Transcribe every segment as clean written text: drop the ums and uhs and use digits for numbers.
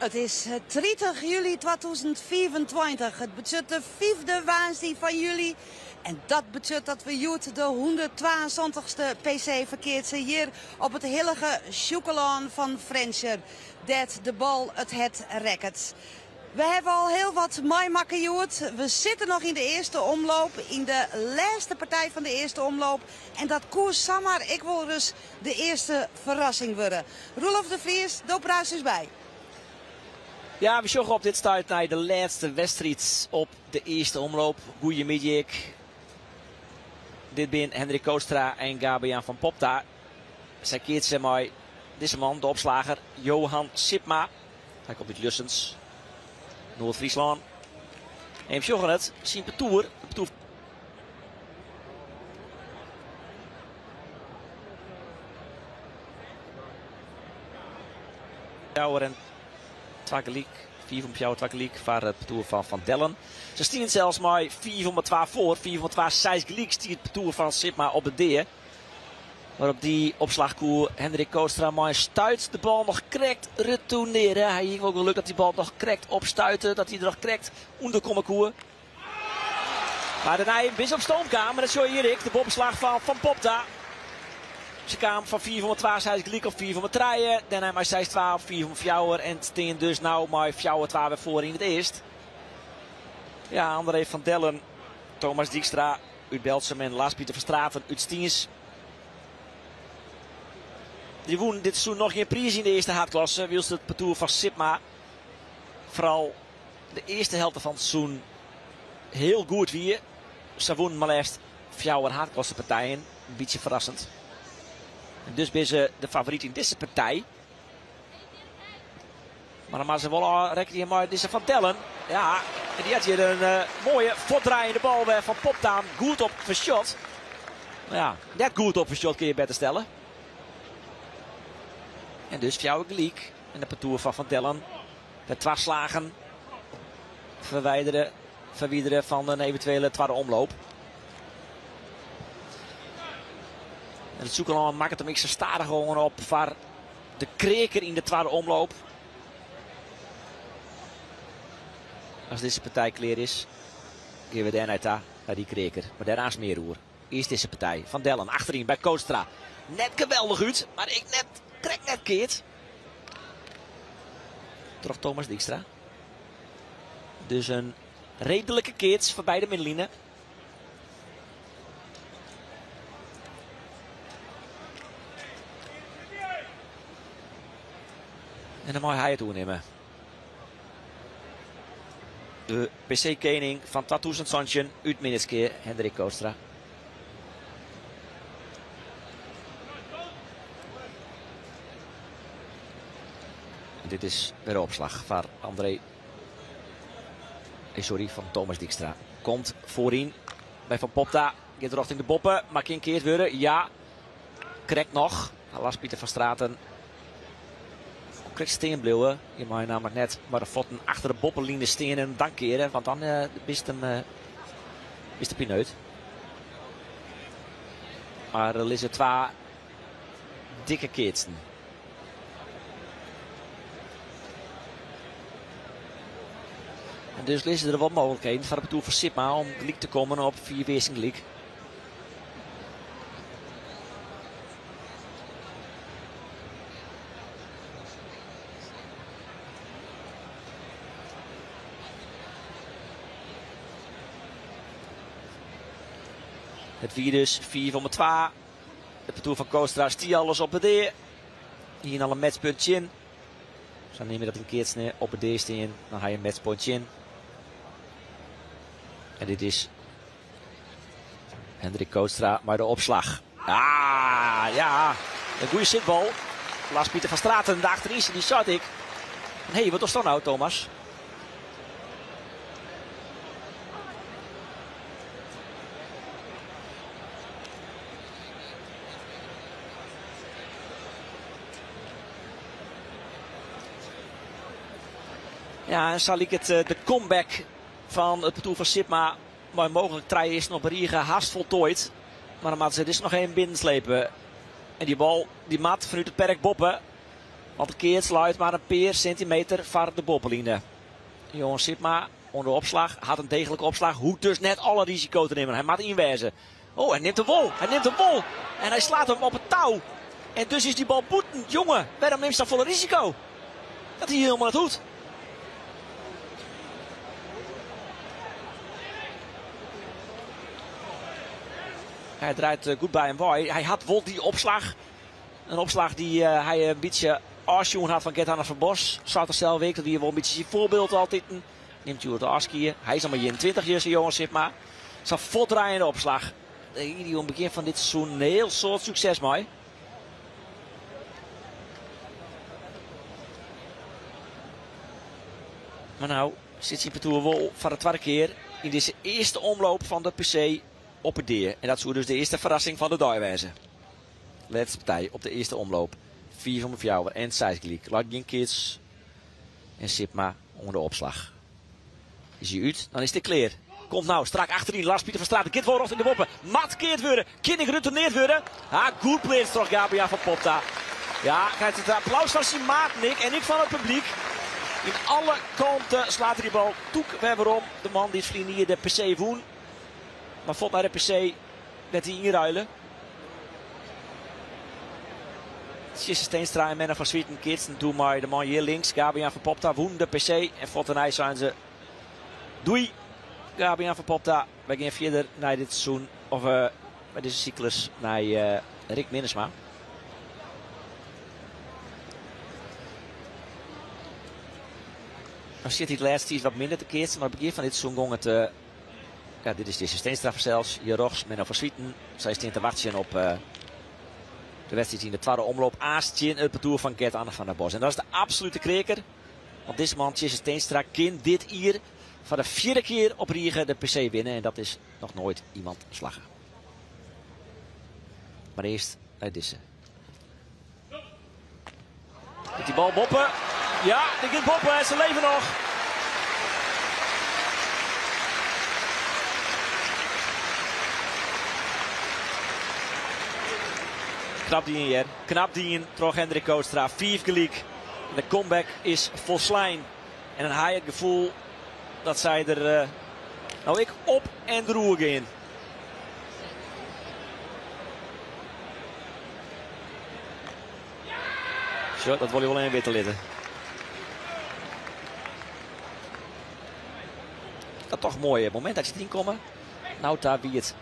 It is 30 july 2025. It betsjut de fyfde woansdei fan july. En dat betsjut dat we hjoed de 172ste PC ferkeatse hjir op it hillige Sjûkelân fan Frjentsjer, dêr't de bal it hert rekket. We hawwe al hiel wat meimakke hjoed. We sitte noch yn de earste omloop, yn de lêste partij fan de earste omloop. En dat koe samar ek wol ris de earste ferrassing wurde. Roelof de Vries, do praatst ús by. Ja, we sjogge op dit stuit nei de lêste wedstriid op de earste omloop. Goeiemiddei ek. Dit binne Hendrik Kootstra en Gabe-Jan van Popta. Sy keatse mei dizze man, de opslager Johan Sipma. Hy komt út Ljussens, Noard-Fryslân. En we sjogge it, syn partoer, it partoer Fjouwer en twa gelyk, fiif om fjouwer twa gelyk foar it partoer fan Van Dellen. Se stienen sels mei fiif om twa foar, fiif om twa seis gelyk stie it partoer fan Sipma op de dea. Mar op dy opslach koe Hendrik Kootstra mei in stuit de bal noch krekt retourneare. Hy hie wol geluk dat dy bal noch krekt opstuitte, dat hy der noch krekt ûnder komme koe. Mar dêrnei binne se op stoom kaam en dat sjoch je hjir ek, de boppeslach fan Van Popta. Se kaam fan 5,2 seis gelyk op 5,3, dêrnei mei 6-2 op 5,4 en stean dus no mei 4-2 wer foar yn it earst. Ja, André van Dellen, Thomas Dijkstra út Berltsum en Lars Pieter van Straten út Stiens. Dy wûnen dit seizoen noch gjin priis yn de earste haadklasse, wylst it partoer fan Sipma foaral de earste helte fan it seizoen hiel goed wie. Se wûnen mar leafst fjouwer haadklassepartijen, in bytsje ferrassend. En dus binne se de favoryt yn dizze partij. Mar dan moatte se wol ôfrekkenje mei dizze Van Dellen. Ja, en dy hat hjir in moaie fuortdraaiende bal wer fan Popta goed op fersjot. No ja, net goed op fersjot kin je better stelle. En dus fjouwer gelyk. En de partoer fan Van Dellen wer twa slagen ferwidere, ferwidere fan in eventuele twadde omloop. En it Sjûkelân makket him ek sa stadichoan op foar de kreaker yn de twadde omloop. As dizze partij klear is, gean we dêrnei ta, nei dy kreaker. Mar dêr aanst mear oer. Earst dizze partij. Van Dellen achteryn by Kootstra. Net geweldich út, mar ek net, krekt net keard. Troch Thomas Dijkstra. Dus in redelike keats foarby de middenline. En dan mei hy it oernimme. De PC-kening fan 2017 út Minnertsgea, Hendrik Kootstra. En dit is wer de opslach foar André. Sorry, fan Thomas Dijkstra. Komt foaryn by Van Popta. Giet rjochting de boppe, mar kin keard wurde. Ja, krekt noch. Lars Pieter van Straten krekt stean bliuwe. Je meie namelijk net mei de fuotten achter de boppeline stean en dan keare, want dan uh, bist him uh, bist de pineut. Mar der lizze twa dikke keatsen. En dus lizze der wol mooglikheden foar it partoer fan Sipma om gelyk te kommen op 4 earsten gelyk. It wie dus 5 om 2. It partoer fan Kootstra stie alles op de dea. Hiene al in matchpunt tsjin. Sa neame je dat yn keatsen op de dea stean. Dan ha je in matchpoint tsjin. En dit is Hendrik Kootstra mei de opslach. Ah, ja, in goede sitbal. Lars Pieter van Straten, de achterynse, dy seit ek. Hé, wat dochst dan no, Thomas? Ja, en sa liket de comeback fan it partoer fan Sipma mei mooglik trije earsten op 'e rige hast foltoaid. Mar dan moatte se dizze noch even binnenslepe. En dy bal dy moat fanút it perk boppe. Want de keats leit mar in pear sintimeter foar de boppeline. Johan Sipma oan de opslach hat in deeglike opslach. Hoecht dus net alle risiko te nimmen. Hy moat ynwêze. Oh, hy nimt him wol. Hy nimt him wol. En hy slaat him op it tou. En dus is dy bal bûten. Jonge, wêrom nimst safolle risiko? Dat hie hielendal net hoegd. Hy draait goed by him wei. Hy hat wol dy opslach. In opslach dy't hy in bytsje ôfsjoen hat fan Gert-Anne van Bos. Seit er sels ek, dat wie wol in bytsje syn foarbyld altiten. Nimt hjoed ôfskie. Hy is noch mar 21 jier, Johan Sipma. Sa'n fuortdraaiende opslach. Dêr hie hy oan it begjin fan dit seizoen in hiel soad sukses mei. Mar no sit syn partoer wol foar de twadde kear yn dizze earste omloop fan de PC op 'e dea. En dat soe dus de earste ferrassing fan de dei wêze. Lêste partij op de earste omloop. 5 om 4 en 6 gelyk. Leit gjin keats en Sipma oan de opslach. Is hy út, dan is it klear. Komt no strak achteryn. Lars Pieter van Straten giet wol rjochting de boppe. Moat keard wurde. Kin ek retourneerd wurde. Ha, goed pleatst troch Gabriel van Popta. Ja, krijt it applaus fan syn maat Nick en ek fan it publyk. Yn alle kanten slaat er dy bal tûk wer werom. De man dy't ferline jier de PC wûn. Mar fuort nei de PC wurdt hy ynruile. Tjisse Steenstra en Menno van Zwieten keatsten doe mei de man hjir links. Gabriel van Popta wûn de PC en fuort dêrnei seinen se doei Gabriel van Popta. Wy gean fierder nei dit seizoen, of by dizze syklus, nei Rick Minnesma. No sit hy de lêste tiid wat minder te keatsen, mar it begjin fan dit seizoen gong it Ja, dit is Tjisse Steenstra fansels. Hjir rjochts Menno van Zwieten. Sy stean te wachtsjen op de wedstriid yn de twadde omloop. Aanst tsjin it partoer fan Gert Anne van der Bos. En dat is de absolute kreaker. Want dizze man, Tjisse Steenstra, kin dit jier foar de fjirde kear op rige de PC winne. En dat is noch noait iemand slagge. Mar earst nei dizze. Giet dy bal boppe? Ja, dy giet boppe en se leve noch. Knap dien hear. Knap dien troch Hendrik Kootstra. 5 gelyk. En de comeback is folslein. En dan ha je it gefoel dat sy der eh, no ek op en deroer gean. Sjoch, dat wol je wol even witte litte. Dat toch moai momint dat se deryn komme. No ta wie it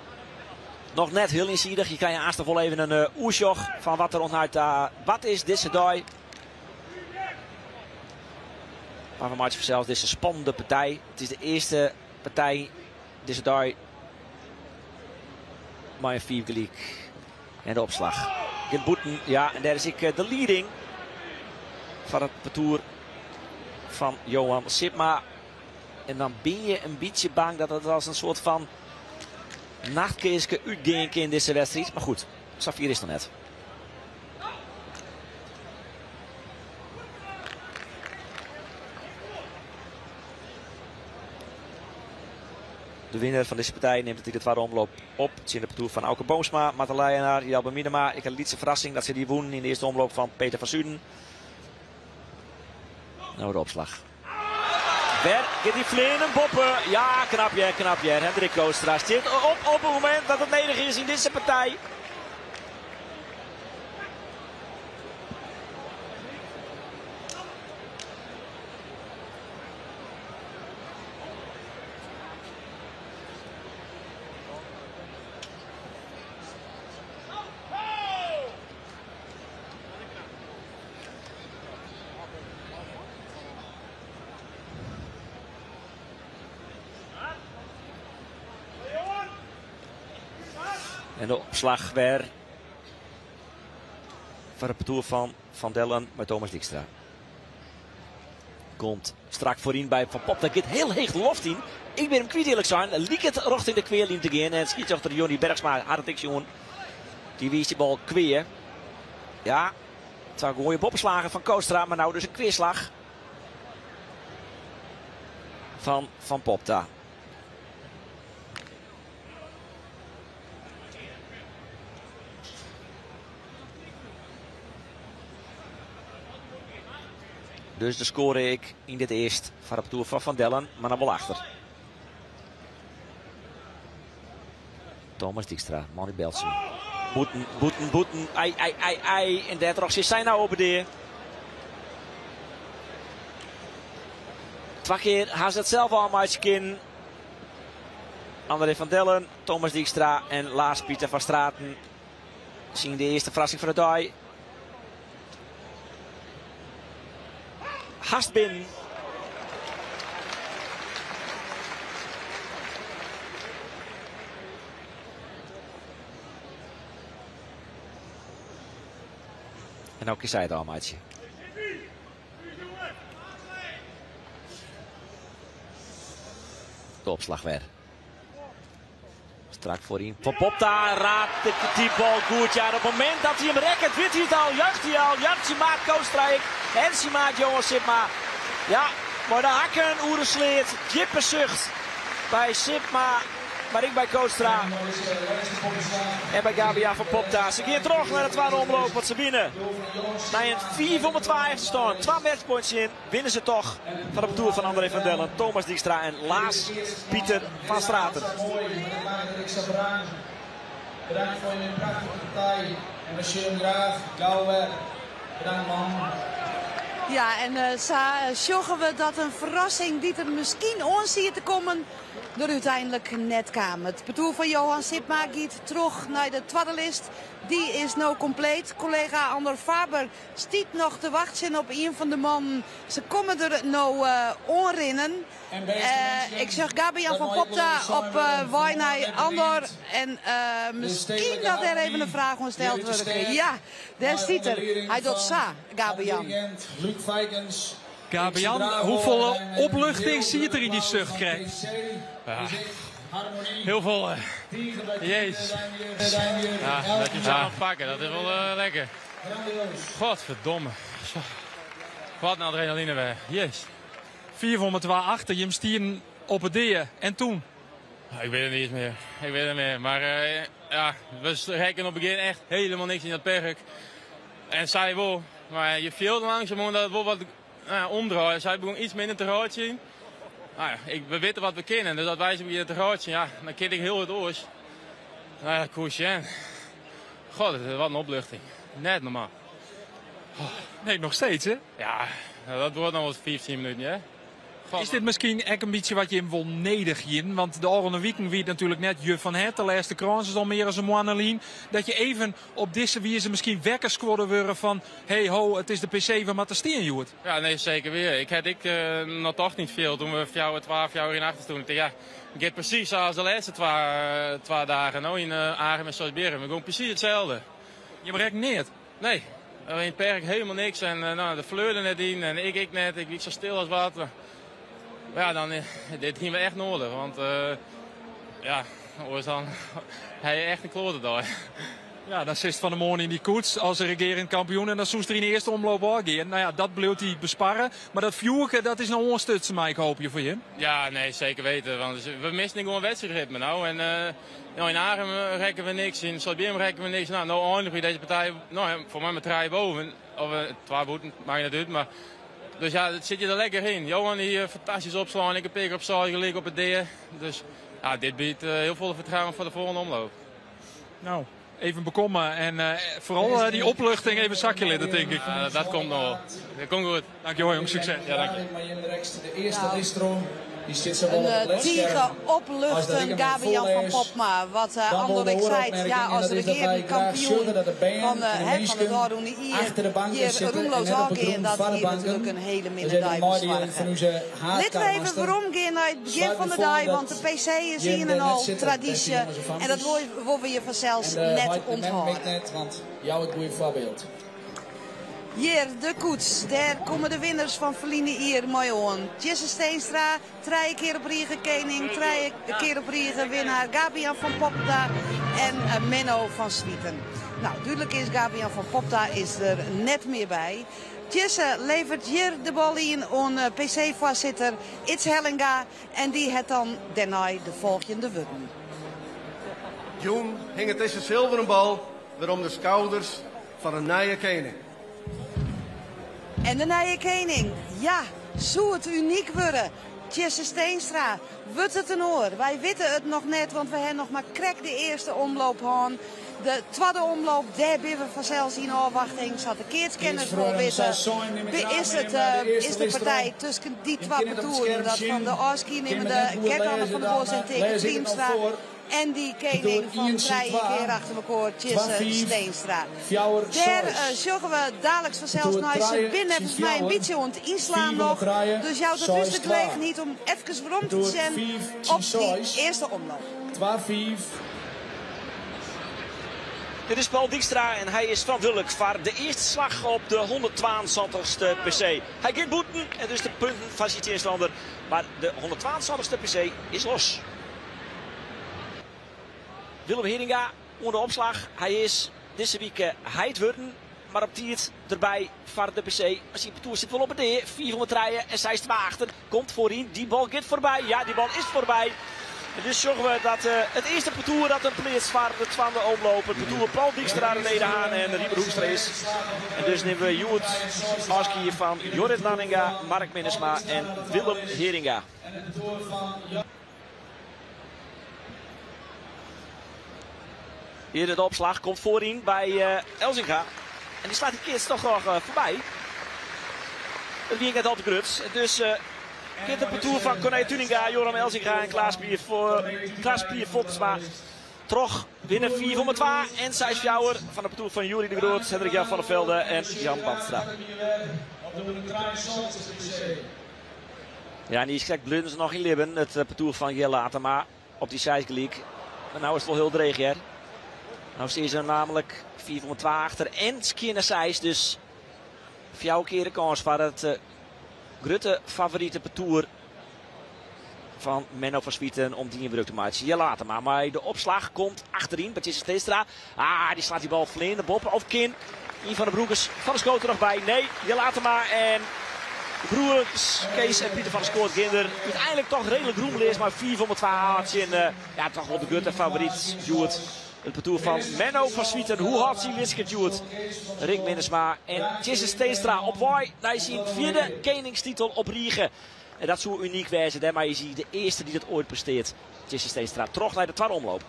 noch net hiel iensidich. Je krije aanst noch wol even in oersjoch fan wat der oant no ta bard is dizze dei. Mar we meitsje fansels dizze spannende partij. It is de earste partij dizze dei mei in 5 gelyk. En de opslach giet bûten. Ja, en dêr is ek de lieding foar it partoer fan Johan Sipma. En dan bin je in bytsje bang dat it as in soart fan nachtkearske útgean kin dizze wedstriid. Mar goed, safier is it noch net. De winner fan dizze partij nimt it yn de twadde omloop op tsjin de partoer fan Auke Boomsma, Marten Leijenaar, Jelbe Miedema. Ek in lytse ferrassing dat sy dy wûnen yn de earste omloop fan Peter van Zuiden. No de opslach. Wer giet dy fleanen boppe. Ja, knap hear, knap hear. Hendrik Kootstra stiet op op it momint dat it nedich is yn dizze partij. En de opslach wer foar it partoer fan Van Dellen mei Thomas Dijkstra. Komt strak foaryn by Van Popta. Giet hiel heech de loft yn. Ik bin him kwyt earlik sein. Liket rjochting de kwealyn te gean. En skiedsrjochter Johnny Bergsma hat it ek sjoen. Dy wiist dy bal kwea. Ja, twa goeie boppeslagen fan Kootstra. Mar no dus in kweaslach fan Van Popta. Dus de skoare ek yn dit earst foar it partoer fan Van Dellen, mar noch wol achter. Thomas Dijkstra, man út Berltsum. Bûten, bûten, bûten, ei, ei, ei, ei. En dêrtroch sit sy no op 'e dea. Twa kear ha se it sels ôfmeitsje kinnen. André van Dellen, Thomas Dijkstra en Lars Pieter van Straten syn de earste ferrassing fan de dei. Hast binnen. En no kin sy it ôfmeitsje. De opslach wer. Strak foaryn. Van Popta raakt die bal goed. Ja, op het moment dat hij hem rekket, weet hij het al. Juicht hij al. Juicht syn maat Kootstra ek. En syn maat Johan Sipma. Ja, mar de hakken oer de sleat. Djippe sucht by Sipma. Mar ek by Kootstra. En by Gabian van Popta. Se gean troch nei de twadde omloop, want se winne. Nei in 5-2 efterstân, twa matchpoints tsjin, winne se toch fan it partoer fan André van Dellen, Thomas Dijkstra en Laas Pieter van Straten. Bedankt foar jim prachtige partij en we sjogge graach gau wer. Bedankt man. Ja, en uh, sa eh, sjogge we dat in ferrassing dy't der miskien oan siet te kommen, der úteinlik net kaam. It partoer fan Johan Sipma giet troch nei de twadde list. Dy is no kompleet. Kollega Andor Faber stiet noch te wachtsjen op ien fan de mannen. Se komme der no uh, oanrinnen. Uh, ik sjoch Gabian van Popta op uh, wei nei Andor. En uh, miskien dat der even in fraach oan steld wurde kin. Ja, dêr stiet er. Hy docht sa, Gabian. Gabian, hoefolle opluchting siet der yn dy sucht krekt? Ja, hiel folle. Jezus. Ja, dat je hem zo nog pakken, dat is wol uh, lekker. Godverdomme. Wat in adrenaline wer. Jezus. 502 achter, jim stienen op 'e dea. En toen? Ik wit it net iens mear. Ik wit it net mear. Mar uh, ja, we rekken op it begjin echt hielendal niks yn dat perk. En sy wol. Mar je fielde langsumoan dat it wol wat nou ja, omdraaide. Sy begûn yts minder te reitsjen. Nou ja, we witte wat we kinne. Dus as wy se begjinne te reitsjen, ja, dan kin ik hiel wat oars. Nou ja, koe sjen. God, wat in opluchting. Net normaal. Oh. Nee, noch steeds hè? Ja, dat duorret noch wol 15 minuten, hè? Is dit miskien ek in bytsje wat jim wol nedich hienen? Want de ôfrûne wiken wie it natuerlik net je fan het. De lêste krâns is al mear as in moanne lyn. Dat je even op dizze wize miskien wekker skuorde wurde fan hey ho, it is de PC, we moatte stean hjoed. Ja, nee, seker wier. Ik ha ek noch tocht yn it fjild doe't we 4-2, 4-1 achter stienen. Ik tocht, ja, it giet presys sa as de lêste twa dagen no yn Arum en Sosbierrum. It gong presys itselde. Jim rekken neat? Nee, yn it perk hielendal niks en no, de fleur der net yn en ik ek net. Ik wie sa stil as wat. Mar ja, dan, dit hiene we echt nedich, want ja, oars dan ha je echt in kloate dei. Ja, dan sitst fan 'e moarn yn dy koets as regearjend kampioen en dan soest der yn de earste omloop ôfgean. No ja, dat bliuwt dy besparre. Mar dat fjoerke, dat is no oanstutsen, mei ik hoopje foar jim. Ja, nee, seker weten. Want we misten ek gewoan wedstriidritme no. En no, yn Arum rekken we niks, yn Sosbierrum rekken we niks. No, no einigje we dizze partij no, foar my mei trije boven. Of twa bûten, makket net út. Mar, dus ja, it sit je der lekker yn. Johan die fantastysk opslaan, ik in pear kear op seis gelyk op 'e dea. Dus ja, dit biedt hiel folle fertrouwen foar de folgjende omloop. No, even bekomme en foaral dy opluchting even sakje litte, tink ik. Ja, dat komt noch wol. Dat komt goed. Dankjewol jong, sukses. Ja, dank je. In tige opluchten Gabian van Popma. Wat Andor ek seit, ja, as regearjend kampioen fan fan it ôfrûne jier hjir roemloos ôfgean, dat hie natuerlik in hele minne dei besoarge. Litte we even weromgean nei it begjin fan de dei, want de PC is ien en al tradysje en dat wolle we je fansels net ûnthâlde. Hjir, de koets, dêr komme de winners fan ferline jier mei oan. Tjisse Steenstra, trije kear op rige kening, trije kear op rige winnaar Gabian van Popta en Menno van Zwieten. Nou, dúdlik is, Gabian van Popta is der net mear by. Tjisse leveret hjir de bal yn oan PC-foarsitter Ids Hellinga en dy hat dan dêrnei de folgjende wurden. Jûn hinget dizze silveren bal wer om de skouders fan in nije kening. En de nije kening, ja, soe it unyk wurde? Tjisse Steenstra, wurdt it in oar? Wy witte it noch net, want we ha noch mar krekt de earste omloop hân. De twadde omloop, dêr binne we fansels yn ôfwachting, sa't de keatskenners wol witte. Is it is de partij tusken dy twa partoeren, dat fan de ôfskienimmende Gert-Anne van der Bos en Teake Triemstra en dy kening fan trije kear achter mekoar, Tjisse Steenstra. Dêr sjogge we daliks fansels nei. Se binne neffens my in bytsje oan it ynslaan noch, dus jout it ús de gelegenheid om efkes werom te sjen op dy earste omloop. Dit is Paul Dijkstra en hy is ferantwurdlik foar de earste slach op de 172ste PC. Hy giet bûten en dus de punten foar syn tsjinstanner, mar de 172ste PC is los. Willem Heeringa oan de opslach. Hy is dizze wike heit wurden, mar op tiid derby foar de PC. Mar syn partoer sit wol op 'e dea. 5 om 3 en 6-2 achter. Komt foaryn. Dy bal giet foarby. Ja, dy bal is foarby. En dus sjogge we dat it earste partoer dat him pleatst foar de twadde omloop. It partoer Paul Dijkstra, René de Haan en Riemer Hoekstra is. En dus nimme we hjoed ôfskie fan Jorrit Nanninga, Mark Minnesma en Willem Heeringa. Hjir de opslach komt foaryn by Elzinga. En dy slacht dy keats toch noch foarby. It wie net al te grut. Dus giet it partoer fan Corné Tuninga, Joram Elzinga en Klaas Pier Folkertsma troch. Winne 5 om 2 en 6-4 fan it partoer fan Jury de Groot, Hendrik Jan van der Velde en Jan Bandstra. Ja, en dy is krekt bleaune se noch yn libben, it partoer fan Jelle Atema op dy seis gelyk. Mar no is it wol hiel dreech hear. No stean se nammentlik 5 om 2 achter en skjinne 6, dus fjouwer kear de kâns foar it grutte favorite partoer fan Menno van Zwieten om dien wurk te meitsjen. Jelle Atema mei de opslach komt achteryn by Tjisse Steenstra. Ah, dy slacht dy bal fleane boppe. Of kin ien fan de broekers Van der Schoot der noch by? Nee, Jelle Atema en de broers Kees en Pieter van der Schoot gean der úteinlik toch reedlik roemleas mei 5 om 2 tsjin ja, toch wol de grutte favoryt hjoed. It partoer fan Menno van Zwieten. Hoe hâldt syn lidskip hjoed? Rick Minnesma en Tjisse Steenstra op wei nei syn fjirde keningstitel op rige. En dat soe unyk wêze. Dêrmei is hy de earste dy't it oait prestearret. Tjisse Steenstra troch nei de twadde omloop.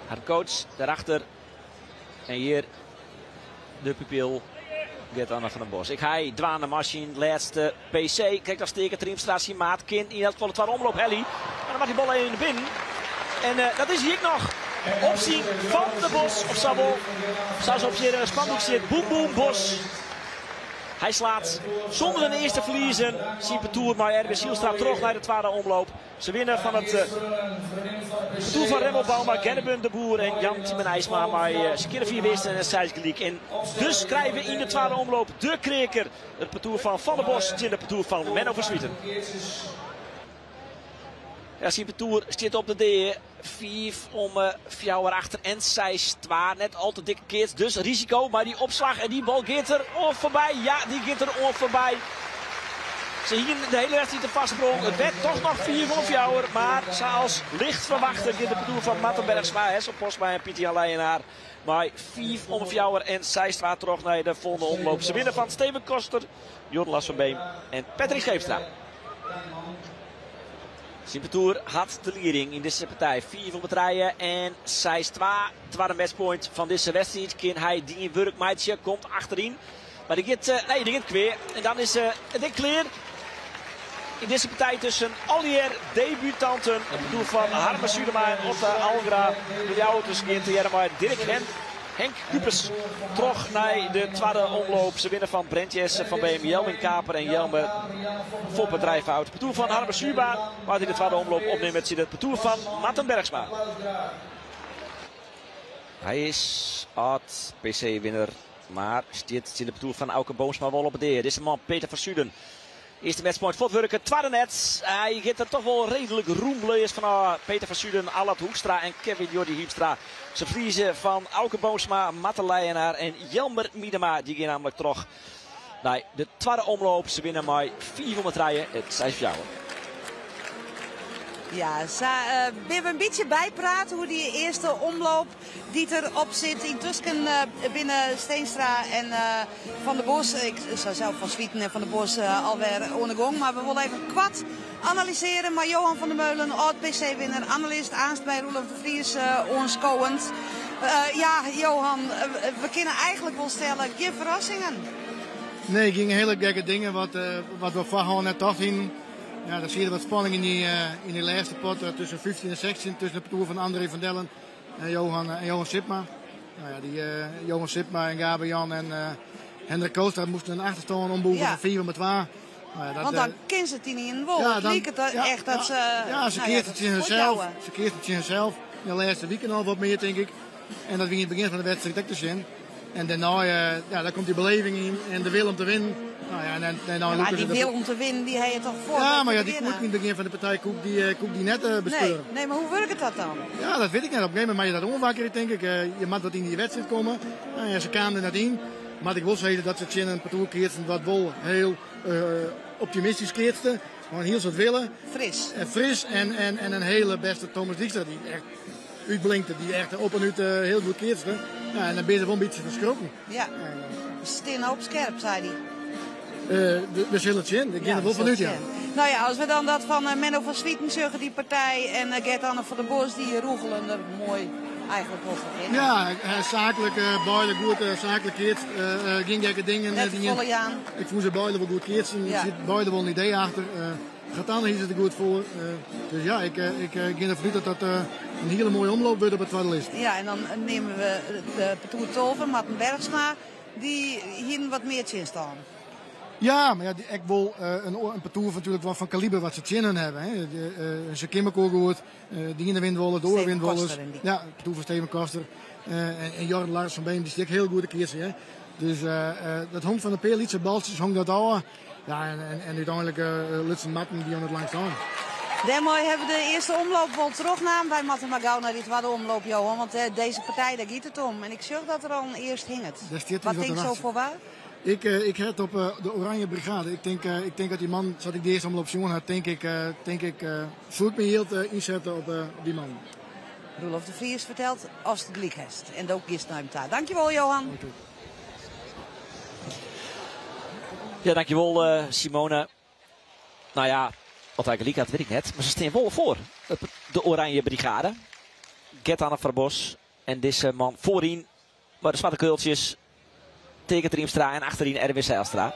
Har coach daarachter. En hjir de pupil Gert-Anne van der Bos. Ek hy dwaande mei syn lêste PC. Krekt as Teake Triemstra syn maat kin yn elk gefal de twadde omloop helje. Mar dan moat dy bal even binnen. En dat is hy ek noch. Op syn Van der Bos. Of sa wol. Sa as op hjir in spandoek stiet. Boem boem Bos. Hy slacht sûnder in earste ferliezen syn partoer mei Erwin Zijlstra troch nei de twadde omloop. Se winne fan it partoer fan Remmo Bouma, Gerben de Boer en Jan Timen IJsma mei se kinne 4 winsten en 6 gelyk. En dus krije we yn de twadde omloop de kreaker. It partoer fan Van der Bos tsjin it partoer fan Menno van Zwieten. Ja, syn partoer stiet op de dea. 5 om 4 achter en 6-2. Net al te dikke keats, dus risiko. Mar dy opslach en dy bal giet der oan foarby. Ja, dy giet der oan foarby. Se hiene de hiele wedstriid in foarsprong. It wurdt toch noch 5 om 4. Mar sa as licht ferwachte giet it partoer fan Marten Bergsma, Hessel Postma en Pieter Jan Leijenaar mei 5 om 4 en 6-2 troch nei de folgjende omloop. Se winne fan Steven Koster, Jorn Lars van Beem en Patrick Scheepstra. Syn partoer hat de lieding yn dizze partij. 5 om 3 en 6-2. Twadde matchpoint fan dizze wedstriid. Kin hy dien wurk meitsje? Komt achteryn. Mar dy giet, nee, dy giet kwea. En dan is it ek klear. Yn dizze partij tusken allegear debutanten. It partoer fan Harmen Zuidema en Otte Algra. De Ljouwerters gean tegearre mei Dirk Hen. Henk Kupers troch nei de twadde omloop. Se winne fan Brent Jesse van Beem, Jelwin Kaper en Jelme Foppe Drijfhout. Partoer fan Harmen Zuidema waard yn de twadde omloop opnimme tsjin it partoer fan Marten Bergsma. Hy is âld PC-winner, mar stiet tsjin it partoer fan Auke Boomsma wol op 'e dea. Dizze man Peter van Suden. Earste matchpoint fuortwurke, twadde net. Hy giet der toch wol reedlik roemleas fan ôf. Peter van Suden, Allard Hoekstra en Kevin Jordi Hiemstra. Se ferlieze fan Auke Boomsma, Marten Leijenaar en Jelmer Miedema. Dy gean nammentlik troch nei de twadde omloop. Se winne mei 5 om 3, it 6-4. Ja, sa binne we in bytsje bypraat oer dy earste omloop dy't der op sit. Yntusken binne Steenstra en Van der Bos, ik sei sels Van Zwieten en Van der Bos, alwer oan de gong. Mar we wolle even koart analysearje mei Johan van der Meulen, âld-PC-winner, analist aanst by Roelof de Vries oanskowend. Ja, Johan, we kinne eigentlik wol stelle, gjin ferrassingen. Nee, gjin hiele gekke dingen wat, wat we foarhân net tocht hienen. Ja, der siet wat spanning yn dy, yn dy lêste pot tusken 15 en 16, tusken it partoer fan André van Dellen en Johan, en Johan Sipma. Nou ja, dy Johan Sipma en Gabe Jan en Hendrik Koolstra moasten in achterstân ombûge fan 5 om 2. Nou ja, dat, Want dan kin se it ynienen wol. Ja, Het liket echt dat ze. Ja, se nou ja, keatste tsjin harsels. Se keatste tsjin harsels. Yn de lêste wiken al wat mear, tink ik. En dat wie yn it begjin fan de wedstriid ek te sjen. En dêrnei, ja, daar komt die beleving yn en de wil om te winnen. Nou ja, en dêrnei Ja, maar die wil om te winnen, dy ha je toch foar? Ja, mar ja, dy koe ik yn it begjin fan de partij koe ik dy, koe ik dy net bespeuren. Nee, nee, mar hoe wurket dat dan? Ja, dat wit ik net. Op in gegeven momint moat je dat oanwakkerje, tink ik. Je moat wat yn dy wedstriid komme. Nou ja, se kamen der net yn. Moat ik wol sizze dat se tsjin in partoer keatsten wat wol hiel optimistysk keatste. Mei in hiel soad wille. Fris. En fris en, en, en in hiele bêste Thomas Dijkstra, dy't echt útblinkte, dy't echt op en út hiel goed keatste. Ja, en dan binne se wol in bytsje fan skrokken. Ja, stean op skerp, sei hy. We sille it sjen. Ik gean der wol fan út, ja. Nou ja, as we dan dat fan Menno van Zwieten sjogge, dy partij, en Gert-Anne van der Bos, dy rûgelen der moai eigentlik wol foar hinne. Ja, saaklik, beide goed saaklik keatst, gjin gekke dingen. Net te folle jaan. Ik fûn se beide wol goed keatsen. Der sit beide wol in idee achter. Gert-Anne hie se der goed foar. Dus ja, ik gean derfan út dat dat in hiele moaie omloop wurdt op de twadde list. Ja, en dan neame we de partoer 12, Marten Bergsma. Dy hienen wat mear tsjinstân. Ja, mar ja, ek wol in partoer natuerlik wat fan kaliber wat se tsjin hun hawwe. Hè. Se kinne mekoar goed. De iene wint wolris, de oare wint wolris. Ja, it partoer fan Steven Koster. En Jorrit Lars van Beem, dy stiet ek hiel goed te keatsen. Hè. Dus dat hong fan in pear lytse baltsjes hong dat ôf. Ja, en úteinlik lutsen Marten dy oan it langst ein. Dêrmei hawwe we de earste omloop wol trochnaam. Wy moatte mar gau nei dy twadde omloop, Johan, want dizze partij, dêr giet it om. En ik sjoch dat der al in earst hinget. Wat tinksto foar wa? Ik ha it op de Oranje Brigade. Ik tink dat dy man, sa't ik de earste omloop sjoen ha, tink ik, soe ik myn jild ynsette op dy man. Roelof de Vries fertelt ast gelyk hast. En do giest nei him ta. Dankjewol, Johan. Ja, dankjewol Simone. Nou ja, oft hy gelyk hat, wit ik net. Mar se stean wol foar, de Oranje Brigade. Gert-Anne van der Bos en dizze man foaryn mei de swarte keultsjes. Teake Triemstra en achteryn Erwin Zijlstra.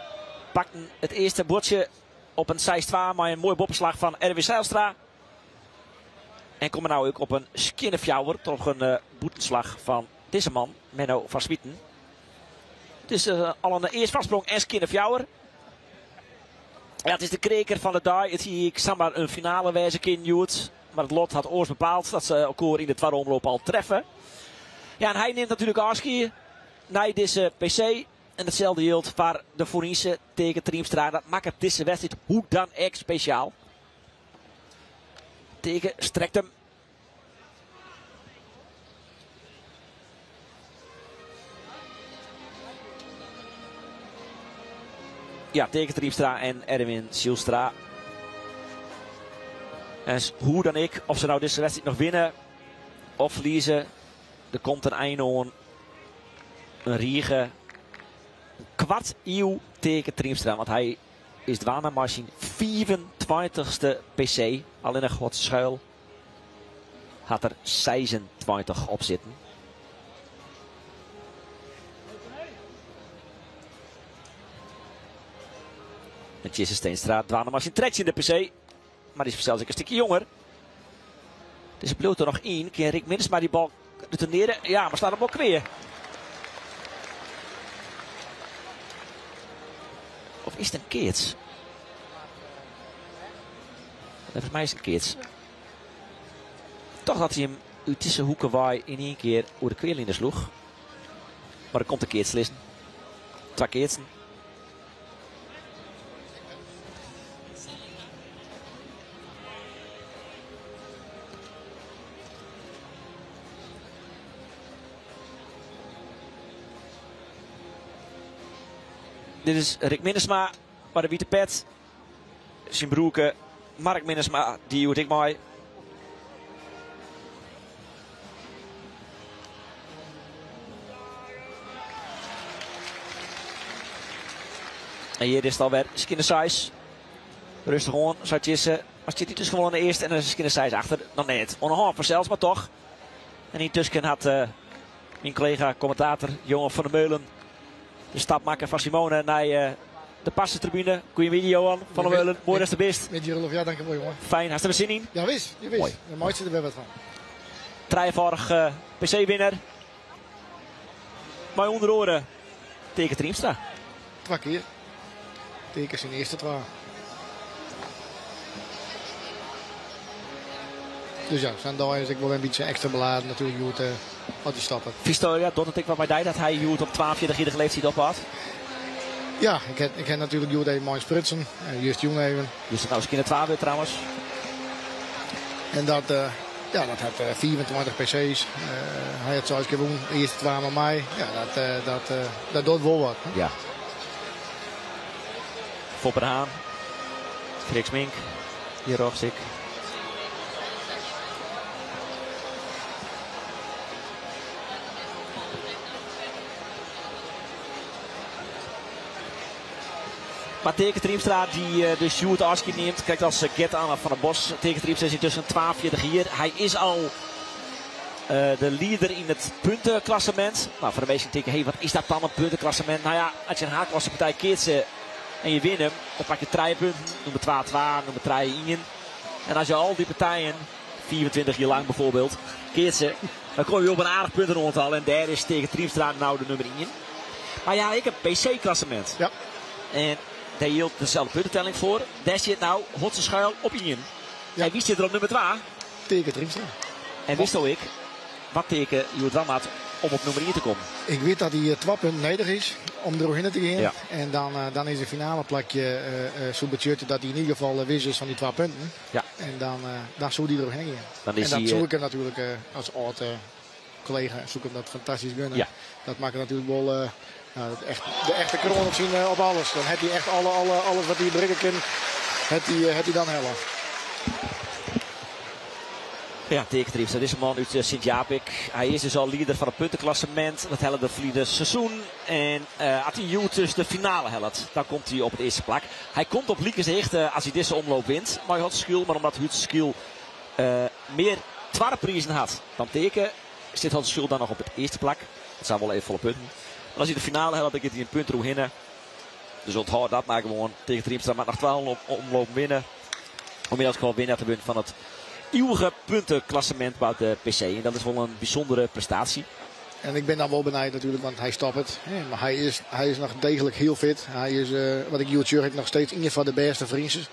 Pakten it earste buordsje op in 6-2 mei in moai boppeslach fan Erwin Zijlstra. En komme no ek op in skjinne fjouwer troch in bûtenslach fan dizze man, Menno van Zwieten. It is al in earst foarsprong en skjinne fjouwer. Ja, it is de kreaker fan de dei. It hie ek samar in finale wêze kinnen hjoed. Mar it lot hat oars bepaald dat se elkoar yn de twadde omloop al treffe. Ja, en hy nimt natuerlik ôfskie nei dizze PC. En itselde jildt foar de foarynse Teake Triemstra. Dat makket dizze wedstriid hoe dan ek spesjaal. Teake strekt him. Ja, Teake Triemstra en Erwin Zijlstra. En hoe dan ek, oft se no dizze wedstriid noch winne of ferlieze, der komt in ein oan in rige kwart iuw Teake Triemstra. Want hy is dwaande mei syn 25ste PC. Allinnich Hotze Schuil hat der 26 op sitten. En Tjisse Steenstra dwaande mei syn trettjinde PC. Mar dy is fansels ek in stikje jonger. Dus it bliuwt der noch yn. Kin Rick Minnesma dy bal retournearje? Ja, mar slacht him wol kwea. Of is it in keats? Neffens my is it in keats. Toch dat hy him út dizze hoeke wei yn ien kear oer de kwealine sloech. Mar der komt in keats lizzen. Twa keatsen. Dit is Rick Minnesma mei de wite pet. Syn broerke Mark Minnesma, dy hjoed ek mei. En hjir is it alwer skinne seis. Rêstich oan, seit Jisse. Mar stiet hy tusken wol oan de earste en de skinne seis achter? Noch net. Oan de hân fansels, mar toch. En yntusken hat myn kollega kommentator Johan van der Meulen de stap makke fan Simone nei de parsetribune. Goeiemiddei Johan van der Meulen, moai datst der bist. Middei Roelof, ja dankjewol jongen. Fijn, hast der wer sin yn? Ja wis, ja wis. Dan meitsje der wer wat fan. Trijefâldich PC-winner. Mei ûnder oare Teake Triemstra. Twa kear. Teake syn earste twa. Dus ja, sa'n dei is ek wol in bytsje ekstra beladen natuerlik hjoed as dy stoppet. Victoria, docht it ek wat mei dy dat hy hjoed op 42-jierrige leeftiid ophâldt? Ja, ik ha natuerlik hjoed even mei him sprutsen. Juist jûn even. Wist it no skinne twa wurdt trouwens. En dat, ja, dat hat 25 PC's. Hy hat seis kear wûn, de earste twa mei my. Ja, dat, dat, dat docht wol wat. Hè? Ja. Foppe de Haan, Freark Smink, hjir rjochts ek. Mar Teake Triemstra dy't dus hjoed ôfskied nimt, krekt as Gert Anne van der Bos. Teake Triemstra is yntusken 42 jier. Hy is al de lieder yn it punteklassemint. No, foar de minsken tinke, hey, wat is dat dan, in punteklassemint? No ja, as je in haadklassepartij keatse en je winne, dan pak je 3 punten. Nûmer 2 2, nûmer 3 1. En as je al dy partijen, 25 jier lang bijvoorbeeld, keatse, dan komme je op in aardich puntenoantal. En dêr is Teake Triemstra no de nûmer 1. Mar ja, ek in PC-klassemint. Ja. En dêr jildt deselde puntetelling foar. Dêr stiet no Hotze Schuil op 1. Ja. En wie stiet der op nûmer 2? Teake Triemstra. En witsto ek wat Teake hjoed dwaan moat om op nûmer 1 te kommen? Ik wit dat hy 2 punten nedich is om der oerhinne te gean. Ja. En dan is de finale plakje soe betsjutte dat hy yn ieder gefal wis is fan dy 2 punten. Ja. En dan soe dy der oerhinne gean. Dan is En dat hy, soe ik him natuerlik as âld kollega soe ik him dat fantastysk gunne. Ja. Dat makket natuerlik wol nou, dat echt, de echte kroan op syn, op alles. Dan hat hy echt alles wat hy berikke kin, hat hy dan helle. Ja, Teake Triemstra, dat is in man út Sint-Jabik. Hy is dus al lieder fan it punteklassemint. Dat helle er ferline seizoen. En as hy hjoed dus de finale hellet, dan komt hy op it earste plak. Hy komt op likense hichte as hy dizze omloop wint mei Hotze Schuil. Mar omdat Hotze Schuil mear twadde prizen hat dan Teake, stiet Hotze Schuil dan noch op it earste plak. Dat zijn wol even folle punten. Mar as hy de finale hellet, dan giet hy in punt deroerhinne. Dus ûnthâld dat mar gewoan. Teake Triemstra moat noch 2 omlopen winne. Om yn elts gefal winner te wurden fan it ieuwige puntenklassemint by de PC. En dat is wol in bysûndere prestaasje. En ik bin dan wol benijd natuerlik, want hy stoppet. Hè, mar hy is noch deeglik hiel fit. Hy is, wat ik hjoed sjoch, ek noch steeds ien fan de bêste Friezen.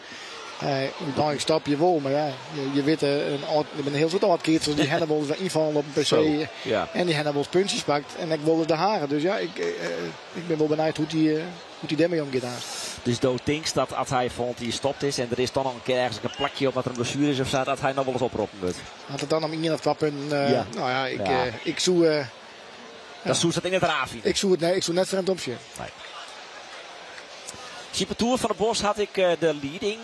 Úteinlik stap je wol, mar ja, je witte, in âld, der binne in hiel soad âld-keatsers dy hawwe wolris wer ynfallen op in PC. Zo, ja. En dy hawwe wolris puntsjes pakt en ek wolris de haren. Dus ja, ik bin wol benijd hoe't dy dêrmei omgiet aanst. Dus do tinkst dat as hy folgjend jier stopt is en der is dan noch in kear ergens in plakje omdat der in blessuere is of sa, dat hy noch wolris oproppen wurdt? Hat it dan om 1 of 2 punten Ja. nou ja, ik, Ja. ik soe, Dan soe dat yn it raar fine. Ik soe it, nee, ik soe net frjemd opsjen. Nee. Syn partoer van der Bos hat ek de lieding,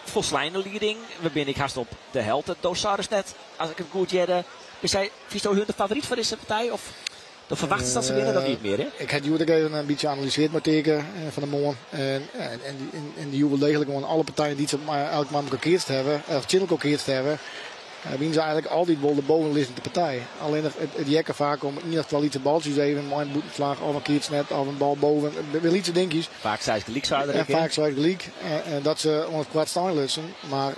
folsleine lieding. We binne ek hast op de helte. Do seidest net, as ik it goed hearde, is hy, fynsto hun de favoryt foar dizze partij? Of do ferwachtest dat se winne, dat niet mear, hè? Ik ha hjoed ek even in bytsje analysearre mei Teake fan de moarn. En dy joech wol deeglik oan alle partijen dy't se elk mei elkoar keatst hawwe, of tsjin elkoar keatst hawwe, wiene se eigentlik altyd wol de bovenlizzende partij. Allinnich it jekke faak om 1 of 2 lytse baltsjes even mei in bûtenslach of in keatsnet of in bal boven. Binne lytse dinkjes. Faak seis gelyk, sei er En ek, hè? faak seis gelyk. En dat se oan it koart stein lutsen. Mar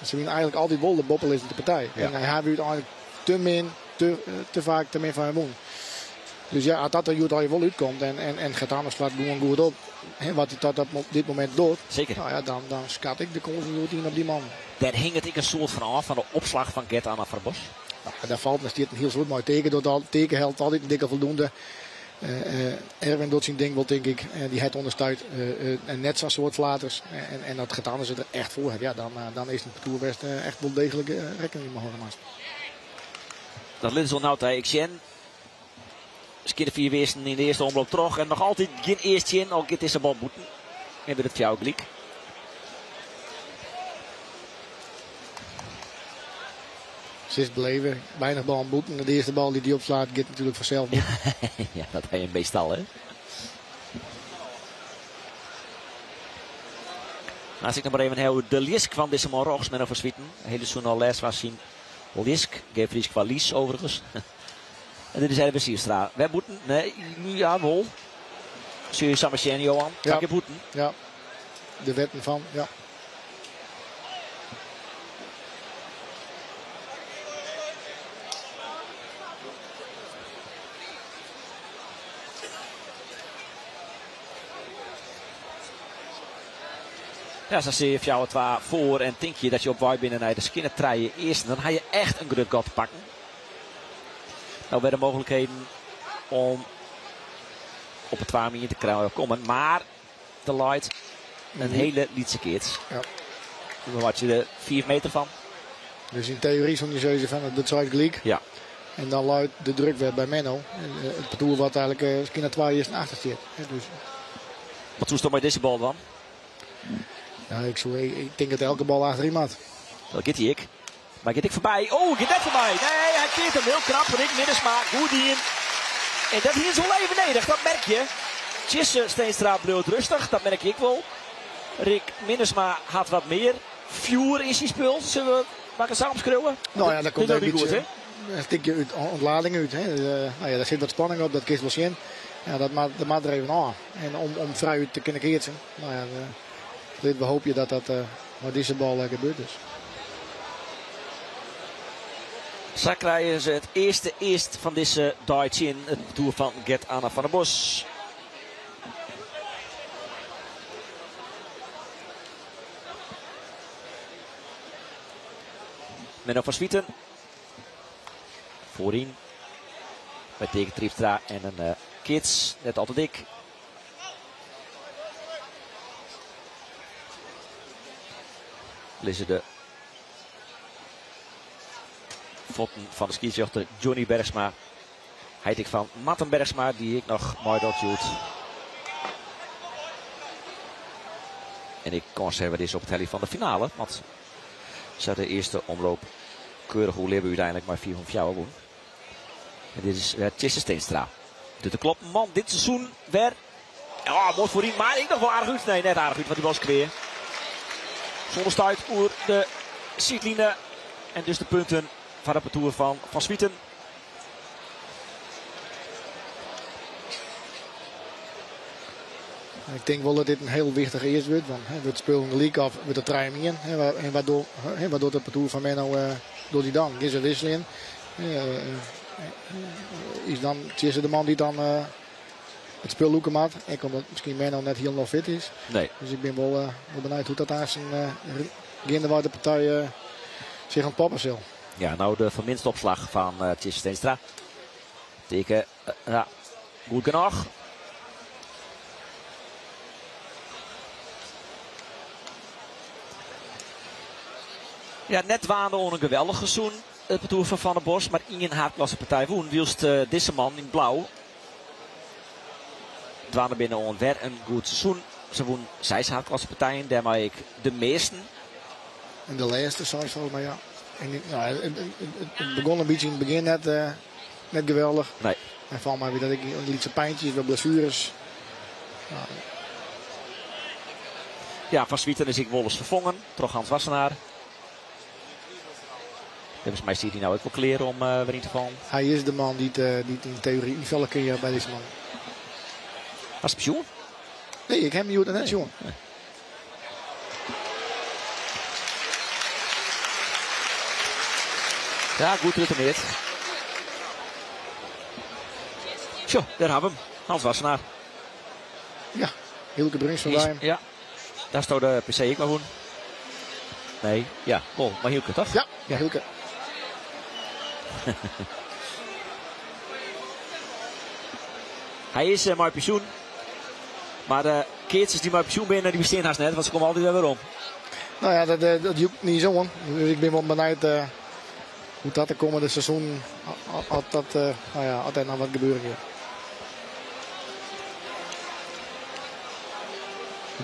se wiene eigentlik altyd wol de boppelizzende partij. Ja. En hy hat úteinlik te min, te faak te min fan him wûn. Dus ja, as dat der hjoed al wol útkomt en Gert Anne slacht gewoan goed op, hè, wat hy tot op dit momint docht. Zeker. Nou ja, dan skat ik de kâns goed yn op dy man. Dêr hinget ek in soad fan ôf, fan de opslach fan Gert Anne van der Bos. Nou, daar falt nog steeds in hiel soad mei. Teake docht al, Teake helpt altyd in dikke voldoende. Erwin docht syn ding wol, tink ik. Dy hat ûnderstuit en net sa'n soad flaters. En dat Gert Anne se der echt foar hat, ja, dan is it partoer bêst echt wol deeglik rekkening mei hâlde moatst. Dat litte se wol no ek sjen. Skjinne 4 wisten yn de earste omloop troch. En noch altyd gjin earst tsjin, al giet dizze bal bûten. En wurdt it fjouwer gelyk. Ze is beleven, weinig bal bûten. De earste bal dy't dy opslacht, giet natuerlik fansels bûten. Ja, dat ha je meastal, hè? As ik noch mar even ha de ljisk fan dizze man rjochts, Menno van Zwieten. Hele seizoen al lêst fan syn ljisk. Geef Frysk foar lies overigens. En dit is Erwin Sierstra. Wer bûten? Nee, ja wol. Sil je samen sjen, Johan. Ja. Kear bûten. Ja, de wetten fan, ja. Ja, sa stean je 4-2 foar en tink je dat je op wei binne nei de skinne trije earsten. Dan ha je echt in grut gat te pakken. Nou wer de mooglikheden om op de 2 manier te krijgen kommen. Maar der leit in hiele lytse keats. Ja. Daar wat je der 4 meter fan. Dus yn teory soe je sizze fan it seit gelyk. Ja. En dan leit de druk wer by Menno. En it partoer wat eigenlik miskien twa earsten achter stiet. Dus. Wat soest dan mei dizze bal dan? Ja, ik, soe, ik, ik tink dat elke bal achteryn moat. Dat giet hy ek. Mar giet ek foarby. Oh, giet net foarby. Nee, hy keart him hiel knap. Rick Minnesma, goed dien. En dat hie se wol even nedich, dat merk je. Tjisse Steenstra bliuwt rêstich, dat merk ik wol. Rick Minnesma hat wat mear fjoer yn syn spul. Sille we mar sa omskriuwe? Nou ja, daar komt Dit een docht hy goed, beetje, hè? een stukje uit, ontlading uit. Hè. Nou ja, daar zit wat spanning op, dat kun je wel zien. Ja, dat moet er even aan. En om vrij uit te kunnen keertsen. Nou ja, we hopen dat dat met deze bal gebeurd is. Sa krije se it earste earst fan dizze dei tsjin it partoer fan Gert Anne van der Bos. Menno van Zwieten. Voorin. Bij Teake Triemstra en in keats. Net al te dik. Lizze de fuotten fan de skiedsrjochter Johnny Bergsma. Heit ek fan Marten Bergsma, dy't ek noch meidocht hjoed. En ik kânshawwer is op it heljen fan de finale. Want se de earste omloop keurich oerlibbe úteinlik mei 4-4 wûn. En dit is Tjisse Steenstra. De klop man dit seizoen wer. Ja, moai foaryn, mar ek noch wol aardich út. Nee, net aardich út, want dy was klear. Sûnder stuit oer de sydline. En dus de punten foar it partoer fan Van Zwieten. Ik tink wol dat dit in hiel wichtich earst wurdt. Want hè, wurdt spul gelyk of wurdt it 3-1. Hè, en waardoor, hè, wat docht it partoer fan Menno docht hy dan? Gean se wikseljen. Is dan Tjisse de man dy't dan it spul lûke moat. Ek omdat miskien Menno net hielendal fit is. Nee. Dus ik bin wol benijd hoe't dat aansten geandewei de partij sich ûntpoppe sil. Ja, no de ferminste opslach fan Tjisse Steenstra. Teake, ja, goed genôch. Ja, net dwaande oan in geweldich seizoen, it partoer fan Van der Bos, mar ien haadklassepartij wûn, wylst dizze man yn blau dwaande binne oan wer in goed seizoen. Se wûn seis haadklassepartijen, dêrmei ek de measten. En de lêste seis folgens my, ja. En, nou, it begûn in bytsje yn it begjin net geweldich. Nee. En folgens my wie dat ek lytse pyntsjes, wat blessueres. Nou. Ja, Van Zwieten is ek wolris ferfongen troch Hans Wassenaar. Neffens my stiet hy no ek wol klear om wer yn te fallen. Hy is de man dy't yn teory ynfalle kin by dizze man. Was it sjoen? Nee, ik ha him hjoed net sjoen. Nee. Ja, goed retourneerd. Zo, daar hebben we hem. Hans Wassenaar. Ja, Hielke Bruns van Is- Wijn. Ja, daar staat de PC ik maar hoe. Nee, ja, oh, maar Hielke toch? Ja, ja, Hielke. Hy is mei pensjoen. Mar de keatsers dy't mei pensjoen binne, dy bestean hast net, want se komme altyd wer werom. Nou ja, dat joech net sa oan. Dus ik bin wol benijd hoe't dat de kommende seizoen, as dat, nou ja, as der noch wat gebeuren giet.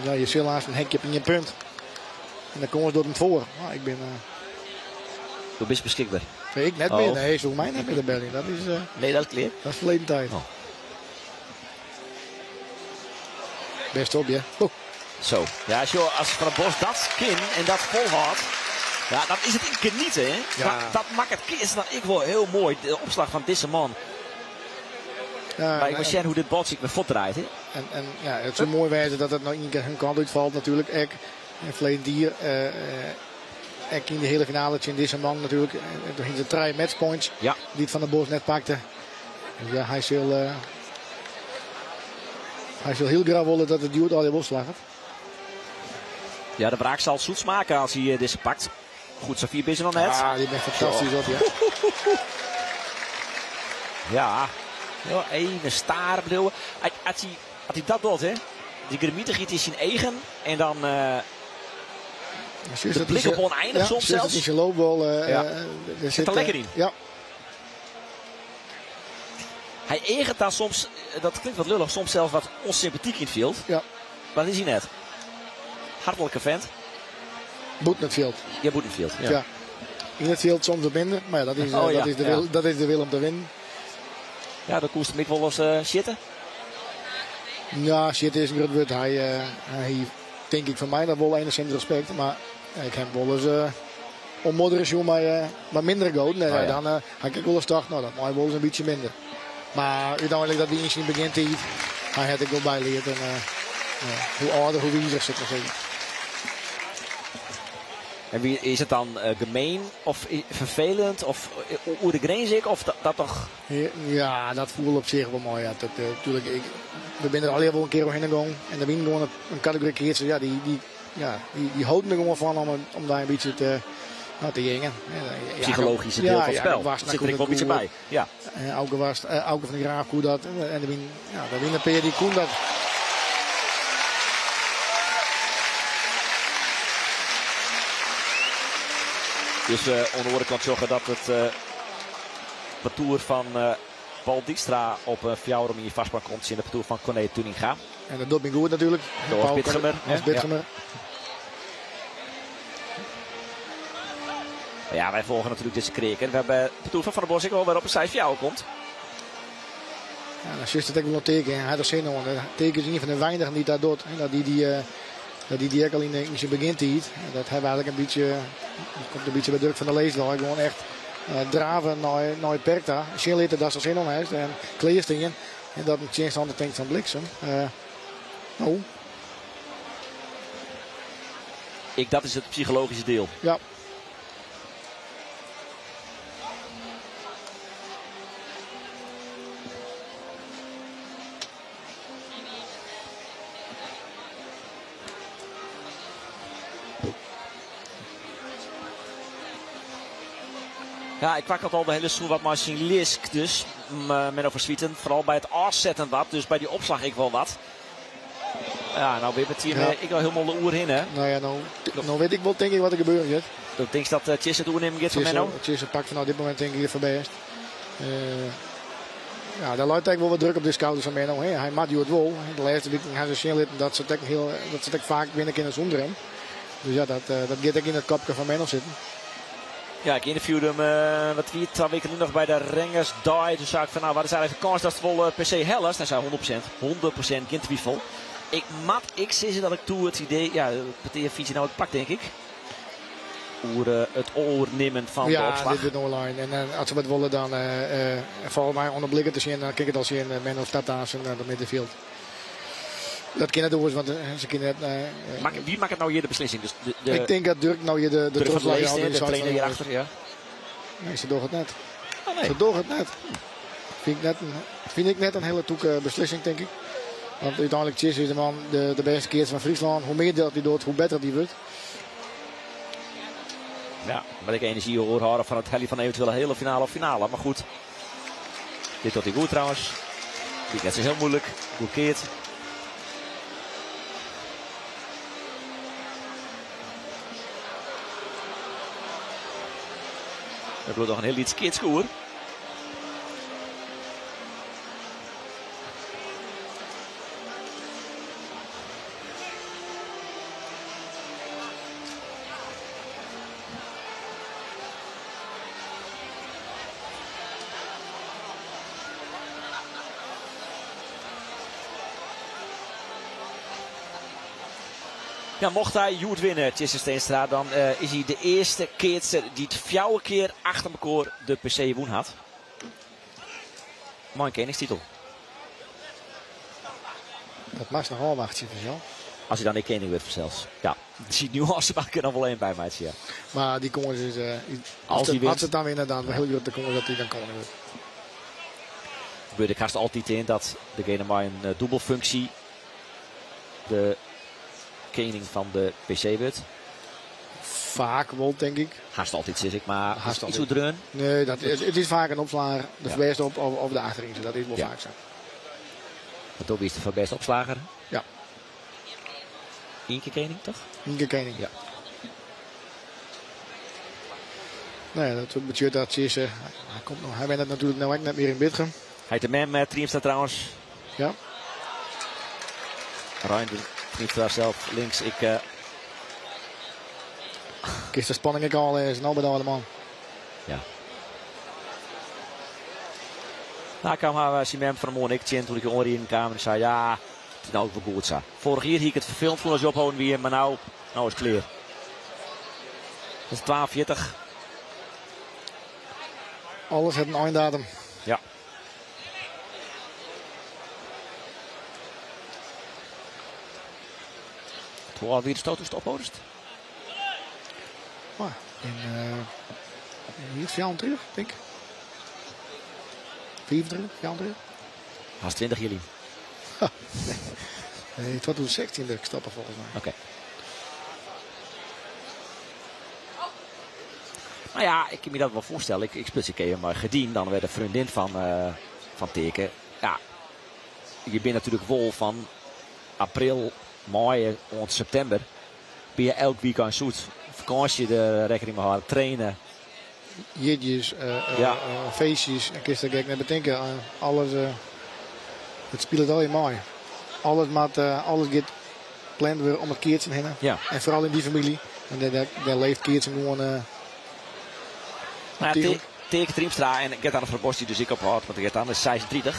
Ja, je sil aanst in hekje op ien punt. En dan komme se door him foar. Nou, ik bin, Do bist beskikber. Nee, ik net Oh. mear. Nee, se hoege my net mear te beljen. Dat is, Nee, dat is klear. Dat is ferleden tiid. Oh. Best op, ja. Oh. Zo, ja, als Van der Bos dat kin en dat volhoudt, ja, dan is het genieten. Hè? Ja. Dat maakt het is dan ik wel heel mooi, de opslag van deze man. Ja, maar ik moet zien hoe dit bot zich weer voortdraait. Hè? En ja, het is zo mooi wijze dat het nog één keer hun kant uitvalt natuurlijk. Ik, en verleden dier, ik in de hele finale in deze man natuurlijk. En toen ging ze 3 matchpoints die het Van der Bos net pakte. Dus ja, hij zal heel graag willen dat het duurt al die opslagen. Ja, de wraak zal zoet smaken als hij deze pakt. Goed, Safir is er nog net. Ja, die bent fantastisch op, ja. Ja, ja, even staren bedoel. Als hij dat doet, hè. Die gremietigheid is zijn eigen. En dan de blik op oneindig soms zelfs. Dat is je loopbal. Ja. Er zit er lekker in. Ja. Hij ergert daar soms, dat klinkt wat lullig, soms zelfs wat onsympathiek in het veld. Ja. Maar dat is hij net. Hartelijke vent. Boet het veld. Ja, boet het veld. Ja. Ja. In het veld soms wat minder, maar ja, dat is, Oh, ja, dat is de ja. wil, dat is de wil om te winnen. Ja, dat koest hem ik wel eens zitten. Ja, zitten is een groot woord. Hij denk ik van mij dat wel enigszins respect, maar ik heb wel eens onmodderen jongen, maar minder goed. Nee, Oh, ja. dan had ik wel eens gedacht, nou dat mag wel eens een beetje minder. Maar uiteindelijk dat die eens niet begint te eten, hij had ik wel bijleerd. En ja, hoe ouder, hoe wijzer zit maar zeggen. En wie is het dan gemeen of vervelend of hoe de grens ik of dat toch? Ja, dat voel op zich wel mooi. Ja. Dat, tuurlijk, we zijn er al heel wel een keer heen gegaan en dan win gewoon een categorie keertje. Ja, die houden er gewoon van om daar een beetje te jengen. Ja, Psychologische ja, deel van het ja, spel. was Zit er ook wel een beetje bij. Ja. Auke was, Auke van de Graaf koe dat. En de win, ja, de win een die koen dat. Dus onder andere kan zeggen dat het parcours van Paul Dijkstra op een fjouwer om in je vastbak komt in het parcours van Corné Tuninga. En dat doet me goed natuurlijk. Door Paul Bitgemer, Als hè? Bitgemer. Ja. Ja, wij volgen natuurlijk deze kreken. We hebben het parcours van Van der Bos ik al weer op een 6 fjouwer komt. Ja, dan is het ook wel een teken. Hij had er zin in. Het teken is een van de weinigen die dat doet. Dat die ook al in zijn begin tijd. En dat hebben we eigenlijk een beetje, dat komt een beetje bij Dirk van der Leesdal. Gewoon echt draven naar het perk daar. Zin litten dat ze zin om heeft. En kleerstingen. En dat een tegenstander denkt van bliksem. Nou. Dat is het psychologische deel. Ja. Ja, ik pak al de hele seizoen wat maar Lisk dus. Menno van Zwieten. Vooral bij het afzetten wat. Dus bij die opslag ik wel wat. Ja, nou weer met team, Ja. ik al helemaal de oer in, hè. Nou ja, nou weet ik wel denk ik wat er gebeurt. Hè. Dat denk je dat Tjisse het oernemen gaat van Menno? Tjisse pakt van nou dit moment denk ik hier voorbij is. Ja, daar luidt eigenlijk wel wat druk op de schouders van Menno. Hè. Hij maakt het wel. De laatste week gaan ze zien dat ze het heel, dat ze het vaak binnen kunnen zonder hem. Dus ja, dat gaat ook in het kopje van Menno zitten. Ja, ik interviewde hem wat wie, 2 weken nog bij de Rengers Die. Toen zei ik van, nou, wat is eigenlijk de kans dat het wel per se hel is? Hij zei 100%, 100% geen twijfel. Ik mat, ik zie dat ik toe het idee, ja, het fiets nou het pak denk ik. Oer, het oornemen van ja, de opslag. Ja, dit wordt online. En als ze wat willen dan, volgens mij onder blikken te zien, dan kijk ik het al zien, Menno staat aan zijn de middenveld. Dat kan het doen, want ze kunnen het, wie maakt het nou hier de beslissing? Dus de ik denk dat Dirk nou hier de Dirk van der terugslag Leest, had, hè, die de zou trainer van- hierachter, ja. Nee, ze doet het net. Oh, nee. Ze doet het net. Vind ik net een hele toeke beslissing, denk ik. Want uiteindelijk Tjisse is de man, de beste keer van Friesland. Hoe meer dat hij doet, hoe beter die wordt. Ja, maar ik energie hoor horen van het helly van eventuele hele finale of finale. Maar goed, dit doet hij goed trouwens. Dit is heel moeilijk. Goed keert. Er wordt nog een heel iets keertschoer. Ja, mocht hy hjoed winne, Tjisse Steenstra, dan is hy de earste keatser dy't fjouwer kear achter mekoar de PC wûn hat. Mei in keningstitel. Dat moatst noch ôfwachtsje, fansels. As hy dan ek kening wurdt, fansels. Ja, dy nuânse moat ik der noch wol even by meitsje, ja. Mar dy kâns is, As hy wint. As se dan winne, dan hiel grutte kâns dat hy dan koning wurdt. Gebeurt ek hast altyd yn dat degene mei in dûbelfunksje de kening fan de PC wurdt. Faak wol, tink ik. Hast altyd, sis ik, mar Hast iets altyd. oerdreaun. Nee, it is faak in opslager, de foarbêste op of de achterynse. Dat is wol faak sa. Want do wiest de foarbêste opslager. Ja. Ien kear kening, toch? Ien kear kening. Ja. Nou ja, dat betsjut dat Tjisse, hy komt noch, hy wennet natuerlik no ek net mear yn Bitgum. Hy hat de mem met Triemstra trouwens. Ja. Reinder Triemstra zelf links. Ik, Kinst de spanning ek al lêze, no by de âlde man. Ja. Nou, ik kwam har syn mem fan 'e moarn ek tsjin toen ik oanriden kaam en sei, ja, it is no ek wol goed sa. Foarich jier hie ik it ferfelend fûn as je opholden wie, mar no, no is it klear. Dat is 42. Alles hat in eindatum. Ja. Hoe âld wie de stoot toen opholst? Oh, in hier 24, denk ik. 24, 24. Haast 20 jullie. Nee, 2016 dat ik stappen volgens mij. Oké. Nou ja, ik kan me dat wel voorstellen. Ik speel een keer met Gerdien, dan werd de vriendin van Teken. Ja, je bent natuurlijk wol van april, mei tot september. Ben je elk weekend zoet. Vakantie de rekening mee houden, trainen. Jitjes, feestjes. Ik kan er gek net bedenken. Alles, het speelt al je mooi. Alles gaat gepland worden om het keertje heen. En vooral in die familie. En daar leeft keertje gewoon natuurlijk. Teke Triemstra en Gert-Anne van der Bos, die dus ik ophoud, want Gert-Anne is 36.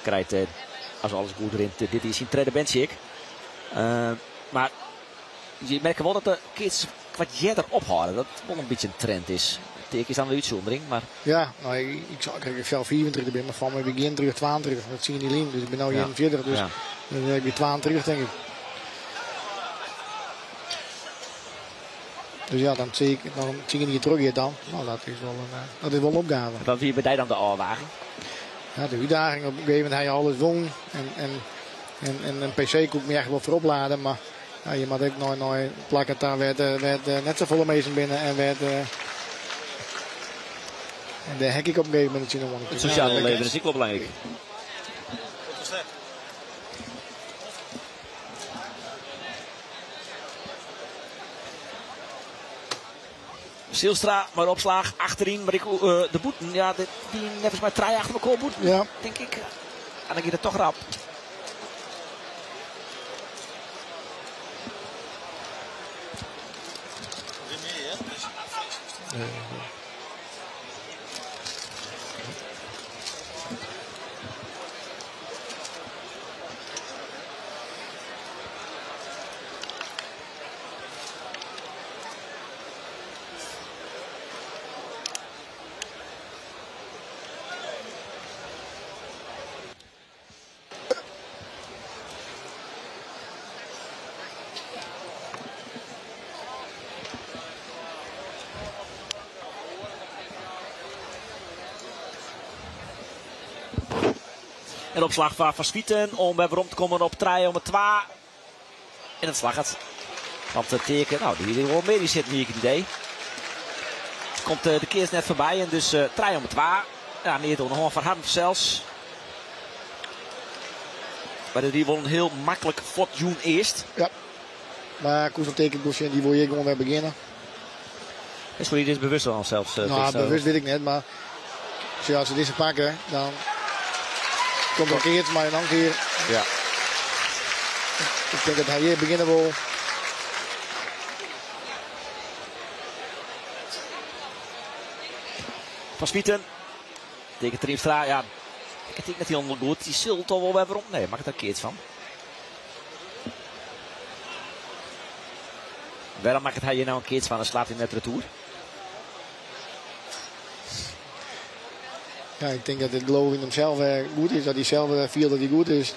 Krijgt, als alles goed rint, dit is zijn tweede bandje ik. Maar je merkt wel dat de kids wat jetter ophouden. Dat het wel een beetje een trend is. Teke is dan een uitzondering, maar... Ja, nou, ik zou ik zelf 24 ben, maar van mijn begin terug 22. Dat zie je niet in. Dus ik ben nu 41, dus dan ben ik weer 22, denk ik. Dus ja, dan zie ik, dan zie ik niet terug hier dan. Nou, dat is wel een opgave. Wat wie bij dan de afwaging? Ja, de uitdaging op een gegeven moment hij alles won. En een PC kon ik me echt wel voor opladen, maar ja, je moet ook nooit plakken daar werd net zo volle mensen binnen en werd. En daar hek ik op een gegeven moment nog wel een Het sociale keer. leven is ook wel belangrijk. Zijlstra, maar opslag achterin. Maar ik de boeten, ja, die net maar drie achter elkaar boeten, denk ik. En dan gaat het toch rap. En opslag van Swieten om weer om te komen op 3 om het 2. En het slag het. Want de teken, nou, die wil wel meer, die zit niet het idee. Komt de keer net voorbij en dus 3 om het 2. Ja, neer door de hand van Harm zelfs. Maar de drie won heel makkelijk Fortune eerst. Ja, maar Koes van Teken, die wil je gewoon weer beginnen. Is voor jullie dit bewust al zelfs? Nou, Teken? bewust weet ik net, maar als ze deze pakken, dan komt er een keertje, maar een keer. Ik denk dat hij hier beginnen wil. Van Swieten. Tegen Triemstra, ja. Ik denk dat hij helemaal goed. Die zult toch wel weer rond. Nee, maak het daar een keertje van. Waarom maakt hij hier nou een keertje van en slaat hij net retour? Ja, ik denk dat het geloof in hemzelf goed is. Dat hij zelf voelt dat hij goed is.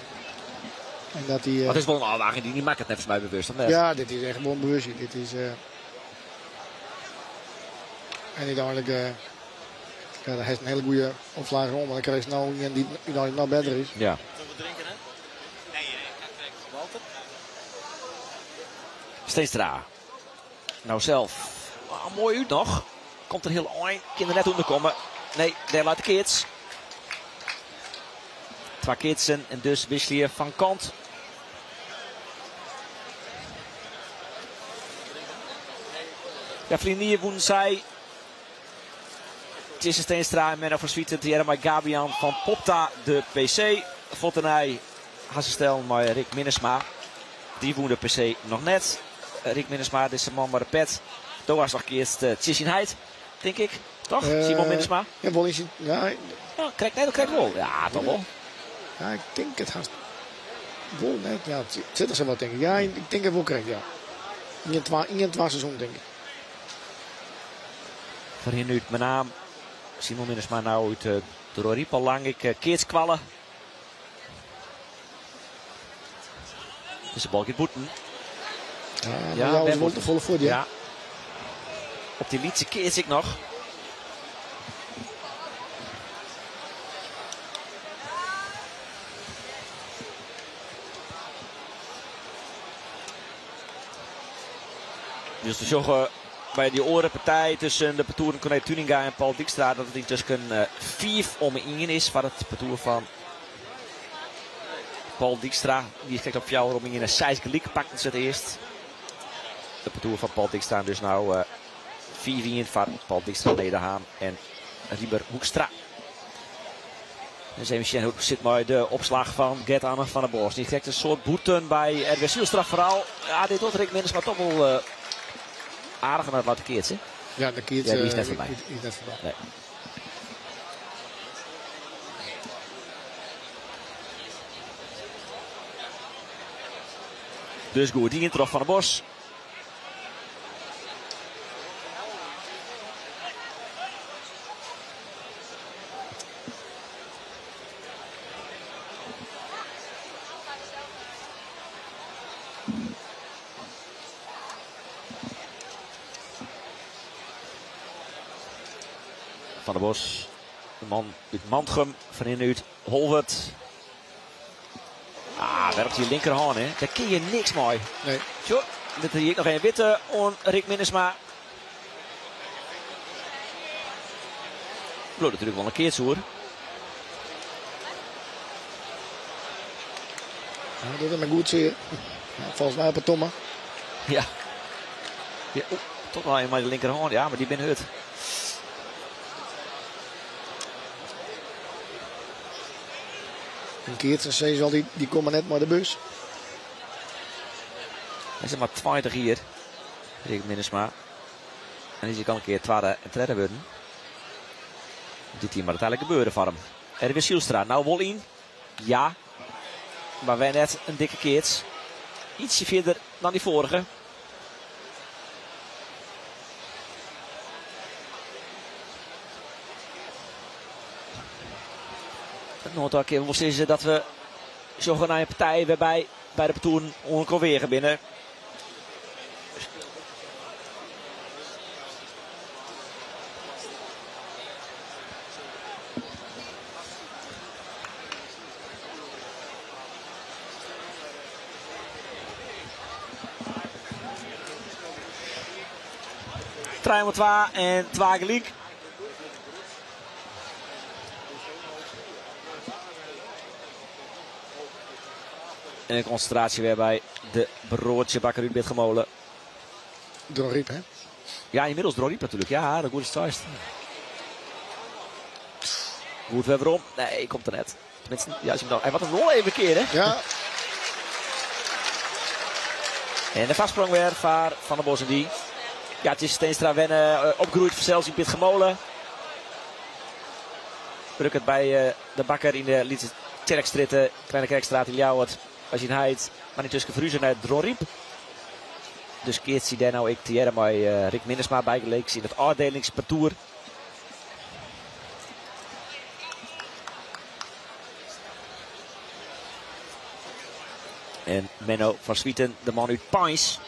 En dat hij, Het is wel een afwaging die niet maakt het net voor mij bewust. Of net? Ja, dit is echt gewoon bewust. Dit is, En uiteindelijk, ja, hij heeft een hele goede opslag om. Maar dan krijg je nou iemand die uiteindelijk nog beter is. Ja. Steenstra. Nou zelf. Oh, mooi uit nog. Komt er heel eind. Kan er net onder komen. Nee, daar laat de kids. Twee kitsen en dus wissel je van kant. Ja, vrienden, woen zij. Tjisse Steenstra en Menno van Zwieten. Tjerma Gabian van Popta, de PC. Vottenij, Hassestel, maar Rick Minnesma. Die woen de PC nog net. Rick Minnesma, dit is de man bij de pet. Doas nog eerst uh, Heid, denk ik. Toch? Simon Minnesma? Ja, wel is ja, ja, krijg, nee, dat krijg ik wel. Ja, toch wel. Ja, ik denk het haast wel net. Ja, het zit er zo wat, denk ik. Ja, ik denk het wel correct, ja. In het seizoen, denk ik. Voor hier nu mijn naam. Simon Minnesma nou uit de Roriep al lang. Ik keertskwallen. Dus de bal gaat boeten. Ja, ja, is de volle voet, ja. Ja. Op die lietse keert ik nog. Dus de joggen bij die orenpartij tussen de partoeren Corné Tuninga en Paul Dijkstra dat het intussen 4 om 1 is waar het partoer van Paul Dijkstra. Die kijkt op jou om in een 6 gelijk pakt ze het eerst. De partoer van Paul Dijkstra dus nou 4-1 van Paul Dijkstra, Nederhaan en Rieber Hoekstra. En even hoe zit maar de opslag van Gert Anne van der Bos. Die trekt een soort boeten bij Erwin Zijlstra vooral. Ja, dit doet Rick Minnes maar toch wel aardig aan het laten keertje. Ja, de keertje, ja, die is net voorbij. Die is net voorbij. Nee. Dus goed, die introk van der Bos. Van der Bos, de man uit Mantgum, van in uit Holwert. Ah, werpt die linkerhand, hè. Daar kun je niks mee. Nee. Zo, dit hier nog een witte on Rick Minnesma. Bloot natuurlijk wel een keertje hoor. Ja, dat is maar goed zeer. Ja, volgens mij op het tomme. Ja. Ja, oh, toch wel eenmaal de linkerhand. Ja, maar die ben hut. Een keertje en al die komen net maar de bus. Hij is er maar 20 hier. Rick Minnesma. En die kan een keer tweede en derde worden. Dit hier maar uiteindelijk gebeuren van hem. Erwin Zijlstra, nou wel in. Ja. Maar wij net een dikke keerts. Ietsje verder dan die vorige. Het nog een keer wel dat we zo gaan naar een partij waarbij bij de partoeren ongeveer binnen. Trein 2 en 2 gelijk. En een concentratie weer bij de broodje bakker uit Bitgemolen. Dronryp, hè? Ja, inmiddels Dronryp natuurlijk. Ja, de goede start. Goed, weer waarom? Nee, komt er net. Tenminste, ja, als je hem dan... En wat een rol even keer, hè? Ja. En de vastsprong weer van Van der Bos en die. Ja, het is Steenstra wennen, opgegroeid zelfs in Bitgemolen. Druk het bij de bakker in de Lietse Kerkstraat, Kleine Kerkstraat in Ljouwert. Als je een heid, maar intussen verhuizen naar Dronryp. Dus keatst sy dêr no ek tegearre mei Rick Minnesma bygelyks yn it ôfdelingspartoer. En Menno van Zwieten, de man út Peins.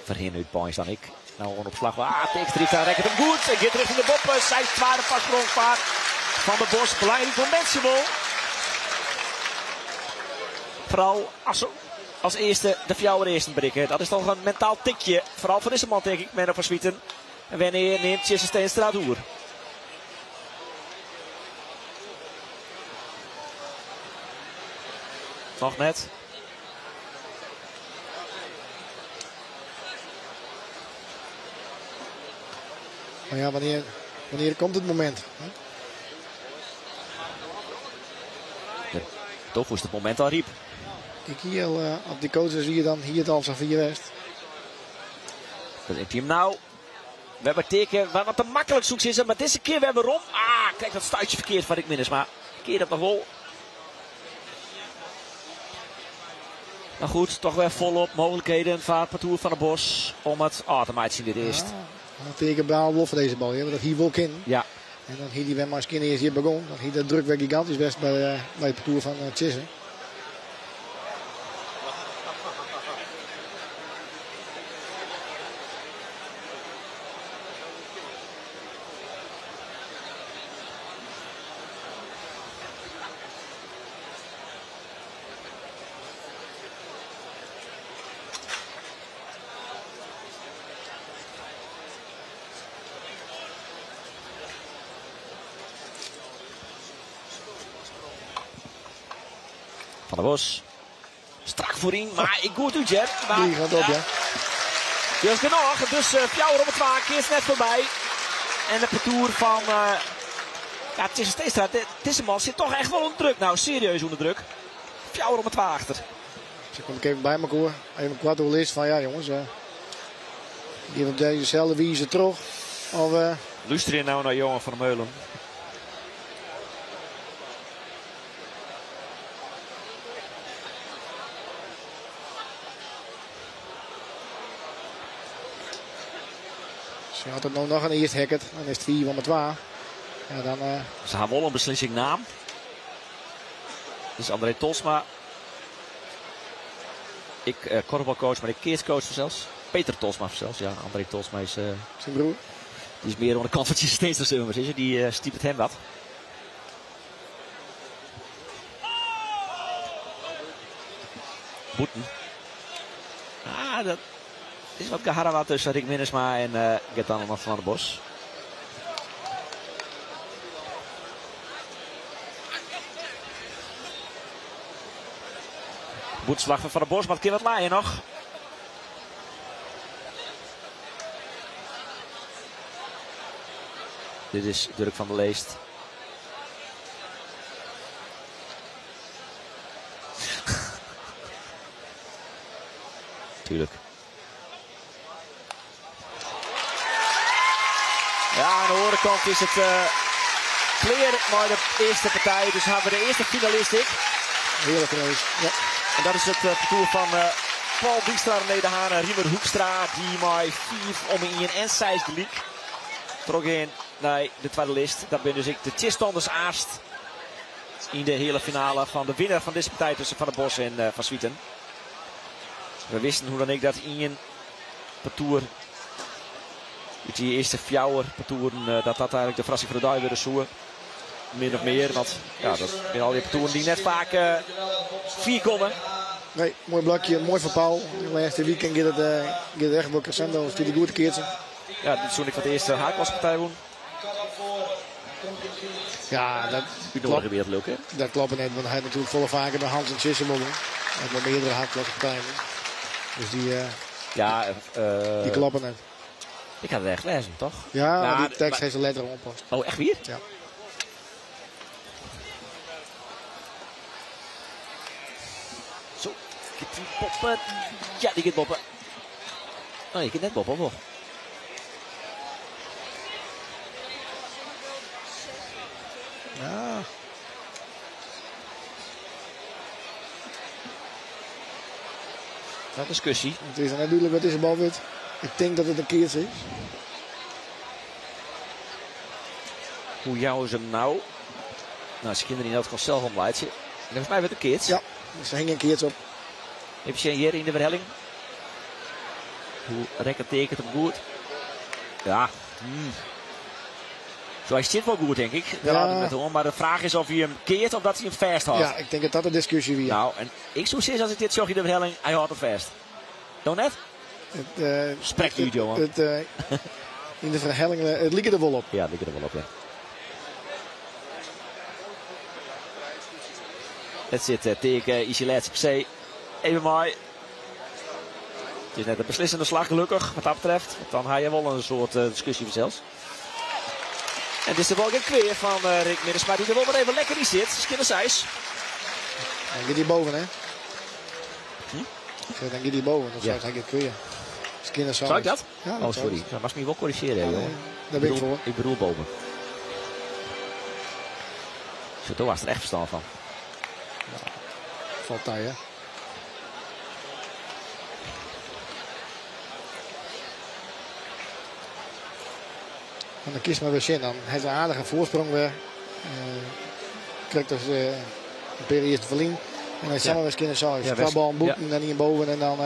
Foarhinne út Peins dan ek. Nou oan opslach. Ah, Tekstra rekket him goed. En giet richting de boppe. Sy twadde foarsprong foar Van der Bos. Belangryk momintsje wol. Foaral as as earste de fjouwer earsten berikke. Dat is toch in mentaal tikje. Foaral foar dizze man, tink ik, Menno van Zwieten. En wannear nimt Tjisse Steenstra it oer? Noch net. Maar ja, wanneer, wanneer komt het moment? Hè? Ja, toch is het moment al ryp. Ik hier al, op die coaches hier dan hier het al zo vier west. Dat heeft hij hem nou. We hebben teken wat te makkelijk zoekt is, maar deze keer weer waarom. Ah, kijk dat stuitje verkeerd van Rick Minnesma. Keer dat nog wel. Maar goed, toch weer volop mogelijkheden van het parcours van de Bos om het ah, te maken dit eerst. Ja, teken wel voor deze bal, ja, dat hier wil in. Ja. En dan hier die weer maar eerst hier begon. Dan hier de druk weer gigantisch best bij het parcours van Tjisse. Van der Bos. Strak voorin, maar ik goed uit, Jet. Maar, Die gaat op, ja. Die is genoeg, dus fjouwer op het twa, keer is net voorbij. En de parcours van ja, Tjisse Steenstra, Tisseman zit toch echt wel onder druk. Nou, serieus onder druk. Fjouwer om het twa achter. Dus kom ik even bij elkaar. Even een kwart over list van ja jongens. Geef op dezezelfde wijze terug. Of, Luister je nou naar Johan van der Meulen? Ze had het nog een eerst hacket. Dan is het 4 om het 2. Ja, dan, Ze gaan wel een beslissing naam. Dus André Tolsma. Ik korfbalcoach, maar ik keerscoach zelfs. Peter Tolsma zelfs. Ja, André Tolsma is zijn broer. Die is meer aan de kant van Tjisse Steenstra, zullen we maar zeggen. Die stiept het hem wat. Boeten. Ah, dat is wat geharrewat tussen Rick Minnesma en Gert-Jan van der Bos. Boetslag van Van der Bos, maar het kan wat laaien nog. Dit is Durk van der Leest. Tuurlijk. Ja, aan de overkant is het clear bij de eerste partij. Dus hebben we de eerste finalist, ik. Heerlijk geweest, ja. En dat is het parcours van Paul Dijkstra, René de Haan en Riemer Hoekstra. Die maar 4 om 1 en 6 gelijk. Trok in naar de tweede list. Dat ben dus ik de Tjistanders Aast in de hele finale van de winnaar van deze partij tussen Van der Bos en Van Zwieten. We wisten hoe dan ik dat in parcours, uit die eerste fjouwer parcouren, dat dat eigenlijk de verrassing van de dag weer is. Min of meer, want ja, dat zijn al die parcouren die net vaak 4 komen. Nee, mooi blokje, mooi van Paul. De laatste weekend gaat het echt wel crescendo, als die goed keert. Ja, dit is ik van de eerste haaklaspartij won. Ja, dat U klopt. weer leuk, hè? Dat klopt net, want hij heeft natuurlijk volle vaker bij Hans en Tjisse won. Hij heeft wel meerdere haaklaspartijen. Dus die kloppen net. Ik had het echt lezen, toch? Ja, maar die tekst heeft de letter oppast. Oh, echt weer? Ja. Zo, die poppen. Ja, die gaat poppen. Oh, je kunt net poppen, of? Ja. Dat discussie. Het is net duidelijk wat deze bal wordt. Ik denk dat het een keertje is. Hoe jouwen ze hem nou? Nou, ze kinderen in dat gewoon zelf omleidje. Volgens mij werd een keertje. Ja, ze hingen een keertje op. Even zien hier in de verhelling. Hoe rekken tekent hem goed. Ja. Zo, hij zit wel goed, denk ik. Daar Ja. had ik het om. Maar de vraag is of hij hem keert of dat hij hem vasthoudt. Ja, ik denk dat dat de discussie weer. Nou, en ik zou zeggen als ik dit zag in de verhelling, hij houdt het vast. Dan net? Het, Spreekt u, Johan. Het, in de verhelling, het liep er wel op. Ja, het liep er wel op, ja. Het zit tegen Isilet op C. Even mooi. Het is net een beslissende slag, gelukkig, wat dat betreft. Want dan ga je wel een soort discussie zelfs. En dit is de bal weer van Rick Minnesma, die er wel maar even lekker in zit. Skinner Seis. Dan gaat hij boven, hè? Ja, dan gaat hij boven, dan zou ik het weer. Skinner Zou ik dat? Ja, dat oh, sorry. zou ik. Dat mag me wel corrigeren, Ja, joh. nee, daar ben ik voor. Ik bedoel boven. Zo, was er echt verstand van. Ja, valt daar, hè? En dan kies maar weer zin. Dan heeft een aardige voorsprong weer. Krijgt dus een periode te verliezen. En dan samen weer kunnen zo. Ja, Twee ballen boeten en dan hier boven en dan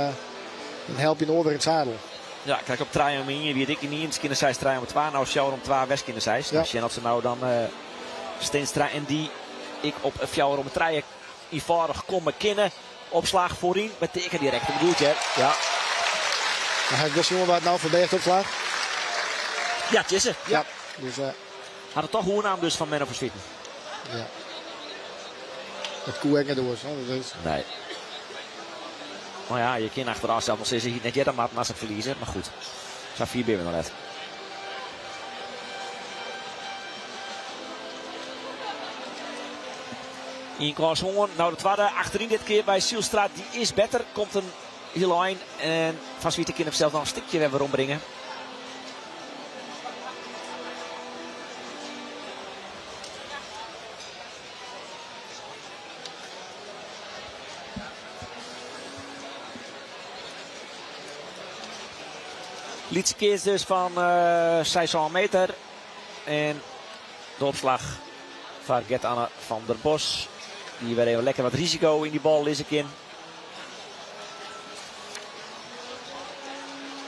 help je Noorwegen het zadel. Ja, kijk op trein om in, wie ik niet in kunnen zijn trein om 2, nou sjouwer om 2 West kunnen zijn. Dus dat ze nou dan Steenstra en die ik op fjouwer om trein eenvoudig komen kennen. Opslag voorin, met teken direct. Dat bedoelt je, ja. Dan ga ik dus jongen waar het nou verbergt opslag. Ja, Tjisse. Ja. Ja, dus, Had het toch naam dus van Menno van Zwieten. Ja. Dat koe ik net door, zo. Dat is... Nee. Maar ja, je kan achteraf zelf nog steeds net jij dan maar naast het verliezen. Maar goed, zijn 4 binnen nog net. In Hoorn, nou de tweede achterin dit keer bij Zielstra. Die is beter, komt een heel eind. En Van Zwieten kan hem zelf nog een stukje weer ombrengen. Lietse keer dus van 600 meter. En de opslag van Gert-Anne van der Bos. Die weer even lekker wat risico in die bal is ik in.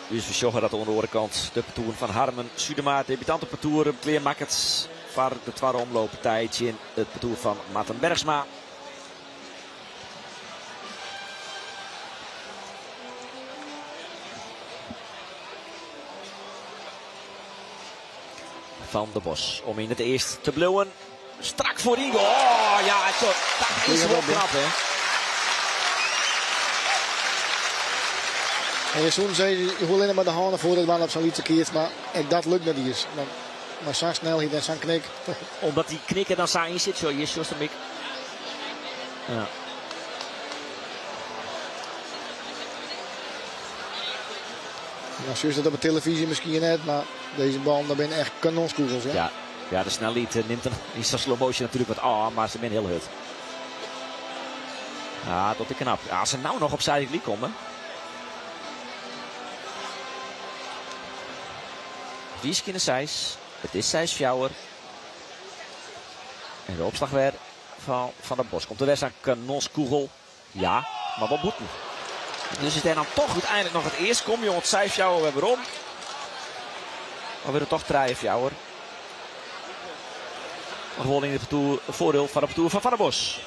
Dus we zorgen dat aan de andere kant de partour van Harmen Sudema, debutante partour, kleermakkers voor de tweede omlooppartijtje in het partour van Marten Bergsma. Van der Bos om in het eerst te bloeien. Strak voor Ingo. Oh ja, zo, dat is wel knap, hè. En je soms zei je hoort alleen maar de handen voor dat op zo'n lietse keert, maar en dat lukt niet eens. Maar zo'n snelheid en zo'n knik. Omdat die knikker dan zo in zit, zo, hier is de mik. Ja. Nou, zo is dat op de televisie misschien net, maar deze bal, daar zijn echt kanonskogels. Hè? Ja, ja, de snelheid neemt een, is dat slow motion natuurlijk wat aan, maar ze zijn heel hard. Ja, dat is knap. Ja, als ze nou nog op zijde komen. Wie is Kinderzijs? Het is Zijs Fjouwer. En de opslag weer van Van der Bos. Komt er weer aan kanonskogel. Ja, maar wat moet nu? Dus is er dan toch uiteindelijk nog het eerst. Kom jongens, Zijs Fjouwer weer om. Maar weer toch drie Fjouwer. Nog wel in het parcours, voordeel van de parcours van Van der Bos.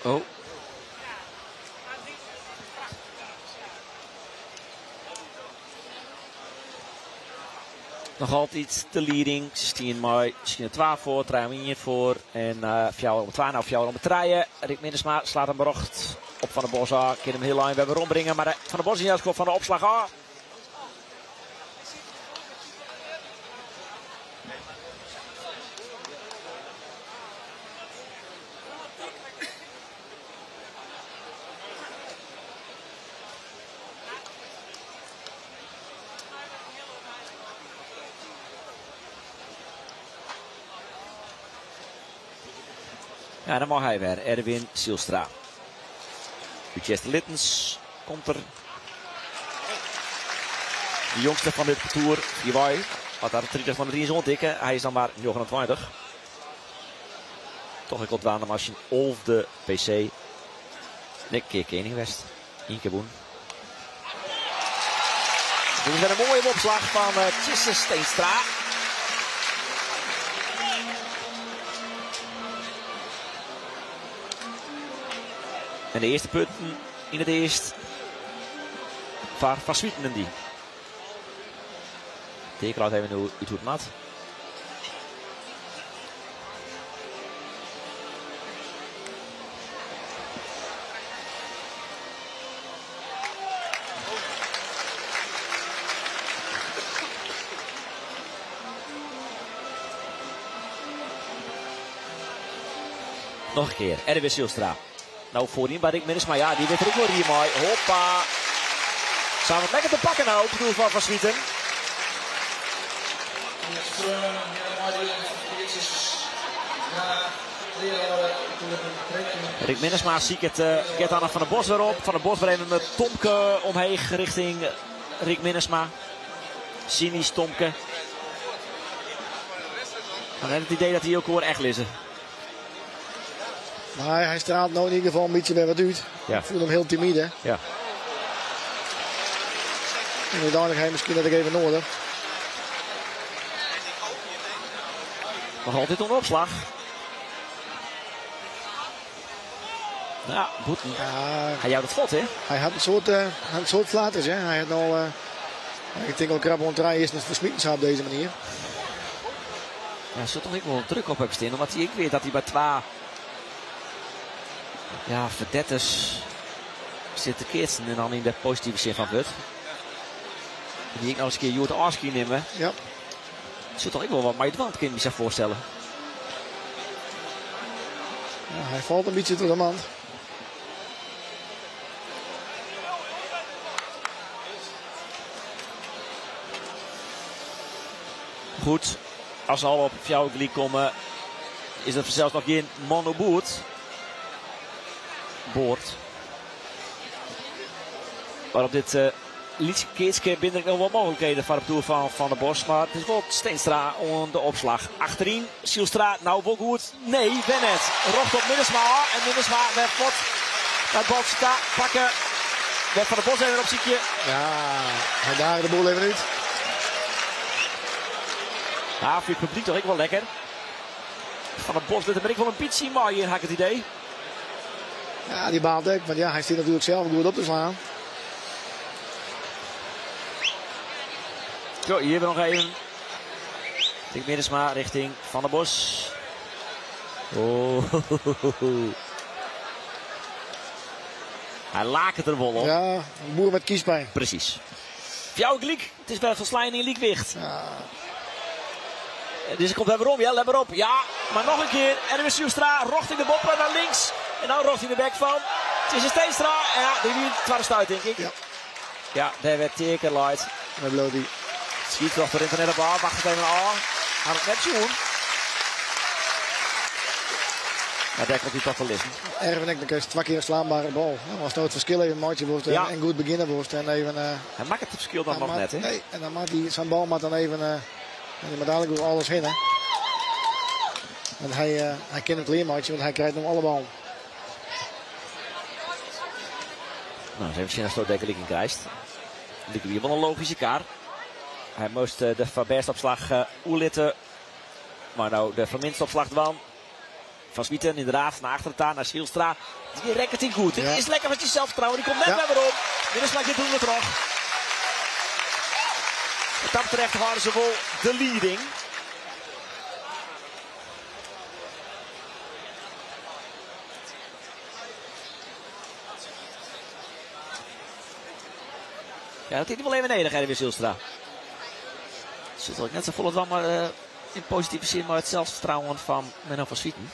Oh. Nog altijd de leading. 16 mooi. Misschien 12 voor, 3 voor. En Fjouwer om 12, nou Fjouwer om 3. Rick Minnesma slaat hem berocht op Van der Bos. Ah, kan hem heel lang weer rondbrengen. Maar Van der Bos in juist van de opslag. Ah. Ja, dan mei hy wer. Erwin Zijlstra. Út Easterlittens komt er. De jongste fan dit partoer, fierwei. Hat daar de 30 fan de iis oantikke. Hy is dan mar 29. Toch ek al dwaande mei syn alfde PC. En ek kear kening west. Ien kear wûn. Dit is wer in moaie opslach fan Tjisse Steenstra. En de earste punten yn it earst foar Van Zwieten en dy. Teake leit even út hoe it moat. Noch in kear, Erwin Zijlstra. Nou foaryn by Rick Minnesma, ja, dy wit der ek wol rie mei. Hoppa. Sa wat lekker te pakken nou, op het doel van Van Zwieten. Rick Minnesma siket uh, Gert-Anne van der Bos wer op. Van der Bos wer even met Tomke omheech richting Rick Minnesma. Cynisch Tomke. Maar net het idee dat hy elkoar echt lizze. Maar hy straalt no yn ieder gefal in bytsje wer wat út. Ja. Ik fiel him hiel timide. Ja. En úteinlik ha hy miskien dat ek even nedich. Noch altyd oan de opslach. Ja, bûten. Ja. Hy jout it fuort, hè? Hy hat in soad flaters, hè? Hy hat al, ik tink al krap oan trije earsten fersmiten sa op dizze manier. Ja, sil toch ek wol druk op him stean, omdat hy ek wit dat hy by twa, ja, verdetters sit te keatsen en dan yn de positive sin fan it wurd. En dy ek noch ris in kear hjoed ôfskie nimme. Ja. Sil toch ek wol wat mei dwaan, kin ik my sa foarstelle. Ja, hy falt in bytsje troch de mand. Goed, as se al op fjouwer gelyk komme, is dat fansels noch gjin man oer boerd. Board. Mar op dit lytse keatske binne der noch wol mooglikheden foar it partoer fan Van der Bos. Mar it is wol Steenstra oan de opslach. Achteryn, Zijlstra, nou wol goed. Nee, wer net. Rocht op Minnesma ôf en Minnesma wer fuort nei it baltsje ta. Pakke. Wer Van der Bos even opsykje. Ja, hy daagt de boel even út. Ja, foar it publyk toch ek wol lekker. Van der Bos lit him ek wol in bytsje mei yn, ha ik it idee. Ja, dy baalt ek, want ja, hy stiet natuerlik sels goed op te slaan. Zo, hier hebben we nog even. Rick Minnesma richting Van der Bos. Oh. Hy laket der wol om. Ja, in boer met kiespijn. Presys. Fjouwer gelyk. It is wer folslein yn lykwicht. Ja. Dus komt wer werom. Ja, let mar op. Ja, mar noch in kear. Erwin Zijlstra rjochting de boppe nei links. En dan rjochting de bek fan Tjisse Steenstra. Ja, dy wie twadde stuit, tink ik. Ja. Ja, dêr wer Teake leit. Dêr bliuwt hy. Skiedsrjochter rint der net op ôf. Wachtet even ôf. Hat it net sjoen. Mar dêr komt hy toch te lizzen. Erwin ek, dan krijst twa kear in slaanbare bal. Nou, ast no it ferskil even meitsje wolst en goed begjinne wolst en even, Hy makket it ferskil dan dan noch moat net, hè? Nee, en dan moat hy, sa'n bal moat dan even, en dy moat eigentlik oer alles hinne. Want hy kin him klear meitsje, want hy krijt no alle ballen. Nou, eens even sjen oftsto dêr gelyk yn krijst. Liket my wol in logyske kar. Hy moast de foarbêstopslach oerlitte. Mar no de foarminstopslach dwaan. Van Zwieten inderdaad nei achteren ta, nei Zijlstra. Dy rekket hy goed. Dit is lekker wat je zelfvertrouwen. Die komt net wer werom. Minnesma giet ûnder troch. Wat dat betreft hâlde se wol de lieding. Ja, dat is wol even nedich, Erwin Zijlstra. Sit net safolle dwaan, mar yn positive sin mei it selsfertrouwen fan Menno van Zwieten.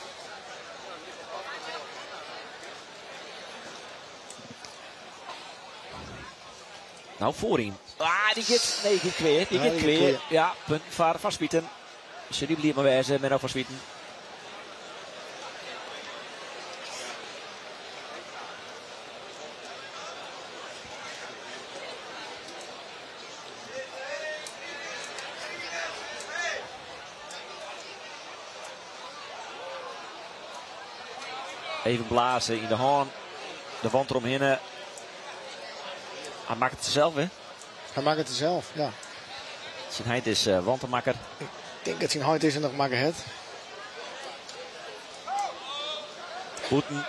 Nou, foaryn. Ah, dy giet, nee, dy giet klear. Dy Ja, giet dy giet klear. klear. Ja, punt foar Van Zwieten. Sil dy bliid mei wêze, Menno van Zwieten. Even blazen in de hân. De wand eromhinne. Hij maakt het zelf, hè? Hij maakt het zelf, ja. Zijn heit is wantenmakker. Ik denk dat zijn heit is en nog makker het. Boeten.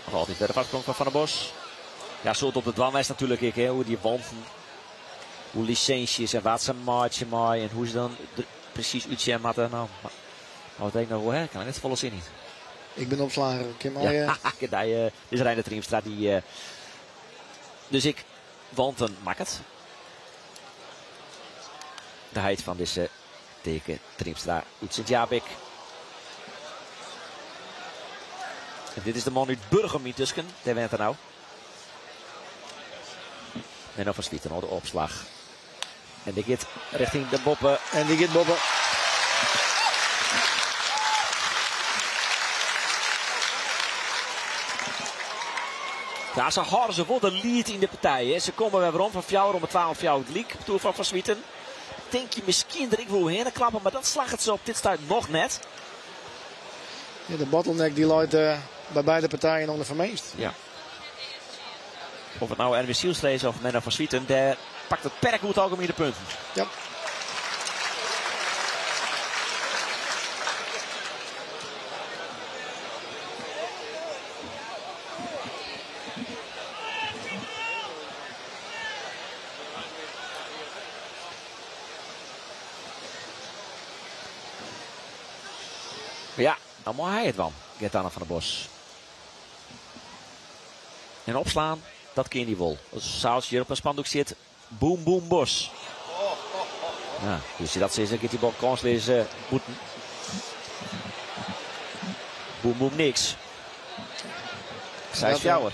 Nog altijd bij de vastsprong van Van der Bos. Ja, soort op de dwanwijs natuurlijk ik, hè, hoe die wanten, hoe licenties en wat ze maatje maai en hoe ze dan precies uitzien moeten. Nou, maar wat denk ik nou, hè, kan ik net volle zin niet. Ik ben opslager, ik kan Ja, daar, dit is Reiner Triemstra die. Dus ik wanten mak het. De heit van deze teken Triemstra uit Sint-Jabik. En dit is de man uit Burgum intussen. Daar went er nou. Menno van Zwieten, de opslag. En die gaat richting de boppen. En die gaat boppen. Ja, ze houden ze wel de lead in de partij. Hè. Ze komen weer om van Fjouwer om het 12 Fjouwer het leak. Toer van Van Zwieten. Denk je misschien dat ik wil heen klappen, maar dat slaagt het ze op dit stuit nog net. Ja, de bottleneck die loopt bij beide partijen onder vermeest. Ja. Of het nou Erwin Zijlstra is of Menno van Zwieten, daar pakt het perk goed algemeen de punten. Ja. Ja, dan moet hij het wel, Gert-Anne van der Bos. En opslaan, dat kun je niet wel. Als je hier op een spandoek zit, boem boem bos. Ja, dus dat is een keer die bal kansloos moeten. Boem boem niks. Zij is jouwer.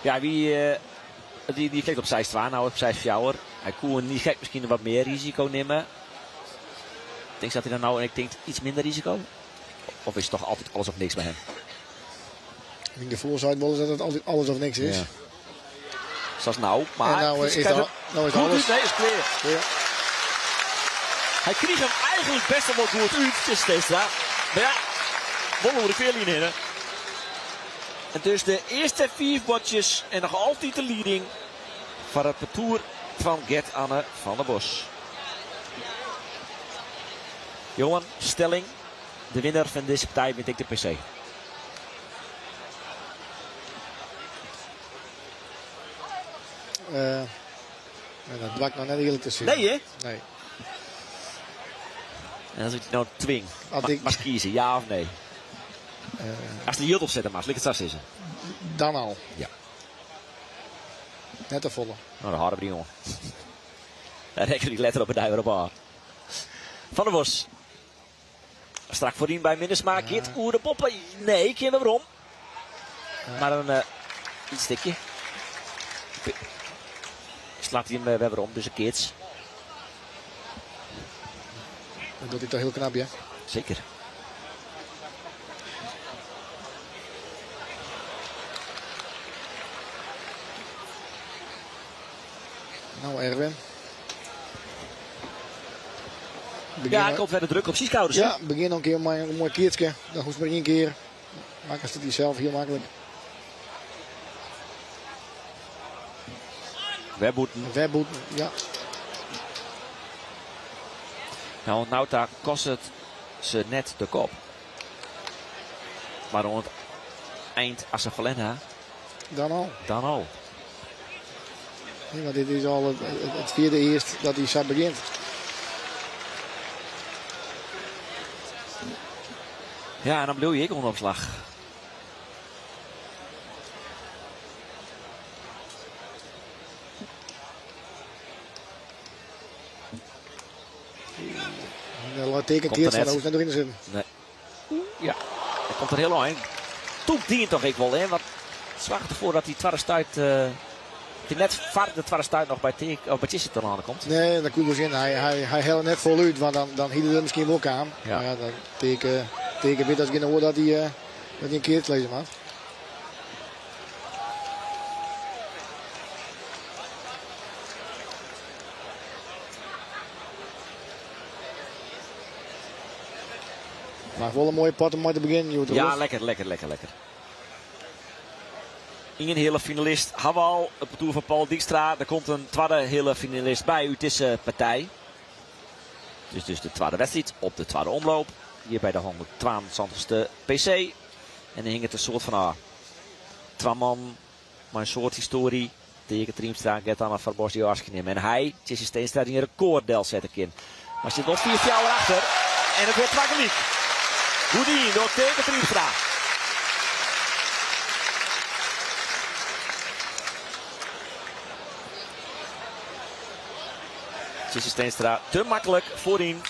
Ja, wie die kijkt op zij 2, nou op zij 4. Hij kon niet gek misschien wat meer risico nemen. Ik denk dat hij dan nou en ik denk iets minder risico. Of is het toch altijd alles of niks bij hem? Ik denk de voorzijde wel eens dat het altijd alles of niks is. Ja. Zoals nou, maar En nou het is kijk, nou is goed alles. uit, nee, is clear. Ja. Hij kreeg hem eigenlijk best wel goed uit, het is steeds daar. Maar ja, won over de veerlijn heen, hè. En dus de eerste 4 bordjes en nog altijd de leading voor het parcours van Gert-Anne van der Bos. Johan, stelling. De winnaar van deze partij wint ik de PC. Dat dwak nou net eerlijk te zien. Nee, hè? Nee. En als ik nou dwing, Als ik maar kiezen, ja of nee? Als de jild opzetten, maar ligt het straks eens. Dan al. Ja. Net te volle. Nou, de harde jongen. Daar reken ik letter op het duiver op haar. Van der Bos. Strak voorin bij Minnesma. Ja. Kit Oer de Poppen. Nee, keer weer om. Ja. Maar een iets stikje. Slaat hij hem weer om, dus een kids. Dat doet hij toch heel knap, ja? Zeker. Nou, Erwin. Begin Ja, hij komt verder druk op zijn schouders, Ja, hè? begin nog een keer een mooi keertje. Dan hoeft maar 1 keer. Maak het hij zelf heel makkelijk. Webboeten. Webboeten, ja. Nou, Nauta kost het ze net de kop. Maar rond het eind Asafalena. Dan al. Dan al. Nee, want dit is al het vierde eerst dat hij zo begint. Ja, en dan bedoel je ik onder opslag. Ja, laat teken Komt keert er van net. de hoeft net erin te zitten. Nee. Ja, hij komt er heel lang. Toen dient toch ik wel in, want het zorgt ervoor dat die tweede stuit Dat hij net foar de twadde stuit noch by Teake, of by Tjisse telâne komt. Nee, dat koe wol sjen. Hy, hy, hy helle net folút, want dan, dan hie er der miskien wol kaam. Ja. Mar ja, dan Teake, Teake wit as gjin oar dat hy, dat hy in keats lizze moat. Maar wol in moaie pot om mei te begjinnen, hjoed. Ja, lekker, lekker, lekker, lekker. Ien heale finalist ha we al, it partoer fan Paul Dijkstra. Der komt in twadde heale finalist by út dizze partij. It is dus de twadde wedstriid op de twadde omloop. Hjir by de 172ste PC. En der hinget in soad fan ôf. Twa mannen mei in soad histoarje. Teake Triemstra, Gert-Anne van der Bos dy't ôfskied nimme. En hy, Tjisse Steenstra, dy't in rekôr delsette kin. Mar stiet wol 4-4 achter. En it wurdt twa gelyk. Goed dien troch Teake Triemstra. Tjisse Steenstra te maklik foaryn.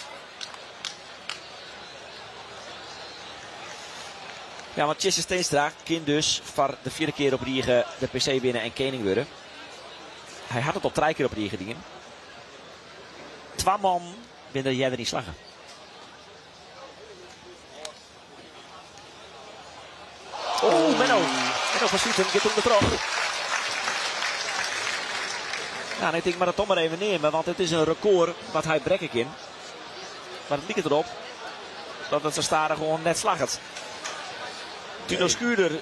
Ja, want Tjisse Steenstra kin dus foar de fjirde kear op rige de PC winne en kening wurde. Hy hat it al trije kear op rige dien. Twa man binne der earder yn slagge. Oh, Menno. Menno van Zwieten giet ûndertroch. Ja, en ik tink, mar dat toch mar even neame, want it is in rekôr wat hy brekke kin. Mar it liket derop dat it sa stadichoan net slagget. Tino Schuurder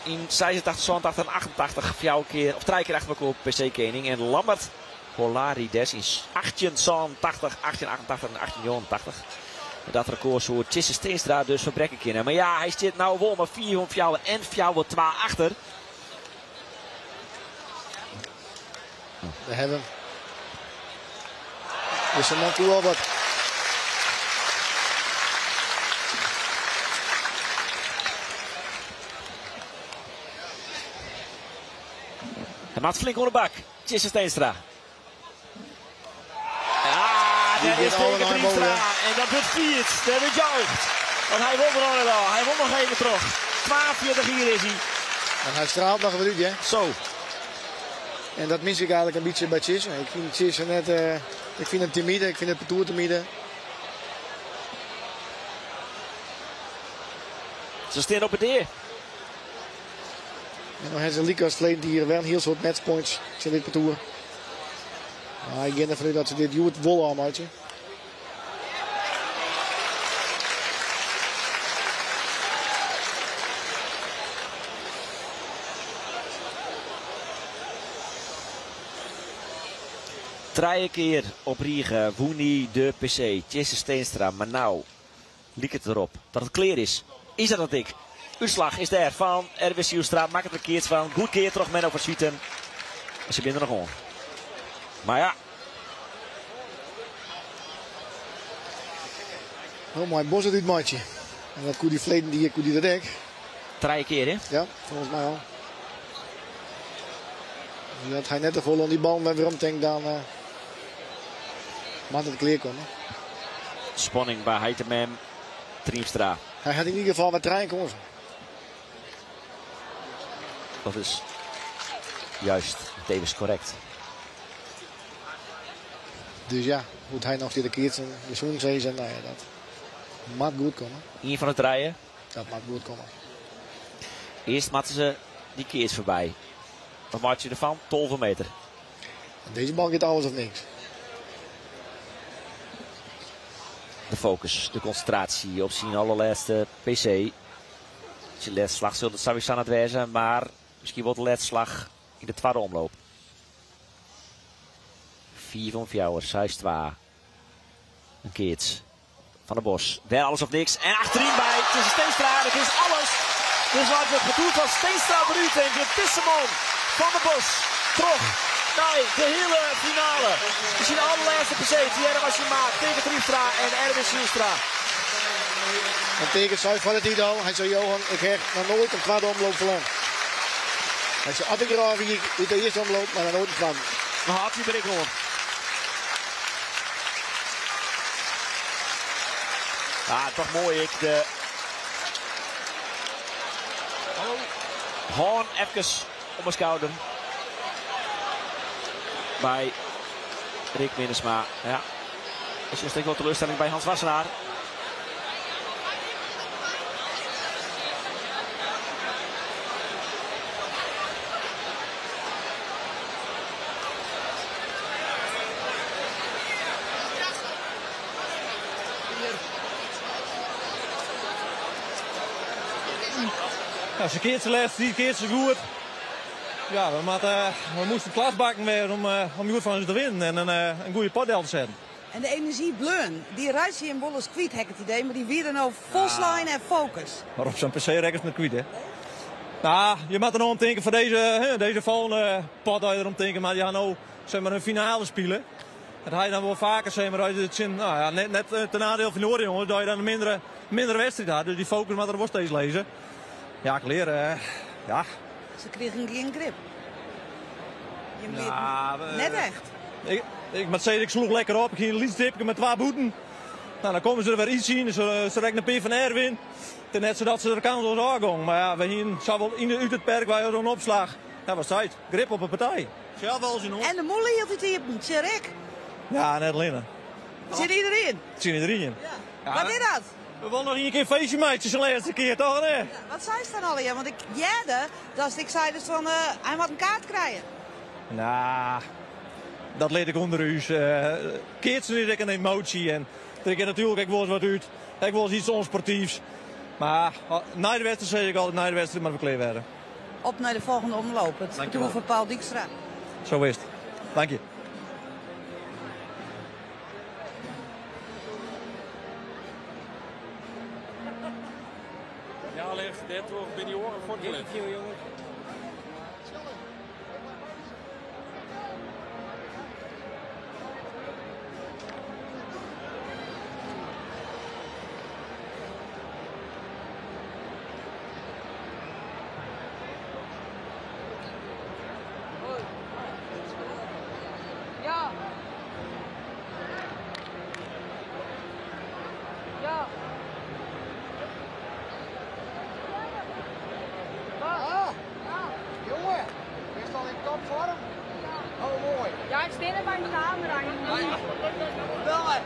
yn 86, 87 en 88 fjouwer kear of trije kear achter elkoar PC-kening. En Lambert Polarides yn 1887, 1888 en 1889. En dat rekôr soe Tjisse Steenstra dus ferbrekke kinne. Mar ja, hy stiet no wol mei fiif om fjouwer en fjouwer twa achter. We hebben. Dus dan koe al wat. Hy moat flink oan de bak. Tjisse Steenstra. Ja, Die dêr is wint alle Teake armen Triemstra. boven. En dat wurdt fierd. Dêr wurdt juicht. Want hy wol der noch al. Hy wol noch even troch. 42 jier is hy. En hy straalt noch wat út, hè? Zo. En dat mis ik eigenlijk in bytsje by Tjisse. Ik fyn Tjisse net, ik fyn him timide, ik fyn it partoer timide. Se stean op 'e dea. En dan ha se lykas ferleden jier wer in hiel soad matchpoints tsjin dit partoer. Mar ik gean derfan út dat se dit hjoed wol ôfmeitsje. Trije kear op rige wûn hy de PC. Tjisse Steenstra, mar no liket it derop dat it klear is. Is dat it ek? Utslach is dêr fan Erwin Zijlstra. Makket der keats fan. Goed keard troch Menno van Zwieten. En se binne der noch oan. Mar ja. Oh, moai Bos it útmeitsje. En dat koe dy ferleden jier koe dy dat ek. Trije kear, hè? Ja, folgens my al. Dat hy net te folle oan dy bal wer werom tinkt, dan moat it klear komme. Spanning by heit en mem Triemstra. Hy hat yn ieder gefal wer trije kânsen. Dat is juist, tevens korrekt. Dus ja, hoe't hy noch de keatsen, de soenen sizze, nou ja, dat moat goed komme. Ien fan de trije. Dat moat goed komme. Earst moatte se dy keats foarby. Wat meitsje je derfan? 12 meter. En dizze bal giet alles of niks. De focus, de konsintraasje op syn allerlêste PC. Syn lêste slach sil it sawiesa net wêze, mar miskien wol de lêste slach yn de twadde omloop. 5 om 4, 6-2. In keats van der Bos. Wer alles of niks. En achteryn by Tjisse Steenstra. Dat is alles. Dus leit it partoer fan Steenstra derút en giet Tisseman van der Bos troch nei de heale finale. It is syn allerlêste PC. Tegearre mei syn maat Teake Triemstra en Erwin Zijlstra. En Teake sei foar de tiid al, hy sei Johan, ik ha noch noait in twadde omloop ferlern. Hy sei, as ik derôf wie út de earste omloop, mar noch noait in twadde. We hâldt hy der ek oan. Ah, toch moai ek de hân efkes om 'e skouder. By Rick Minnesma. Ja. Is just ek wol teleurstelling by Hans Wassenaar. Ja, se keatse lêste tiid keatse goed. Ja, we, moatte, we moasten klasbakken wer om, om hjoed fan se te winnen en in, in goede pot del te setten. En de enerzjy bleaun. Dy reitsje jim wolris kwyt, ha ik it idee, mar dy wie der no folslein en fokus. Mar op sa'n PC rekkest net kwyt, hè? Nou, je moatte der no om tinke foar dizze, dizze folgjende pot, dat je der om tinke, mar je ha no zeg maar, in finale spile. Dat ha je dan wol faker, zeg maar, as je tsjin, nou ja, net, net ten nadeel fan de oare jonges, dat je dan in mindere, mindere wedstriid hat. Dus dy fokus moat der wol steeds lizze. Ja, klear, ja. Se krigen gjin grip. Jim lieten net echt. Ik, ik moat sizze, ik sloech lekker op. Ik hie in lyts dipke mei twa bûten. Nou, dan komme se der wer iets yn. Se, se rekken in pear fan Erwin. It is net sa dat se der kânsleas ôfgongen. Mar ja, we hienen sawol yn út it perk wei as oan de opslach. Ja, wat seit? Grip op de partij. Sels al syn En de mûle hieltyd iepen, tsjin Rick. Ja, net allinne. Tsjin iderien. Tsjin iderien. Ja. Wat is dat? We wolle noch ien kear in feestje meitsje, sa'n lêste kear, toch? Nee? Ja, wat seist dan allegear? Want ik hearde dat ik sei dus fan, hy moat in kaart krije. Nou, dat lit ik ûnder ús. Uh, keatsen is ek in emoasje en der kin natuerlik ek wolris wat út. Ek wolris iets onsportiefs. Mar nei de wedstriid sis ik altyd, nei de wedstriid moatte we klear wêze. Op nei de folgjende omloop. It partoer fan Paul Dijkstra. Zo is it. Dank je. Ja, Licht, dêrtroch binne dy oaren fuortgelift. Jonge, bist al yn topfoarm? Oh, moai. Ja, ik stean net by de kamera. Belle.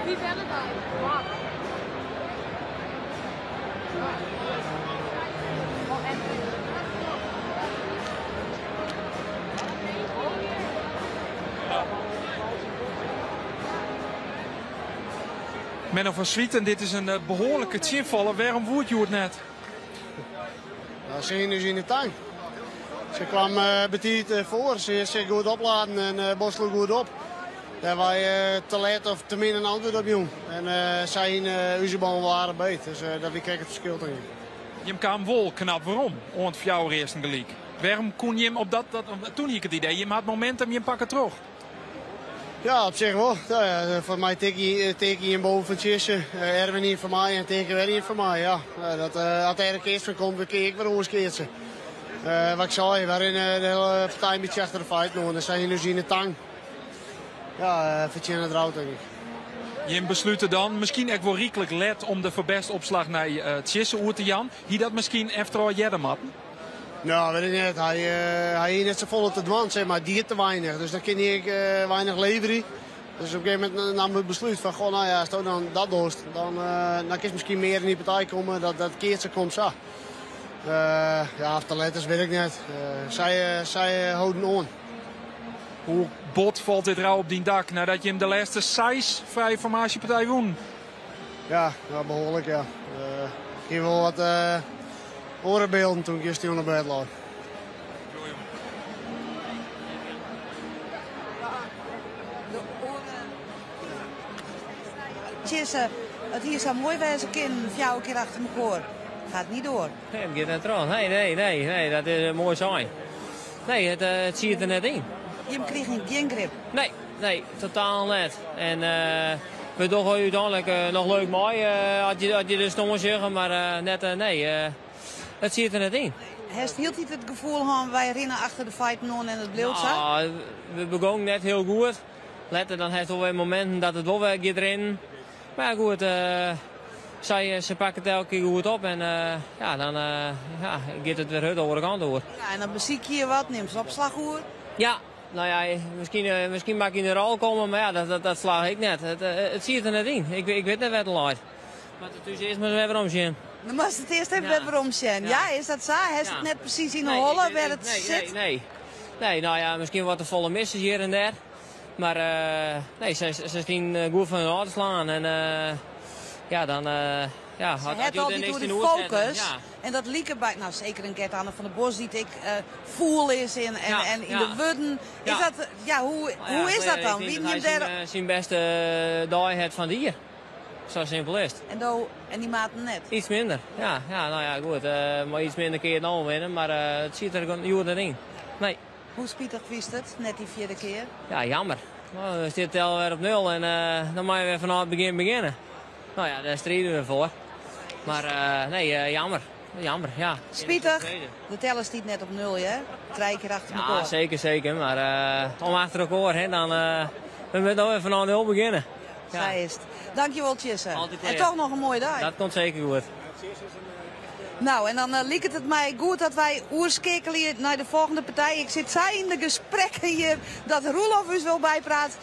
Wie belle dy? Menno van Zwieten, dit is in behoarlike tsjinfaller. Wêrom woe it hjoed net? Nou, se hiene ús yn de tang. Se kwam betiid foar. Se is goed opladen en borstle goed op. Dêr wy te let of te min in antwurd op jûn. En sy hiene ús ballen wol aardich beet. Dus dat wie krekt it ferskil tink ik. Jim kaam wol knap werom oant fjouwer earsten gelyk. Wêrom koene jim op dat, dat, toen hie ik it idee, jim hat momentum, jim pakke troch. Ja, op sich wol. Ja, ja, foar my teken ien boven fan Tjisse, Erwin ien foar my en Tinke wer ien foar my. Ja, dat, as dêr in keats fan komt, dan kin ik wer oars keatsen. Wat ik sei, wy rinne de hiele partij in bytsje achter de feiten oan en sy hiene ús yn de tang. Ja, fertsjinne it rau, tink ik. Jim beslute dan, miskien ek wol ryklik let, om de foarbêstopslach nei Tjisse oer te jaan. Hie dat miskien efterôf earder moatten? Nou, weet ik net. Hy, hy hie net safolle te dwaan, zeg maar. Die te weinig. Dus dan kin hy ek weinig leverje. Dus op in gegeven momint naam it beslút fan, goh, nou ja, as do dan dat dochst, dan, dan kinst miskien mear yn die partij komme. Dat, dat keatsen komt sa. Ja, of te let is, weet ik net. Sy, sy holden oan. Hoe bot falt dit rau op dyn dak nadat jim de lêste seis frije formaasjepartij wûnen? Ja, ja, behoarlik, ja. Ik hie wol wat oare bylden toen ik justerjûn op bêd lei. Tjisse, it hie sa moai wêze kinnen, fjouwer kear achter mekoar. Gaat niet door. Nee, it giet net troch. Nee, nee, nee, nee, dat is moai sein. Nee, it, it siet der net yn. Jim krigen gjin grip? Nee, nee, totaal net. En we dogge úteinlik noch leuk mei as je, as je de stân sjogge, mar net, nee, it siet der net yn. Hast hieltyd it gefoel hân, wy rinne achter de feiten oan en it bliuwt sa? Nou, we begongen net hiel goed. Letter dan hast wol wer mominten dat it wol wer giet rinnen. Mar ja, goed, sy, se pakke it elke kear goed op en ja, dan ja, giet it wer hurd de oare kant oer. Ja, en dan besykje je wat, nimst opslach oer? Ja, nou ja, miskien, miskien moat ik yn de rol komme, mar ja, dat, dat, dat slagge ek net. It, it siet der net yn. Ik, ik wit net wêr't it leit. Moat it thús earst mar wer werom sjen. Dan moatst it earst even wer werom sjen. Ja, is dat sa? Hast it net presys yn 'e holle wêr it sit? Nee, nee. Nee, nou ja, miskien wat te folle missers hjir en dêr. Mar nee, se, se stean goed fan hun ôf te slaan. En ja, dan... Ja, Se hat altyd oer de fokus. Ja. En dat like by, nou seker in Gert-Anne van der Bos dy't ek fûl is en, en, ja, en yn de wurden. Is dat, ja, hoe, hoe is dat dan? Wie nimt dêr... Syn bêste dei hat fan it jier. Sa simpel is it. En do en dy maten net? Iets minder, ja. Ja, nou ja, goed. Mar iets minder kear no winne, mar it siet der hjoed net yn. Nee. Hoe spitich wist it, net dy fjirde kear? Ja, jammer. No, dan stiet de teller wer op nul en dan moatte we wer fanôf it begjin begjinne. No ja, dêr stride we foar. Mar nee, jammer. Jammer, ja. Spitich, de teller stiet net op nul, hè? Trije kear achter elkoar. Ja, seker, seker. Mar om achter elkoar, hè, dan we moatte no wer fanôf nul begjinne. Ja. Sa is it. Dankjewol, Tjisse. En toch noch in moaie dei. Dat komt seker goed. Nou, en dan uh, liket it my goed dat wy oerskeakelje nei de folgjende partij. Ik sit sa yn de gesprekken hjir dat Roelof ús wol bypraat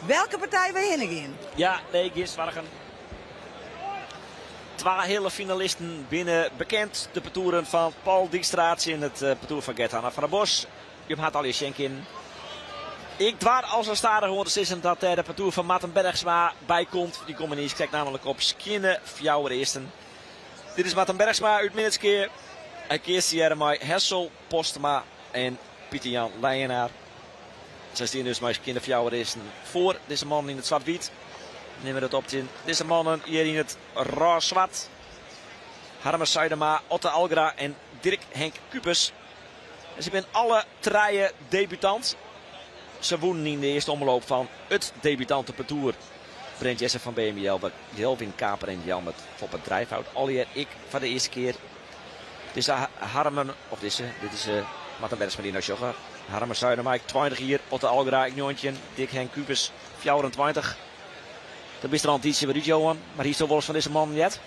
welke partij we hinne gean. Ja, nee, gjin soargen. Twa heale finalisten binne bekend. De partoeren fan Paul Dijkstra tsjin it eh, partoer fan Gert-Anne van der Bos. Je hat al sjen kinnen. Ik doar al sa stadichoan te sizzen dat dêr de partoer fan Marten Bergsma by komt. Dy komme niis krekt nammentlik op skjinne fjouwer earsten. Dit is Marten Bergsma út Minnertsgea. Hy keatst tegearre mei Hessel Postma en Pieter Jan Leijenaar. Sy stean dus mei skjinne fjouwer earsten foar dizze mannen yn it swart-wyt. Nimme it op tsjin dizze mannen hjir yn it rôs-swart. Harmen Zuidema, Otte Algra en Dirk Henk Kupers. En se binne alle trije debutant. Se wûnen yn de earste omloop fan it debutantepartoer. Brent Jesse fan BMIL, Jelvin Kaper en Jelmet Foppe Drijfhout. Allegear ek foar de earste kear. Dizze Harmen, of dizze, dit is uh, Marten Bergsma dy't no sjogge. Harmen Zuidema ek 20 jier, Otte Algra ek 19, Dirk Henk Kupers 24. Dat bist der al in tiidsje wer út, Johan. Mar hiest wolris fan dizze mannen heard?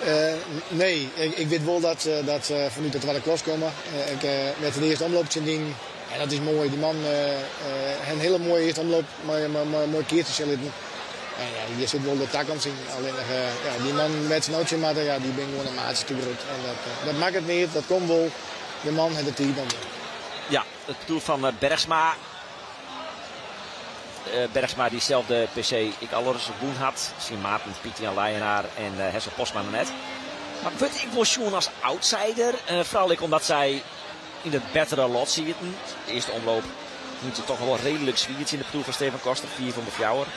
Uh, nee, ik, ik wit wol dat, dat se fanút de twadde klas komme. Uh, ik uh, de earste omloop tsjin dien. En dat is moai. Dy man hat in hiele moaie earste omloop mei, mei, mei, moai keatsen sjen litten. En ja, hjir sit wol de takomst yn. Allinnich, ja, dy man wêr't se no tsjin moatte, ja, dy binne gewoan in maatsje te grut. En dat, dat makket neat, dat komt wol. De man hat de tiid noch wol. Ja, it partoer fan Bergsma. Bergsma dyselde PC ek alris wûn hat. Syn maten Pieter Jan Leijenaar en Hessel Postma noch net. Mar wurdt ek wol sjoen as outsider. Foaral ek omdat sy yn it bettere lot sieten. De earste omloop wûn se toch wol reedlik swier tsjin de partoer fan Steven Koster, 5 om 4.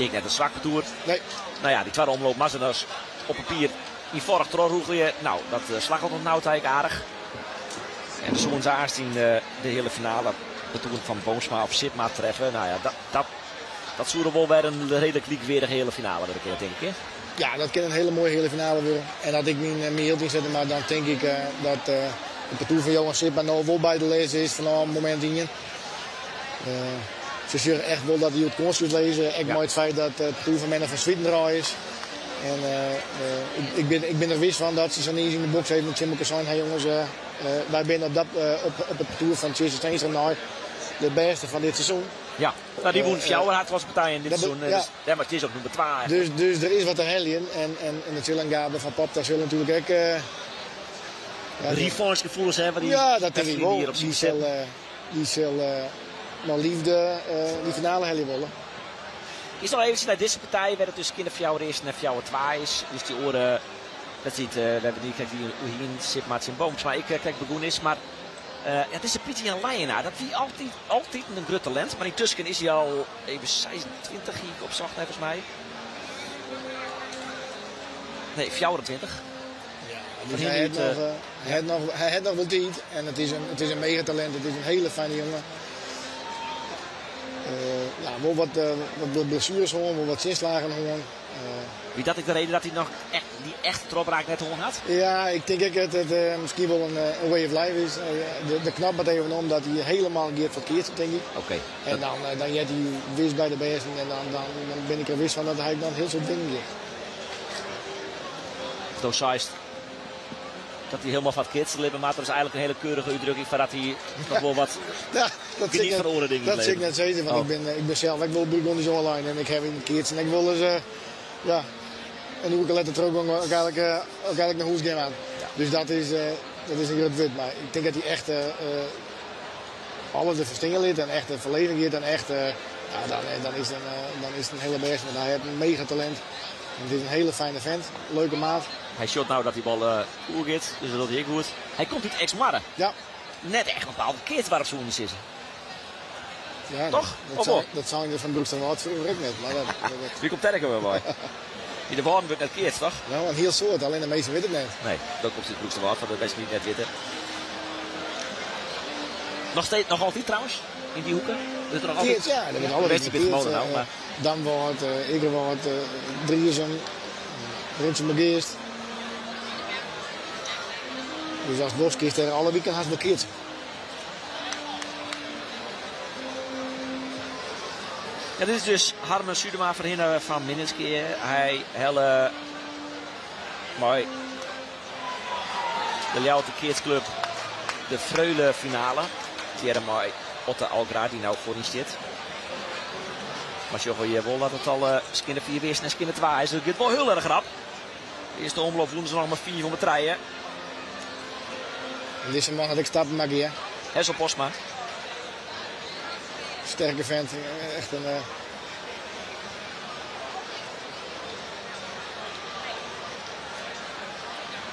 Ek net in swak partoer. Nee. Nou ja, dy twadde omloop moat se dus op papier ienfâldich trochrûgelje. Nou, dat slagget oant no ta ek aardich. En soene se aanst yn de heale finale partoer fan Boomsma of Sipma treffe. Nou ja, dat, dat, dat soe der wol wer in reedlik lykweardige heale finale wurde kinne, tink ik. Hè? Ja, dat kin in hiele moaie heale finale wurde. En as ik myn, myn jild ynsette moat, dan tink ik dat it partoer fan Johan Sipma no wol by de les is fanôf momint ien. Se sjogge echt wol dat dy it kânskes lizze. Ek mei it feit dat it partoer fan Menno van Zwieten derôf is. En ik, ik, bin, ik bin der wis fan dat se sa niis yn de boks even tsjin elkoar sein ha, jonges, wy binne op, dat, op, op it partoer fan Tjisse Steenstra nei de bêste fan dit seizoen. Ja, nou, dy wûn fjouwer haadklassepartijen yn dit seizoen. Dus dêr moat Tjisse op nûmer 2. Dus, dus der is wat te heljen. En, en, en it sil en Gabe van Popta sil natuerlik ek... Ja, Revanche-gefoelens hawwe. Dy ja, dat tink ik wol. Dy sil, dy sil mei leafde dy finale helje wolle. Is noch eventsjes nei dizze partij, wêr't it dus skjinne fjouwer earsten en fjouwer twa is. Dus dy oare wedstriid, wêr't we dy krekt hienen, Sipma tsjin Boomsma, ek krekt begûn is. Mar ja, dizze Pieter Jan Leijenaar, dat wie altyd, altyd in grut talint. Mar yntusken is hy al even 26, hie ik opsocht neffens my. Nee, 24. Ja. Dus hy hat noch, hy hat noch, hy hat noch wol tiid. En it is in megatalint, it is in hiele fijne jonge. Ja, wol wat blessures hân, wol wat tsjinslagen hân. Wie dat ek de reden dat hy noch echt, dy echte trochbraak net hân hat? Ja, ik tink ek dat it miskien wol in way of life is. De knop moat even om dat hy helemaal giet foar it keatsen, tink ik. En dan heart hy wis by de bêsten en dan bin ik der wis fan dat hy dan hiel soad winnen giet. Do seist dat hy hielendal foar it keatsen libbe moat. Dat is eigenlik in hiele keurige útdrukking foar dat hy noch wol wat Ja, dat sil geniet ik fan oare dingen dat yn it sil ik leven. net sizze, want ik bin sels ek wol Burgondisch oanlein en ik haw yn it keatsen ek wolris ja, in oerke letter trochgong ook eigenlik nei hûs gean moat. Dus dat is in grut wurd, mar ik tink dat hy echt alles derfoar stean lit en echt de ferleving giet en echt, ja, dan is it in, dan is it in hiele bêste, want hy hat in megatalint. En it is in hiele fijne vent, leuke maat. Hy sjocht no dat dy bal oer giet, dus dat docht hy ek goed. Hy komt út Eksmoarre. Ja. Net echt in bepaald keatsdoarp soene je sizze. Ja, Toch? Of wol? dat sei je fan Broeksterwâld froeger ek net. Maar dat Wie komt dêr ek wer wei? Yn de Wâlden wurdt net keatst, toch? No, in hiel soad, allinne de minsken witte it net. Nee, dat komt út Broeksterwâld, foar de minsken dy't it net witte. Noch steeds, noch altyd trouwens, yn dy hoeke? Wurdt der noch altyd Keatst, ja, der wurdt alle De wedstriid wiken wurdt keatst, gewonnen no, mar Damwâld, Ikkerwâld, Driezum, Rinsumageast. Dus as wolst kinst dêr alle wiken hast wol keatse. Ja, dit is dus Harmen Sudema foarhinne fan Minnertsgea. Hy helle mei de Ljouwerter Keatsclub de Freule finale. Tegearre mei Otte Algra, dy't no foaryn stiet. Mar sjogge we hjir wol dat it al skinne 4 earsten en skinne 2 is. It giet wol hiel erch rap. De earste omloop wûnen se noch mar 5 om 3. En dizze man hat ek stappen makke, ja. Hessel Postma. Sterke vent, echt in.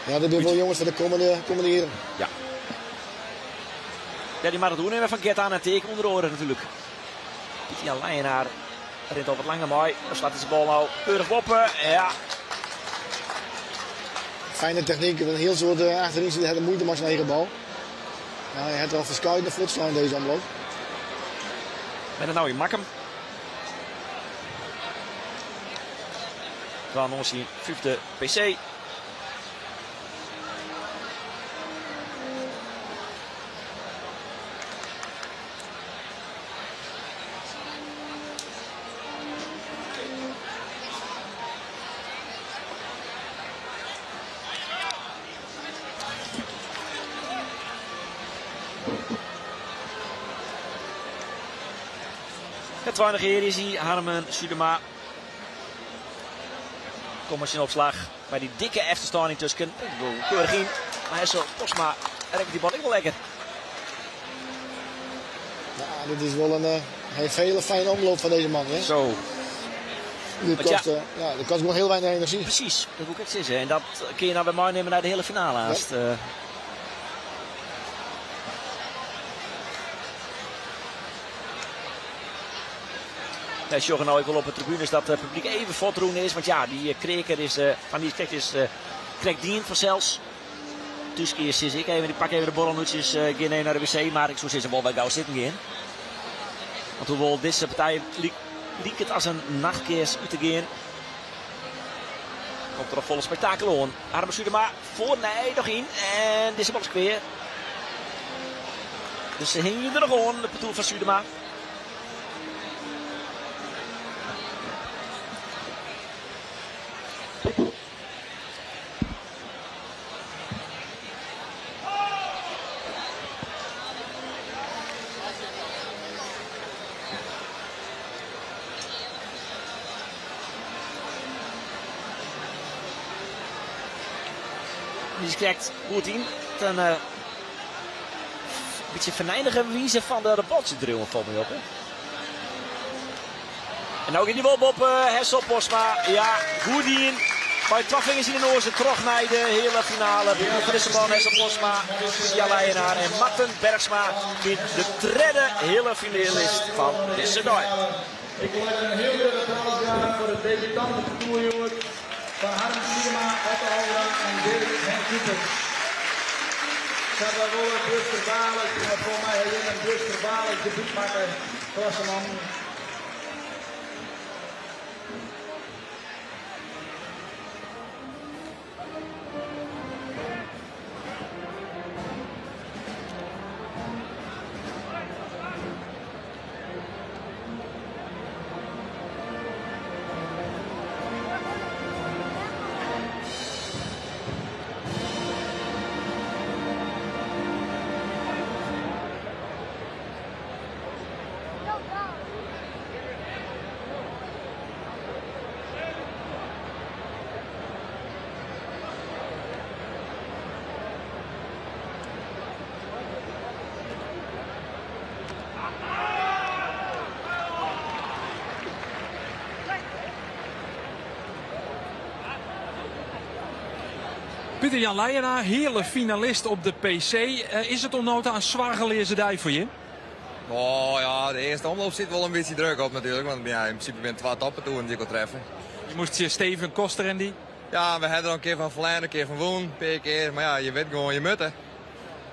Ja, dat binne wol jonges foar de kommende jierren. Ja. Ja, dy moat it oernimme fan Gert-Anne en Teake ûnder oare natuerlik. Pieter Jan Leijenaar rint al wat langer mei. Dan slacht dizze bal no keurich boppe. Ja. Fijne technyk, een hiel soad achteryn sit, hat muoite mei syn eigen bal. Ja, hy hat er al ferskeidene fuortslein dizze omloop. Met dan nou in Makkum. Dan ons vijfde PC. Ja, 20 jaar is hij, Harmen Sudema. Kom eens in opslag bij die dikke efterstân yntusken. Keurig yn. Maar Hessel Postma rekt die bal ek wol lekker. Ja, dit is wel een hele fijne omloop van deze man. Hè? Zo. Dit Want ja. ja, dat kost gewoon heel weinig energie. Precies, dat moet ik het zeggen. En dat kun je nou bij mij nemen naar de hele finale haast. Ja. Nee, sjogge nou ek wol op de tribunes dat het publiek even fuortrûn is. Want ja, die kreker is van die krekt is krekt dien fansels. Thús sis ik even, ik pak even de borrelnoetsjes, gean even nei de wc. Mar ik soe sizze wol wer gau sitten gean. Want hoewol dizze partij liket it as in nachtkears út te gean, komt der noch folle spektakel oan. Harmen Sudema foar, nee, noch yn. En dizze bal is klear. Dus se hingje der noch oan, de partoer fan Sudema. Die is krekt goed yn. Een bytsje ferneinige wize fan de baltsje driuwen falt my op. Hè? En no giet dy wol boppe Hessel Postma. Ja, goed yn. Mei twa fingers yn de noas troch nei de heale finale. Fan dizze man Hessel Postma, Sia Leijenaar en Marten Bergsma yn de tredde heale finalist fan dizze dei. Ik wil even in hiel grut applaus graach foar it debutantepartoer, jonges. Fan Harm Siegema, Otto Algra en Dirk Henk Kupers. Sa wy wolle Buster Balik, mar foar my ha jim in Buster Balik debút makke, klassemannen. Pieter Jan Leijenaar, heale finalist op de PC. Eh, is it oant no ta in soargeleaze dei foar je? Oh ja, de earste omloop sit wol in bytsje druk op natuerlik. Want ja, yn prinsipe binne twa toppartoeren dy't ik wol treffe. Je moast tsjin Steven Koster en dy? Ja, we hawwe der al in kear fan ferlern, in kear fan wûn, in pear kear. Mar ja, je wit gewoan, je mutte.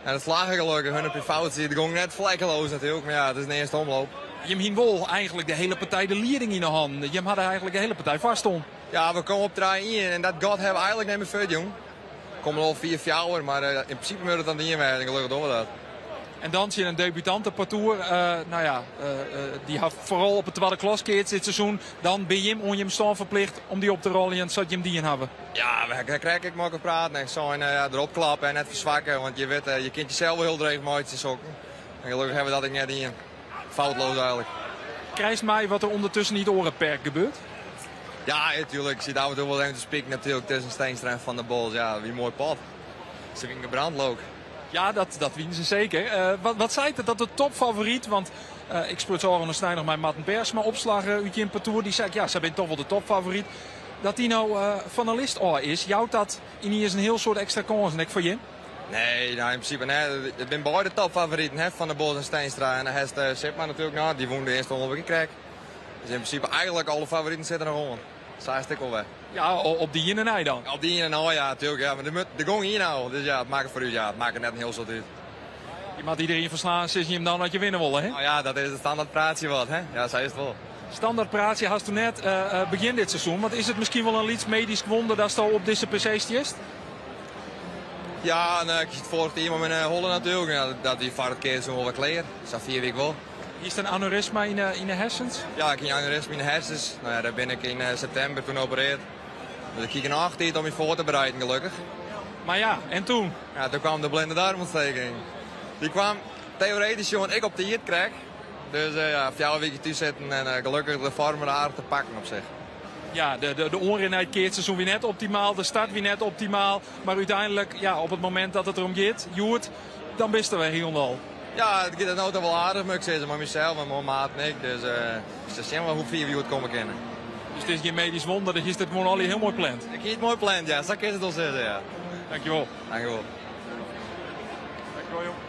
En it slagge gelokkich, hun op je fout. It gong net vlekkeloos natuerlik, mar ja, it is in earste omloop. Jim hiene wol eigentlik de hiele partij de lieding yn 'e hannen. Jim hadden eigentlik de hiele partij foarstân. Ja, we komme op 3-1 en dat gat hawwe we eigentlik net mear fuortjûn. Komme al 4-4, mar eh, yn prinsipe moat it dan dien wêze en gelokkich dogge we dat. En dan tsjin in debutantepartoer, uh, nou ja, uh, dy hat foaral op it twadde klas keatst dit seizoen. Dan binne jim oan jim stân ferplicht om dy op te roljen sa't jim dien hawwe. Ja, we krije ek mei praten en sein ja, derop klappe en net ferswakke, want je witte, je kunt jesels wol hiel dreech meitsje sokken. En gelokkich hawwe we dat ek net dien. Foutloos eigentlik. Krijst mei wat der ûndertusken yn it oare perk gebeurt? Ja, natuerlik. Ik sit af en toe wol even te spieken natuerlik tusken Steenstra en Van der Bos. Ja, wie moai pot. Se wiene gebrand leuk. Ja, dat wiene se seker. Uh, wat seit it dat de topfavoryt, want ik spruts ôfrûne snein noch mei Marten Bergsma, opslagger út jim partoer. Dy sei, ja, sy binne toch wol de topfavoryt. Dat dy no fan 'e list ôf is, jout dat yniens in hiel soad ekstra kânsen ek foar jim? Nee, nou, yn prinsipe net. It binne beide topfavoriten, hè, Van der Bos en Steenstra. En dan hast uh, Sipma natuerlik noch, dy wûn de earste omloop krekt. Dus yn prinsipe eigentlik alle favoriten sitte noch oan. Sa is it ek wol wer. Ja, op dy iene nei dan? Op dy iene nei, ja, natuerlik. Ja, mar der gong ien ôf. Dus ja, it makket foar ús, ja, it makket net in hiel soad út. Je moatte iderien ferslaan, sizze jim dan, as je winne wolle, hè? Nou ja, dat is it standaard praatsje wat, hè? Ja, sa is it wol. Standaard praatsje hasto net begjin dit seizoen. Want is it miskien wol in lyts medysk wonder datsto op dizze PC stiest? Ja, en, ik siet foarich jier mei myn holle natuerlik. Ja, dat wie foar it keatsen wol wat klear. Sa fier wie ik wol. Is it in aneurysma yn 'e hersens? Ja, ik hie in aneurysma yn 'e hersens. Nou ja, dêr bin ik yn septimber toen operearre. Dus ik hie genôch tiid om my foar te bereiden, gelokkich. Mar ja, en toen? Ja, toen kwam de blinde darmontsteking. Dy kwam teoretysk sjoen ek op tiid krekt. Dus ja, 4 wiken thús sitten en gelokkich de foarm aardich te pakken op sich. Ja, de oanrin nei it keatsseizoen wie net optimaal, de start wie net optimaal. Mar úteinlik, ja, op it momint dat it derom giet, hjoed, dan bist der wer hielendal. Ja, it giet no wol aardich, moat ik sizze, mei mysels en mei maat en ik. Dus se sjen wol hoe fier we hjoed komme kinne. Dus it is gjin medysk wûnder, dat is it gewoan allegear hiel moai pland. Ik hie it moai pland, ja. Sa kin it wol sizze, ja. Dankjewol. Dankjewol. Dankjewol, jong.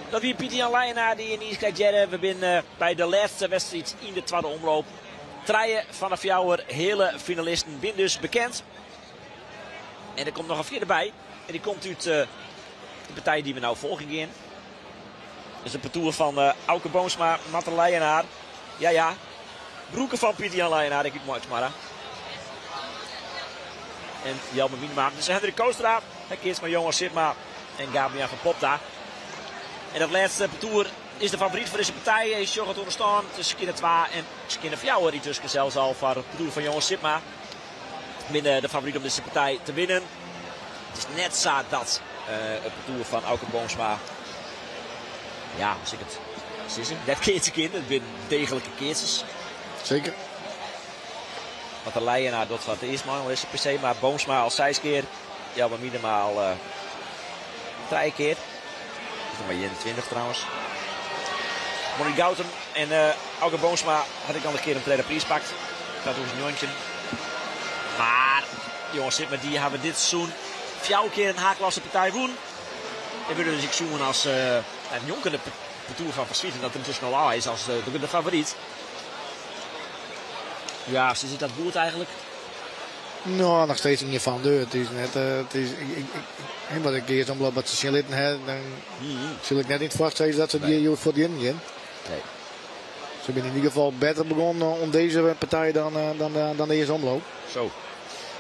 Dat wie Pieter Jan Leijenaar dy't yn krijt hearre. We binne by de lêste wedstriid yn de twadde omloop. Trije fan de fjouwer heale finalisten binne dus bekend. En der komt noch in fjirde by. En dy komt út de partij dy't we no folgjen gean. Dus it partoer fan Auke Boomsma, Marten Leijenaar. Ja. Broerke fan Pieter Jan Leijenaar, ek út Eksmoarre. En Jelmer Miedema. Dus Hendrik Koostra. Hy keatst mei Johan Sipma en Gabriel van Popta. En dat lêste partoer is de favoryt foar dizze partij. Je sjogge it oan de stân. It is skjinne 2 en skjinne 4 yntusken sels al foar it partoer fan Johan Sipma. Binne de favoryt om dizze partij te winnen. It is net sa dat it partoer fan Auke Boomsma, ja, hoe sil ik it sizze, net keatse kin. It binne deeglike keatsers. Seker. Want de Leijenaar docht foar it earst mei oan dizze PC, mar Boomsma al 6 kear, Jelmer Miedema al 3 kear. Is noch mar 21 trouwens. Monique Goutum en Auke Boomsma hat ek al in kear in tredde priis pakt. 2019. Mar Johan Sipma dy hawwe dit seizoen fjouwer kear in haadklasse partij wûn. En wurde dus ek sjoen as uh, njonken de partoer fan Van Zwieten dat der yntusken al ôf is as de, de favoryt. Ja, sis ik dat goed eigenlijk? Nou, noch steeds ien fan de. It is net, uh, it is, ik, ik, ik, wat ik earst omloop wat se sjen litten ha, dan mm sil ik net yn it foar sizze dat se nee. dy foar dy gean. Nee. Se binne yn ieder gefal better begûn oan dizze partij dan, dan, dan de earste omloop. Zo.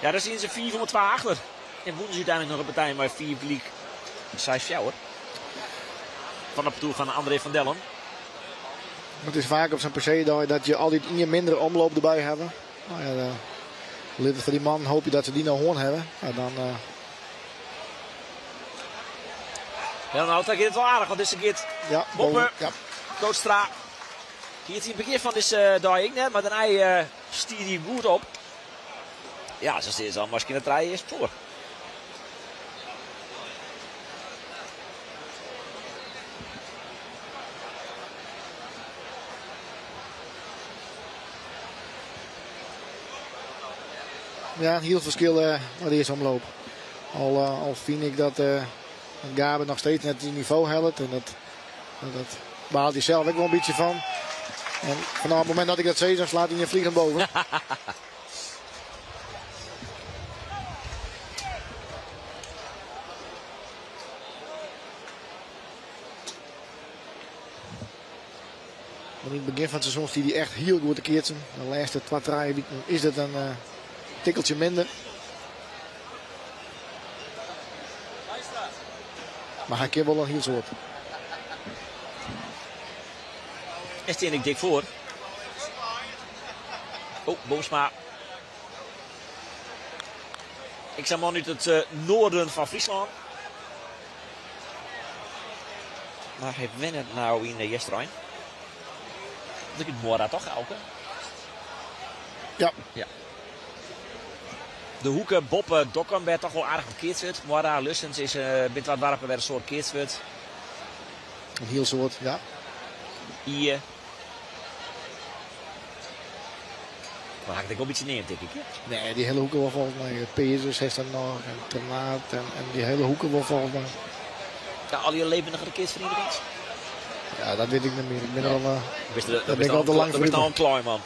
Ja, daar zien ze 402 achter. En wûnen se úteinlik noch in partij mei 5 gelyk 6-4. Fan de partoer fan André van Dellen. Het is vaak op zo'n PC dat je altijd ien minder omloop derby hawwe. Nou ja, dan lit it foar dy man hoopje dat se dy no hân hawwe. Ja, dan, uh... Ja, nou, dat giet it wol aardich, want dizze giet ja, boppe. Ja. Kootstra hie it yn it begjin fan dizze dei ek net, mar dêrnei uh, stie hy goed op. Ja, sa stean se al miskien de trije earst foar. Ja, in hiel ferskil uh, mei de earste omloop. Al, uh, al fyn ik dat, uh, dat Gabe noch steeds net it nivo hellet. En dat, dat, dat baalt hy sels ek wol in bytsje fan. En fanôf it momint dat ik dat sis, dan slacht hy in vliegend boven. Want yn it begjin fan it seizoen stie hy echt hiel goed te keatsen. De lêste twa, trije wiken is dat in uh, tikkeltsje minder. Mar hy kin wol in hiel soad. En stean ik dik foar. Oh, Boomsma. Ik sa man út it uh, noarden fan Fryslân. Mar hy wennet no yn Easterein. Dat is Moara toch, Auke? Ja. Ja. De hoeke boppe Dokkum wêr't toch wol aardich wat keatst wurdt. Moara, Lussens is, uh, binne twa doarpen wêr't in soad keatst wurdt. In hiel soad, ja. Ie. Maar ha ik it ek wol in bytsje neamd, tink ik. Hè? Nee, dy hiele hoeke wol folgens my. Peazens hast dan noch en Ternaard en, en dy hiele hoeke wol folgens my. Ja, al dy levendige keatsferienigings? Ja, dat wit ik net mear. Ik bin al, uh, Bist der, dat bin ik al te lang Dat bist al in klein man.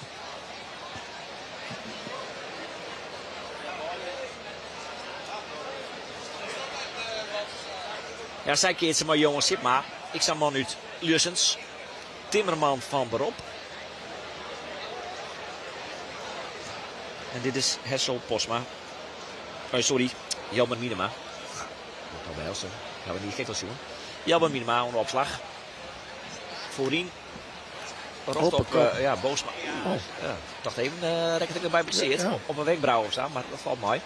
Ja, sy keatse mei Johan Sipma. Ik sa man út Ljussens. Timmerman fan berop. En dit is Hessel Posma. Oh, sorry, Jelmer Miedema. Dat wel zo. Gaan we niet gek al zien. Jelmer Miedema onder opslag. Voorin. Rocht op, uh, ja, Boomsma. Oh. Ja, ik dacht even, uh, rekket ik erbij blesseerd. Ja, ja. Op een wenkbrauw of zo, maar dat valt mij.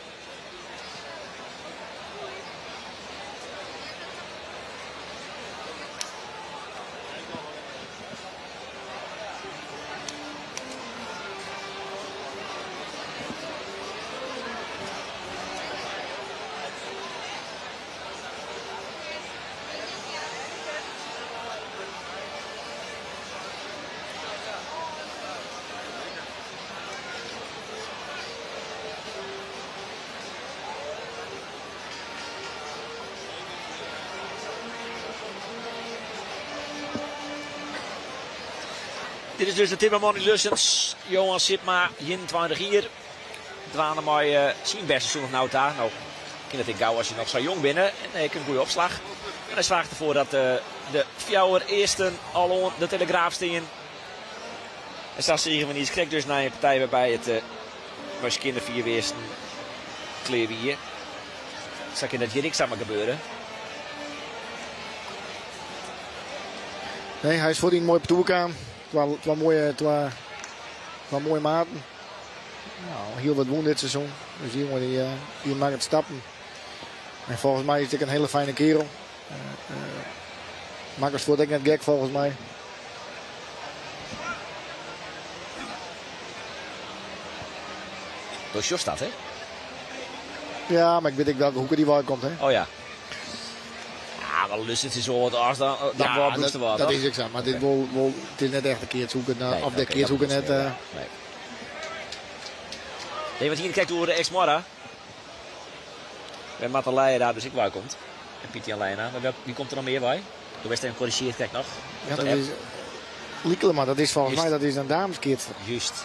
Dit is dus de Timmerman yn Lussens. Johan Sipma, 21 jier. Dwaande mei uh, syn bêste seizoen oant no ta. No, kin it ek gau as je noch sa jong binne. En ek in goede opslach. En hy soarget derfoar dat uh, de fjouwer earsten al oan de telegraaf stean. En sa seagen we niis krekt dus nei in partij wêrby it uh, mei skjin de fiif earsten klear wie. Sa kin dat hjir ek samar gebeure. Nee, hy is foar yn in moai partoer kaam. Twa, twa, moaie, twa, twa moaie maten. Nou, hiel wat wûn dit seizoen. Dus dy jonge dy, eh, dy makket stappen. En folgens my is it ek in hiele fijne kerel. Uh, uh, Makkers fuort ek net gek folgens my. Do sjochst dat, hè? Ja, mar ik wit ek welke hoeke dy wei komt, hè? Oh ja. Ja, mar Lussens is wol wat oars dan, dan ja, wol dat, Broeksterwâld, dat toch? is ek sa. Mar dit wol, wol, it is net echt de keatshoeke. Nou, Nee, of de oké, keatshoeke dat net. bedoel ik, eh, ja. Nee. Nee, want hier kijkt oer de Exmorra. Wêr Marten Leijenaar dus ek wei komt. En Pieter Jan Leijenaar. Maar wie komt er nog meer bij? Do bist even korrigeerd, kijk nog. Ja, dat is Liekele, maar dat is volgens mij dat is een dameskeertster. Juist.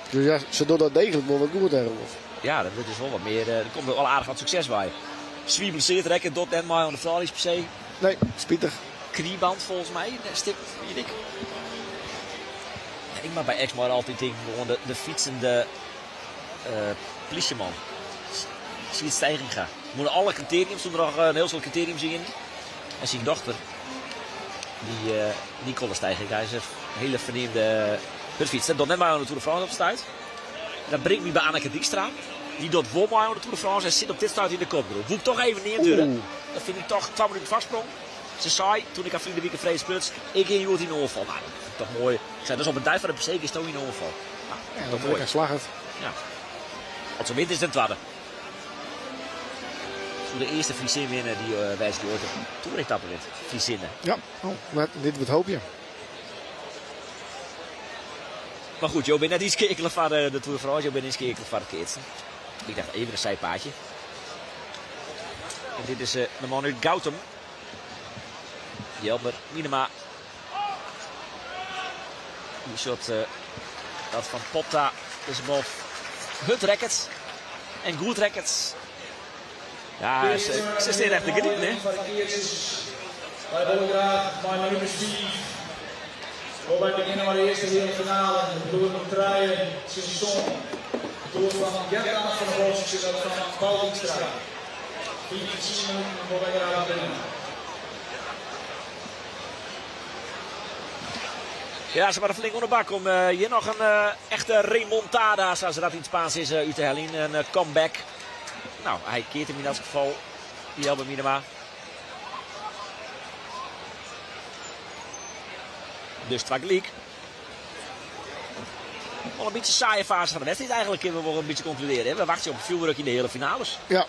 Dus ja, ze doet dat degelijk wel wat goed hè, Rolf. Ja, dat wordt dus wel wat meer. Er komt wel aardig wat succes bij. Zwie blesseerd, rekken, dot net maar aan de vrouw is per se. Nee, spietig. Knieband volgens mij, stip, weet ik. Ik mag bij Exmar altijd denken, gewoon de fietsende politieman. Zie het stijging gaan. Moeten alle criteriums, toen er nog een heel soort criterium zien. En zijn dochter, die Nicole Stijging, hij is een hele vernieuwde hutfiets. Dat net maar aan de Tour de France op stuit. Dat brengt me bij Anneke Dijkstra. Die doet wel maar aan de Tour de France en zit op dit stuit in de kopgroep. Moet ik toch even neerduren. Dat vind ik toch 2 minuten vastsprong. Ze zei, toen ik haar vrienden Wieke Vrees pluts, ik in Joert in de onval. Nou, dat vind ik toch mooi. Ik zei, dus op een duif van de PC is toch in de onval. Nou, ja, dat dat mooi. is een slag het. Ja. Want zo wint is het een tweede. Voor de eerste Friesin winnen die wijst die ooit een Tour-etappe wint. Friezinnen. Ja, oh, maar dit wordt hoop je. Maar goed, Jo bent net iets keerkelen van de Tour de France. Jo bent iets keerkelen van de kids. Ik dacht even een zijpaadje. En dit is de man uit Goutum. Jelmer Minema. Die shot dat van Popta is bal hut racket en goed racket. Ja, ze staan echt te genieten, hè? Wij willen graag bij nummer 5. Wij beginnen maar de eerste hele finale. De broer van Truijen, Simpson. De broer van Gert-Anne van der Bos, dat van Paul Dijkstra. 4 minuten voor wij graag beginnen. Ja, ze waren flink onder bak om hier nog een echte remontada, zoals dat in het Spaans is, uit te halen. Een comeback. Nou, hij keert hem in dat geval, Jelmer Minema. Dus Twaglik. Wel een beetje saaie fase van de wedstrijd eigenlijk, kunnen we wel een beetje concluderen. Hè? We wachten op het vuurwerk in de hele finales. Ja.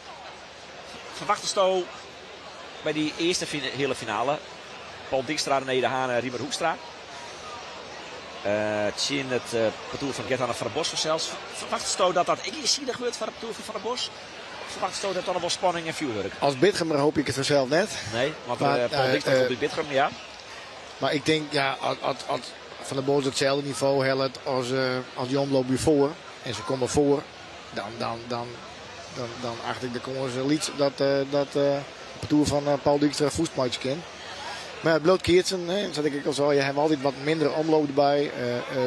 Verwachten Sto bij die eerste hele finale. Paul Dijkstra, René de Haan en Riemer Hoekstra. Tjin het parcours van Gert-Anne van der Bos zelfs. Verwacht Sto dat dat ik zie dat gebeurt van het parcours van Van der Bos? Verwacht Sto dat dan nog wel spanning en vuurwerk? Als Bitgumer hoop ik het vanzelf net. Nee, want, Maar, Paul Dijkstra komt uit Bitgum, ja. Maar ik denk, ja, als Van der Bos hetzelfde niveau helpt als die omloop weer voor. En ze komen voor, dan acht ik de kans liet dat het parcours van Paul Dijkstra voetmatje kent. Maar het bloot keertsen, hè, dat ik al zei, je hebt altijd wat minder omloop erbij.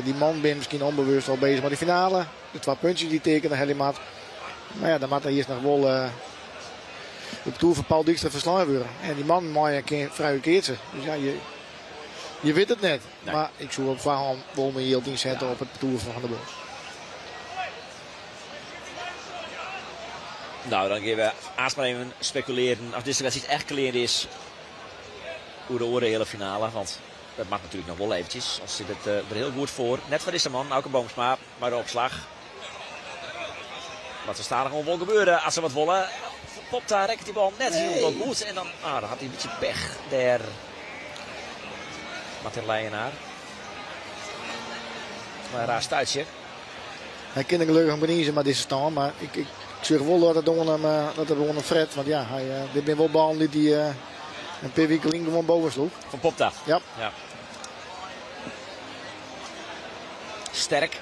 Die man ben misschien onbewust al bezig met de finale. De 2 puntjes die tekenen, helemaal. Maar ja, dan moet hij eerst nog wel de toer van Paul Dijkstra verslaan worden. En die man mag een keer vrij keertsen. Dus ja, je weet het net. Nee. Maar ik zou op voorhand wel mijn yield inzetten op het parcours van Van der Bos. Nou, dan gaan we eerst maar even speculeren of deze wedstrijd echt clear is. Hoe de oren hele finale, want dat mag natuurlijk nog wel eventjes. Als zit het er heel goed voor. Net voor deze man, Auke Boomsma, maar de opslag. Wat er staat er gewoon wel gebeuren als ze wat willen. Popt daar, rekt die bal net heel goed. En dan had hij een beetje pech daar. Martin Leijenaar. Maar een raar stuitje. Hij kan er gelukkig een beetje maar deze staan. Maar ik zeg wel dat het gewoon hem dat het gewoon een fret. Want ja, hij dit ben wel bal die die een paar weken geleden gewoon boven sloeg. Van Popta? Ja. Ja. Sterk.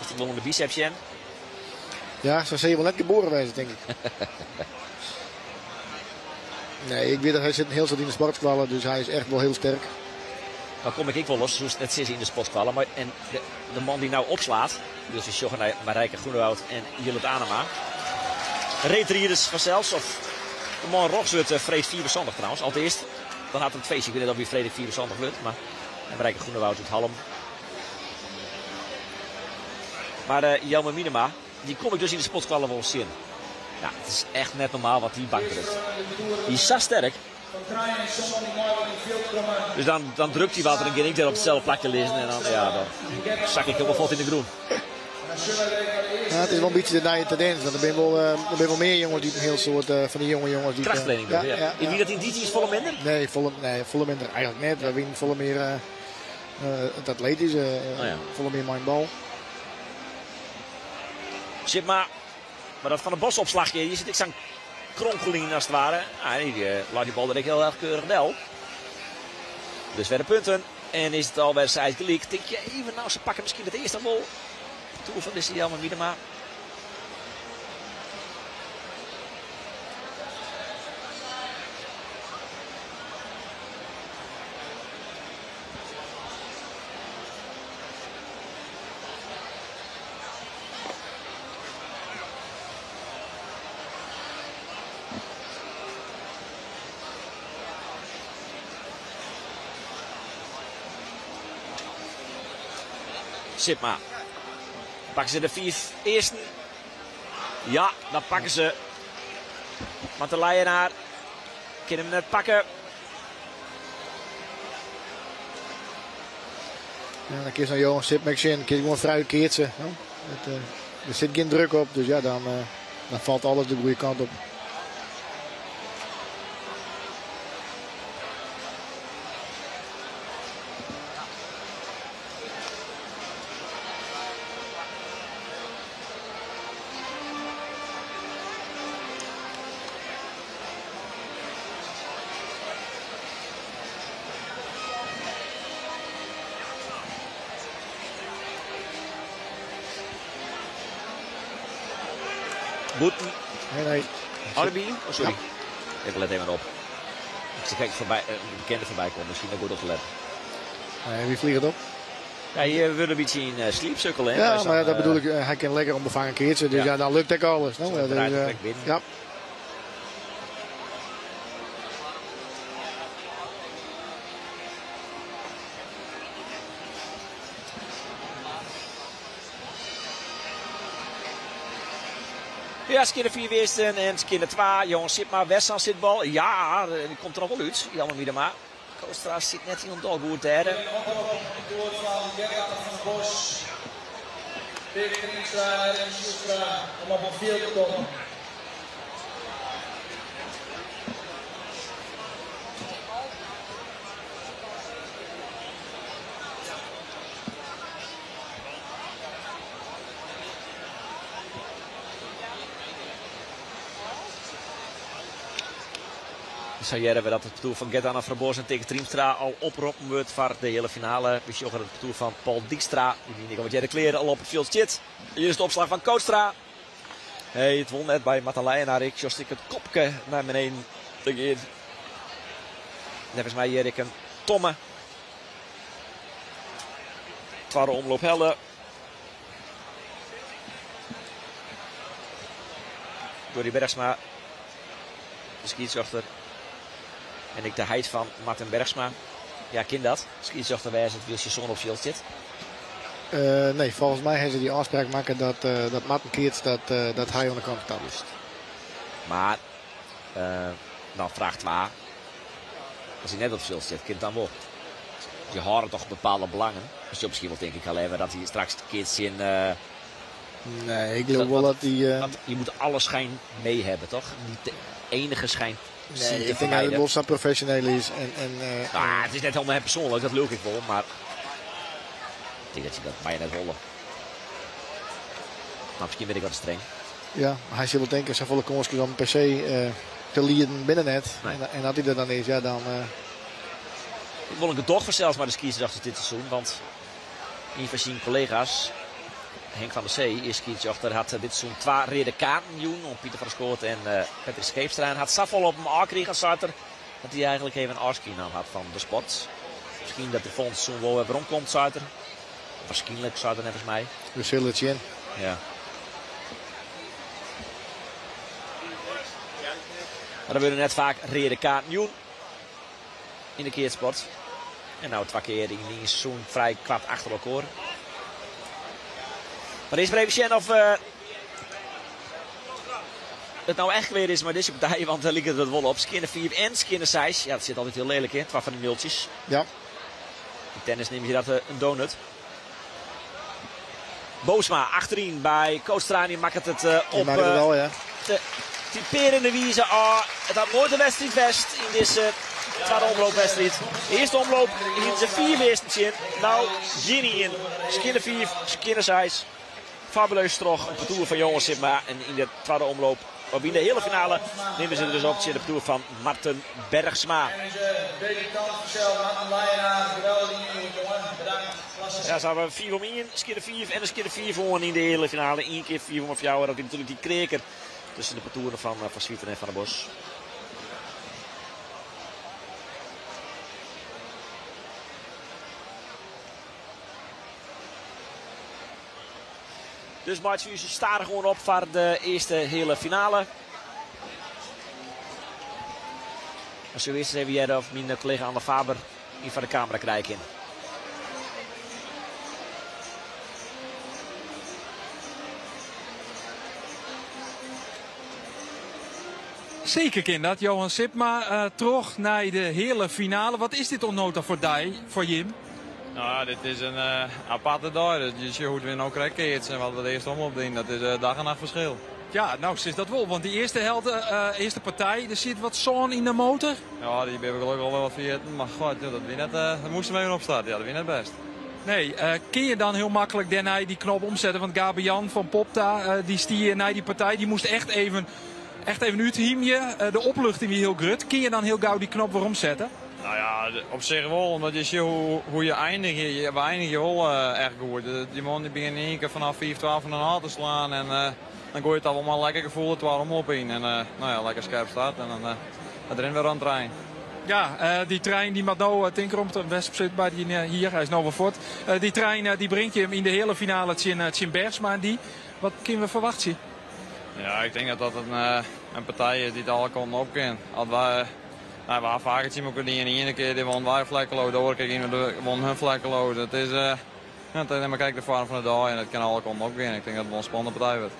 Is die wel onder de biceps in? Ja, zo zou je wel net geboren wezen, denk ik. Nee, ik weet dat hij zit heel zo in de sportkwallen, dus hij is echt wel heel sterk. Dan kom ik wel los, zoals net zit in de sportkwallen. Maar en de man die nou opslaat, dus is Jochen Marijke Groenewoud en Jillet Anema. Reetrierders vanzelfs, of de man Rogswut, Freed 74 trouwens. Allereerst, dan had het feestje. Ik weet niet of wie Frederik 74 wordt, maar en Marijke Groenewoud uit Halm. Maar Jelmer Minema, die kom ik dus in de sportkwallen wel eens in. Ja, het is echt net normaal wat die bank drukt. Die is zo sterk. Dus dan drukt hij wat en dan ga ik daar op hetzelfde plakje liggen. En dan zak ik helemaal vlot in de groen. Ja, het is wel een beetje de nieuwe tendens. Want er zijn wel meer jongens die een heel soort van die jonge jongens die, Krachttraining doen, ja. ja, En wie dat in die teams volle minder? Nee, volle minder eigenlijk net. We winnen volle meer het atletische, volle meer mijn bal. Sipma, mar dat Van der Bos opslachje, hjir sit ek sa'n kronkel yn as it ware. Ah, dy leit die bal der ek hiel erch keurich del. Dus wer de punten. En is it alwer seis gelyk. Tink je even, nou se pakke miskien it earste wol. Toer fan dizze Jelmer Miedema. Sipma. Pakke se de fiif earsten? Ja, dat pakke se. Want de Leijenaar kin him net pakke. Ja, dan kin zo'n Johan Sipma sjen, kin gewoan frij keatse. No? Het, eh, der sit gjin druk op, dus ja, dan, eh, dan falt alles de goede kant op. Bûten. Nee, nee. Allebei? Oh, sorry. Ja. Ik let even op. Ik zie gek voorbij, een bekende voorbij komen. Misschien ook goed op te letten. Nee, wie vliegt op? Ja, hier wordt een beetje in uh, sliepsukkel. Hè? Ja, maar ja, dat bedoel ik. Hij kan lekker onbevangen keertje. Dus ja. ja, dan lukt ook alles. No? Ja, dus, uh, ja. Ja, Skinner 4 wisten en Skinner 2. Johan Sipma, Wessan zit bal. Ja, die komt er nog wel uit. Jammer Miedema. Koostra zit net in een goed derde. Gerard van der Bos. Peter Triemstra en Erwin Sjoestra om op het veld te komen. Zo jaren we dat het partoer van Gert-Anne van Bos en tegen Triemstra al oproepen wordt voor de hele finale. We zien het partoer van Paul Dijkstra. Die ik al wat de kleren al op het veld zit. Hier is de opslag van Kootstra. Hey, het won net bij Martijn naar ik. Just ik het kopje naar beneden. Volgens mij hier ik een tomme. Tweede omloop helle. Door die Bergsma. De scheidsrechter. En ik de heid van Martin Bergsma. Ja, kind dat. Scheidsrechter wijs het wieltje zon op veld zit. Nee, volgens mij hebben ze die afspraak maken dat Martin keert dat hij aan de kant staat. Maar, dan vraagt waar. Als hij net op veld zit, kind dan wel. Je hoort toch bepaalde belangen. Dus je misschien wel denk ik al even dat hij straks keert in. Nee, ik geloof wel dat hij. Want je moet alle schijn mee hebben, toch? Niet de enige schijn. Nee, ik denk dat het wel zo professioneel is. Nou, het is net helemaal hem persoonlijk, dat leuk ik wel, maar ik denk dat je dat mij net rollen. Maar misschien ben ik wat te streng. Ja, maar hij zal wel denken, zijn volle kans om per se te lieden binnen net. Nee. En als hij er dan is, ja dan. Ik wil een gedoog voor zelfs maar de scheidsrechter dit seizoen, want een van zijn collega's, Henk van der Zee, is scheidsrechter, had dit seizoen 2 rode kaarten doen om Pieter van der Schoot en Patrick Scheepstra. En had Safol op hem aangekregen, Sarter, dat hij eigenlijk even een afskeer nam had van de sport. Misschien dat de volgende seizoen wel weer omkomt, Sarter. Waarschijnlijk, Sarter, volgens mij. We zullen het zien. Ja. Maar dan worden net vaak rode kaarten doen in de keersport. En nou 2 keer in die seizoen vrij kwart achter elkaar. Maar eerst maar even zien of het nou echt weer is met deze partij, want daar ligt het wel op. Skinner 4 en Skinner 6. Ja, dat zit altijd heel lelijk in. 2 van die nultjes. Ja. In tennis neem je dat een donut. Boomsma achterin bij Kootstra. Die maakt het op maakt het wel, ja. De typerende wijze. Oh, het had nooit een wedstrijd vest in deze tweede omloopwedstrijd. De eerste omloop in ze 4 eerste in. Nou, Ginny in. Skinner 4, Skinner 6. Fabuleus troch in partoer fan Johan Sipma. En yn de twadde omloop, of yn de heale finale, nimme se it dus op tsjin de partoer fan Marten Bergsma. Ja, se hawwe 5 om 1, skjinne 5 en in skjinne 5 oan yn de heale finale. Ien kear 5 om 4, dat wie natuerlik dy kreaker tusken de partoeren fan Van Zwieten en Van der Bos. Dus meitsje we ús stadichoan op foar de earste heale finale. Dan sille we earst even hearre of myn kollega Anne Faber yn foar de kamera krije kin. Seker kin dat, Johan Sipma eh, troch nei de heale finale. Wat is dit oant no ta foar dei, foar jim? Nou ja, dit is in uh, aparte dei. Dus je ziet hoe we nou krekt keatsen en wat we de eerste omloop doen. Dat is uh, dag en nacht verschil. Ja, nou is dat wol. Want die eerste, helte, uh, eerste partij, der sit wat sân yn de motor. Ja, die ben we gelukkig al wel wat vergeten. Maar god, ja, dat, wie net, dat moesten we even opstarten. Ja, dat wie net best. Nee, uh, kun je dan heel makkelijk daarna die knop omzetten? Want Gabi-Jan van Popta, uh, die stier naar die partij, die moest echt even, echt even úthymje. Uh, de opluchting wie hiel grut. Kun je dan hiel gau die knop wer omsette? Nou ja, op sich wol, omdat je ziet hoe, hoe je eindigt. Je, we eindigen wel erg goed. Die man die begint in één keer vanaf 5, 12 en een half te slaan. En dan gooi je het al wel maar lekker gevoel het waarom op in. En nou ja, lekker scherp start. En dan erin weer aan de trein. Ja, die trein die moet nou, tink erom, de Wesp sit by die hier, hy is no wer fuort. Die trein die bringt jim yn de heale finale tsjin Bergsma en dy. Wat kinne we ferwachtsje? Ja, ik tink dat dat in partij is dy't alle kanten op kin. As wy, nou, we ha faker tsjin elkoar dien. De iene kear dy won wy vlekkeloos, de oare kear giene we won hun vlekkeloos. Dat is, ja, maar kijk de foarm fan de dei en dat kin alle kanten op gean. Ik tink dat it wol in spannende partij wurdt.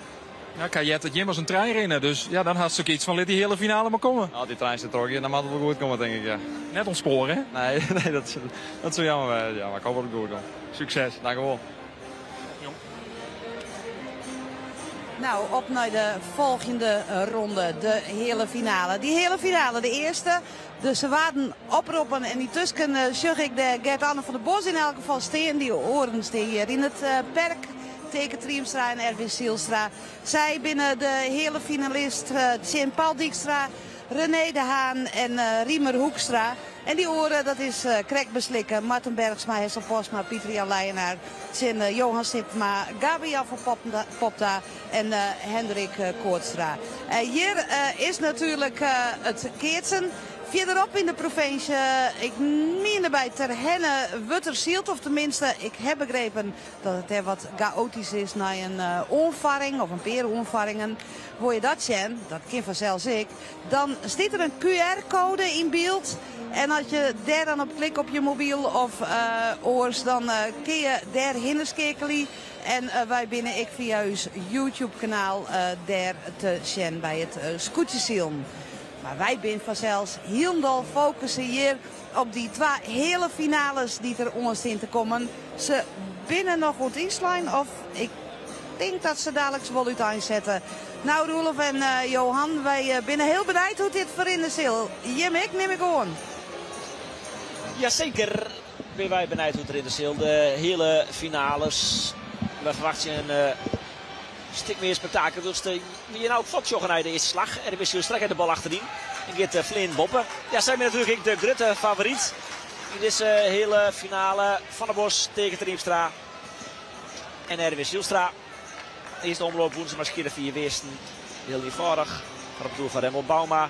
Ja, ik ha heard dat jim as in trein rinne, dus ja, dan hast ek iets fan lit dy heale finale mar komme. As dy trein sa trochgiet, dan moat it wol goed komme, tink ik, ja. Net ûntspoare, hè? Nee, nee, dat, dat soe jammer wêze, ja, mar ik hoop dat it goed komt. Sukses. Dank u wol. Nou, op nei de folgjende ronde, de heale finale. Dy heale finale, de earste. Dus se waarden oproppen en yntusken sjoch ik de Gert-Anne van der Bos yn elk gefal stean. Dy oaren stean hjir yn it perk. Taeke Triemstra en Erwin Zijlstra. Sy binne de heale finalist tsjin Paul Dijkstra, René de Haan en Riemer Hoekstra. En dy oare, dat is krekt beslikke, Marten Bergsma, Hessel Postma, Pieter Jan Leijenaar tsjin Johan Sipma, Gabriel van Popta en Hendrik Kootstra. Hjir is natuerlik it keatsen. Fierderop yn de provinsje, ik miende by Terherne, wurdt der syld. Of teminsten, ik ha begrepen dat it dêr wat gaoatysk is nei in oanfarring of in pear oanfarringen. Wol je dat sjen, dat kin fansels ek, dan stiet der in QR-koade yn byld. En as je dêr dan op klikke op je mobyl of oars, dan kin je dêr hinne skeakelje. En wy binne ek fia ús YouTube-kanaal dêr te sjen by it skûtsjesilen. Mar wy binne fansels hielendal fokusse hjir op dy twa heale finales dy't der oan stean te kommen. Se binne noch oan it ynslaan of ik tink dat se daliks wol úteinsette. Nou Roelof en Johan, wy binne hiel benijd hoe't dit ferrinne sil. Jim ek, nim ik oan. Jaseker binne wy benijd hoe't it rinne sil. De heale finales. Wy ferwachtsje in stik mear spektakel. Wylst we hjir no fuort sjogge nei de earste slach. Erwin Zijlstra krijt de bal achteryn en giet fleanend boppe. Ja, sy binne natuerlik ek de grutte favoryt yn dizze heale finale. Van der Bos, Taeke Triemstra en Erwin Zijlstra. De earste omloop wûnen se mei skjinne 4 wearsten. Hiel ienfâldich foar it partoer fan Remmelt Bouma.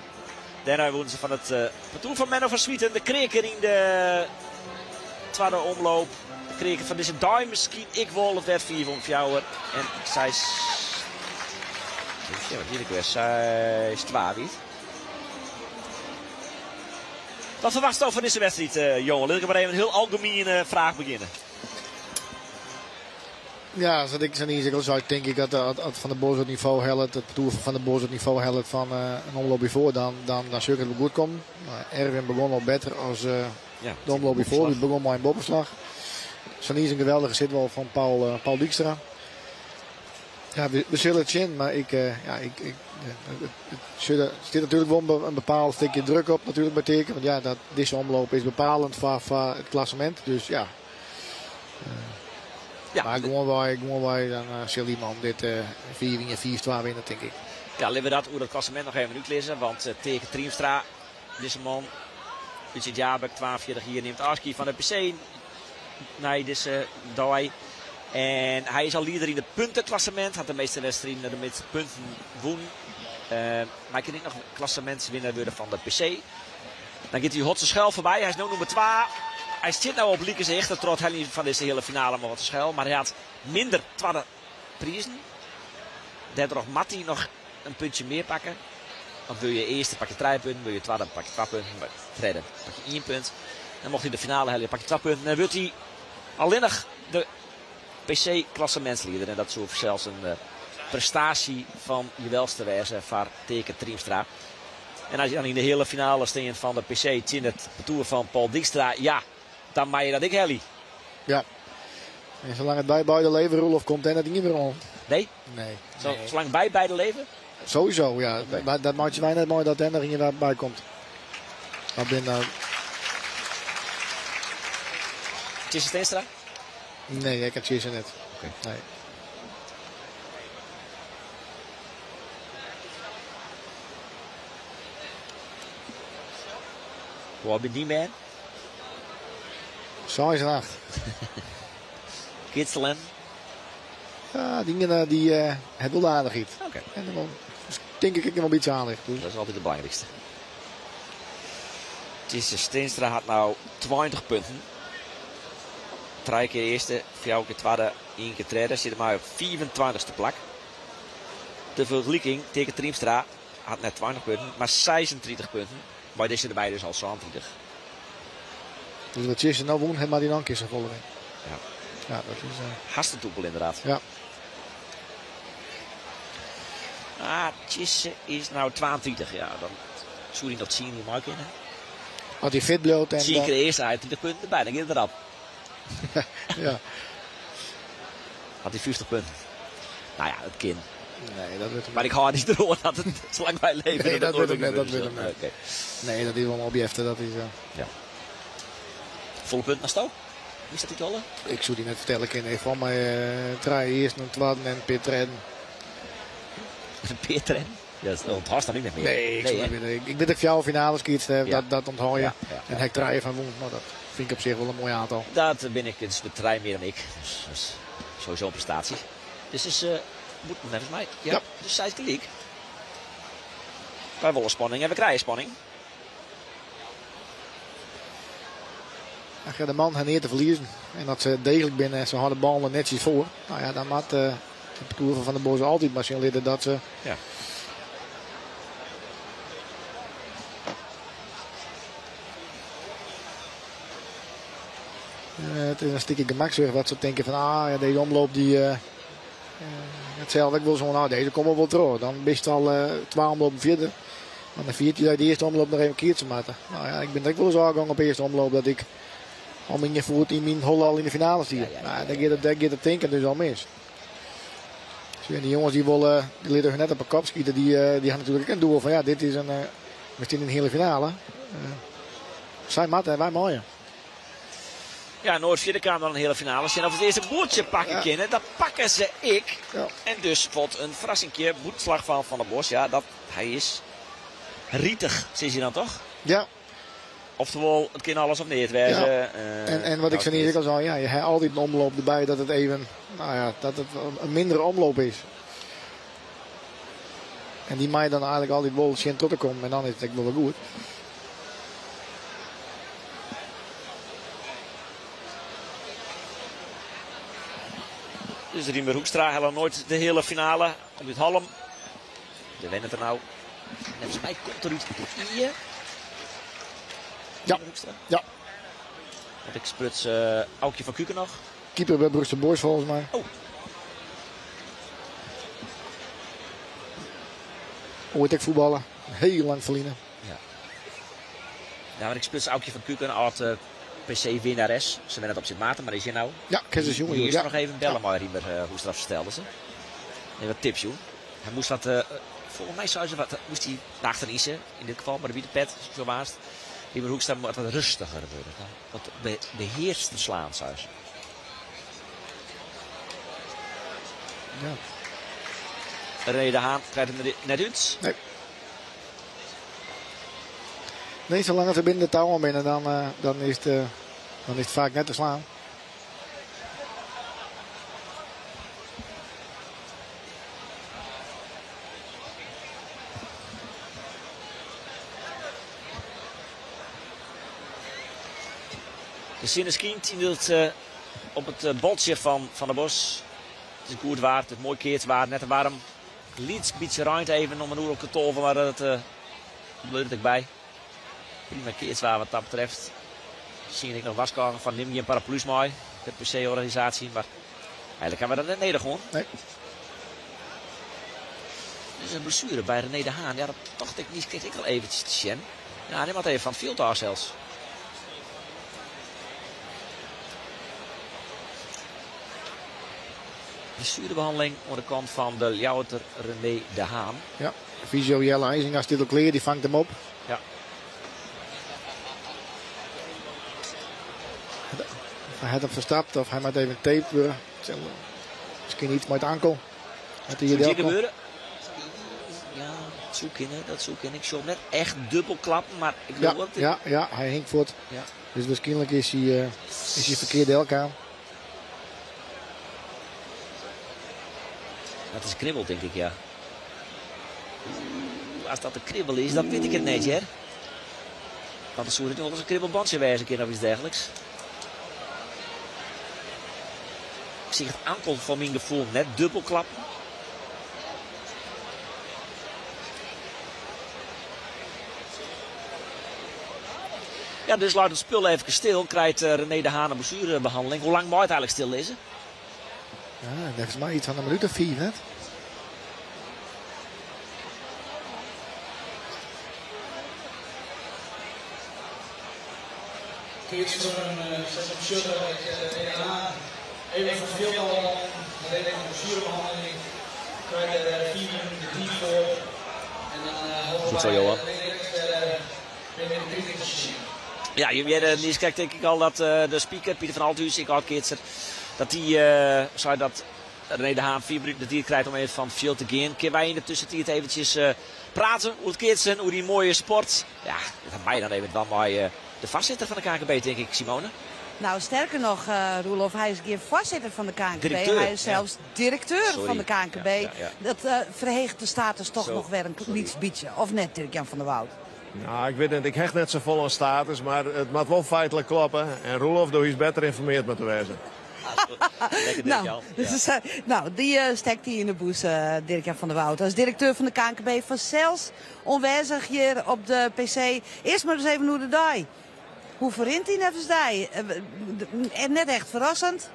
Dêrnei wûnen se fan it partoer fan Menno van Zwieten. De kreaker yn de twadde omloop. De kreaker fan dizze dei miskien ek wol. It werd 5 om 4 en 6. Even sjen, wat hie ik wer? 6-2 wie it. Wat ferwachtsto fan dizze wedstriid, Johan? Lit ik mar even in hiel algemiene fraach begjinne. Ja, sa't ik sa'n al sei, tink ik dat as Van der Bos it nivo hellet, it partoer fan Van der Bos it nivo hellet fan in omloop byfoar, dan sil it wol goed kommen. Mar Erwin begûn al better as de omloop byfoar. Hy begûn mei in boppeslach. Sa'n in geweldige sitwal fan Paul Dijkstra. Ja, we sille it sjen, mar ik, ja, ik, it stiet natuerlik wol in bepaald stikje druk op natuerlik by Taeke. Want ja, dizze omloop is bepalend foar it klassemint. Dus ja. Ja. Maar gewoanwei dan sil die man dit 4-1, 5-2 winnen, tink ik. Ja, litte we dat oer it klassemint noch even útlizze. Want Teake Triemstra, dizze man út Sint Jabik, 42 jier, nimt ôfskie fan de PC nei dizze dei. En hy is al lieder yn it punteklassemint, hat de measte wedstriden en de measte punten wûn. Mar hy kin ek noch klassemintswinner wurde fan de PC. Dan giet hy Hotze Schuil foarby. Hy is no nûmer 2. Hy stiet no op likense hichte troch it heljen fan dizze heale finale mei Hotze Schuil. Mar hy hat minder twadde prizen. Dêrtroch moat hy noch in puntsje mear pakke. Want wurd je earste pak je 3 punten, wurd je twadde pak je 2 punten, wurd je tredde pak je 1 punt. En mocht hy de finale helje pak je 2 punten en wurdt hy allinnich de PC-klassemintslieder. En dat soe fansels in prestaasje fan jewelste wêze foar Teake Triemstra. En as je dan yn de heale finale stean fan de PC tsjin it partoer fan Paul Dijkstra, ja, dan mei je dat ek helje. Ja. En salang it by beide leven, Roelof, komt dêr net ien mear oan. Nee? Nee. Salang by beide leven? Sowieso, ja. Oké. Maar dat meitsje wy net mei dat dêr noch ien by komt. Dat bin dan... Tjisse Steenstra? Nee, ik heb Tjisse net. Oké. Nee. Hoe âld bin dyn bern? 6 en 8. Keatsen? Ja, dy iene dy hat wol de aardichheid. Oké. En dan tink ik ek noch wol in bytsje aanlich. Dus. Dat is altyd it belangrykste. Tjisse Steenstra hat no 20 punten. 3 kear earste, 4 kear twadde, 1 kear tredde. Sit mei op 25ste plak. De fergeliking, Teake Triemstra hat net 20 punten, mar 36 punten. By dizze derby dus al 37. Dus wat Tjisse no wûn hat, moat hy noch in kear safolle winne. Ja. Ja, dat is Hast it dûbel inderdaad. Ja. Ah, Tjisse is nou 32. Ja, dan soe hy noch 10 jier mei kinne. As hy fit bliuwt en 10 dan kear earste, hy hat 30 punten derby, dan giet it erop. Ja. Hat hy 50 punten. Nou ja, it kin. Nee, dat wurdt him Mar ik hâld niet deroan dat it salang wy leve, Nee, dat dat it wurdt him noait net, dat gebeure wurdt him sil. net. Oké. Nee, dat is wol in opjefte, dat is Ja. Folle punten hasto? Wie staat die tolle? Ik soe dy net fertelle kinne. Ik fal mei trije earsten en twadden en in pear tredden. In pear tredden? Ja, dat ûnthâldst dan ek net mear. Nee, ik Nee, soe hè? net witte. Ik wit dat ik fjouwer finales keatst ha, Ja. dat ûnthâld je. Ja, ja, En ha ik trije fan wûn. No, dat fyn ik op sich wol in moai oantal. Dat bin ik, dus de trije mear dan ik. Dus dat is sowieso in prestaasje. Dus is moet neffens my. Ja, Ja. Dus seis gelyk. Wy wolle spanning en we krije spanning. Ach ja, de man hat neat te ferliezen. En as se deeglik binne en se hâlde de ballen netsjes foar. No ja, dan moat it partoer fan Van der Bos altyd mar sjen litte dat se... Ja. Het is in stikje gemakzucht wat se tinke fan, ah, ja, dizze omloop die itselde ek wol soan, nou, dizze komme wol troch. Dan bist al 2 omlopen fierder. Maar dan ferjit je dat je de earste omloop noch even keatse moatte. Nou ja, ik bin der ek wolris ôfgongen op de earste omloop dat ik al myn foet yn myn holle al yn de finale stie. Nou, dêr giet it tinken dus al mis. Dus die jonges die wolle, die litte hun net op de kop skieten, die ha natuerlik ek in doel fan, ja, dit is miskien in heale finale. Sy moatte en wy meie. Ja, Noord fierder kaam dan in heale finale. Sjen oft it earste boertsje pakke Ja. kinne. Dat pakke se ek. Ja. En dus wordt in ferrassingje. Boetslag fan Van der Bos. Ja, dat, hy is ritich, sis je dan toch? Ja. Oftewol, it kin alles of neat wêze. Ja. En wat ik Nou, sa ek al sei, ja, je ha altyd in omloop derby dat it even, nou ja, dat it in mindere omloop is. En dy mei dan eigentlik altyd wol tsjin troch te kommen en dan is it ek wol wer goed. Dus Riemer Hoekstra helle noait de heale finale. Komt út Hallum. De wennet der nou. Neffens my komt er út Ie. Ja. Riemer Hoekstra. Ja. Want ik spruts Aukje van Kuken noch. Keeper by Brugse Boys folgens my. Oh. Oait ek fuotballe. Hiel lang ferline. Ja. Ja, want ik spruts Aukje van Kuken, âld PC-winnares. Se wennet op Sint Maarten, mar is hjir nou. Ja, kin se sjoen, Hier is ja. nog even bellen, Ja. maar Riemer Hoekstra fertelde se. En wat tips, joh. Hy moast wat, folgens my sei se wat, moast hy achter ise, yn dit gefal, mar de wiete pet, sa waast. Riemer Hoekstra moat wat rêstiger wurde. Wat behearst te slaan, sei se. Ja. René de Haan krijgt hem er net uit. Nee. Nee, zolang ze binnen de touwen binnen, dan is het vaak net te slaan. De sinne skynt in het, op het boltsje van Van der Bos. Het is goed waar, het is mooi keertswaar, net te warm. Lyts bytsje reint even om in oere of 12, mar dat bliuwt it by. Prima keatswaar wat dat betreft. Zie ik noch warskôging fan nim gjin paraplu's mei, de PC-organisaasje, mar eigenlik hawwe we dat net nedich hân. Nee. Dus in blessuere by René de Haan. Ja, dat tocht ik niet, kreeg ik al eventjes te sjen. Ja, dy moat even fan it fjild ôf sels. Blessurebehanneling oan de kant fan de Ljouwerter René de Haan. Ja, fysio Jelle IJzinga stiet al klear, dy fangt him op. Ja. Hy hat him ferstapt of hy moat even taped wurde. Miskien yts mei it ankel. Hat hy Soe hjir dit gebeure? Ja, dat soe kinne, dat soe kinne. Ik sjoch him net echt dubbel klappen, mar ik Ja, leau dat ja, ja, hy hinget fuort. Ja. Dus wierskynlik is hy ferkeard delkaam. Dat is kribbel, tink ik, ja. Oeh, as dat de kribbel is, dan wit ik it net, hear. Want dan soe it wolris in kribbelbantsje wêze kinne of yts dergelijks. Ik zie it ankel foar myn gefoel net dubbel klappen. Ja, dus leit it spul even stil. Krijt René de Haan in blessurebehanneling. Hoe lang mei it eigenlik stil lizze? Ja, neffens my yts fan in minút of 5, net? Keatsbrunnen set op sjogge dat René de Haan even fan it fjild ôf rint foar in blessurebehanneling. Krijt der 5 minuten de tiid foar. En dan hope Goed zo, wy Johan. René wer binnen de 30 te sjen. Ja, jullie hebben niks kijkt denk ik al dat de speaker, Pieter van Althuis, ik oud-keatser, dat die zei dat René de Haan 4 minuten de tiid krijt om even fan it fjild te gean. Kinne wy yn de tussentiid eventjes prate oer it keatsen, oer dy moaie sport? Ja, dat mei dan even dwaan mei de foarsitter fan de KNKB, tink ik, Simone. Nou, sterker noch, Roelof, hy is gjin foarsitter fan de KNKB. Direkteur, Hy is ja. sels direkteur Sorry. fan de KNKB. Ja, ja, ja. Dat ferheget de status toch Zo, noch wer in sorry. lyts bytsje. Of net, Dirk-Jan van der Woud? Nou, ik wit net, ik hecht net safolle oan status, mar it moat wol feitlik kloppe. En Roelof, do hiest better ynformearre moatte wêze. Lekker, Dirk-Jan. Nou, dus, nou, dy stekt hy yn de bûs, Dirk-Jan van der Woud. As direkteur fan de KNKB fansels oanwêzich hjir op de PC. Earst mar ris even oer de dei. Hoe ferrint dy neffens dy? Net echt ferrassend.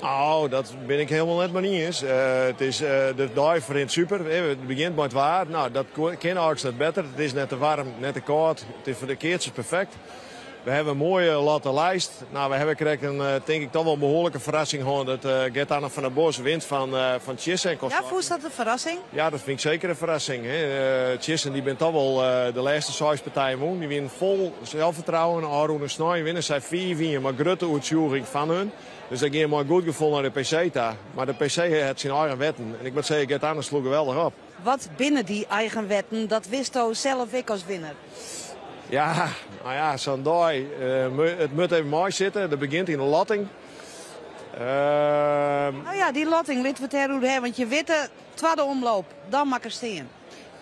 Nou, dat bin ik hielendal net mei iens. It is, de dei ferrint super. It begjint mei it waar. Nou, dat kin eigentlik net better. It is net te waarm, net te kâld. It is foar de keatsers perfekt. We hawwe in moaie lotte lijst. Nou, we hawwe krekt in, tink ik, toch wol in behoarlike ferrassing hân dat Gert-Anne van der Bos wint fan Tjisse en Ja, fûnst dat in ferrassing? Ja, dat fyn ik seker in ferrassing. Hè. Tjisse dy binne toch wol de lêste 6 partijen wûn. Dy wiene fol selsfertrouwen. Ôfrûne snein winne sy 5-1, mei grutte oertsjûging fan hun. Dus dêr gean mei goed gefoel nei de PC ta. Mar de PC hat syn eigen wetten. En ik moat sizze, Gert-Anne sloech geweldich op. Wat binne dy eigen wetten? Dat witsto sels ek as winner. Ja, nou ja, sa'n dei. It moat even meisitte. Dat begjint yn de lotting. Nou ja, dy lotting, litte we it dêroer hawwe. Want je witte, twadde omloop, dan moat er stean.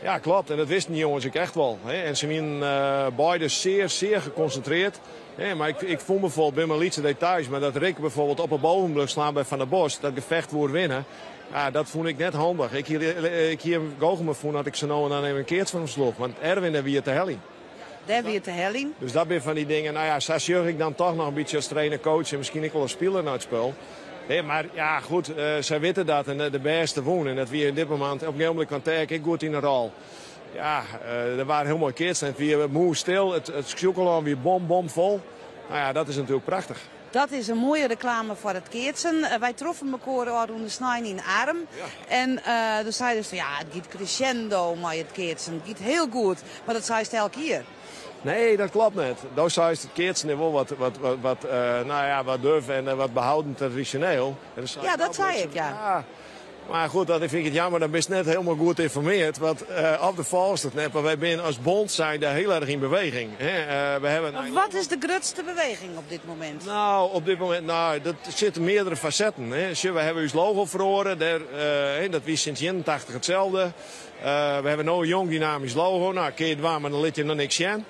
Ja, klopt. En dat wisten dy jonges ek echt wol. Hè. En se wiene beide zeer, zeer geconcentreerd. Hè, mar ik fûn bijvoorbeeld, by mar lytse details, mar dat Rick bijvoorbeeld op 'e boven bleau slaan by Van der Bos, dat gefecht woe winne. Ja, dat fûn ik net handich. Ik hie him goochelen fûn dat ik se no en dan even in keats fan him sloech. Want Erwin, dêr wie it te heljen. Dêr wie it te heljen. Dus dat binne fan dy dingen. Nou ja, sa sjoch ik dan toch noch in bytsje as trainer, coach en miskien ek wol as spiler nei it spul. Nee, mar ja, goed, sy witte dat en de bêste wûn. En dat wie yn dit momint op in gegeven momint kwam Terk ek goed yn de rol. Ja, der waard hiel moai keatst en it wie mûsstil. It Sjûkelân wie bom, bom fol. Nou ja, dat is natuerlik prachtich. Dat is in moaie reklame foar it keatsen. Wy troffen mekoar ôfrûne snein yn Arum. En doe seidest fan ja, it giet crescendo mei it keatsen. It giet hiel goed. Mar dat seist elk jier. Nee, dat klopt net. Do seist it keatsen is wol wat, nou ja, wat duf en wat behoudend tradisjoneel. En dan sei Ja, ik, dat nou, sei ik, ja. Ja. Maar goed, dat vind ik het jammer, dan bist net helemaal goed geïnformeerd. Want of de volgt het net, maar wij zijn als bond zijn daar heel erg in beweging. Hè. We hebben Wat is de grootste beweging op dit moment? Nou, op dit moment, nou, dat zitten meerdere facetten. Hè. Zie, we hebben ons logo verloren, daar, hè, dat was sinds 81 hetzelfde. We hebben nu een jong dynamisch logo. Nou, kun je het waar, maar dan liet je nog niks zien.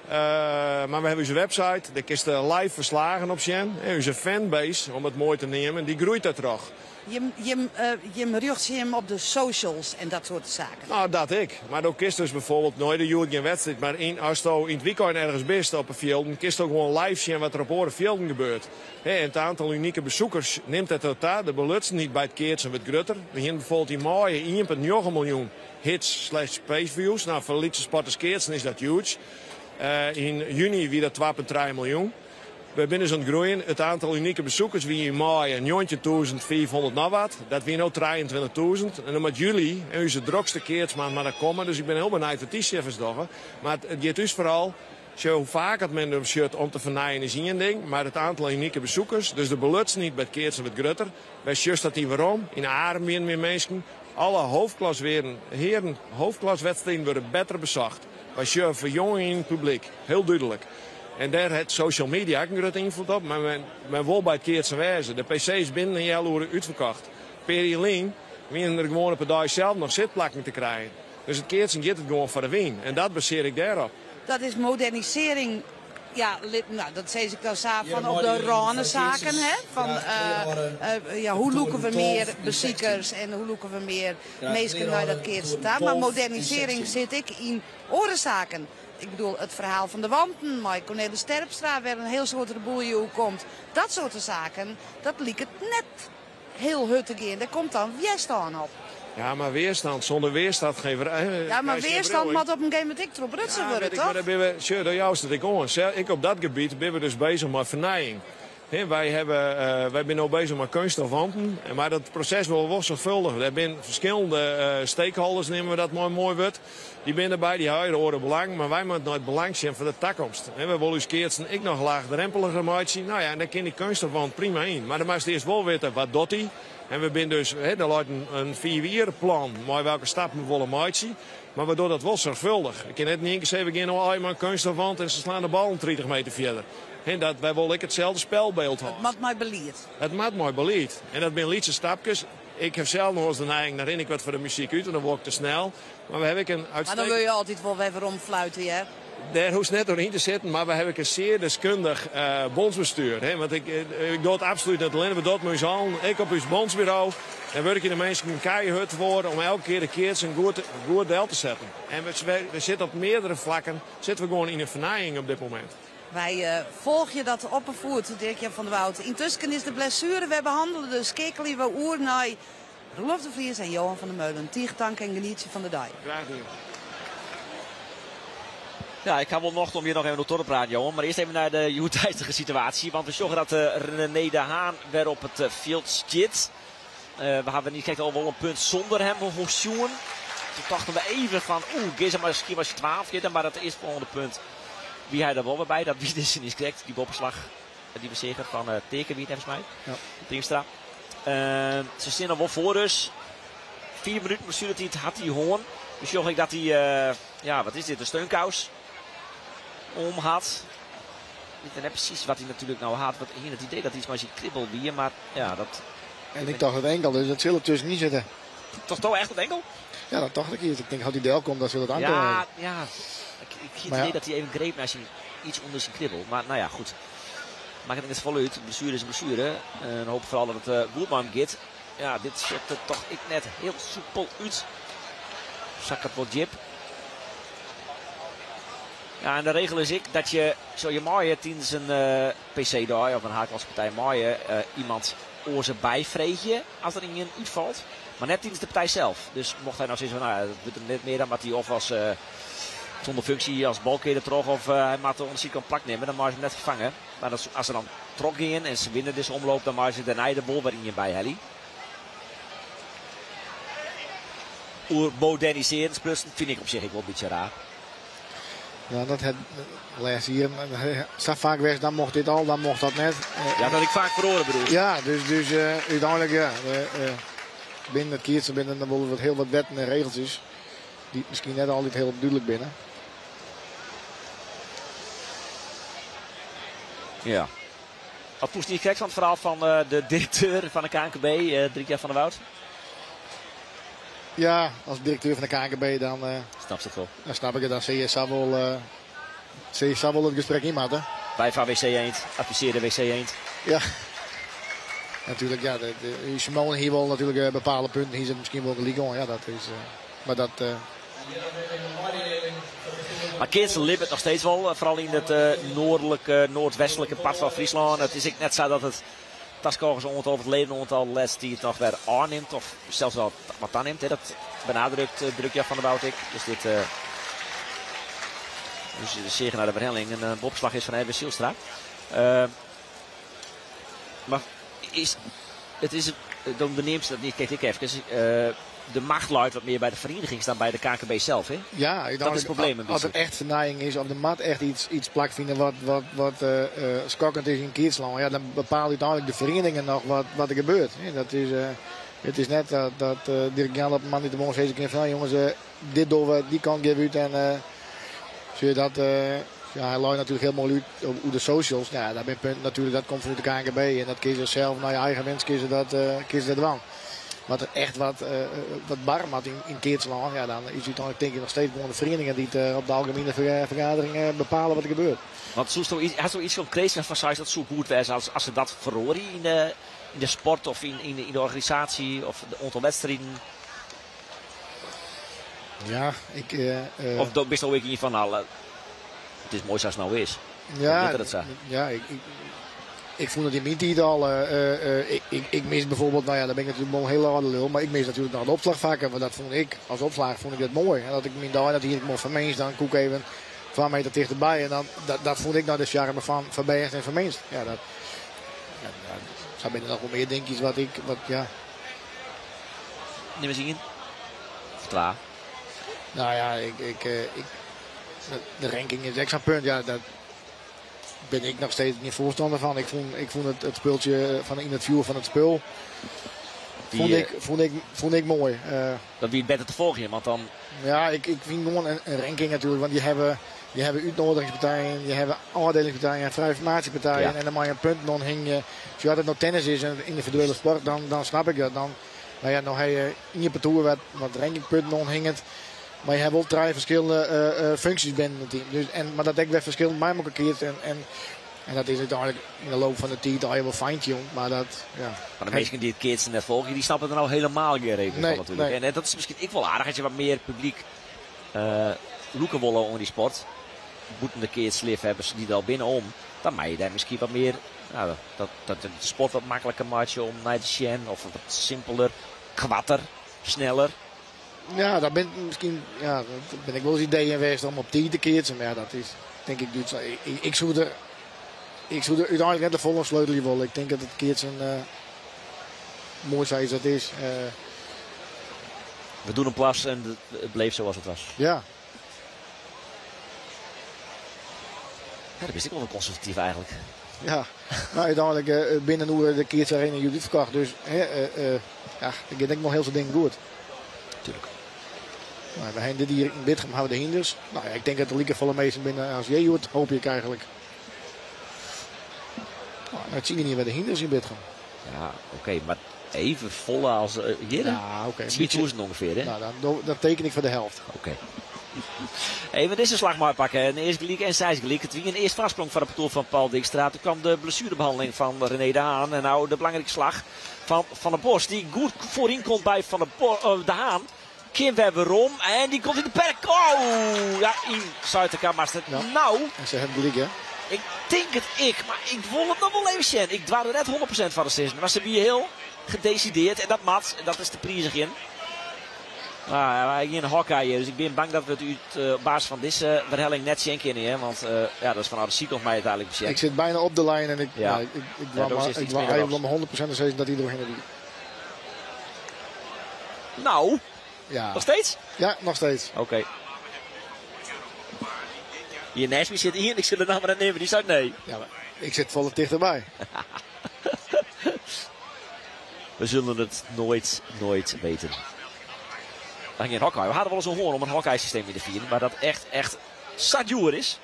Maar we hebben onze website, daar kun je live verslagen op zien. En onze fanbase, om het mooi te nemen, die groeit daar terug. Je richt je hem op de socials en dat soort zaken. Nou, dat ik. Maar ook kist dus bijvoorbeeld nooit de Jury geen wedstrijd. Maar als je in het weekend ergens bent op een veld, dan kist ook gewoon live zien wat er op oren velden gebeurt. Hè, en het aantal unieke bezoekers neemt het totaal. De belutsen niet bij het keertsen wat grutter. We hebben bijvoorbeeld die mooie 1,9 miljoen hits slash page views. Nou, voor Lietse sporters keertsen is dat huge. In juni wie dat 2,3 miljoen. We zijn dus aan het groeien. Het aantal unieke bezoekers wie in mei 19.400 nog wat. Dat wie nu 23.000. En omdat juli en onze drukste keertsmaand maar daar komen. Dus ik ben heel benieuwd wat die cijfers doen. Maar het gaat dus vooral, zo hoe vaak het men hem shirt om te vernijen is één ding. Maar het aantal unieke bezoekers, dus de belutsen niet bij het keertsen wat grutter. Wij just dat die waarom. In Arem weer meer mensen. Alle hoofdklasweren, heren hoofdklaswedstrijden worden beter bezocht. Wij zien verjonging in het publiek, heel duidelijk. En daar heeft social media ook een grote invloed op, maar men wil bij het keertsen wijzen. De PC is binnen een jaar uren uitverkocht. Periolien, wie er gewoon op de dag zelf nog zitplakken te krijgen. Dus het keertsen gaat het gewoon voor de win. En dat baseer ik daarop. Dat is modernisering. Ja, nou, dat zei ik dan samen van op de rane zaken, hè? Van, ja, hoe loeken we meer beziekers en hoe loeken we meer mensen naar dat keertsen daar. Maar modernisering zit ik in orenzaken. Ik bedoel, het verhaal van de wanten, maar Cornelis Terpstra, waar een heel soort boel hoe komt. Dat soort zaken, dat liep het net heel huttig in. Daar komt dan weerstand op. Ja, maar weerstand, zonder weerstand geen Ja, maar krijg je weerstand geen moet op een gegeven moment ik erop rutsen Ja, worden, weet ik, toch? maar daar ben we, sure, door jou zit ik om. Ik op dat gebied ben we dus bezig met vernijing. Hè, wij zijn nu bezig met kunststofwanten, maar dat proces wordt wel zorgvuldig. Er zijn verschillende stakeholders, nemen we dat mooi, mooi woord. Die zijn erbij, die houden oren belang, maar wij moeten nooit belang zien voor de toekomst. Hè, we willen ons keertsen ik nog laagdrempeliger maken. Nou ja, en daar kan die kunststofwand prima in. Maar dan moet je eerst wel weten, wat doet die? En we zijn dus, hè, daar loopt een 4-jaar-plan, maar welke stappen we willen maken. Maar we doen dat wel zorgvuldig. Ik kan net niet één keer zeggen, we gaan nou al maar een kunststofwand en ze slaan de bal 30 meter verder. En dat, wij willen ik hetzelfde spelbeeld houden. Het moet mooi beleid. Het moet mooi beleid. En dat zijn lietse stapjes. Ik heb zelf nog eens de neiging, daar ren ik wat voor de muziek uit en dan word ik te snel. Maar we hebben een Maar dan uitstekend wil je altijd wel even omfluiten, hè? Daar hoeft net doorheen te zitten, maar we hebben een zeer deskundig bondsbestuur. Hè? Want ik doe het absoluut niet alleen, we doen het met ons allen. Ik op ons bondsbureau. En werk je de mensen een keihard voor om elke keer de keer een goed deel te zetten. En we zitten op meerdere vlakken, zitten we gewoon in een vernijing op dit moment. Wij volgen je dat opgevoerd, Dirk-Jan van der Woud. Intussen is de blessure, we behandelen dus Kekeli, we oer naar Roelof de Vries en Johan van der Meulen. Tige dank en geniet je van de dag. Graag gedaan. Ja, ik ga wel nog om hier nog even door te praten, Johan. Maar eerst even naar de joetijdige situatie. Want we zorgen dat René de Haan weer op het veld zit. We hebben niet kijkt al wel een punt zonder hem hoe. Toen dachten we even van, oeh, Gizem maar misschien was je 12 keer, maar dat eerste volgende punt. Wie hij er wel weer bij, dat wie dus niet correct. Die bopperslag, die we zeggen van Tekenwiet, volgens mij. Ja. Teamstra. Ze staan er wel voor dus. 4 minuten blessuretijd had hij hoorn. Dus joh, ik dat hij ja, wat is dit, een steunkous om had. Ik weet net precies wat hij natuurlijk nou had. Want hier het idee dat hij iets maar zijn kribbel weer, maar ja, dat... En ik dacht het enkel, dus dat zal er tussen niet zitten. Toch toch echt het enkel? Ja, dat dacht ik hier. Ik denk, als hij deel komt, dat zal het aankomen. Ja, ja. Ik heb het Maar idee ja. dat hij even greep naar zijn, iets onder zijn kribbel. Maar nou ja, goed. Maakt het niet vol uit. Blessure is een blessure. En hoop vooral dat het goed met hem gaat. Ja, dit zit er toch ik net heel soepel uit. Zak het wat jip. Ja, en de regel is ik dat je, zo je maaien tijdens een PC daar of een haaklaspartij maaien iemand oor bijvreetje als er in uitvalt. Maar net tijdens de partij zelf. Dus mocht hij nou zeggen van, nou, dat wordt hem net meer dan wat hij of als zonder functie als balkeerder terug of hij maakt er een kan plak nemen, dan mag ze hem net vervangen. Maar als ze dan trok in en ze winnen dus omloop, dan mag ze daarna de bol waarin je bij Helly. Oer moderniseren, plus vind ik op zich ook wel een beetje raar. Ja, dat het les hier, staat vaak weg, dan mocht dit al, dan mocht dat net. Ja, dat ik vaak verloren bedoel. Ja, dus uiteindelijk ja. Binnen it keatsen binne der wol wat, hiel wat wetten en regeltsjes dy't miskien net altyd hiel dúdlik binne. Ja. Wat fûnst dy krekt fan it ferhaal fan de direkteur fan de KNKB, Dirk-Jan van der Woud? Ja, as direkteur fan de KNKB dan... Snapst it wol? Dan snap ik it. Dan sil je sa wol, sil je sa wol it gesprek yn moatte. Wy fan WC Eend, advisearje WC Eend. Ja. Natuerlik, ja, de, de, Simone hie wol natuerlik bepaalde punten, hie se miskien wol gelyk oan. Ja, dat is, mar dat... Mar keatsen libbet noch steeds wol, foaral yn it noardlike, noardwestlike part fan Fryslân. It is ek net sa dat it taskôgersoantal of it ledenoantal de lêste tiid noch wer ôfnimt of sels wel wat tanimt. Hè. Dat benadrukt Dirk-Jan van der Woud ek. Dus dit dus de seagen nei de werhelling. In boppeslach is fan Erwin Zijlstra. Mar is, it is, dan beneamst dat net, kijk ik efkes. De macht leit wat mear by de ferienigings dan by de KNKB sels. Hè? Ja, dat is it probleem in as der bytsje. echt fernijing is, of der moat echt iets plakfine wat skokkend is yn keatslân, ja, dan bepale úteinlik de ferieningen noch wat der gebeurt. Hè, dat is, it is net dat Dirk Jan op moandeitemoarn sizze kin fan, jonges, dit dogge we, dy kant gean we út en sil je dat, ja, hy lei natuerlik hiel moai út oer de socials. Nou ja, dat binne punten natuerlik, dat komt fanút de KNKB en dat kinne se sels nei je eigen wens kinne se dat, kinne se dat dwaan. Mar der echt wat barre moat yn keatslân, ja, dan is úteinlik tink ik noch steeds gewoan de ferieningen dy't op de algemiene fergadering bepale wat der gebeurt. Want soesto iets, hasto iets konkreets wêrfan seist dat soe goed wêze as se dat feroarje yn de sport of yn de organisaasje of it oantal wedstriden? Ja, ik, Of bisto ek ien fan nou, it is moai sa't it no is. Ja, Litte it sa. ja, ik fûn it yn myn tiid al. Ik mis bijvoorbeeld, nou ja, dan bin ik natuerlik wol in hiele âlde lul, mar ik mis natuerlik noch de opslachfakken, want dat fûn ik, as opslagger fûn ik dat moai. En as ik myn dei, dat hie ik moai foar minst, dan koe ik even 2 meter tichterby en dan, dat fûn ik nou de sjarme fan foar bêst en foar minst. Ja, dat, ja, ja, sa binne der noch wol mear dinkjes wat ik, wat, ja. Nim ris ien. Of twa. Nou ja, ik, de ranking is ek sa'n punt. Ja, dat bin ik noch steeds gjin foarstanner fan. Ik fûn it spultsje fan yn it fjoer fan it spul fûn ik moai. Dat wie better te folgjen, want dan... Ja, ik fyn gewoan in ranking natuerlik, want je hawwe útnoadigingspartijen, je hawwe ôfdielingspartijen, frije formaasjepartijen en dan mei in punt dan hingje. As it no tennis is en yndividuele sport, dan snap ik dat. Dan, nou ja, no ha je ien partoer wat rankingpunten oanhinget. Mar je hawwe wol trije ferskillende funksjes binnen it team. Dus, en, mar dat ek wer ferskillend mei elkoar keatst. En dat is úteinlik yn de loop fan de tiid al wol fine-tuned. Mar dat, ja. Mar de minsken dy't it keatsen net folgje, dy snappe der no hielendal gjin reden Nee, fan natuerlik. nee. En dat is miskien ek wol aardich as je wat mear publyk lûke wolle oan dy sport. Bûten de keatsleafhawwers dy't der al binne om. Dan mei je dêr miskien wat mear, nou, dat de sport wat makliker meitsje om nei te sjen. Of wat simpeler, koarter, sneller. Ja, dat bin miskien, ja, dat bin ek wolris ideeën west om op tiid te keatsen. Mar ja, dat is tink ik Dútslân. Ik soe der úteinlik net te folle oan sleutelje wolle. Ik tink dat it keatsen moai sa is dat is. We doen een plas en het bleef zoals het was. Ja. Ja, dat wist ik wel wat konservatief eigenlijk. Ja, nou, úteinlik binne oer de keatsarena júst útferkocht. Dus hè, ja, der giet ek noch hiel soad dingen goed. Tuurlijk. Nou, we hawwe dit jier yn Bitgum hawwe de hynders. Nou, ja, ik tink dat der likefolle minsken binne as hjoed, hoopje ik eigenlijk. Nou, it tsien jier by de hynders yn Bitgum. Ja, oké, mar even folle as hjir? Ja, oké. 10.000 ûngefear, hè? Nou, dan teken ik foar de helte. Oké. Even dizze slach mar pakke. En earst gelyk en seis gelyk. It wie in earst foarsprong foar it partoer fan Paul Dijkstra. Doe kaam de blessuerebehanneling fan René de Haan. En no de belangrike slach fan Van der Bos. Dy't goed foaryn komt by Van der de Haan. Kin wer werom. En dy komt yn de perk. Oh! Ja, yn seit de karmaster. Ja. Nou. En se hawwe gelyk, hè? Ik tink it ek, mar ik wol it noch wol even sjen. Ik doar der net 100% fan te sizzen. Mar se wie hiel gedesidearre en dat moat. En dat is te priizgjen. Nou, ja, wy gjin hockey, dus ik bin bang dat we it út op basis fan dizze werhelling net sjen kinne. Hè? Want ja, dat is fanôf de sydkant mei úteinlik besjen. Ik sit byna op de lijn en ik, ja, ik Ja, doar dat mar, is ik iets doar mear eigenlijk om 100% te sizzen dat hy derhinne wie. Nou, Ja. noch steeds? Ja, noch steeds. Oké. Hjir neist my sit ien, ik sil de namme net neame, dy seit nee. Ja, mar ik sit folle tichterby. We zullen het nooit, nooit weten. Dan geen hockey. We hadden wel eens een hoorn om een hockeysysteem in te vieren. Maar dat echt, echt sa djoer is.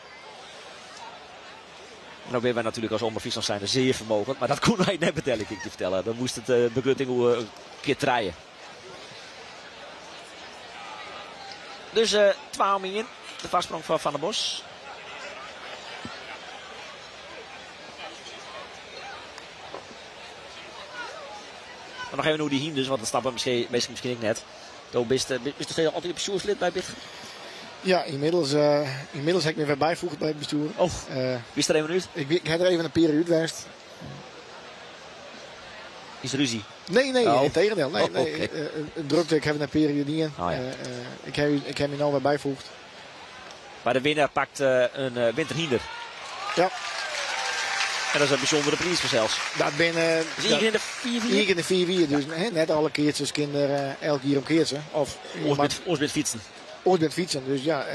Nou ben wij natuurlijk als Omroep Friesland zijn zeer vermogend. Maar dat kon wij net vertellen, ik je vertellen. Dan moest het begrutting een keer draaien. Dus 12 in. De vastsprong van Van der Bos. Maar nog even hoe die hinders, want dat snappen misschien, misschien ik net. Do bist bist du altijd bestuurslid bij Bitgum? Ja, inmiddels heb ik me weer bijvoegd bij het bestuur. Oh, wie is er even uit? Ik heb er even een periode geweest. Is er ruzie? Nee, nee, Oh. in tegendeel. Nee, Oh, nee, oké. Drukte, ik heb een periode in. Oh, ja. Ik heb me nou weer bijvoegd. Maar de winnaar pakt een winterhinder. Ja. En dat is een bijzondere prijs voor zelfs. Dat ben Dus één keer in de 4-4? Één keer in de 4-4, dus, hè, net alle keertjes kinderen elk jaar om keertje. Of Ons met fietsen. Ons met fietsen. Dus ja,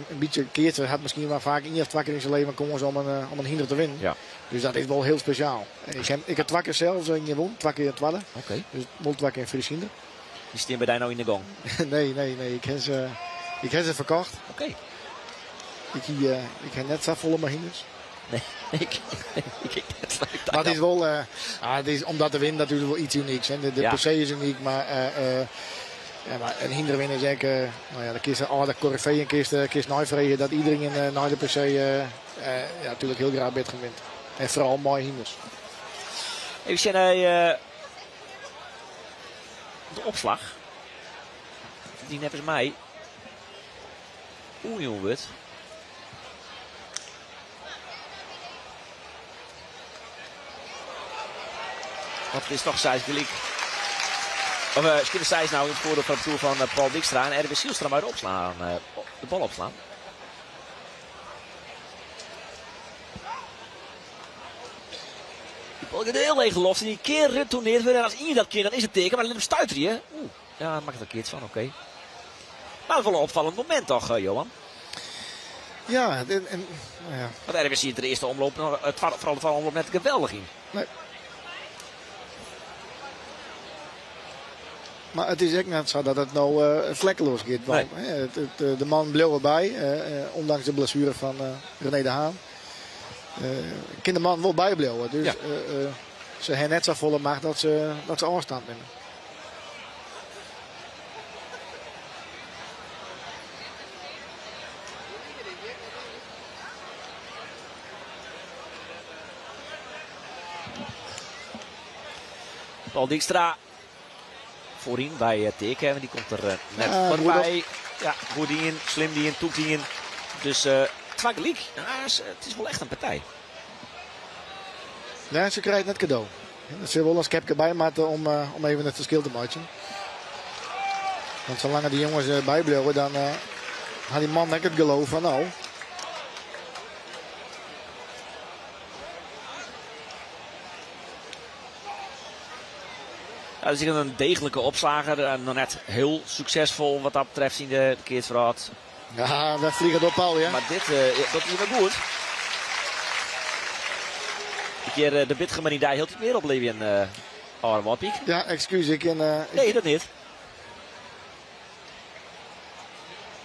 een beetje keertje had misschien maar vaak 1 of 2 keer in zijn leven kans om een hinder te winnen. Ja. Dus dat is wel heel speciaal. Ik heb 2 keer zelfs in gewonnen, 2 keer in het Wadden. Oké. Dus wel 2 keer in Fries hinder. Die staan bij daar nou in de gong? Nee, nee, nee. Ik heb ze verkocht. Oké. Ik heb net zo volle machines. Nee, ik net zo ik Maar het is wel, het is, omdat de win natuurlijk wel iets unieks. Hè. De Ja. PC is uniek, maar ja, maar een hinderwin is echt, nou ja, de kist, oh, de corvée en kist, kist Nijvregen, dat iedereen naar de PC ja, natuurlijk heel graag bed gewint. En vooral mooie hinders. Even zien, hij de opslag. Die net als mij. Oei, jongen, wordt. Want het is toch Seis gelijk. Of Skipper Seis nou in het voordeel van het toer van Paul Dijkstra. En Erwin Zijlstra maar de bal opslaan. Die bal gaat heel erg los. En die keer retourneert weer. En als iemand dat keer, dan is het teken. Maar dan stuit hij, hè? Oeh, ja, daar maakt het een keertje van, oké. Maar dat is wel een opvallend moment toch, Johan? Ja, en, nou ja. Want Erwin ziet de eerste omloop, nog, het vooral de tweede omloop net geweldig in. Nee. Maar het is echt net zo dat het nou vlekkeloos gaat. Want, Nee. hè, de man bleef erbij, ondanks de blessure van René de Haan. Kan de man wel bijblijven. Dus, Ja. ze hebben net zo volle macht dat ze afstand nemen. Paul Dijkstra voorin bij Teken, want die komt er net Ja, goed voorbij. op. Ja, goed in, slim die in, toek die in. Dus twee gelijk. Ja, het is wel echt een partij. Ja, ze krijgt net cadeau. Dat ze wel als kepje bij moeten om even het verschil te maken. Want zolang die jongens bijblijven, dan had die man net het geloof van nou. Ja, dat is een degelijke opslager. En nog net heel succesvol wat dat betreft in de keertverhaal. Ja, daar vliegen door Paul, ja. Maar dit dat is wel goed. Een keer de Bitgum die daar heel iets meer op leven Arne Piek. Ja, excuus, ik en ik Nee, dat niet.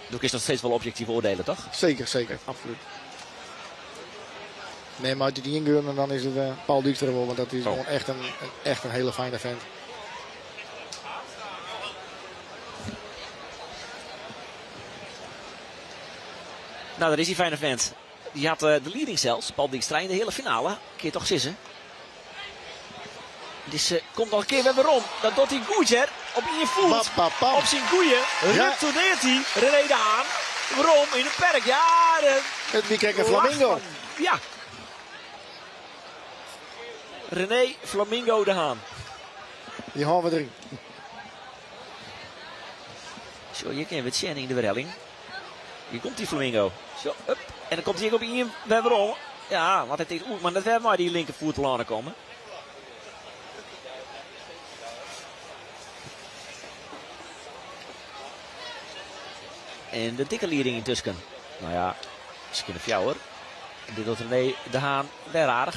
Doe ik is nog steeds wel objectief oordelen, toch? Zeker, zeker, absoluut. Nee, maar als je die ingunnen, dan is het Paul Dijkstra wel, want dat is Oh. gewoon echt een hele fijne vent. Nou, daar is die fijne vent. Die had de leading zelfs, Paul Dijkstra, in de hele finale. Keer toch sissen. Dus komt nog een keer weer waarom. Dat doet hij goed, hè. Op je voet. Pap, pap, pap. Op zijn koeien. Ja. Retourneert hij. René de Haan. Waarom? In het perk. Ja, de Het weekend een lach flamingo. van- Ja. René Flamingo de Haan. Die houden we erin. Zo, hier kunnen we het zien in de werelling. Hier komt die flamingo. Zo, up. En dan komt hij ook op Ian Weberom. Ja, want hij denkt, oeh, maar dat werd maar die linkervoet te laten komen. En de dikke leiding intussen. Nou ja, misschien een fjouwer. hoor. Dit doet René de Haan weer aardig.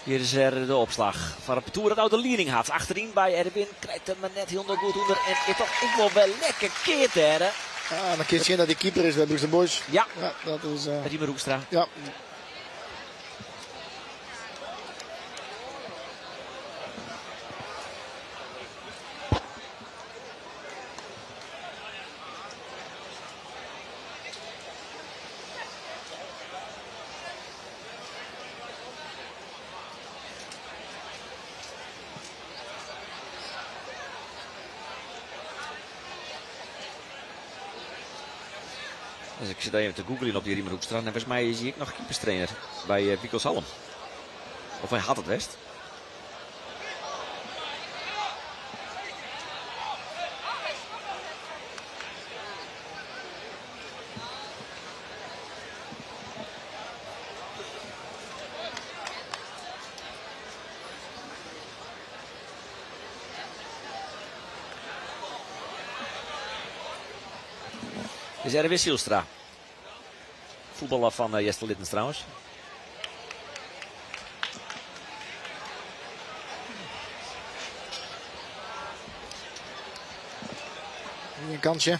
Hier is er de opslag foar it partoer dat no de lieding hat. Achteryn by Erwin krijt him net hielendal goed ûnder en is toch ek wol wer lekker keard dêr. Ja, dan kun je zien dat die keeper is bij Broekster Boys. Ja, ja dat is. Riemer Hoekstra. Ja. Dus ik zit even te googlen op die Riemer Hoekstra. En volgens mij is hij ook nog keeperstrainer bij Piekels-Hallum. Of hij had het best. Is Erwin Zijlstra. Voetballer van Jester Littens trouwens. Een kansje.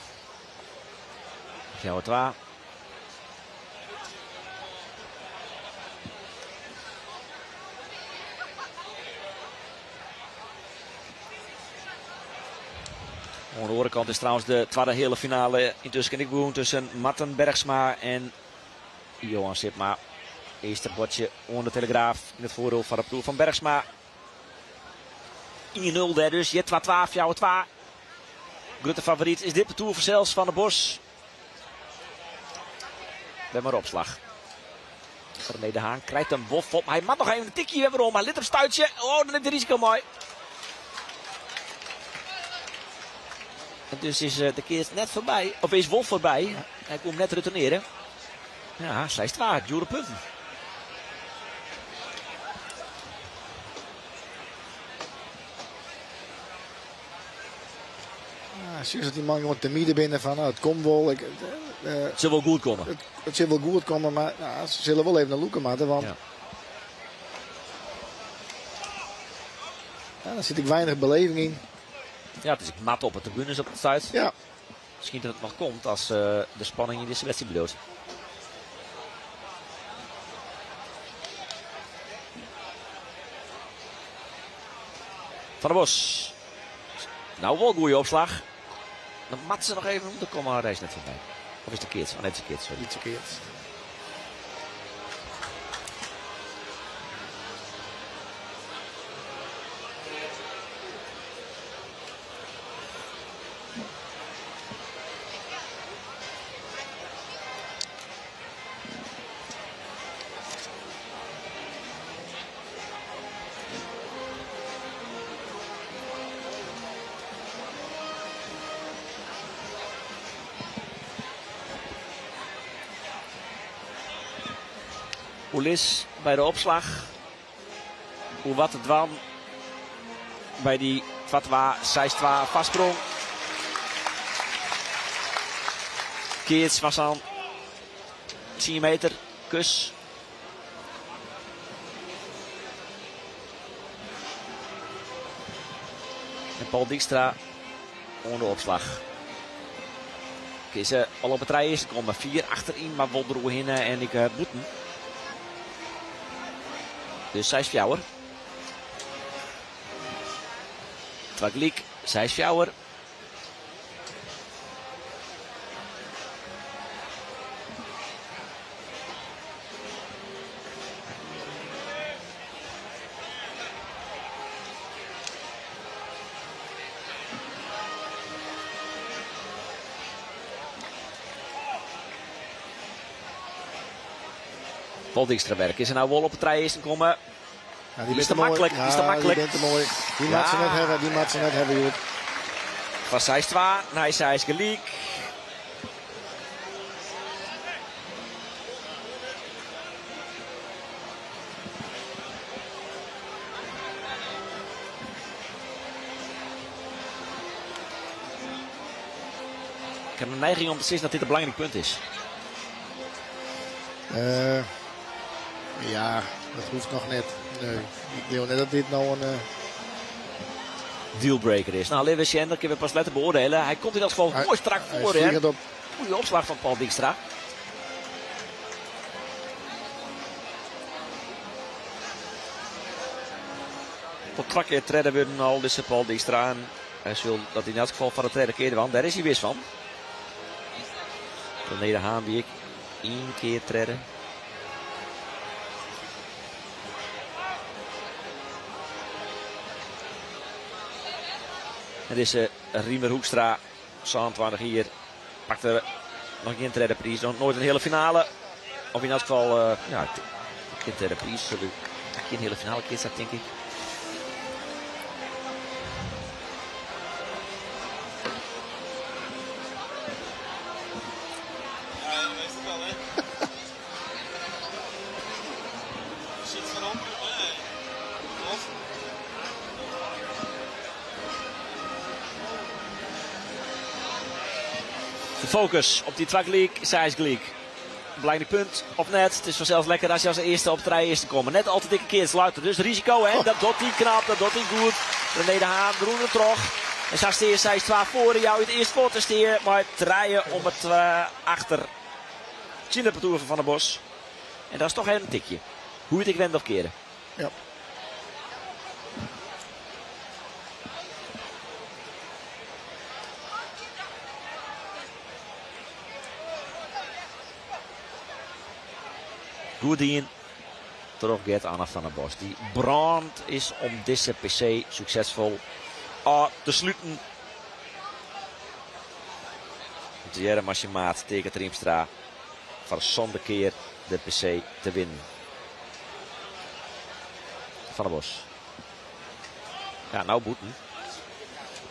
4-2. Oan de oare kant is trouwens de tweede hele finale intussen ik begon tussen Marten Bergsma en Johan Sipma. Eerste bordje onder de Telegraaf in het voordeel van de ploeg van Bergsma. 1-0 daar dus. Jet 2-2, jouw 2. Grote favoriet is dit parcours voor zelfs van de Bos. Bij maar opslag. René de Haan krijgt een wof op. Hij mag nog even een tikje weer om. Hij lit op stuitje. Oh, dan neemt de risico mooi. En dus is de keer net voorbij. Of is Wolf voorbij. Hij komt net retourneren. Ja, zij is 2. Dure punten. Ja, zie je dat die man gewoon te midden binnen van, nou, het komt wel. Het zal wel goed komen. Het zal wel goed komen, maar nou, ze zullen wel even naar Loeken maken, want Ja. Ja, daar zit ik weinig beleving in. Ja, het is mat op de tribunes op de site. Ja. Misschien dat het nog komt als de spanning in deze wedstrijd bedoelt. Van der Bos. Nou, wel een goede opslag. Dan mat ze nog even om te komen, maar hij is net voorbij. Of is het verkeerd? Oh, nee, het is verkeerd, sorry. Iets verkeerd. Oelis bij de opslag. Hoe wat het dwan bij die Fatwa 6-2 vastsprong. Keerts was aan 10 meter. Kus. En Paul Dijkstra onder de opslag. Kiezen al op het rij is. Er komen 4 achterin, maar Wondroe hinnen en ik boeten. Dus zij is fjouwer. Twaglik, zij is fjouwer. Paul Dijkstra werk is er nou wel op het rij is en komen. Ja, die Die is bent te te mooi. makkelijk, die is te Ja, makkelijk. Die bent te mooi. Die Ja. maakt ze net hebben, die maakt ze net hebben, Joep. Van 6-2 naar 6 gelijk. Ik heb een neiging om te zeggen dat dit een belangrijk punt is. Ja. Dat hoecht noch net. Nee, ik leau net dat dit no in dealbreaker is. Nou, litte we sjen, dat kinne we pas letter beoardielje. Hy komt yn elts gefal moai strak foar. Hy op. Goede opslach fan Paul Dijkstra. Tot twa kear tredde wurden al dizze Paul Dijkstra. En hy sil dat yn elts gefal foar de tredde kear dwaan. Dêr is hy wis fan. René de Haan wie ek ien kear tredde. En dizze Riemer Hoekstra, 27 jier, pakt er noch gjin tredde priis. Noch noait in heale finale. Of yn elts gefal, ja, gjin tredde priis. Gjin heale finale keatst, tink ik. De focus op dy twa gelyk, seis gelyk. Belangryk punt of net? It is fansels lekker as je as earste op trije earsten komme. Net al te dikke keatsluiter, dus risiko hè. Dat docht hy knap, dat docht hy goed. René de Haan derûnder troch. En sa stean 6-2 foar. Jou it earst fuort en stean mei trije om it achter. Tsjin it partoer fan Van der Bos. En dat is toch even in tikje. Hoe it ek wende of kearde. Ja. Goed dien troch Gert Anne van der Bos. Dy brând is om dizze PC suksesfol ôf te sluten. Tegearre mei syn maat Teake Triemstra foar de sânde kear de PC te winnen. Van der Bos. Ja, nou bûten.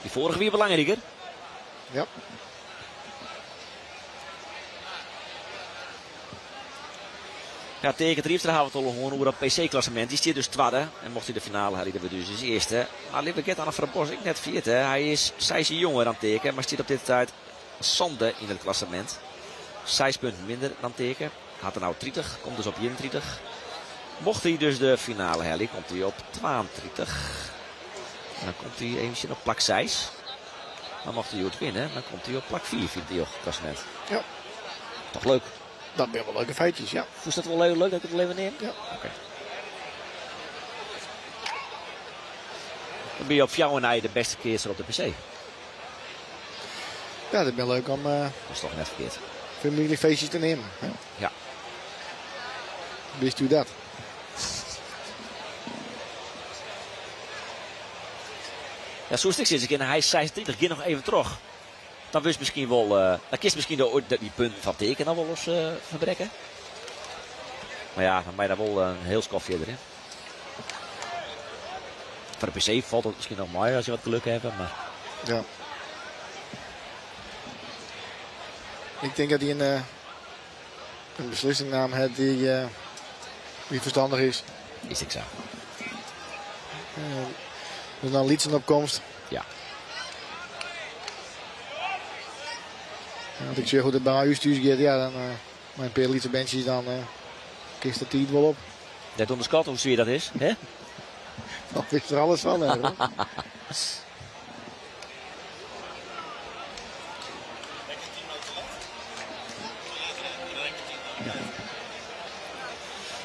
Dy foarige wie belangriker. Ja. Ja, Teake Triemstra ha we it al hân oer dat PC-klassemint. Dy stiet dus twadde. En mocht hy de finale helje, dan wurdt hy dus earste. Mar litte we Gert Anne van der Bos ek net ferjitte. Hy is seis jier jonger dan Teake, mar stiet op dit stuit sânde yn it klassemint. Seis punten minder dan Teake. Hat er no 30, komt dus op 31. Mocht hy dus de finale helje, komt hy op 32. En dan komt hy even op plak 6. Maar mocht hy hjoed winne, dan komt hy op plak 4 yn it klassemint. Ja. Toch leuk? Dat binne wol leuke feitjes, ja. Fûnst dat wol even leuk dat ik it wol even neam? Ja. Oké. Dan binne je op fjouwer nei de bêste keatser op de PC. Ja, dat binne leuk om Dat is toch net ferkeard. Famyljefeestjes te neamen. Hè? Ja. Wist u dat? Ja, soest ek sizze kinne, hy is 36, gean noch even troch. Dan wurdst miskien wol, dan kinst miskien de, dy punten fan Teake noch wol ris ferbrekke. Mar ja, dan moat je dan wol in hiel skoft fierder. Hè? Foar de PC falt it miskien noch mei as je wat geluk hawwe. Mar... Ja. Ik tink dat hy in beslissing naam hat dy't ferstannich is. Is ek sa. Dus dan lytsen opkomst. Ja. As ik sjoch hoe't it by my ús thús giet, ja, dan mei in pear lytse berntsjes, dan kinst de tiid wol op. Net ûnderskatte hoe swier dat is, hè? Dan witst der alles fan, hè?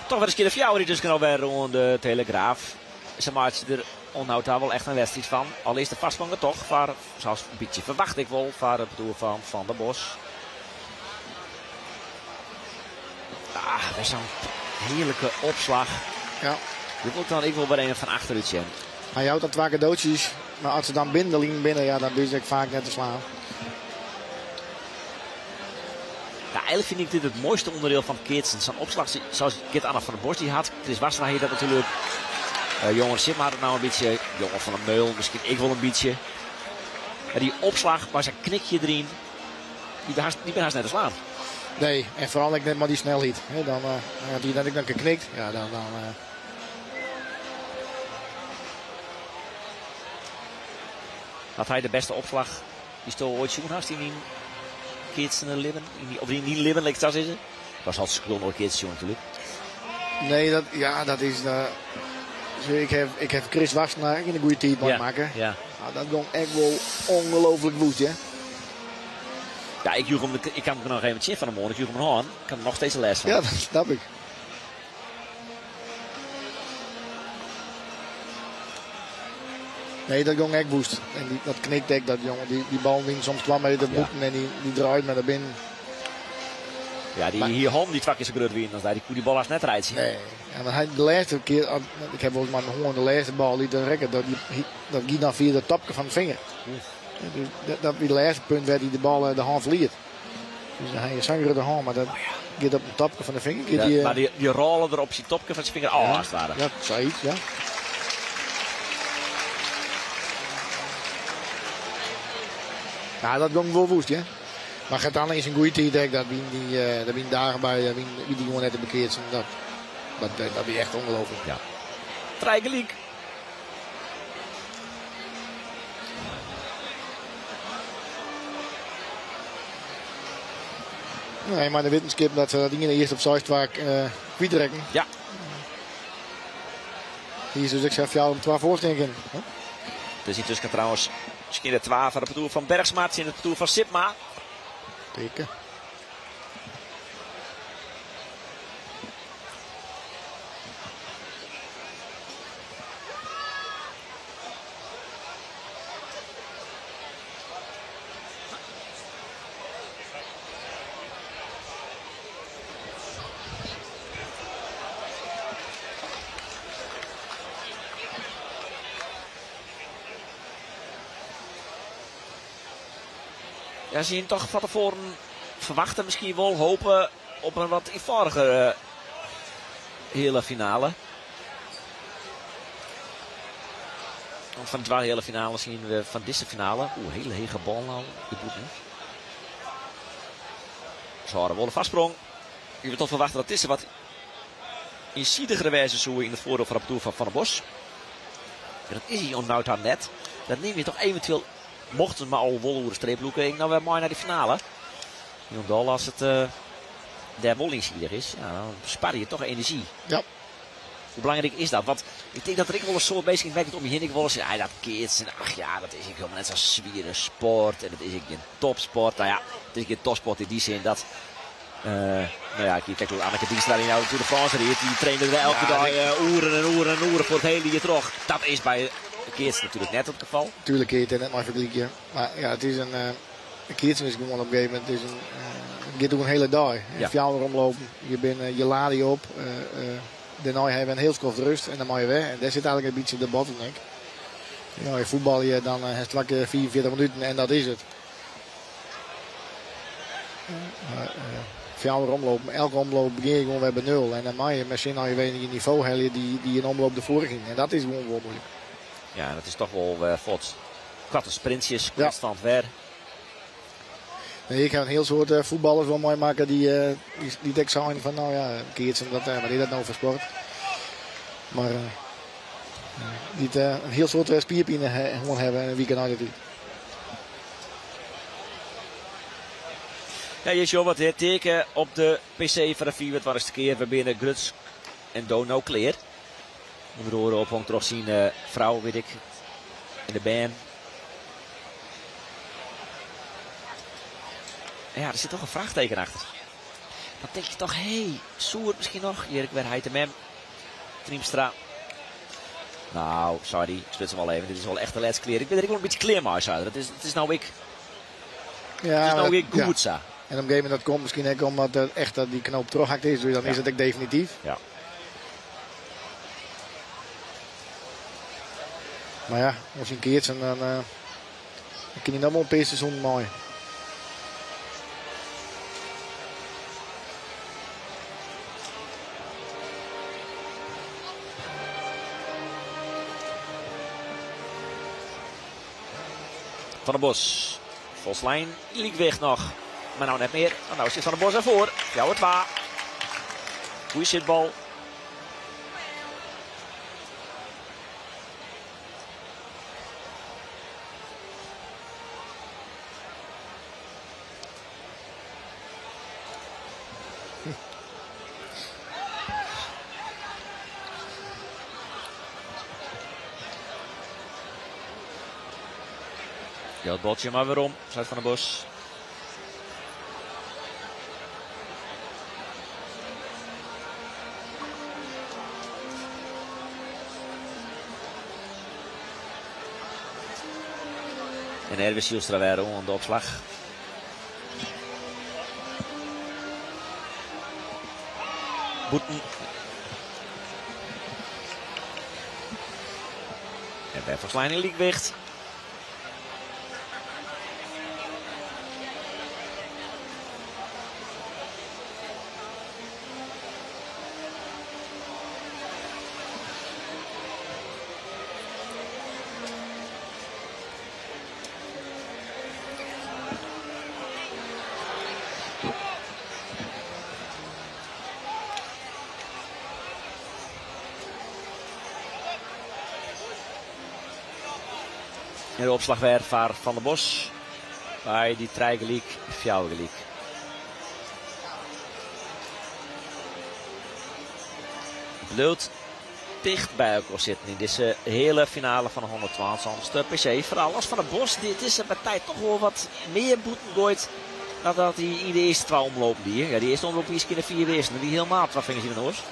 Toch wer ris kear de fjouwer yntusken alwer oan de Telegraaf. Se meitsje der oant no ta wol echt in wedstriid fan. Al is de foarsprong toch foar, sa as in bytsje ferwacht ik wol, foar it partoer fan Van der Bos. Ah, wer sa'n hearlike opslach. Ja. Dit wol ik dan ek wol wer even fan achterút sjen. Hy jout dan twa kadootsjes, mar as se dan binnen de linen binne, ja, dan binne se ek faak net te slaan. Ja, eigenlik fyn ik dit it moaiste ûnderdiel fan it keatsen. Sa'n opslach sa as Gert Anne van der Bos dy hat. Chris Wassenaar hie dat natuerlik. Johan Sipma hat it no in bytsje. Johan van der Meulen miskien ek wol in bytsje. Mar dy opslach mei sa'n knikje deryn, dy binne hast net te slaan. Nee, en foaral ek net mei dy snelheid. Hè, dan, as dy dan ek noch knikt, ja, dan, dan. Hat hy de bêste opslach dy'tsto oait sjoen hast yn dyn keatsende libben? Yn dy, of yn dyn libben, lit ik it sa sizze? Was al skriuwen oait keatsen sjoen natuerlik. Nee, dat, ja, dat is. Ik heb, ik heb Chris Wassenaar in de goede tijd maken. Ja. Nou, dat ging echt wel ongelooflijk woest, hè? Ja, ik joeg hem, ik kan hem nog even zien van de morgen. Ik joeg hem aan. Ik kan er nog steeds een les van. Ja, dat snap ik. Nee, dat ging echt woest. En die, dat knikt echt, dat jongen. Die, die bal die soms kwam met de boeten en die, die draait naar binnen. Ja, die hier hom die twak is zo groot wie als daar die die bal als net rijdt. Nee. Ja, maar hij de laatste keer, ik heb volgens mij gewoon de laatste bal die de rekken, dat, die, dat ging dan via de topje van de vinger. Ja, dus dat, dat wie de laatste punt werd die de bal de hand verliert. Dus dan hij is zo'n grote hand, maar dat gaat op de topje van de vinger. Ja, die, maar die, die rollen er op zijn topje van zijn vinger af, als het ware. Ja, zoiets, ja. Ja, dat ging wel woest, hè. Maar gaat dan is een goede tijd, denk ik, dat wie die, dat wie dagen bij, dat wie, wie die gewoon net bekeerd zijn. Dat, dat, dat is echt ongelooflijk. Ja. Vrij gelijk. Nee, maar de wetenschap dat ze dat ding eerst op Zuidwaak kwijtrekken. Ja. Hier is dus ik zeg jou om 12 voorstellen. Huh? Dus intussen trouwens misschien de 12 van de parcours van Bergsma, in het parcours van Sipma. Teken. Ja, zie je toch van tevoren verwachten misschien wel, hopen op een wat eenvoudiger hele finale. Want van de twee hele finale zien we van deze finale. Oeh, hele hege bal nou. Die moet niet. Ze hadden wel een vastsprong. Je moet toch verwachten dat deze wat eenzidigere wijze zo in het voordeel van de parcours van Van der Bos. En dat is hij ontnauwd aan net. Dat neem je toch eventueel, mochten ze maar al wol over de streep loeken, ik nou weer mooi naar die finale. Jondal, als het daar wol inziedig is, ja, dan spaar je toch energie. Ja. Hoe belangrijk is dat? Want ik denk dat er ik wel een soort bezig werkt om je heen. Ik wel eens, ja, dat keert. En ach ja, dat is ik helemaal net zo'n zwieren sport. En dat is ik een topsport. Nou ja, het is een topsport in die zin dat. Nou ja, kijk hoe Anneke Dijkstra die nou Tour de France reed. Die trainde er elke Ja, dag ik uren en uren en uren voor het hele jaar terug. Dat is bij Keertsen natuurlijk net het geval. Tuurlijk kun je het net maar vergelijken. Maar ja, het is een Keertsen is gewoon op een gegeven moment. Het is een, het gaat ook een hele dag. En fjouwer omlopen, je bent, je laat je op. Daarna hebben we een heel skoft rust en dan mag je weg. En daar zit eigenlijk een beetje de bottleneck. Ja, je voetbal je dan het vlak 44 minuten en dat is het. Fjouwer omlopen, elke omloop begin je gewoon weer bij 0. En dan mag je misschien al je weet je niveau halen die een omloop ervoor ging. En dat is gewoon wel moeilijk. Ja, dat is toch wel vlot. Korte sprintjes, constant weer. Nee, ik heb een heel soort voetballers wel mooi maken die die zijn van, nou ja, Keertsen, dat, wat is dat nou voor sport? Maar die het, een heel soort spierpijn gewoon hebben en een weekend uit natuurlijk. Ja, je ziet wat het teken op de PC van de vier, wat was de keer we binnen Gruts en Dono kleer. Onder de oren ophangt toch zien vrouw, weet ik, in de band. Ja, er zit toch een vraagteken achter. Dan denk je toch, hé, hey, Soer misschien nog. Erik Werheid en Mem. Triemstra. Nou, sorry, ik spits hem al even. Dit is wel echt de laatste kleer. Ik ben er ook wel een beetje kleermaas uit. Het is nou ik. Ja, het is nou maar ik dat, goed, ja. zo. En op een gegeven moment dat komt misschien ook omdat het echt dat die knoop terughakt is. Dus dan is het ook definitief. Maar ja, als je een keertje, dan kun je nog wel een paar seizoenen mooi. Van der Bos. Voslijn liep weg nog. Maar nou net meer. Nou zit Van der Bos ervoor. Jouw het. Goeie zitbal. Jout boltsje mar werom, seit Van der Bos. En Erwin Zijlstra wer oan de opslach. Bûten. En wer folslein yn lykwicht. En de opslach wer foar Van der Bos. By dy trije gelyk, fjouwer gelyk. Bliuwt ticht by elkoar sitten yn dizze heale finale fan de 172ste PC. Foaral as Van der Bos dit dizze partij toch wol wat mear bûten goait dan dat hy yn de earste twa omlopen die. Ja, dy earste omloop wie skjinne fiif earsten. Dat wie helemaal twa fingers yn de noas.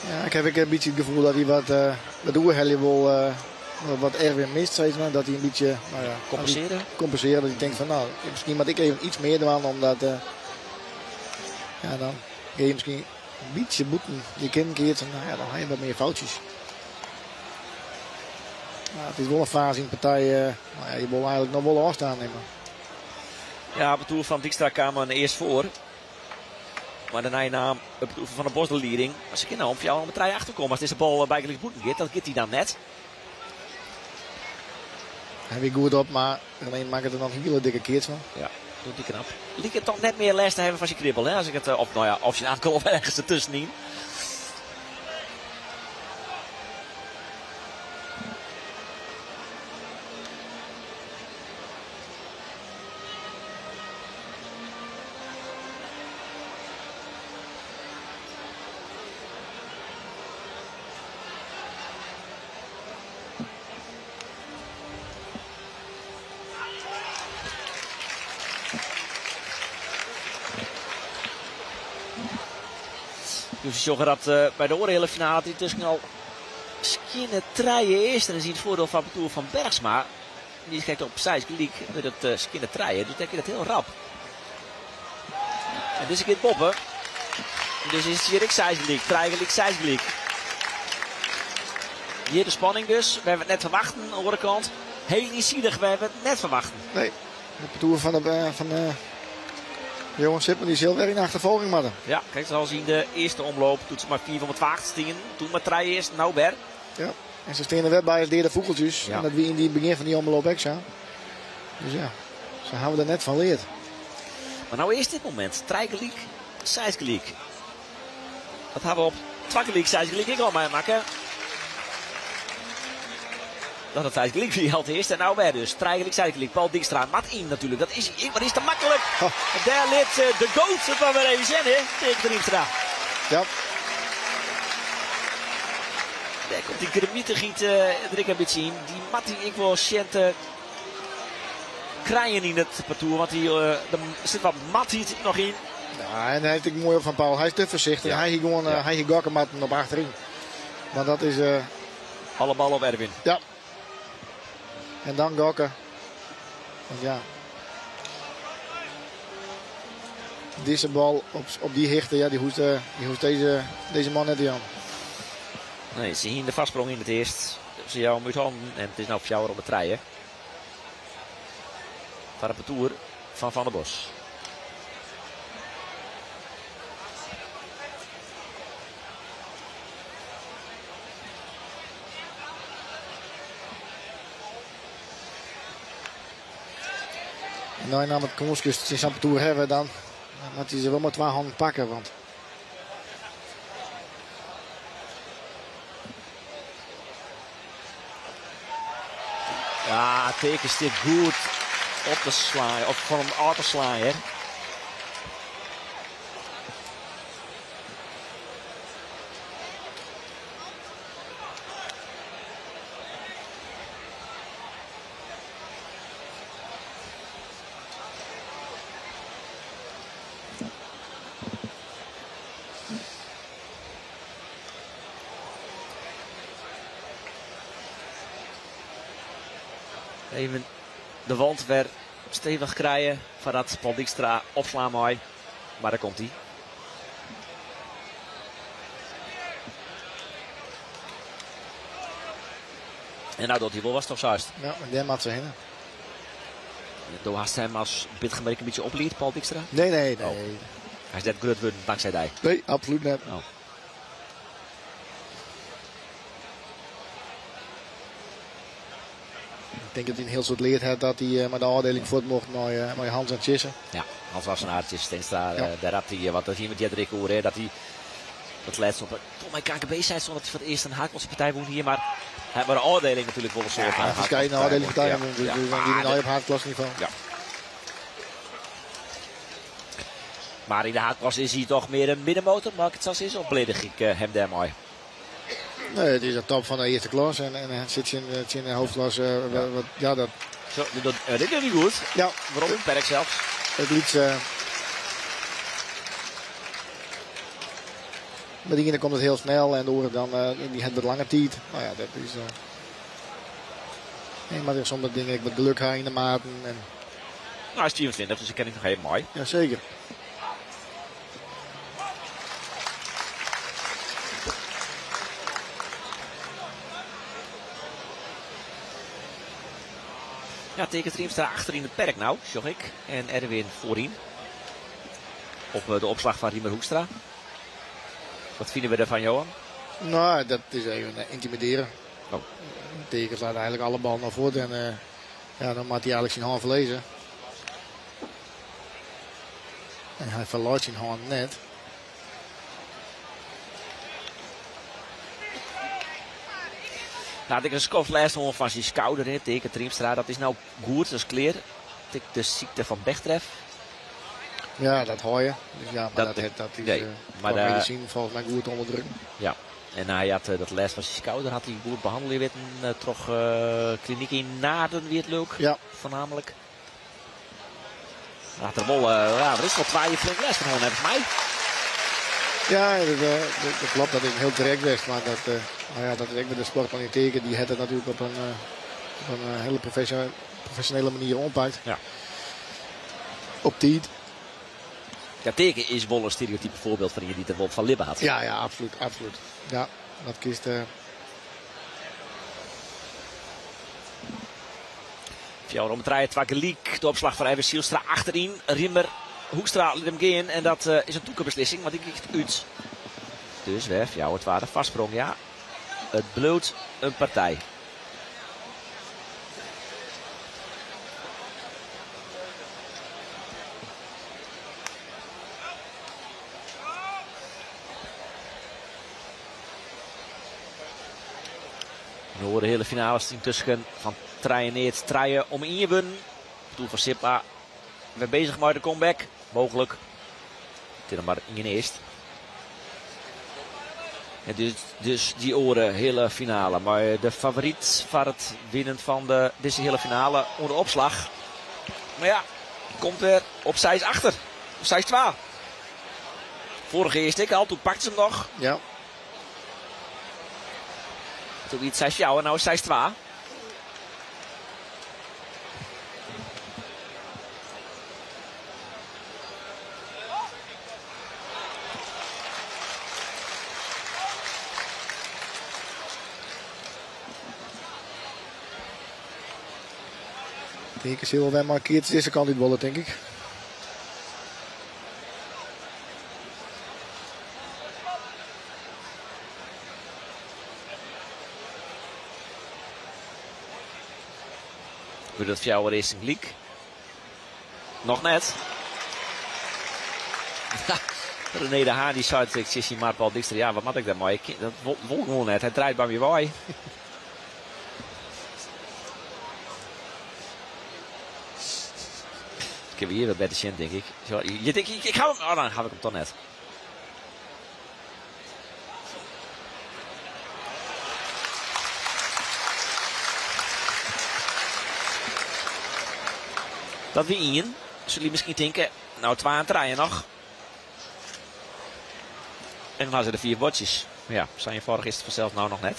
Ja, ik ha ek in bytsje it gefoel dat hy wat, wat oerhelje wol, wat Erwin mist, sis mar. Dat hy in bytsje, no ja, Kompenseren? Kompenseren, dat hy tinkt fan, no, miskien moat ik even iets mear dwaan, omdat, ja, dan gean je miskien in bytsje bûten je kinnen keatsen, no ja, dan ha je wat mear foutsjes. Maar it is wol in faze yn de partij, no ja, je wolle eigenlik noch wol ôfstân nimme. Ja, op it partoer fan Dykstra kaam in earst foar. Mar dêrnei naam it partoer fan Van der Bos de lieding. Mar se kinne om fjouwer om trije achterkomme as dizze bal bygelyks bûten giet. Dat giet hy dan net. Hy wie goed op, mar René makket der noch in hiele dikke keats fan. Ja, docht hy knap. Liket toch net mear lêst te hawwen fan syn knibbel, hè? As ik it op, no ja, of syn ankel of ergens dertuskenyn. Dus sjogge dat by de oare heale finale dat yntusken al skjinne trije earsten is yn it foardiel fan partoer fan Bergsma. Dy is krekt op seis gelyk wurdt it skjinne trije, dus dêr giet it hiel rap. En dizze giet boppe. Dus is it hjir ek seis gelyk, trije gelyk, seis gelyk. Hjir de spanning dus, wêr't we it net ferwachten. Oan de oare kant, hiel iensidich wêr't we it net ferwachten. Nee, it partoer fan de, fan de Johan Sipma dy sil wer yn achterfolging moatte. Ja, krekt as yn de earste omloop, doe't se mei fiif om it twa achter stienen. Toen mar trije earsten, no wer. Ja, en se steane wer by as deade fûgeltsjes. Ja. En dat wie yn dy begjin fan dy omloop ek sa. Dus ja, se hawwe der net fan leard. Mar no earst dit momint. Trije gelyk, seis gelyk. Dat hawwe we op twa gelyk, seis gelyk ek al meimakke. Dat it seis gelyk wie alteast. En no wer dus. Trije gelyk, seis gelyk. Paul Dykstra moat yn natuerlik. Dat is hy, mar is te maklik. En dêr lit de goat it mar wer even sjen, hè, Teake Triemstra. Ja. Dêr komt dy grimmitigheid der ek in bytsje yn. Dy moat hy ek wol sjen te krijen yn it partoer, want dy, der sit wat matheid noch yn. Ja, en hy is ek moai op fan Paul. Hy is te foarsichtich. Ja. Hy hie gewoan, Ja. hy hie gokke moatten op achteryn. Want dat is... Alle ballen op Erwin. Ja. En dan gokken. Want ja. Deze bal op die hichte, ja, die hoeft deze man net te jaan. Nee, se hiene de foarsprong yn it earst. Se jouwe him út hannen en it is no fjouwer om de trije. Foar it partoer fan Van der Bos. En dan nam het kânskus tsjin sa'n partoer hawwe, dan moat hy se wol mei twa hannen pakke. Want Ja, Teake stiet goed op te slaan, of fan him ôf te slaan, hè. Even de wand wer stevich krije foardat Paul Dijkstra opslaan mei. Mar dêr komt hy. En nou docht hy wol wat of sa Ja, en dêr moat se hinne. Do hast him as Bitgumer ek in bytsje oplied, Paul Dijkstra? Nee, nee, nee. Oh. Hy is net grut wurden tanksij dy? Nee, absolút net. Oh. Ik tink dat hy in hiel soad leard hat dat hy mei de ôfdieling fuort mocht mei Hans en Tjisse. Ja, Hans Wassenaar, Tjisse Steenstra, dêr hat hy, want dat hiene we it earder ek oer, hè, dat hy dat lêst op, volgens mij KNKB sei dat hy foar it earst in haadklassepartij wûn hie, mar hy hat mei de ôfdieling natuerlik wol in soad Ja, ferskate ôfdielingspartijen wûn, dus dan giet hy op haadklassenivo. Ja. Mar yn de haadklasse is hy toch mear in middenmotor, mei ik it sa sizze, of beledig ik him dêrmei? Nee, it is de top fan de earste klas en hy sit tsjin de hoofdklasse. Wat, ja, dat... Zo, dit docht hy goed. Ja. Werom yn it perk sels. It lyts. By de iene komt it hiel snel en de oare dan dy hat wat lange tiid. No ja, dat is. Nee, mar der is soms dingen ek wat geluk ha yn de maten. En... Nou, hy is 24, dus ik kin ek noch even mei. Jazeker. Ja, Teake Triemstra achter yn it perk no, sjoch ik. En Erwin foaryn. Op de opslach fan Riemer Hoekstra. Wat fine we derfan, Johan? No, dat is even yntimidearjen. Oh. Teake slacht eigenlik alle ballen al fuort en ja, dan moat hy eigenlik syn hân ferlizze. En hy ferleit syn hân net. Nou, ik in skoft lêst hân fan syn skouder, hè, Teake Triemstra. Dat is no goed, dat is klear. De sykte fan Bechterew. Ja, dat hou je. Dus ja, maar dat is nee, maar qua medisinen folgens my goed ûnder druk. Ja, en hy hat dat lêst fan syn skouder hat hy goed behannelje witten troch klinyk yn Naarden, wie it leuk. Ja. Foarnaamlik. Hat er wol, ja, der is wol twa jier flink lêst fan hân, neffens my. Ja, dat klopt. Dat is in hiel trajekt west. Mar dat, no ja, dat is ek wer de sport fan dy Teake. Dy hat it natuerlik op in hiele profesjonele manier oanpakt. Ja. Op tiid. Ja, Teake is wol in stereotype foarbyld fan ien dy't der wol fan libbe hat. Ja, ja, absolút, absolút. Ja, dat kinst. Fjouwer om trije, twa gelyk. De opslach fan Erwin Zijlstra achteryn. Riemer Hoekstra lit him gean en dat is in tûke beslissing, want dy giet út. Dus wer 4-2 de foarsprong. Ja, it bliuwt in partij. De oare heale finale is yntusken fan trije neat trije om ien wurden. Doel fan Sipma wer bezich mei de comeback. Mooglik. It is noch mar ien earst. En dus dy oare heale finale mei de favoryt foar it winnen fan de, dizze heale finale oan de opslach. Mar ja, komt wer op 6 achter. Op 6-2. Foarige earst ek al, doe pakte se him noch. Ja. Doe wie it 6-4, no 6-2. Teake sil wer mei keats dizze kant út wolle, tink ik. Wurdt dat fjouwer earsten gelyk? Noch net. René de Haan die seit, ik sis syn maat Paul Dijkstra, ja, wat moat ik dêrmei? Ik kin, dat wol, wol gewoan net. Hy draait by my wei. Kinne we hjir wat better sjen, tink ik. Zo, je denkt, ik hou hem. Oh, dan haw ik him toch net. Dat wie ien. Sille je miskien tinke, no twa en trije noch. En dan ha se de fiif buordsjes. Mar ja, sa ienfâldich is it fansels no noch net.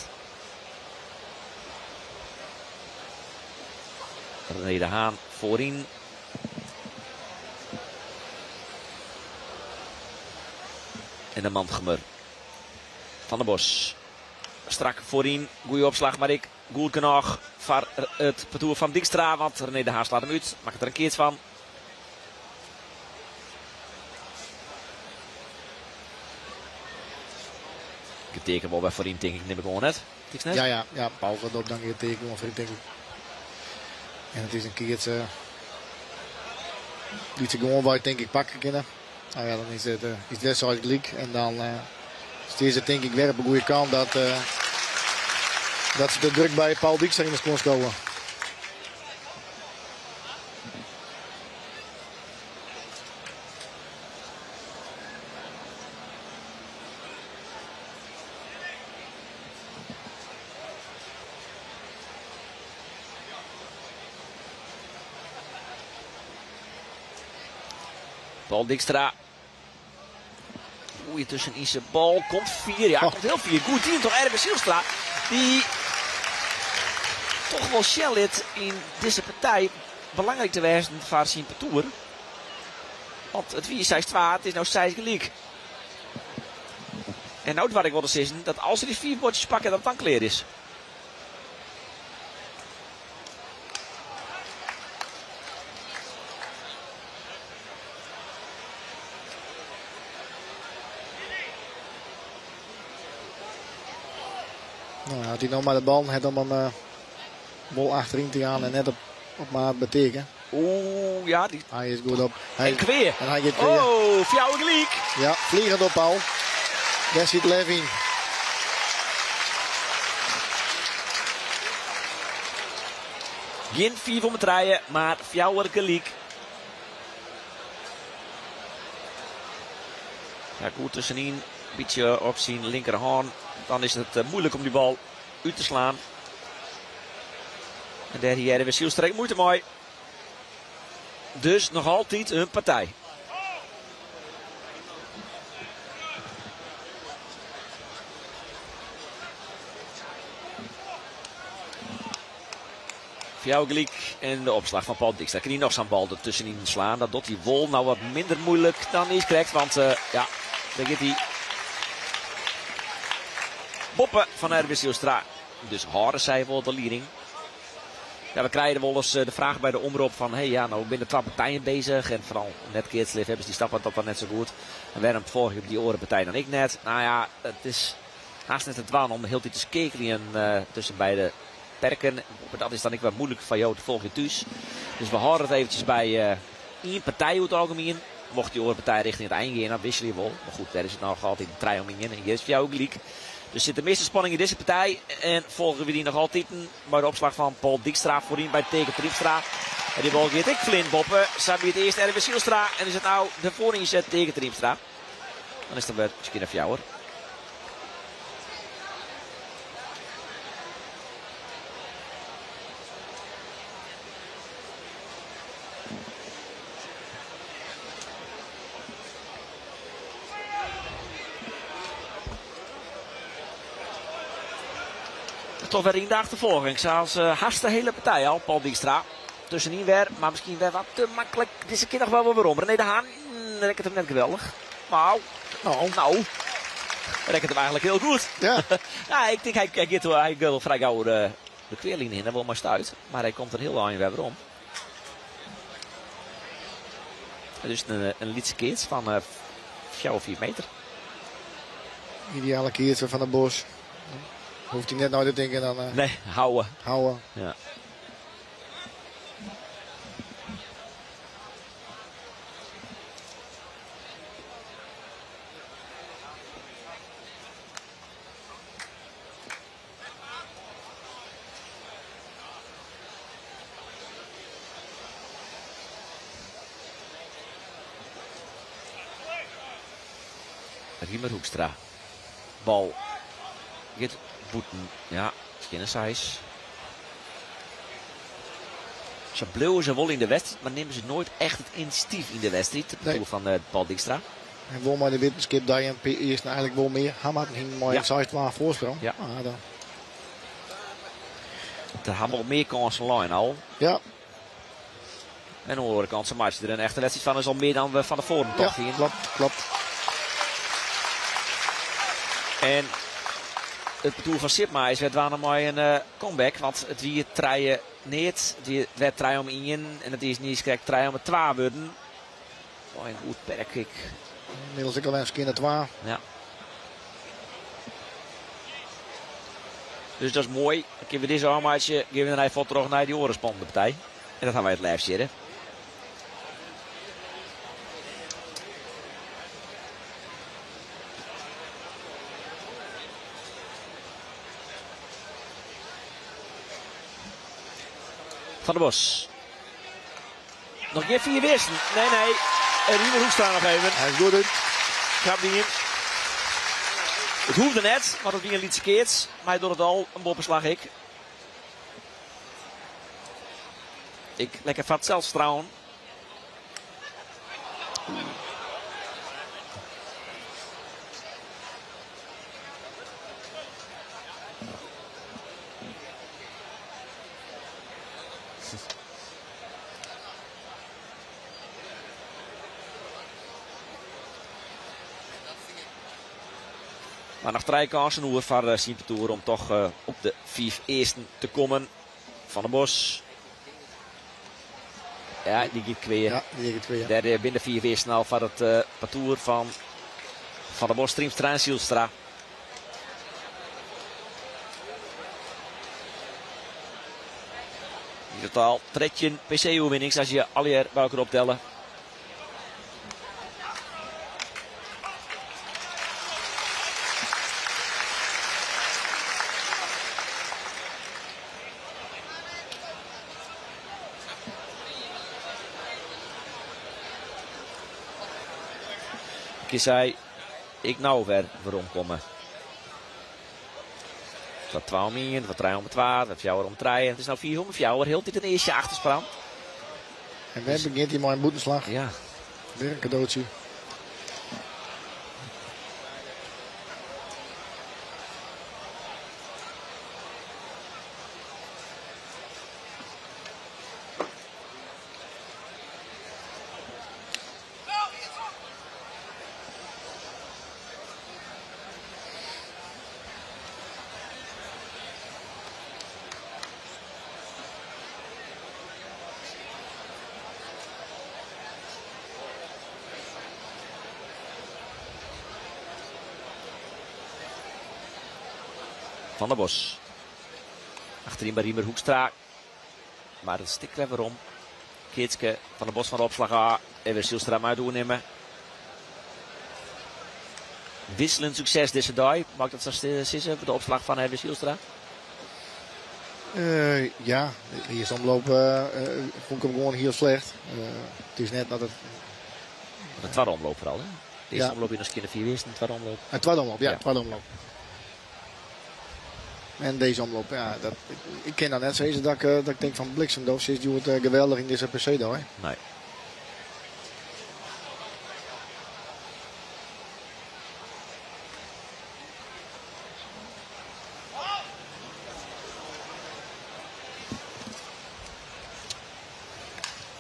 René de Haan voorin. En de Mantgumer van der Bos. Strak voorin. Goede opslag, maar ik goed genoeg voor het partour van Dijkstra. Want René de Haan slaat hem uit. Maakt er een keertje van. Ik teken wel bij voorin, denk ik, neem ik gewoon net. Net? Ja, Paul gaat op, dan je teken gewoon voorin, denk ik. En het is een keertje die ze gewoon bij, denk ik, pakken kunnen. Nou ja, dan is het is de wedstrijd gelijk. En dan is het denk ik weer op een goede kant dat ze de druk bij Paul Dijkstra in de spons komen. Paul Dijkstra. Goeie tussen in zijn bal. Komt 4. Ja, komt heel 4. Goed team toch Erwin Zijlstra. Die toch wel Shellit in deze partij belangrijk te wijzen voor zijn partour. Want het wie is 6-2, het is nou 6 gelijk. En nou wat ik wil dus dat als ze die 4 bordjes pakken, dat het dan klaar is. Nou, had hij nog maar de bal, het om hem bol achterin te gaan en net op maar betekenen. Oeh, ja. Die... Hij is goed op. Hij... En kweer. En hij gaat kweer. Oh, fjouwer gelijk. Ja, vliegend op Paul. Daar zit Levin. Geen 4 om het rijden, maar fjouwer gelijk. Ja, goed tussenin. Een beetje op zijn linkerhand. Dan is het moeilijk om die bal uit te slaan. En daar hier Erwin Zijlstra moeite mooi. Dus nog altijd een partij. Fjouwer gelijk en de opslag van Paul Dijkstra. Kan hij nog zo'n bal ertussenin slaan? Dat doet die wol nou wat minder moeilijk dan is correct. Want ja, daar gaat hij. Boppen van Erwin Zijlstra. Dus horen zij wel de leading. Ja, we krijgen wel eens de vraag bij de omroep van... Hey, ja, nou binnen 2 partijen bezig. En vooral net keertslif hebben ze die stappen dat dan net zo goed. En waarom volg je op die orenpartij dan ik net? Nou ja, het is haast net het dwaan om de hele tijd te skekelen tussen beide perken. Maar dat is dan ik wat moeilijk van jou te volgen thuis. Dus we houden het eventjes bij één partij hoe het algemeen. Mocht die orenpartij richting het eind gaan, dan wissel je wel. Maar goed, daar is het nou altijd een trein om in. En hier is voor jou ook gelijk. Dus zit de meeste spanning in deze partij. En volgen we die nog altijd bij de opslag van Paul Dijkstra voorin bij Teken Triemstra. En die bal gaat ik flint boppen. Zijn we het eerst Erwin Zijlstra. En is het nou de voorinzet tegen Triemstra. Dan is het weer misschien een fjouwer. Toch weer in de achtervolging. Zoals haast de hele partij al, Paul Dijkstra. Tussenin weer, maar misschien weer wat te makkelijk. Deze keer nog wel weer om. René de Haan, rekt het hem net geweldig. Nou, nou. Rekt het hem eigenlijk heel goed. Ja. Ja, ik denk hij gaat wel vrij gauw de kweerlijn in en wel maar stuit. Maar hij komt er heel lang weer om. Dus een lietse keertje van 4 of 4 meter. Ideale keertje van de Bos. Hoeft hij net nooit te denken dan... Nee, houden. Houden. Ja. Riemer Hoekstra. Bal. Gaat boeten. Ja, skinner size. Ze bleven ze wel in de wedstrijd, maar nemen ze nooit echt het initiatief in de wedstrijd. Het Nee. van Paul Dijkstra. En wel maar de wetenschap daar een eerst eigenlijk wel meer. Hamad ging mooi size maar voorsprong. Ah, dan. Daar hebben we meer kansen lijn al. En oan de oare kant, se meitsje der in echte wedstriid fan. Is al mear dan we fan tefoaren tocht hienen. Klopt, klopt. En it partoer fan Sipma is wer dwaande mei in comeback. Want it wie trije neat. It wie wer 3-1. En it is niis krekt 3-2 wurden. Oh, een goed perk. Ik. Inmiddels ek al even skjinne 2. Ja. Dus dat is moai. Dan kinne we dizze ôfmeitsje. Gean we dêrnei fuort troch nei dy oare spannende partij. En dat ha wy it leafst hjirre. Van der Bos. Noch gjin 4 earsten. Nee, nee. Riemer Hoekstra noch even. Hy is goed út. Krap dien. It hoegde net, want it wie in lytse keats. Mar hy docht it al, in boppeslach ek. Ik lekker foar it selsfertrouwen. Mar noch trije kânsen oer foar syn partoer om toch op de 5 earsten te kommen. Van der Bos. Ja, dy giet kwea. Ja, dy giet kwea. Dêr binne de 5 earsten al foar it partoer fan Van der Bos, Triemstra en Zylstra. Yn totaal 13 PC-oerwinnings as je allegear by elkoar optelle. Kin sy ek no wer weromkomme. It waard 2-1, it waard 3-2, it waard 4-3. It is no 4-4, hieltyd in earste achtersprong. En wer begjint hy mei in bûtenslach. Ja. Wer in kadootsje. Van der Bos. Achteryn by Riemer Hoekstra. Mar it stik wer werom. Keatske van der Bos fan de opslach ôf. Even Zylstra mei it oernimme. Wisselend sukses dizze dei, mei ik dat sa sizze, de opslach fan Erwin Zylstra? Ja, de earste omloop fûn ik him gewoan hiel slecht. It is net dat it... De twadde omloop foaral, hè? De earste Ja. omloop wie noch skjinne 4 earsten, de twadde omloop. De twadde omloop, ja, Ja. twadde omloop. En dizze omloop, ja, dat, ik kin dat net sizze dat ik tink fan bliksemdof, se is hjoed geweldich yn dizze PC-dei. Nee.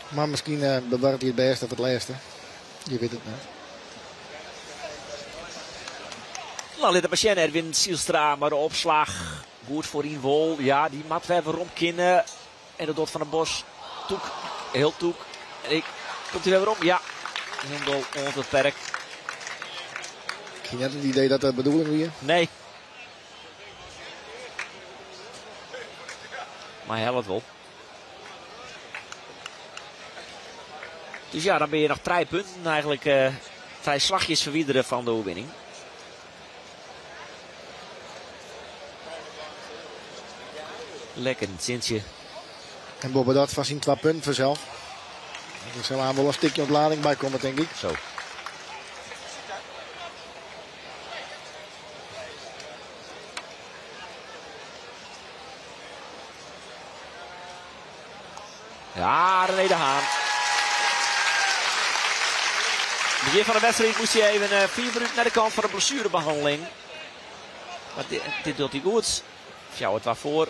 Mar miskien bewarret hy it bêste foar it lêste. Je wit it net. Nou, lit it mar sjen, Erwin Zylstra, mar de opslach goed foaryn wol. Ja, dy moat wer werom kinne. En dat docht Van der Bos tûk, hiel tûk. En ik, komt hy wer werom? Ja, hielendal oant it perk. Ik hie net it idee dat dat de bedoeling wie. Nee. Mar hy hellet wol. Dus ja, dan bin je noch 3 punten eigentlik, 3 slachjes ferwidere fan de oerwinning. Lekker in sintsje. En boppedat fan syn 2 punten fansels. Der sil aan wol in stikje ontlading by komme, tink ik. Zo. Ja, René de Haan. Begin van de wedstrijd moest hij even 4 minuten naar de kant voor een blessurebehandeling. Maar dit doet hij goed. Fjouwer twa foar.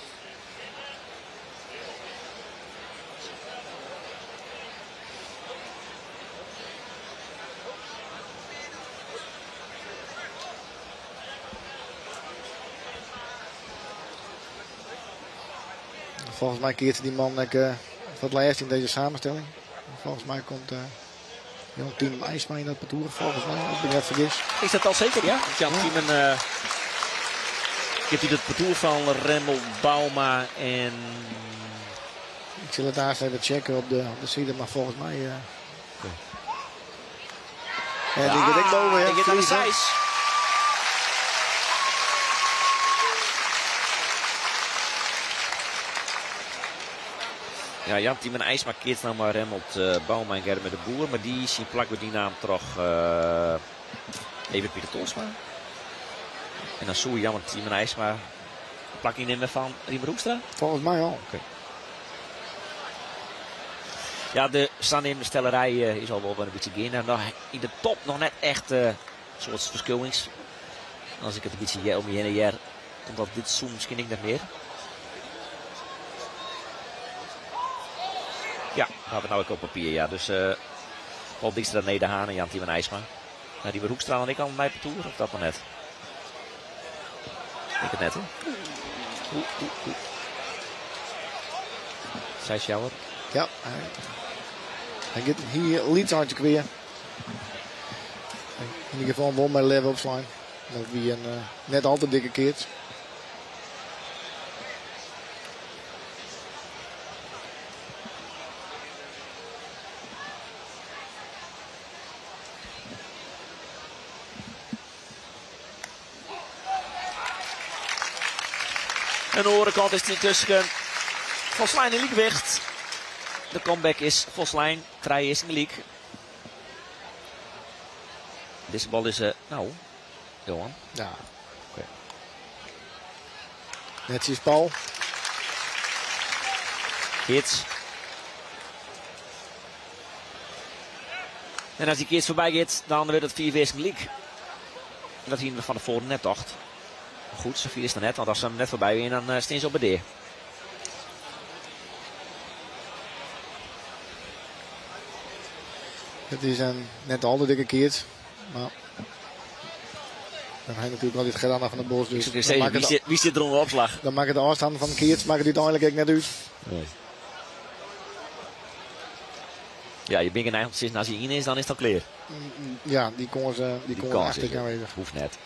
Volgens mij keert die man ek, voor het laatst in deze samenstelling. Volgens mij komt Jan Tiemen IJsma in dat parcours, volgens mij, als ik me net vergis. Is dat al zeker, ja? Jan Tiemen ik heb hier het parcours van Remmel Bauma en... Ik zal het daar eens even checken op de site, maar volgens mij... Oké. Ja, die gaat ook boven, hè. Die gaat naar de Vliegen. 6. Ja, Jan Tiemen IJsma keert nou maar Remmelt Bauma en Gerben de Boer. Maar die zien plak met die naam toch even Pieter Tolsma. En dan zoe Jan Tiemen IJsma plak innemen van Riemer Hoekstra? Volgens mij al. Oké. Ja, de Sanem stellerij is al wel een beetje gaande. Nog in de top nog net echt soort verschuwings. Als ik het een beetje om je heen jaar, komt dat dit seizoen misschien niet meer. Ja, we hebben het nou ook op papier. Ja. Dus Paul Dijkstra, René de Haan en Jan Tiemen IJsma. Nou, die Hoekstra en ik al bij parcours, of dat nog net? Ik het net, hè? Oeh, oeh, oeh. Zij sjouwer. Ja, hij gaat hier liet aan het weer. In ieder geval wel met level opslaan. Dat wie een net al te dikke keert. En de orenkant is die tussen Voslijn en Liekwicht. De comeback is Voslijn. Trij is in de league. Deze bal is nou, Johan. Ja. Oké. Netjes Paul. Hits. En als die keer voorbij gaat, dan wordt het 4 in de league. En dat zien we van de voren net tocht. Goed, Sofie is er net, want als ze hem net voorbij weer, dan staan ze op de deur. Het is een net al de dikke keert, maar dan hij natuurlijk altijd gedaan van de bos. Dus Ik zou dan zeggen, maakt het wie zit er onder de opslag? Dan maakt het de afstand van de keert, maakt het uiteindelijk ook net uit. Nee. Ja, je bent geneigd om te zeggen, als hij in is, dan is het al klaar. Ja, die kon ze, die Die kon kans achter is er. aanwezig. Hoeft net.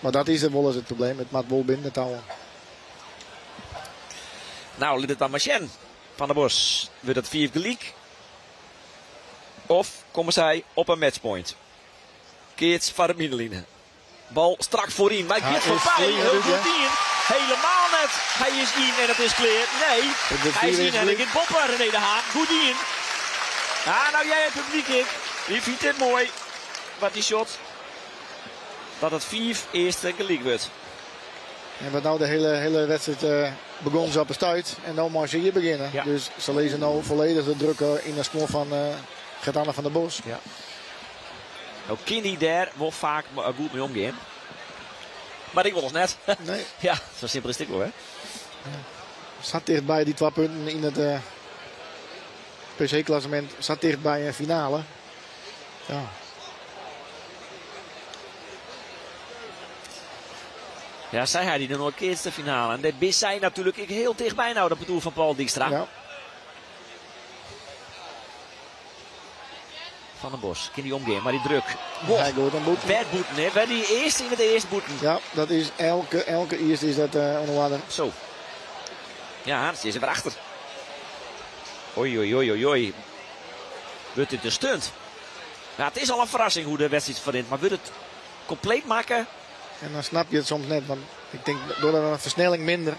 Maar dat is het wel eens het probleem. Het maakt wel binnen touwen. Nou, liet het dan maar zien. Van der Bos. Wordt het 4 gelijk? Of komen zij op een matchpoint? Keerts van de middenline. Bal strak voorin. Maar Hij Geert is voorbij. clear, Heel hè? goed in. Helemaal net. Hij is in en het is clear. Nee. Het is Hij is vier in en gelijk. ik gaat boppen. René de Haan. Goed in. Ja, nou jij het publiek ik. Die vindt dit mooi. Wat die shot. Dat het 4 eerste gelijk wordt. En wat nou de hele wedstrijd begon ze op een stuit. En nou mag ze hier beginnen. Ja. Dus ze lezen nou volledig de druk in de smoor van Gert-Anne van der Bos. Ja. Nou, Kindy daar wil vaak goed mee omgaan. Maar ik wil ons net. Nee. Ja, zo simpel is het ook wel, hè? Ja. Zat dichtbij die 2 punten in het P C-klassement. Zat dichtbij een finale. Ja. Ja, zij had die nog een keer de finale. En daar is zij natuurlijk ik heel dichtbij nou, dat bedoel van Paul Dijkstra. Ja. Van den Bos, kan die omgaan, maar die druk. Hij gooit een boete. Werd boeten, hè? Werd die eerste in het eerste boeten. Ja, dat is elke eerste is dat onder water. Zo. Ja, dat is er weer achter. Oei, oei, oei, oei, oei. Wordt dit een stunt? Ja, het is al een verrassing hoe de wedstrijd verrint, maar wordt het compleet maken? En dan snap je het soms net, want ik denk door een versnelling minder.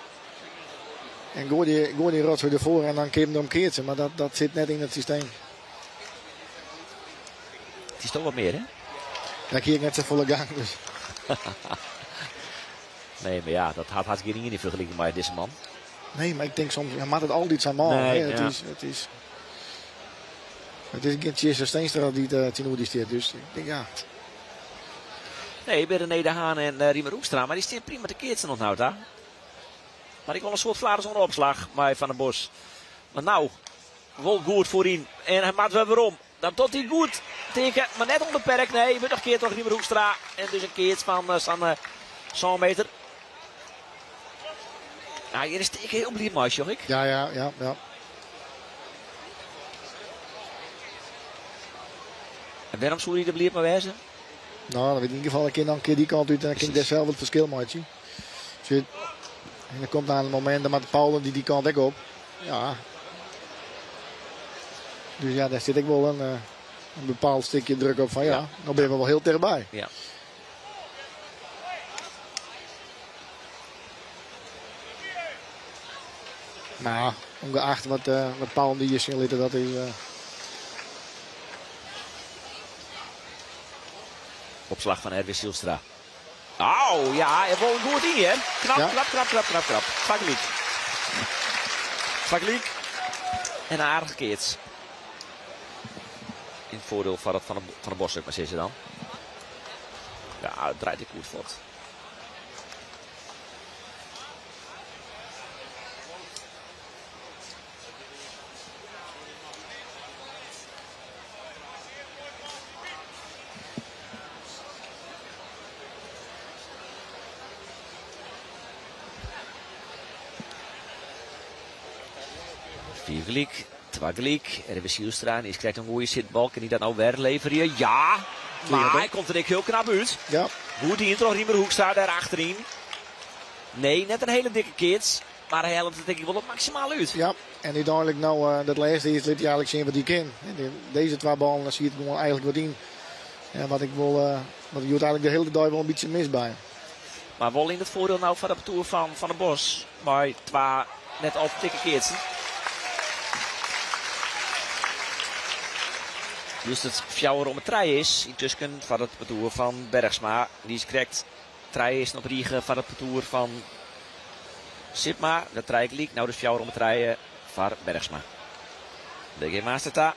En gooi die rotzooi ervoor en dan keer hem omkeert ze. Maar dat zit net in het systeem. Het is toch wat meer, hè? Ja, ik hier net zo volle gang. Dus. Nee, maar ja, dat had hartstikke niet in vergelijking met deze man. Nee, maar ik denk soms, ja, maar het altijd zijn man. Nee, hè? Het ja. is een keertje Steenstra die het tien uur die stiert. Dus ik denk, ja. Nee, bij René de Haan en Riemer Hoekstra. Maar die staan prima te keertje nog nou, daar. Maar ik wil een soort vlaar zonder opslag. Maar Van der Bos. Maar nou, wel goed voorin. En hij maakt weer om. Dan tot hij goed tegen, maar net onder perk. Nee, wordt nog keer toch Riemer Hoekstra. En dus een keert van Sanne 100 meter. Nou, hier is het heel blij mee, zag ik. Ja. En waarom zou hij er blij mee wezen? Nou, dan weet in ieder geval een keer, dan een keer die kant uit en dan kan ik daar zelf het verschil maken. Dus, en dan komt aan het moment dat met Paul die die kant ook op. Ja. Dus ja, daar zit ik wel een bepaald stukje druk op van ja, dan ben je wel heel dichtbij. Ja. Maar ongeacht wat Paul die is in dat is. Opslag van Erwin Zijlstra. Oh ja, hij wil goed in, hè? Knap, knap, knap, knap, knap, knap. Vakliek. Vakliek. En aardig keert. In het voordeel van het van de Bos, maar ze dan. Ja, het draait ik goed voort. Vier gelijk, twee gelijk. Erwin Zijlstra is krijgt een goede zitbalk en die dat nou weer leveren. Ja, maar hij komt er heel knap uit. Ja. Hoe die toch Riemer Hoekstra daar achterin. Nee, net een hele dikke kids. Maar hij helpt het denk ik wel op maximaal uit. Ja, en uiteindelijk nou, dat laatste is, liet hij eigenlijk zien wat hij kan. Deze twee ballen, dan zie je het gewoon eigenlijk wat in. Ja, wat ik wel, wat ik eigenlijk de hele dag wel een beetje mis bij. Maar wel in het voordeel nou van de toer van de Bos. Maar twee net al te dikke kids. Dus het fjouwer om het trein is. Intussen van het parcours van Bergsma. Die is correct. Trein is nog riegen van het parcours van Sipma. Dat trein liek. Nou dus fjouwer om het trein van Bergsma. De G Masterta.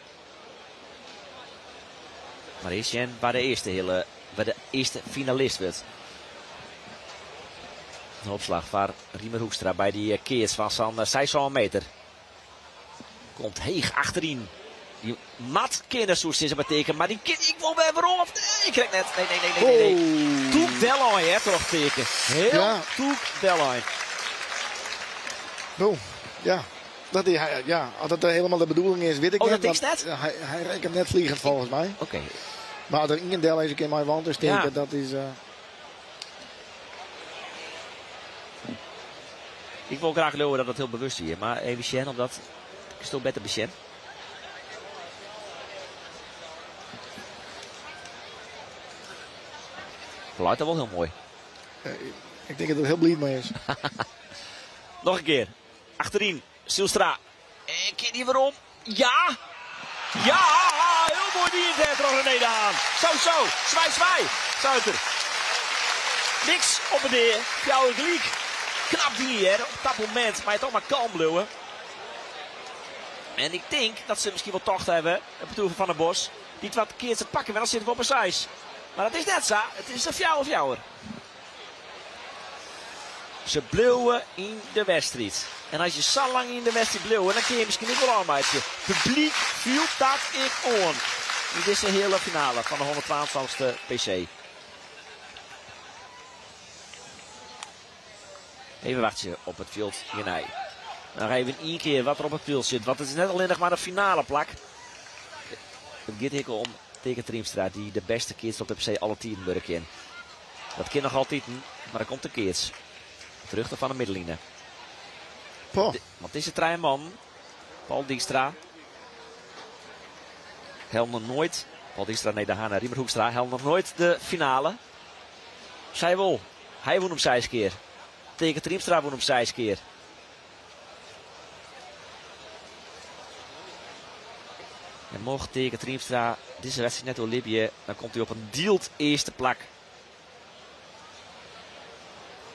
Maar is Jen waar de eerste hele, waar de eerste finalist werd. Een opslag van Riemer Hoekstra bij die keers van zo'n 600 meter. Komt heeg achterin. Die mat kindersoes is het teken, maar die kind, ik wil weer waarom of nee, ik krijg net. Nee, nee, nee, nee, nee, nee. Oh. Toek Delloy, hè, toch teken. Heel Toek Delloy. Oh, ja. Dat is, hij, ja, als dat helemaal de bedoeling is, weet ik Oh, niet, dat is want net? hij rekent net vliegend volgens mij. Oké. Maar er één deel eens een keer mijn wand is steken, dat is. Ik wil graag geloven dat het heel bewust is, maar even Sjen, omdat ik stil beter bij. Geluid dat wel heel mooi. Ik denk dat het heel blij mee is. Nog een keer. Achterin. Zijlstra. En keer die waarom? Ja! Ja! Heel mooi die in het her, René de Haan. Zo, zo. Zwaai, zwaai. Zuiter. Niks op het neer. Jouw gelijk. Knap die hier op dat moment. Maar je toch maar kalm blijven. En ik denk dat ze misschien wel tocht hebben. Het bedoel van der Bos. Die het wat keer te pakken. Maar dan zitten we op een size. Maar dat is net zo. Het is een fjouwer fjouwer. Ze bleven in de wedstrijd. En als je zo lang in de wedstrijd bleef, dan kun je misschien niet wel aanmaken. Publiek viel dat ik on. Dit is de hele finale van de 112e PC. Even wachten op het veld hierna. Dan even één keer wat er op het veld zit. Want het is net alleen nog maar de finale plak. Het gaat hier om tegen Triemstra, die de beste keerts op de PC alle tien werken in. Dat kan nog altijd, maar er komt de keerts. Terug van de middenline. Poh. Want het is de treinman, Paul Dijkstra. Helder nooit. Paul Dijkstra, nee, de Haan, Riemer Hoekstra. Helder nooit de finale. Zij wil. Hij won hem 6 keer. Tegen Triemstra won hem 6 keer. En mocht tegen Triemstra deze wedstrijd net door Libië, dan komt hij op een deeld eerste plak.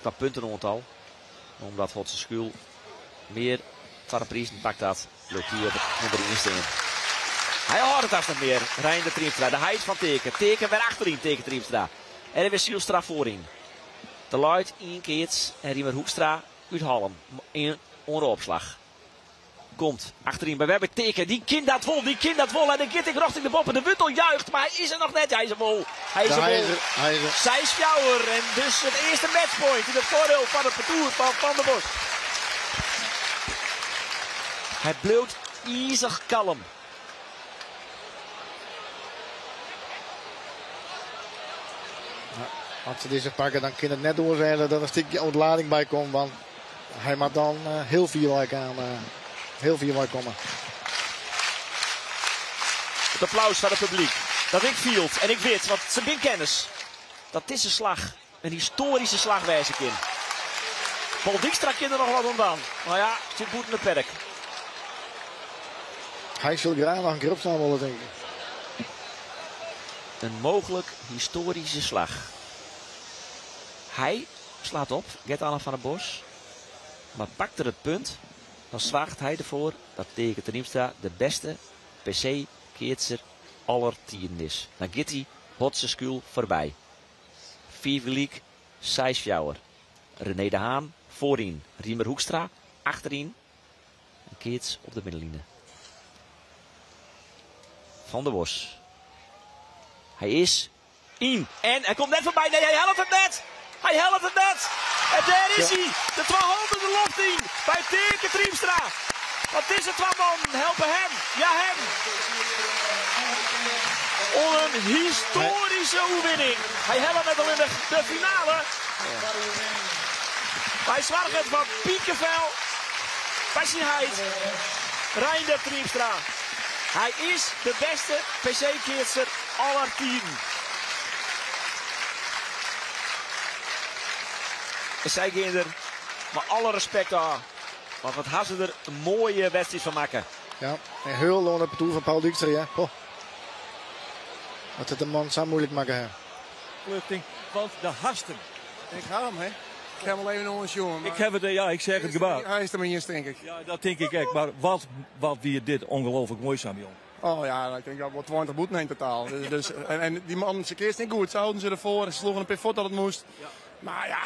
Qua puntenaantal. Omdat Hotse Schuil meer paraprijzen pakt dat. Loopt hier op het nummer 1 steen. Hij houdt het af meer. Reinder Triemstra, de heid van Teken. Teken weer achterin, Teken Triemstra. En er weer Zijlstra voorin. De Luid, één keer en Riemer Hoekstra uit Halm. In onderopslag. Komt achterin bij Webber Teken. Die kind dat vol, die kind dat vol. En de Gitting richting de boppen. De Wuttel juicht, maar hij is er nog net. Hij is er vol. Hij is Ja, er hij vol. is er, hij is er. Zij is fjouwer. En dus het eerste matchpoint in het voordeel van het parcours van Van der Bos. Hy bliuwt izich kalm. As se dizze pakke, dan kin it net oars wêze dat in stikje ûntlading by komt. Want hy moat dan hiel fier wei kaam, hiel fier wei komme. It applaus fan it publyk dat ik fielt en ik wit, want se bin kennis, dat dizze slach in histoaryske slach wêze kin. Paul Dijkstra kin der noch wat oan dwaan. Mar ja, sit bûten it perk. Hy sil graach noch in kear opslaan wolle, tink ik. In mooglik histoaryske slach. Hy slaat op, Gert-Anne van der Bos. Mar pakt er it punt, dan soarget hy derfoar dat Teake Triemstra de bêste PC-keatser aller tiden is. Dan giet hy Hotze Schuil foarby. Fiif gelyk, 6-4. René de Haan foaryn, Riemer Hoekstra achteryn. In keats op de middenline. Van der Bos. Hy is yn en hy komt net foarby. Nee, hy hellet it net. Hy hellet it net. En dêr is hy. De twa hannen de loft yn by Teake Triemstra. Want dizze twa mannen helpe him, ja him, oan in histoaryske oerwinning. Hy hellet net allinnich de finale, mar hy soarget foar pikefel by syn heit, Reinder Triemstra. Hy is de bêste PC-keatser aller tiden. En sy gean der mei alle respekt ôf. Want wat ha se der in moaie wedstriid fan makke. Ja, en heul oan it partoer fan Paul Dijkstra, ja. Oh. Wat it de man sa muoilik makke ha. Opluchting, want de hasten. Ik ha him, hè. Ik ha him al even oansjoen. Ik ha it, ja, ik seach it gebaar. Hy is der mei iens, tink ik. Ja, dat tink ik ek. Mar wat, wat wie dit ongelooflik moai, Sam, jong. Oh ja, ik tink dat wol 20 bûten yn totaal. Dus, dus, en, en dy mannen, se keatsten net goed. Se holden se derfoar en se sloegen in pear fuort dat it moast. Mar ja,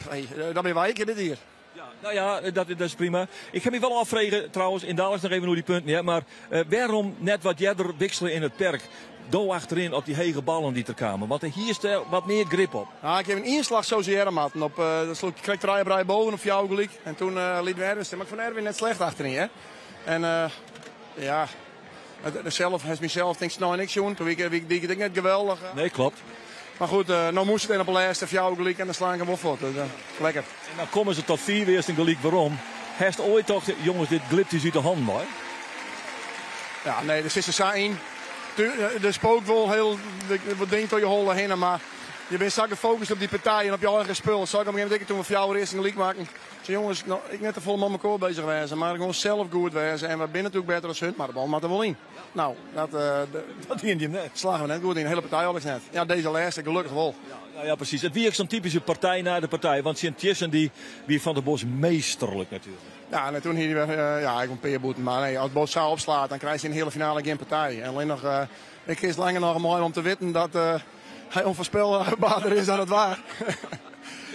hey, dat binne wy ek dit jier. Ja, nou ja, dat is prima. Ik ha my wol ôffrege, trouwens, en daliks noch even oer dy punten, ja, mar wêrom net wat earder wiksele yn it perk? Do achteryn op dy hege ballen dy't der kamen, want dêr hiest der wat mear grip op. Nou, ik ha yn ien slach sosearre moatten. Op, dat sloech ik krekt trije op rij boven op fjouwer gelyk. En toen liet we Erwin stean. Mar ik fûn Erwin net slecht achteryn, hè. En ja, sels, hast mysels tink snein ek sjoen. Toen wie ik, die ik it ek net geweldich. Nee, klopt. Mar goed, no moast it en op de lêste fjouwer gelyk en dan slaan ik him wol fuort. Dus, lekker. En dan komme se tot fiif earsten gelyk werom. Hast oait tocht, jonges, dit glipt ús út de hannen wei? Ja, nee, der sit se sa yn. Der spookt wol hiel wat dingen troch je holle hinne, mar je binne sa gefocust op dy partij en op je eigen spul. Sei ik op in gegeven momint ek toen we fjouwer earsten gelyk makken. Sei jonges, no, ik net te folle mei mekoar bezich wêze, mar gewoan sels goed wêze. En we binne natuerlik better as hun, mar de bal moat der wol yn. Nou, dat, Dat dienen jim net. Slaggen we net goed yn, de hiele partij alles net. Ja, dizze lêste gelokkich wol. Ja, nou ja, presys. It wie ek sa'n typyske partij nei de partij, want tsjin Tjissen dy wie Van der Bos measterlik natuerlik. Ja, en toen hie hy wer, ja, ek in pear bûten. Mar nee, as Bos sa opslaat, dan krijst yn de hiele finale gjin partij. En allinnich, ik is langer noch moai om te witten dat hy ûnfoarspelbaarder is dan it waar.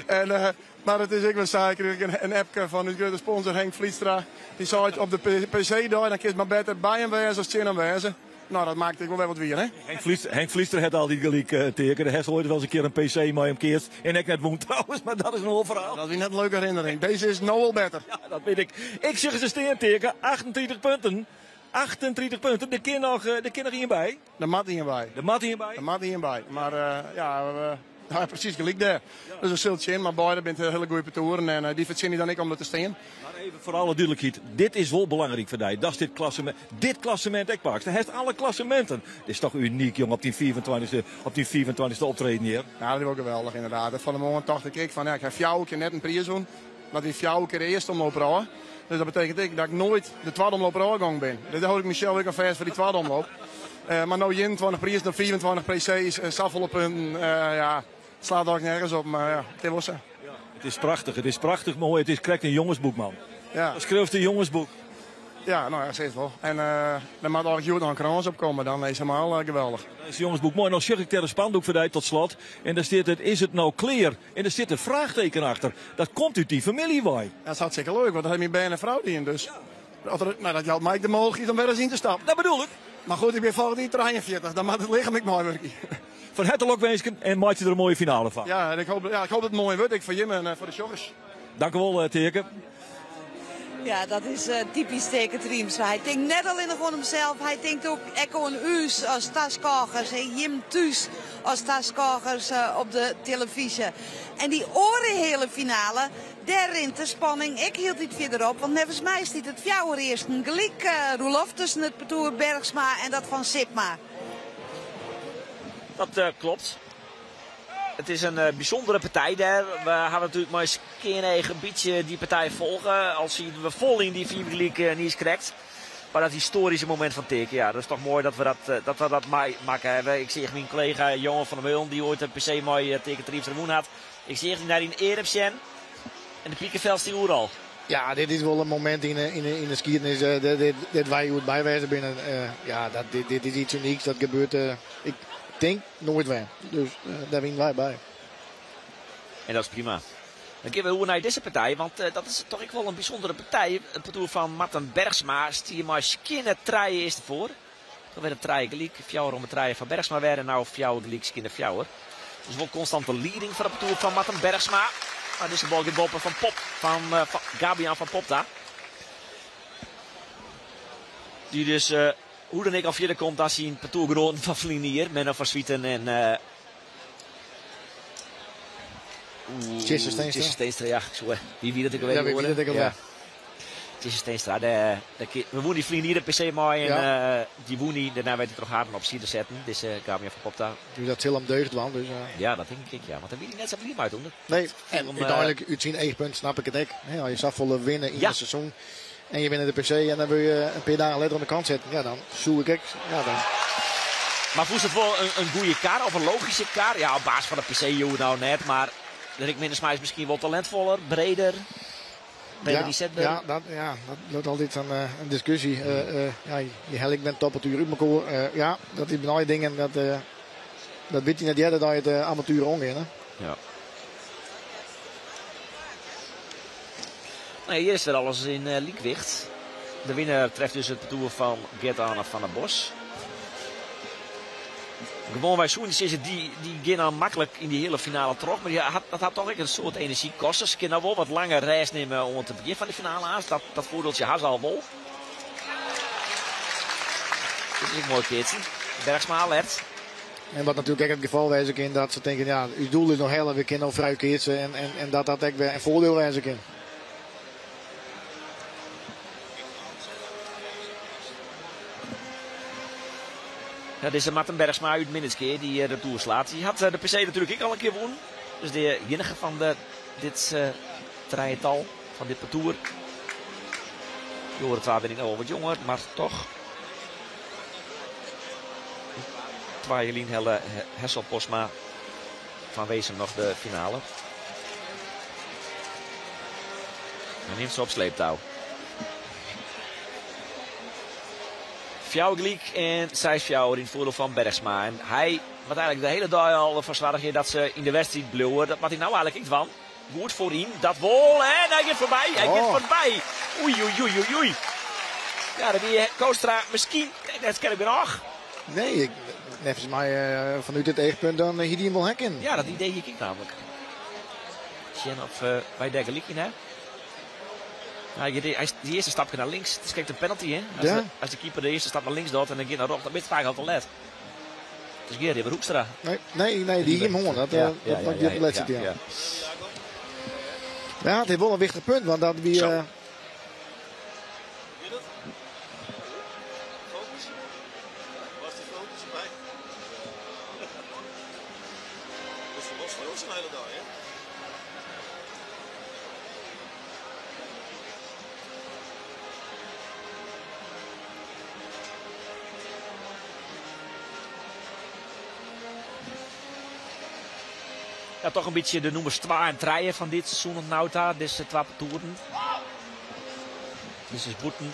En, mar it is ek wer sa, ik krige in appke fan ús grutte sponsor Henk Vlietstra. Dy sei op de PC-dei, dan kinst mar better by him wêze as tsjin him wêze. Nou, dat makket ek wol wer wat wier, hè? Henk Vlietstra, Henk Vlietstra hat altyd gelyk, Teake. Dêr hast oait wel eens in kear in PC mei him keatst. En ek net wûn trouwens, mar dat is in oar ferhaal. Dat wie net in leuke herinnering. Dizze is no al better. Ja, dat wit ik. Ik sjoch se stean, Teake. 38 punten. 38 punten. Der kin noch, der kin noch ien by. Der moat ien by. Der moat ien by. Der moat ien by. Mar ja, we ha presys gelyk dêr. Dus we sille sjen, mar beide binne hiele goede partoeren en dy fertsjinje dan ek om der te stean. Mar even foar alle dúdlikheid, dit is wol belangryk foar dy, datst dit klassemint, dit klassemint ek pakst. Do hast alle klasseminten. Dit is toch unyk, jong, op dyn 25ste, op dyn 25ste optreden hjir. Ja, dat is wol geweldich ynderdaad. Fan 'e moarn tocht ik ek fan, ja, ik ha fjouwer kear net in priis wûn, mar it wie fjouwer kear de earste omloop ôf. Dus dat betekent ek dat ik noait de twadde omloop ôfgong bin. Dus dêr hâld ik mysels ek al fêst foar dy twadde omloop. Mar no 21 prizen op 25 PC's, safolle punten, ja, it slaat eigentlik nergens op, mar ja, it is wol sa. It is prachtich, it is prachtich moai, it is krekt in jongesboek, man. Ja. Dan skriuwst in jongesboek. Ja, no ja, sis wol. En der moat eigentlik hjoed noch in krâns op komme, dan is it helemaal geweldich. Dan is it jongesboek moai. No sjoch ik dêr in spandoek foar dy tot slot en dêr stiet it, is it no klear? En der sit in fraachteken achter. Dat komt út dyn famylje wei. Dat is hartstikke leuk, want dat ha myn bern en frou dien. Dus nou, dat jout my ek de mooglikheid om wer ris yn te stappen. Dat bedoel ik. Mar goed, ik bin folgjend jier 43, dan moat it lichem ek meiwurkje. Fan herte lokwinsken en meitsje der in moaie finale fan. Ja, en ik hoop, ja, ik hoop dat it moai wurdt, ek foar jimme en foar de sjoggers. Dankewol, Teake. Ja, dat is typysk Taeke Triemstra. Hy tinkt net allinnich oan himsels, hy tinkt ek, ek oan ús as taskôgers en jim thús as taskôgers op de telefyzje. En dy oare heale finale, dêr rint de spanning ek hieltyd fierder op. Want neffens my stiet it fjouwer earsten gelyk, Roelof, tusken it partoer Bergsma en dat fan Sipma. Dat klopt. It is in bysûndere partij dêr. We hawwe natuerlik mei skean each in bytsje dy partij folge. Al sieten we fol yn dy fiif gelyk niiskrekt. Mar dat histoaryske momint fan Taeke, ja, dat is toch moai dat we dat, dat, we dat meimakke hawwe. Ik seach myn kollega Johan van der Meulen, dy't oait de PC mei Taeke Triemstra wûn hat. Ik seach dy nei dyn earm sjen en de pikefel stie oeral. Ja, dit is wol in momint yn de, yn de skiednis dêr't wy hjoed by wêze binne. Ja, dat, dit, dit is iets unyks. Dat gebeurt, ik tink, noait wer. Dus dêr wiene wy by. En dat is prima. Dan gean we oer nei dizze partij, want dat is toch ek wol in bysûndere partij. It partoer fan Marten Bergsma stie mei skjinne trije earsten foar. Doe wer in trije gelyk, fjouwer om 'e trije foar Bergsma wer en no fjouwer gelyk skjinne fjouwer. Dus wol konstante lieding foar it partoer fan Marten Bergsma. Mar dizze bal giet boppe fan Pop, fan, fan Gabian van Popta. Dy't dus hoe dan ek al fierder komt dan syn partoergenoaten fan ferline jier, Menno van Zwieten en Tjisse Steenstra. Tjisse Steenstra, ja. Sorry. Wie wie dat ek alwer? Ja, wie wie dat ek alwer? Ja. Tjisse Steenstra, de, de, we wûn dy ferline jier de PC mei en Ja. dy wûn dy. Dêrnei waard hy troch harren op side setten, dizze Gabian van Popta. Dus dat sil him deugd dwaan. Dus. Ja, dat tink ik ek, ja. Want dêr wie hy net sa bliid mei toen. Nee, en úteinlik út syn eachpunt snap ik it ek. Hè, as je safolle winne yn in seizoen en je winne de PC en dan wurde je in pear dagen letter oan de kant setten. Ja, dan soe ik ek. Ja, dan. Mar fûnst it wol in goede kar of in logyske kar? Ja, op basis fan de PC joe no net, mar Rick Minnesma is miskien wol talintfoller, breder, better ynsetber. Ja, dat, ja, dat bliuwt altyd in diskusje. Ja, je helje ek net toppartuer út mekoar. Ja, dat is benei dingen, dat, dat wit je net earder dat je it avontuer oangean. Hè? Ja. Nee, hjir is wer alles yn lykwicht. De winner treft dus it partoer fan Gert-Anne van der Bos. Gewoanwei soene je sizze, dy, dy gean dan maklik yn dy heale finale troch. Mar dy hat, dat hat toch ek in soad enerzjy koste. Se kinne no wol wat langer rêst nimme oant it begjin fan de finale aanst. Dat, dat foardieltsje ha se al wol. Dit is ek moai keatsen. Bergsma alert. En wat natuerlik ek it gefal wêze kin, dat se tinke, ja, ús doel is noch helle, we kinne no frij keatse en, en, en dat dat ek wer in foardiel wêze kin. Ja, dizze Marten Bergsma út Minnertsgea dy't de retoer slaat. Dy hat de PC natuerlik ek al in kear wûn. Dus de iennige fan de, dit trijetal, fan dit partoer. De oare twa binne ek noch wol wat jonger, mar toch. Twa jier lyn helle Hessel Postma fan Weesum noch de finale. Hy nimt se op sleeptou. Fjouwer gelyk en seis fjouwer yn it foardiel fan Bergsma. En hy moat eigentlik de hiele dei al derfoar soargje dat se yn de wedstriid bliuwe. Dat moat hy no eigentlik ek dwaan. Goed foaryn, dat wol. En hy giet foarby. Hy giet foarby. Oei, oei, oei, oei, oei. Ja, dat wie Koostra miskien net skerp genôch. Nee, ik, neffens my fanút it eachpunt dan hie dy him wol ha kinnen. Ja, dat idee hie ik ek namelijk. Sjen oft wy dêr gelyk yn ha. Nou, hy, dy earste stapke nei links, it is krekt in penalty, hè? As, Ja. de, as de keeper de earste stap nei links docht en dan giet nei rjochts, dan bist faak al te let. It is gjin Ribber Hoekstra. Nee, nee, nee, dy hie him hân. Dat, dat ja, ja, ja, ja, ja. Ja, it is wol in wichtich punt, want dat wie. Ja, toch in bytsje de nûmers 2 en 3 fan dit seizoen oant no ta, dizze twa partoeren. Dit is bûten.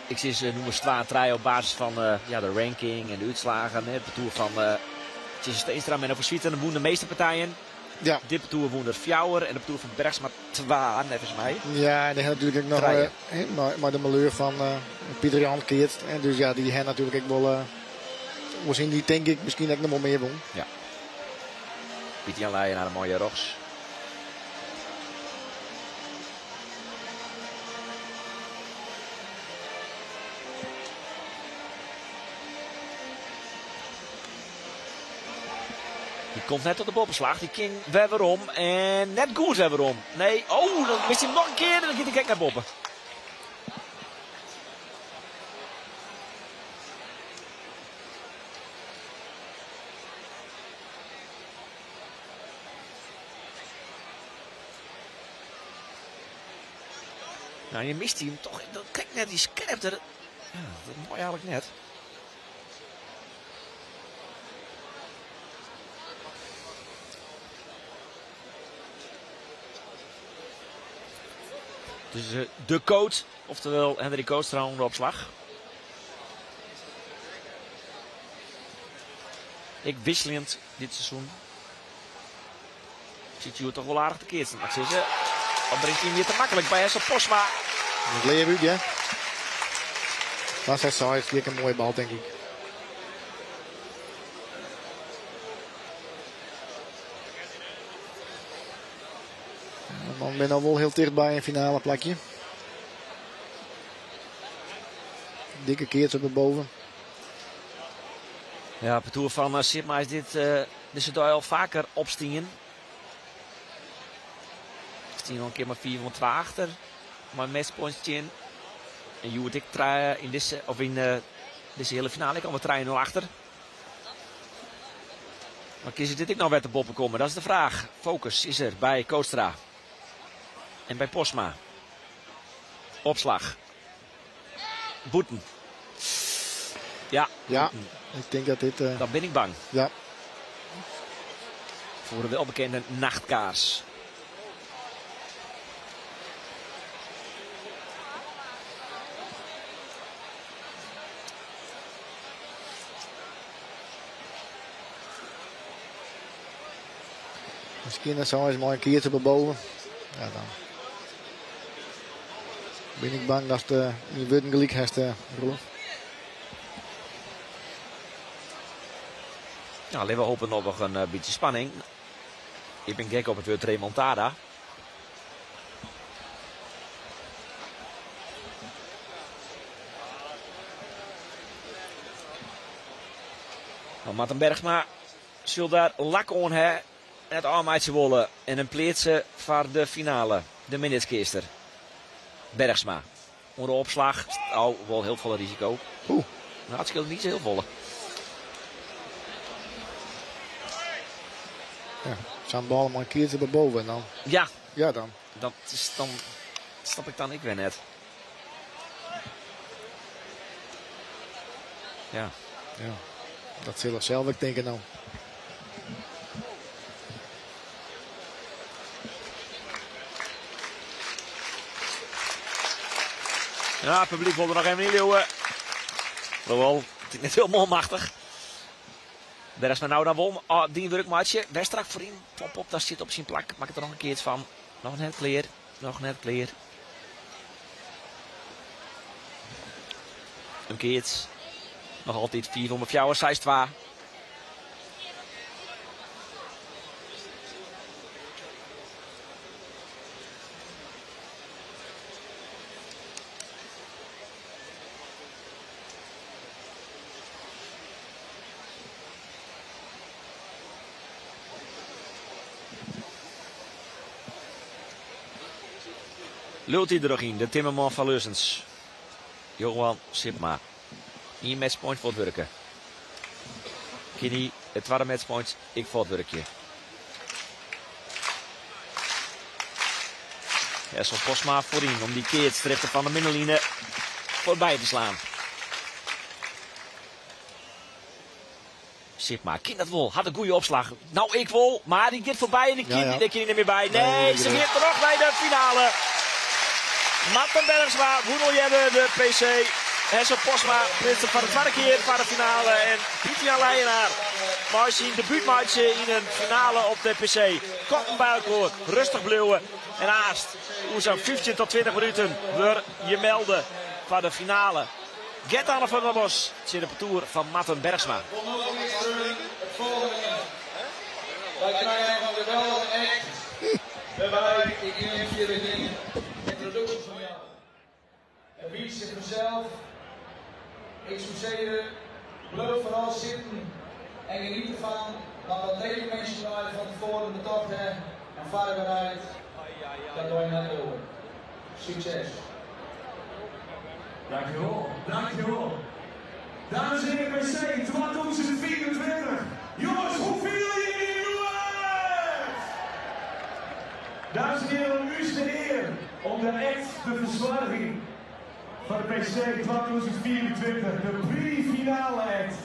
Ik sis nûmers 2 en 3 op basis fan ja, de ranking en de útslaggen. It partoer fan Tjisse Steenstra, Menno van Zwieten wûn de measte partijen. Ja. Dit partoer wûn der fjouwer en it partoer fan Bergsma twa, neffens my. Ja, en dy hat natuerlik ek noch Trije. mei de maleur fan Pieter Jan keatst. En dus ja, dy ha natuerlik ek wol, oars yn dy tink ik miskien ek noch wol mear wûn. Ja. Pieter Jan Leijenaar, in moaie rjochts. Die komt net op de boppeslach. Die kin wer werom. En net goed wer werom. Nee, oh, dan mist hij hem nog een keer en dan giet hij gek nei boppe. Nou, je mist hij hem toch. Kijk net, die scherpte. Ja, dat mooi eigenlijk net. Dus de coach, oftewel Hendrik Kootstra onder de opslag. Ik wisselend dit seizoen. Zit je toch wel aardig te keersen. Maar ik zeg, dan brengt hij hem weer te makkelijk bij Hessel Postma. Dat is Leeuwik, hè? Dat is saai, is een mooie bal, denk ik. Dan ben je al wel heel dichtbij een finale plakje. Dikke keertje op boven. Ja, op het toer van Sipma is dit deze dag al vaker opstien. Stien nog een keer maar 4 van 2 achter. Maar matchpoints in. En Joert ik in deze, of in deze hele finale, ik al maar 3-0 achter. Maar kies ik dit ik nou weer te boppen komen? Dat is de vraag. Focus is er bij Kootstra. En bij Postma. Opslag. Boeten. Ja. Ja, ik denk dat dit... Dan ben ik bang. Ja. Voor de welbekende nachtkaars. Misschien dat zo eens maar een keertje boven. Ja, dan ben ik bang dat de in Wurden gelijk heeft, Roelof. Nou, we hopen nog een beetje spanning. Ik ben gek op het woord remontada. Nou, Martin Bergsma zal daar lak aan hebben. Het aanmaatje wollen en een pleetse voor de finale. De minuutskeister. Bergsma. Onder de opslag. Oh, wel heel veel risico. Oeh. Nou, het scheelt niet zo heel volle. Ja, zo'n bal maar een keertje erboven en dan. Ja. Ja, dan. Dat is dan. Snap ik dan ik weer net. Ja. Ja. Dat zullen zelf ik denken nou. Ja, het publiek wilde nog even inleeuwen. Hoewel, het is net heel machtig. Bergsma nou dan wel. Oh, die werkmaatje. Westrak voorin. Pop op, daar zit op zijn plak. Maak het er nog een keer van. Nog net kleer. Nog net kleer. Een keertje. Nog altijd 4 om 4, 6 2. Lult hij er nog in, de timmerman van Leussens. Johan Sipma. 1 matchpoint voor het werken. Kini, het tweede matchpoint, ik voor het werkje. Hessel Postma voorin om die keertstrichten van de middenline voorbij te slaan. Sipma, kind dat wel, had een goede opslag. Nou, ik wel, maar die gaat voorbij en die kind die kind niet meer bij. Nee, Nee, ze nee. gaat terug bij de finale. Marten Bergsma, Woenel Jebbe, de PC. Hessel Postma, winst van de tweede keer van de finale. En Pieter-Jan Leijenaar, maar zijn debuutmatje in een finale op de PC. Koppen bij elkaar, rustig blijven. En haast, hoe zo'n 15 tot 20 minuten weer je melden van de finale. Gert-Anne van der Bos zit op het toer van Marten Bergsma. Wij krijgen nog een geweldige act. Waarbij ik neem jullie in introductie van jou. En wie zich vanzelf. Ik zou zeggen, blijf vooral zitten. En geniet ervan, want wat deze mensen draaien van tevoren betocht hebben en voorbereid, dat doe je net door. Succes! Dankjewel, dankjewel. Dames en heren, PC 2024. Jongens, hoe viel je hier jongens? Dames en heren, u is de eer om de act te verzorgen van de PC 2024, de pre-finale act.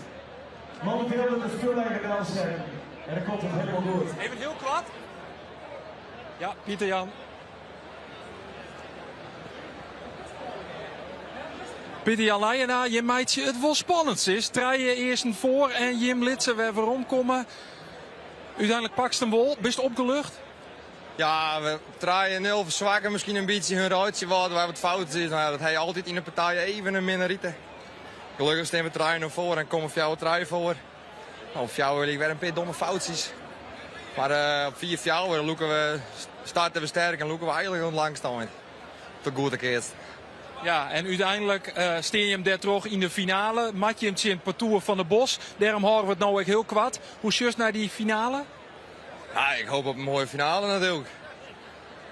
Momenteel wordt de spullen even zijn en dan komt het helemaal goed. Even heel kwad. Ja, Pieter Jan. Pieter Jan Leijenaar, je meidje het wel spannend is. Treien eerst een voor en Jim Litsen weer waarom komen. Uiteindelijk pakt ze hem wel. Bist opgelucht? Ja, we draaien 0 verzwakken misschien een beetje hun ruitje wat, waar wat fout is. Nou, dat hij altijd in de partij even een minder rieten. Gelukkig staan we draaien nog voor en komen voor jou trui voor. Nou, voor jou wil ik weer een paar domme foutjes. Maar op 4 fjouwer we, starten we sterk en loeken we eigenlijk rond langs staan. Tot goed keer. Ja, en uiteindelijk steen je hem daar terug in de finale. Matje hem in het parcours van de Bos. Daarom horen we het nou ook heel kwad. Hoe just naar die finale? Ja, ik hoop op een mooie finale natuurlijk.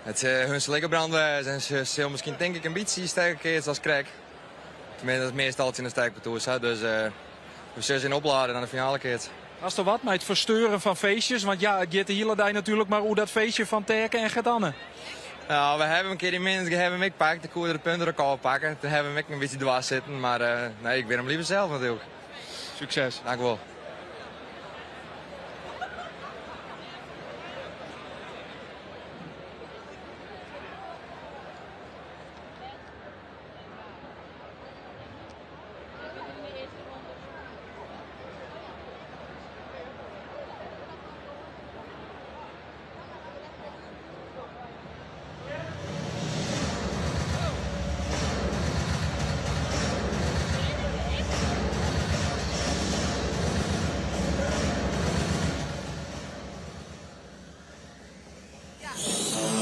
Het is hun slikkenbrandweer en ze zullen misschien denk ik een beetje sterker keer als krek. Tenminste, dat is meestal in een sterk parcours. Hè. Dus we zullen in opladen naar de finale keer. Was er wat met het versteuren van feestjes? Want ja, het gaat de hele dag natuurlijk maar hoe dat feestje van Terken en Gedanne. Nou, we hebben een keer in Minsk hebben we gepakt. De koer de punten elkaar pakken. Toen hebben we een beetje dwars zitten. Maar nee, ik ben hem liever zelf natuurlijk. Succes. Dank u wel.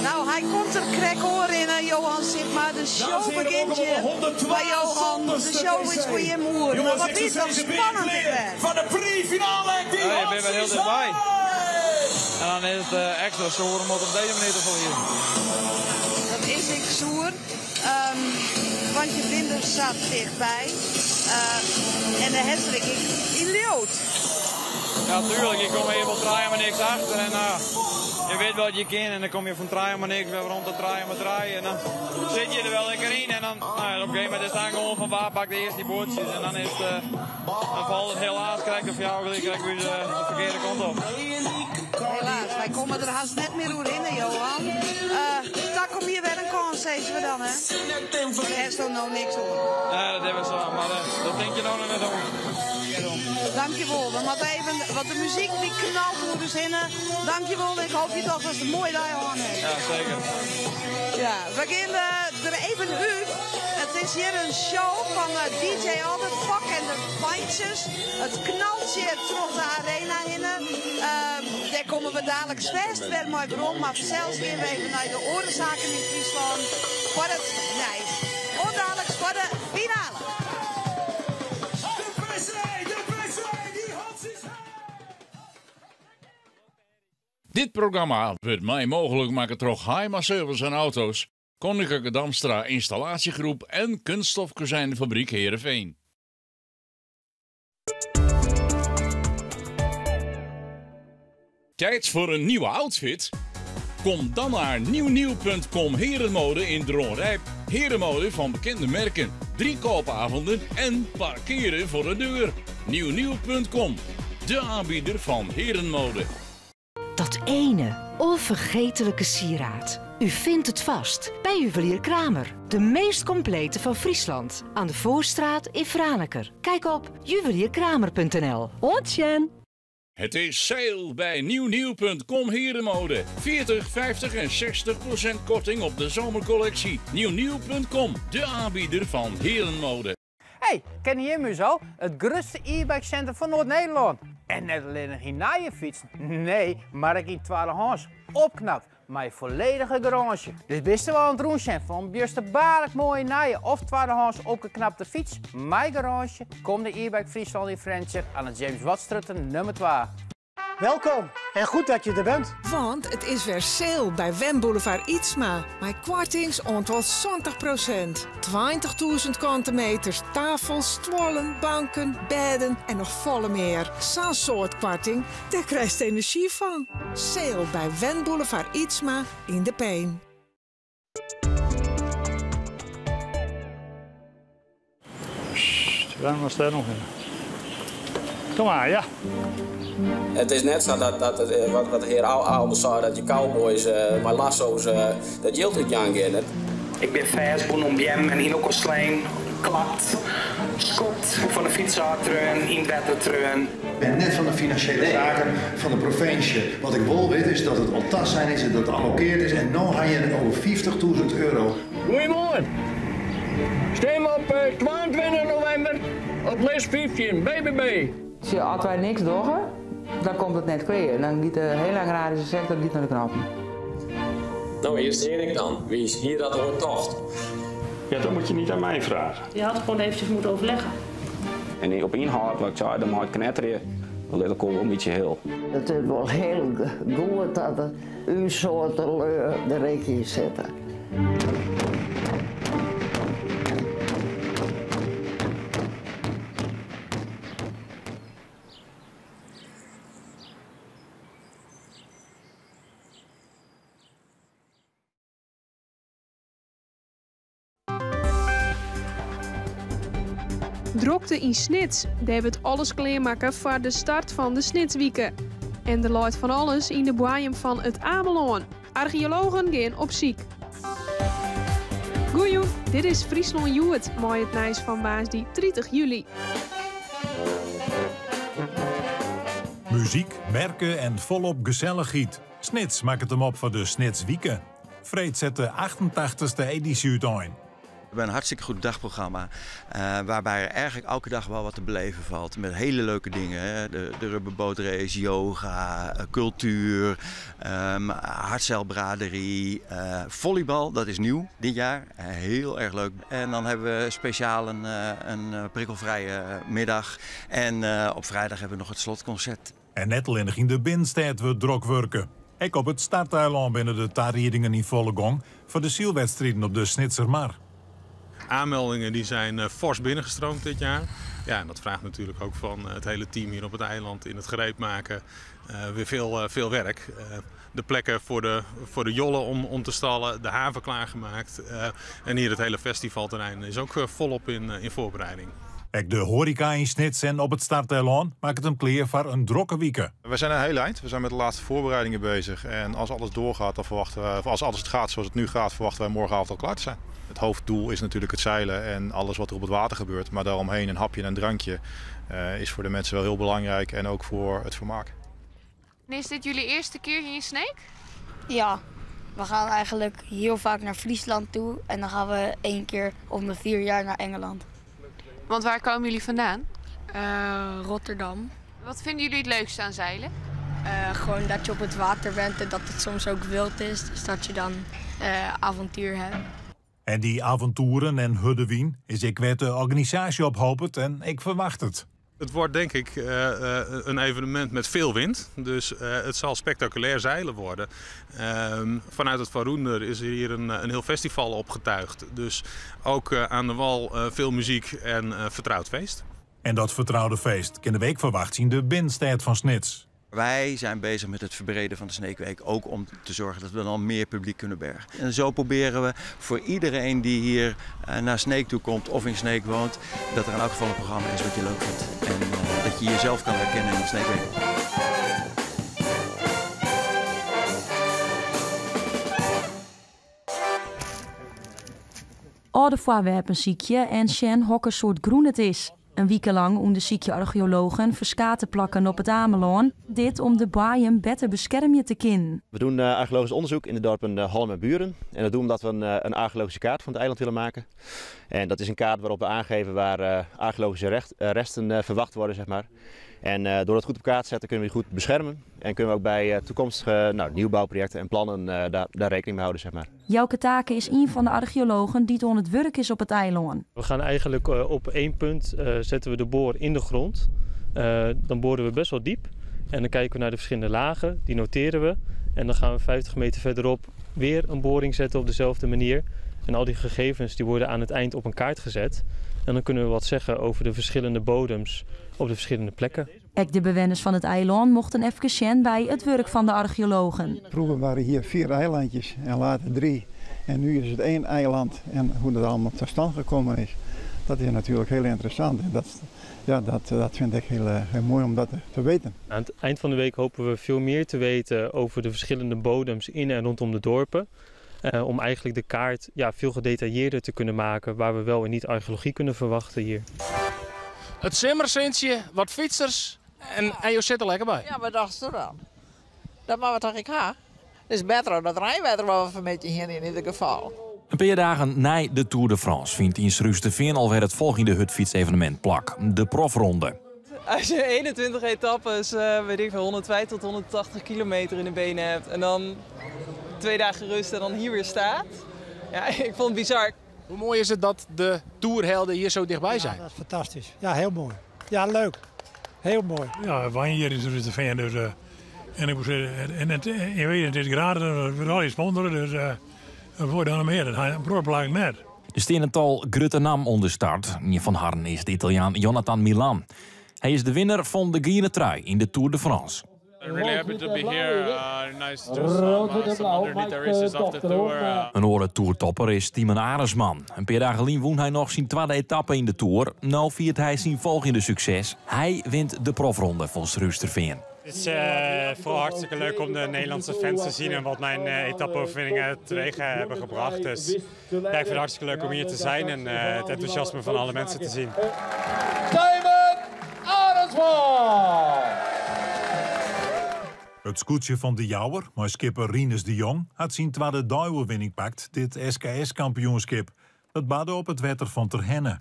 Nou, hij komt er krek hoor in, Johan Sipma. De show begint je bij Johan. De show is voor je moer. Maar wat is dat spannend dit werd. Van de pre-finale, die ja, ik ben wel heel dichtbij. En dan is het extra zoer om het op deze manier te verliezen. Dat is ik zoer. Want je binder zat dichtbij. En de Hesserik in Leeuwt. Ja, tuurlijk. Ik kom even draaien maar niks achter. En, je weet wat je kan en dan kom je van draaien maar niks weer rond te draaien maar draaien. En dan zit je er wel lekker in en dan, nou, op een gegeven moment is het gewoon van waar pak de eerst die boordjes. En dan, is het, dan valt het helaas, krijg ik of jou krijg ik weer de verkeerde kant op. Helaas, wij komen er haast net meer door in, hè, Johan. Daar kom je weer een kans, zeggen we dan, hè? Er is toch nog niks hoor. Ja, dat hebben we zo, maar dat denk je nou nog net om. Dankjewel, we moeten even, want de muziek die knalt er dus in. Dankjewel, ik hoop je toch dat het mooi daar aan heeft. Ja, zeker. Ja, we gaan er even uit. Het is hier een show van DJ Albert, Fuck en de Fijntjes. Het knalt hier terug de arena in. Daar komen we dadelijk vast weer mooi bron, maar zelfs gaan we even naar de oorzaken in Friesland. Voor het nice. Ondadelijk voor de finale. Dit programma wordt mij mogelijk maken door Haima Service en Auto's, Koninklijke Damstra Installatiegroep en Kunststofkozijnenfabriek Heerenveen. Tijd voor een nieuwe outfit? Kom dan naar nieuwnieuw.com Herenmode in Dronrijp. Herenmode van bekende merken, 3 koopavonden en parkeren voor de deur. Nieuwnieuw.com, de aanbieder van herenmode. Dat ene onvergetelijke sieraad. U vindt het vast bij Juwelier Kramer. De meest complete van Friesland. Aan de Voorstraat in Franeker. Kijk op juwelierkramer.nl. Otjen! Het is sale bij nieuwnieuw.com Herenmode. 40, 50 en 60% korting op de zomercollectie. Nieuwnieuw.com, de aanbieder van herenmode. Hey, ken je hem zo? Het grootste e-bike center van Noord-Nederland. En net alleen nog in nieuwe fiets, nee, maar ook in tweedehands. Opknapt, Mei folledige garânsje. Dus bist der wol oan it rûnsjen fan in bjusterbaarlik moaie nije of twaddehâns opgeknapte fyts mei garânsje? Kom nei E-bike Fryslân yn Frjentsjer aan de James Wattstrjitte nummer 2. Welkom en goed dat je der bent. Want it is wer sale by Wenboulevard Ytsma. Mei koartings oant wol 70 prosint. 20.000 kante meters, tafels, stuollen, banken, bêden en noch folle mear. Sa'n soad koarting, dêr krijst enerzjy fan. Sale by Wenboulevard Ytsma yn De Pein. Sst, wêr moatst dêr noch hinne? Kom maar, ja. It is net sa dat, dat eh, wat, wat de hear Aalbers sei, dat je cowboys uh, mei lasso's uh, dat jild útjaan geane. Ik bin fêstbûn oan beammen en yn elkoar slein, klapt, skopt, fan de fyts ôftreaun, yn it wetter treaun. Ik ben net fan de finansjele saken fan de provinsje. Wat ik wol wit is dat it al tasein is en dat it allokeard is en no ha je it oer 50.000 euro. Goeiemoarn. Stim op 22 novimber op list 15, BBB. Sjoch, as wy niks dogge, dan komt it net klear. Dan giet de hiele agraryske sektor giet nei de knoppen. No, hjir stean ik dan. Wie hie dat oait tocht? Ja, dat moet je niet aan mij vragen. Je had gewoon eventjes moeten overleggen. En op ynhâld, wat ik sei, dan mei it knetterje, we litte elkoar wol in bytsje hiel. It is wol hiel goed dat der ús soarte lju der ek yn sitte. Drokte yn Snits. Dêr wurdt alles klearmakke foar de start fan de Snitswike. En der leit fan alles yn de boaiem fan It Amelân. Archeologen gean op syk. Goejûn, dit is Fryslân Hjoed mei it nijs fan woansdei 30 july. Muzyk, merke en folop gesellichheid. Snits makket him op foar de Snitswike. Freed set de 88ste edysje útein. We hebben een hartstikke goed dagprogramma. Uh, waarbij er eigenlijk elke dag wel wat te beleven valt. Met hele leuke dingen. Hè? De, de rubberbootrace, yoga, eh, cultuur, um, hardzeilbraderie, uh, volleybal. Dat is nieuw dit jaar. heel erg leuk. En dan hebben we speciaal een, een prikkelvrije middag. En op vrijdag hebben we nog het slotconcert. En net allinnich yn de binnenstêd wurdt drok wurke. Ek op it Starteilân binne de tariedingen yn folle gong foar de sylwedstriden op de Snitsermar. Aanmeldingen die zijn eh, fors binnengestroomd dit jaar. Ja, en dat vraagt natuurlijk ook van eh, het hele team hier op het eiland in het gereed maken uh, weer veel, veel werk. de plekken voor de, voor de jollen om, om te stallen, de haven klaargemaakt. en hier het hele festivalterrein is ook volop in, in voorbereiding. Ek de hoareka yn Snits en op it Starteilân makket him klear foar in drokke wike. We zijn een heel eind. We zijn met de laatste voorbereidingen bezig. En als alles doorgaat, dan verwachten we, of als alles het gaat zoals het nu gaat, verwachten wij morgenavond al klaar te zijn. Het hoofddoel is natuurlijk het zeilen en alles wat er op het water gebeurt. Maar daaromheen een hapje en een drankje uh, is voor de mensen wel heel belangrijk en ook voor het vermaak. En is dit jullie eerste keer hier in Sneek? Ja, we gaan eigenlijk heel vaak naar Friesland toe en dan gaan we één keer om de vier jaar naar Engeland. Want waar komen jullie vandaan? Uh, Rotterdam. Wat vinden jullie het leukste aan zeilen? Uh, gewoon dat je op het water bent en dat het soms ook wild is. Dus dat je dan uh, avontuur hebt. En dy avontoeren en hurde wyn is ek wêr't de organisaasje op hopet en ek ferwachtet. Het wordt denk ik uh, een evenement met veel wind. Dus uh, het zal spectaculair zeilen worden. Ehm, vanuit het Van is er hier een, een heel festival opgetuigd. Dus ook aan de wal veel muziek en vertrouwd feest. En dat fertroude feest kin de week ferwachtsje yn de binnenstêd fan Snits. Wij zijn bezig met het verbreden van de Sneekweek. Ook om te zorgen dat we dan meer publiek kunnen bergen. En zo proberen we voor iedereen die hier eh, naar Sneek toe komt of in Sneek woont, dat er in elk geval een programma is wat je leuk vindt. En eh, dat je jezelf kan herkennen in de Sneekweek. Alde foarwerpen sykje en sjen hokker soart grûn it is. In wike lang ûndersykje archeologen ferskate plakken op It Amelân. Dit om de boaiem better beskermje te kinnen. We doen eh, archeologisch onderzoek in de dorpen eh, Hallum en Buren. En dat doen we omdat we een, eh, een archeologische kaart van het eiland willen maken. En dat is een kaart waarop we aangeven waar archeologische recht, resten verwacht worden, zeg maar. En door dat goed op kaart te zetten kunnen we die goed beschermen. En kunnen we ook bij toekomstige nou, nieuwbouwprojecten en plannen daar rekening mee houden. Zeg maar. Jouke Taken is een van de archeologen die oan it wurk is op it eilân. We gaan eigenlijk op één punt zetten we de boor in de grond. Dan boren we best wel diep. En dan kijken we naar de verschillende lagen, die noteren we. En dan gaan we 50 meter verderop weer een boring zetten op dezelfde manier. En al die gegevens die worden aan het eind op een kaart gezet. En dan kunnen we wat zeggen over de verschillende bodems op de verschillende plekken. Ek de bewenners fan it eilân mochten efkes sjen by it wurk fan de archeologen. Vroeger waren hier 4 eilandjes en later 3. En nu is het 1 eiland. En hoe dat allemaal tot stand gekomen is, dat is natuurlijk heel interessant. En dat vind ik heel mooi om dat te weten. Aan het eind van de week hopen we veel meer te weten over de verschillende bodems in en rondom de dorpen. Om eigenlijk de kaart, ja, veel gedetailleerder te kunnen maken waar we wel en niet archeologie kunnen verwachten hier. Het simmersintje, wat fietsers en je zit er lekker bij. Ja, wat dacht je dan? Dat mag toch ik ha? Het is beter dan dat Rijnwetter wel een beetje hier in ieder geval. Een paar dagen na de Tour de France vindt in Surhústerfean alweer het volgende hurdfytsevenemint plak, de profronde. Als je 21 etappes, weet ik veel, 105 tot 180 kilometer in de benen hebt en dan 2 dagen rust en dan hier weer staat. Ja, ik vond het bizar. Hoe mooi is het dat de toerhelden hier zo dichtbij zijn? Ja, dat is fantastisch. Ja, heel mooi. Ja, leuk. Heel mooi. Ja, wij hier in Surhústerfean, dus en ik moet zeggen, en het, je weet, het is gratis, het wordt al je sponsoren, dus dat wordt dan meer. Dat gaat een proefplaat net. Er staan een tal grote naam onder start. Een van harren is de Italiaan Jonathan Milan. Hij is de winnaar van de gele trui in de Tour de France. I'm really happy to be here. Nice to some underneath the races of the tour. Een oare toertopper is Thymen Arensman. Een paar dagen geleden won hij nog zijn tweede etappe in de Tour. Nu viert hij zijn volgende succes. Hij wint de profronde van Surhústerfean. Het is vooral hartstikke leuk om de Nederlandse fans te zien en wat mijn etappe-overwinningen teweeg hebben gebracht. Dus ik vind het hartstikke leuk om hier te zijn en het enthousiasme van alle mensen te zien. Thymen Arensman! Het scootje van de Jouwer, maar skipper Rinus de Jong, had zijn tweede duivelwinning pakt, dit S K S-kampioenschap. Dat baden op het wetter van Terhenne.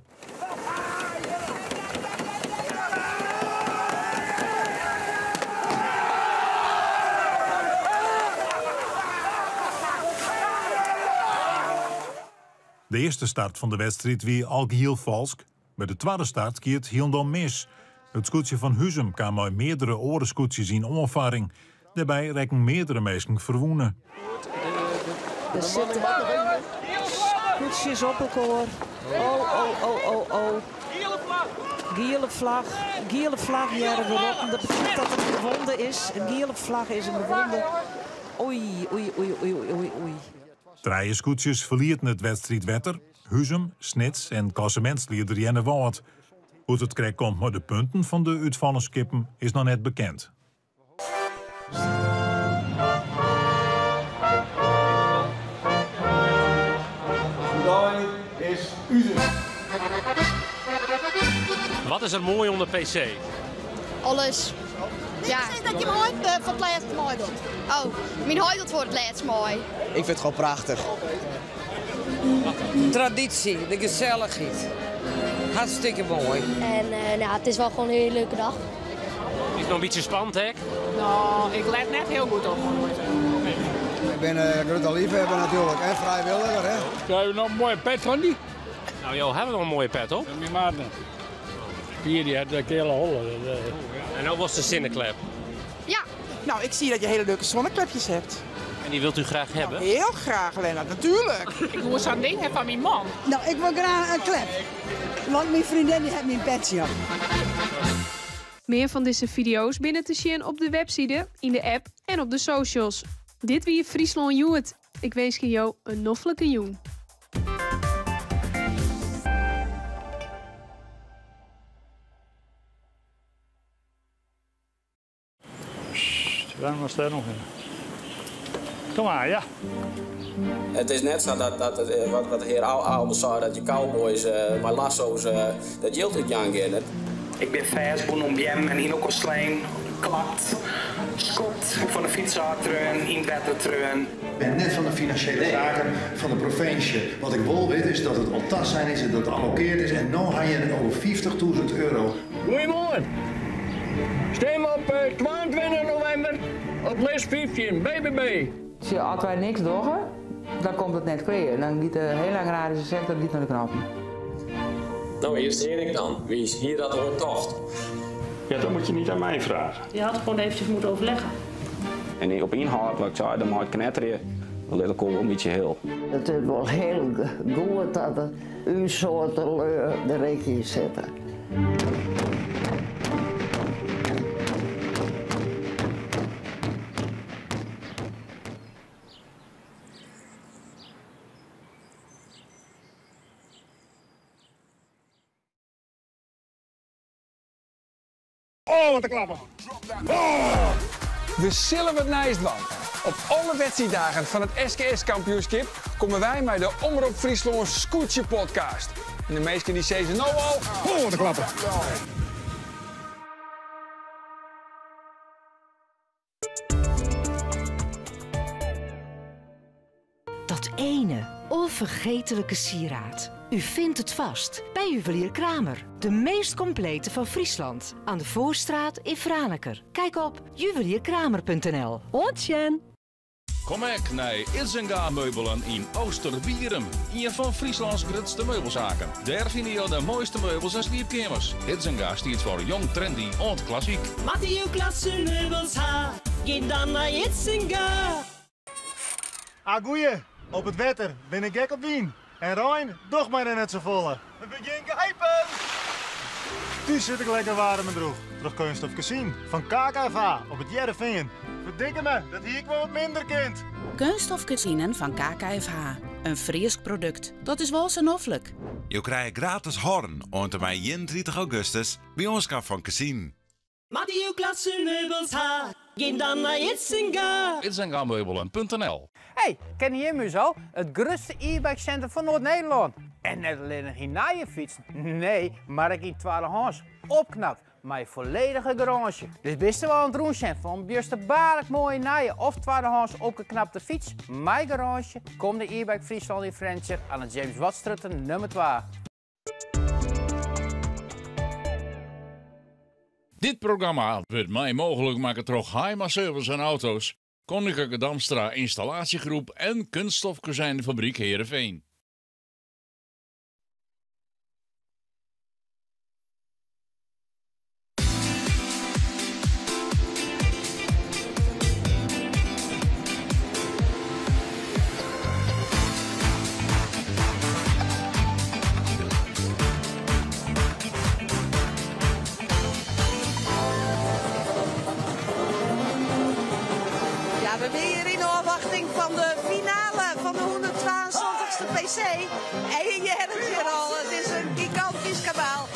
De eerste start van de wedstrijd wie al geheel valsk. Bij de tweede start keert Hyundai mis. Het scootje van Huzum kwam uit meerdere oren in omvaring. Daarbij rekken meerdere mensen verwoenen. Er zitten scootjes op elkaar. Oh, oh, oh, oh, oh. Gele vlag. Gele vlag, ja, de rotten. Dat betekent dat het een gewonde is. Een gele vlag is een gewonde. Oei, oei, oei, oei, oei, oei. Drie scootjes verlieten het wedstrijd Wetter. Huzum, Snits en klassementsleider Jenne Wout. Hoe het krijgt komt met de punten van de uitvallen skippen is nog net bekend. Is Uden. Wat is er mooi om de PC? Alles. Ja. Is dat je hem ooit voor het laatst mooi doet? Oh, mijn huid doet voor het laatst mooi. Ik vind het gewoon prachtig. Traditie, de gezelligheid. Hartstikke mooi. En het is wel gewoon een hele leuke dag. Is het nog een beetje spannend, hè? Nou, ik let net heel goed op. Ik ben een grote liefhebber natuurlijk en vrijwilliger. Hè. Krijgen we nog een mooie pet van die? Nou, joh, hebben we nog een mooie pet op? Ja, mijn maat. Hier, die had de kele holle. En nou was de zonneklep. Ja. Nou, ik zie dat je hele leuke zonneklepjes hebt. En die wilt u graag hebben? Nou, heel graag, Lennart, natuurlijk. Ik moet zo'n ding hebben van mijn man. Nou, ik wil graag een klep. Want mijn vriendin die heeft mijn petje op. Meer van deze video's binnen te zien op de website, in de app en op de socials. Dit wie Fryslân Hjoed. Ik wens jou een noflijke jong. Sst, waarom was daar nog in? Kom maar, ja. Het is net zo dat het wat de heer Aalbers zei, dat je cowboys met lasso's dat jilt uit gaan. Ik ben vastgebonden om jam en in ook al sleen, klapt, skopt, van de fiets uittreun, in het water treun. Ik ben net van de financiële zaken van de provincie. Wat ik wel weet is dat het al tas zijn is en dat het allokeerd is. En nu ga je het over 50.000 euro. Goedemorgen. list 15, BBB. Sjoch, as wy niks dogge, dan komt it net klear. Dan giet de hiele agraryske sektor giet nei de knoppen. No, earst Erik dan. Wie hie dat oait tocht? Ja, dat moet je niet aan mij vragen. Je had gewoon eventjes moeten overleggen. En op ynhâld, wat ik sei, dan mei it knetterje, we litte elkoar wol in bytsje hiel. It is wol hiel goed dat der ús soarte lju der ek yn sitte. Oh, wat in klapper! Oh! We sille wat nijs dwaan. Op alle wedstriiddagen fan it SKS-kampioenskip komme wy mei de Omrop Fryslân Skûtsje Podcast. En de minsken dy sizze no al, oh, wat in klapper! Dat ene onvergetelijke sieraad. U vindt het vast bij Juwelier Kramer. De meest complete van Friesland. Aan de Voorstraat in Franeker. Kijk op juwelierkramer.nl. Oant sjen! Kom ek nei Idzenga Meubelen yn Oosterbierum. Ien fan Fryslâns grutste meubelsaken. Dêr fine jo de moaiste meubels en sliepkeamers. Idzenga stiet foar jong, trendy oant klassyk. Moatte jo klasse meubels ha, gean dan nei Idzenga. Ah goeie, op it wetter bin ik gek op wyn en rein docht my der net safolle. We begjin geipen! Thús sit ik lekker waarm en droech troch keunststof kezinen fan KKFH op It Hearrenfean. Ferdikke me, dat hie ik wol wat minder kind. Keunststof kezinen fan KKFH, in Frysk produkt. Dat is wol sa noflik. Jo krije gratis horn oant en mei 31 augustus by oanskaf fan kezinen. Moatte jo klasse meubels ha, gean dan nei Idzenga. Idzengameubelen.nl Hey, kenne jim ús al? It grutste e-bike sintrum fan Noard-Nederlân. En net allinnich yn nije fytsen, nee, mar ek yn twaddehâns, opknapt, mei folledige garânsje. Dus bist wol oan it rûnsjen foar in bjusterbaarlik moaie nije of twaddehâns opgeknapte fyts mei garânsje? Kom nei e-bike Fryslân yn Frjentsjer aan de James Wattstrjitte nummer 2. Dit programma wurdt mei mooglik makke troch Haima Service en Auto's, Koninklijke Damstra Installatiegroep en Kunststofkozijnenfabriek Heerenveen. Ja, we binne hjir yn ôfwachting fan de finale fan de 172ste PC. En je hearre it hjir al, it is in gigantysk kabaal.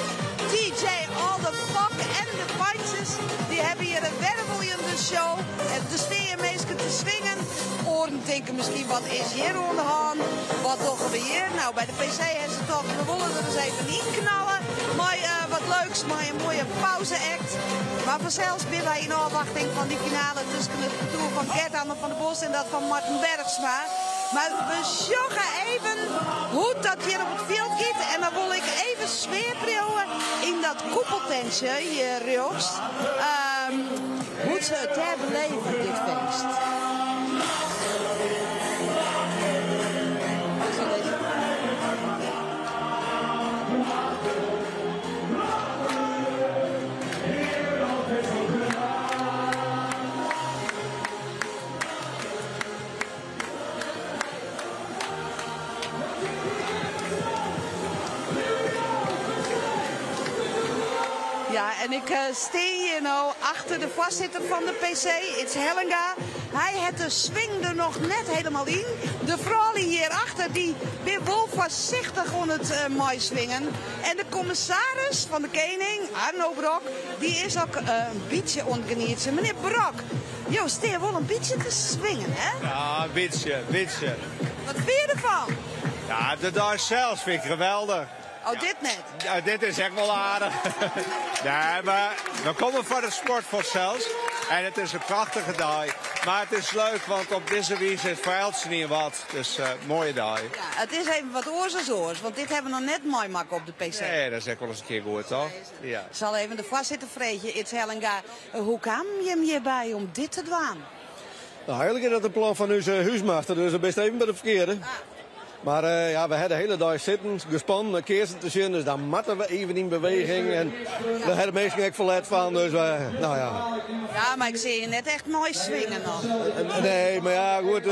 DJ All the Fuck en de Punches, dy hawwe hjir in werveljende show. En der steane minsken te swingen. Oaren tinke miskien, wat is hjir oan de hân? Wat dogge we hjir? No, by de PC hawwe se tocht, we wolle der ris even ynknalle mei eh, wat leuks, mei in moaie pauze-act. Mar fansels binne wy yn ôfwachting fan dy finale tusken it partoer fan Gert-Anne van der Bos en dat fan Marten Bergsma. Mar we sjogge even hoe't dat hjir op it fjild giet. En dan wol ik even sfearpriuwe yn dat koepeltentsje hjir rjochts. Hoe't se it dêr beleve, dit feest. Ja, en ik eh, stean hjir no achter de foarsitter fan de PC, Ids Hellinga. Hy hat de swing der noch net hielendal yn. De froulju hjirachter dy binne wol foarsichtich oan it eh, meiswingen. En de kommissaris fan de kening, Arno Brok, dy is ek eh, in bytsje oan it genietsjen. Menear Brok, Jo stean wol in bytsje te swingen, hè? Ja, in bytsje, bytsje. Wat fine je derfan? Ja, de dei sels fyn ik geweldich. Oh, dit net? Ja, dit is ek wol aardich. Nee, mar we komme foar de sport fansels. En it is in prachtige dei. Mar it is leuk, want op dizze wize is foar eltsenien wat. Dus uh, moaie dei. Ja, it is even wat oars as oars, want dit hawwe we noch net meimakke op de PC. Nee, dat is ek wol ris in kear goed, toch? Ja. Ik sil even de foarsitter freegje, Ids Hellinga. Hoe kamen jim hjirby om dit te dwaan? Nou, eigenlijk is dat een plan van onze huismaster, dus dat best even bij de verkeerde. Maar ja, we hebben de hele dag zitten, gespannen, keersen te zien, dus daar moeten we even in beweging. En daar hebben de meesten ook verlet van, dus nou ja. Ja, maar ik zie je net echt mooi swingen nog. Nee, maar ja, goed,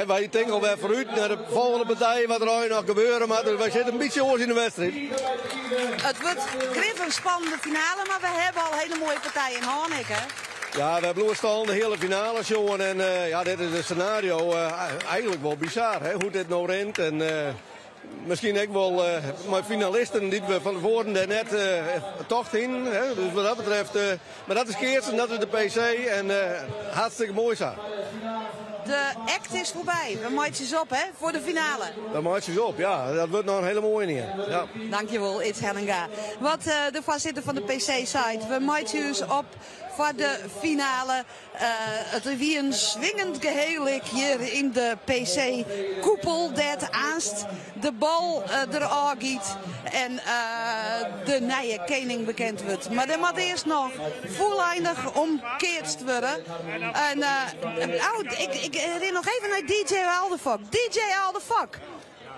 wij denken alweer vooruit naar de volgende partij, wat er nog gebeuren, maar dus wij zitten een beetje oors in de wedstrijd. Het wordt grif een spannende finale, maar we hebben al hele mooie partijen in Hoornik, hè? Ja, we hebben al de hele finale, jongen. En ja, dit is het scenario eigenlijk wel bizar, hè, hoe dit nou rent. En misschien ook wel maar finalisten die we van tevoren daarnet tocht in. Hè, dus wat dat betreft, maar dat is Keertsen, dat is de PC en hartstikke mooi zo. De act is voorbij. We maaien op, hè, voor de finale. We maaien op, ja. Dat wordt nog een hele mooie neer. Ja. Dankjewel, Ids Hellinga. Wat de voorzitter van de PC-site. We maaien op voor de finale. Het is weer een swingend geheel hier in de PC-koepel. Dat aanst de bal eraf giet en de nieuwe koning bekend wordt. Maar er moet eerst nog voleindig omkeerd worden. En oh, ik herinner nog even naar DJ Aldefok. DJ Aldefok.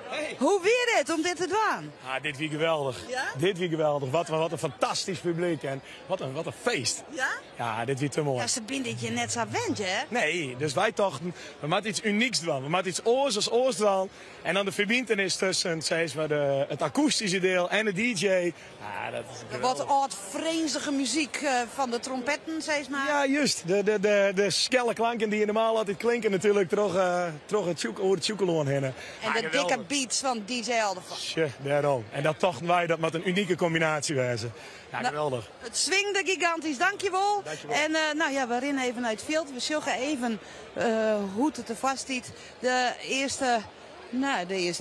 Hey. Hoe weer het om dit te doen? Ah, dit wie geweldig. Ja? Dit wie geweldig. Wat een fantastisch publiek en wat een feest. Ja? Ja, dit wie te mooi. Ja, ze binden het je net zo wend, hè? Nee, dus wij dachten, we moeten iets unieks doen. We moeten iets oors als oors doen. En dan de verbintenis tussen, zeg maar, het akoestische deel en de DJ. Ja, dat is geweldig. Wat oud-vrezige muziek van de trompetten, zeg maar. Ja, juist. De schelle klanken die je normaal altijd klinken natuurlijk terug het zoek, over het zoekeloon heen. En Ah, de geweldig. dikke beats van DJ Aldefok. Tje, daarom. En dat dachten wij, dat moet een unieke combinatie wezen. Ja, Nou, geweldig. Het swingde gigantisch, dankjewel. Dankjewel. En nou ja, we rennen even naar het veld. We zullen even hoe het er vast ziet. De eerste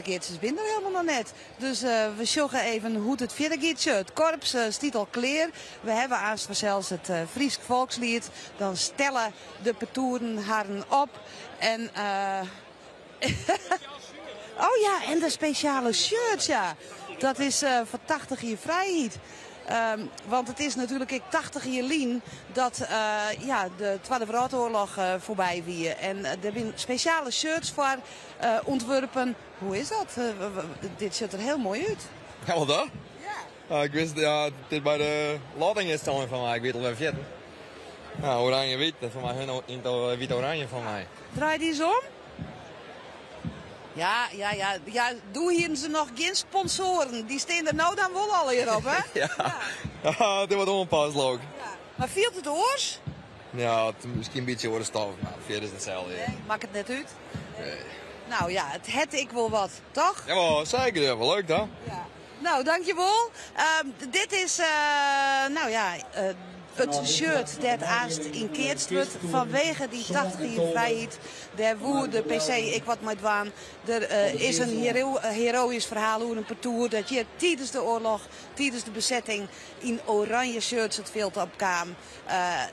keer is binnen helemaal nog net. Dus we zullen even hoe het verder gaat. Het korps stiet al kleer. We hebben aan zelfs het Fries volkslied. Dan stellen de petoeren haren op. En oh ja, en de speciale shirts, ja. Dat is voor 80 jaar vrijheid. Want het is natuurlijk ik 80 jaar lien dat de Tweede Wereldoorlog voorbij wie. En er zijn speciale shirts voor ontworpen. Hoe is dat? Dit ziet er heel mooi uit. Ja, wat dat? Ja. Ik wist, ja, dit bij de lading is dan van mij. Ik weet al wel vetten. Ja, oranje-wit, dat is van mij hun in het wit-oranje van mij. Draai die eens om. Ja, ja, ja. Ja, doe hier ze nog geen sponsoren. Die staan er nou dan wel al hier op, hè? Ja. Ja, dit wordt onpasselijk. Ja. Maar viel het oors? Ja, het, misschien een beetje oorstaf, maar verder is hetzelfde. Ja. Nee, maakt het net uit? Nee. Nou ja, het het ik wel wat, toch? Ja, maar zeker. Ja, wel leuk dan. Ja. Nou, dankjewel. Dit is, nou ja, het shirt dat haast in keerst wordt vanwege die 80 jaar vrijheid. Daar woer de PC ik wat met waan. Er is een heroïsch verhaal over een parcours dat je tijdens de oorlog, tijdens de bezetting in oranje shirts het veld opkwam.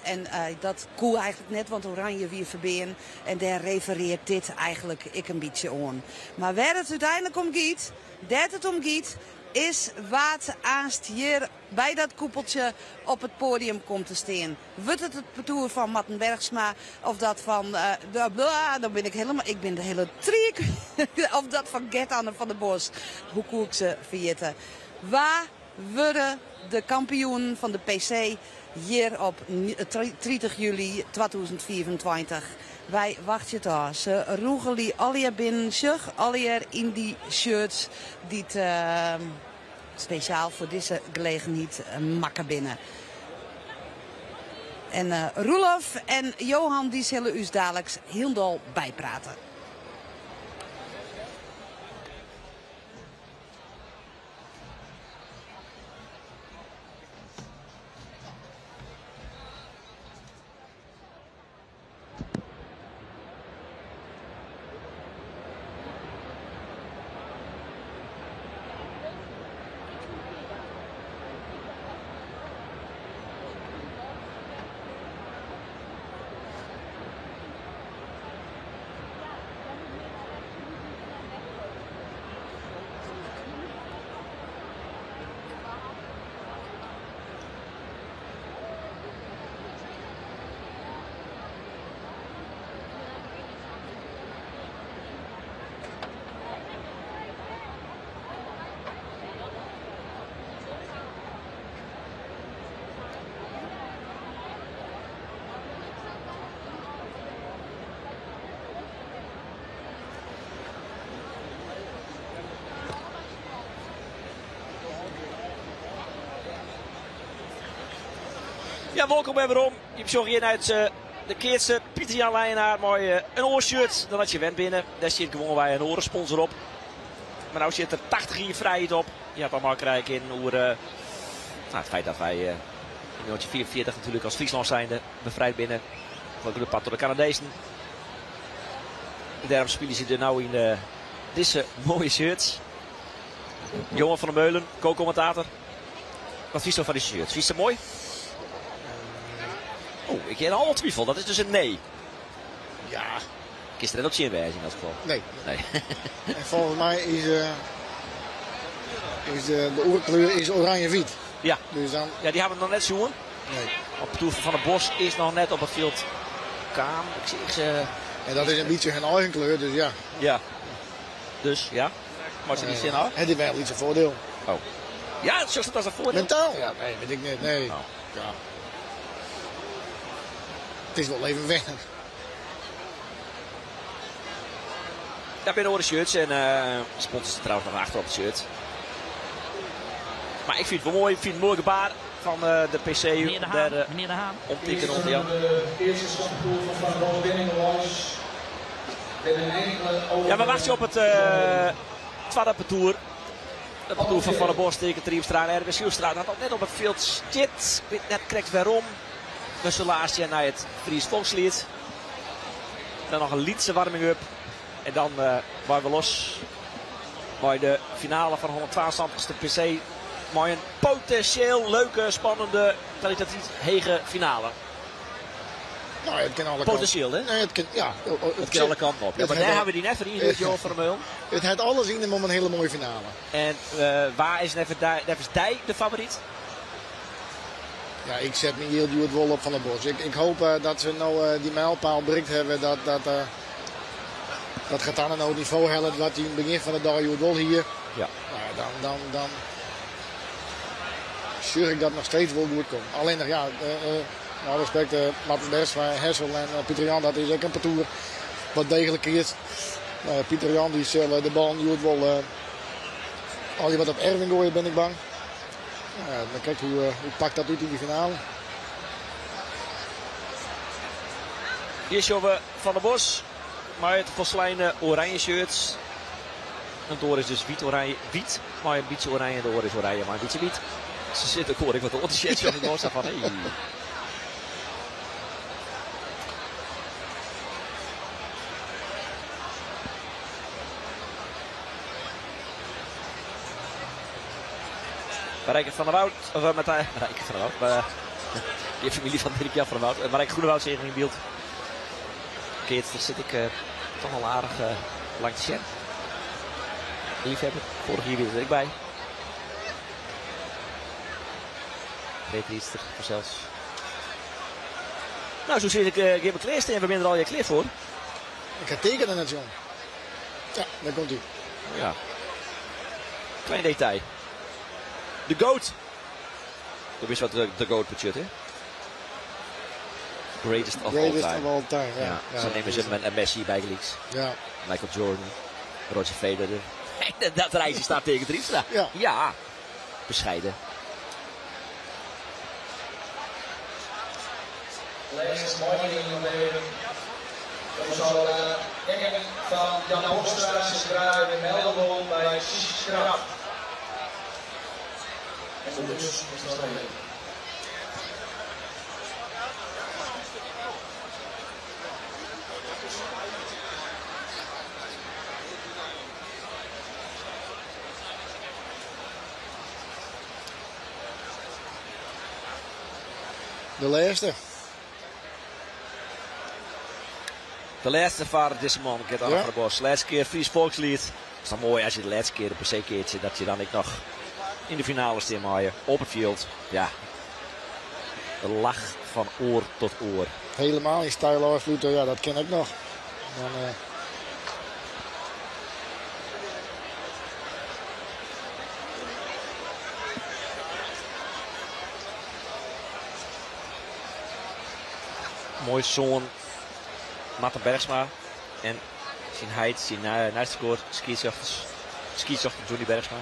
En dat koe eigenlijk net, want oranje wie verbeen. En daar refereert dit eigenlijk ik een beetje aan. Maar waar het uiteindelijk om gaat, dat het om gaat, is wat aanst hier bij dat koepeltje op het podium komt te staan. Wordt het het parcours van Marten Bergsma of dat van de bla, dan ben ik helemaal, ik ben de hele triek. Of dat van Gert-Anne van der Bos. Hoe koe ik ze verjitten? Waar worden de kampioen van de PC hier op 30 juli 2024? Wij wachten daar. Ze roegen die alweer binnen zich, alweer in die shirts die het speciaal voor deze gelegenheid makken binnen. En Roelof en Johan die zullen u dadelijk heel dol bijpraten. Ja, wolkom wer werom. Je sjogge hjir nei it de keatser Pieter Jan Leijenaar mei in oar shirt dan dat je wend binne. Dêr stiet gewoanwei in oare sponsor op. Mar no sit der 80 jier frijheid op. Je hat al meikrije kinnen oer nou, it feit dat wy yn 1944 natuerlik as Fryslân zijnde befrijd binne. Foar in grut part troch de Kanadezen. Dêrom spylje se der no yn dizze moaie shirts. Johan van der Meulen, co-commentator. Wat fynsto fan dizze shirts? Fynst se moai? Oh, ik hear al twifel. Dat is dus in nee. Ja. Kinst der net op tsjin wêze yn dat gefal. Nee. Nee. En folgens my is, is de oerkleur is oranje-wyt. Ja. Dus dan... Ja, dy hawwe we noch net sjoen. Nee. Op partoer Van der Bos is noch net op it fjild kaam. Ik seach se. En dat is in bytsje hun eigen kleur, dus ja. Ja. Dus ja. Meitsje dy sin ôf? Het is wel iets een voordeel. Oh. Ja, sjochst it as in foardiel? Mentaal? Ja, nee, wit ik net. Nee. Oh. Ja. It is wol even wennen. Ja, binne oare shirts en sponsors der trouwens noch achter op it shirt. Mar ik fyn it wol moai. Ik fyn it in moai gebaar fan de PC Menear De om Haan, dêr menear De Haan. omtinken oan te jaan. Ja, we wachtsje op it twadde partoer. It partoer fan Van der Bos, Teake Triemstra en Erwin Zijlstra dat noch net op it fjild stiet. Ik wit net krekt wêrom. We sille aanst sjen nei it Fries Folksliet. Dan noch in lytse warming-up. En dan meie we los mei de finale fan 172ste PC. Mei in potensjeel leuke, spannende, kwalitatyf hege finale. Nou, it kin alle kanten. Potensjeel, hè? Nee, it kin, ja. It kin alle kanten op. Ja, mar dêr hawwe we dy net foar ynhierd, Johan van der Meulen. It hat alles yn him om in hiele moaie finale. En wa is neffens dy de favoryt? Ja, ik set myn jild hjoed wol op Van der Bos. Ik, ik hoop dat se no dy mijlpaal berikt hawwe. Dat, dat, dat Gatanen no it nivo hellet wat hy yn it begjin fan de dei hjoed wol hie. Ja. Nou, dan, dan, dan sjoch ik dat noch steeds wol goed komt. Allinnich, ja, mei respekt, Marten Bergsma, Hessel en Pieter Jan, dat is ek in partoer wat deeglik keatst. Pieter Jan dy sil de bal hjoed wol al wat op Erwin goaie, bin ik bang. Ja, dan kijk hoe pakt dat út yn de finale. Hjir sjogge we Van der Bos mei it folsleine oranje shirt. In oar is dus wyt oranje, wyt mei in bytsje oranje, de oar is oranje mei in bytsje wyt. Se sitte elkoar ek wat oan te sjen, sjoch ik wol sa fan hey. Marijke van der Woud, of Martijn, Marijke van der Woud, maar, de familie van Dirk Jan van der Woud. Marijke Groenewoud seach yn byld. Keatster sit ik toch al aardich lang te sjen. Liefhebber, foarich jier wie er ek by. Reedrydster, fansels. Nou, sa sis ik, gean mar klear stean. We binne der allegear klear foar. Ik ha tekene net, jong. Ja, dêr komt hy. Ja. Klein detail. De GOAT. Do witst wat de GOAT betsjut, hè? Greatest of all Greatest time. of all time, ja. Ja, Ja, sa neame se dat is him Messi bygelyks. Ja. Michael Jordan, Roger Federer. Dat rijtje staat Teake Triemstra. Ja. Ja. Bescheiden. Lêste meidienen noch even. Dan sal Eggen fan Jan Hoekstra sich graach melde wollen by Sies Kraft. En de bus is noch even. De lêste. De lêste foar dizze man, Gert-Anne Ja. van der Bos. Lêste kear Fries Folksliet. It is dan moai as je de lêste kear de PC keatse, dat je dan ek noch yn de finale stean meie op it fjild. Ja, de lach fan oar tot oar. Helemaal yn styl ôfslute, ja, dat kin ek noch. Dan, Moai soan Marten Bergsma en syn heit, syn neiste koar, skiedsrjochter Johnny Bergsma.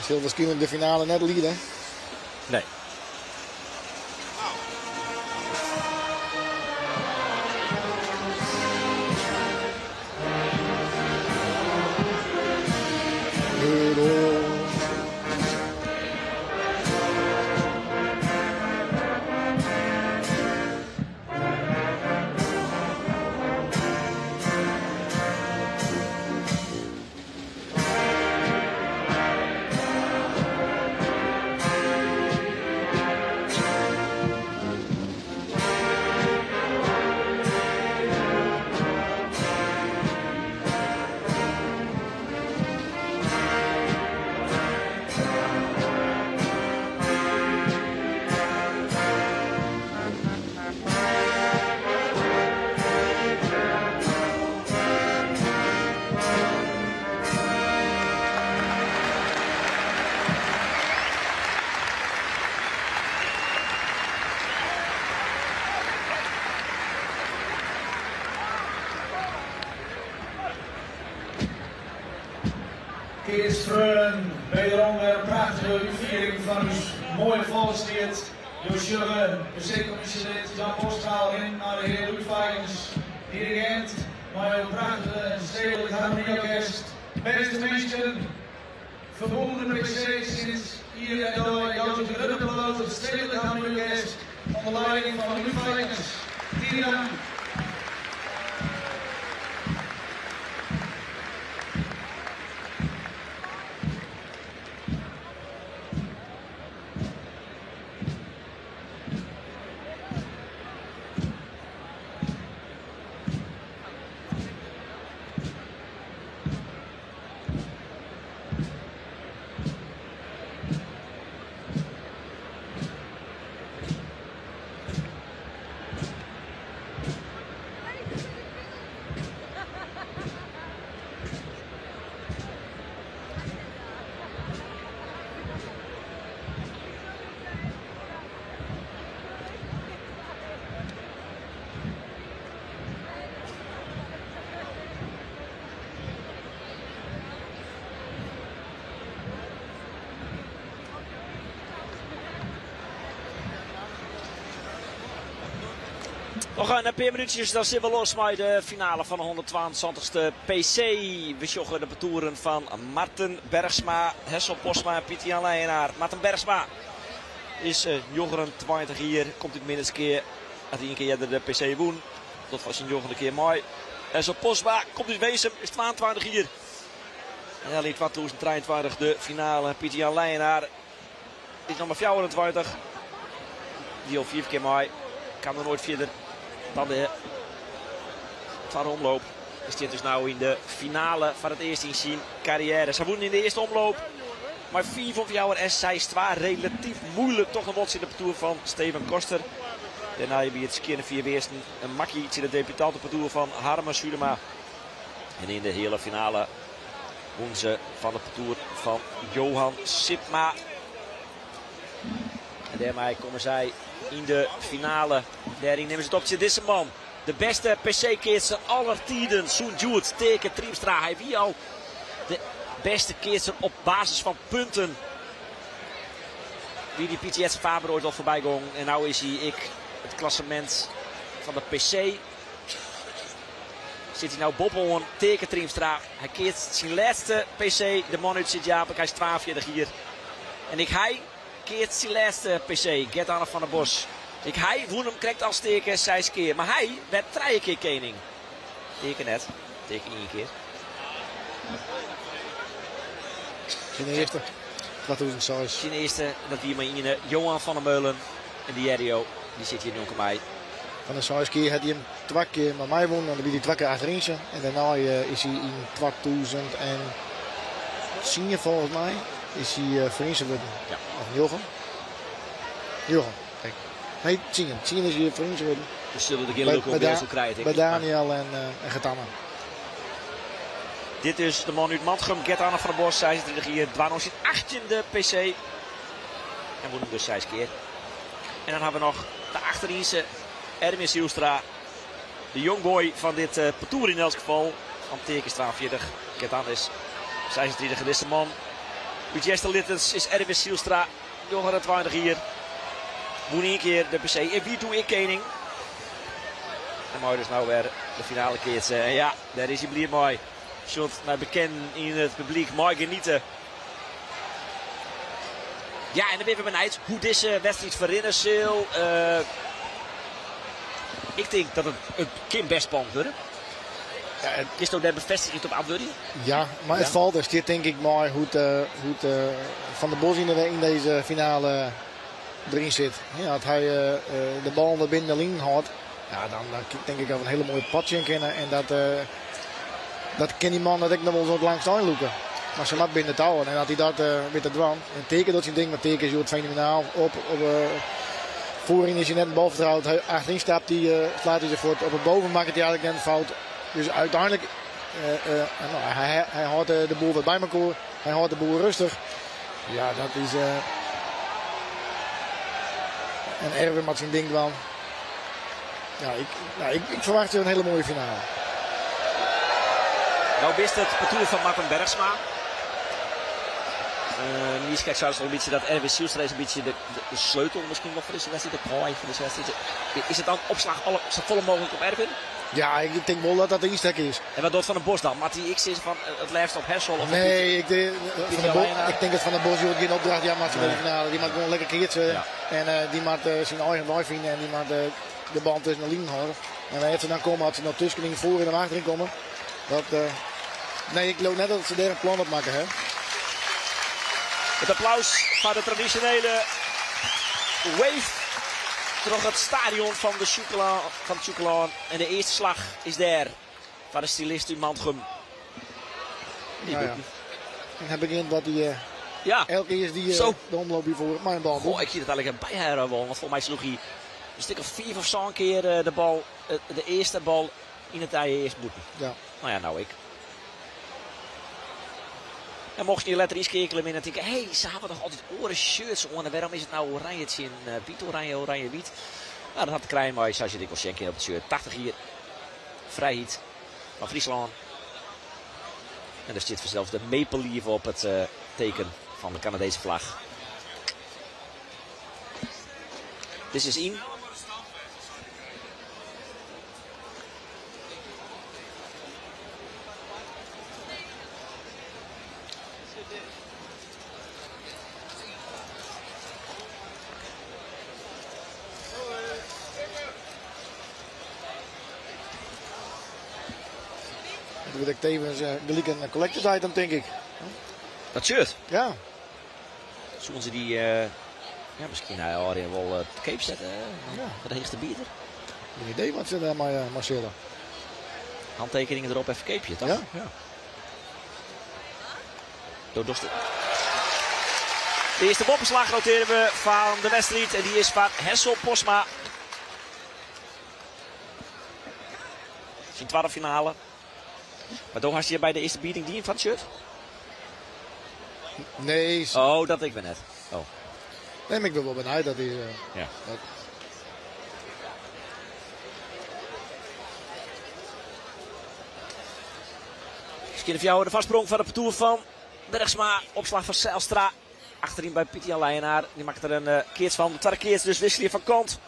Sil waarskynlik de finale net liede. Nee. Keatsfreonen, wederom wer in prachtige útfiering fan ús moaie folksliet. Jo sjogge PC-kommisjelid Jan Bostra al rinnen nei de hear Luuk Feikens, dirigint mei jo prachtige Stedelijk Harmonieorkest. Bêste minsken, ferbûn de PC sinds jier en dei jout in grut applaus it Stedelijk Harmonieorkest ûnder lieding fan Luuk Feikens. Tige dank. Noch in pear minútsjes, dan sille we los mei de finale fan de 172ste PC. We sjogge de partoeren fan Marten Bergsma, Hessel Postma en Pieter Jan Leijenaar. Marten Bergsma is 29 jier, komt út Minnertsgea. Hat ien kear earder de PC wûn. Dat was syn njoggende kear mei. Hessel Postma komt út Winsum, is 22 jier. En helle yn 2023 de finale. Pieter Jan Leijenaar is noch mar 24. Die al 5 kear mei. Kaam noch noait fierder dan de twadde omloop. Stiet dus no yn de finale foar it earst yn syn karriêre. Se wûnen yn de earste omloop mei 5 om 4 en 6-2. Relatyf muoilik toch noch wat tsjin de partoer fan Steven Koster. Dêrnei wie it skjinne 4 earsten in makkie tsjin it debutantepartoer fan Harmen Zuidema. En yn de heale finale wûnen se fan it partoer fan Johan Sipma. En dêrmei komme sy yn de finale. Dêryn nimme se it op tsjin dizze man. De bêste PC-keatser aller tiden, sûnt hjoed, Teake Triemstra. Hy wie al de bêste keatser op basis fan punten. Wie dy Pieter Jetze Faber oait al foarby gong. En no is hy ek it klassemint fan de PC. Sit hy no boppe-oan Teake Triemstra. Hy keatst syn lêste PC, de man út Sint Japik. Hy is 42 jier. En ek hy keatst syn lêste PC, Gert-Anne van der Bos. Ek hy wûn him krekt as Teake seis kear. Mar hy werd trije kear kening. Teake net. Teake ien kear. Syn earste, 2006. Syn earste, dat wie mei ien Johan van der Meulen. En dy hearre jo, dy sit hjir njonken my. Fan de seis kear hat hy him twa kear mei my wûn en dan wie hy twa kear achteryn se. En dêrnei is hy yn 2010 folgens my is hy foarynse wurden. Ja. Of njoggen. Njoggen, tink ik. Nee, tsien. Tsien is hy foarynse wurden. We sille der gjin lilk oer krije, tink ik. By Daniel en Gert-Anne. Dit is de man út Mantgum, Gert-Anne van der Bos, 36 jier, dwaande oan syn achttjinde PC. En wûn him dus seis kear. En dan hawwe we noch de achterynse Erwin Zijlstra. De youngboy fan dit partoer yn elts gefal. Fan Teake is 42, Gert-Anne is 36 en dizze man. Út Easterlittens is Erwin Zijlstra, 29 jier. Wûn ien kear de PC en wie doe ek kening. En mei dus no wer de finale keatse. En ja, dêr is hy bliid mei. Sjocht nei bekenden yn it publyk mei geniete. Ja, en dan binne we benijd hoe't dizze wedstriid ferrinne sil. Ik tink dat it kin bêst spannend wurde. Kinsto dêr befêstigjend op antwurdzje? Ja, mar it falt en stiet tink ik mei hoe't hoe't Van der Bos yn dizze finale deryn sit. Ja, as hy de bal wer binnen de linen hâldt, ja, dan tink ik dat we in hiele moaie pot sjen kinne. En dat kin dy man dat ek noch wol wat langs ein lûke. Mar se moat binnen de touwen. En as hy dat wit te dwaan. En Teake docht syn ding, mar Teake is hjoed fenomenaal. Op foaryn is hy net in bal fertroud. Achteryn stapt hy, slaat hy se fuort. Op it boven makket hy eigentlik net in fout. Dus úteinlik, no, hy hâldt de boel wer by mekoar. Hy hâldt de boel rêstich. Ja, dat is. En Erwin moat syn ding dwaan. Ja, nou, ik ferwachtsje in hiele moaie finale. No bist it partoer fan Marten Bergsma. Miskien sei al in bytsje dat Erwin Zijlstra is in bytsje de sleutel miskien wol foar dizze wedstriid, de kaai foar dizze wedstriid. Is it dan opslach alle, safolle mooglik op Erwin? Ja, ik tink wol dat dat de ynstek is. En wat docht Van der Bos dan? Moat hy ek sizze fan it leafst op Hessel? Of nee, ik tink dat Van der Bos hjoed gjin opdracht jaan moat foar de finale. Dy moat gewoan lekker keatse. Ja. En dy moat syn eigen wei fine en dy moat de bal tusken de linen hâlde. En wêr't se dan komme, as se noch tuskenyn, foaryn of achteryn komme. Nee, ik leau net dat se dêr in plan op makke ha. It applaus foar de tradisjonele wave troch it stadion fan de Sjûkelân, fan it Sjûkelân. En de earste slach is dêr foar de stylist út Mantgum. Die nou ja. En hy begjint wat hy ja. elke kear die Zo. de omloop hiervoor mei in bal. Goh, ik zie het eigenlijk bij haar wel, want folgens mij sloeg hy in stik of 5 of sa'n kear de bal, de earste bal yn it nije earst bûten. Ja. No ja, no ek. En mocht je letter ynskeakelje en tinke, hé, se hawwe dochs altyd oare shirts oan en wêrom is it no oranje tsjin wyt, oranje, oranje, wyt? No, dat hat te krijen mei, sa't je it ek wol sjen kinne op it shirt, 80 jier frijheid fan Fryslân. En der stiet fansels de maple leaf op it teken fan de Kanadeeske flagge. Dit is yn. Dat wurdt ek tevens gelyk in collectors item, tink ik. Dat shirt? Ja. Soene se dy ja, miskien nei ôfrin wol te keap sette? Ja. Foar de heechste bieder? Gjin idee wat se dêr mei sille. Hantekeningen derop en ferkeapje, toch? Ja. Ja. Do dochst it. De earste boppeslach notearje we fan de wedstriid en dy is foar Hessel Postma. Syn twadde finale. Mar do hast hjir by de earste bieding dien fan it shirt? Nee. Oh, dat ik wer net. Oh. Nee, mar ik bin wol benijd dat hy. Ja. Dat... Skjinne fjouwer de foarsprong foar it partoer fan Bergsma. Opslach fan Zijlstra. Achteryn by Pieter Jan Leijenaar. Dy makket der in keats fan. De twadde keats dus wisselje fan kant.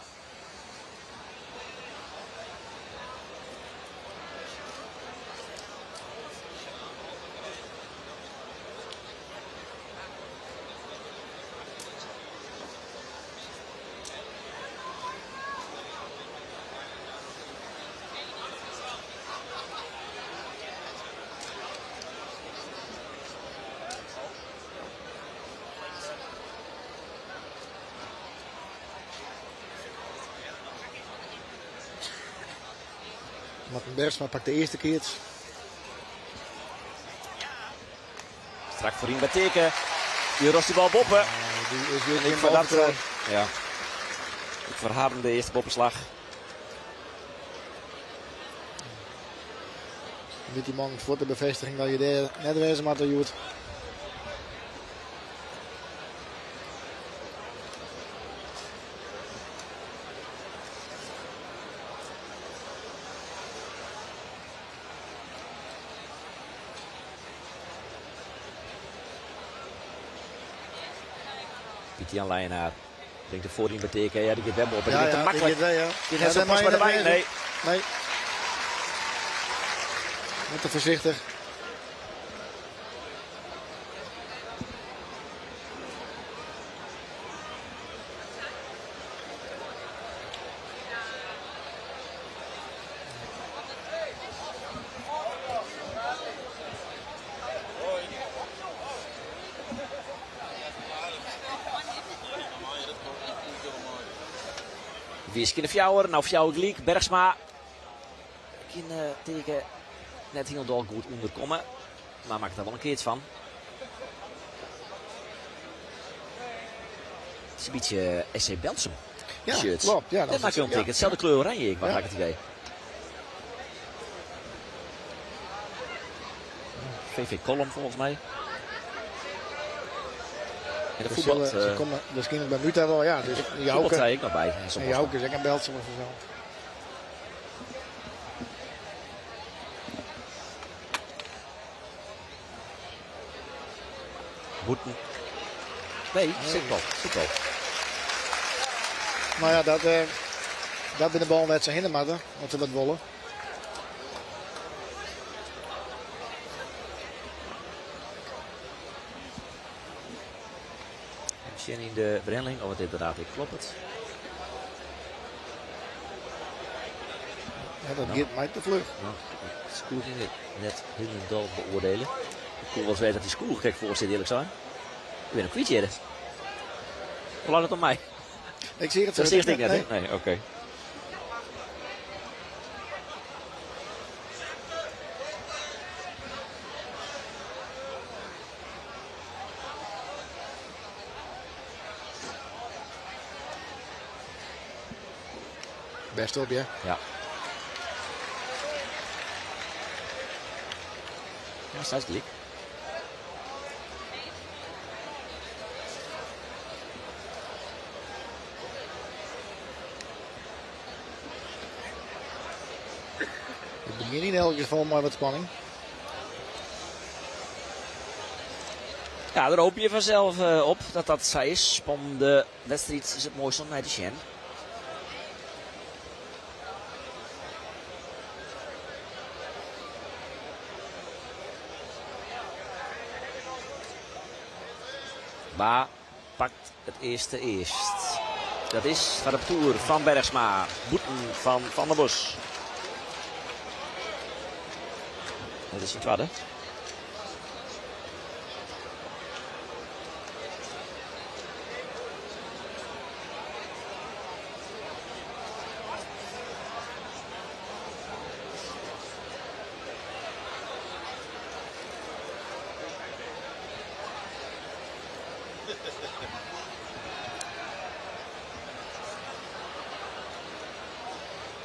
Marten Bergsma pakt de earste keats. Strak foaryn by Teake. Dy rost de bal boppe. Dy is weer En ik geen foar dat, bal ja. Ek foar harren de earste boppeslach. Wit dy man fuort de befêstiging dat je dêr net wêze moatte hjoed. Pieter Jan Leijenaar bringt de voorin betekenen. Ja, die gaat wel op. Ja, Die ja, makkelijk. Die gaat, ja. Die net zo pas bij de wijn. Nee. Nee. Net te voorzichtig. Wie is Fjouwer? Nou, Fjouwer gelijk. Bergsma. Kan tegen net heel goed onderkomen. Maar maakt er wel een keertje van. Het is een beetje SC Berltsum. Ja, shirt. klopt. Ja, dat, dat maakt is wel een ja. teken. Hetzelfde kleur oranje, ik, wat Ja. had ik het idee. VV Kolm volgens mij. En de Dus voetbal. Ze komen waarschijnlijk bij Muta wel, ja. Dus voetbal Jouke. zei ik nog bij. En Jouke is ook een Berltsum of zo. Boeten. Nee, zitbal. Zitbal. Nou ja, dat bij de bal net zijn hinder want ze dat willen. Misschien in de brenning, of het inderdaad, ik klopt het. Ja, dat gaat mij te vlug. Nou, Skoer in het net helemaal beoordelen. Ik kon wel eens weten dat die Skoer gek voor zit, eerlijk zijn. Ik ben een kwijt eerder. Hoe laat het om mij? Ik zie het Dat zo zie ik net, hè? Nee, oké. Best op, ja. Ja. Ja, staat gelijk. Het begint in elk geval maar wat spanning. Ja, daar hoop je vanzelf op dat dat zij is. Om de wedstrijd is het mooiste om naar te zien. Ba pakt het eerste eerst. Dat is van de Tour van Bergsma. Boeten van Van der Bos. Dat is het tweede.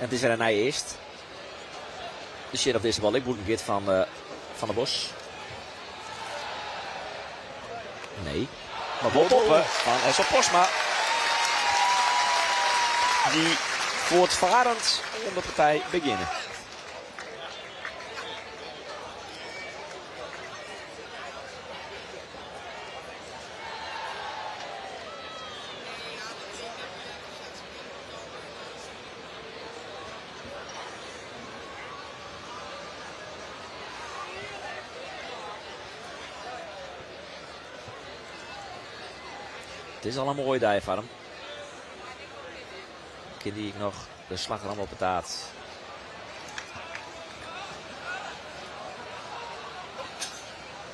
En het is weer een nij eerst. De shit op deze bal. Ik moet een keer van der Bos. Nee. Maar wel toppen van Hessel Postma. Die voortvarend onder de partij beginnen. Het is al een mooie dag van hem. Kind die ik nog de slagroom op de taart.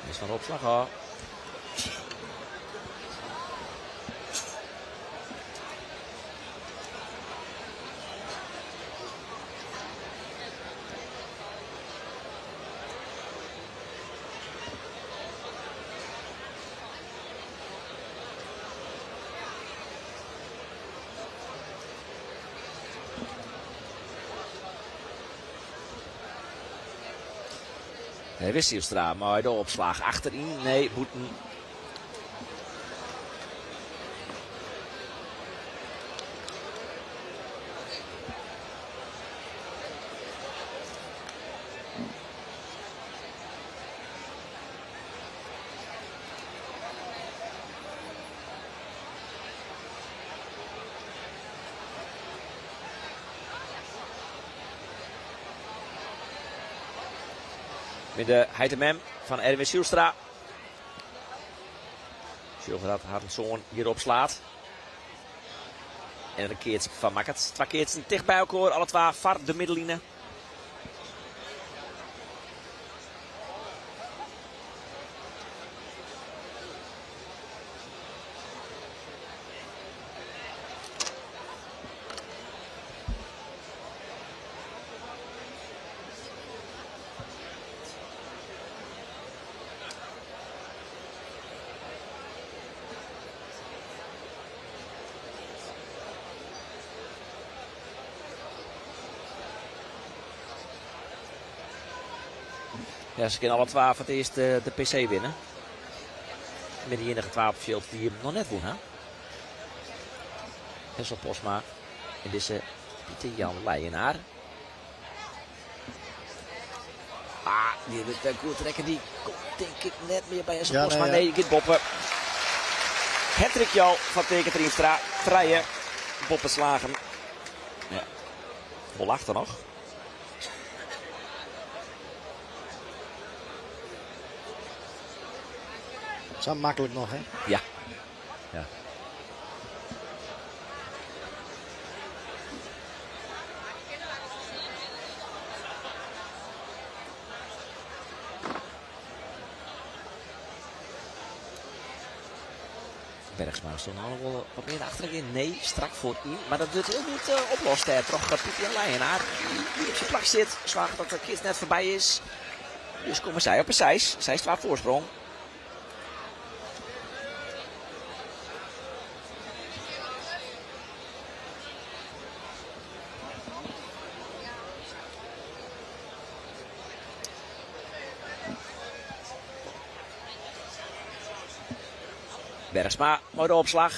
Is van de opslag hoor. Nee, wist Zijlstra, maar de opslag achterin. Nee, Boeten. Met de heit en mem fan Erwin Zijlstra. Sjogge dat harren soan hjir opslaat. En der in keats fan makket. Twa keatsen ticht by elkoar, alle twa foar de middenline. Ja, se kinne alle twa foar it earst de PC winne. Binne de iennige twa op it fjild dy't him noch net wûn ha. Hessel Postma en dizze Pieter Jan Leijenaar. Ah, dy wurdt wer goed rekke. Dy komt tink ik net mear by Hessel Postma. Nee, ja. Giet boppe. Hattrickje al fan Taeke Triemstra. Trije boppeslagen. Ja. Wol achter noch. Sa maklik noch, hè? Ja. Ja. Bergsma stond nou nog wel wat meer achterin. Nee, strak voorin. Maar dat wordt heel goed oplost hè. Troch Pieter Jan Leijenaar. Die op zijn plak sit. Soarget dat de keats net foarby is. Dus komme sy op in 6. 6-2 foarsprong. Bergsma mei de opslach.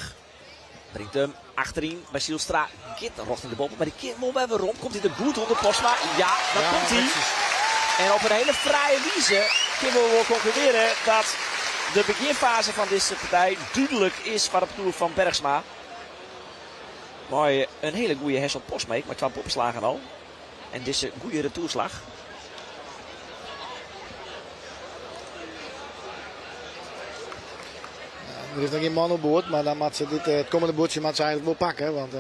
Bringt him achteryn by Zijlstra. Giet rjochting de boppe, mar dy kin wol wer werom. Komt hy der goed ûnder Postma? Ja, dat Ja, komt hy. netjes. En op in hiele frije wize kinne we wol konkludearje dat de begjinfaze fan dizze partij dúdlik is foar it partoer fan Bergsma. Mei in hiele goede Hessel Postma ek, mei twa boppeslagen al. En dizze goede retoerslach. Der is noch gjin man op board, mar dan moat se dit, it kommende buordsje moat se eigenlik wol pakke. Want,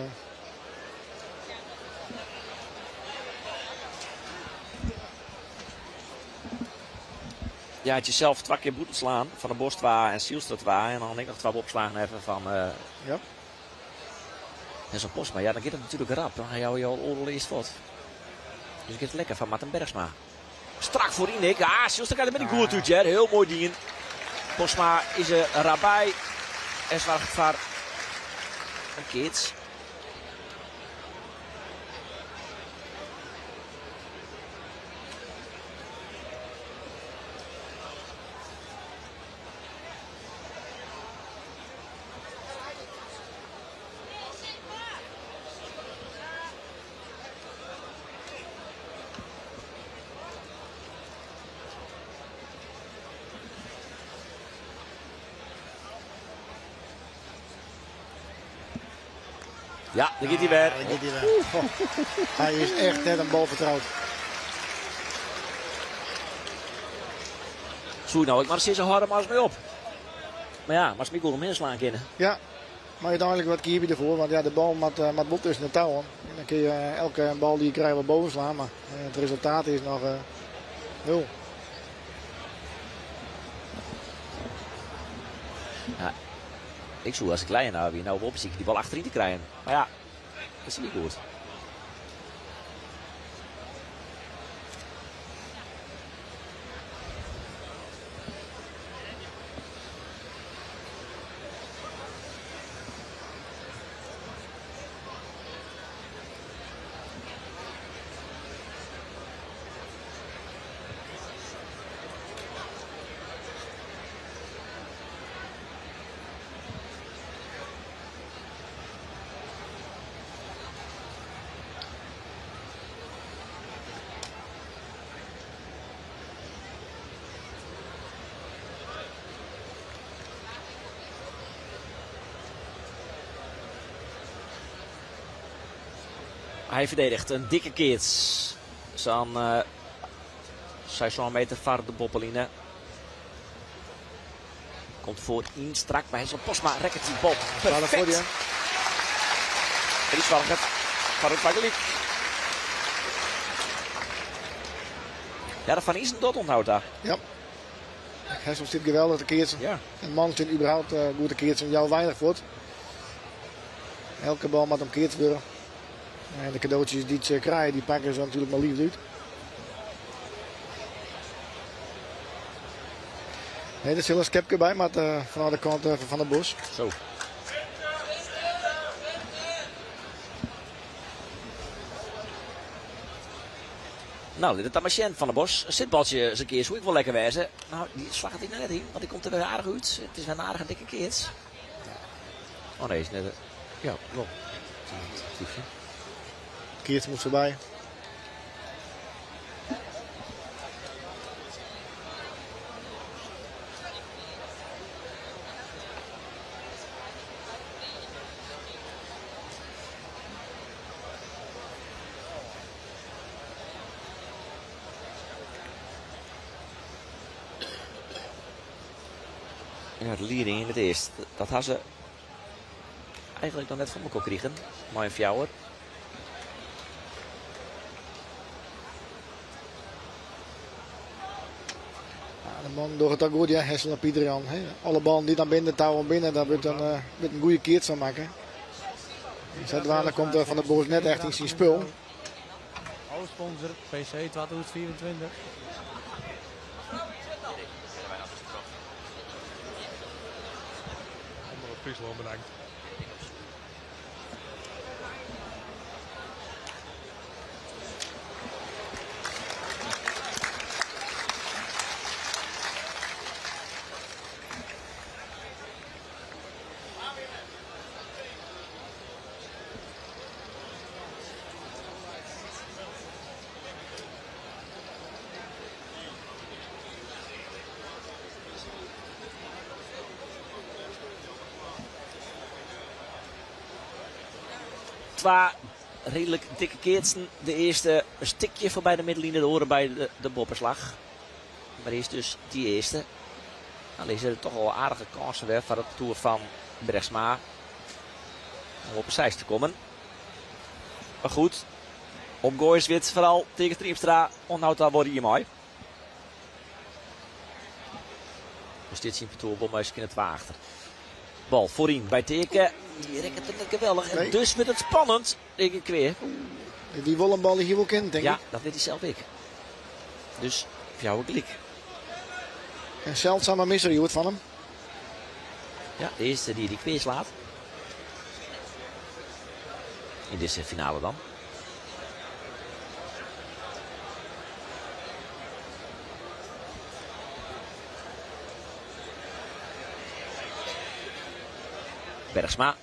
Ja, it jesels twa kear bûten slaan. Van der Bos twa en Zijlstra twa. En dan ek noch twa opslagen even fan Hessel Postma. Ja, dan giet it natuerlik rap. Dan ha jo al oardel earst fuort. Dus giet it lekker foar Marten Bergsma. Strak foaryn ek. Ah, Zijlstra krijt der goed út, hear. Hiel moai dien. Postma is der rap by. En soarget foar in keats. Ja, dêr giet hy wer. Ja, dêr giet hy wer. Goh, hy is echt net in bal fertroud. Soe ik no ek mar sizze, hâld him as my op. Mar ja, moatst my goed omhinne slaan kinne. Ja, mar úteinlik wat keapje derfoar, want ja, de bal moat wol tusken de touwen. En dan kinne je elke bal dy't je krije wol boven slaan, mar it resultaat is noch nul. Ja, ik soe as ik Leijenaar wie no wol besykje dy bal achteryn te krijen. Mar ja, dat is net goed. Hy ferdediget in dikke keats. Sa'n. 6 meter foar de boppeline. Komt foar yn strak by Hessel Postma. Rekket die bal perfekt. En die soarget foar it gelyk. Ja, de Van Iezen docht ûnthâld daar. Ja. Hessel stiet geweldich te keatsen. Ja. En man stiet überhaupt goed te keatsen. Jou weinig fuort. Elke bal moat om keatst wurde. En de cadeautjes die ze krijgen, die pakken ze natuurlijk maar liefst uit. Nee, er zit een skepje bij, maar vanuit de kant van Van der Bos. Zo. Nou, dit is dan maar Van der Bos. Een zitbaltje eens een keer, hoe ik wel lekker wijzen. Nou, die slag het hier net in, want die komt er weer aardig uit. Het is een aardige dikke keer. Oh nee, is net. Ja, wel. Keert moet voorbij. Ja, de leading in het eerst. Dat had ze eigenlijk nog net voor elkaar kregen. Mooi fjouwer. Ja, de man door het ook goed, ja, Hessel en Pieter Jan. Hè. Alle ballen die dan binnen, touwen binnen, daar wordt een goede keert van maken. Zadwana komt Van der Bos net echt in zijn spul. Hoofdsponsor PC 2024. Omrop Friesland bedankt. Twee redelijk dikke keertsen. De eerste een stikje voorbij de middenlinie, de oren bij de bopperslag. Maar eerst dus die eerste. Nou, deze er toch al aardige kansen weer voor het toer van Bergsma. Om op een te komen. Maar goed, omgooien wit vooral tegen Triemstra. Onthoudt daar wordt hier mooi. Dus dit zien we toer in het water. Bal voorin bij Teken. Die rekt het geweldig. En dus wordt het spannend. Denk ik weer. Die wil een bal hier wel kennen, denk ja, ik. Ja, dat weet hij zelf ik. Dus voor jou een klik. En zeldzame misser, je hoort van hem. Ja, de eerste die die kweer slaat. In deze finale dan. Bergsma.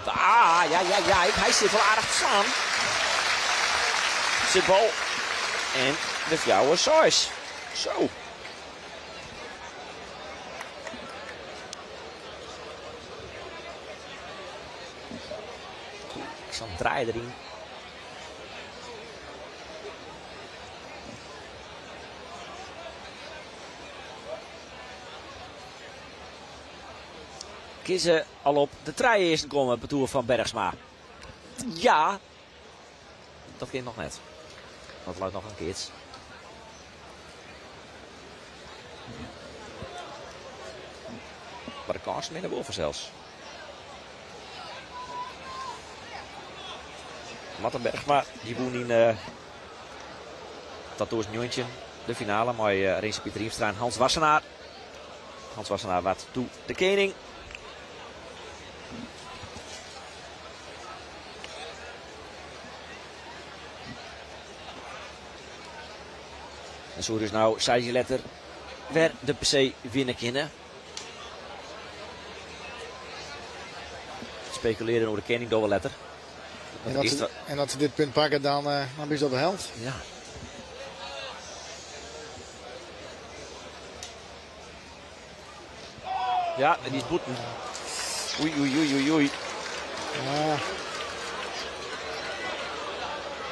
Ah, ja, ja, ja. Hij zit wel aardig te slaan. Zit bal. En de fjouwe size. Zo. Ik zal een draai erin. Kiezen al op de trein eerst komen, het parcours van Bergsma. Ja, dat kind nog net. Dat luidt nog een keer. Maar de kans minder boven zelfs. Marten Bergsma, die woon in Tatoes Njontje. De finale met Rinse Pieter Riemstra en Hans Wassenaar. Hans Wassenaar wat toe de koning. En zo dus nou, zei je letter, weer de PC winnen kunnen. Speculeren over de kenning door wel letter. En dat ze dit punt pakken, dan is dat de helft. Ja. Ja, en die is boeten. Oei, oei, oei, oei, oei. Ja.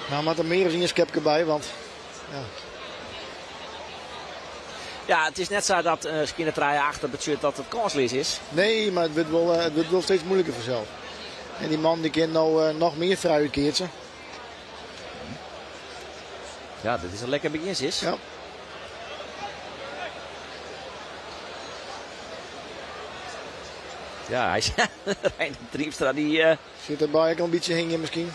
Nou, maar er meer is een skepje bij, want ja. Ja, it is net sa dat uh, skjinne trije achter betsjut dat it kânsleas is. Nee, mar it wurdt wol, it wurdt wol steeds moeilijker fansels. En dy man dy kin no noch mear frij útkeatse. Ja, dit is in lekker begjin, sis. Ja. Ja, hy is Reinder Triemstra dy... Uh... Sit derby ek al in bytsje hingjen miskien?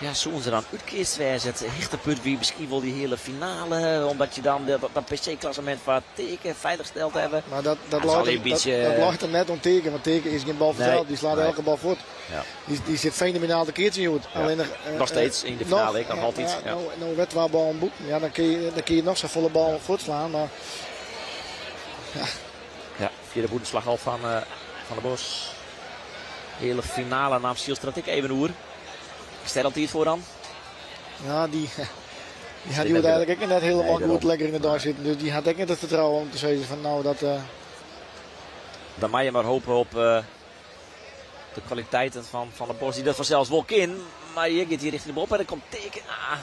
Ja, soene se dan útkeatst wêze? It hichtepunt wie miskien wol dy heale finale, omdat je dan dat, dat PC-klassemint foar Teake feilichsteld hawwe. Mar dat, dat, leit, hem, beetje, dat, dat leit der net oan Teake, want Teake is gjin bal fansels, dy slaat nee. elke bal fuort. Ja. Dy, dy sit fenomenaal te keatsen hjoed. Ja. Allinnich, nog steeds yn de finale ek, noch altyd. Ja, no, no wer twa ballen bûten. Ja, dan kin je, dan kin je noch safolle ballen fuortslaan, mar ja. Ja, fjirde bûtenslach al fan uh, Van der Bos. Heale finale naam Zijlstra ek even oer. Is dêr al tiid foar dan? Ja, dy, dy hat hjoed eigenlik ek net hielendal goed lekker yn de dei sitten. Dus dy hat ek net it fertrouwen om te sizzen fan no dat... Uh... Dan mei je mar hope op uh, de kwaliteiten fan Van der Bos, dy't dat fansels wol kin. Mar hjir giet hy rjochting de boppe en der komt Teake. Ah,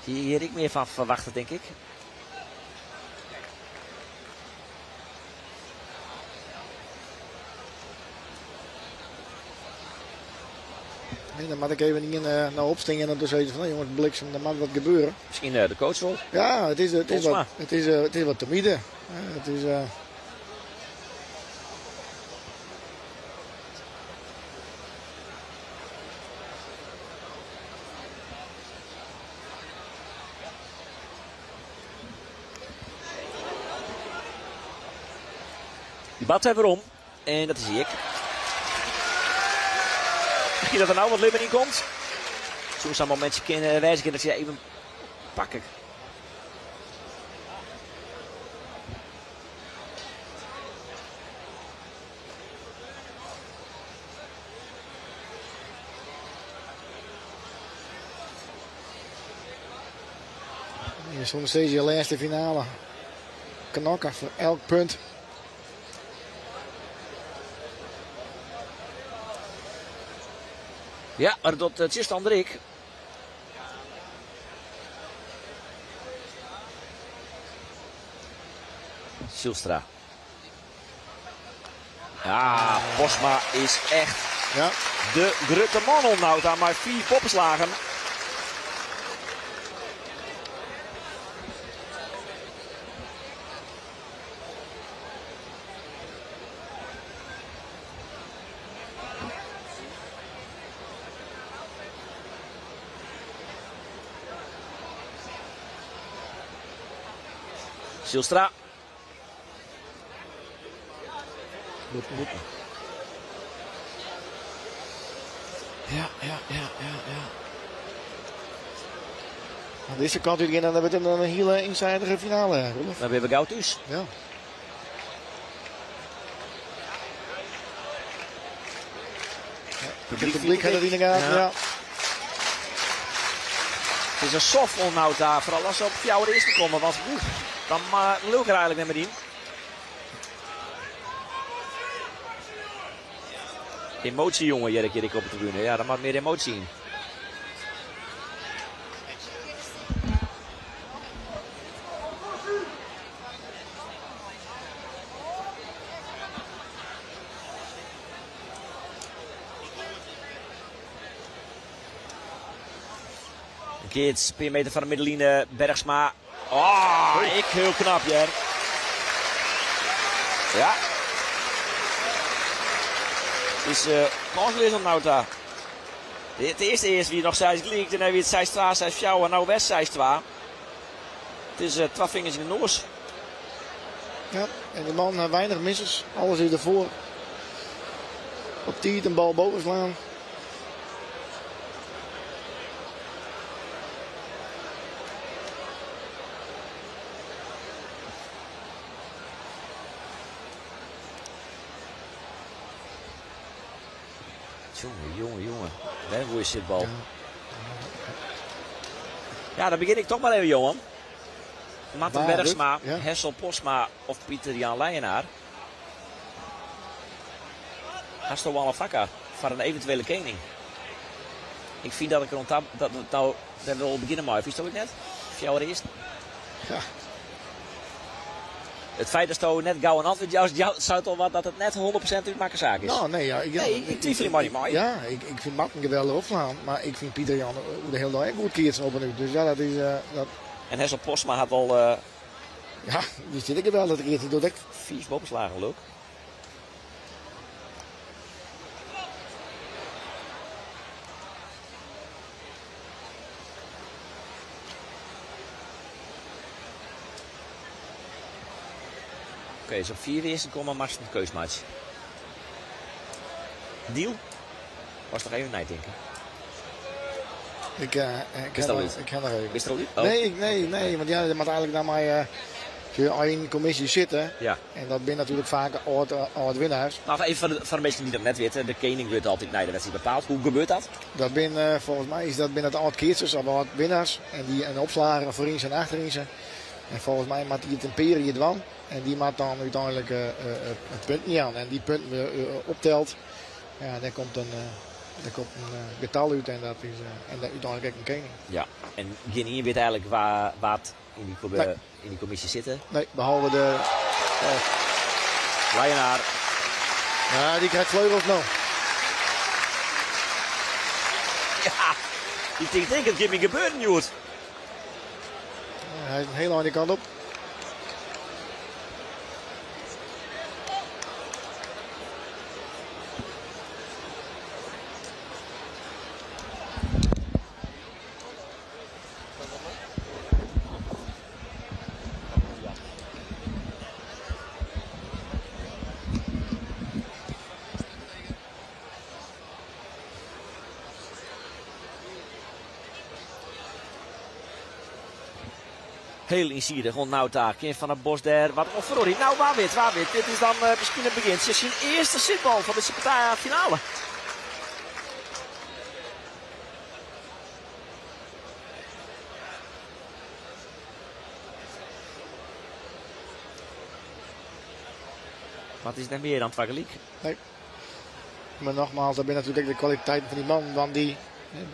hjir ek mear fan ferwachte, tink ik. Nee, dan moat ik even ien uh, nou opstean en dan zeggen van, nou, jongens, bliksem, der moat wat gebeuren. Miskien de coach wol? Ja, it is, it is, wat, it is, it is wat timide. It is, Die bad wer werom. En dat is ik. Miskien dat der no wat libben yn komt. Soe sa'n momintsje kinne wêze kinne dat se even pakke. Je soms steeds je lêste finale. Knokken foar elk punt. Ja, mar dat docht de tsjinstanner ek. Zijlstra. Ja, Postma is echt ja. de grutte man om nou daar mar fiif boppeslagen. Zijlstra. Moet, moet. Ja, ja, ja, ja, ja. Aan dizze kant útgean, dan wurdt it in hiele iensidige finale, Roelof. Dan binne we gau thús. Ja. Het publyk hat it yn de gaten, ja. It is in sof oan Nauta, foaral as se op fjouwer earsten komme, want oeh, dan leau ik der eigenlik net mear yn. Emotie, jonge, hear ik hjir ek op de tribune. Ja, der moat mear emotie yn. Keats, pear meter fan de middenline, Bergsma. Oh, ek hiel knap, hear. Ja. It is uh, kânsleas oan Nauta. It earste earst wie noch 6 gelyk, dêrnei wie it 6-2, 6-4 en no wer 6-2. It is uh, twa fingers yn de noas. Ja, en de man hat weinich missers. Alles is derfoar. Op tiid in bal boven slaan. Jonge, jonge, jonge. Wer in goede sitbal. Ja, dan begjin ik toch mar even, Johan. Marten Bergsma, ja. Hessel Postma of Pieter Jan Leijenaar. Hasto al in fakka foar in eventuele kening? Ik fyn dat ik der oan ta dat we no dêr wol begjinne meie. Fynsto ek net? Fjouwer earsten. Ja. It feit datsto net gau in antwurd joust, jout seit al wat dat it net 100% útmakke saak is. No, nee, ja, ik, Nee, ik twivelje mei dy mei. Ja, ik, ik fyn Marten geweldich opslaan, mar ik fyn Pieter Jan oer de hiele dei ek goed keatsen op en út. Dus ja, dat is... eh, dat, En Hessel Postma hat al eh, ja, dy sit ek geweldich te keatsen. Die docht ek fiif boppeslagen, leuk. Oké, dus op 4 eerste komen moatst in keus meitsje. Deal? Was noch even neitinke. Ik, eh, ik, Bist kin al nog, út? ik kin noch even. Bist der al út? Oh. Nee, ik- nee, nee, want ja, je moat eigentlik dan mei eh, als je in de commissie zitten. Ja. En dat binne natuerlik faak âld, âld winnaars. Nou, even foar de minsken dy't dat net witte, de kening wurdt altyd nei de wedstriid bepaald. Hoe gebeurt dat? Dat bin, eh, folgens my is dat binne it âld keatsers of âld winnaars. En dy in opslager foaryn en achteryn. En folgens my moat dy it in pear jier dwaan. En dy moat dan úteinlik eh, eh, eh, punten jaan. En dy punten wurde opteld. Ja, dêr komt in, dêr komt in getal út en dat is en dêr úteinlik ek in kening. Ja, en gjinien wit eigentlik wa, wa't yn dy, Nee. yn dy kommisje sitte. Nee, behalve de. Oh. Leijenaar. Ja, dy krijt fleugels no. Ja, dy tinkt ek, it giet my gebeuren, hjoed. Hy is in hiel ein dy kant op. Hiel iensidich oant no ta. Kin Van der Bos dêr wat oan feroarje? No, wa wit, wa wit. Dit is dan eh, miskien it begjin. Syn earste sitbal fan dizze partijfinale. Mar it is net mear dan twa gelyk. Nee. Mar nogmaals, dat binne natuerlik ek de kwaliteiten fan dy man. Want dy,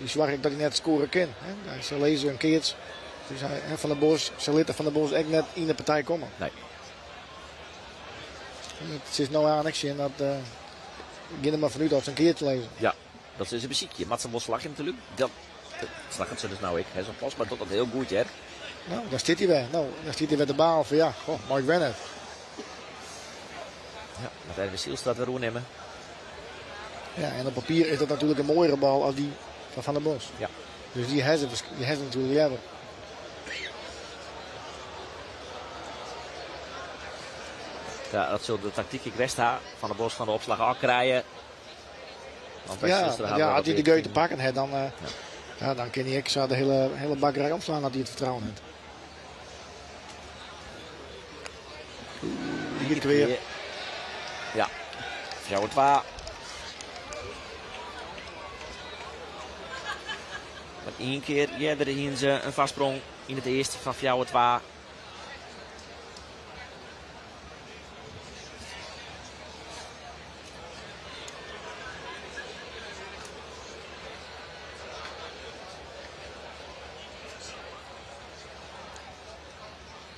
dy soarget dat hy net skoare kin. Se lizze in keats. Dus hy, Van der Bos, se litte Van der Bos ek net yn de partij komme. Nee. It is no oan ek sjen dat uh, gean der mar fanút dat se in keats lizze. Ja, dat is in besykje. Moat se wol slagje natuerlik. Dat, dat slagget se dus no ek. Hè, Zo'n Postma docht dat hiel goed, hear. No, dan stiet hy wer. No, dan stiet hy wer te balen fan ja, goh, mar ik wen net. Ja, moat Erwin Zijlstra wer oernimme. Ja, en op papier is dat natuerlik in moaiere bal as dy fan Van der Bos. Ja. Dus dy ha se, dy ha se natuerlik leaver. Ja, dat sil de taktyk ek west ha. Van der Bos fan de opslach ôfkrije. Want by Ja, Zijlstra ha ja, we as wat hy de mear geut te pakken hat, dan, eh, ja. dan kin hy ek sa de hiele, hiele bakkerij omslaan as hy it fertrouwen hat. Oeh, Hier weer. Ja, 4-2. Mar ien kear earder hiene se in foarsprong yn it earste fan 4-2.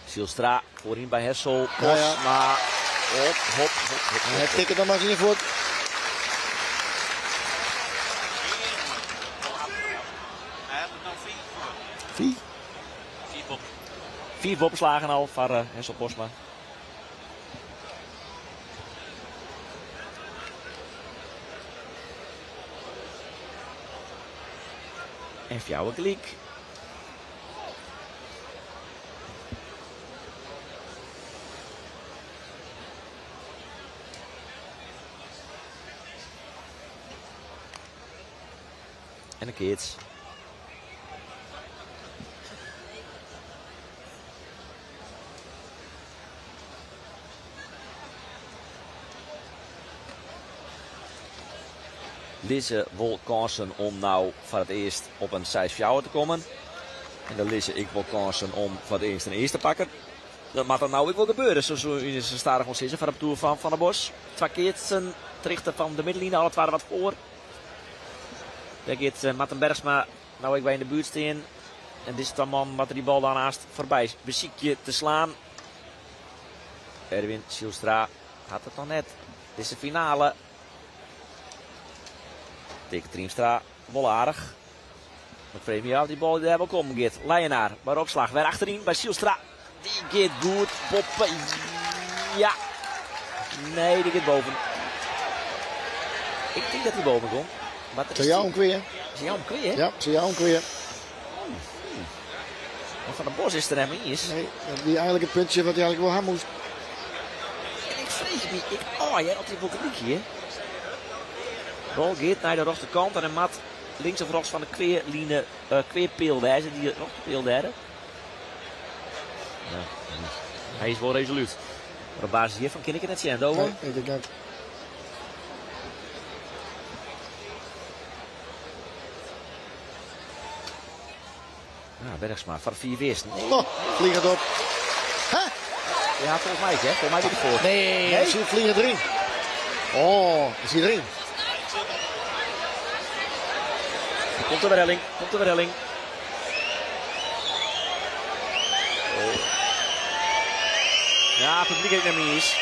Zijlstra foaryn by Hessel. Ja, ja. Postma. Hop, hop, hop, hop, Hy hop. tikket noch mar ien fuort. Fiif. Fiif boppeslagen al foar eh, Hessel Postma. En fjouwer gelyk. En in keats. Lizze wol kânsen om no foar it earst op in 6-4 te kommen. En dan lizze ek wol kânsen om foar it earst in earste te pakken. Dat moat dan no ek wol gebeure, sa soe je stadichoan sizze, foar it partoer fan Van der Bos. Twa keatsen, terjochte fan de middenline, alle twa wat foar. Dêr giet eh, Marten Bergsma no ek by yn de buert stean. En dizze twa mannen moatte dy bal dan aanst foarby besykje te slaan. Erwin Zijlstra hat it noch net. Dizze finale. Taeke Triemstra wol aardich. Ik freegje my ôf dy bal dêr wol kommen giet. Leijenaar by de opslach. Wer achteryn by Zijlstra. Dy giet goed boppe. Ja. Nee, dy giet boven. Ik tink dat hy boven komt. Maar Ze jou hem kweer. Ze jou hem kweer? Ja, ze jou hem kweer. Maar Van der Bos is er helemaal eens. Nee, dat wie eigenlijk het puntje wat hij eigenlijk wel hebben moest. En ik vrees me, ik, oh ja, dat die wel gelijk hier. Bal gaat naar de rechterkant en een mat links of rechts van de kweerline, kweerpeel wijzen, die rechterpeel daar. Ja, hij is wel resoluut. Maar op basis hiervan kan ik het net zien, Dovo. Nee, ik denk dat. Nou, Bergsma van 4 eerst. Nee. Oh, vlieg het op. Huh? Ja, volgens mij, hè? Volgens mij doet het voor. Nee, Nee? zie vliegen erin. Oh, is hij erin? Komt de helling, komt de helling. Oh. Ja, het publiek heeft het niet eens.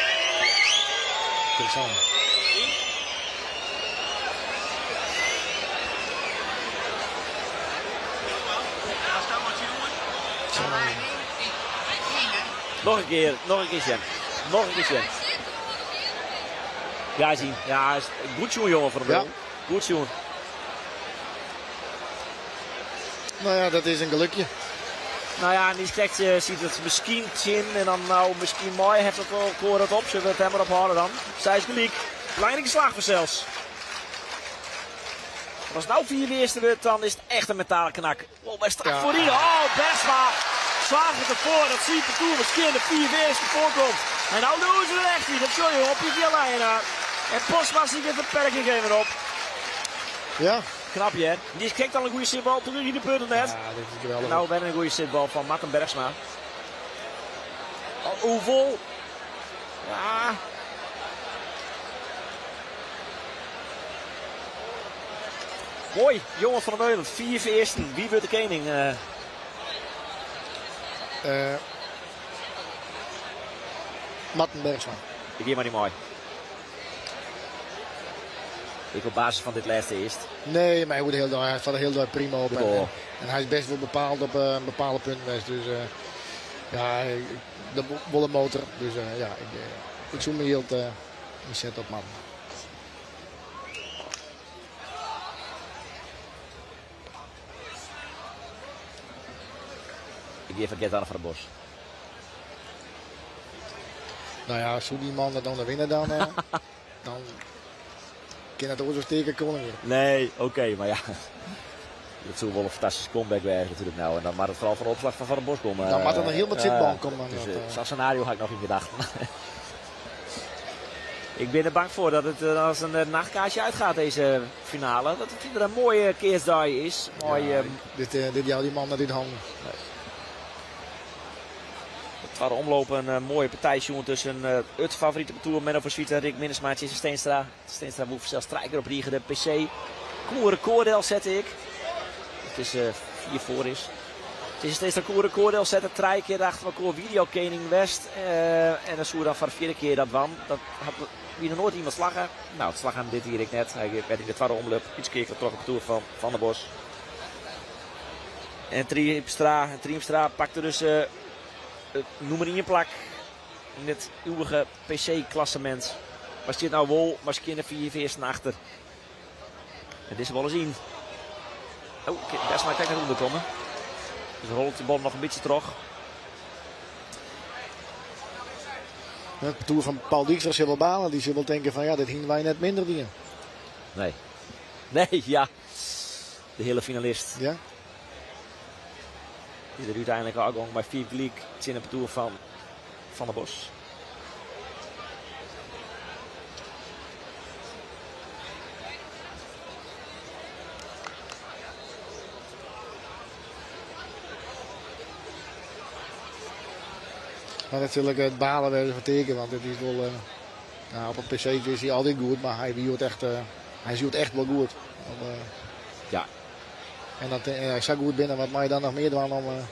Interessant. Nog een keer, nog een keer, Sjen. Nog een keer, Sjen. Ja, zien. Ja, is goed zoen, jongen, van de Ja. Brul. Goed zoen. Nou ja, dat is een gelukje. Nou ja, en die krijgt, ziet het misschien Chin en dan nou misschien mooi heeft het wel koor het op. Zullen we het hem maar ophouden dan? Zij is gelijk. Belangrijke slag voor zelfs. Maar als het nou 4 eerste wordt, dan is het echt een mentale knak. Oh, maar strak Ja. voorin. Oh, Bergsma slaagt het ervoor dat zijn parcours misschien de 4 eerste voorkomt. En nou doen ze er echt niet. Dat zul je op je Leijenaar. En Postma ziet de beperking even op. Ja. Knap je, hè? Die kijkt al een goede zitbal. Toen hij de punten net. Ja, dit is geweldig. Nou, bijna een goede zitbal van Marten Bergsma. Oh, hoeveel? Ja. Mooi, jongen van der Meulen. 4 eersten. Wie wordt de koning? Marten Bergsma. Ik geef maar niet mooi. Ik op basis van dit laatste eerst. Nee, maar hij wordt heel dag, hij staat er heel dag prima op. Jawel. En hij is best wel bepaald op een bepaalde punten. Dus ja, de wolle motor. Dus ja, ik zoek me heel mijn set op, man. Ik geef het aan van de Bos. Nou ja, als die man dat dan de winnen, dan kan het ook zo steken komen weer. Nee, oké, maar ja. Dat zou wel een fantastische comeback zijn natuurlijk nou. En dan mag het vooral van de opslag van Van der Bos komen. Dan mag het nog heel wat zitbal komen, Dus, dat, zo'n scenario had ik nog in gedachten. Ik ben er bang voor dat het als een nachtkaartje uitgaat, deze finale. Dat het weer een mooie keersdag is. Mooi, Ja, dit jou die man naar dit handen. Nee. Het waren omlopen een mooie partij, jongen, tussen het favoriete parcours Menno van Zwieten en Rick Minnesma en Tjisse Steenstra. Steenstra moet zelfs strijker op Riegen, de PC. Koer recorddeel zette ik. Het is 4 voor is. Tjisse Steenstra koer recorddeel zette 3 keer achter elkaar video Koning West. En dan zoer dan van de 4e keer dat wam. Dat had wie nog nooit iemand slagen. Nou, het slag aan dit hier ik net. Hij werd in de tweede omloop iets keer getrokken op de toer van Van der Bos. En Triemstra pakte dus het nummer 1 plak in het eeuwige P C-klassement. Maar zit nou wel, maar ze kunnen 4 eersten achter. Het is wel eens in. Oh, best maar kijk naar onder komen. Dus rolt de bal nog een beetje terug. Het toer van Paul Dijkstra zal wel balen. Die zal wel denken van ja, dit hingen wij net minder dingen. Nee. Nee, ja. De hele finalist. Ja. Die er uiteindelijk al bij 4 gelijk in het parcours van Van der Bos. Maar natuurlijk het balen werden van teken, want het is wel, nou, op een PC is hij altijd goed, maar hij doet echt, hij doet echt wel goed. Op Ja. En dat hij zo goed binnen, wat mag je dan nog meer doen om.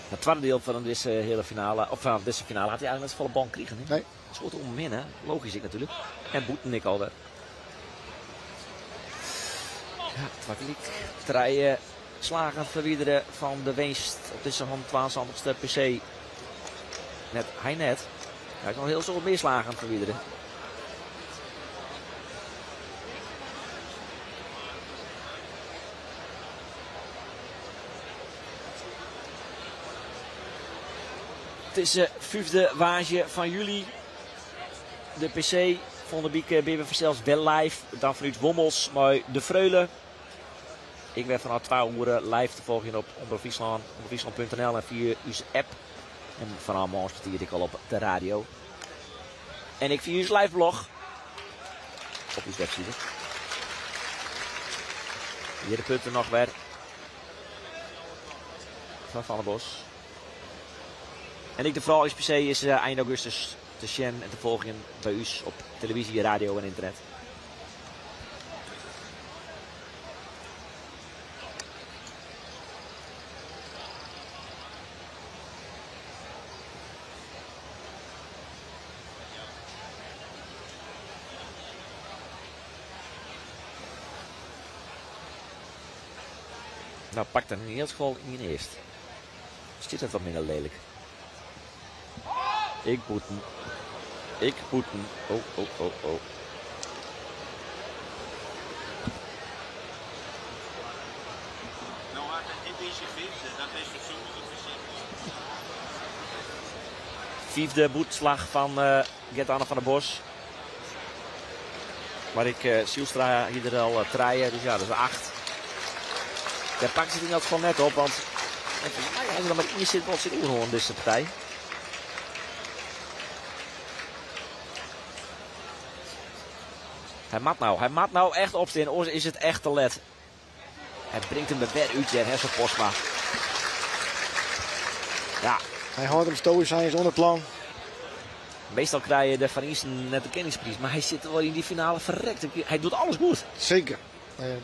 Het tweede deel van deze hele finale, of van deze finale, had hij eigenlijk net volle bal gekregen. Hè? Nee. Een soort onmin, Logisch ik natuurlijk. En boeten ik alweer. Ja, het was liek. Treien slagen verwijderen van de winst op deze 172e PC. Net, hij net. Hij is nog heel veel meer slagen verwijderen. Het is de vijfde waasje van juli. De PC van de Biek ben we zelfs wel live. Dan vanuit Wommels, maar de Freule. Ik ben vanaf 12 uur live te volgen op Omroep Friesland, omroepfriesland.nl en via uw app. En vanaf morgen ik al op de radio. En ik via uw live blog op uw website. Hier de punten nog weer van Van der Bos. En ik de vrouw SPC is eind augustus te zien en te volgen bij u op televisie, radio en internet. Nou, pak dan in ieder geval in eerst. Zit het wat minder lelijk. Ik boeten. Ik boeten. Oh, oh, oh, oh. Nou had het deze vijfde, dat is de Vijfde boetslag van Gert-Anne van der Bos. Maar ik, Zielstra hier er al treien, dus ja, dat is 8. Daar pakt ze het in dat geval net op, want hij is er maar in zit, wat zit oerhoorn deze partij. Hij mat nou, hij mat nou echt opstaan, anders is het echt te let. Hij brengt hem er weer uit, Hessel Postma. Ja. Hij houdt hem stoïcijns zonder plan. Meestal krijg je de Van Iesten net de kennisprijs, maar hij zit wel in die finale verrekt. Hij doet alles goed. Zeker.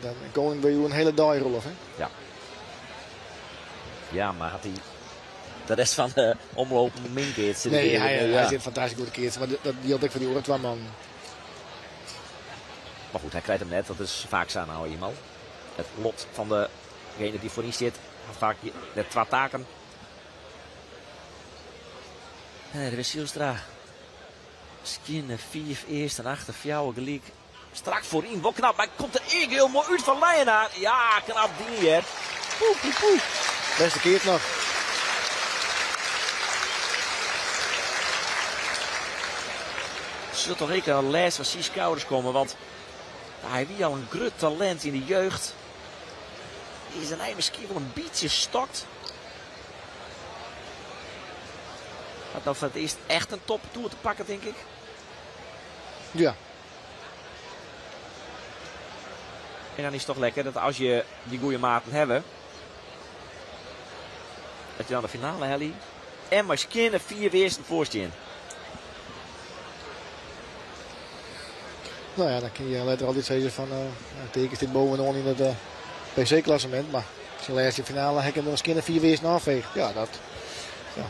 Dan koning bij u een hele dag, Rolf, hè? Ja. Ja, maar had hij de rest van de omloop min keert? Nee, hij zit fantastisch goed keert, maar dat hield ik van die oren man. Maar goed, hij krijgt hem net. Dat is vaak zo nou eenmaal. Het lot van degene die voorin zit, had vaak net twee taken. En er is Zielstra. Skinne, 4 eerst en achter, 4 gelijk. Strak voorin, wel knap, maar komt er één heel mooi uit van Leijenaar. Ja, knap ding hier. Poe, poe, poe. Beste keer nog. Er zult toch zeker een les van Sies Kouders komen, want hij wie al een groot talent in de jeugd. Is hij misschien wel een beetje stokt. Had nou voor het eerst echt een toptoer te pakken, denk ik. Ja. En dan is het toch lekker dat als je die goede maten hebt, dat je dan de finale hebt. En maar skinne 4 weersten voorstaan. Nou ja, dan kun je letterlijk altijd zeggen van, teken zit bovenaan in het PC-klassement. Maar zijn laatste finale heb ik hem nog eens 4 weersten afveeg. Ja, dat, ja.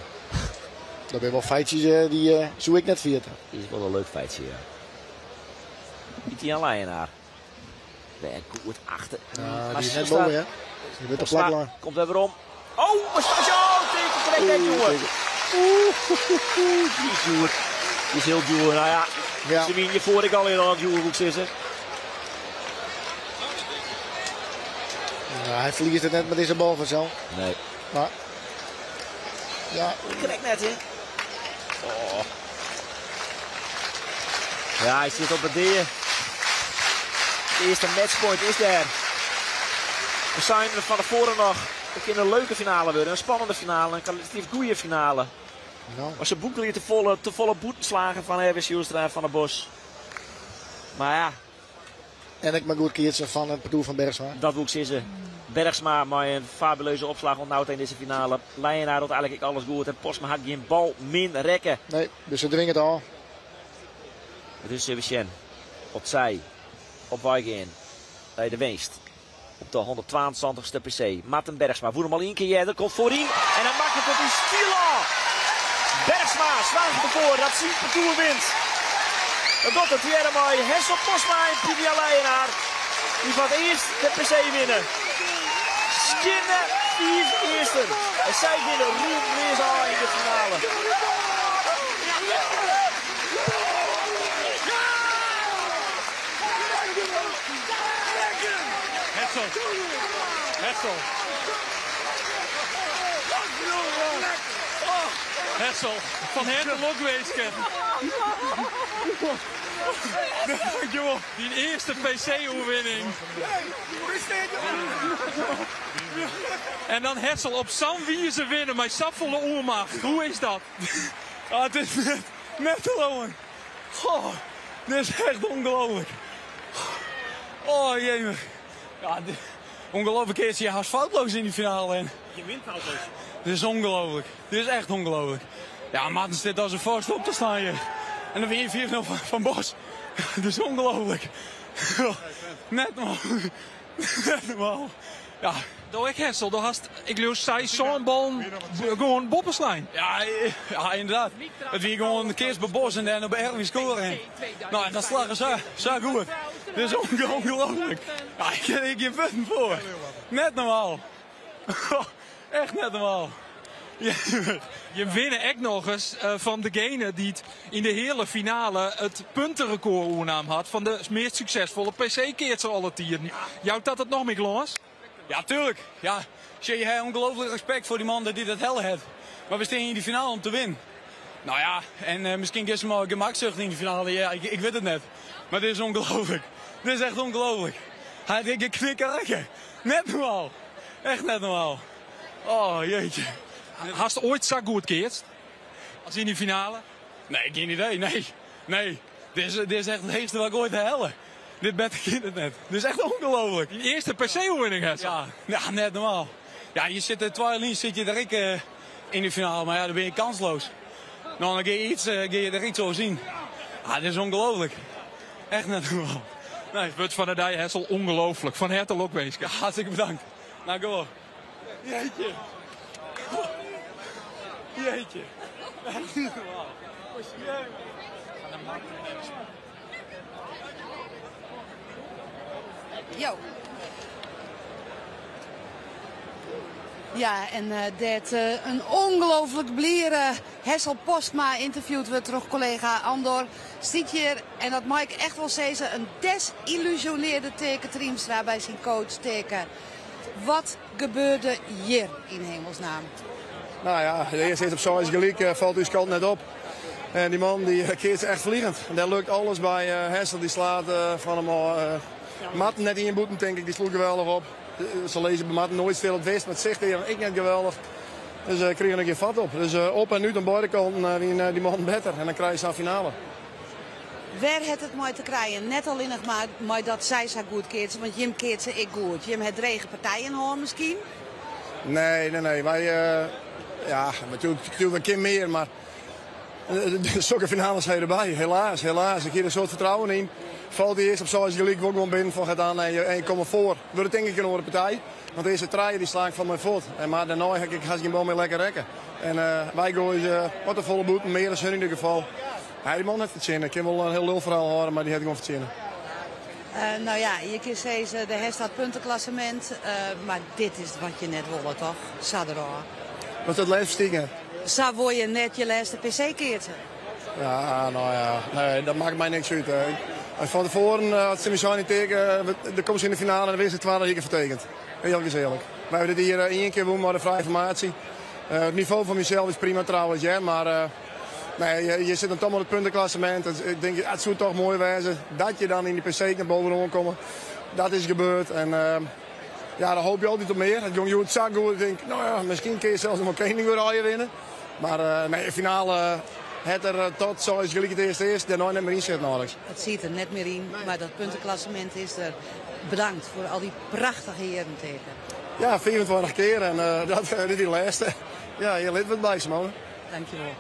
Dat zijn wel feitjes die zo ik net viert. Dat is wel een leuk feitje, ja. Pieter-Jan Leijenaar. Weer goed achter. Ja, die is net boven, hè? Die wordt op plak. Komt er weer om. Oh, oh, teken trekt net, jongen. Oeh, die is duur. Die is heel duur. Nou ja, ja. Ze wien je voor ik al in aan het duur zitten. Nou, hij verliest het net met deze bal vanzelf. Nee. Maar, ja. Krek net, hè? Oh. Ja, hij zit op het dier. De eerste matchpoint is daar. We zijn er van tevoren nog. Het kan een leuke finale worden, een spannende finale, een kwalitatief goede finale. No. Maar ze boeken hier te volle boetenslagen van Erwin Zijlstra en Van der Bos. Maar ja. En ik maar goed keertje van het parcours van Bergsma. Dat wil ik zeggen. Bergsma met een fabuleuze opslag onthoudt in deze finale. Leijenaar doet eigenlijk alles goed en Postma had geen bal min rekken. Nee, dus ze dringen het al. Het is Sebastien. Opzij. Op Weigin. Bij de winst. Op de 172ste PC. Marten Bergsma wûn him al ien kear earder, komt foaryn en dan makket it yn styl ôf. Bergsma soarget derfoar dat syn partoer wint. Dat docht er tegearre mei Hessel Postma en Pieter Jan Leijenaar, dy't foar it earst de PC winne. Skjinne fiif earsten en sy binne roemleas ôf yn de finale. Hessel. Hessel. Hessel, fan herte lokwinske. Dankjewol. Dyn earste PC-oerwinning. En dan Hessel op sa'n wize winne mei safolle oermacht. Hoe is dat? Ah, it is net, net te leauwen. Goh, dit is echt ûngelooflik. Oh jemig. Ja, ongelooflijk is je haast foutloos in die finale. En Je wint foutloos. Dit is ongelooflijk. Dit is echt ongelooflijk. Ja, Marten zit als een vorst op te staan hier. En dan win je 4-0 van Bos. Dit is ongelooflijk. Net normaal. Net normaal. Ja. Do ek Hessel, do hast, ik leau seis sân ballen gewoan boppe slein. Ja, ja, ynderdaad. It wie gewoan de kears by Bos en dêrnei by Erwin skoare. No, en dat slagge sa, sa goed. Dit is ongelooflik. Ja, ik kin der gjin wurden foar. Net normaal. Echt net normaal. Je winne ek nochris fan degene dy't yn de heale finale it punterekôr oernaam hat fan de meast suksesfolle PC-keatser alle tiden. Jout dat it noch mear glâns? Ja, tuerlik. Ja, sjoch, je ha ongelooflik respekt foar dy man dy't dat helle hat. Mar we stean yn de finale om te winnen. No ja, en miskien giet se mei gemaksucht yn de finale. Ja, ik wit it net. Mar dit is ongelooflik. Dit is echt ongelooflik. Hy hat gjin knikker rekke. Net normaal. Echt net normaal. Oh, jeetje. Hast oait sa goed keatst as yn dy finale? Nee, gjin idee. Nee, nee. Dit is echt it heechste wat ik oait ha helle. Dit better kin it net. Dit is echt ongelooflik. Dyn earste PC-oerwinning, Hessel. Ja, ja, net normaal. Ja, je sitte twa jier lyn sit je der ek yn de finale, mar ja, dan bin je kansloos. No, dan gean je iets, gean je der iets oars yn. Ah, dit is ongelooflik. Echt net normaal. Nee. Wurd fan de dei, Hessel, ongelooflik. Fan herte lokwinske. Ja, hartstikke bedankt. Nou, go. Jeetje. Jeetje. Echt niet normaal. Jo. Ja, en dêr't in ongelooflik bliere Hessel Postma ynterviewd wurdt troch kollega Andor, stiet hjir, en dat mei ik echt wol sizze, in desillusionearde Teake Triemstra by syn coach Teake. Wat gebeurde hjir yn hemelsnaam? Nou ja, de earste is op seis gelyk, falt ús kant net op. En dy man dy keatst echt vliegend. Dêr lukt alles by. Hessel dy slaat fan him ôf. Marten net ien bûten tink ik, dy sloech geweldich op. Se lizze by Marten noait stil, it wist, mar it sicht is ek net geweldich. Dus krigen der gjin fat op. Dus op en út oan beide kanten wiene dy mannen better en dan krije je sa'n finale. Wêr hat it mei te krijen? Net allinnich mar mei dat sy sa goed keatse, want jim keatse ek goed. Jim ha drege partijen hân miskien? Nee, nee, nee. Wy, ja, natuerlik, wy kinne mear, mar sokke finales ha je derby. Helaas, helaas. Ik hie der in soad fertrouwen yn. Falt dy earst op seis gelyk wol gewoan binnen fan gaat aan en je komme foar. Wurdt it tink ik in oare partij. Want de earste trije dy sla ik fan my fuort. En mar dêrnei ha ik hast gjin bal mear lekker rekke. En wy goaie wat te folle bûten, mear as hun yn ieder gefal. Hy die man hat fertsjinne. Ik kin wol in hiel lulferhaal hâlde, mar dy hat gewoan fertsjinne. No ja, je kinne sizze, der hast dat punteklassemint, mar dit is wat je net wolle, toch? Sa derôf. Wat is dat lêste ferstien net? Sa wol je net je lêste PC keatse. Ja, no ja, nee, dat makket my niks út. Fan tefoaren as se my seinen Teake, do komst yn de finale en dan winst de twadde, hie ik derfoar tekend. Earlik is earlik. Wy hawwe dit jier ien kear wûn mei de frije formaasje. It nivo fan mysels is prima trouwens, hear, mar nee, je sit dan toch mei it punteklassemint. Ik tink, it soe toch moai wêze dat je dan yn de PC nei bovenoan komme. Dat is gebeurd en ja, dan hoopje altyd op mear. It gong hjoed sa goed, ik tink, no ja, miskien kin je sels noch wol kening wurde as je winne. Mar nee, de finale hat der tot seis gelyk it earste is, dêrnei net mear yn sitten eigenlik. It siet der net mear yn, mar dat punteklassemint is der. Bedankt foar al dy prachtige jierren, Teake. Ja, 25 kear en dat dit is de lêste. Ja, hjir lit wat by, Simone. Dankjewol.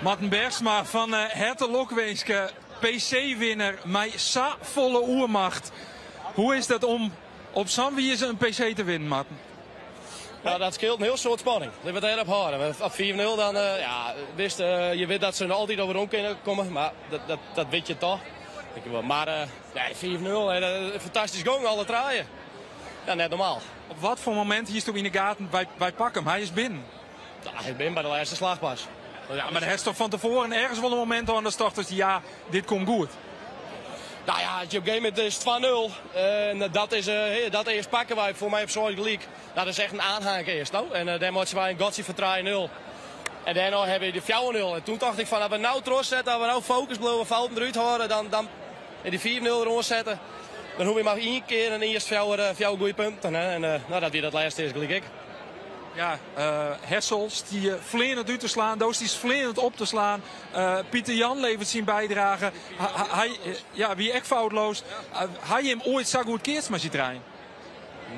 Marten Bergsma fan herte lokwinske, PC-winner mei sa folle oermacht. Hoe is dat om op sa'n wize in PC te winnen, Marten? Nou, dat skeelt in hiel soad spanning. Litte we it dêrop hâlde. Op 5-0 dan, ja, wist, je wit dat se der altyd werom kinne komme, mar dat, dat, dat wit je toch. Maar nee, 5-0, fantastysk gong, alle trije. Ja, net normaal. Op wat foar momint hiesto yn de gaten, wy pakke him, hy is binnen? Ja, hy is binnen by de lêste slach pas. Ja, mar hast toch fan tefoaren ergens wol in momint hân dat tochtst, ja, dit komt goed? Nou ja, op een gegeven moment is het 2-0. En dat is, dat eerst pakken wij voor mij op zo'n gelijk. Dat is echt een aanhanger eerst. Nou. En daar moeten wij een gotsie van 3-0. En daarna hebben we de 4-0. En toen dacht ik van, als we nou trots zetten, als we nou focus blijven, fouten eruit houden, dan en die 4-0 eronder zetten. Dan hoef je maar één keer en eerst vier goede punten. Hè. En nou, dat wie dat laatste is, gelijk ik. Ja, Hessels die fleanend uit te slaan, Doos die is fleanend op te slaan. Pieter Jan levert zijn bijdrage. Hij, ja, wie echt foutloos. Hij hem ooit zo goed keert met zijn trein?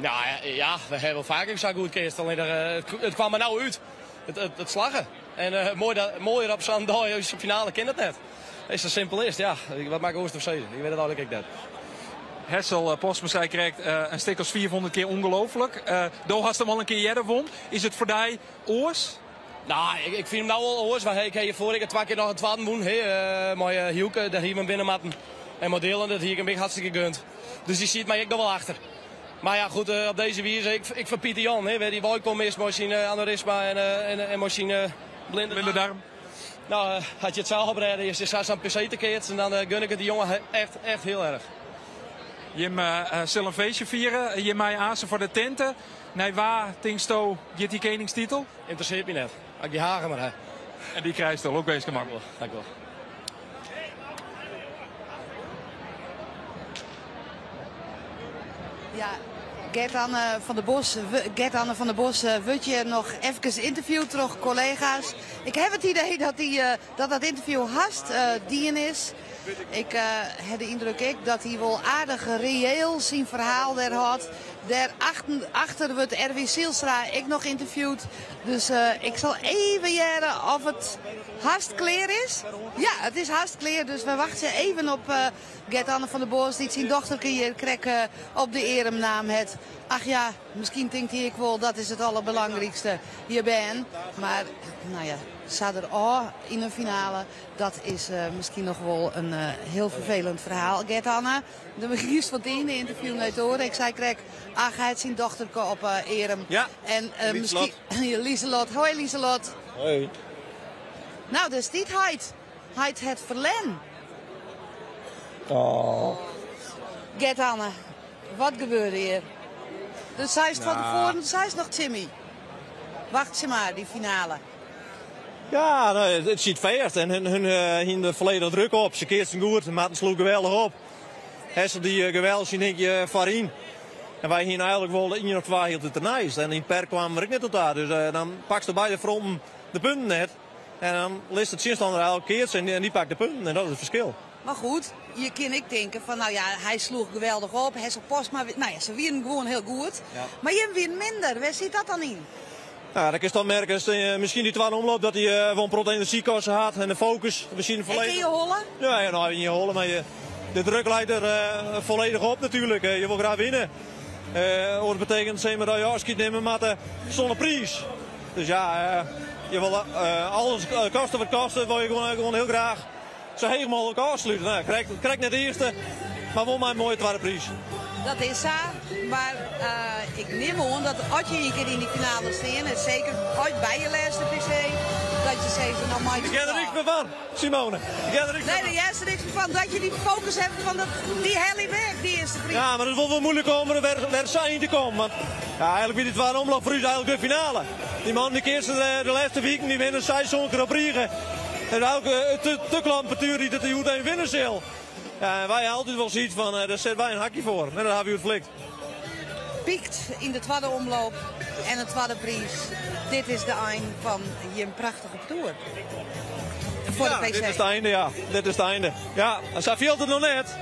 Nou ja, we hebben wel vaker zo goed keert. Alleen het kwam er nou uit. Het slagen. En mooi dat, mooier op zo'n dag, als je finale kent het net. Is zo simpel is, ja. Wat maakt Oost of Zee? Ik weet het eigenlijk ik net. Hessel Postma zei krijgt een stik als 400 keer ongelooflijk. Do had hem al een keer eerder won. Is het voor die oors? Nou, ik vind hem nou al oors. Want ik heb hier vorige keer twee keer nog een tweede won. Hey, mooie Hielke, daar hier binnen matten. En modellen, dat hier een beetje hartstikke gunt. Dus die ziet mij ik nog wel achter. Maar ja, goed, op deze wier, ik van Pieter Jan, hè, waar die komt is, met zijn aneurysma en met zijn blinde Blinde darm. Nou, had je het zelf oprijden, je zit aan PC te keert en dan gun ik het die jongen echt, echt heel erg. Jim zal een feestje vieren, Jim mij aanzien voor de tenten. Nee, waar tinksto je die koningstitel? Interesseert me net. Ik die hagen maar hè. En die krijgt ook bezig gemaakt. Dank wel. Ja, Gert-Anne van der Bos, Gert-Anne van der Bos, word je nog even interviewd door collega's? Ik heb het idee dat dat, dat interview haast dien is. Ik heb de indruk ik dat hij wel aardig reëel zijn verhaal daar had. Daar achter wordt Erwin Zijlstra ik nog interviewd. Dus ik zal even jaren of het haast klaar is. Ja, het is haast klaar. Dus we wachten even op Gert-Anne van der Bos die zijn dochter hier krek op de eremnaam het. Ach ja, misschien denkt hij ik wel, dat is het allerbelangrijkste. Je bent. Maar, nou ja, staat er al in een finale. Dat is misschien nog wel een heel vervelend verhaal. Gert-Anne, de magies van het ene interview net horen. Ik zei krek, ach, hij heeft zijn dochter op Erem. Ja, en Lieselot. misschien Lieselot. Hoi Lieselot. Hoi. Nou, dus dit heid. Heid het verlen. Oh. Gert-Anne, wat gebeurde hier? Dus zij is van tevoren, zij is nog Timmy. Wacht ze maar, die finale. Ja, nou, het ziet vast en hun hing er volledig druk op. Ze keert ze goed, Marten sloeg geweldig op. Hessel die geweldig zien denk je voorin. En wij hingen eigenlijk wel de 1 of 2 hield het ernaast. En in per kwamen we ook net tot daar. Dus dan pakt ze beide fronten de punten net. En dan list het zinstander eigenlijk keert en die pakt de punten. En dat is het verschil. Maar goed, je kan ik denken van, nou ja, hij sloeg geweldig op. Hessel Postma, nou ja, ze winnen gewoon heel goed. Ja. Maar je wint minder, waar zit dat dan in? Nou, dat is dan merken, als misschien die tweede omloop dat hij wel een prot energiekosten had en de focus. We zien En volledig. kun je hollen? Ja, ja, nou, in je hollen, maar de druk leidt er volledig op natuurlijk. Je wil graag winnen. Dat betekent zeg maar, dat je afscheid nemen met zonder prijs. Dus ja, je wil alles kosten wat kosten, wil je gewoon heel graag zo heeg mogelijk afsluiten. Nou, krijg net de eerste, maar wel maar een mooie tweede prijs. Dat is zo, maar ik neem aan dat als je een keer in die finale staat, en zeker ooit bij je laatste PC, dat je zegt, nou maar Ik ken er niks meer van, Simone. Ik ken er niks Nee, meer daar juist er niks meer van. Dat je die focus hebt van die Helly weg, die eerste prijs. Ja, maar het wordt wel moeilijk om er weer zijn te komen. Want ja, eigenlijk wie dit waar omloop voor u is eigenlijk de finale. Die man die keert de laatste weken, die winnen zij zo'n keer op Riegen. En ook te klampertuur die dat de Joet een winnen zal. Ja, en wij altijd wel zoiets van, daar zetten wij een hakje voor. En dat hebben we het flikt. Piekt in de tweede omloop en de tweede prijs. Dit is de eind van je prachtige tour. Voor Ja, de PC. Dit is het einde, ja. Dit is het einde. Ja, en zij viel het nog net.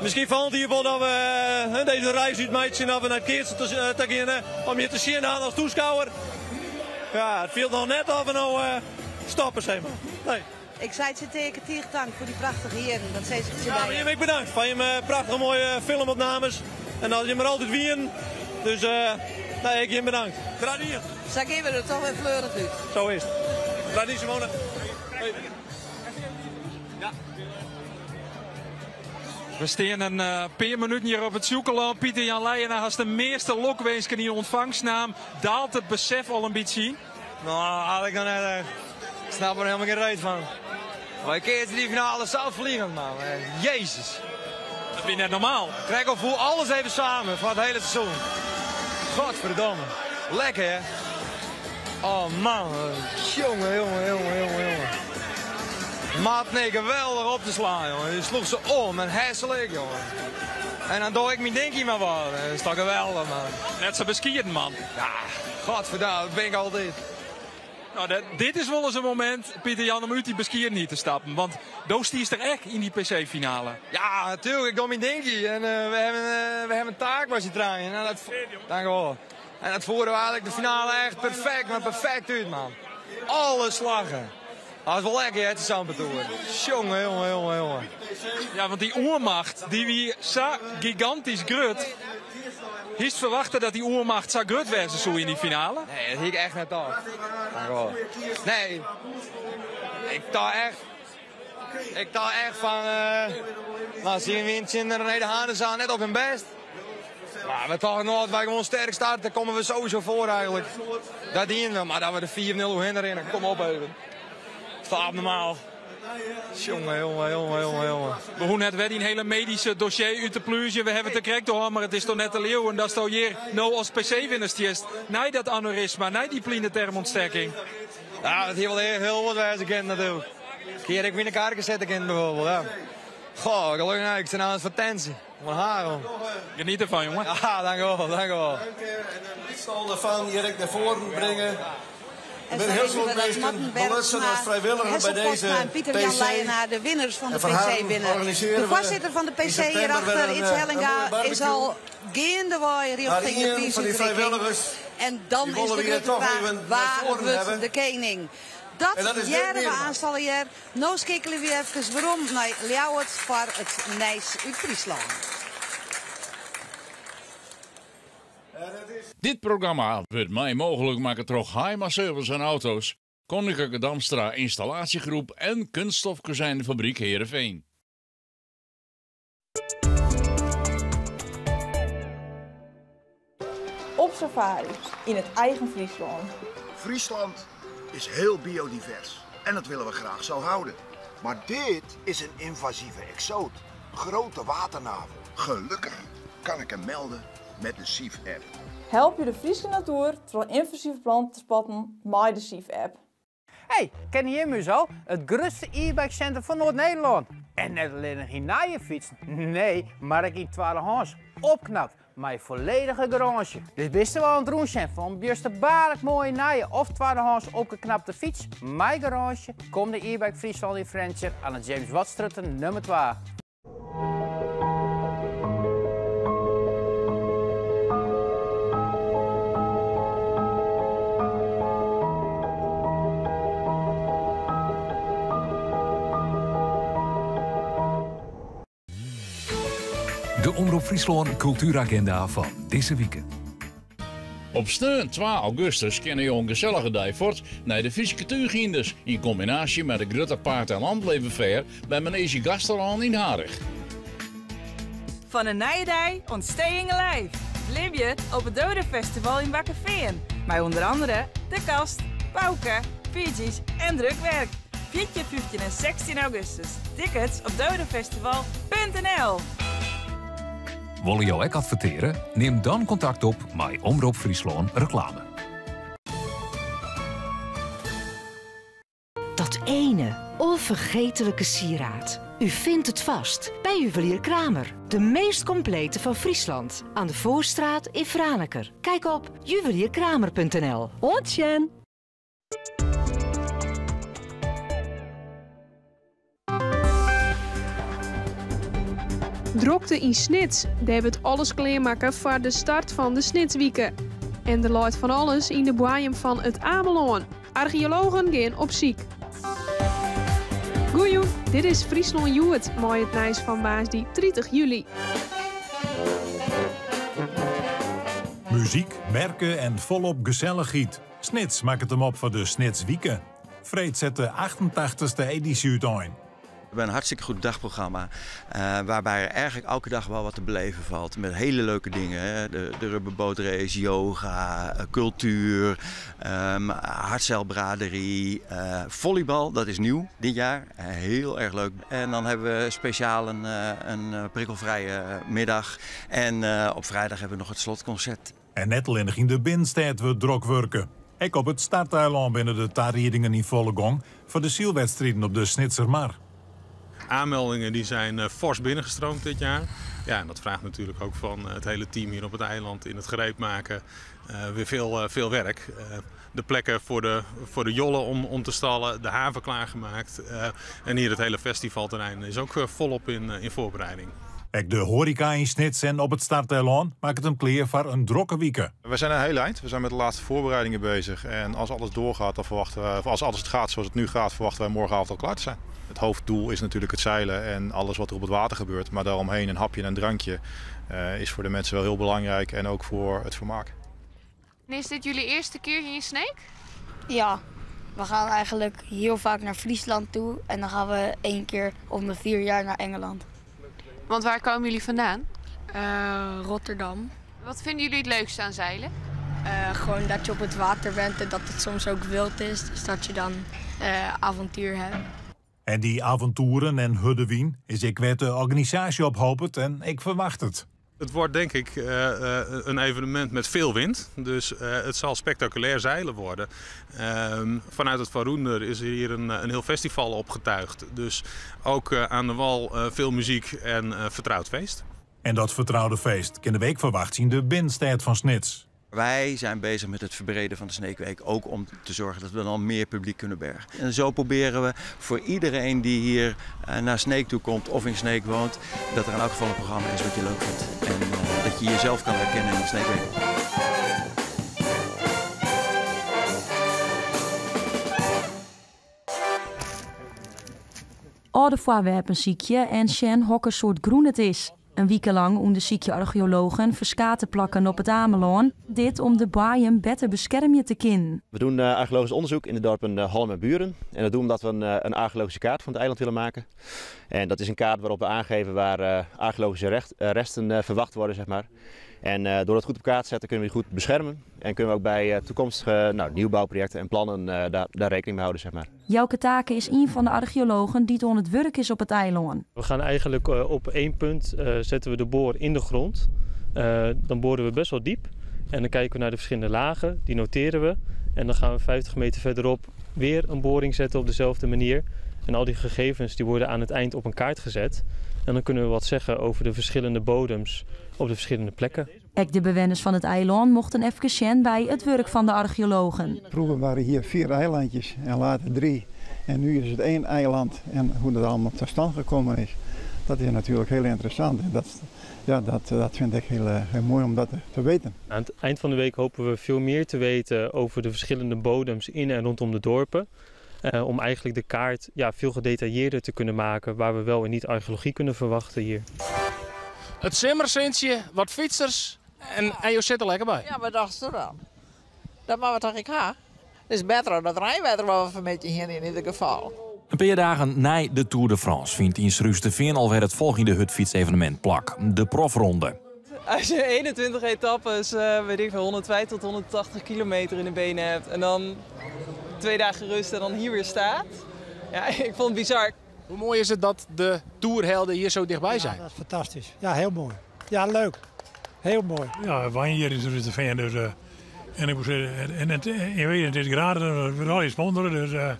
Misschien valt hier wel dat we deze reis uitmaken dat we naar het Keertse te gaan, om je te zien aan als toeschouwer. Ja, het viel nog net of we nou stoppen, zeg maar. Nee. Ik sei tsjin Teake tige tank foar dy prachtige jierren. Dat sis ik tsjin Ja, dy. mar jim ek bedankt foar jim prachtige moaie filmopnames. En dat jim der altyd wienen. Dus nee, ek jim bedankt. Graach dien. Sa gean we der toch wer fleurich út. Sa is it. Graach dien Simone. Hoi. We stean in pear minuten hjir op it Sjûkelân. Pieter Jan Leijenaar hast de measte lokwinsken yn ûntfangst naam. Daalt it besef al in bytsje yn? No, eigentlik noch net echt. Ik snap der helemaal gjin reet fan. Mar ik keatste dy finale sa vliegend, man. Jezus. Dat wie net normaal. Krek of foel alles even samen foar it hiele seizoen. Godverdomme. Lekker, hè? Oh man, jonge, jonge, jonge, jonge, jonge. Maat, nee, geweldich op te slaan, jonge. Dy sloech se om en Hessel ek, jonge. En dan doch ik myn dinkje mar wat. Dat is toch geweldich, man. Net sa beskieden, man. Ja, godverdamme, dat bin ik altyd. No, dit is wolris in momint, Pieter Jan, om út dy beskiedenheid te stappen. Want do stiest der ek yn dy PC-finale. Ja, natuerlik. Ik doch myn dinkje. En we hawwe, we hawwe in taak mei syn trijen. En dat, dankjewol. En dat fierde we eigentlik de finale echt perfekt, mar perfekt út, man. Alle slaggen. Dat is wol lekker, hè, sa'n partoer. Jonge, jonge, jonge, jonge. Ja, want dy oermacht, dy wie sa gigantysk grut. Hiest ferwachte dat dy oermacht sa grut wêze soe yn dy finale? Nee, dat hie ik echt net tocht. Nee, ik tocht echt. Ik tocht echt fan, no, sy wiene tsjin René de Haan sa net op hun bêst. Mar we tochten, no, as wy gewoan sterk starte, komme we sowieso foar eigentlik. Dat dienen we, mar dat we de 4-0 oerhinne rinne, kom op even. Is abnormaal. Jonge, jonge, jonge, jonge, jonge. We hoege net wer dyn hiele medyske dossier út te plúzjen. We hawwe it der krekt oer, mar it is toch net te leauwen datsto hjir no as PC-winner stiest. Nei dat aneurysma, nei dy bline-termontsteking. Ja, dat hie wol hiel wat wêze kinnen natuerlik. Kear ik yn de karke sitte kinnen bijvoorbeeld, ja. Goh, gelukkig nou, ik sta nou advertentie. Van haar om. Geniet ervan, jongen. Ja, dankjewel, dankjewel. Ik zal ervan Erik naar voren brengen. En Er zijn heel veel mensen belutsen als vrijwilliger bij Hessel deze Postma en Pieter Jan PC. Leijenaar, de winnaars van de En van PC haar winnen. organiseren De we voorzitter van de in PC september hierachter, weer een, Ids een Hellinga, mooie barbecue. is al gaandewei Maar richting de één van die prijsuitreiking. vrijwilligers, En dan die is willen de we hier grote toch vraag, even naar waar voren wordt hebben. de koning? Dat, En dat is Dirk jaren we Meerman. aanstallen hier. Nou skikkelen we even werom naar Ljouwert voor it nijs út Fryslân. Dit programma wurdt mei mooglik makke troch Haima Service en Auto's, Koninklijke Damstra Installatiegroep en Kunststofkozijnenfabriek Heerenveen. Op safari yn it eigen Fryslân. Friesland is heel biodivers en dat willen we graag zo houden. Maar dit is een invasieve exoot. Grote waternavel. Gelukkig kan ik hem melden met de SIEF-app. Help je de Fryske natuer troch ynvasive planten te spotten mei de SIEF-app. Hey, kenne jim ús al? It grutste e-bike center fan Noard-Nederlân. En net allinnich yn nije fytsen, nee, mar ek yn twaddehâns, opknapt, mei folledige garânsje. Dus bist wol oan it rûnsjen fan in bjusterbaarlik moaie nije of twaddehâns opgeknapte fyts mei garânsje? Kom nei e-bike Fryslân yn Frjentsjer oan de James Wattstrjitte nummer 2. De Omrop Fryslân Kultueragenda fan dizze wike. Op sneon 2 augustus kinne jo in gesellige dei fuort nei de Fryske Túnhynders yn kombinaasje mei de grutte Paard en Landleven Fair by Manege Gaasterlân yn Harich. Fan in nije dei oant Staying Alive. Belibje it op it Dodenfestival yn Bakkefean. Mei ûnder andere De Kast, Pauke, Fugees en Drukwerk. 14, 15 en 16 augustus. Tickets op dodenfestival.nl. Wolle jo ek advertearje? Nim dan kontakt op mei Omrop Fryslân Reklame. Dat ene onvergetelijke sieraad. U vindt het vast bij Juwelier Kramer. De meest complete van Friesland. Aan de Voorstraat in Franeker. Kijk op juwelierkramer.nl. Oant sjen! Drokte yn Snits. Dêr wurdt alles klearmakke foar de start fan de Snitswike. En der leit fan alles yn de boaiem fan It Amelân. Archeologen gean op syk. Dit is Fryslân Hjoed mei it nijs fan woansdei 30 july. Muzyk, merke en folop gesellichheid. Snits makket him op foar de Snitswike. Freed set de 88ste edysje útein. We hebben een hartstikke goed dagprogramma. Uh, waarbij er eigenlijk elke dag wel wat te beleven valt. Met hele leuke dingen. Hè? De, de rubberbootrace, yoga, eh, cultuur, um, hardzeilbraderie, uh, volleybal. Dat is nieuw dit jaar. heel erg leuk. En dan hebben we speciaal een, een prikkelvrije middag. En op vrijdag hebben we nog het slotconcert. En net allinnich yn de binnenstêd wurdt drok wurke. Ek op it Starteilân binne de tariedingen yn folle gong foar de sylwedstriden op de Snitsermar. Aanmeldingen die zijn eh, fors binnengestroomd dit jaar. Ja, en dat vraagt natuurlijk ook van het hele team hier op het eiland in het gereed maken uh, weer veel, uh, veel werk. Uh, de plekken voor de, voor de jollen om, om te stallen, de haven klaargemaakt. en hier het hele festivalterrein is ook volop in, in voorbereiding. Ek de hoareka yn Snits en op it Starteilân makket him klear foar in drokke wike. We zijn een heel eind. We zijn met de laatste voorbereidingen bezig. En als alles doorgaat, dan verwachten we, als alles het gaat zoals het nu gaat, verwachten wij morgenavond al klaar te zijn. Het hoofddoel is natuurlijk het zeilen en alles wat er op het water gebeurt. Maar daaromheen een hapje en een drankje uh, is voor de mensen wel heel belangrijk en ook voor het vermaak. En is dit jullie eerste keer hier in Sneek? Ja, we gaan eigenlijk heel vaak naar Friesland toe. En dan gaan we één keer om de vier jaar naar Engeland. Want waar komen jullie vandaan? Uh, Rotterdam. Wat vinden jullie het leukste aan zeilen? Uh, gewoon dat je op het water bent en dat het soms ook wild is. Dus dat je dan uh, avontuur hebt. En dy avontoeren en hurde wyn is ek wêr't de organisaasje op hopet en ik ferwachtet. Het wordt denk ik uh, een evenement met veel wind. Dus uh, het zal spectaculair zeilen worden. Uh, vanuit het Varoender is er hier een, een heel festival opgetuigd. Dus ook aan de wal veel muziek en vertrouwd feest. En dat vertrouwde feest kin de week ferwachtsje yn de binnenstêd fan Snits. Wij zijn bezig met het verbreden van de Sneekweek. Ook om te zorgen dat we dan meer publiek kunnen bergen. En zo proberen we voor iedereen die hier naar Sneek toe komt of in Sneek woont, dat er in elk geval een programma is wat je leuk vindt. En uh, dat je jezelf kan herkennen in de Sneekweek. Alde foarwerpen sykje en sjen hokker soart grûn it is. In wike lang ûndersykje archeologen ferskate plakken op It Amelân. Dit om de boaiem better beskermje te kinnen. We doen archeologisch onderzoek in de dorpen Hallum en Buren. En dat doen we omdat we een, een archeologische kaart van het eiland willen maken. En dat is een kaart waarop we aangeven waar archeologische recht, resten verwacht worden, zeg maar. En door dat goed op kaart te zetten kunnen we die goed beschermen. En kunnen we ook bij toekomstige nou, nieuwbouwprojecten en plannen daar, daar rekening mee houden, zeg maar. Jouke Taken is een van de archeologen die oan it wurk is op it eilân. We gaan eigenlijk op één punt zetten we de boor in de grond. Dan boren we best wel diep. En dan kijken we naar de verschillende lagen, die noteren we. En dan gaan we 50 meter verderop weer een boring zetten op dezelfde manier. En al die gegevens die worden aan het eind op een kaart gezet. En dan kunnen we wat zeggen over de verschillende bodems op de verschillende plekken. Ek de bewenners fan it eilân mochten efkes sjen by it wurk fan de archeologen. Vroeger waren hier vier eilandjes en later drie. En nu is het één eiland. En hoe dat allemaal tot stand gekomen is, dat is natuurlijk heel interessant. En dat, ja, dat, dat vind ik heel, heel mooi om dat te weten. Aan het eind van de week hopen we veel meer te weten over de verschillende bodems in en rondom de dorpen. Om eigenlijk de kaart ja, veel gedetailleerder te kunnen maken waar we wel en niet archeologie kunnen verwachten hier. It simmersintsje, wat fytsers en, en jo sitte der lekker by. Ja, wat tochtst dan? Dat moatte we toch ek ha? Het is better dan het reinwetter wat we fanmiddei hiene in ieder geval. In pear dagen nei de Tour de France fynt yn Surhústerfean alwer it folgjende hurdfytsevenemint plak, de profronde. Als je 21 etappes, weet ik veel, 150 tot 180 kilometer in de benen hebt en dan 2 dagen rust en dan hier weer staat. Ja, ik vond het bizar. Hoe mooi is het dat de toerhelden hier zo dichtbij zijn? Ja, dat is fantastisch. Ja, heel mooi. Ja, leuk. Heel mooi. Ja, wy wenje hjir yn Surhústerfean, dus en ik moet sizze, en it, je weet, it is gratis, we allegear sponsoren, dus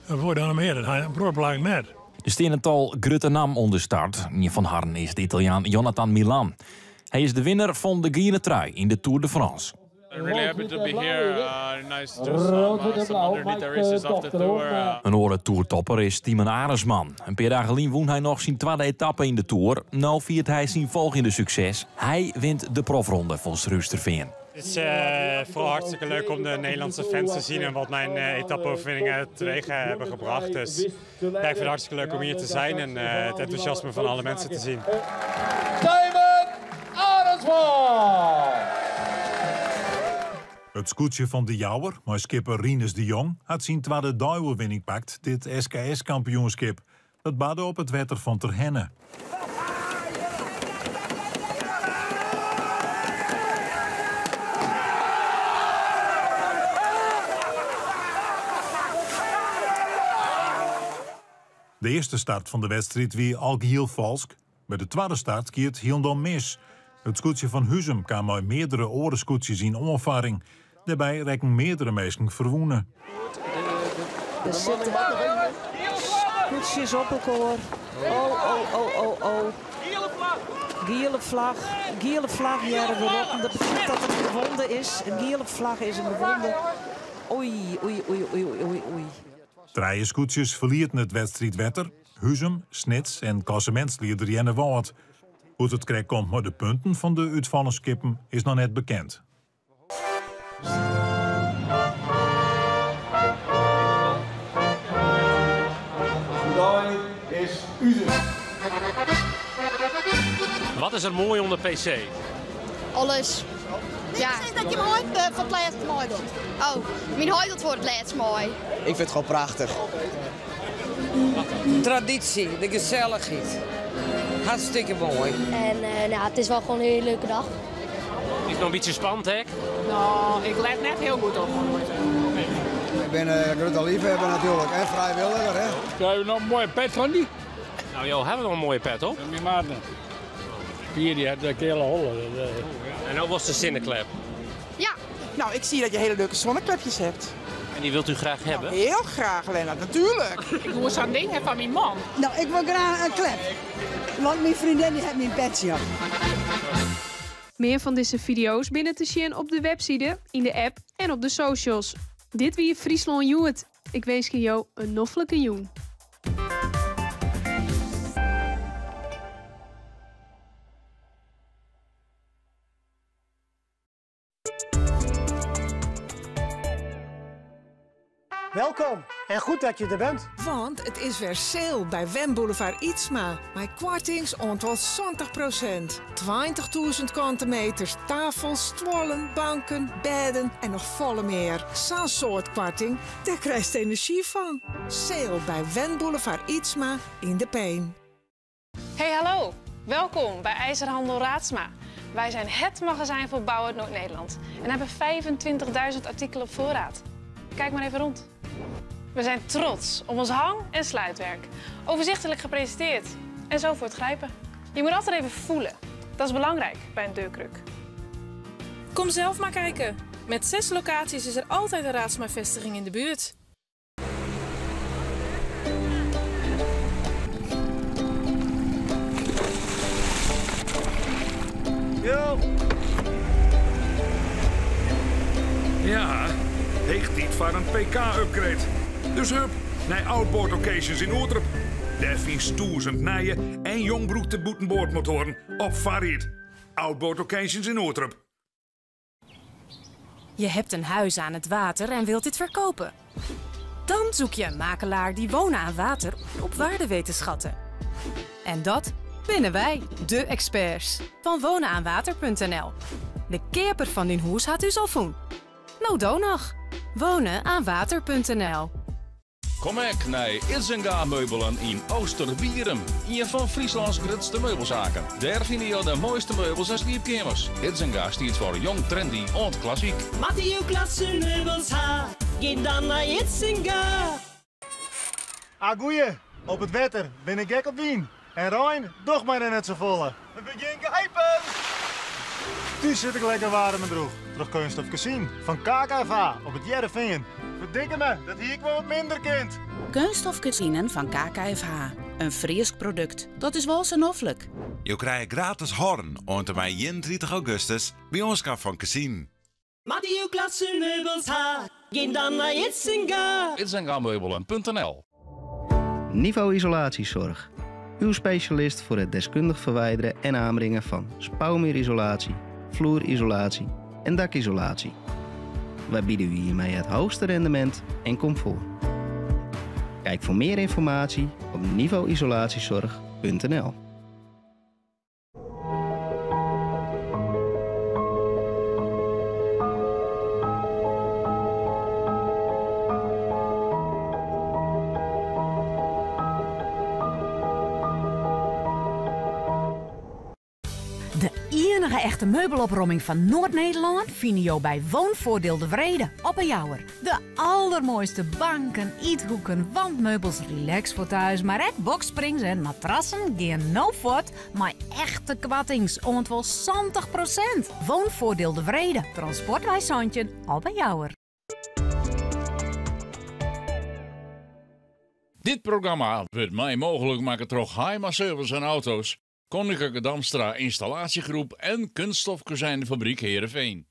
foar dan mear, dat ha in protte plakken net. Der steane in tal grutte nammen oan de start. Ien fan harren is de Italiaan Jonathan Milan. Hy is de winner fan de giele trui yn de Tour de France. I'm really happy to be here. Nice to do some, some other races after tour. In oare toertopper is Thymen Arensman. In pear dagen lyn wûn hy noch syn twadde etappe yn de Tour. No fiert hy syn folgjende sukses. Hy wint de profronde fan Surhústerfean. Het is vooral hartstikke leuk om de Nederlandse fans te zien en wat mijn etappe-overwinningen teweeg hebben gebracht. Dus ja, ik vind het hartstikke leuk om hier te zijn en het enthousiasme van alle mensen te zien. Thymen Arensman! It skûtsje fan De Jouwer, mei skipper Rinus de Jong, hat syn twadde deioerwinning pakt dit SKS-kampioenskip. Dat barde op it wetter fan Terherne. De earste start fan de wedstriid wie alhiel falsk. By de twadde start gie it hielendal mis. It skûtsje fan Huzum kaam mei meardere oare skûtsjes yn oanfarring. Dêrby rekken meardere minsken ferwûne. Der sitte skûtsjes op elkoar. Oh, oh, oh, oh, oh. Giele flach, giele flach hearre we roppen. Dat betsjut dat der in gewonde is. In giele flach is in gewonde. Oei, oei, oei, oei, oei, oei. Trije skûtsjes ferlieten it wedstriidwetter, Huzum, Snits en klassemintslieder Earnewâld. Hoe't it krekt komt mei de punten fan de útfallen skippen is noch net bekend. Dei is uzes. Wat is er moai oan de PC? Alles. Ja. Sis dat je heit eh, foar it lêst meidocht. Oh, myn heit docht foar it lêst mei. Ik fyn it gewoan prachtich. Traditie, de gesellichheid. Hartstikke moai. En uh, nou, it is wol gewoan in hiele leuke dei. Is it noch in bytsje spannend ek? No, ik let net hiel goed op. Ik bin in grutte leafhawwer natuerlik en frijwilliger. Hè. Krije we noch in moaie pet fan dy? No, jo hawwe noch in moaie pet op. Myn maat. Pier dy hat de keale holle. En no wolst de sinneklep? Ja. Nou, ik zie dat je hele leuke zonneklepjes hebt. En die wilt u graag hebben? Nou, heel graag, Lennart, natuurlijk. Ik wol sa'n ding fan myn man. Nou, ik wol graach in klep. Want myn freondin dy hat myn petsje op. Mear fan dizze fideo's binne te sjen op de webside, yn de app en op de socials. Dit wie Fryslân Hjoed. Ik winskje jo in noflike jûn. Welkom en goed dat je er bent. Want it is wer sale by Wenboulevard Ytsma. Mei koartings oant wol 70%. 20.000 kante meters, tafels, stuollen, banken, bêden en noch folle mear. Sa'n soad koarting, dêr krijst enerzjy fan. Sale by Wenboulevard Ytsma yn De Pein. Hey hallo, welkom bij IJzerhandel Raadsma. Wij zijn het magazijn voor bouw uit Noord-Nederland en hebben 25.000 artikelen op voorraad. Kijk maar even rond. We zijn trots op ons hang- en sluitwerk. Overzichtelijk gepresenteerd en zo voor het grijpen. Je moet altijd even voelen. Dat is belangrijk bij een deurkruk. Kom zelf maar kijken. Met zes locaties is er altijd een Raadsma-vestiging in de buurt. Jo. Ja, heech tiid foar in PK-upgrade. Dus hup, nei Outboard Occasions yn Oerterp. Dêr fynst 1000 nije en jong brûkte bûtenboardmotoaren op foarried. Outboard Occasions yn Oerterp. Je hebt een huis aan het water en wilt dit verkopen. Dan zoek je een makelaar die wonen aan water op waarde weet te schatten. En dat binnen wij, de experts van wonenaanwater.nl. De keaper fan dyn hûs hat ús al fûn. No do noch. Wonenaanwater.nl. Kom ek nei Idzenga Meubelen yn Oosterbierum. Ien fan Fryslâns grutste meubelsaken. Dêr fine jo de moaiste meubels en sliepkeamers. Idzenga stiet foar jong, trendy oant klassyk. Moatte jo klasse meubels ha, gean dan nei Idzenga. Ah goeie, op it wetter bin ik gek op wyn. En rein docht my net safolle. We begjin geipen! Thús sit ik lekker waarm en droech. Troch keunststof kezinen fan KKFH op It Hearrenfean. Ferdikke me, dat hie ik wol wat minder kind. Keunststof kezinen fan KKFH. In Frysk produkt. Dat is wol sa noflik. Jo krije gratis horn oant en mei 31 augustus by oanskaf fan kezinen. Moatte jo klasse meubels ha, gean dan nei Idzenga. Idzengameubelen.nl Niveau Isolatiezorg. Uw specialist voor het deskundig verwijderen en aanbrengen van spouwmuurisolatie, vloerisolatie en dakisolatie. Wij bieden u hiermee het hoogste rendement en comfort. Kijk voor meer informatie op niveauisolatiezorg.nl. De enige echte meubelopromming van Noord-Nederland vind je bij Woonvoordeel de Vrede op een Jouwer. De allermooiste banken, eethoeken, wandmeubels, relax voor thuis, maar ook boxsprings en matrassen gaan no voort, maar echte kwattings, ont wel 70%. Woonvoordeel de Vrede, Transportwij Zandje op een Jouwer. Dit programma wordt mij mogelijk maken door Haima Service en Auto's, Koninklijke Damstra Installatiegroep en Kunststofkozijnenfabriek Heerenveen.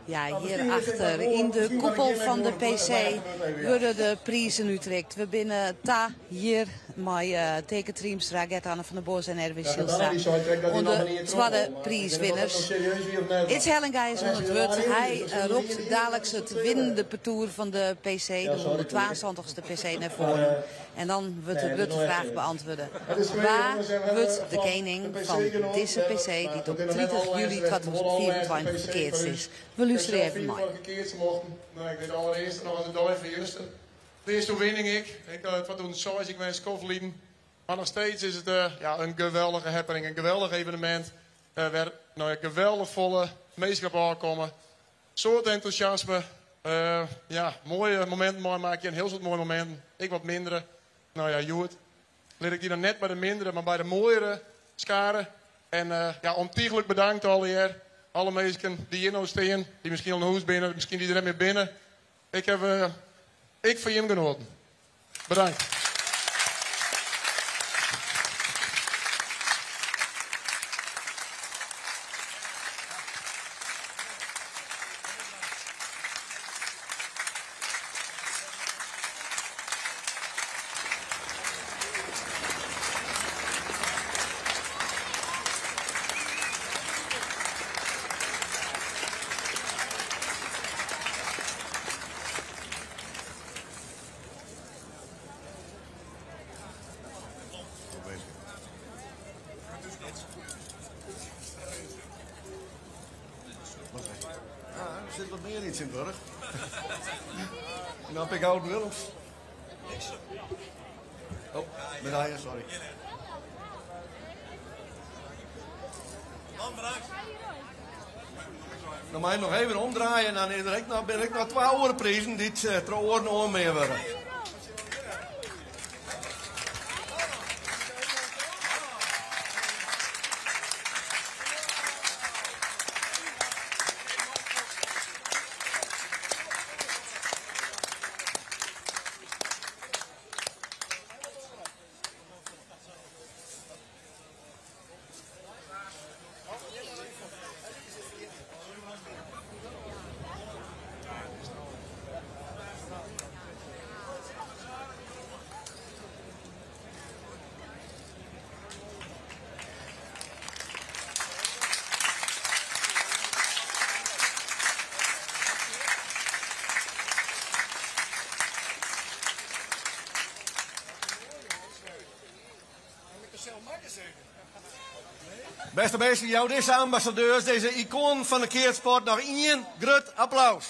Ja, hierachter in de koepel van de PC worden de prijzen uitreikt. We binnen ta hier met Teken Triemstra, Gert-Anne van der Bos en Erwin Zijlstra. Onder de tweede prijswinners. Ids Hellinga is onder het woord. Hij roept dadelijk het winnende parcours van de PC, de 172e PC, naar voren. En dan wordt de grote vraag beantwoorden. Waar wordt de koning van deze PC die op 30 juli 2024 verkeerd is? We luisteren even mee. Nou, ik weet allereerst nog eens een dag voor Justen. De eerste winning ik. Ik wat doen zoals ik ben skoflieden. Maar nog steeds is het ja, een geweldige happening, een geweldig evenement. Waar nou, een geweldig volle meeschap aankomen. Soort enthousiasme. Ja, mooie momenten mooi maak je. Een heel soort mooie momenten. Ik wat mindere. Nou ja, Joert. Leer ik die dan net bij de mindere, maar bij de mooiere scharen. En ja, ontiegelijk bedankt al hier. Alle mensen die hier nou staan, die misschien al een hoes binnen, misschien die er net meer binnen. Ik heb ik van je genoten. Bedankt. Er zit wat meer iets in Burg. En dan heb ik Oud Willems. Oh, medaille, sorry. Dan mag je nog even omdraaien en dan is er nog, ben ik nog 2 orenprijzen die het oren oor meer worden. Beste mensen, jou deze ambassadeurs, deze icoon van de keersport, nog één groot applaus.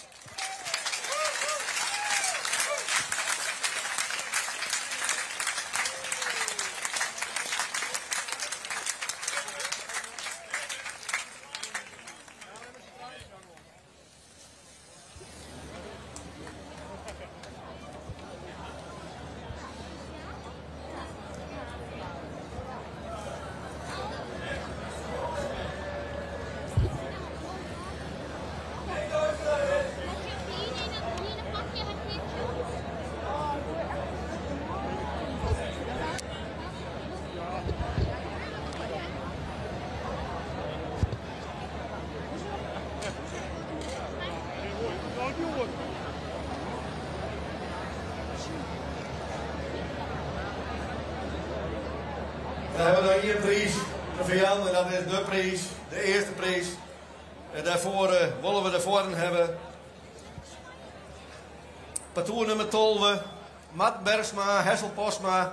noch ien priis te ferjaan en dat is de priis, de earste priis. En dêrfoar wolle we de foaren hawwe. Partoer nummer 12, Mart Bergsma, Hessel Postma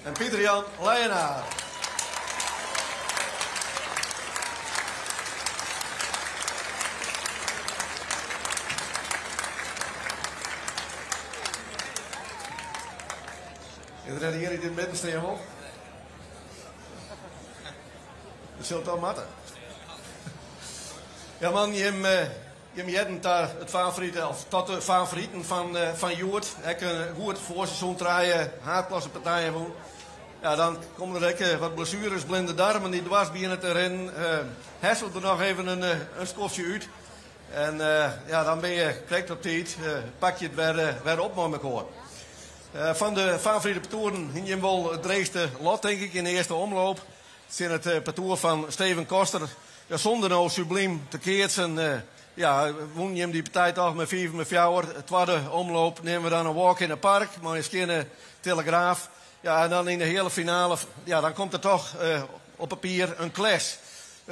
en Pieter Jan Leijenaar. Is der net ien dy't yn it midden stean wol? Dat sil toch moatte. Ja man, jim, eh, jim hearden ta it favorite, of tot de favoriten fan, eh, fan hjoed. Ek in goed foarseizoen, trije haadklassepartijen wûn. Ja, dan komme der ek eh, wat blessures, blinde darmen dy't dwers begjinne te rinnen. Hessel der noch even in, in skoftsje út. En ja, dan bin je krekt op tiid, pak je it wer, wer op mei mekoar. Fan de favorite partoeren hiene jim wol it dreechste lot, tink ik, yn de earste omloop. Tsjin it partoer fan Steven Koster. Ja, sûnder no sublym te keatsen, ja, wûnen jim dy partij toch mei fiif mei fjouwer. Twadde omloop neame we dan in walk in the park mei in skjinne telegraaf. Ja, en dan yn de heale finale, ja, dan komt der toch op papier in clash.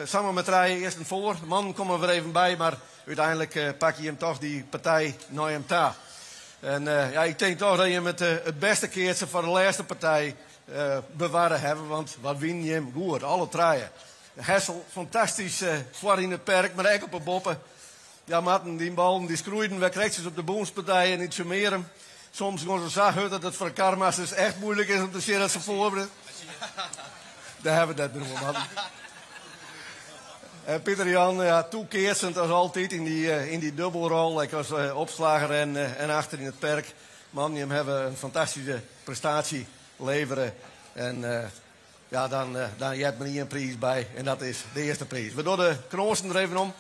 Samar mei trije earsten foar. Mannen komme wer even by, mar úteinlik pakke jim toch dy partij nei jim ta. En ja, ik tink toch dat jim it it bêste keatsen foar de lêste partij bewarre hawwe, want wat wienen jim goed, alle trije. Hessel, fantastysk foar yn it perk, mar ek op 'e boppe. Ja, Marten, dyn ballen dy skroeiden wer krekt as op de bûnspartijen yn Tsjummearum. Soms gean se sa hurd dat it foar karmasters echt muoilik is om te sjen dat se foar binne. Dêr hawwe we it net mear oer, Marten. En Pieter Jan, ja, toekeatsend as altyd yn dy, yn dy dubbelrol, ek as opslagger en, en achter yn it perk. Man, jim hawwe in fantastyske prestaasje levere. En ja, dan, dan heart mar ien priis by en dat is de earste priis. We dogge de krânsen der even om.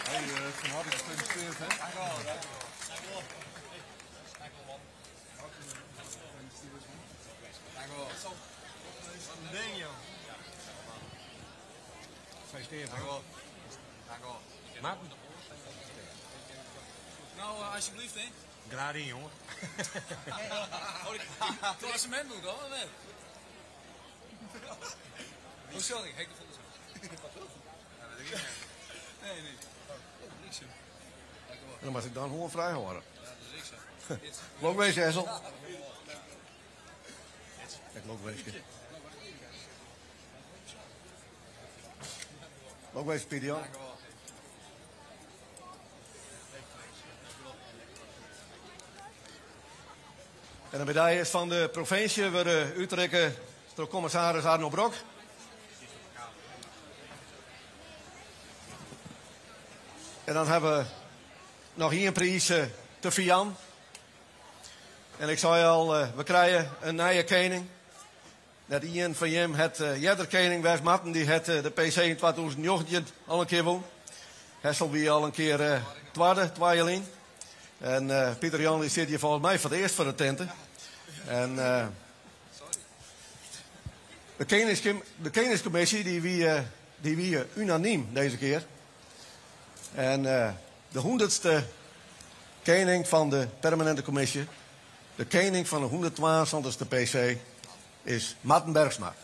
Hey, van harte gefeliciteerd, hè? Gefeliciteerd, hè? Marten. Nou, alsjeblieft, hè. Graad yn, jonge. Oh, klassemint moet al, of net? Oh, sorry, ik de volgens Nee, nee. Oh, bliksem. En dan moat ik dan gewoan frij hâlde. Ja, dat is ek sa. Lokwinsk, Hessel. Ek lokwinske. Lokwinsk, Pieter Jan. En de medaljes fan de provinsje wurde útrikke troch kommissaris Arno Brok. En dan hawwe we noch ien priis te ferjaan. En ik sei al, we krije in nije kening. Net ien fan jim hat earder kening west. Marten dy hat de PC yn 2019 al in kear wûn. Hessel wie al in kear twadde, twa jier lyn. En Pieter Jan dy sit hjir folgens my foar it earst foar de tinte. En de, keningskom, de keningskommisje dy wie, dy wie unanym dizze kear. En de hûndertste kening fan de permaninte kommisje, de kening fan de hûnderttwaensanttichste PC, is Marten Bergsma.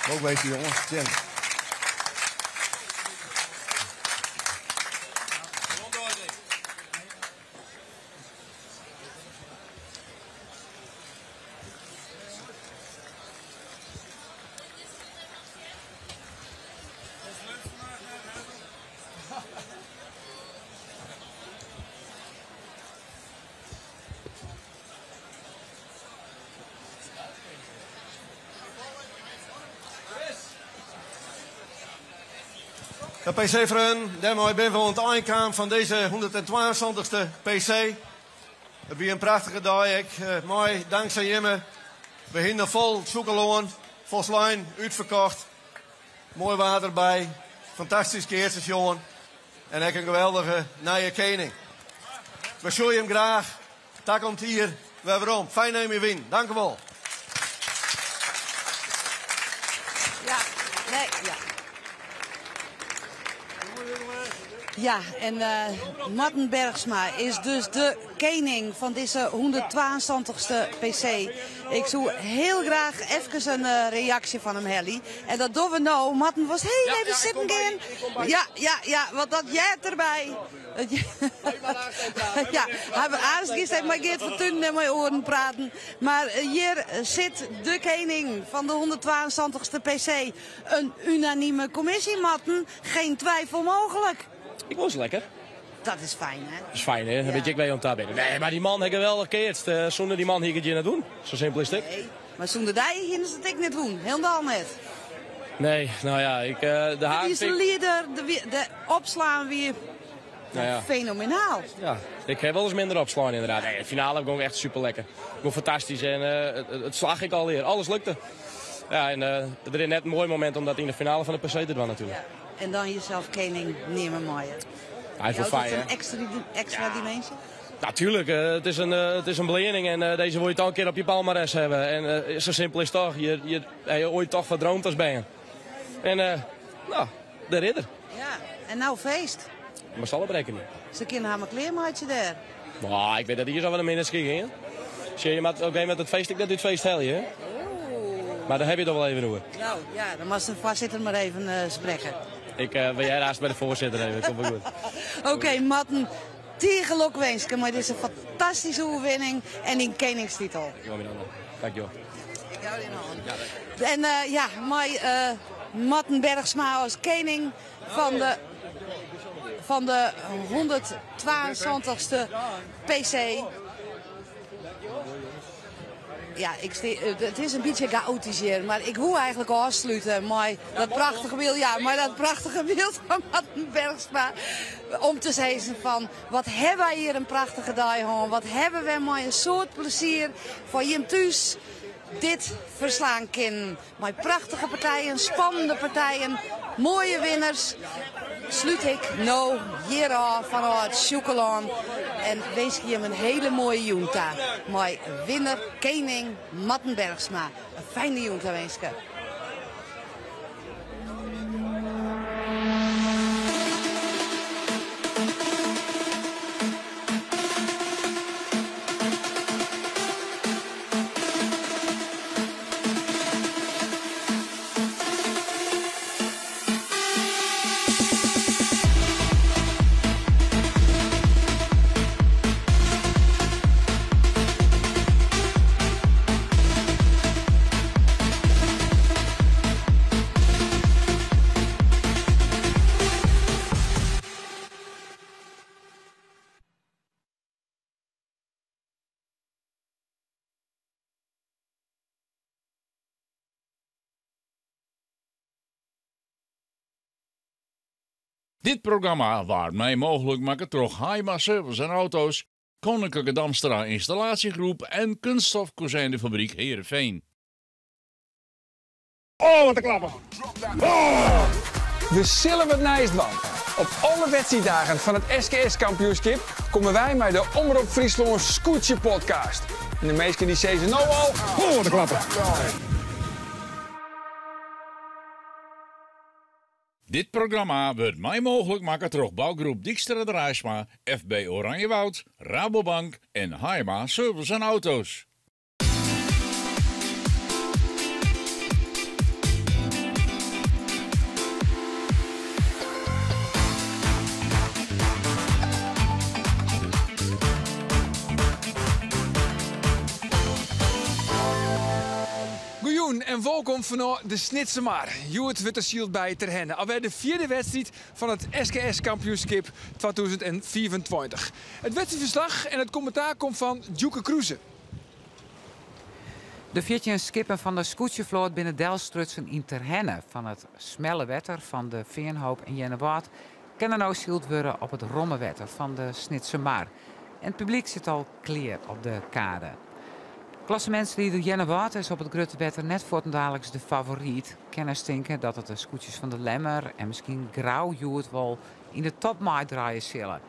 Lokwinske, jonge. Tsjin. De PC Freonen, dêrmei binne we oan it ein kaam fan dizze 172ste PC. It wie in prachtige dei ek, mei tanksij jimme. We hiene fol Sjûkelân, folslein útferkocht. Moai waar derby, fantastysk keatsen sjoen en ek in geweldige nije kening. We sjogge jim graach. Takom jier wer werom. Fijn neem je win. Dank u wel. Ja, nee, ja. Ja, en uh, Marten Bergsma is dus de kening fan dizze 172ste PC. Ik soe hiel graach efkes in uh, reaksje fan him helje. En dat dogge we no. Marten was hiel even sitten gean. Ja, ja, ja, want dat heart derby. Ja, aanst giest even mei Geert van Tuinen en mei oaren praten. Mar hjir sit de kening fan de 172ste PC. In unanime kommisje, Marten. Geen twijfel mogelijk. Ik was lekker. Dat is fijn, hè? Dat is fijn, hè? Dan weet je ik weet om daar binnen. Nee, mar dy man hat geweldich keatst. Uh, sûnder dy man hie ik it hjir net wûn. Sa simpel is it. Nee, mar sûnder dy hiene se it ek net wûn. Hielendal net. Nee, no ja, ik, uh, de Wie is de lieder, de, de opslaan wie nou ja. fenomenaal. Ja, ik ha wolris minder opslein ynderdaad. Nee, de finale gie echt super lekker. Gewoan fantastysk en uh, it slagge ek allegear. Alles lukte. Ja, en uh, der is net in moai momint om dat yn de finale fan de PC te dwaan natuerlik. Ja. En dan jesels kening neame meie. Hy is wol fijn, in ekstra, ekstra ja. diminsje? Natuerlik, uh, it is in beleanning en uh, dizze wolle je toch in kear op je palmares hawwe. En uh, sa simpel is it toch. Je, je oait toch foar dreamd as bern. En no, dêr is er. Ja, en no feest. Mar sal oprekkenje. Se kinne har mar klearmeitsje dêr. No, ik wit net iens oft we de minderskip gean. Sjoch, je moatte op in gegeven momint it feest ek net út it feest helje. Hè? Mar dêr ha je it wol even oer. No, ja, dan moatst de foarsitter mar even uh, sprekke. Ik uh, ben jij haast by de foarsitter even, komt wol goed. Oké, okay, Marten, tige lokwinske mei dizze fantastyske oerwinning en dyn keningstitel. Dankjewol. En uh, ja, mei uh, Marten Bergsma as kening fan de 172ste PC. Ja, ik it is in bytsje gaoatysk hjir, mar ik woe eigentlik ôfslute mei dat prachtige byld, ja, mei dat prachtige byld fan Marten Bergsma. Om te sizzen fan, wat hawwe wy hjir in prachtige dei hân, wat hawwe wy mei in soad plezier foar jim thús dit ferslaan kinnen. Mei prachtige partijen, spannende partijen, moaie winners. Slút ik no hjir ôf fanôf it Sjûkelân en winskje jim in hiele moaie jûn ta mei winner kening Marten Bergsma. In fijne jûn tawinske. Dit programma waard mei mooglik makke troch Haima Service en Auto's, Koninklijke Damstra Installatiegroep en Kunststof Kozijnenfabriek Heerenveen. Oh, wat in klapper! Oh! We sille wat nijs dwaan. Op alle wedstriiddagen fan it SKS-kampioenskip komme wy mei de Omrop Fryslân Skûtsje Podcast. En de minsken dy sizze no al, Oh, wat in klapper! Dit programma wurdt mei mooglik makke troch bougroep Dykstra Draaisma, FB Oranjewoud, Rabobank en Haima Service en Auto's. Goejûn en wolkom fanôf de Snitsermar. Hjoed wurdt der syld by Terherne. Alwer de fjirde wedstriid fan it SKS-kampioenskip 2025. It wedstriidferslach en it kommentaar komt fan Djoeke Kroeze. De 14 skippen fan de skûtsjefloat binne delstrutsen yn Terherne. Fan it smelle wetter fan de Feanhoop en Earnewâld kin der no syld wurde op it romme wetter fan de Snitsermar. En it publyk sit al klear op de kade. Klassemintslieder Earnewâld is op it grutte wetter net fuortendaliks de favoryt. Kenners tinke dat it de skûtsjes fan De Lemmer en miskien Grou hjoed wol yn de top meidraaie sille.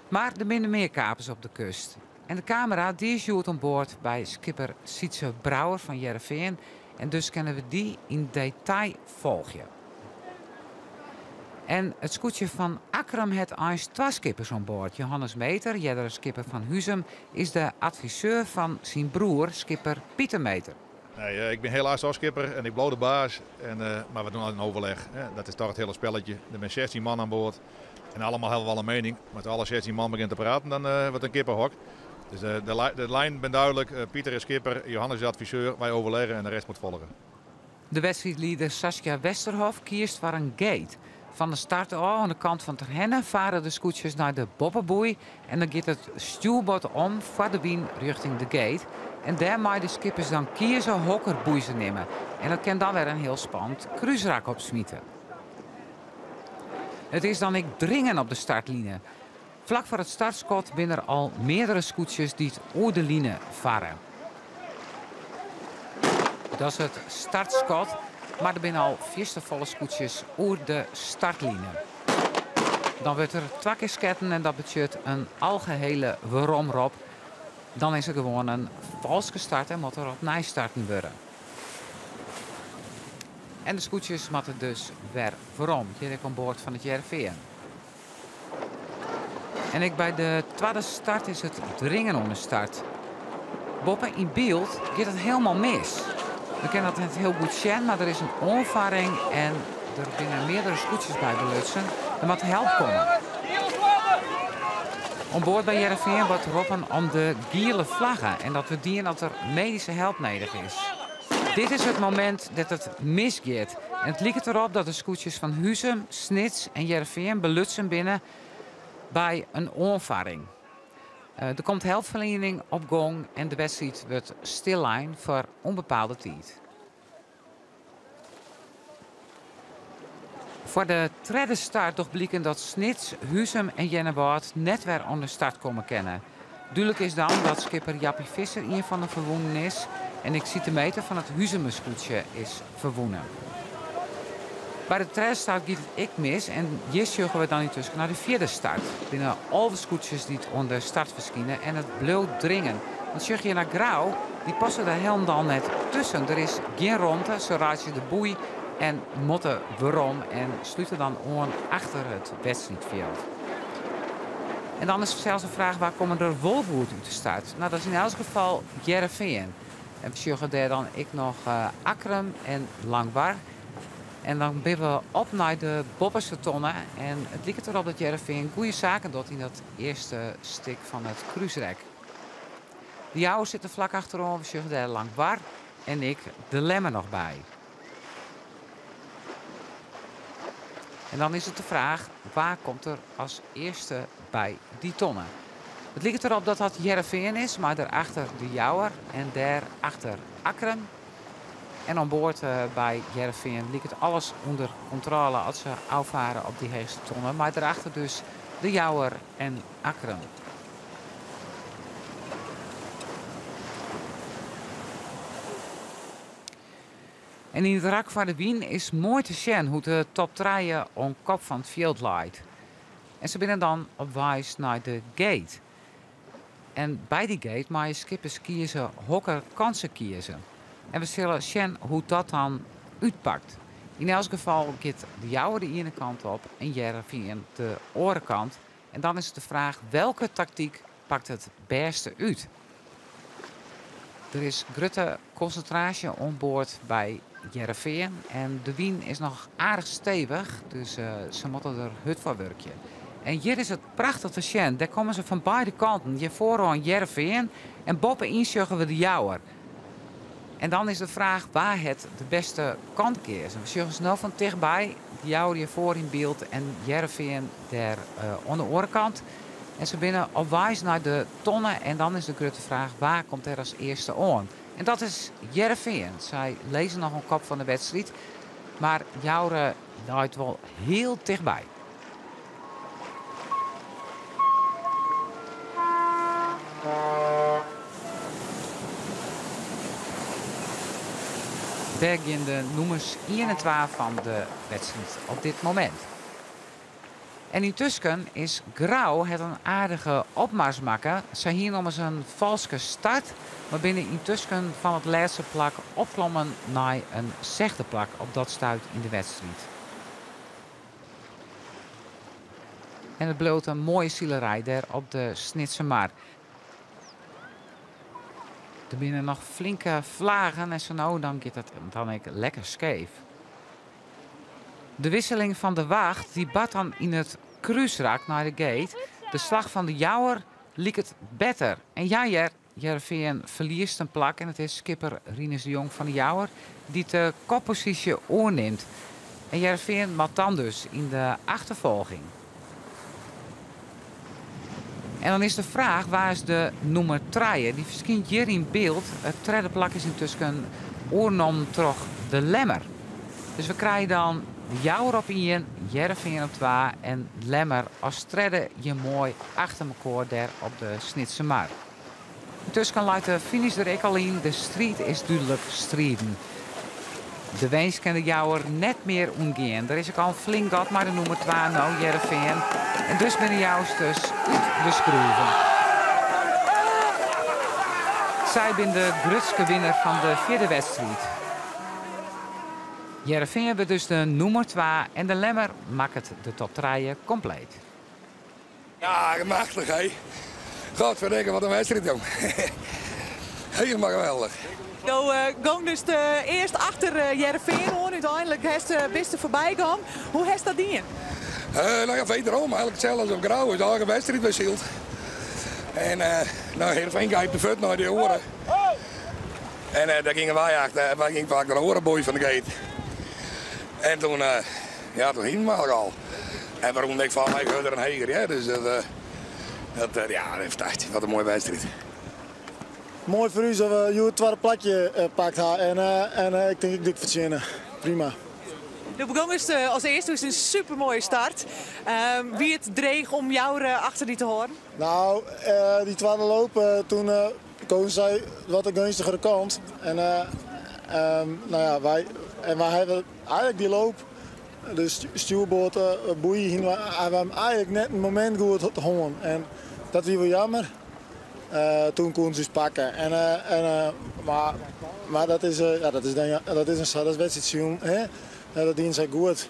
Mar der binne mear kapers op de kust. En de kamera dy is hjoed oan board by skipper Sytze Brouwer fan Hearrenfean en dus kinne we dy yn detail folgje. En it skûtsje fan Akkrum hat eins twa skippers oan board. Johannes Meeter, eardere skipper fan Huzum, is de adviseur fan syn broer, skipper Pieter Meeter. Nee, ik bin helaas al skipper en ik bliuw de baas. En, mar we dogge altyd in overleg. Dat is toch it hiele spelletje. Der binne 16 man oan board en allegear hawwe we wol in miening. Mar as alle 16 man begjinne te praten, dan wurdt it in kippehok. Dus de, de lijn bin dúdlik. Pieter is skipper, Johannes is adviseur. Wy oerlizze en de rest moat folgje. De wedstriidlieder Saskia Westerhof kiest foar in gate. Fan de start ôf oan de kant fan Terherne farre de skûtsjes nei de boppeboei en dan giet it stjoerboard om foar de wyn rjochting de gate. En dêr meie de skippers dan kieze hokker boei se nimme. En dat kin dan wer in hiel spannend krúsrak opsmite. It is dan ek dringen op de startline. Flak foar it startskot binne der al meardere skûtsjes dy't oer de line farre. Dat is it startskot, mar der binne al fierste folle skûtsjes oer de startline. Dan wurdt der twa kear sketten en dat betsjut in algehele weromrop. Dan is der gewoan in falske start en moat der opnij starten wurde. En de skûtsjes moatte dus wer werom. Hjir ek oan board fan it Hearrenfean. En ek by de twadde start is it dringen oan de start. Boppe yn byld giet it hielendal mis. We kinne dat net hiel goed sjen, mar der is in oanfarring en der binne meardere skûtsjes by belutsen. Der moat help komme. Oan board by Hearrenfean wurdt roppen om de giele flagge en dat wurdt dien as der medyske help nedich is. Dit is it momint dat it misgiet. En it liket derop dat de skûtsjes fan Huzum, Snits en Hearrenfean belutsen binne by in oanfarring. Der komt helpferliening op gong en de wedstriid wurdt stillein foar ûnbepaalde tiid. Foar de tredde start docht bliken dat Snits, Huzum en Earnewâld net wer oan de start komme kinne. Dúdlik is dan dat skipper Jappie Visser ien fan de ferwûnen is en ek Siete Meeter fan it Huzumer skûtsje is ferwûne. By de tredde start giet it ek mis en hjir sjogge we dan yntusken nei de fjirde start. Der binne 11 skûtsjes dy't oan de start ferskine en it bliuwt dringen. Want sjoch hjir nei Grou, dy passe der hielendal net tusken. Der is gjin romte, se reitsje de boei en moatte werom en slute dan oan achter it wedstriidfjild. En dan is fansels de fraach wa komme der wol goed út de start? No, dat is yn elts gefal Hearrenfean. En we sjogge dêr dan ek noch Akkrum en Langwar. En dan binne we op nei de boppeste tonne. En it liket derop dat Hearrenfean goede saken docht yn dat earste stik fan it krúsrek. De Jouwer sit der flak achteroan. We sjogge dêr Langwar en ek de Lemmer noch by. En dan is it de fraach, wa komt der as earste by dy tonne? It liket derop dat dat Hearrenfean is, mei dêrachter de Jouwer en dêrachter Akkrum. En oan board by Hearrenfean liket alles ûnder kontrôle as se ôffarre op dy heechste tonne, mei dêrachter dus de Jouwer en Akkrum. En yn it rak foar de wyn is moai te sjen hoe't de top trije oan kop fan it fjild leit. En se binne dan op weis nei de gate. En by dy gate meie skippers kieze hokker kant se kieze. En we sille sjen hoe't dat dan útpakt. Yn elts gefal giet de Jouwer de iene kant op en Hearrenfean de oare kant. En dan is it de fraach welke taktyk pakt it bêste út. Der is grutte konsintraasje oan board by Hearrenfean en de wyn is noch aardich stevich, dus se moatte der hurd foar wurkje. En hjir is it prachtich te sjen, dêr komme se fan beide kanten. Hjir foaroan Hearrenfean en boppe-yn sjogge we de Jouwer. En dan is de fraach wa hat de bêste kant keazen. We sjogge se no fan tichtby, de Jouwer hjir foar yn byld en Hearrenfean dêr oan de oare kant. En se binne op weis nei de tonne en dan is de grutte fraach wa komt der as earste oan. En dat is Hearrenfean. Sy lizze noch oan kop fan de wedstriid, mar Joure leit wol hiel tichtby. Dêr gean de nûmers ien en twa fan de wedstriid op dit momint. En yntusken is Grou hat in aardige opmars makke. Sy hiene ommers in falske start, mar binne yntusken fan it lêste plak opklommen nei in sechde plak op dat stuit yn de wedstriid. En it bliuwt in moaie silerij dêr op de Snitsermar. Der binne noch flinke flagen en sa no dan giet it dan ek lekker skeef. De wisseling fan de wacht dy bart dan yn it krúsrak nei de gate. De slach fan de Jouwer liket better. En ja hear, Hearrenfean ferliest in plak en it is skipper Rinus de Jong fan de Jouwer dy't de kopposysje oernimt. En Hearrenfean moat dan dus yn de achterfolging. En dan is de fraach wa is de nûmer trije? Dy ferskynt hjir yn byld. It tredde plak is yntusken oernommen troch de Lemmer. Dus we krije dan de Jouwer op ien, Hearrenfean op twa en Lemmer as tredde hjir moai achter mekoar dêr op de Snitsermar. Yntusken leit de finish der ek al yn, de striid is dúdlik striden. De winst kin de Jouwer net mear ûntgean. Der is ek al in flink gat mei de nûmer twa no, Hearrenfean. En dus binne de Jousters út de skroeven. Sy binne de grutske winner fan de fjirde wedstriid. Hearrenfean wurdt dus de nûmer twa en de Lemmer makket de top trije kompleet. Ja, machtich hé. Godverdikke, wat in wedstriid jong. Helemaal geweldig. Jo gong dus earst achter Hearrenfean oan, úteinlik hast bist der foarby gong. Hoe hast dat dien? Nou ja, wederom, eigenlijk hetzelfde als op Grou. Is eigen wedstrijd weer zield. En nou, Heerenveen gaat de voet naar de oren. En daar gingen wij achter, wij gingen vaak naar de orenboei van de gate. En toen, ja, toen hing we al. En waarom ik van mij verder een heger, ja. Dus dat, dat ja, fantastisch. Wat een mooie wedstrijd. Moai foar ús dat we hjoed it twadde plakje pakt ha en, en ik tink ek dik fertsjinne. Prima. Do begongst as earste is in supermoaie start. Wie it dreech om jou achter dy te hâlden? Nou, dy twadde loop, toen kozen sy wat de geunstigere kant. En, nou ja, wy, en wy hawwe eigenlik dy loop, de stjoerboard boei, hiene we him eigenlik net in momint goed hân. En dat wie wol jammer. Toen koene se ús pakke. En, en, mar, mar dat is, ja, dat is, dan, dat is in sa, dat is wedstriidsilen, hè? Dat diene sy goed.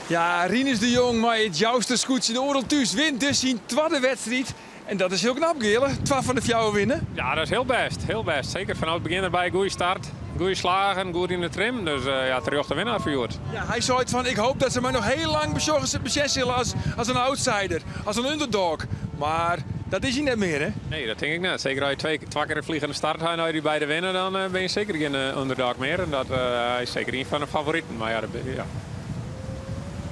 Ja, Rinus de Jong mei it Jouster skûtsje de Oerol Thús wint dus syn twadde wedstriid. En dat is hiel knap, Geale. Twa fan de fjouwer winne. Ja, dat is hiel bêst. Hiel bêst. Seker fanôf it begjin derby. Goede start, goede slagen, goed yn de trim. Dus ja, terjochte winnaar foar hjoed. Ja, hy seit fan ik hoop dat se my noch hiel lang besjogge besjen sille as, as in outsider, as in underdog. Mar dat is hy net mear, hè? Nee, dat tink ik net. Seker as je twee, twa kear in vliegende start ha en as je dy beide winne, dan binne je seker gjin underdog mear. En dat hy is seker ien fan de favoriten. Mar ja, dat, ja.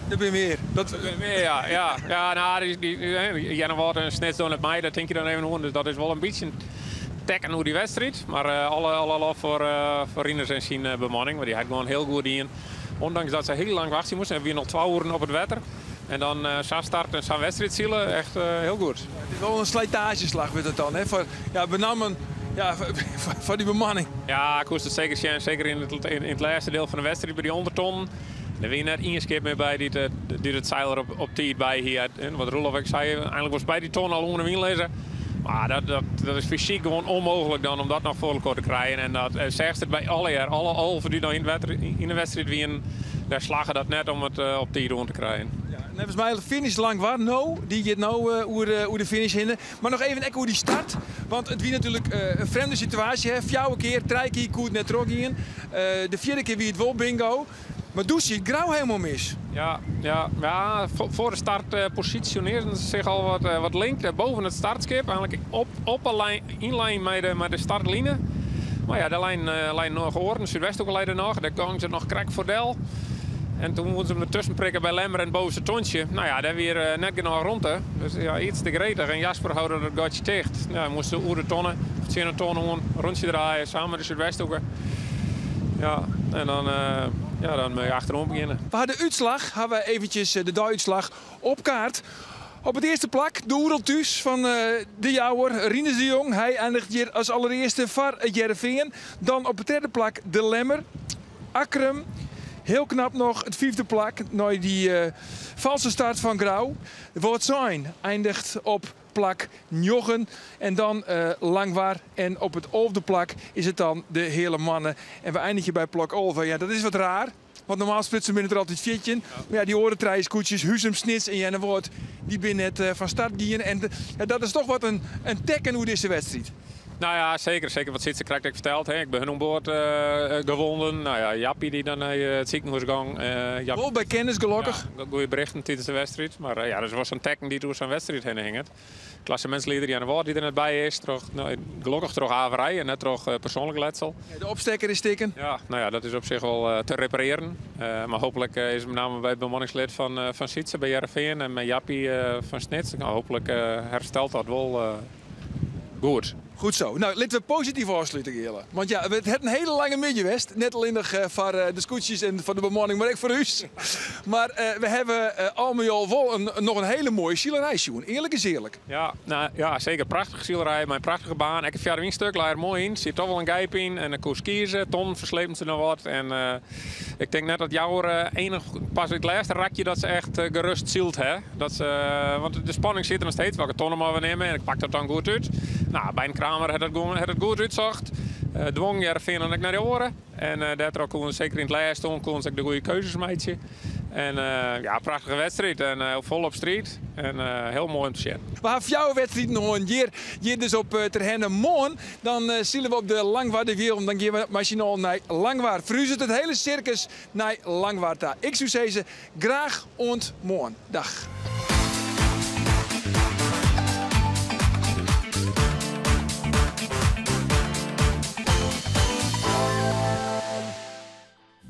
Der binne mear. Dat... Der binne mear, ja. Ja, ja nou, dy, dy, Earnewâld en Snits dogge net mei, dat tink je dan even oan. Dus dat is wol in bytsje tekken oer dy wedstriid. Mar alle, alle lof foar, foar Rinus en syn bemanning, want dy hat gewoan hiel goed dien. Ûndanks dat se hiel lang wachtsje moasten. Se wiene al twa oeren op it wetter. En dan sa'n start en sa'n wedstriid sile, echt hiel goed. Het is wol in slijtageslach wurdt it dan, hè? Foar, ja, benammen ja, foar dy bemanning. Ja, koest it seker sjen. Seker yn it, yn it lêste diel fan de wedstriid by dy ûndertonnen. Der wie net ien skip mear by dy't dy't it seil der op, op tiid by hie. En wat Roelof ek sei, einlik wolst by dy ton al ûnder de wyn lizze. Mar dat, dat, dat is fysyk gewoan ûnmooglik dan om dat noch foar elkoar te krijen. En dat seachst it by allegear, alle 11 dy't noch yn it wetter yn de wedstriid wienen, dêr slagge dat net om it op tiid oan te krijen. Ja, neffens my finish Langwar no, dy giet no oer, oer de finish hinne. Mar noch even ek oer dy start, want it wie natuerlik in frjemde situaasje. Hè? Fjouwer kear, trije kear koe it net trochgean. De fjirde kear wie it wol bingo. Mar doe siet Grou hielendal mis. Ja, ja, ja, foar de start posisjonearren se sich al wat, wat link boven it startskip. Eigenlik op, op 'e lijn, yn lijn mei de, mei de startline. Mar ja, dêr leinen, leinen noch oaren. Súdwesthoeke lei der noch. Dêr gongen se noch krekt foar del. En toen woenen se him dertusken prikke by Lemmer en it bovenste tontsje. Nou ja, dêr wie net genôch romte. Dus ja, iets te gretich. En Jasper houde dat gatsje ticht. Ja, hy moast oer de tonne, of tsjin de tonne oan, rûntsje draaie, samen mei de Súdwesthoeke. Ja, en dan, ja, dan moat je achteroan begjinne. We ha de útslach, ha we eventjes de deiútslach op kaart. Op it earste plak de Oerol Thús fan De Jouwer, Rinus de Jong. Hy einiget hjir as allerearste foar it Hearrenfean. Dan op it tredde plak de Lemmer, Akkrum. Heel knap noch it fiifde plak nei dy false start fan Grou. Wâldsein eindigt op plak njoggen en dan Langwar en op it alfde plak is it dan de Heale Moanne. En we einigje by plak 11. Ja, dat is wat raar, want normaal sprutsen binne der altyd 14. Mar ja, dy oare trije skûtsjes, Huzum, Snits en Earnewâld, dy binne net fan start gien. En dat is toch wat in tekken oer dizze wedstriid. Nou ja, seker. Seker wat Sytse krekt ek ferteld. Hè. Ek by hun oan board gewonden. Nou ja, Jappie dy't dan nei it sikehûs gong. Wol by kennis gelokkich. Ja, goede berichten tidens de wedstriid. Mar ja, dat is wol sa'n tekken dy't oer sa'n wedstriid hinne hinget. Klassemintslieder Earnewâld dy't der net by is. Troch, no, gelokkich troch averij en net troch persoanlik letsel. Ja, de opstekker is stikken. Ja, nou ja, dat is op sich wol te reparearjen. Mar hooplik is met name by it bemanningslid fan Sytse by Hearrenfean en mei Jappie fan Snits. Nou, hooplik herstelt dat wol. Goed. Goed zo. Nou, litte we posityf ôfslute, Geale. Want ja, it hat in hiele lange middei west. Net allinnich foar de skûtsjes en foar de bemanning, mar ek foar ús. Mar we hawwe al mei al wol in, noch in hiele moaie silerij sjoen. Earlik is earlik. Ja, nou, ja, seker. Prachtige silerij mei in prachtige baan. Ek it foarwynstuk lei er moai yn. Siet toch wol in gijp yn en dan koest kieze. Tonnen fersleepten se noch wat. En ik tink net dat Jouwer enich pas it lêste rakje dat se echt gerust syld ha. Dat se, want de spanning sit der noch steeds. Welke tonne moatte we nimme? En ik pak dat dan goed út. Nou, Bein Kramer hat dat gewoan, hat it goed útsocht. Dwong Hearrenfean dan ek nei de oare. En dêrtroch koene se seker yn it lêste oan koene se ek de goede keuzes meitsje. En ja, prachtige wedstriid en folop striid. En hiel moai om te sjen. We ha fjouwer wedstriden hân hjir, hjir dus op Terherne. Moarn dan sile we op de Langwarderwielen. Dan gean we mei syn allen nei Langwar. Ferhuzet it hiele sirkus nei Langwar ta. Ik soe sizze, Graach oant moarn. Dag.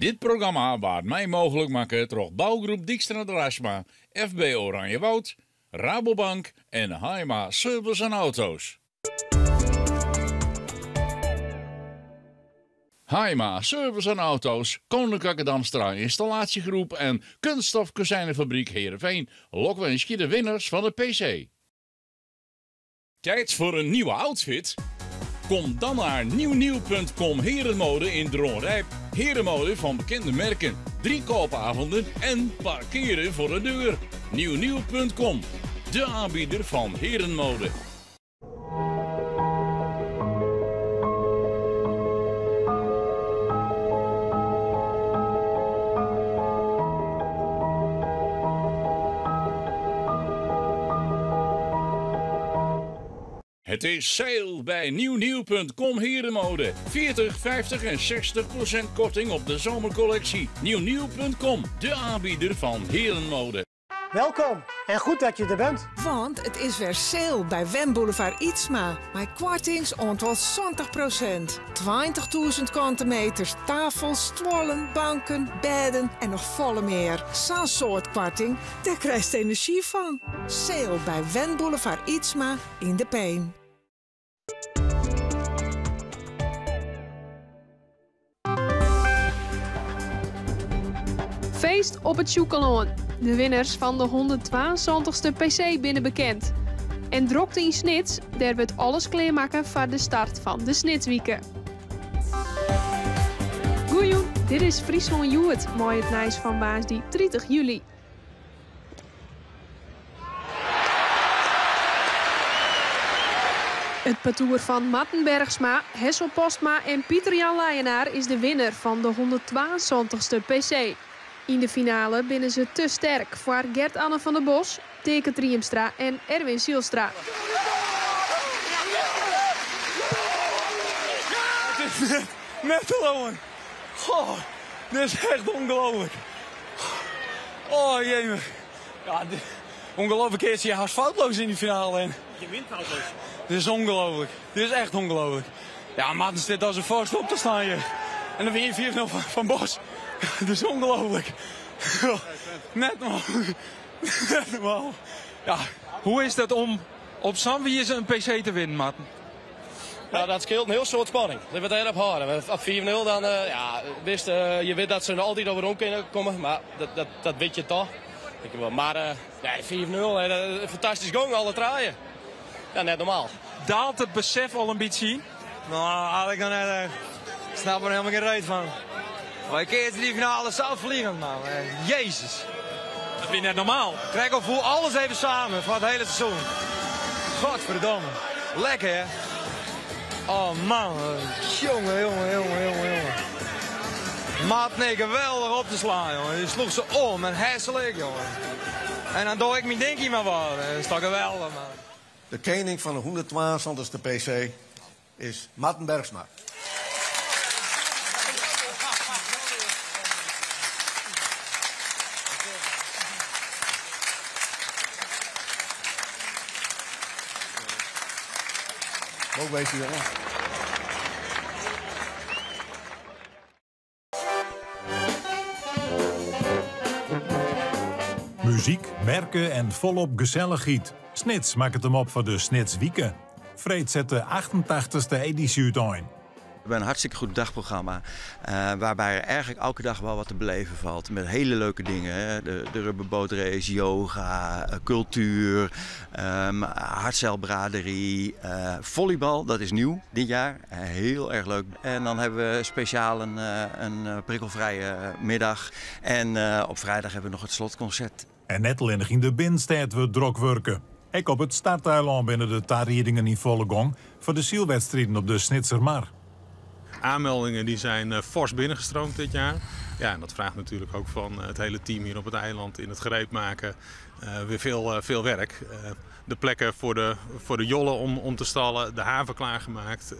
Dit programma waard mei mooglik makke troch Bouwgroep Dykstra Draisma, FB Oranjewoud, Rabobank en Haima Service en Auto's. Haima Service en Auto's, Koninklijke Damstra Installatiegroep en Kunststof Kozijnenfabriek Heerenveen lokwinskje de winners fan de PC. Tijd voor een nieuwe outfit? Kom dan naar nieuwnieuw.com Herenmode in Dronrijp. Herenmode van bekende merken, 3 koopavonden en parkeren voor de deur. Nieuwnieuw.com, de aanbieder van herenmode. Het is sale bij nieuwnieuw.com Herenmode. 40, 50 en 60% korting op de zomercollectie. Nieuwnieuw.com, de aanbieder van herenmode. Welkom en goed dat je er bent. Want it is wer sale by Wenboulevard Ytsma. Mei koartings oant wol 70%. 20.000 kante meters, tafels, stuollen, banken, bêden en noch folle mear. Sa'n soad koarting, dêr krijst enerzjy fan. Sale by Wenboulevard Ytsma yn De Pein. Feest op it Sjûkelân. De winners fan de 172ste PC binne bekend. En drokte yn Snits, dêr wurdt alles klearmakke foar de start fan de Snitswike. Goejûn, dit is Fryslân Hjoed mei it nijs fan woansdei 30 july. It partoer fan Marten Bergsma, Hessel Postma en Pieter-Jan Leijenaar is de winner fan de 172ste PC. Yn de finale binne se te sterk foar Gert-Anne van der Bos, Teake Triemstra en Erwin Zijlstra. It is net te leauwen. Goh, dit is echt ûngelooflik. Oh jemig. Ja, ongelooflijk keertje. Je hast foutloos in die finale. En je wint foutloos. Dit is ongelooflijk. Dit is echt ongelooflijk. Ja, Marten zit als een vorst op te staan hier. En dan win je 4-0 van Bos. Dit is ongelooflijk. Net normaal. Net normaal. Ja. Hoe is dat om op sa'n wize in PC te winnen, Marten? Ja, dat skeelt in hiel soad spanning. Litte we it dêrop hâlde. Op 5-0 dan, ja, wist, je wit dat se noch altyd werom kinne komme, mar dat, dat wit je toch. Mar nee, 5-0, fantastysk gong, alle trije. Ja, net normaal. Daalt it besef al in bytsje yn? Nou, eigentlik noch net echt. Ik snap der hielendal gjin reet fan. Wy keatsen dy finale sa vliegend, man. Jezus. Dat wie net normaal. Krek al foel alles even samen foar it hiele seizoen. Godverdomme. Lekker hè. Oh man, jonge, jonge, jonge, jonge, jonge. Maat, nee, geweldich op te slaan, jongen. Je sloeg ze om en herselijk, jongen. En dan doe ik mijn dinkie maar wat. Dat is toch geweldig, man. De kening fan de 172ste PC is Marten Bergsma. Lokwenske, jongen. Muzyk, merke en folop gesellichheid. Snits makket him op foar de Snitswike. Freed set de 88ste edysje útein. We hebben een hartstikke goed dagprogramma. Uh, waarbij er eigenlijk elke dag wel wat te beleven valt. Met hele leuke dingen. Hè? De, de rubberbootrace, yoga, eh, cultuur, um, hardzeilbraderie, uh, volleybal. Dat is nieuw dit jaar. heel erg leuk. En dan hebben we speciaal een, een prikkelvrije middag. En op vrijdag hebben we nog het slotconcert. En net allinnich yn de binnenstêd wurdt drok wurke. Ek op it Starteilân binne de tariedingen yn folle gong foar de sylwedstriden op de Snitsermar. Aanmeldingen die zijn eh, fors binnengestroomd dit jaar. Ja, en dat vraagt natuurlijk ook van eh, het hele team hier op het eiland in het gereed maken uh, weer veel, veel werk. de plekken voor de, voor de jollen om, om te stallen, de haven klaargemaakt.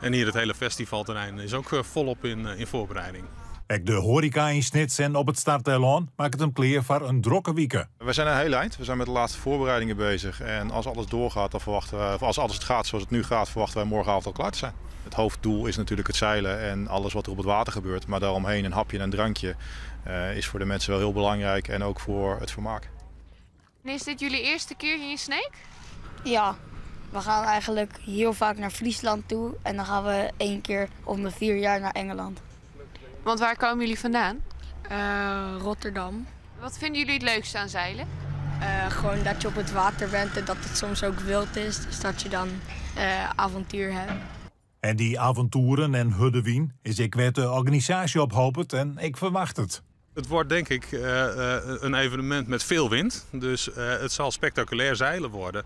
en hier het hele festivalterrein is ook volop in, in voorbereiding. Ek de hoareka yn Snits en op it Starteilân makket him klear foar in drokke wike. We zijn een heel eind. We zijn met de laatste voorbereidingen bezig. En als alles doorgaat, dan verwachten we, of als alles het gaat zoals het nu gaat, verwachten wij morgenavond al klaar te zijn. Het hoofddoel is natuurlijk het zeilen en alles wat er op het water gebeurt. Maar daaromheen een hapje en een drankje uh, is voor de mensen wel heel belangrijk en ook voor het vermaak. En is dit jullie eerste keer hier in Sneek? Ja, we gaan eigenlijk heel vaak naar Friesland toe en dan gaan we één keer om de vier jaar naar Engeland. Want waar komen jullie vandaan? Uh, Rotterdam. Wat vinden jullie het leukste aan zeilen? Uh, gewoon dat je op het water bent en dat het soms ook wild is. Dus dat je dan uh, avontuur hebt. En dy avontoeren en hurde wyn is ek wêr't de organisaasje op hopet en ik ferwachtet. Het wordt denk ik uh, een evenement met veel wind. Dus uh, het zal spectaculair zeilen worden.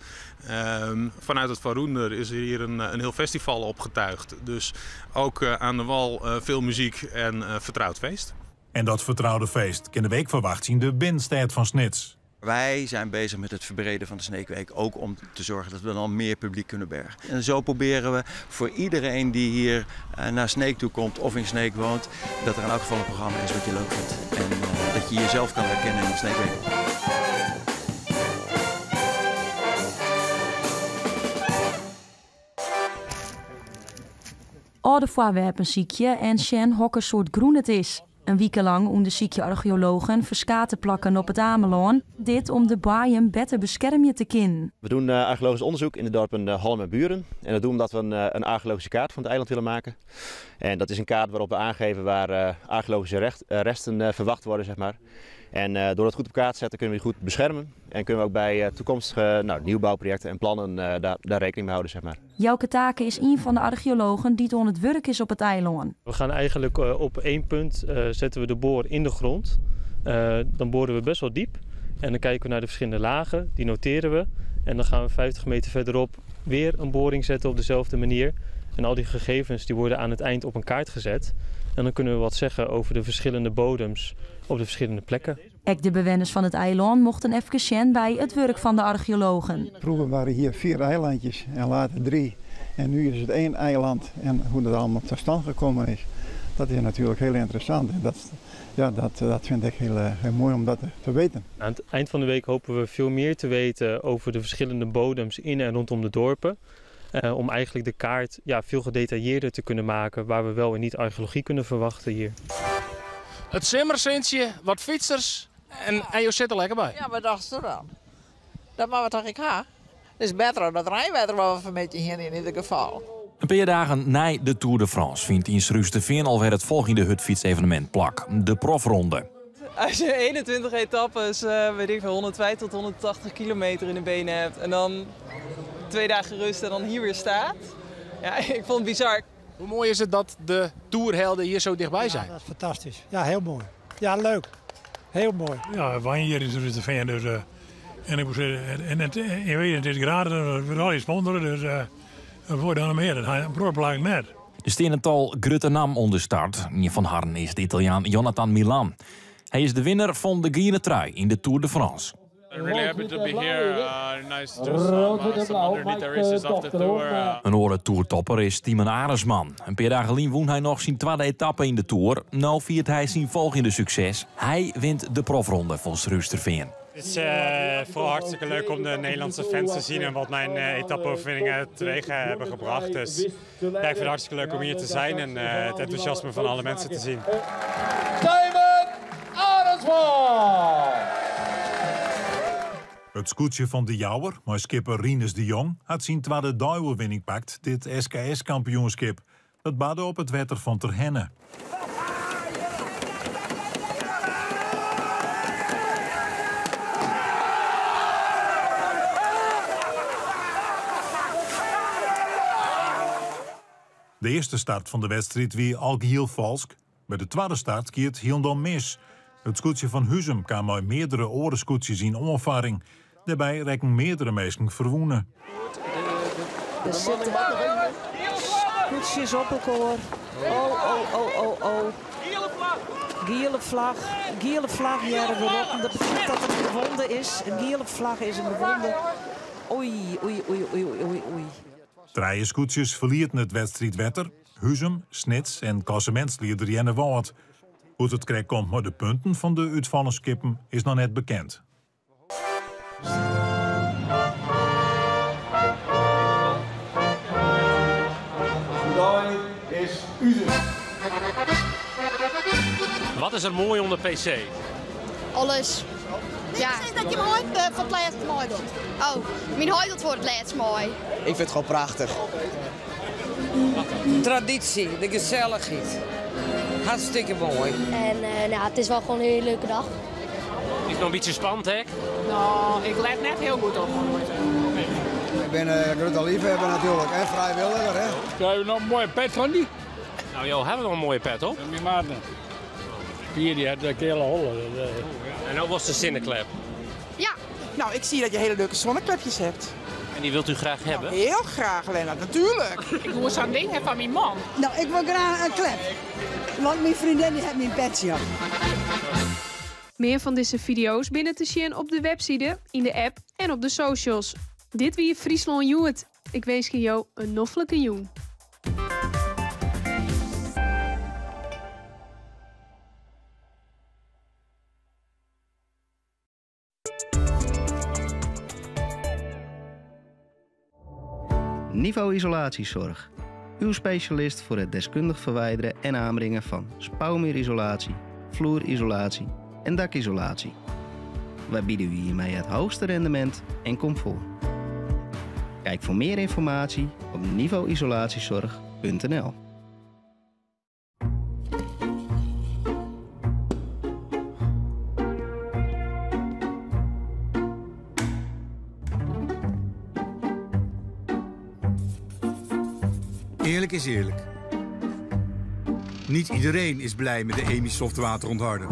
Uh, vanuit het Varoender is er hier een, een heel festival opgetuigd. Dus ook aan de wal veel muziek en vertrouwd feest. En dat fertroude feest kin de week ferwachtsje yn de binnenstêd fan Snits. Wij zijn bezig met het verbreden van de Sneekweek. Ook om te zorgen dat we dan meer publiek kunnen bergen. En zo proberen we voor iedereen die hier naar Sneek toe komt of in Sneek woont, dat er in elk geval een programma is wat je leuk vindt. En uh, dat je jezelf kan herkennen in de Sneekweek. Alde foarwerpen sykje en sjen hokker soart grûn it is. In wike lang ûndersykje archeologen ferskate plakken op It Amelân. Dit om de boaiem better beskermje te kinnen. We doen archeologisch onderzoek in de dorpen Hallum en Buren. En dat doen we omdat we een, een archeologische kaart van het eiland willen maken. En dat is een kaart waarop we aangeven waar archeologische recht, resten verwacht worden, zeg maar. En door dat goed op kaart te zetten kunnen we die goed beschermen. En kunnen we ook bij toekomstige nou, nieuwbouwprojecten en plannen daar, daar rekening mee houden, zeg maar. Jouke Taken is een van de archeologen die oan it wurk is op it eilân. We gaan eigenlijk op één punt zetten we de boor in de grond. Dan boren we best wel diep. En dan kijken we naar de verschillende lagen, die noteren we. En dan gaan we 50 meter verderop weer een boring zetten op dezelfde manier. En al die gegevens die worden aan het eind op een kaart gezet. En dan kunnen we wat zeggen over de verschillende bodems op de verschillende plekken. Ek de bewenners fan it eilân mochten efkes sjen by it wurk fan de archeologen. Vroeger waren hier vier eilandjes en later drie. En nu is het één eiland. En hoe dat allemaal tot stand gekomen is, dat is natuurlijk heel interessant. En dat, ja, dat, dat vind ik heel, heel mooi om dat te weten. Aan het eind van de week hopen we veel meer te weten over de verschillende bodems in en rondom de dorpen. Om eigenlijk de kaart ja, veel gedetailleerder te kunnen maken waar we wel en niet archeologie kunnen verwachten hier. It simmersintsje, wat fytsers en, en jo sitte der lekker by. Ja, wat dachtst do dan? Dat moatte we toch ek ha? Het is better dan dat reinwetter wat we fan hiene in ieder geval. In pear dagen nei de Tour de France fynt yn Surhústerfean alwer it folgjende hurdfytsevenemint plak, de profronde. Als je 21 etappes, weet ik veel, 150 tot 180 kilometer in de benen hebt en dan 2 dagen rust en dan hier weer staat. Ja, ik vond het bizar. Hoe moai is it dat de toerhelden hjir zo dichtby zijn? Ja, dat is fantastysk. Ja, hiel moai. Ja, leuk. Hiel moai. Ja, wy wenje hjir yn Surhústerfean, dus eh, en ik moet zeggen, en het, je weet het is gratis, het wordt al je sponsoren, dus uh, voor dan meer. Dat ha in protte plakken net. Der stean in tal grutte nammen oan de start. Ien fan harren is de Italiaan Jonathan Milan. Hy is de winner fan de giele trui yn de Tour de France. I'm really happy to be here. Nice to do some underneath the races of the tour. In oare toertopper is Thymen Arensman. In pear dagen lyn wûn hy noch syn twadde etappe yn de Tour. No fiert hy syn folgjende sukses. Hy wint de profronde fan Surhústerfean. Het is vooral hartstikke leuk om de Nederlandse fans te zien en wat mijn etappe-overwinningen teweeg hebben gebracht. Dus ja, ik vind het hartstikke leuk om hier te zijn en het enthousiasme van alle mensen te zien. Thymen Arensman! It skûtsje fan De Jouwer, mei skipper Rinus de Jong, hat syn twadde deioerwinning pakt dit SKS-kampioenskip. Dat barde op it wetter fan Terherne. De earste start fan de wedstriid wie alhiel falsk. By de twadde start gie it hielendal mis. It skûtsje fan Huzum kaam mei meardere oare skûtsjes yn oanfarring. Dêrby rekken meardere minsken ferwûne. Der sitte skûtsjes op elkoar. Oh, oh, oh, oh, oh. Giele flach, giele flach hearre we roppen. Dat betsjut dat der in gewonde is. In giele flach is in gewonde. Oei, oei, oei, oei, oei, oei. Trije skûtsjes ferlieten it wedstriidwetter, Huzum, Snits en klassemintslieder Earnewâld. Hoe't it krekt komt mei de punten fan de útfallen skippen is noch net bekend. Dei is uzes. Wat is der moai oan de PC? Alles. Ja. Sis dat jim heit eh, foar it lêst meidocht. Oh, myn heit docht foar it lêst mei. Ik fyn it gewoan prachtich. Traditie, de gesellichheid. Hartstikke moai. En eh, nou, it is wol gewoan in hiele leuke dag. Is it noch in bytsje spannend ek? No, ik let net hiel goed op. Ik bin in grutte leafhawwer natuerlik en frijwilliger. Hè. Krije we noch in moaie pet fan dy? No, jo hawwe noch in moaie pet op. Myn maat net. Pier dy hat de keale holle. En no wolst de sinneklep. Ja. Nou, ik zie dat je hele leuke zonneklepjes hebt. En die wilt u graag hebben? Nou, heel graag, Lennart, natuurlijk. Ik wol sa'n ding fan myn man. Nou, ik wol graach in klep. Want myn freondin dy hat myn petsje op. Mear fan dizze fideo's binne te sjen op de webside, yn de app en op de socials. Dit wie Fryslân Hjoed. Ik winskje jo in noflike jûn. Niveau Isolatiezorg. Uw specialist voor het deskundig verwijderen en aanbrengen van spouwmuurisolatie, vloerisolatie en dakisolatie. Wij bieden u hiermee het hoogste rendement en comfort. Kijk voor meer informatie op niveauisolatiezorg.nl. Eerlijk is eerlijk. Niet iedereen is blij met de Emisoft waterontharder.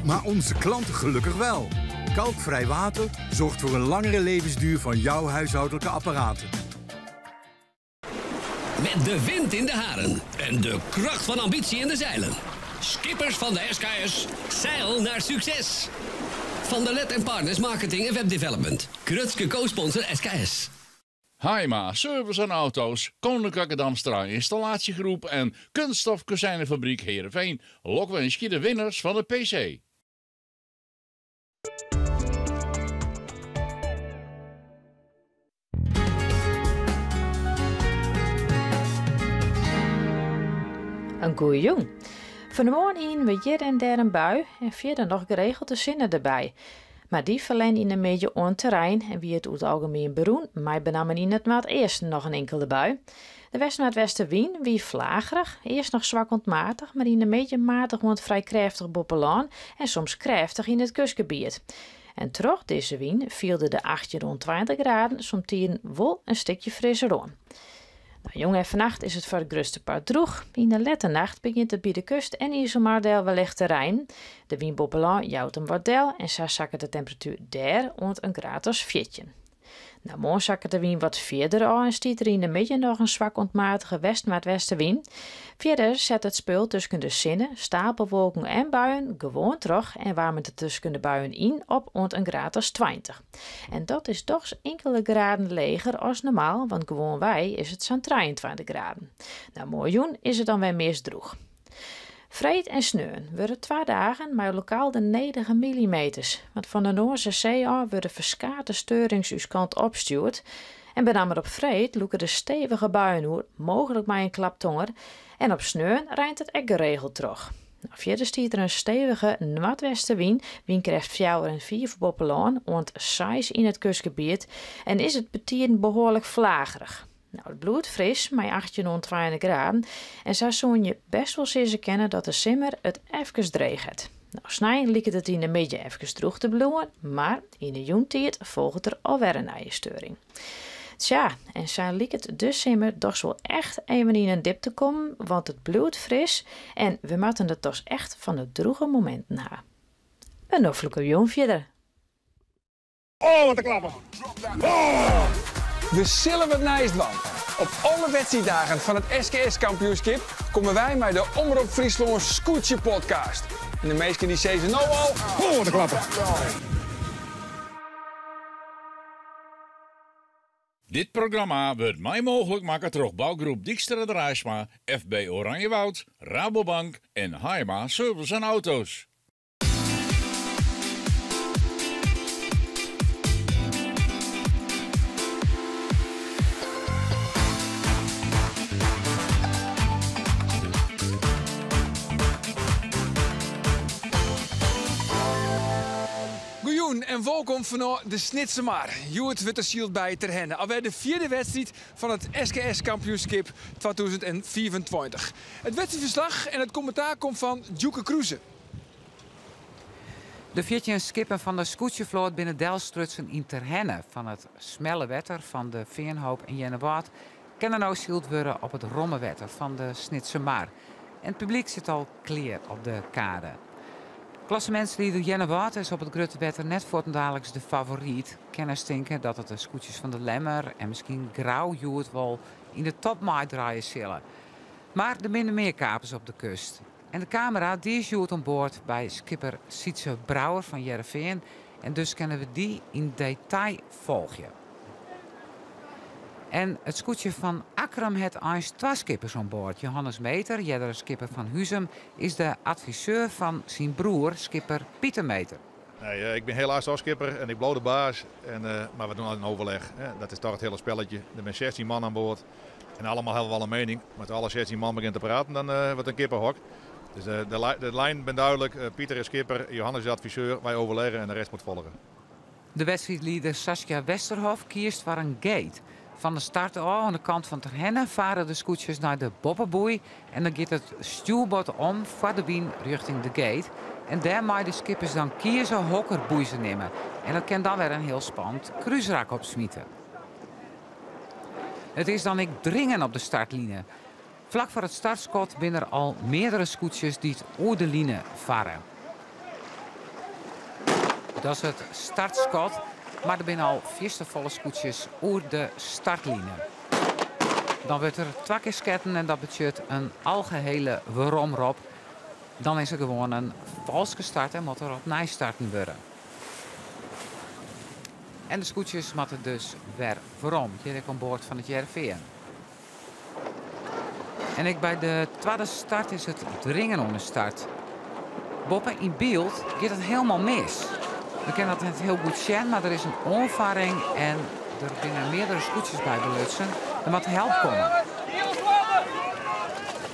Maar onze klanten gelukkig wel. Kalkvrij water zorgt voor een langere levensduur van jouw huishoudelijke apparaten. Met de wind in de haren en de kracht van ambitie in de zeilen. Skippers van de SKS, zeil naar succes! Van der Let en Partners Marketing en Webdevelopment. Grutske co-sponsor SKS. Haima, service en auto's, Koninklijke Damstra Installatiegroep en Kunststof Kozijnenfabriek Heerenveen lokwinskje de winners fan de PC. In goeie jûn. Fan 'e moarn hiene we hjir en dêr in bui en fierder noch geregeld de sinne derby. Mar dy ferlern yn 'e middei oan terrein en wie it oer it algemien berûn, mei benammen yn it noardeasten noch in inkelde bui. De west-noardwestewyn wie flagerich, earst noch swak oant matich, mar yn 'e middei matich oant frij krêftich boppe lân en soms krêftich yn it kustgebiet. En troch dizze wyn fielde de 18 oant 20 graden somtiden wol in stikje frisser oan. Nou, jûn en fannacht is it foar it grutste part drûch. Yn de lette nacht begjint it by de kust en Iselmar del wellicht te reinen. De wyn boppe lân jout him wat del en sa sakket de temperatuer dêr oant in graad as 14. Nou, moarn sakket de wyn wat fierder ôf en stiet der yn de middei noch in swak oant matige west-noardwestewyn. Fierder set it spul tusken de sinne, stapelwolken en buien gewoan troch en waarmet it tusken de buien yn op oant in graad as 20. En dat is dochs inkelde graden leger as normaal, want gewoanwei is it sa'n 23 graden. Nou, moarnjûn is it dan wer meast drûch. Freed en sneon wurde twa dagen mei lokaal de nedige millimeters, want fan de Noarse See ôf wurde ferskate steurings ús kant opstjoerd. En benammen op freed lûke der stevige buien oer, mooglik mei in klap tonger. En op sneon reint it ek geregeld troch. Nou, fierder stiet der in stevige noardwestewyn, wynkrêft fjouwer en fiif boppe lân oant seis yn it kustgebiet en is it betiden behoarlik flagerich. Nou, it bliuwt fris mei 18 oant 20 graden en sa soene je best wol sizze kinne dat de simmer it efkes dreech hat. Nou, snein liket it yn de middei efkes drûch te bliuwen, mar yn de jûntiid folget der alwer in nije steuring. Tsja, en sa liket de simmer dochs wol echt even yn in dip te kommen, want it bliuwt fris en we moatte it dochs echt fan de drûge mominten ha. In noflike jûn fierder. Oh, wat in klapper! Oh! We sille wat nijs dwaan. Op alle wedstriiddagen fan it SKS-kampioenskip komme wy mei de Omrop Fryslân Skûtsje Podcast. En de minsken dy sizze no al, Oh, wat in klapper! Dit programma wurdt mei mooglik makke troch bougroep Dykstra Draaisma, FB Oranjewoud, Rabobank en Haaima Service en Auto's. Goejûn en wolkom fanôf de Snitsermar. Hjoed wurdt der syld by Terherne. Alwer de fjirde wedstriid fan it SKS kampioenskip 2025. It wedstriidferslach en it kommentaar komt fan Djoeke Kroese. De 14 skippen fan de skûtsjefloat binne delstrutsen yn Terherne. Fan it smelle wetter fan de Feanhoop en Earnewâld kin der no syld wurde op it romme wetter fan de Snitsermar. En it publyk sit al klear op de kade. Klassemintslieder Earnewâld is op it grutte wetter net fuortendaliks de favoryt. Kenners tinke dat it de skûtsjes fan De Lemmer en miskien Grou hjoed wol yn de top meidraaie sille. Mar der binne mear kapers op de kust. En de kamera dy is hjoed oan board by skipper Sytze Brouwer fan Hearrenfean en dus kinne we dy yn detail folgje. En it skûtsje fan Akkrum hat eins twa skippers oan board. Johannes Meeter, eardere skipper fan Huzum, is de adviseur fan syn broer, skipper Pieter Meeter. Nee, ik bin helaas al skipper en ik bliuw de baas. En, mar we dogge in overleg. Dat is toch it hiele spelletje. Der binne 16 man oan board. En allemaal hawwe wol in miening. Mar as alle 16 man begjint te praten, dan wurdt it in kippehok. Dus de lijnen binne dúdlik. Pieter is skipper, Johannes is adviseur. Wy overlegge en de rest moat folgje. De wedstriidlieder Saskia Westerhof kiest foar in gate. Fan de start ôf oan de kant fan Terherne fare de skûtsjes nei de boppeboei en dan giet it stjoerbord om foar de wyn rjochting de gate. En dêr meie de skippers dan kieze hokker boei se nimme. En dat kin dan wer in hiel spannend krúsrak opsmite. It is dan ek dringen op de startline. Flak foar it startskot binne der al meardere skûtsjes dy't oer de line farre. Dat is it startskot, mar der binne al fierste folle skûtsjes oer de startline. Dan wurdt der twa kear sketten en dat betsjut in algehele weromrop. Dan is der gewoan in falske start en moat der opnij starten wurde. En de skûtsjes moatte dus wer werom, hjir ek oan board fan it Hearrenfean. En ek by de twadde start is it dringen oan de start. Boppe yn byld giet it hielendal mis. We kinne dat net hiel goed sjen, mar der is in oanfarring en der binne meardere skûtsjes by belutsen. Der moat help komme.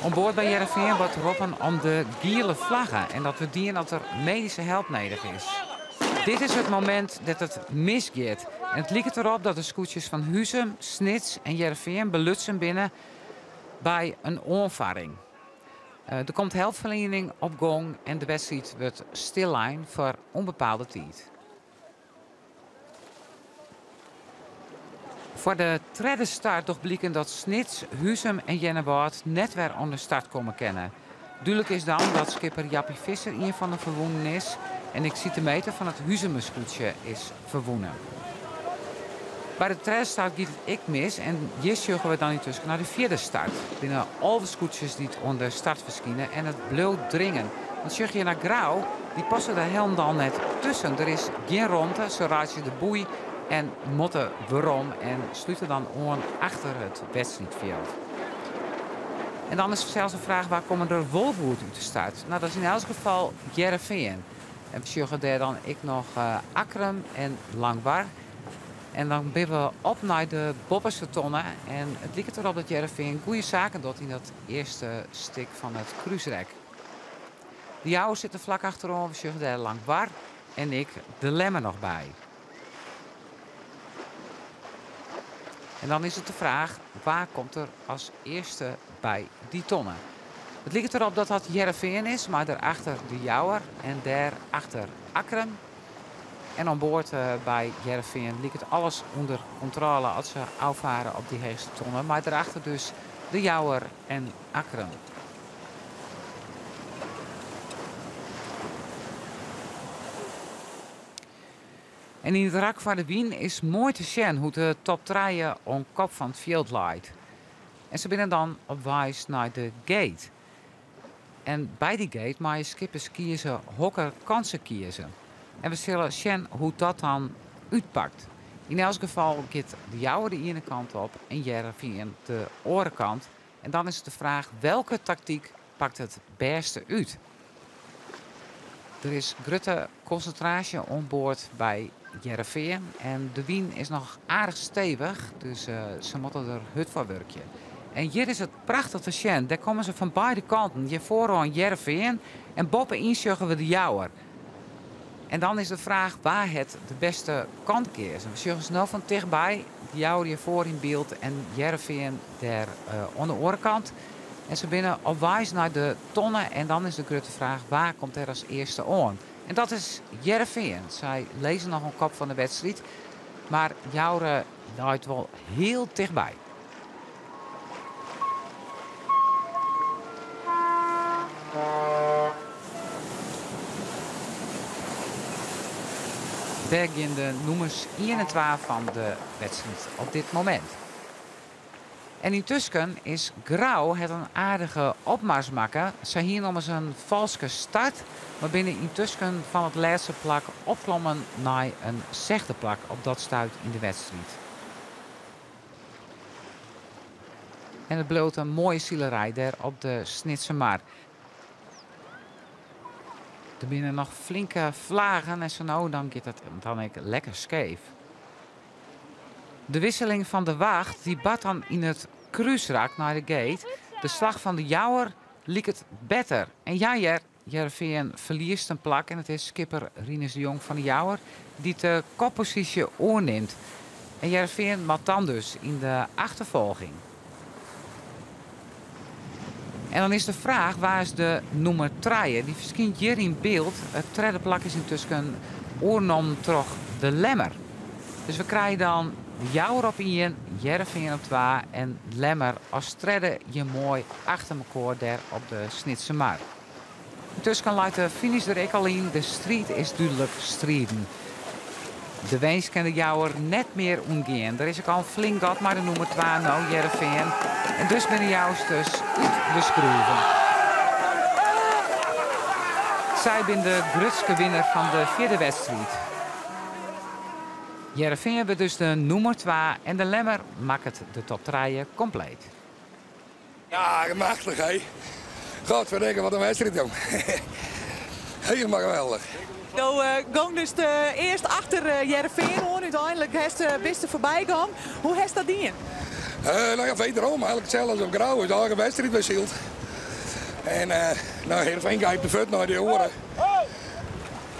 Oan board by Hearrenfean wurdt roppen om de giele flagge en dat wurdt dien as der medyske help nedich is. Dit is it momint dat it misgiet. En it liket derop dat de skûtsjes fan Huzum, Snits en Hearrenfean belutsen binne by in oanfarring. Der komt helpferliening op gong en de wedstriid wurdt stillein foar ûnbepaalde tiid. Foar de tredde start docht bliken dat Snits, Huzum en Earnewâld net wer oan de start komme kinne. Dúdlik is dan dat skipper Jappie Visser ien fan de ferwûnen is en ek Siete Meter fan it Huzumer skûtsje is ferwûne. By de tredde start giet it ek mis en hjir sjogge we dan yntusken nei de fjirde start. Der binne 11 skûtsjes dy't oan de start ferskine en it bliuwt dringen. Want sjoch hjir nei Grou, dy passe der hielendal net tusken. Der is gjin romte, se reitsje de boei en moatte werom en slute dan oan achter it wedstriidfjild. En dan is fansels de fraach wa komme der wol goed út de start? No, dat is yn elts gefal Hearrenfean. En we sjogge dêr dan ek noch Akkrum en Langwar. En dan binne we op nei de boppeste tonne. En it liket derop dat Hearrenfean goede saken docht yn dat earste stik fan it krúsrek. De Jouwer sit der flak achteroan. We sjogge dêr Langwar en ek de Lemmer noch by. En dan is it de fraach, wa komt der as earste by dy tonne? It liket derop dat dat Hearrenfean is, mei dêrachter de Jouwer en dêrachter Akkrum. En oan board by Hearrenfean liket alles ûnder kontrôle as se ôffarre op dy heechste tonne, mei dêrachter dus de Jouwer en Akkrum. En yn it rak foar de wyn is moai te sjen hoe't de top trije oan kop fan it fjild leit. En se binne dan op weis nei de gate. En by dy gate meie skippers kieze hokker kant se kieze. En we sille sjen hoe't dat dan útpakt. Yn elts gefal giet de Jouwer de iene kant op en Hearrenfean de oare kant. En dan is it de fraach welke taktyk pakt it bêste út. Der is grutte konsintraasje oan board by Hearrenfean en de wyn is noch aardich stevich, dus se moatte der hurd foar wurkje. En hjir is it prachtich te sjen, dêr komme se fan beide kanten. Hjir foaroan Hearrenfean en boppe-yn sjogge we de Jouwer. En dan is de fraach wa hat de bêste kant keazen. We sjogge se no fan tichtby, de Jouwer hjir foar yn byld en Hearrenfean dêr oan de oare kant. En se binne op weis nei de tonne en dan is de grutte fraach wa komt der as earste oan. En dat is Hearrenfean. Sy lizze noch oan kop fan de wedstriid, mar Joure leit wol hiel tichtby. Dêr gean de nûmers ien en twa fan de wedstriid op dit momint. En yntusken is Grou hat in aardige opmars makke. Sy hiene ommers in falske start, mar binne yntusken fan it lêste plak opklommen nei in sechde plak op dat stuit yn de wedstriid. En it bliuwt in moaie silerij dêr op de Snitsermar. Der binne noch flinke flagen en sa no dan giet it dan ek lekker skeef. De wisseling fan de wacht dy bart dan yn it krúsrak nei de gate. De slach fan de Jouwer liket better. En ja hear, Hearrenfean ferliest in plak en it is skipper Rinus de Jong fan de Jouwer dy't de kopposysje oernimt. En Hearrenfean moat dan dus yn de achterfolging. En dan is de fraach, wa is de nûmer trije? Dy ferskynt hjir yn byld. It tredde plak is yntusken oernommen troch de Lemmer. Dus we krije dan de Jouwer op ien, Hearrenfean op twa en Lemmer as tredde hjir moai achter mekoar dêr op de Snitsermar. Yntusken leit de finish der ek al yn, de striid is dúdlik striden. De winst kin de Jouwer net mear ûntgean. Der is ek al in flink gat mei de nûmer twa no, Hearrenfean. En dus binne de Jousters út de skroeven. Sy binne de grutske winner fan de fjirde wedstriid. Hearrenfean wurdt dus de nûmer twa en de Lemmer makket de top trije kompleet. Ja, machtich hé. Godverdikke, wat in wedstriid jong. Helemaal geweldig. Do uh, gong dus de earst achter Hearrenfean oan, úteinlik hast, uh, bist der foarby gong. Hoe hast dat dien? Uh, nou ja, wederom, eigenlijk hetzelfde als op Grou. Is eigen wedstriid wer syld. En uh, nou, Heerenveen gaat de voet naar de oren.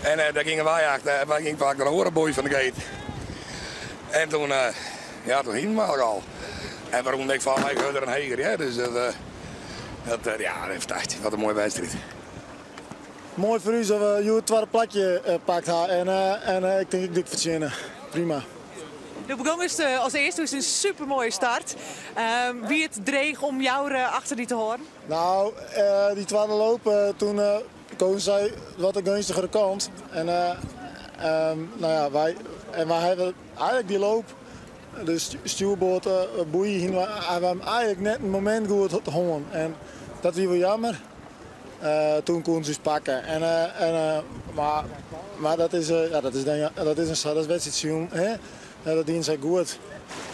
En uh, daar gingen wij achter, wij gingen vaak naar de orenboei van de gate. En toen, uh, ja, toen hing we al. En waarom ik van mij verder en heger, ja. Dus dat, dat ja, fantastisch. Wat een mooie wedstrijd. Moai foar ús dat we hjoed it twadde plakje pakt ha en, en ik tink ek dik fertsjinne. Prima. Do begûnst as earste, is in super moaie start. Wie it dreech om Joure achter dy te hâlden? Nou, dy twadde loop, toen kozen sy wat de geunstigere kant. En, nou ja, wy, en wy hawwe eigenlik dy loop, de stjoerboard boei, hiene we eigenlik net in momint goed hân. En dat wie wol jammer. Toen koene se ús pakke. En, en, mar, mar dat is, ja, dat is, dan, dat is in dat is wedstriidsilen, hè? Dat diene sy goed.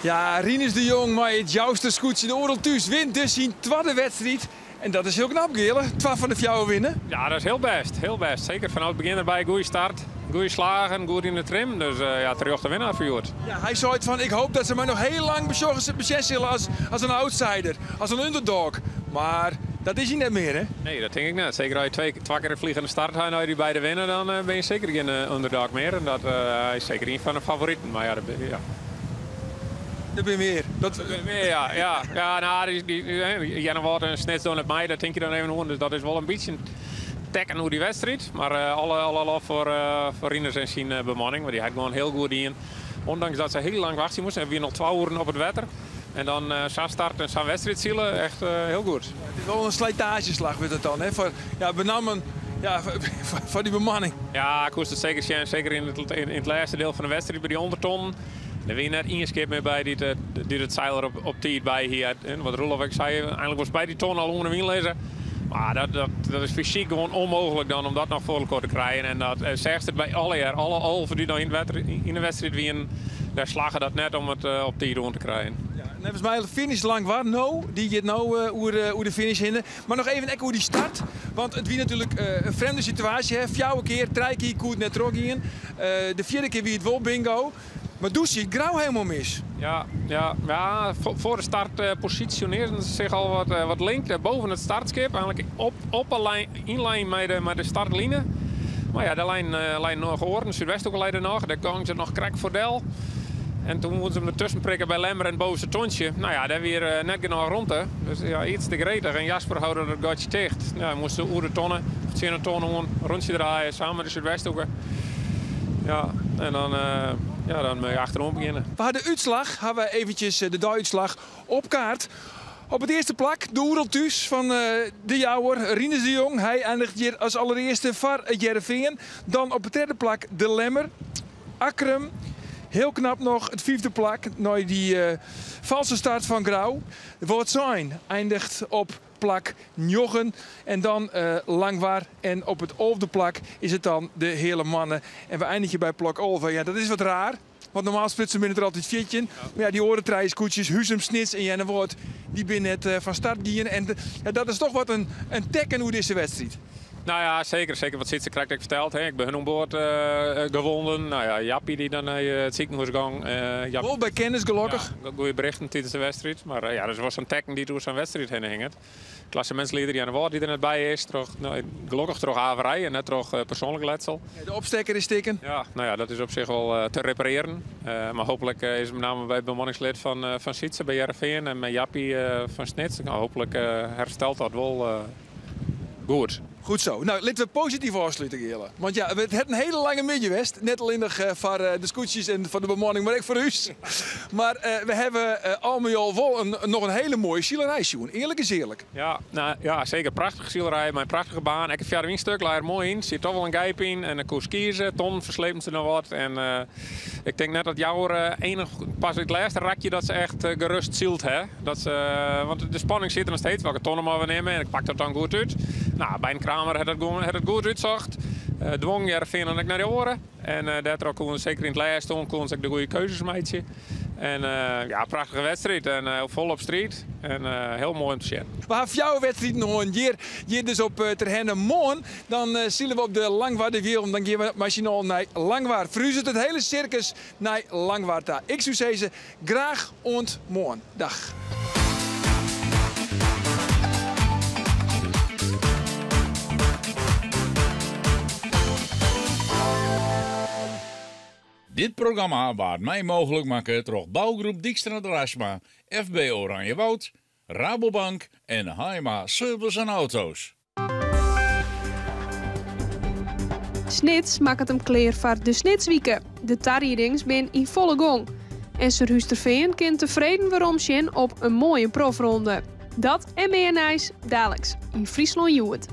Ja, Rinus de Jong mei it Jouster skûtsje de Oerol Thús wint dus syn twadde wedstriid. En dat is hiel knap, Geale. Twa fan de fjouwer winne. Ja, dat is hiel bêst. Hiel bêst. Seker fanôf it begjin derby. Goede start, goede slagen, goed yn de trim. Dus ja, terjochte winnaar foar hjoed. Ja, hy seit fan ik hoop dat se my noch hiel lang besjogge besjen sille as, as in outsider, as in underdog. Mar dat is hy net mear, hè? Nee, dat tink ik net. Seker as je twee, twa kear in vliegende start ha en as je dy beide winne, dan binne je seker gjin underdog mear. En dat hy is seker ien fan de favoriten. Mar ja, dat, ja. Der binne mear. Dat... Der binne mear, ja. Ja, ja nou, die, die, Earnewâld en Snits dogge net mei, dêr tink je dan even oan. Dus dat is wol in bytsje tekken oer dy wedstriid. Mar alle, alle lof foar, foar Rinus en syn bemanning, want dy hat gewoan hiel goed dien. Ûndanks dat se hiel lang wachtsje moasten. Se wiene al twa oeren op it wetter. En dan sa'n start en sa'n wedstriid sile, echt hiel goed. Het is wol in slijtageslach wurdt it dan, hè? Foar, ja, benammen ja, foar dy bemanning. Ja, koest it seker sjen. Seker yn it, yn it lêste diel fan de wedstriid by dy ûndertonnen. Der wie net ien skip mear by dy't dy't it seil der op, op tiid by hie. En wat Roelof ek sei, einlik wolst by dy ton al ûnder de wyn lizze. Mar dat, dat, dat is fysyk gewoan ûnmooglik dan om dat noch foar elkoar te krijen. En dat seachst it by allegear, alle 11 dy't noch yn it wetter yn de wedstriid wienen, dêr slagge dat net om it op tiid oan te krijen. Ja, neffens my finish Langwar no, dy giet no oer, oer de finish hinne. Mar noch even ek oer dy start, want it wie natuerlik in frjemde situaasje. Hè? Fjouwer kear, trije kear koe it net trochgean. De fjirde kear wie it wol bingo. Mar doe siet Grou hielendal mis. Ja, ja, ja, foar de start posisjonearren se sich al wat, wat link boven it startskip. Eigenlik op, op 'e lijn, yn lijn mei de, mei de startline. Mar ja, dêr leinen, leinen noch oaren. Súdwesthoeke lei der noch. Dêr gongen se noch krekt foar del. En toen woenen se him dertusken prikke by Lemmer en it bovenste tontsje. Nou ja, dêr wie net genôch romte. Dus ja, iets te gretich. En Jasper houde dat gatsje ticht. Ja, hy moast oer de tonne, of tsjin de tonne oan, rûntsje draaie, samen mei de Súdwesthoeke. Ja, en dan, ja, dan moat je achteroan begjinne. We ha de útslach, ha we eventjes de deiútslach op kaart. Op it earste plak de Oerol Thús fan De Jouwer, Rinus de Jong. Hy einiget hjir as allerearste foar it Hearrenfean. Dan op it tredde plak de Lemmer, Akkrum. Hiel knap noch it fyfde plak nei dy false start fan Grou. Wâldsein eindigt op plak njoggen en dan Langwar en op it alfde plak is it dan de Heale Moanne. En we einigje by plak 11. Ja, dat is wat raar, want normaal sprutsen binne it der altyd 14. Mar ja, dy oare trije skûtsjes, Huzum, Snits en Earnewâld, dy binne net fan start gien. En ja, dat is toch wat in tekken oer dizze wedstriid. Nou ja, seker. Seker wat Sytse krekt ek ferteld. Hè. Ek by hun oan board gewonden. Nou ja, Jappie dy't dan nei it sikehûs gong. Jappie, Wol by kennis gelokkich. Ja, goede berichten tidens de wedstriid. Mar ja, dat is wol sa'n tekken dy't oer sa'n wedstriid hinne hinget. Klassemintslieder Earnewâld dy't der net by is. Troch, no, gelokkich troch averij en net troch persoanlik letsel. De opstekker is stikken. Ja, nou ja, dat is op sich wol te reparearjen. Mar hooplik is it benammen by it bemanningslid fan, fan Sytse by Hearrenfean en mei Jappie fan Snits. Nou, hooplik herstelt dat wol goed. Goed zo. Nou, litte we posityf ôfslute, Geale. Want ja, it hat in hiele lange middei west. Net allinnich foar de skûtsjes en foar de bemanning, mar ek foar ús. Mar we hawwe al mei al wol in, noch in hiele moaie silerij sjoen. Earlik is earlik. Ja, nou, ja, seker. Prachtige silerij mei in prachtige baan. Ek it fjouwerwynstuk lei der moai yn. Siet toch wol in gijp yn en dan koest kieze. Tonnen ferslepen se noch wat. En ik tink net dat Jouwer enich pas it lêste rakje dat se echt gerust syld ha. Dat se, want de spanning sit der noch steeds. Welke tonne moatte we nimme? En ik pak dat dan goed út. Nou, by in Kramer hat dat gewoan, hat it goed útsocht. Dwong Hearrenfean dan ek nei de oare. En dêrtroch koene se seker yn it lêste oan koene se ek de goede keuzes meitsje. En ja, prachtige wedstriid en folop striid. En hiel moai om te sjen. We ha fjouwer wedstriden hân hjir, hjir dus op Terherne. Moarn dan sile we op de Langwarderwielen. Dan gean we mei syn allen nei Langwar. Ferhuzet it hiele sirkus nei Langwar ta. Ik soe sizze, Graach oant moarn. Dag. Dit programma waard mei mooglik makke troch Bouwgroep Dykstra Draisma, FB Oranjewoud, Rabobank en Haima Service en Auto's. Snits makket him klear foar de Snitswike. De tariedings binne yn folle gong. En Surhústerfean kin tefreden weromsjen op in moaie profronde. Dat en mear nijs daliks yn Fryslân Hjoed.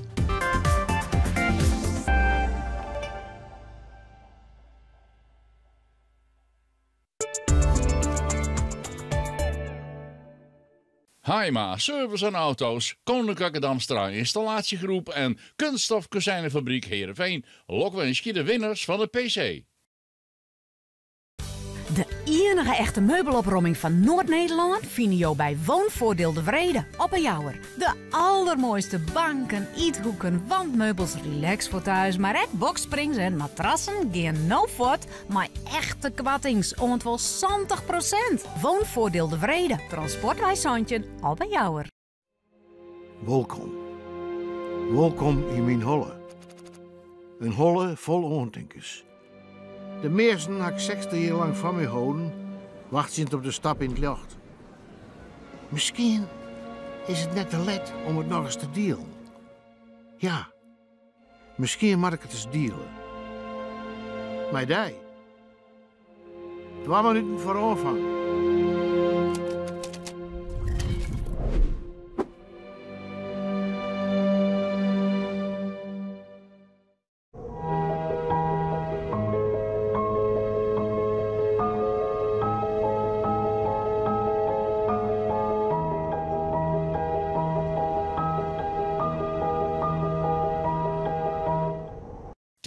Haima, service aan auto's, Koninklijke Damstra Installatiegroep en Kunststof Kozijnenfabriek Heerenveen lokwinskje de winners fan de PC. De iennige echte meubelopromming fan Noard-Nederlân fine jo by Woonvoordeel De Wrede op 'e Jouwer. De aldermoaiste banken, ythoeken, wandmeubels, relaxfauteuils, mar ek boxsprings en matrassen gean no fuort mei echte koartings oant wol 70%. Woonvoordeel De Wrede, Transportwei 17 op 'e Jouwer. Wolkom. Wolkom yn myn holle. In holle fol oantinkens. De measten ha ik 60 jier lang foar my holden, wachtsjend op de stap yn it ljocht. Miskien is it net te let om it nochris te dielen. Ja, miskien moat ik it ris diele. Mei dy. Twa minuten foar oanfang.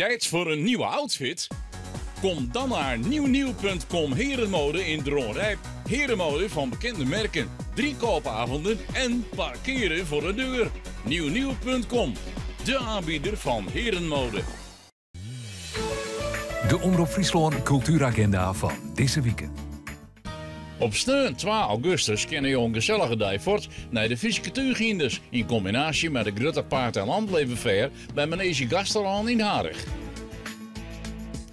Tijd voor een nieuwe outfit? Kom dan naar nieuwnieuw.com Herenmode in Dronrijp. Herenmode van bekende merken. Drie koopavonden en parkeren voor de deur. Nieuwnieuw.com, de aanbieder van herenmode. De Omrop Fryslân Kultueragenda fan dizze wike. Op sneon 2 augustus kinne jo in gesellige dei fuort nei de Fryske Túnhynders yn kombinaasje mei de grutte Paard en Landleven Fair by Manege Gasterlân yn Harich.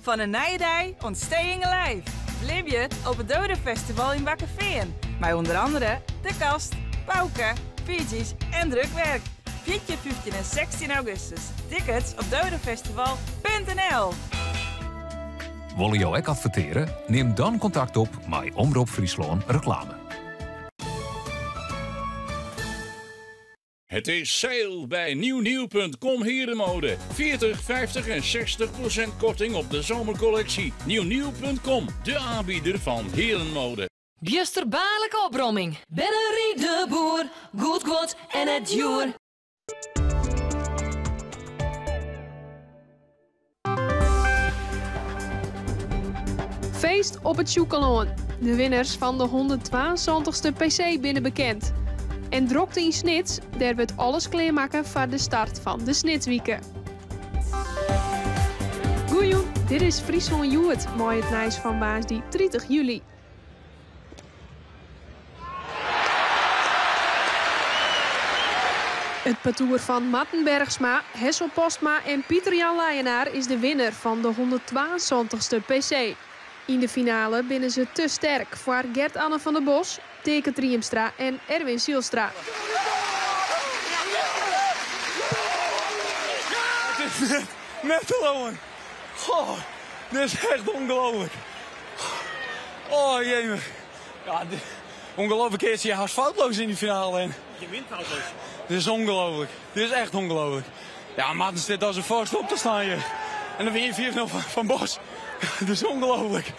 Fan in nije dei oant Staying Alive. Belibje it op it Dodenfestival yn Bakkefean. Mei ûnder andere De Kast, Pauke, Fugees en Drukwerk. 14, 15 en 16 augustus. Tickets op dodenfestival.nl. Wolle jo ek adverteare? Nim dan kontakt op mei Omrop Fryslân Reklame. Het is sale bij nieuwnieuw.com Herenmode. 40, 50 en 60% korting op de zomercollectie. Nieuwnieuw.com, de aanbieder van herenmode. Bjusterbaarlike opromming. Bennerie de Boer, goed guod en net djoer. Feest op it Sjûkelân. De winners fan de 172ste PC binne bekend. En drokte yn Snits, dêr wurdt alles klearmakke foar de start fan de Snitswike. Goejûn, dit is Fryslân Hjoed mei it nijs fan woansdei 30 july. It partoer fan Marten Bergsma, Hessel Postma en Pieter Jan Leijenaar is de winner fan de 172ste PC. Yn de finale binne se te sterk foar Gert-Anne van der Bos, Teake Triemstra en Erwin Zijlstra. Het is net te loon. Goh, dit is echt ongelooflijk. Oh jemig. Ja, ongelooflijk is je haast foutloos in die finale. En Je wint foutloos. Dit is ongelooflijk. Dit is echt ongelooflijk. Ja, Marten zit als een vorst op te staan hier. En dan win je 4-0 van Bos. Dit is ongelooflijk.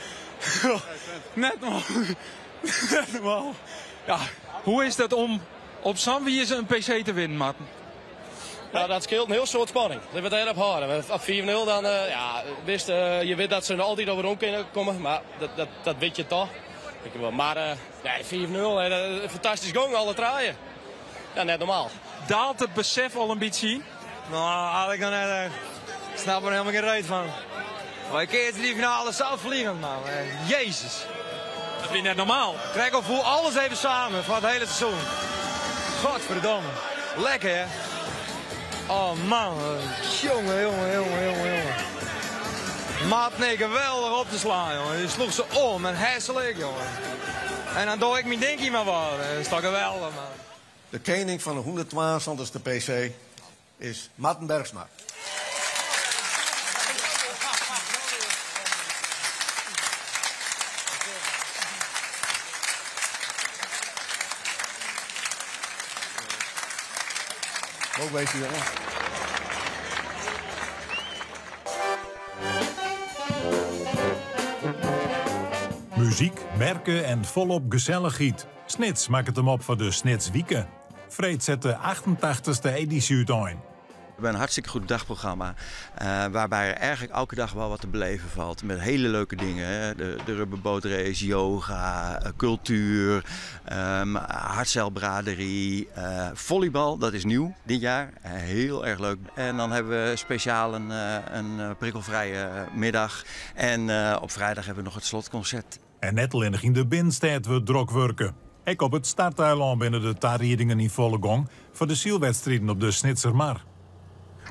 Net normaal. Net normaal. Ja. Hoe is dat om op sa'n wize in PC te winnen, Marten? Ja, dat skeelt in hiel soad spanning. Litte we it dêrop hâlde. Op 5-0 dan, eh, ja, wist, eh, je wit dat se altyd al werom kinne komme, mar dat, dat, dat wit je toch. Maar uh, nee, 5-0, fantastysk gong, alle trije. Ja, net normaal. Daalt it besef al in bytsje? Nou, had ik nog net. Ik snap er helemaal geen reet van. Maar ik keer die finale zo vliegend, man. Jezus. Dat is net normaal. Trek al voel alles even samen voor het hele seizoen. Godverdomme. Lekker, hè? Oh man, jongen, jongen, jongen, jongen, jongen. Maat, nee, geweldig op te slaan, jongen. Die sloeg ze om en hesselijk, jongen. En dan doe ik mijn dinkie maar wat. Dat is toch geweldig, man. De kening fan de 172ste PC is Marten Bergsma. Lokwenske, jongen. Muzyk, merke en folop gesellichheid. Snits makket him op foar de Snitswike. Freed set de 88ste edysje útein. We hebben een hartstikke goed dagprogramma. Uh, waarbij er eigenlijk elke dag wel wat te beleven valt. Met hele leuke dingen. Hè? De, de rubberbootrace, yoga, eh, cultuur, um, hardzeilbraderie, uh, volleybal. Dat is nieuw dit jaar. heel erg leuk. En dan hebben we speciaal een, een prikkelvrije middag. En op vrijdag hebben we nog het slotconcert. En net allinnich yn de binnenstêd wurdt drok wurke. Ek op it Starteilân binne de tariedingen yn folle gong foar de sylwedstriden op de Snitsermar.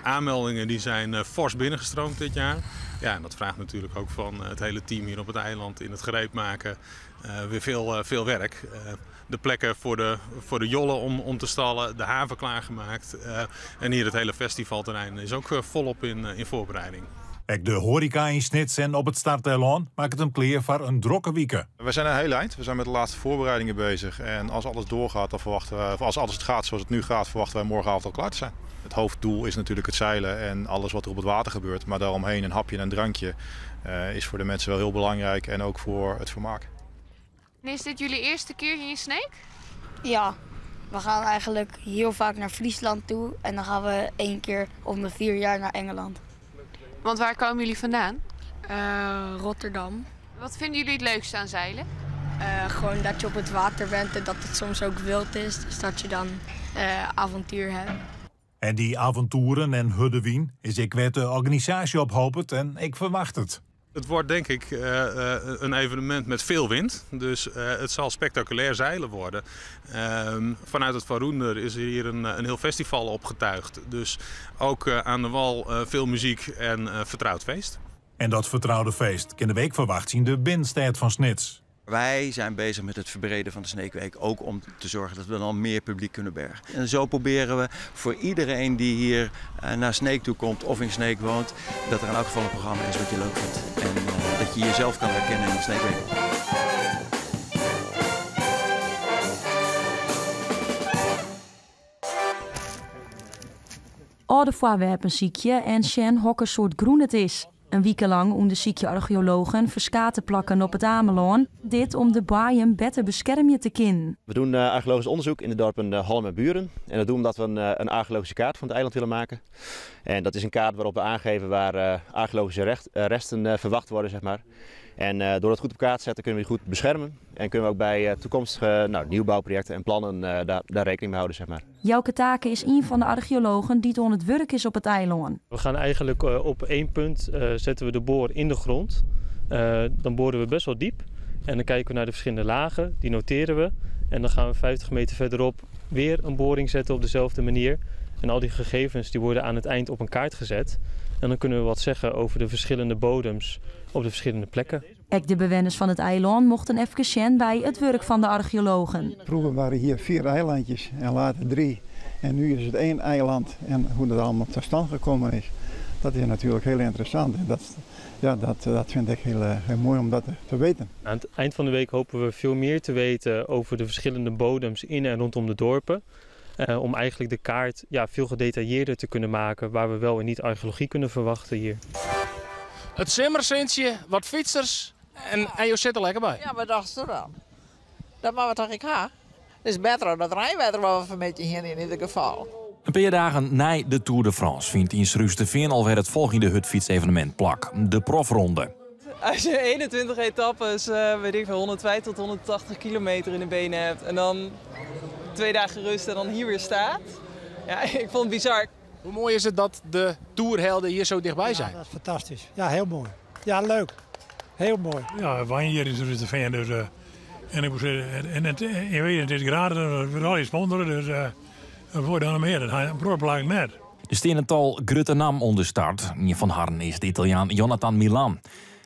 Aanmeldingen die zijn eh, fors binnengestroomd dit jaar. Ja, en dat vraagt natuurlijk ook van eh, het hele team hier op het eiland in het gereed maken uh, weer veel, veel werk. de plekken voor de, voor de jollen om, om te stallen, de haven klaargemaakt. en hier het hele festivalterrein is ook volop in, in voorbereiding. Ek de hoareka yn Snits en op it Starteilân makket him klear foar in drokke wike. We zijn een heel eind. We zijn met de laatste voorbereidingen bezig. En als alles doorgaat, dan verwachten we, of als alles het gaat zoals het nu gaat, verwachten wij morgenavond al klaar te zijn. Het hoofddoel is natuurlijk het zeilen en alles wat er op het water gebeurt. Maar daaromheen een hapje en een drankje uh, is voor de mensen wel heel belangrijk en ook voor het vermaak. En is dit jullie eerste keer hier in Sneek? Ja, we gaan eigenlijk heel vaak naar Friesland toe en dan gaan we één keer om de vier jaar naar Engeland. Want waar komen jullie vandaan? Uh, Rotterdam. Wat vinden jullie het leukste aan zeilen? Uh, gewoon dat je op het water bent en dat het soms ook wild is. Dus dat je dan uh, avontuur hebt. En dy avontoeren en hurde wyn is ek wêr't de organisaasje op hopet en ek ferwachtet. Het wordt denk ik uh, een evenement met veel wind. Dus uh, het zal spectaculair zeilen worden. Ehm, vanuit het Varoender is er hier een, een heel festival opgetuigd. Dus ook aan de wal veel muziek en vertrouwd feest. En dat fertroude feest kin de week ferwachtsje yn de binnenstêd fan Snits. Wij zijn bezig met het verbreden van de Sneekweek. Ook om te zorgen dat we dan meer publiek kunnen bergen. En zo proberen we voor iedereen die hier naar Sneek toe komt of in Sneek woont, dat er in elk geval een programma is wat je leuk vindt. En uh, dat je jezelf kan herkennen in de Sneekweek. Alde foarwerpen sykje en sjen hokker soart grûn it is. In wike lang ûndersykje archeologen ferskate plakken op It Amelân. Dit om de boaiem better beskermje te kinnen. We doen archeologisch onderzoek in de dorpen Hallum en Buren. En dat doen we omdat we een, een archeologische kaart van het eiland willen maken. En dat is een kaart waarop we aangeven waar archeologische recht, resten verwacht worden, zeg maar. En door dat goed op kaart te zetten kunnen we die goed beschermen. En kunnen we ook bij toekomstige nou, nieuwbouwprojecten en plannen daar, daar rekening mee houden, zeg maar. Jouke Taken is ien fan de archeologen dy't oan it wurk is op it eilân. We gaan eigenlijk op één punt zetten we de boor in de grond. Dan boren we best wel diep. En dan kijken we naar de verschillende lagen, die noteren we. En dan gaan we 50 meter verderop weer een boring zetten op dezelfde manier. En al die gegevens die worden aan het eind op een kaart gezet. En dan kunnen we wat zeggen over de verschillende bodems op de verschillende plekken. Ek de bewenners fan it eilân mochten efkes sjen by it wurk fan de archeologen. Vroeger waren hier vier eilandjes en later drie. En nu is het één eiland. En hoe dat allemaal tot stand gekomen is, dat is natuurlijk heel interessant. En dat, ja, dat, dat vind ik heel, heel mooi om dat te weten. Aan het eind van de week hopen we veel meer te weten over de verschillende bodems in en rondom de dorpen. Om eigenlijk de kaart ja, veel gedetailleerder te kunnen maken waar we wel en niet archeologie kunnen verwachten hier. It simmersintsje, wat fytsers en, en jo sitte der lekker by. Ja, wat tochtst dan? Dat moatte we toch ek ha? It is better dan dat reinwetter wat we fan 'e middei hiene yn ieder gefal. In pear dagen nei de Tour de France fynt yn Surhústerfean alwer it folgjende hurdfytsevenemint plak, de Profronde. Als je 21 etappes, weet ik veel, 150 tot 180 kilometer in de benen hebt en dan 2 dagen rust en dan hier weer staat. Ja, ik vond het bizar. Hoe mooi is het dat de toerhelden hier zo dichtbij zijn? Ja, dat is fantastisch. Ja, heel mooi. Ja, leuk. Heel mooi. Ja, wy wenje hjir yn Surhústerfean, dus en ik moet sizze, en it, je weet, it is gratis, we allegear sponsoren, dus foar dan mear, dat ha in protte plakken net. Der stean in tal grutte nammen oan de start. Ien fan harren is de Italiaan Jonathan Milan.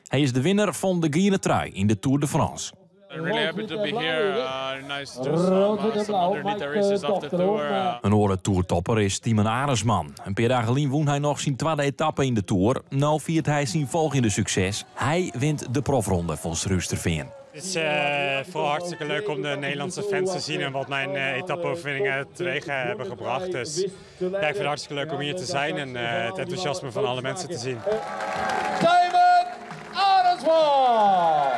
Hy is de winner fan de giele trui yn de Tour de France. I'm really happy to be here. Nice to do some underneath races after tour. In oare toertopper is Thymen Arensman. In pear dagen lyn wûn hy noch syn twadde etappe yn de Tour. No fiert hy syn folgjende sukses. Hy wint de profronde fan Surhústerfean. Het is eh, vooral hartstikke leuk om de Nederlandse fans te zien en wat mijn uh, etappe-overwinningen teweeg hebben gebracht. Dus ja, ik vind het hartstikke leuk om hier te zijn en eh, het enthousiasme van alle mensen te zien. Tijmen Arensman!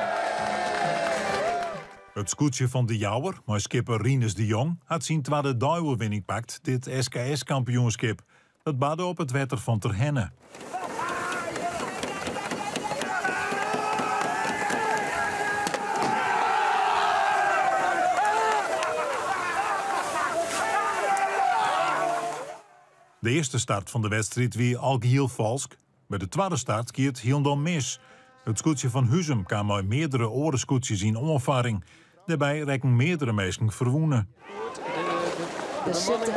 It skûtsje fan De Jouwer, mei skipper Rinus de Jong, hat syn twadde deioerwinning pakt dit SKS-kampioenskip. Dat barde op it wetter fan Terherne. De earste start fan de wedstriid wie alhiel falsk. By de twadde start gie it hielendal mis. It skûtsje fan Huzum kaam mei meardere oare skûtsjes yn oanfarring. Dêrby rekken meardere minsken ferwûne. Der sitte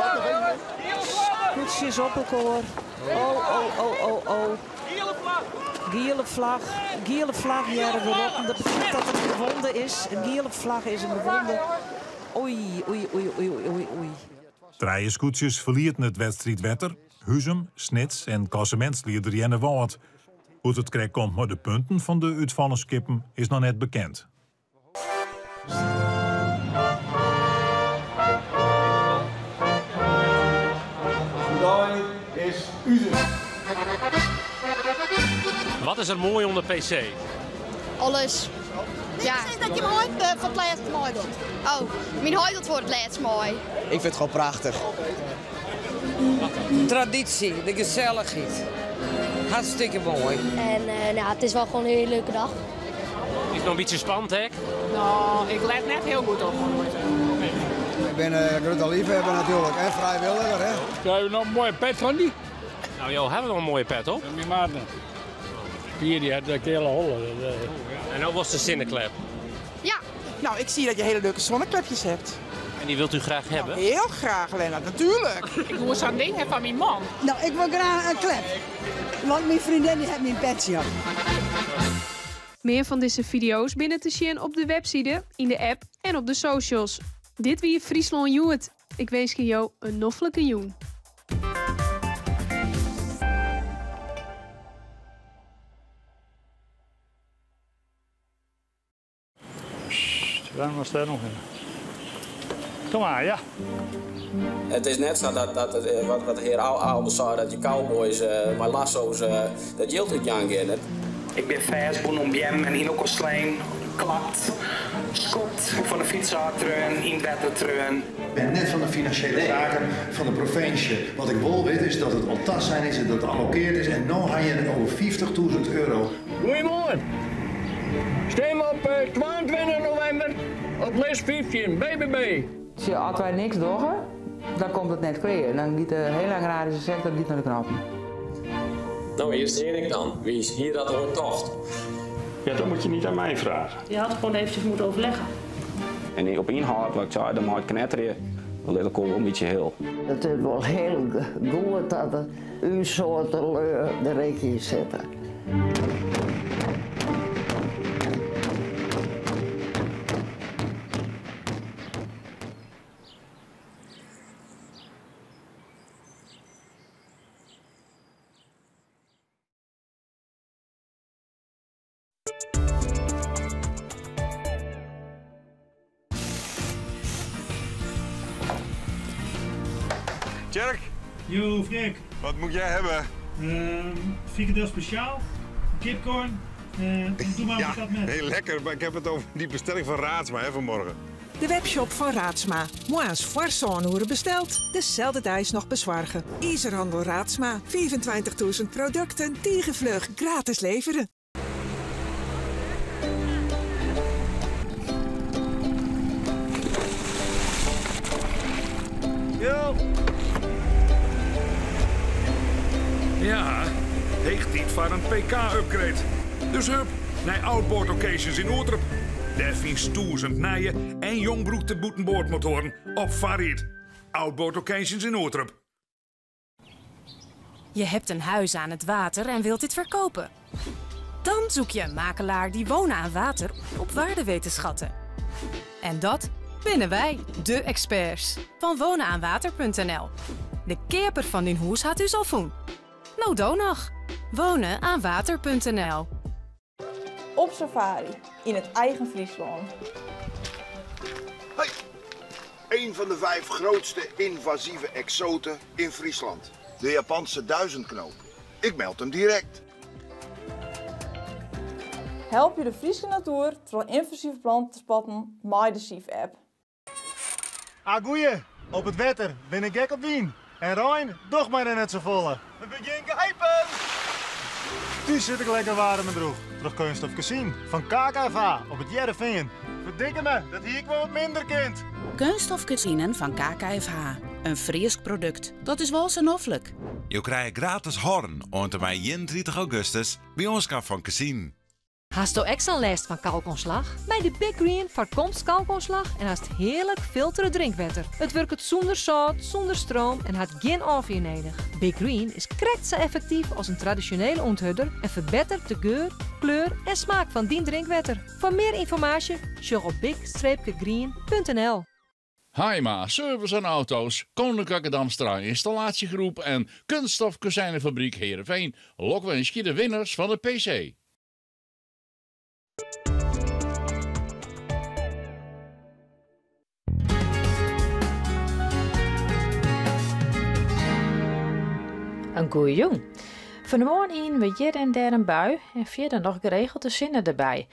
skûtsjes op elkoar. Oh, oh, oh, oh, oh. Giele flach, giele flach hearre we roppen. Dat betekent dat het gewonde is. Een giele flach is een gewonde. Oei, oei, oei, oei, oei, oei. Trije skûtsjes ferlieten it wedstriidwetter, Huzum, Snits en klassemintslieder Earnewâld. Hoe't it krekt komt mei de punten fan de útfallen skippen is noch net bekend. Dei is uzes. Wat is er moai oan de PC? Alles. Ja. Sis dat je hem ooit eh, voor het laatst mooi doet. Oh, mijn huid doet voor het laatst mooi. Ik vind het gewoon prachtig. Traditie, de gezelligheid. Hartstikke mooi. En eh, nou, het is wel gewoon een hele leuke dag. Is het nog een beetje spannend, hè? Nou, ik let net heel goed op. Ik ben een grote liefhebber natuurlijk en vrijwilliger. Hè. Krijgen we nog een mooie pet van die? Nou, joh, hebben we nog een mooie pet op? Mijn maat. Hier, die had de hele holle. En nou was de zinneklep. Ja. Nou, ik zie dat je hele leuke zonneklepjes hebt. En die wilt u graag hebben? Nou, heel graag, Lennart, natuurlijk. Ik hoor zo'n ding van mijn man. Nou, ik wil graag een klep. Want mijn vriendin die heeft mijn petje op. Meer van deze video's binne te zien op de website, in de app en op de socials. Dit wie Fryslân Hjoed. Ik wens jou een noflike jûn. Waarom was daar nog in? Kom maar, ja. Het is net zo dat, dat, eh, wat, wat de heer Albers zei, dat je cowboys uh, mei lasso's uh, dat jild útjaan kinne. Ik bin fêstbûn oan beammen en yn elkoar slein, klapt, skopt, fan de fyts ôftreaun, yn it wetter treaun. Ik ben net fan de finansjele saken fan de provinsje. Wat ik wol wit is dat it al tasein is en dat it allokeard is en no ha je it oer 50.000 euro. Goeiemoarn. Stim op 22 novimber op list 15 BBB. Tsja, as wy niks dogge, dan komt it net klear. Dan giet de hiele agraryske sektor giet nei de knoppen. No, earst hear ik dan. Wie hie dat oait tocht? Ja, dat moet je niet aan mij vragen. Je had gewoon eventjes moeten overleggen. En op ynhâld, wat ik sei, dan mei it knetterje, we litte elkoar wol in bytsje hiel. It is wol hiel goed dat der ús soarte lju der ek yn sitte. Tjerk. Yo, Freek. Wat moet jij hebben? Frikandel speciaal, kipcorn. Doe maar ja, wat met. Heel lekker, maar ik heb het over die bestelling van Raadsma hè, vanmorgen. De webshop fan Raadsma. Moarns foar sân oere besteld, deselde deis noch besoarge. Izerhandel Raadsma, 25.000 produkten, tige fluch, gratis levere. Yo. Ja, heech tiid foar in PK-upgrade. Dus hup, nei Outboard Occasions yn Oerterp. Dêr fynst 1000 nije en jong brûkte bûtenboardmotoaren op foarried. Outboard Occasions yn Oerterp. Je hebt een huis aan het water en wilt dit verkopen. Dan zoek je een makelaar die wonen aan water op waarde weet te schatten. En dat binnen wij, de experts van wonenaanwater.nl. De keaper fan dyn hûs hat ús al fûn. No do noch. Wonenaanwater.nl. Op safari yn it eigen Fryslân. Hey, een van de vijf grootste invasieve exoten in Friesland. De Japanse duizendknoop. Ik meld hem direct. Help je de Fryske natoer troch ynvasive planten te spotten mei de SIF-app. Ah goeie, op it wetter bin ik gek op wyn en rein docht my net safolle. We begjin geipen! Thús sit ik lekker waarm en droech troch keunststof kezinen fan KKFH op It Hearrenfean. Ferdikke me, dat hie ik wol wat minder kind. Keunststof kezinen fan KKFH. In Frysk produkt. Dat is wol sa noflik. Jo krije gratis horn oant en mei 31 augustus by oanskaf fan kezinen. Hasto ek sa'n lêst fan kalkoanslach? Mei de Big Green foarkomst kalkoanslach en hast hearlik filtere drinkwetter. It wurket sûnder sâlt, sûnder stroom en hat gjin ôffier nedich. Big Green is krekt sa effektyf as in tradisjonele ûnthurder en ferbetteret de geur, kleur en smaak fan dyn drinkwetter. Foar mear ynformaasje sjoch op big-green.nl. Haima, service en auto's, Koninklijke Damstra Installatiegroep en Kunststof Kozijnenfabriek Heerenveen lokwinskje de winners fan de PC. In goeie jûn. Fan 'e moarn hiene we hjir en dêr in bui en fierder noch geregeld de sinne derby.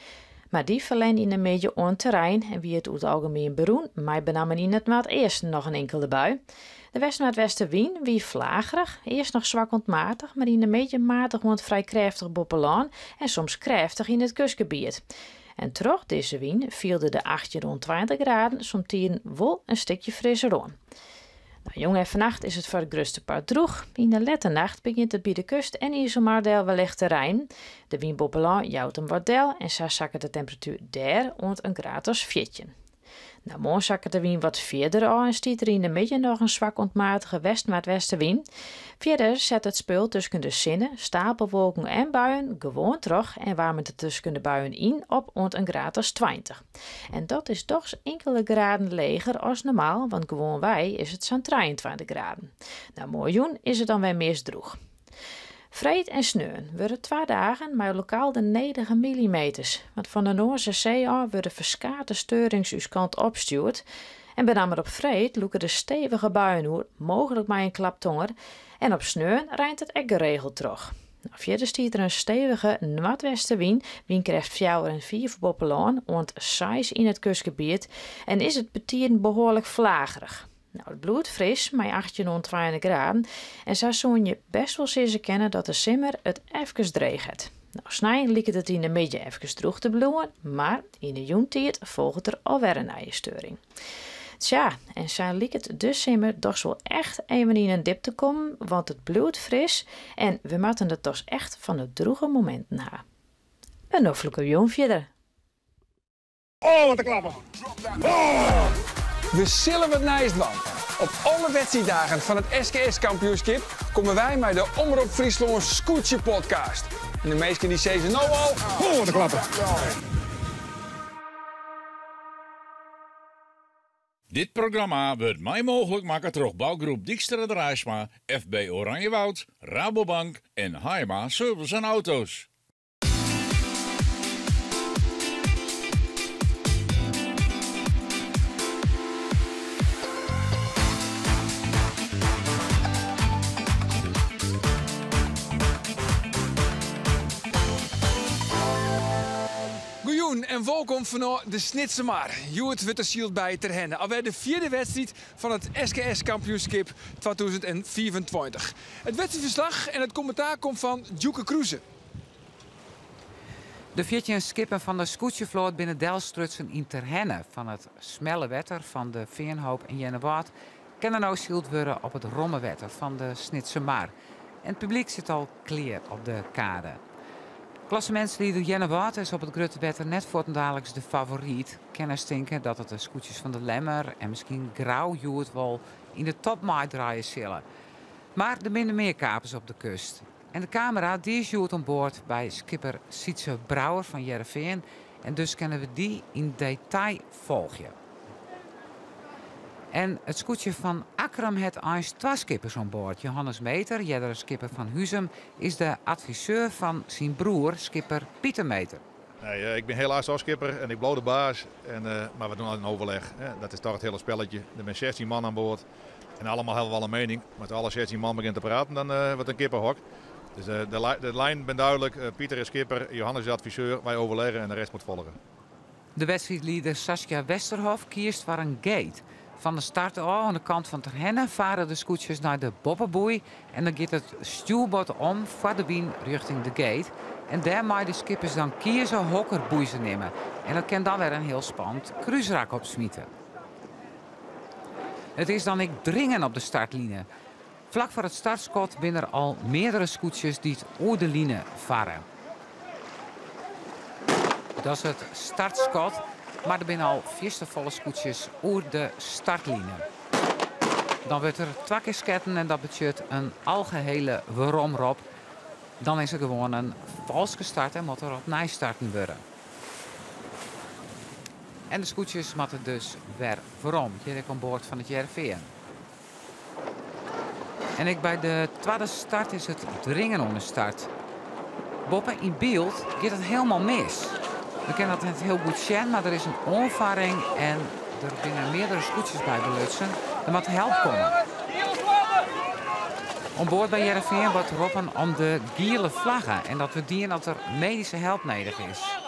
Mar dy ferlern yn 'e middei oan terrein en wie it oer it algemien berûn, mei benammen yn it noardeasten noch in inkelde bui. De west-noardwestewyn wie flagerich, earst noch swak oant matich, mar yn 'e middei matich oant frij krêftich boppe lân en soms krêftich yn it kustgebiet. En troch dizze wyn fielde de 18 oant 20 graden somtiden wol in stikje frisser oan. No, jûn en fannacht is it foar it grutste part drûch. Yn de lette nacht begjint it by de kust en Iselmar del wellicht te reinen. De wyn boppe lân jout him wat del en sa sakket de temperatuer dêr oant in graad as 14. No, moarn sakket de wyn wat fierder ôf en stiet der yn de middei noch in swak oant matige west-noardwestewyn. Fierder set it spul tusken de sinne, stapelwolken en buien gewoan troch en waarmet it tusken de buien yn op oant in graad as 20. En dat is dochs inkelde graden leger as normaal, want gewoanwei is it sa'n 23 graden. No, moarnjûn is it dan wer meast drûch. Freed en sneon wurde twa dagen mei lokaal de nedige millimeters, want fan de Noardsee ôf wurde ferskate steurings ús kant opstjoerd. En benammen op freed lûke de stevige buien oer, mooglik mei in klap tonger. En op sneon reint it ek geregeld troch. No, fierder stiet der in stevige noardwestewyn, wynkrêft fjouwer en fiif boppe lân oant seis yn it kustgebiet en is it betiden behoarlik flagerich. No, it bliuwt fris mei 18 oant 20 graden en sa soene je best wol sizze kinne dat de simmer it efkes dreech hat. No, snein liket it yn de middei efkes drûch te bliuwen, mar yn de jûntiid folget der alwer in nije steuring. Tsja, en sa liket de simmer dochs wol echt even yn in dip te kommen, want it bliuwt fris en we moatte it dochs echt fan de drûge mominten ha. In noflike jûn fierder. Oh, wat in klapper! Oh! We sille wat nijs dwaan. Op alle wedstriiddagen fan it SKS-kampioenskip komme wy mei de Omrop Fryslân Skûtsje Podcast. En de minsken dy sizze no al, oh, wat in klapper! Dit programma wurdt mei mooglik makke troch bougroep Dykstra Draaisma, FB Oranjewoud, Rabobank en Haima Service en Auto's. Goejûn en wolkom fanôf de Snitsermar. Hjoed wurdt der syld by Terherne. Alwer de fjirde wedstriid fan it SKS-kampioenskip 2025. It wedstriidferslach en it kommentaar komt fan Djoeke Kroese. De 14 skippen fan de skûtsjefloat binne delstrutsen yn Terherne. Fan it smelle wetter fan de Feanhoop en Earnewâld kin der no syld wurde op it romme wetter fan de Snitsermar. En it publyk sit al klear op de kade. Klassemintslieder Earnewâld is op it grutte wetter net fuortendaliks de favoryt. Kenners tinke dat it de skûtsjes fan De Lemmer en miskien Grou hjoed wol yn de top meidraaie sille. Mar der binne mear kapers op de kust. En de kamera dy is hjoed oan board by skipper Sytze Brouwer fan Hearrenfean en dus kinne we dy yn detail folgje. En it skûtsje fan Akkrum hat eins twa skippers oan board. Johannes Meeter, eardere skipper fan Huzum, is de adviseur fan syn broer, skipper Pieter Meeter. Nee, ik ben helaas al skipper en ik bliuw de baas. En, maar we doen altijd een overleg. Hè. Dat is toch het hele spelletje. Er zijn 16 man aan boord. En allemaal hebben we wel een mening. Maar als alle 16 man begint te praten, dan wordt het een kippenhok. Dus de lijn ben duidelijk. Pieter is skipper, Johannes is adviseur. Wij overleggen en de rest moet volgen. De wedstrijdleider Saskia Westerhof kiest voor een gate. Van de start af aan de kant van Terhenne varen de scootjes naar de boppenboei. En dan gaat het stuurboord om voor de wien richting de gate. En daar mag de skippers dan kiezen hokkerboei ze nemen. En dat kan dan weer een heel spannend kruisrak opsmieten. Het is dan ik dringen op de startline. Vlak voor het startschot binnen er al meerdere scootjes die het oer de line varen. Dat is het startschot, maar er zijn al volle scootjes oer de startline. Dan wordt er twee keer sketten en dat betekent een algehele weromrop. Dan is er gewoon een valse start en moet er opnieuw starten worden. En de scootjes moeten dus weer voorom. Hier aan boord van het Hearrenfean. En ik bij de tweede start is het dringen om de start. Boppen in beeld gaat het helemaal mis. We kennen dat net heel goed zien, maar er is een onvaring en er binnen meerdere scootjes bij belutsen. Er moet help komen. Aan boord bij Hearrenfean wordt roepen om de gele vlaggen en dat we dienen dat er medische hulp nodig is.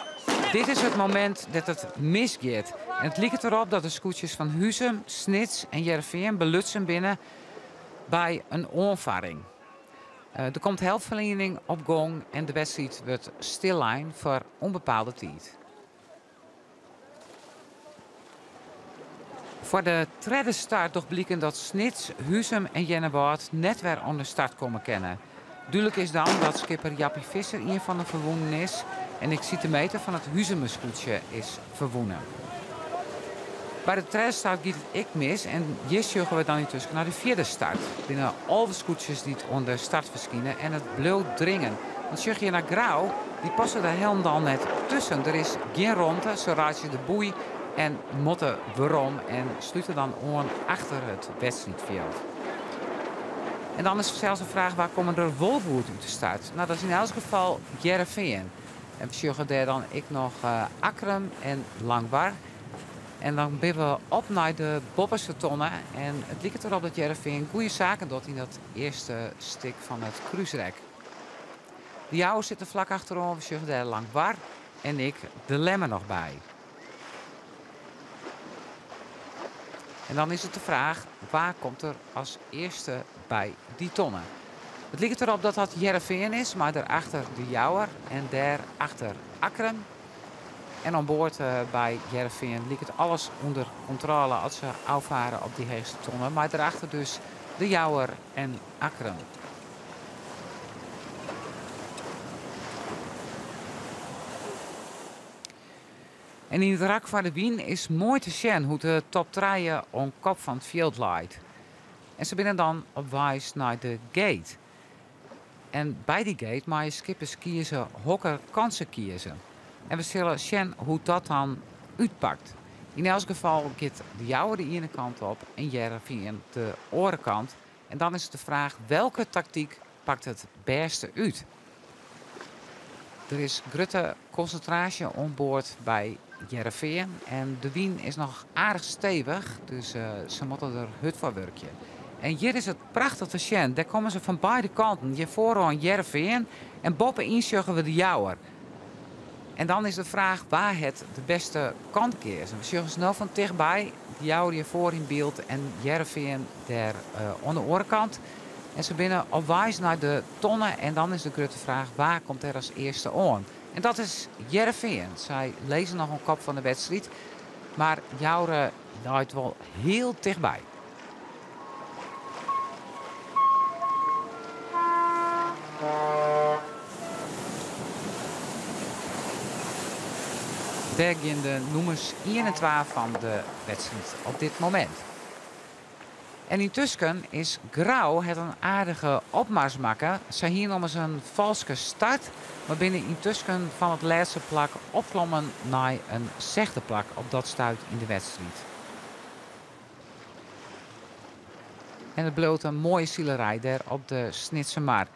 Dit is het moment dat het misgaat. En het lijkt erop dat de scootjes van Huzum, Snits en Hearrenfean belutsen binnen bij een onvaring. Er komt hulpverlening op gang en de wedstrijd wordt stillijn voor onbepaalde tijd. Voor de tweede start toch blikken dat Snits, Huzum en Earnewâld net weer aan de start komen kennen. Duidelijk is dan dat skipper Jappie Visser een van de verwonden is en ik zie de meter van het Huzumer-scootje is verwonden. Bij de tweede start gaat het ik mis en hier zorgen we dan intussen naar de vierde start. Binnen alle scootjes die het onder start verschijnen en het bleef dringen. Want zorg je naar Grauw, die passen daar helemaal net tussen. Er is geen ronde, ze raad je de boei en motten waarom en sluiten dan aan achter het wedstrijdveld. En dan is zelfs de vraag, waar komen er wolvoert uit de start? Dat is in elk geval Hearrenfean. En we zorgen daar dan ik nog Akkrum en Langwar. En dan ben we op naar de bopperste tonnen. En het lijkt erop dat Hearrenfean goede zaken doet in dat eerste stuk van het kruisrek. De jouwe zitten vlak achterom, we zorgen daar Langwar en ik de Lemmer nog bij. En dan is het de vraag, waar komt er als eerste bij die tonnen? Het lijkt erop dat dat Hearrenfean is, maar daarachter de Jouwer en daarachter Akkrum. En aan boord bij Hearrenfean lijkt het alles onder controle als ze afvaren op die hoogste tonnen. Maar daarachter dus de Jouwer en Akkrum. En in het rak van de Wien is mooi te zien hoe de top 3 aan kop van het veld leidt. En ze binnen dan op wijs naar de gate. En bij die gate mag je skippers kiezen, hokker kansen kiezen. En we zullen zien hoe dat dan uitpakt. In elk geval gaat de jouwe de ene kant op en Hearrenfean de andere kant. En dan is het de vraag welke tactiek pakt het beste uit. Er is grote concentratie aan boord bij Hearrenfean. En de wien is nog aardig stevig, dus ze moeten er hut voor werken. En hier is het prachtig te zien. Daar komen ze van beide kanten. Hier vooraan Hearrenfean en boven inzeggen we de Jouwer. En dan is de vraag waar het de beste kant is. En we zien snel van dichtbij. De Jouwer hier voor in beeld en Hearrenfean daar aan de oorkant. En ze binnen op wijs naar de tonnen. En dan is de grote vraag, waar komt er als eerste aan? En dat is Hearrenfean. Zij lezen nog een kop van de wedstrijd. Maar Jouwer draait wel heel dichtbij. Daar gaan de nummers 1 en 2 van de wedstrijd op dit moment. En intussen is Grauw het een aardige opmars maken. Zij hier nog eens een valse start, maar binnen intussen van het laatste plak opklommen naar een zesde plak op dat stuit in de wedstrijd. En het bloot een mooie zielerij daar op de Snitsermar.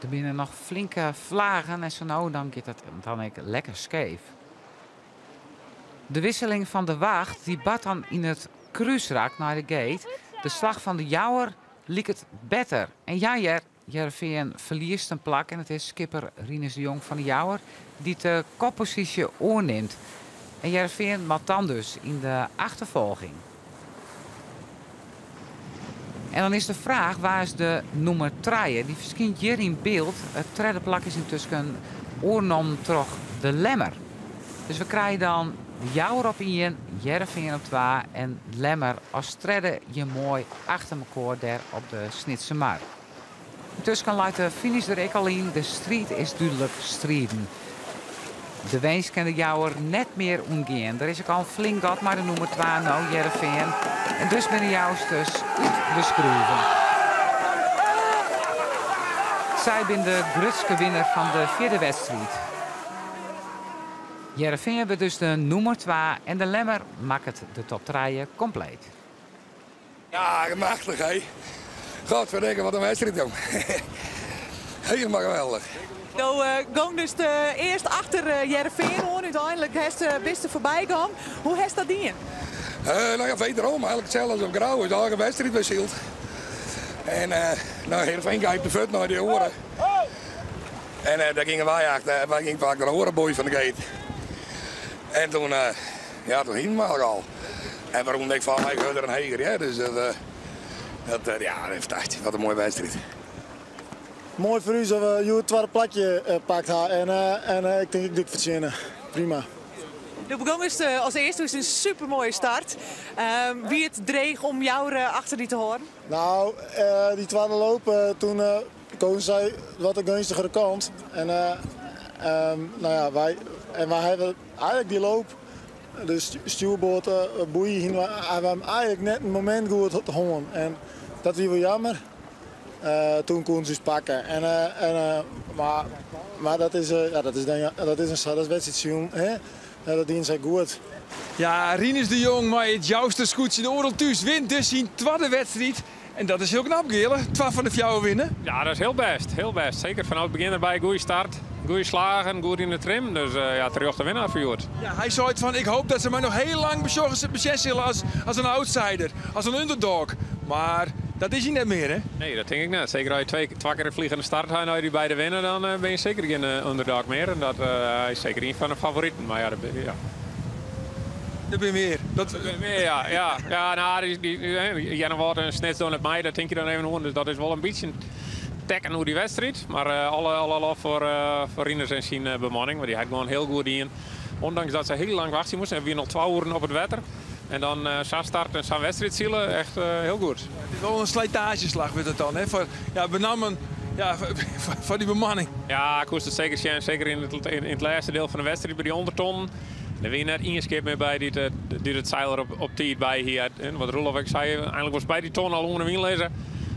Der binne noch flinke flagen en sa no dan giet it dan ek lekker skeef. De wisseling fan de wacht dy bart dan yn it krúsrak nei de gate. De slach fan de Jouwer liket better. En ja hear, Hearrenfean ferliest in plak en it is skipper Rinus de Jong fan de Jouwer dy't de kopposysje oernimt. En Hearrenfean moat dan dus yn de achterfolging. En dan is de fraach wa is de nûmer trije? Dy ferskynt hjir yn byld. It tredde plak is yntusken oernommen troch de Lemmer. Dus we krije dan de Jouwer op ien, Hearrenfean op twa en Lemmer as tredde hjir moai achter mekoar dêr op de Snitsermar. Yntusken leit de finish der ek al yn, de striid is dúdlik striden. De winst kin de Jouwer net mear ûntgean. Der is ek al in flink gat mei de nûmer twa no, Hearrenfean. En dus binne de Jousters út de skroeven. Sy binne de grutske winner fan de fjirde wedstriid. Hearrenfean wurdt dus de nûmer twa en de Lemmer makket de top trije kompleet. Ja, machtich hé. Godverdikke, wat in wedstriid jong. Helemaal geweldig. Do gong dus de earst achter Hearrenfean oan, úteinlik hast bist der foarby gong. Hoe hast dat dien? Nou ja, wederom, eigenlijk hetzelfde als op Grou. Is eigen wedstrijd weer syld. En nou, Hearrenfean gijpt de voet naar de oren. En daar gingen wij achter, wij gingen vaak naar de orenboei van de gate. En toen, ja, toen hingen we eigenlijk al. En waarom ik van mij harder en heger, ja, dus dat, dat, ja, fantastisch. Wat een mooie wedstrijd. Moai foar ús dat we hjoed it twadde plakje pakt ha en en ik tink ek dik fertsjinne. Prima. Do begongst as earste is in supermoaie start. Wie it dreech om Jouwer achter dy te hâlden? Nou, dy twadde loop, toen kozen sy wat de geunstigere kant. En, nou ja, wy, en wy hawwe eigentlik dy loop, de stjoerboard boei, hiene we him eigentlik net in momint goed hân. En dat wie wol jammer. Toen koene se ús pakke. En, en, mar, mar dat is, ja, dat is, dan, dat is in dat is wedstriidsilen, hè? Dat diene sy goed. Ja, Rinus de Jong mei it Jouster skûtsje de Oerol thús wint dus syn twadde wedstriid. En dat is hiel knap, Geale. Twa fan de fjouwer winne. Ja, dat is hiel bêst. Hiel bêst. Seker fanôf it begjin derby. Goede start, goede slagen, goed yn de trim. Dus ja, terjochte winnaar foar hjoed. Ja, hy seit fan ik hoop dat se my noch hiel lang besjen sille as, as in outsider, as in underdog. Mar dat is hy net mear, hè? Nee, dat tink ik net. Seker as je twee, twa kear in vliegende start ha en as je dy beide winne, dan binne je seker gjin underdog mear. En dat hy is seker ien fan de favoriten. Mar ja, dat, ja. Der binne mear. Dat... Der binne mear, ja. Ja, ja nou, dy, dy, Earnewâld en Snits dogge net mei, dat tink je dan even oan. Dus dat is wol in bytsje tekken oer dy wedstriid. Mar alle, alle lof foar, foar Rinus en syn bemanning, want dy hat gewoan hiel goed dien. Ûndanks dat se hiel lang wachtsje moasten en wiene al twa oeren op it wetter. En dan sa'n start en sa'n wedstriid sile, echt hiel goed. Het is wol in slijtageslach wurdt it dan, hè? Foar, ja, benammen ja, foar dy bemanning. Ja, koest it seker sjen. Seker yn it, yn it lêste diel fan de wedstriid by dy ûndertonnen. Der wie net ien skip mear by dy't dy't it seil der op, op tiid by hie. En wat Roelof ek sei, einlik wolst by dy ton al oan de wyn lizze.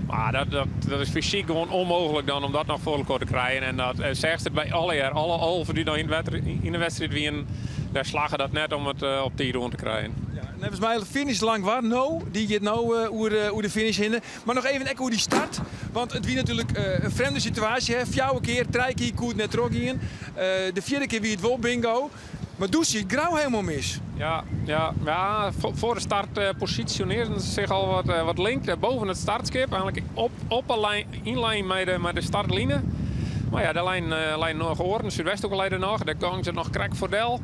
Mar dat, dat, dat is fysyk gewoan ûnmooglik dan om dat noch foar elkoar te krijen. En dat seachst it by allegear, alle 11 dy't noch yn it wetter, yn de wedstriid wienen, dêr slagge dat net om it op tiid oan te krijen. Ja, neffens my finish Langwar no, dy giet no oer, oer de finish hinne. Mar noch even ek oer dy start, want it wie natuerlik in frjemde situaasje. Hè? Fjouwer kear, trije kear koe it net trochgean. De fjirde kear wie it wol bingo. Mar doe siet Grou hielendal mis. Ja, ja, ja, foar de start posisjonearren se sich al wat, wat link boven it startskip. Eigentlik op, op 'e lijn, yn lijn mei de, mei de startline. Mar ja, dêr leinen, leinen noch oaren. Súdwesthoeke lei der noch. Dêr gongen se noch krekt foar del.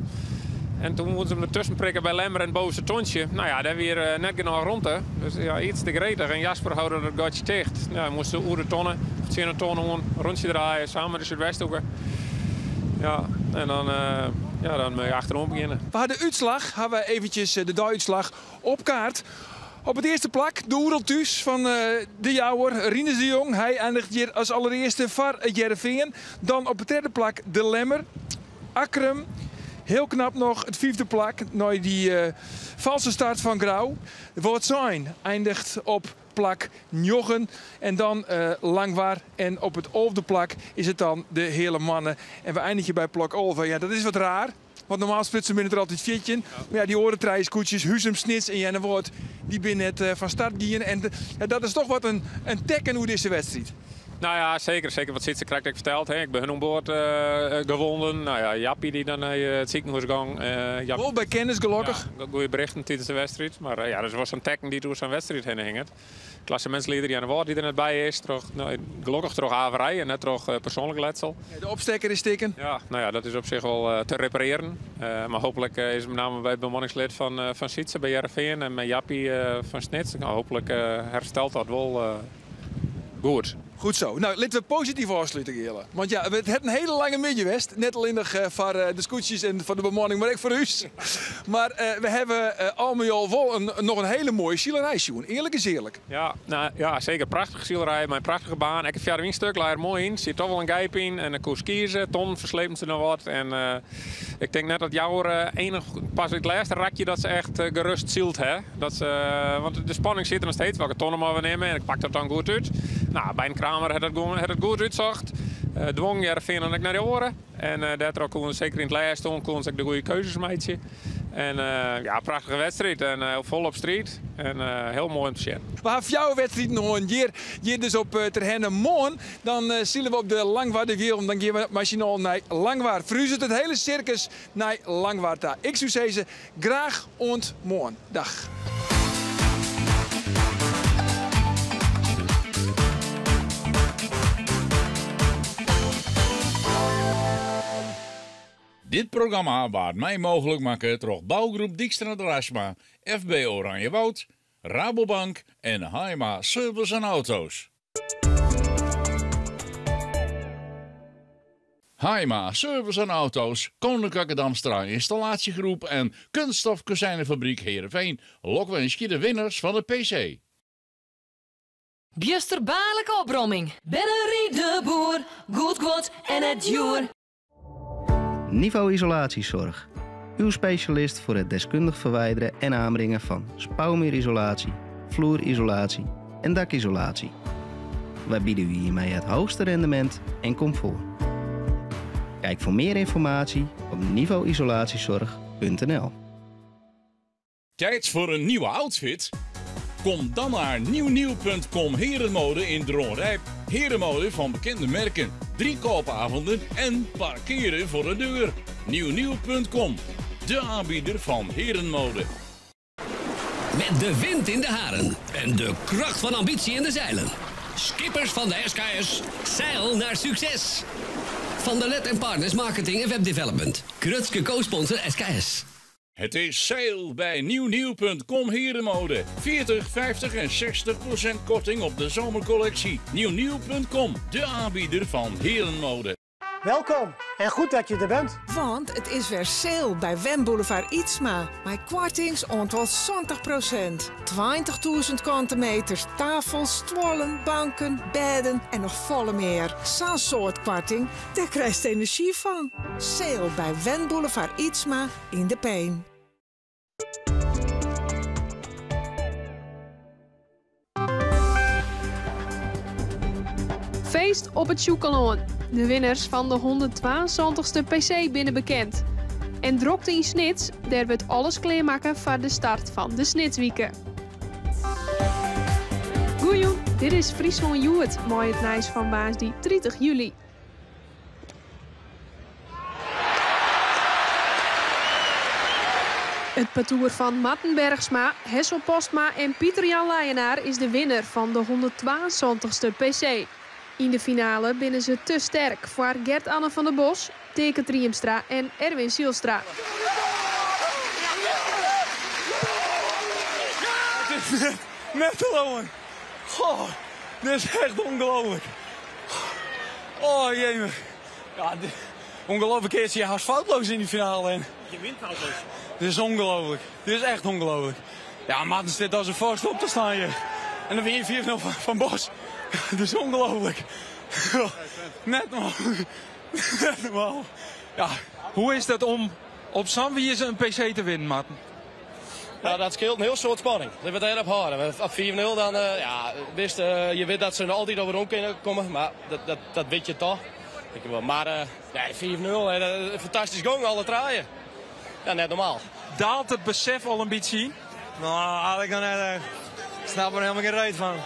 En toen woenen se him dertusken prikke by Lemmer en it bovenste tontsje. Nou ja, dêr wie net genôch romte. Dus ja, iets te gretich. En Jasper houde dat gatsje ticht. Ja, moast se oer de tonne, of tsjin de tonne oan, rûntsje draaie, samen mei de Súdwesthoeke. Ja, en dan, ja, dan moat je achteroan begjinne. We ha de útslach, ha we eventjes de deiútslach op kaart. Op it earste plak de Oerol thús fan de Jouwer, Rinus de Jong. Hy eindiget hjir as allerearste foar it Hearrenfean. Dan op it tredde plak de Lemmer, Akkrum. Hiel knap noch it fyfde plak nei dy false start fan Grou. Wâldsein eindiget op plak njoggen en dan Langwar en op it alfde plak is it dan de Heale Moanne. En we eindigje by plak 11. Ja, dat is wat raar, want normaal sprutsen binne it der altyd 14. Mar ja, dy oare trije skûtsjes, Huzum, Snits en Earnewâld, dy binne net fan start gien. En ja, dat is toch wat in, in tekken oer dizze wedstriid. Nou ja, zeker. Zeker wat Sietse krekt ek ferteld. Hè. Ik ben oan board gewonden. Nou ja, Jappie die dan naar het ziekenhuis gong. Wol by kennis gelokkich. Ja, goede berichten tijdens de wedstrijd. Maar ja, dat was zo'n tekken die door zo'n wedstrijd heen hing. Klassementslieder Jan Ward die er net bij is. Troch, nou, gelokkich troch averij en net troch persoonlijk letsel. De opstekker is stikken. Ja, nou ja, dat is op zich wel te repareren. Maar hopelijk is met name bij het bemanningslid van Sietse bij Hearrenfean en met Jappie van Snits. Nou, hopelijk herstelt dat wel goed. Goed zo. Nou, laten we positief afsluiten, Geerle. Want ja, het heeft een hele lange middag geweest. Net alleen nog voor de scootjes en voor de bemanning, maar ook voor u. Maar we hebben al met al wel nog een hele mooie zielerij, Sjoen. Eerlijk is eerlijk. Ja, nou, ja, zeker. Prachtige zielerij, mijn prachtige baan. Ik heb via een stuk, laat er mooi in. Zit toch wel een gijp in en een koers kiezen. Ton verslepen ze nog wat. En ik denk net dat jouw enig, pas het laatste rakje dat ze echt gerust zielt. Hè? Dat ze, want de spanning zit er nog steeds. Welke tonnen maar we nemen en ik pak dat dan goed uit. Nou, bij een Kramer had het gewoon, had het goed uitzocht. Dwong Hearrenfean en ik naar de oren. En daar kon ze zeker in het laatste kon ze de goede keuzes maken. En ja, prachtige wedstrijd. En vol op street. En heel mooi om te zien. We hebben jouw wedstrijd nog een hier. Hier dus op Terherne morgen. Dan zullen we op de Langwaarde weer. Dan gaan we machinaal naar Langwaard. Verhuizen het hele circus naar Langwaard. Ik zou zeggen, graag ont morgen. Dag. Dit programma waard mij mogelijk maken door bouwgroep Dijkstra Draisma, FB Oranjewoud, Rabobank en Haima Service en Auto's. Haima Service en Auto's, Koninklijke Damstra Installatiegroep en Kunststofkozijnenfabriek Heerenveen lokwens je de winnaars van de PC. Bjusterbaarlijke opbromming. Bennerie de Boer, goed kwot en het joer. Niveau Isolatiezorg. Uw specialist voor het deskundig verwijderen en aanbrengen van spouwmuurisolatie, vloerisolatie en dakisolatie. Wij bieden u hiermee het hoogste rendement en comfort. Kijk voor meer informatie op niveauisolatiezorg punt N L. Tijd voor een nieuwe outfit? Kom dan naar nieuwnieuw punt com Herenmode in Dronrijp. Herenmode van bekende merken, 3 koopavonden en parkeren voor de deur. Nieuwnieuw punt com, de aanbieder van herenmode. Met de wind in de haren en de kracht van ambitie in de zeilen. Skippers van de SKS, zeil naar succes. Van der Let en Partners Marketing en Webdevelopment. Krutske co-sponsor SKS. Het is sale bij nieuwnieuw punt com Herenmode. 40, 50 en 60% korting op de zomercollectie. Nieuwnieuw punt com, de aanbieder van herenmode. Welkom en goed dat je er bent. Want het is weer sale bij Wenboulevard Ietsma. Met kortings ontal 20%. 20.000 kante meters, tafels, stoelen, banken, bedden en nog volle meer. Zo'n soort korting, daar krijg je energie van. Sale bij Wenboulevard Ietsma in de Peen. Feest op het Sjûkelân. De winnaars van de 172e PC binnen bekend. En drokte in Snits, daar werd alles klaarmaken voor de start van de Snitswieken. Goeie, dit is Fryslân Hjoed, mooi het nieuws van woansdei 30 juli. Het parcours van Marten Bergsma, Hessel Postma en Pieter-Jan Leijenaar is de winnaar van de 172e PC. In de finale binnen ze te sterk voor Gert-Anne van der Bos, Teke Triemstra en Erwin Zielstra. Het is net te loon. Goh, dit is echt ongelooflijk. Oh jemig. Ja, dit, ongelooflijk is je haast foutloos in die finale. En je wint foutloos. Dit is ongelooflijk. Dit is echt ongelooflijk. Ja, Marten zit als een vorst op te staan hier. En dan win je 4-0 van Bos. Het is ongelooflijk. Net normaal. Net normaal. Ja. Hoe is dat om op Zandwies een PC te winnen, Marten? Nou, dat scheelt een heel soort spanning. Dat wordt heel op houden. Op 4-0 dan, ja, wist je weet dat ze er altijd over om kunnen komen, maar dat weet je toch. Ik wel. Maar nee, 4-0, hè, dat is een fantastisch gong, alle draaien. Ja, net normaal. Daalt het besef al een beetje? Nou, had ik nog net echt. Ik snap er helemaal geen reet van.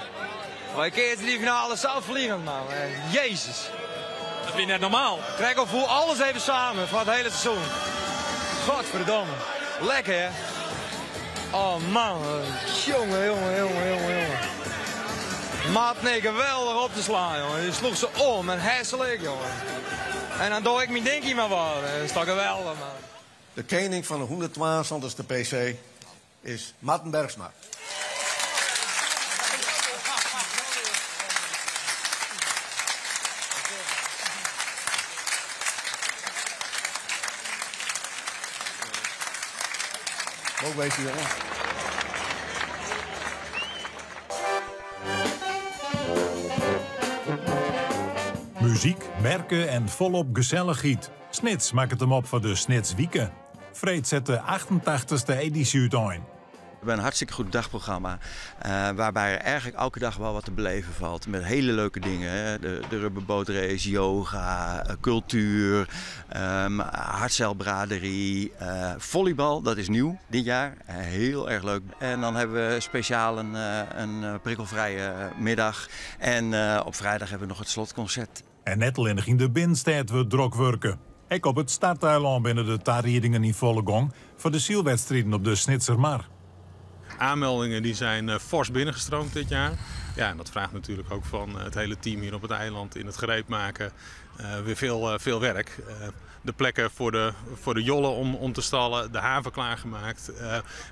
Maar ik keerde die finale zo vliegend, man. Jezus. Dat wie net normaal. Trek al voel alles even samen voor het hele seizoen. Godverdomme. Lekker, hè? Oh man, jongen, jongen, jongen, jongen, jongen. Maat, nee, geweldig op te slaan, jongen. Je sloeg ze om en hesselijk, jongen. En dan doe ik mijn dinkie maar wat. Dat is toch geweldig, man. De koning van de 122e PC is Marten Bergsma. Ook wezen, jongen. Muzyk, merken en folop gesellichheid. Snits makket him op foar de Snitswike. Freed set de 88ste edysje útein. We hebben een hartstikke goed dagprogramma. Waarbij er eigenlijk elke dag wel wat te beleven valt. Met hele leuke dingen. Hè? De rubberbootrace, yoga, cultuur, hardzeilbraderie, volleybal. Dat is nieuw dit jaar. Heel erg leuk. En dan hebben we speciaal een prikkelvrije middag. En op vrijdag hebben we nog het slotconcert. En net allinnich yn de binnenstêd wurdt drok wurke. Ek op it starteilân binne de tariedingen yn folle gong foar de sylwedstriden op de Snitsermar. Aanmeldingen die zijn fors binnengestroomd dit jaar. Ja, en dat vraagt natuurlijk ook van het hele team hier op het eiland in het gereed maken weer veel werk. De plekken voor de jollen om te stallen, de haven klaargemaakt.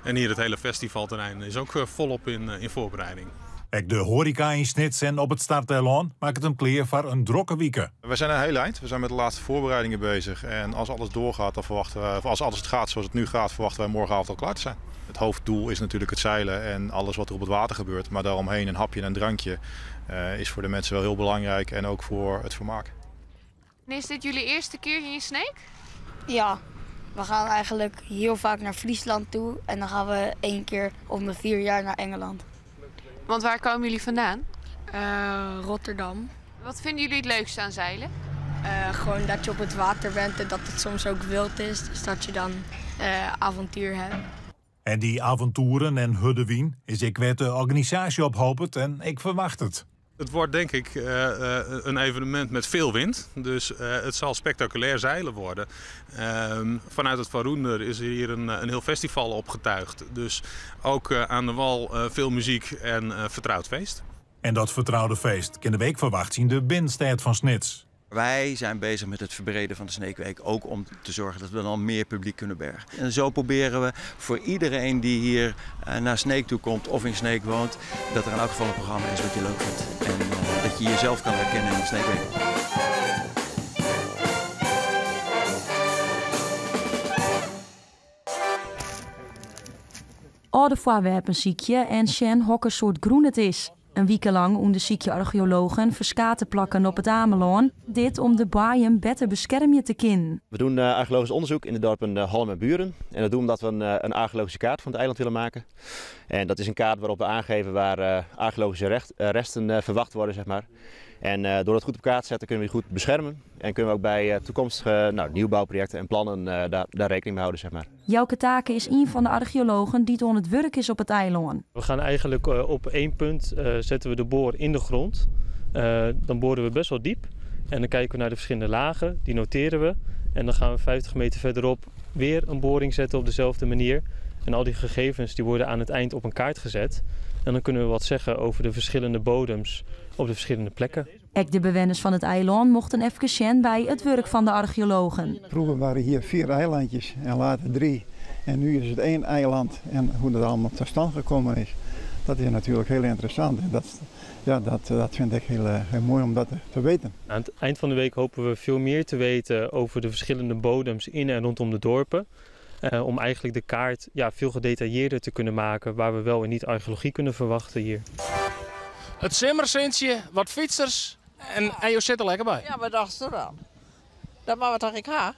En hier het hele festivalterrein is ook volop in voorbereiding. Ek de hoareka yn Snits en op it starteilân makket him klear foar in drokke wike. We zijn een heel eind. We zijn met de laatste voorbereidingen bezig. En als alles doorgaat, dan verwachten we, of als alles het gaat zoals het nu gaat, verwachten wij morgenavond al klaar te zijn. Het hoofddoel is natuurlijk het zeilen en alles wat er op het water gebeurt. Maar daaromheen een hapje en een drankje is voor de mensen wel heel belangrijk en ook voor het vermaak. En is dit jullie eerste keer hier in Sneek? Ja, we gaan eigenlijk heel vaak naar Friesland toe en dan gaan we 1 keer om de 4 jaar naar Engeland. Want waar komen jullie vandaan? Rotterdam. Wat vinden jullie het leukste aan zeilen? Gewoon dat je op het water bent en dat het soms ook wild is. Dus dat je dan avontuur hebt. En dy avontoeren en hurde wyn is ek wêr't de organisaasje op hopet en ik ferwachtsje it. Het wordt denk ik een evenement met veel wind. Dus het zal spectaculair zeilen worden. Vanuit het Varoender is er hier een heel festival opgetuigd. Dus ook aan de wal veel muziek en vertrouwd feest. En dat vertrouwde feest kin de week ferwachte yn de binnenstêd fan Snits. Wij zijn bezig met het verbreden van de Sneekweek, ook om te zorgen dat we dan meer publiek kunnen bergen. En zo proberen we voor iedereen die hier naar Sneek toe komt of in Sneek woont, dat er in elk geval een programma is wat je leuk vindt. En dat je jezelf kan herkennen in de Sneekweek. Alde foarwerpen sykje en sjen hokker soart grûn it is. In wike lang ûndersykje archeologen ferskate plakken op it Amelân. Dit om de boaiem better beskermje te kinnen. We doen archeologisch onderzoek in de dorpen Hallum en Buren. En dat doen we omdat we een archeologische kaart van het eiland willen maken. En dat is een kaart waarop we aangeven waar archeologische resten verwacht worden. En door dat goed op kaart te zetten kunnen we die goed beschermen. En kunnen we ook bij toekomstige nieuwbouwprojecten en plannen daar rekening mee houden. Jouke Taken is een van de archeologen die oan it wurk is op it eilân. We gaan eigenlijk op één punt zetten we de boor in de grond. Dan boren we best wel diep. En dan kijken we naar de verschillende lagen, die noteren we. En dan gaan we 50 meter verderop weer een boring zetten op dezelfde manier. En al die gegevens die worden aan het eind op een kaart gezet. En dan kunnen we wat zeggen over de verschillende bodems op de verschillende plekken. Ek de bewenners fan it eilân mochten efkes sjen by it wurk fan de archeologen. Vroeger waren hier 4 eilandjes en later 3. En nu is het 1 eiland. En hoe dat allemaal tot stand gekomen is, dat is natuurlijk heel interessant. En dat vind ik heel mooi om dat te weten. Aan het eind van de week hopen we veel meer te weten over de verschillende bodems in en rondom de dorpen. Om eigenlijk de kaart veel gedetailleerder te kunnen maken waar we wel en niet archeologie kunnen verwachten hier. Het simmersintje, wat fietsers en je zit er lekker bij. Ja, wat dacht je dan? Dat mag wat ik ha.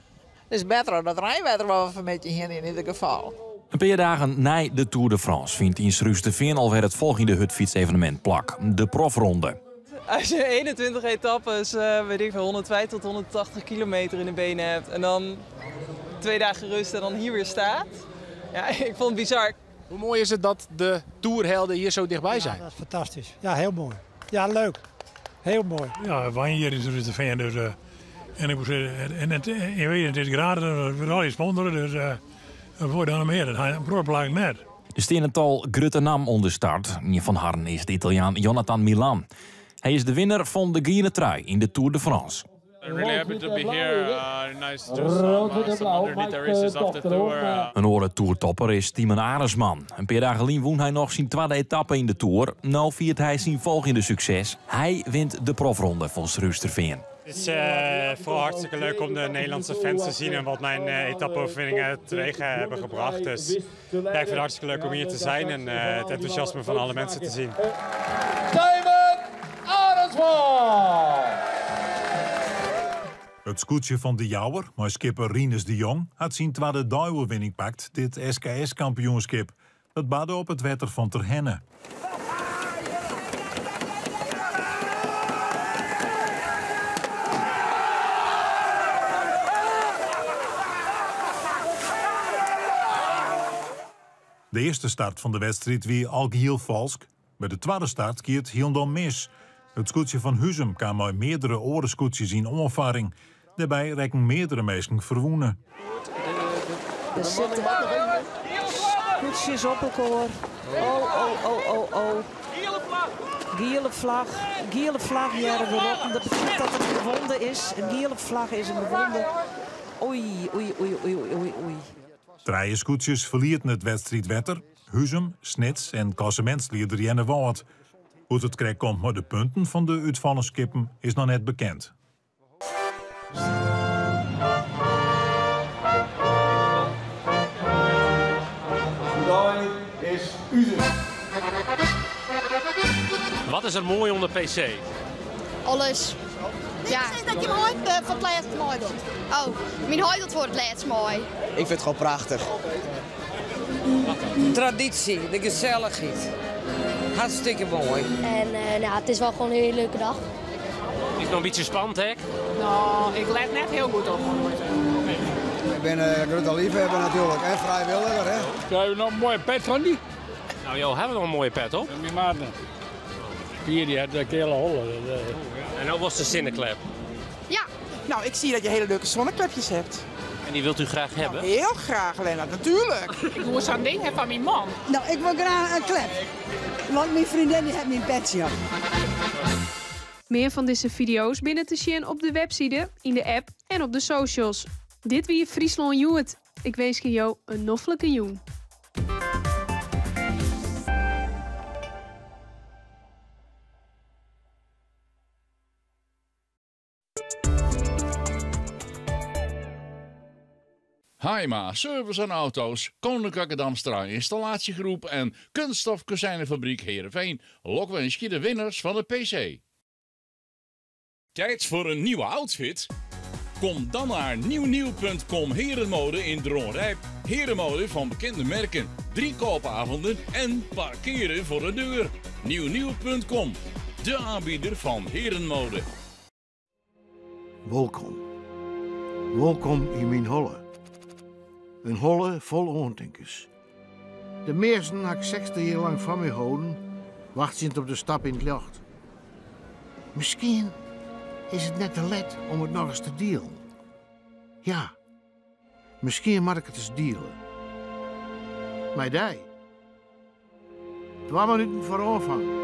Het is beter dan dat Rijnwetter wel een beetje hier in ieder geval. Een paar dagen na de Tour de France vindt in Surhústerfean alwer it folgjende hurdfytsevenemint plak, de profronde. Als je 21 etappes, weet ik veel, 105 tot 180 kilometer in de benen hebt en dan 2 dagen rust en dan hier weer staat. Ja, ik vond het bizar. Hoe mooi is het dat de toerhelden hier zo dichtbij zijn? Ja, dat is fantastisch. Ja, heel mooi. Ja, leuk. Heel mooi. Ja, wijn hier is Surhústerfean, dus uh, en ik moet zeggen, en het, je weet, het is gratis, we willen al je sponsoren, dus uh, dat wordt dan meer. Dat een prooi net. Der stean in tal grutte nammen oan de start. Ien fan harren is de Italiaan Jonathan Milan. Hy is de winner fan de giele trui yn de Tour de France. I'm really happy to be here. Nice to do some underneath the races of the tour. In oare toertopper is Thymen Arensman. In pear dagen lyn wûn hy noch syn twadde etappe yn de Tour. No fiert hy syn folgjende sukses. Hy wint de profronde fan Surhústerfean. Het is vooral hartstikke leuk om de Nederlandse fans te zien en wat mijn etappe-overwinningen teweeg hebben gebracht. Dus ja, ik vind het hartstikke leuk om hier te zijn en het enthousiasme van alle mensen te zien. Thymen Arensman! It skûtsje fan De Jouwer, mei skipper Rinus de Jong, hat syn twadde deioerwinning pakt, dit SKS-kampioenskip. Dat barde op it wetter fan Terherne. De earste start fan de wedstriid wie alhiel falsk. By de twadde start gie it hielendal mis. It skûtsje fan Huzum kaam mei meardere oare skûtsjes yn oanfarring. Dêrby rekken meardere minsken ferwûne. Der sitte skûtsjes op elkoar. Oh, oh, oh, oh, oh. Giele flach, giele flach hearre we roppen. Dat betsjut dat der in gewonde is. In giele flach is in gewonde. Oei, oei, oei, oei, oei, oei. Trije skûtsjes ferlieten it wedstriidwetter, Huzum, Snits en klassemintslieder Earnewâld. Hoe't it krekt komt mei de punten fan de útfallen skippen is noch net bekend. Dei is uzes. Wat is der moai oan de PC? Alles. Ja. Is dat je heit foar it lêst meidocht? Oh, myn heit docht foar it lêst mei. Ik fyn it gewoan prachtich. Traditie, de gesellichheid. Hartstikke moai. En nou, it is wol gewoan in hiele leuke dei. Is it noch in bytsje spannend ek? No, ik let net hiel goed op. Ik bin in grutte leafhawwer natuerlik en frijwilliger. Hè. Krije we noch in moaie pet fan dy? Nou, jo hawwe noch in moaie pet op. Myn maat. Pier dy hat de keale holle. En no wolst de sinneklep. Ja. Nou, ik zie dat je hele leuke zonneklepjes hebt. En die wilt u graag hebben? Nou, heel graag, Lennart, natuurlijk. Ik wol sa'n ding ha fan myn man. Nou, ik wol graach in klep. Want myn freondin dy hat myn petsje op. Mear fan dizze fideo's binne te sjen op de webside, yn de app en op de socials. Dit wie Fryslân Hjoed. Ik winskje jo in noflike jûn. Haima, service aan auto's, Koninklijke Damstra Installatiegroep en Kunststof Kozijnenfabriek Heerenveen lokwinskje de winners fan de PC. Tijd voor een nieuwe outfit? Kom dan naar nieuwnieuw.com Herenmode in Dronrijp. Herenmode van bekende merken, 3 koopavonden en parkeren voor de deur. Nieuwnieuw.com, de aanbieder van herenmode. Wolkom. Wolkom yn myn holle. In holle fol oantinkens. De measten ha ik 60 jier lang foar my holden, wachtsjend op de stap yn it ljocht. Miskien is it net te let om it nochris te dielen. Ja, miskien moat ik it ris diele. Mei dy. Twa minuten foar oanfang.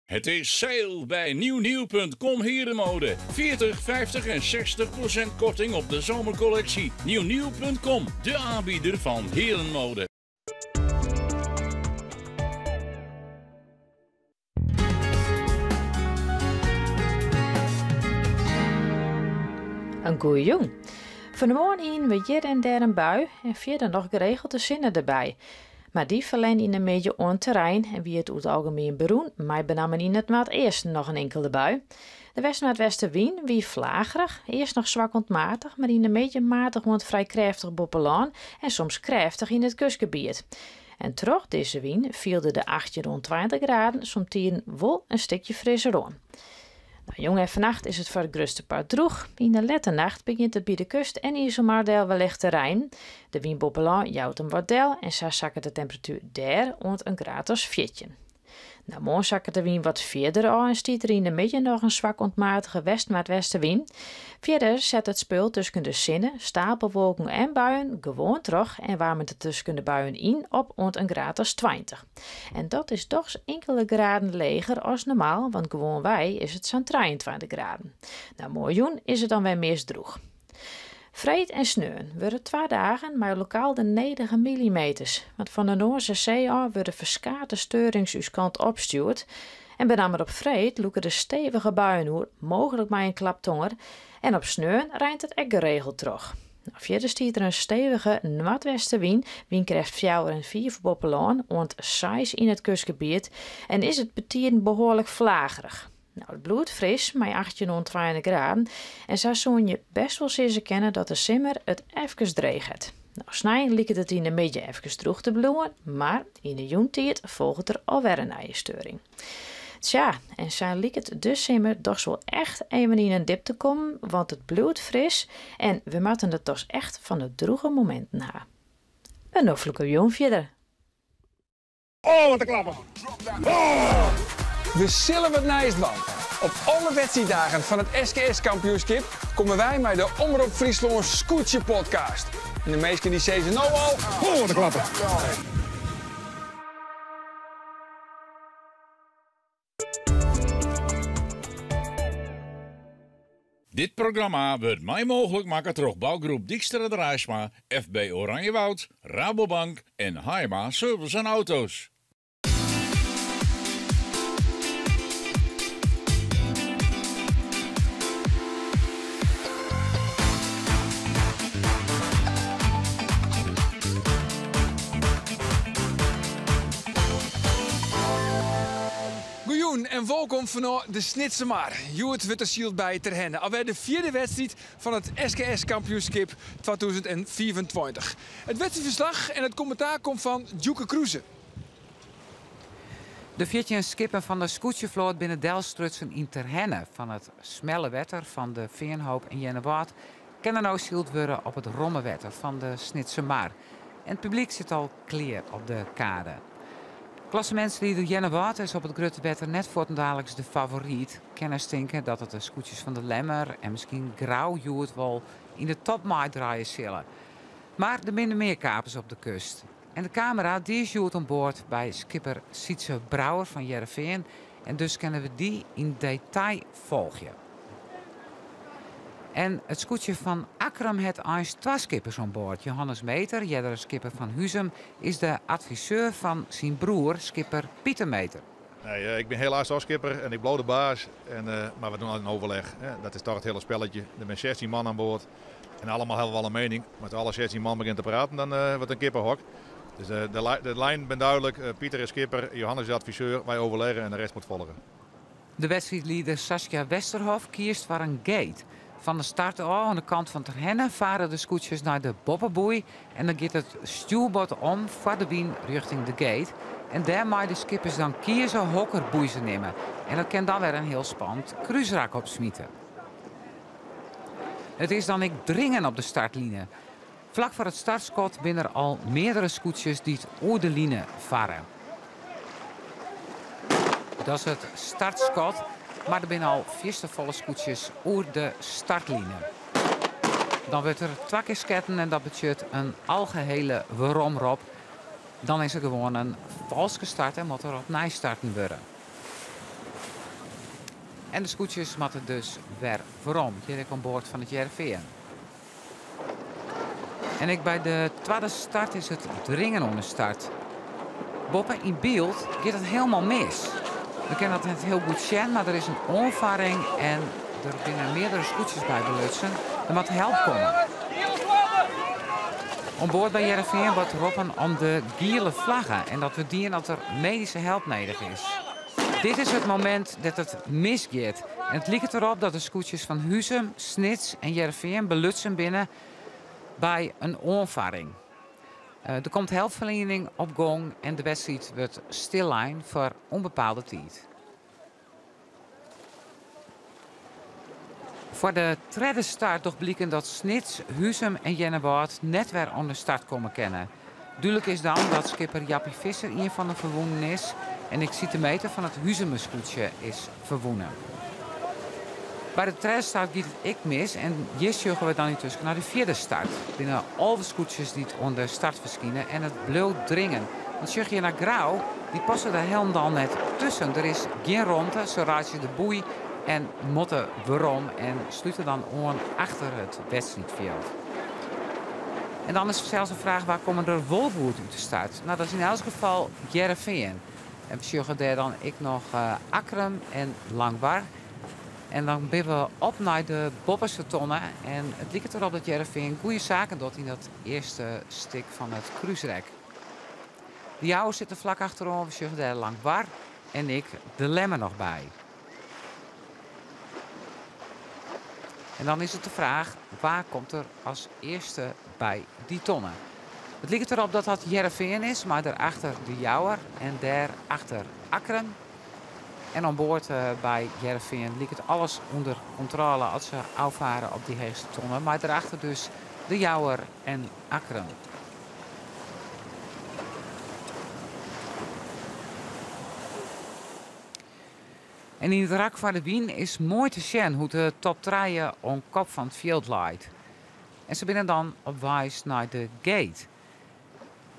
Het is sale bij nieuwnieuw.com Herenmode. 40, 50 en 60% korting op de zomercollectie. Nieuwnieuw.com, de aanbieder van herenmode. In goeie jûn. Fan 'e moarn hiene we hjir en dêr in bui en fierder noch geregeld de sinne derby. Mar dy ferlern yn 'e middei oan terrein en wie it oer it algemien berûn, mei benammen yn it noardeasten noch in inkelde bui. De west-noardwestewyn wie flagerich, earst noch swak oant matich, mar yn 'e middei matich oant frij krêftich boppe lân en soms krêftich yn it kustgebiet. En troch dizze wyn fielde de 18 oant 20 graden somtiden wol in stikje frisser oan. Nou, jûn en fannacht is it foar it grutste part drûch. Yn de lette nacht begjint it by de kust en Iselmar del wer licht te reinen. De wyn boppe lân jout him wat del en sa sakket de temperatuer dêr oant in graad as 14. Nou, moarn sakket de wyn wat fierder ôf en stiet der yn de middei noch in swak oant matige west-noardwestewyn. Fierder set it spul tusken de sinne, stapelwolken en buien gewoan troch en waarmet it tusken de buien yn op oant in graad as 20. En dat is dochs inkele graden leger as normaal, want gewoanwei is it sa'n 23 graden. Nou, moarnjûn is it dan wer meast drûch. Freed en sneon wurde twa dagen mei lokaal de nedige millimeters, want fan de Noardsee ôf wurde ferskate steurings ús kant opstjoerd. En benammen op freed lûke der stevige buien oer, mooglik mei in klap tonger. En op sneon reint it ek geregeld troch. Nou, fierder stiet der in stevige noardwestewyn, wynkrêft fjouwer en fiif boppe lân oant seis yn it kustgebiet en is it betiden behoarlik flagerich. Nou, it bliuwt fris mei 18 oant 20 graden en sa soene je best wol sizze kinne dat de simmer it efkes dreech hat. Nou, snein liket it yn de middei efkes drûch te bliuwen, mar yn de jûntiid folget der alwer in nije steuring. Tsja, en sa liket de simmer dochs wol echt even yn in dip te kommen, want it bliuwt fris en we moatte it dochs echt fan de drûge mominten ha. In noflike jûn fierder. Oh, wat in klapper! Oh! We sille wat nijs dwaan. Op alle wedstriiddagen fan it SKS-kampioenskip komme wy mei de Omrop Fryslân Skûtsje Podcast. En de minsken dy sizze no al, oh, wat in klapper! Dit programma wurdt mei mooglik makke troch bougroep Dykstra Draaisma, FB Oranjewoud, Rabobank en Haima Service en Auto's. Goejûn en wolkom fanôf de Snitsermar. Hjoed wurdt der syld by Terherne. Alwer de fjirde wedstriid fan it SKS-kampioenskip 2025. It wedstriidferslach en it kommentaar komt fan Djoeke Kroese. De 14 skippen fan de skûtsjefloat binne delstrutsen yn Terherne. Fan it smelle wetter fan de Feanhoop en Earnewâld kin der no syld wurde op it romme wetter fan de Snitsermar. En it publyk sit al klear op de kade. Klassemintslieder Earnewâld is op it grutte wetter net fuortendaliks de favoryt. Kenners tinke dat it de skûtsjes fan De Lemmer en miskien Grou hjoed wol yn de top meidraaie sille. Mar der binne mear kapers op de kust. En de kamera dy is hjoed oan board by skipper Sytze Brouwer fan Hearrenfean en dus kinne we dy yn detail folgje. En it skûtsje fan Akkrum hat eins twa skippers oan board. Johannes Meeter, eardere skipper fan Huzum, is de adviseur fan syn broer, skipper Pieter Meeter. Nee, ik bin helaas al skipper en ik bliuw de baas. En, mar we dogge in overleg. Dat is toch it hiele spelletje. Der binne 16 man oan board en allemal hawwe wol in miening. Mar as alle 16 man begjinne te praten, dan wurdt it in kippehok. Dus de lijnen binne dúdlik. Pieter is skipper, Johannes is adviseur. Wy overlegge en de rest moat folgje. De wedstriidlieder Saskia Westerhof kiest foar in gate. Fan de start ôf oan de kant fan Terherne fare de skûtsjes nei de boppeboei en dan giet it stjoerbord om foar de wyn rjochting de gate. En dêr meie de skippers dan kieze hokker boei se nimme. En dat kin dan wer in hiel spannend krúsrak opsmite. It is dan ek dringen op de startline. Flak foar it startskot binne der al meardere skûtsjes dy't oer de line farre. Dat is it startskot, mar der binne al fierste folle skûtsjes oer de startline. Dan wurdt der twa kear sketten en dat betsjut in algehele weromrop. Dan is der gewoan in falske start en moat der opnij starten wurde. En de skûtsjes moatte dus wer werom, hjir ek oan board fan it Hearrenfean. En ek by de twadde start is it dringen oan de start. Boppe yn byld giet it hielendal mis. We kinne dat net hiel goed sjen, mar der is in oanfarring en der binne meardere skûtsjes by belutsen. Der moat help komme. Oan board by Hearrenfean wurdt roppen om de giele flagge en dat wurdt dien as der medyske help nedich is. Dit is it momint dat it misgiet. En it liket derop dat de skûtsjes fan Huzum, Snits en Hearrenfean belutsen binne by in oanfarring. Der komt helpferliening op gong en de wedstriid wurdt stillein foar ûnbepaalde tiid. Foar de tredde start docht bliken dat Snits, Huzum en Earnewâld net wer oan de start komme kinne. Dúdlik is dan dat skipper Jappie Visser ien fan de ferwûnen is en ek Siete Meter fan it Huzumer skûtsje is ferwûne. By de tredde start giet it ek mis en hjir sjogge we dan yntusken nei de fjirde start. Der binne 11 skûtsjes dy't oan de start ferskine en it bliuwt dringen. Want sjoch hjir nei Grou, dy passe der hielendal net tusken. Der is gjin romte, se reitsje de boei en moatte werom en slute dan oan achter it wedstriidfjild. En dan is fansels de fraach wa komme der wol goed út de start? No, dat is yn elts gefal Hearrenfean. En we sjogge dêr dan ek noch Akkrum en Langwar. En dan binne we op nei de boppeste tonne. En it liket derop dat Hearrenfean goede saken docht yn dat earste stik fan it krúsrek. De Jouwer sit der flak achteroan. We sjogge dêr Langwar en ek de Lemmer noch by. En dan is it de fraach, wa komt der as earste by dy tonne? It liket derop dat dat Hearrenfean is, mei dêrachter de Jouwer en dêrachter Akkrum. En oan board by Hearrenfean liket alles ûnder kontrôle as se ôffare op dy heechste tonne, mei dêrachter dus de Jouwer en Akkrum. En yn it rak foar de wyn is moai te sjen hoe't de top trije oan kop fan it fjild leit. En se binne dan op weis nei de gate.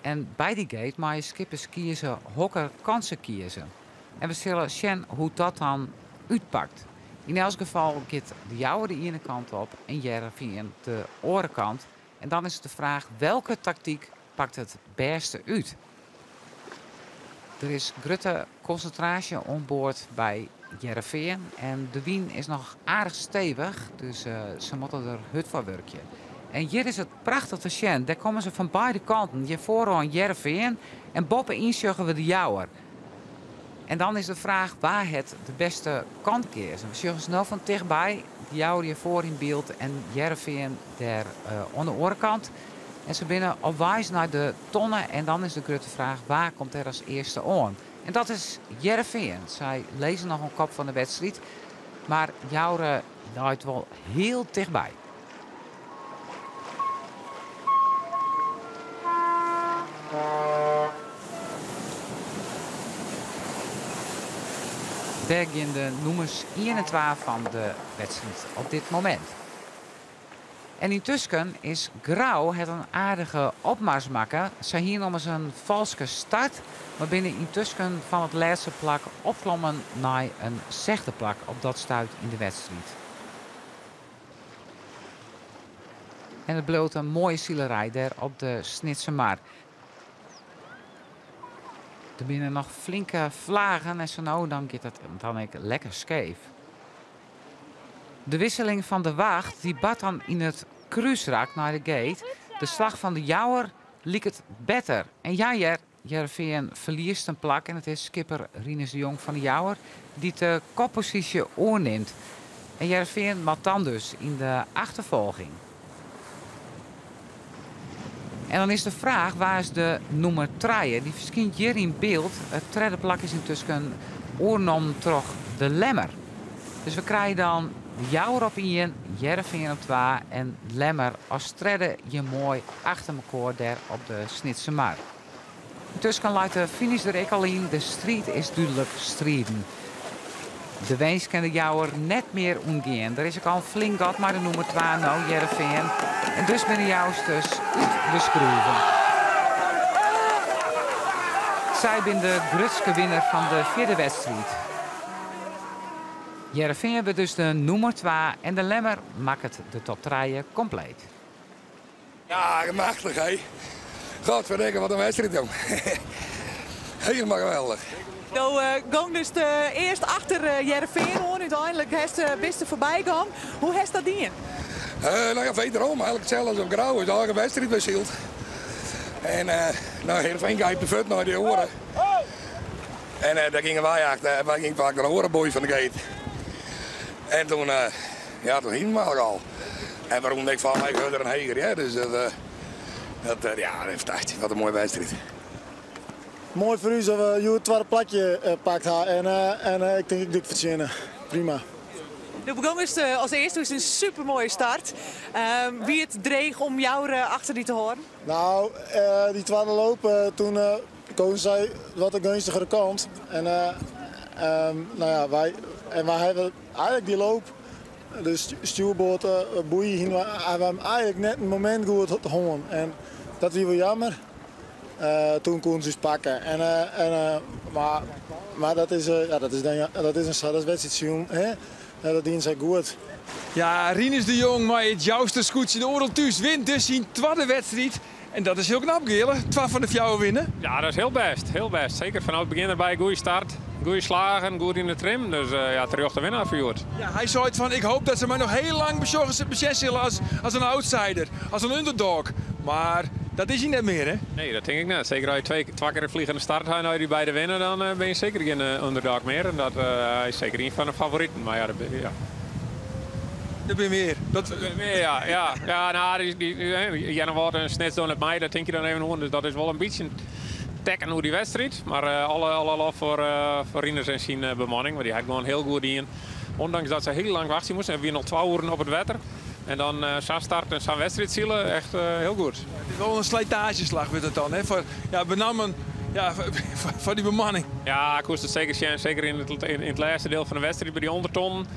En by dy gate meie skippers kieze hokker kant se kieze. En we sille sjen hoe't dat dan útpakt. Yn elts gefal giet de Jouwer de iene kant op en Hearrenfean de oare kant. En dan is it de fraach welke taktyk pakt it bêste út. Der is grutte konsintraasje oan board by Hearrenfean en de wyn is noch aardich stevich, dus se moatte der hurd foar wurkje. En hjir is it prachtich te sjen, dêr komme se fan beide kanten. Hjir foaroan Hearrenfean en boppe-yn sjogge we de Jouwer. En dan is de fraach wa hat de bêste kant keazen. We sjogge se no fan tichtby, de Jouwer hjir foar yn byld en Hearrenfean dêr oan de oare kant. En se binne op weis nei de tonne en dan is de grutte fraach wa komt der as earste oan. En dat is Hearrenfean. Sy lizze noch oan kop fan de wedstriid, mar Joure leit wol hiel tichtby. Dêr gean de nûmers ien en twa fan de wedstriid op dit momint. En yntusken is Grou hat in aardige opmars makke. Sy hiene ommers in falske start, mar binne yntusken fan it lêste plak opklommen nei in sechde plak op dat stuit yn de wedstriid. En it bliuwt in moaie silerij dêr op de Snitsermar. Der binne noch flinke flagen en sa no dan giet it dan ek lekker skeef. De wisseling fan de wacht dy bart dan yn it krúsrak nei de gate. De slach fan de Jouwer liket better. En ja hear, Hearrenfean ferliest in plak en it is skipper Rinus de Jong fan de Jouwer dy't de kopposysje oernimt. En Hearrenfean moat dan dus yn de achterfolging. En dan is de fraach, wa is de nûmer trije? Dy ferskynt hjir yn byld. It tredde plak is yntusken oernommen troch de Lemmer. Dus we krije dan de Jouwer op ien, Hearrenfean op twa en Lemmer as tredde hjir moai achter mekoar dêr op de Snitsermar. Yntusken leit de finish der ek al yn, de striid is dúdlik striden. De winst kin de Jouwer net mear ûntgean. Der is ek al in flink gat mei de nûmer twa no, Hearrenfean. En dus binne de Jousters út de skroeven. Sy binne de grutske winner fan de fjirde wedstriid. Hearrenfean wurdt dus de nûmer twa en de Lemmer makket de top trije kompleet. Ja, machtich hé. Godverdikke, wat in wedstriid jong. Helemaal geweldig. Do gong dus earst achter Hearrenfean oan, úteinlik hast bist der foarby gong. Hoe hast dat dien? Nou ja, wederom, eigenlijk hetzelfde als op Grou. Is eigen wedstriid wer syld. En nou, Hearrenfean gijpt de fut nei de oare. En daar gingen wij achter, wij gingen vaak naar de oare boei van de gate. En toen, ja, toen hingen we eigenlijk al. En waarom ik van mij hurder en heger, ja, dus dat, dat, ja, fantastisch. Wat een mooie wedstrijd. Moai foar ús dat we hjoed it twadde plakje pakt ha en ik tink ek dik fertsjinne. Prima. Do begûnst as earste, is in supermoaie start. Wie it dreech om jou achter dy te hâlden? Nou, dy twadde loop, toen kozen sy wat de geunstigere kant. En, nou ja, wy, en wy hawwe eigenlik dy loop, de stjoerboard boei, hawwe we eigenlik net in momint goed hân. En dat wie wol jammer. Toen koenen se ús pakke. En, en, mar, mar dat is, ja, dat is, dan, dat is in dat is wedstriidsilen, hè? Dat dienen sy goed. Ja, Rinus de Jong mei it Jouster skûtsje de Oerol Thús wint dus syn twadde wedstriid. En dat is hiel knap, Geale. Twa fan de fjouwer winne. Ja, dat is hiel bêst. Hiel bêst. Seker fanôf it begjin derby. Goede start, goede slagen, goed yn de trim. Dus ja, terjochte winnaar foar hjoed. Ja, hy seit fan ik hoop dat se my noch hiel lang besjen sille as, as in outsider, as in underdog. Mar dat is hy net mear, hè? Nee, dat tink ik net. Seker as je twee, twa kear in vliegende start ha en as je dy beide winne, dan binne je seker gjin underdog mear. En dat hy is seker ien fan de favoriten. Mar ja, dat, ja. Der binne mear. Dat... Der binne mear, ja. Ja, ja nou, dy, dy, Earnewâld en Snits dogge net mei, dat tink je dan even oan. Dus dat is wol in bytsje tekken oer dy wedstriid. Mar alle, alle lof foar, foar Rinus en syn bemanning, want dy hat gewoan hiel goed dien. Ondanks dat se hiel lang wachtsje moasten. Se wiene al twa oeren op it wetter. En dan sa'n start en sa'n wedstriid sile, echt hiel goed. Het is wol in slijtageslach wurdt it dan, hè? Foar, ja, benammen ja, foar dy bemanning. Ja, ik koest it seker sjen. Seker yn it, yn it lêste diel fan de wedstriid by dy ûndertonnen.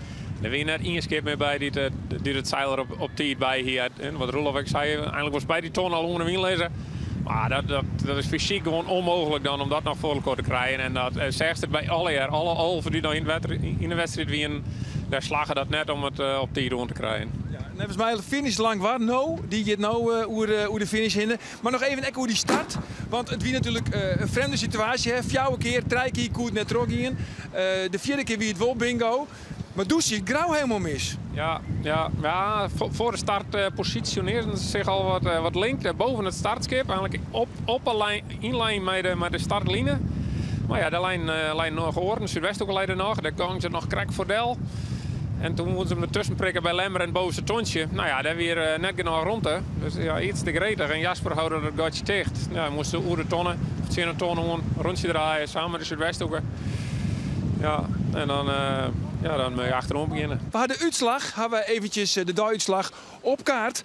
Der wie net ien skip mear by dy't dy't it seil der op, op tiid by hie. En wat Roelof ek sei, einlik wolst by dy ton al ûnder de wyn lizze. Mar dat, dat, dat is fysyk gewoan ûnmooglik dan om dat noch foar elkoar te krijen. En dat seachst it by allegear, alle 11 dy't noch yn it wetter, yn de wedstriid wienen, dêr slagge dat net om it op tiid oan te krijen. Ja, neffens my finish Langwar no, dy giet no oer, oer de finish hinne. Mar noch even ek oer dy start, want it wie natuerlik in frjemde situaasje. Hè? Fjouwer kear, trije kear koe it net trochgean. De fjirde kear wie it wol bingo. Mar doe siet Grou hielendal mis. Ja, ja, ja, voor de start positioneerden ze zich al wat, wat link boven het startskip. Eigenlijk op, op een lijn, in lijn met de, met de startline. Maar ja, daar lijn, lijn noch oaren, Súdwesthoeke lei der noch. Dêr gongen se noch krekt foar del. En toen moasten se him dertusken prikke by Lemmer en it bovenste tontje. Nou ja, dêr wie net genôch romte. Dus ja, iets te gretich. En Jasper houde dat gatsje ticht. Ja, moast oer de tonne, of tsjin de tonne oan, rûntsje draaie, samen mei de Súdwesthoeke. Ja, en dan, ja, dan moat je achteroan begjinne. We ha de útslach, ha we eventjes de deiútslach op kaart.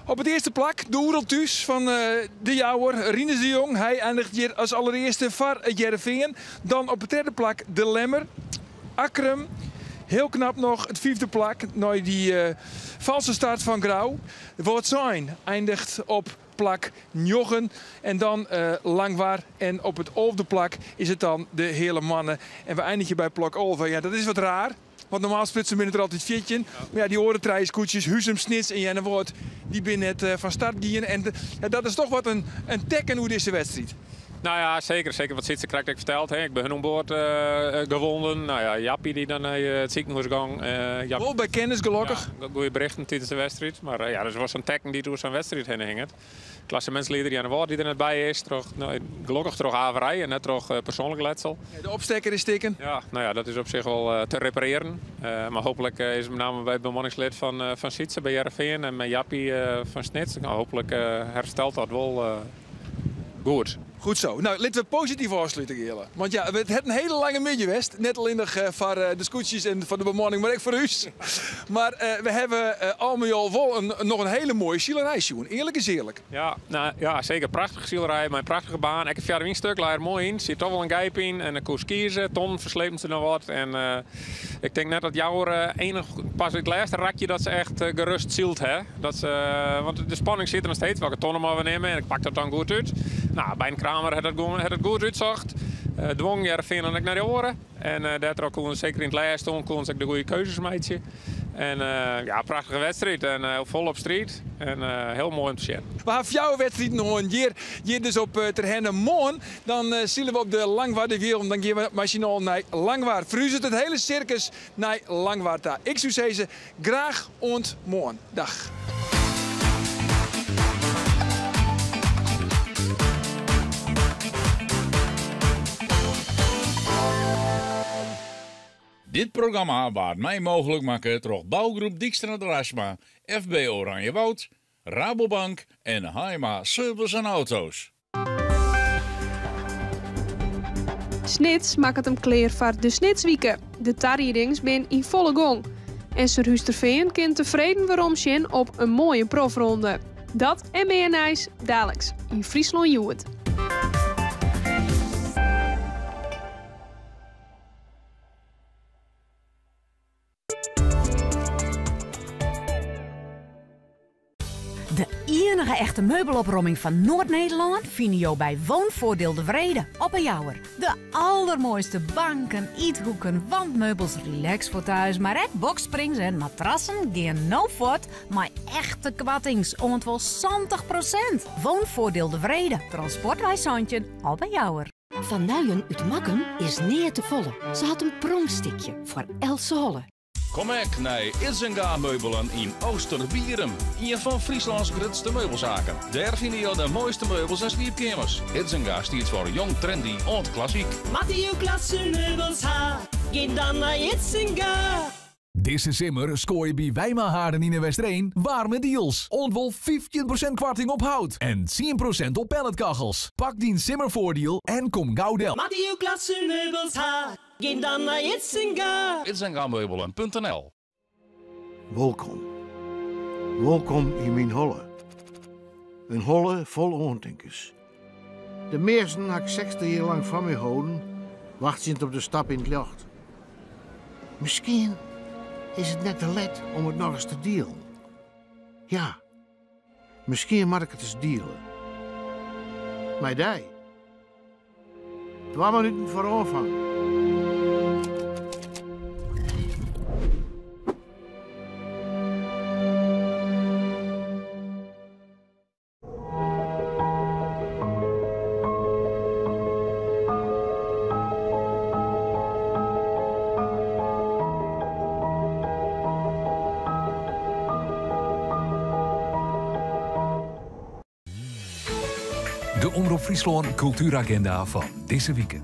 Op it earste plak de Oerol Thús fan De Jouwer, Rinus de Jong. Hy eindiget hjir as allerearste foar it Hearrenfean. Dan op it tredde plak de Lemmer, Akkrum. Hiel knap noch it fyfde plak nei dy false start fan Grou. Wâldsein eindiget op plak njoggen. En dan Langwar en op it alfde plak is it dan de Heale Moanne. En we eindigje by plak 11. Ja, dat is wat raar. Want normaal sprutsen binne der altyd 14. Mar ja, dy oare trije skûtsjes, Huzum, Snits en Earnewâld, dy binne net fan start gien. En ja, dat is toch wat in, in tekken oer dizze wedstriid. Nou ja, seker. Seker wat Sytse krekt ek ferteld. Hè. Ek by hun oan board gewonden. Nou ja, Jappie dy't dan nei it sikehûs gong. Jappie, Wol by kennis, gelokkich. Ja, goede berichten tidens de wedstriid. Mar ja, dat is wol sa'n tekken dy't oer sa'n wedstriid hinne hinget. Klassemintslieder Earnewâld dy't der net by is. Troch, no, gelokkich troch averij en net troch persoanlik letsel. De opstekker is stikken. Ja, nou ja, dat is op sich wol te reparearjen. Mar hooplik is met name by it bemanningslid fan, fan Sytse by Hearrenfean en mei Jappie fan Snits. Nou, hooplik herstelt dat wol goed. Goed zo. Nou, litte we posityf ôfslute, Geale. Want ja, it hat in hiele lange middei west. Net allinnich foar de skûtsjes en foar de bemanning, mar ek foar ús. Mar we hawwe al mei al wol in, noch in hiele moaie silerij sjoen. Earlik is earlik. Ja, nou, ja, seker. Prachtige silerij mei in prachtige baan. Ek it fjouwerwynstuk lei der moai yn. Siet toch wol in gijp yn en dan koest kieze. Tonnen ferslepen se noch wat. En ik tink net dat Jouwer enich pas it lêste rakje dat se echt gerust syld ha. Dat se, want de spanning sit der noch steeds. Welke tonne moatte we nimme? En ik pak dat dan goed út. Nou, by in Kramer hat dat gewoan, hat it goed útsocht. Dwong Hearrenfean dan ek nei de oare. En dêrtroch koene se seker yn it lêste oan koene se ek de goede keuzes meitsje. En ja, prachtige wedstriid en folop striid. En hiel moai om te sjen. We ha fjouwer wedstriden hân hjir, hjir dus op Terherne. Moarn dan sile we op de Langwarderwielen. Dan gean we mei syn allen nei Langwar. Ferhuzet it hiele sirkus nei Langwar ta. Ik soe sizze, graach oant moarn. Dag. Dit programma waard mei mooglik makke troch Bouwgroep Dykstra Draisma, FB Oranjewoud, Rabobank en Haima Service en Auto's. Snits makket him klear foar de Snitswike. De tariedings binne yn folle gong. En Surhústerfean kin tefreden weromsjen op in moaie profronde. Dat en mear nijs daliks yn Fryslân Hjoed. De iennige echte meubelopromming fan Noard-Nederlân fine jo by Woonvoordeel De Wrede op 'e Jouwer. De aldermoaiste banken, ythoeken, wandmeubels, relaxfauteuils, mar ek boxsprings en matrassen gean no fuort mei echte koartings oant wol 70%. Woonvoordeel De Wrede, Transportwei 17 op 'e Jouwer. Van Nuijen út Makkum is nea te folle. Se hat in pronkstikje foar eltse holle. Kom ek nei Idzenga Meubelen yn Oosterbierum, ien fan Fryslâns grutste meubelsaken. Dêr fine jo de moaiste meubels en sliepkeamers. Idzenga stiet foar jong, trendy oant klassyk. Moatte jo klasse meubels ha, gean dan nei Idzenga. Dizze simmer skoar je by Wijma Haren yn 'e Westereen waarme deals. Oant wol 15% koarting op hout en 10% op pelletkachels. Pak dyn simmerfoardiel en kom gau del. Moatte jo klasse meubels ha, Gean dan nei Idzenga. Idzengameubelen.nl. Wolkom. Wolkom yn myn holle. In holle fol oantinkens. De measten ha ik 60 jier lang foar my holden, wachtsjend op de stap yn it ljocht. Miskien is it net te let om it nochris te dielen. Ja, miskien moat ik it ris diele. Mei dy. Twa minuten foar oanfang. De Omrop Fryslân Kultueragenda fan dizze wike.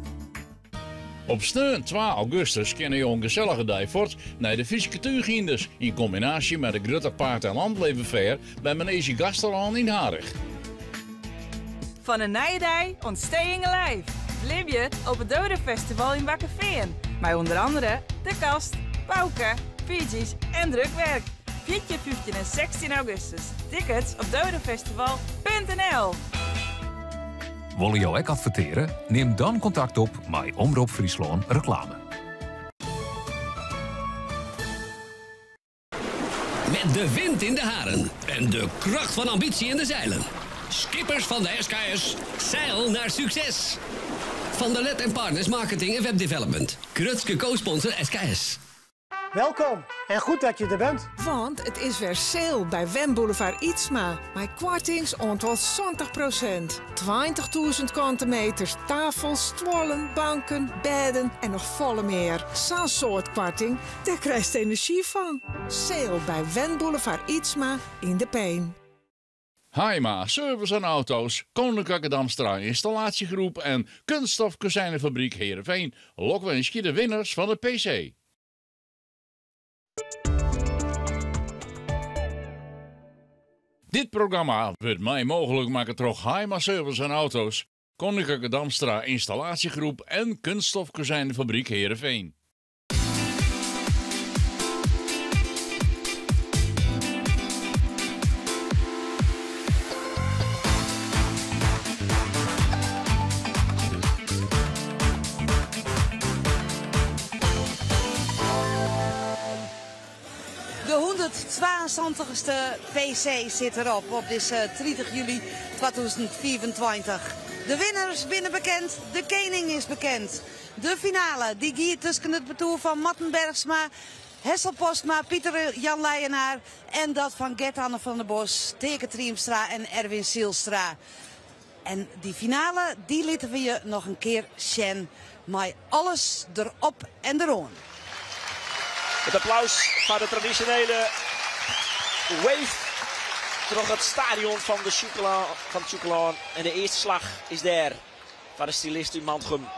Op sneon 2 augustus kinne jo in gesellige dei fuort nei de Fryske Túghynders yn kombinaasje mei de grutte Paard en Landleven Fair by Maneezje Gaasterlân yn Harich. Fan in nije dei oant Staying Alive! Belibje it op it Dodenfestival yn Bakkefean mei ûnder andere De Kast, Pauke, Fugees en Drukwerk. 14, 15 en 16 augustus. Tickets op dodenfestival.nl. Wolle jo ek adverteare? Nim dan kontakt op mei Omrop Fryslân Reklame. Met de wind in de haren en de kracht van ambitie in de zeilen. Skippers van de SKS, zeil naar succes! Van der Let en Partners Marketing en Webdevelopment. Grutske co-sponsor SKS. Welkom en goed dat je er bent. Want it is wer sale by Wenboulevard Ytsma. Mei koartings oant wol 70%. 20.000 kante meters, tafels, stuollen, banken, bêden en noch folle mear. Sa'n soad koarting, dêr krijst enerzjy fan. Sale by Wenboulevard Ytsma yn De Pein. Haima, service en auto's, Koninklijke Damstra Installatiegroep en Kunststof Kozijnenfabriek Heerenveen lokwinskje de winners fan de PC. Dit programma wurdt mei mooglik makke troch Haima Service en Auto's, Koninklijke Damstra Installatiegroep en Kunststof Kozijnenfabriek Heerenveen. De 172ste PC sit derop op dizze 30 july 2025. De winners binne bekend, de kening is bekend. De finale dy giet tusken it partoer fan Marten Bergsma, Hessel Postma, Pieter Jan Leijenaar en dat fan Gert-Anne van der Bos, Teake Triemstra en Erwin Zijlstra. En dy finale dy litte we je noch in kear sjen mei alles derop en deroan. It applaus foar de tradisjonele wave troch it stadion fan de fan it Sjûkelân. En de earste slach is dêr foar de stylist út Mantgum.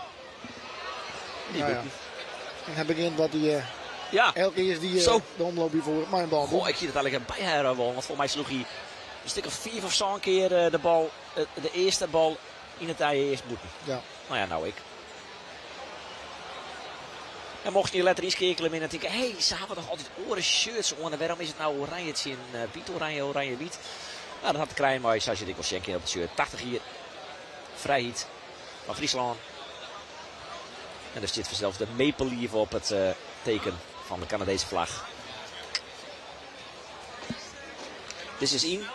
Die nou ja. En hy begjint wat hy eh, ja. elke kear die, eh, de omloop hiervoor mei in bal. Goh, ik zie dat eigenlijk bij haar wel. Want volgens mij sloeg hij een stuk of vier of zo'n keer eh, de bal, de eerste bal in het ei eerst boeten. Ja. Nou ja, nou ik. En mochten je letter ynskeakele binne en tinke, hé, se hawwe toch altyd oare shirts oan en wêrom is it no oranje tsjin wyt, oranje, oranje, wyt? No, dat hat te krijen mei, sa't je it ek wol sjen kinne op it shirt, 80 jier frijheid fan Fryslân. En der stiet fansels de maple leaf op, it teken fan de Kanadese flach. Dit is yn.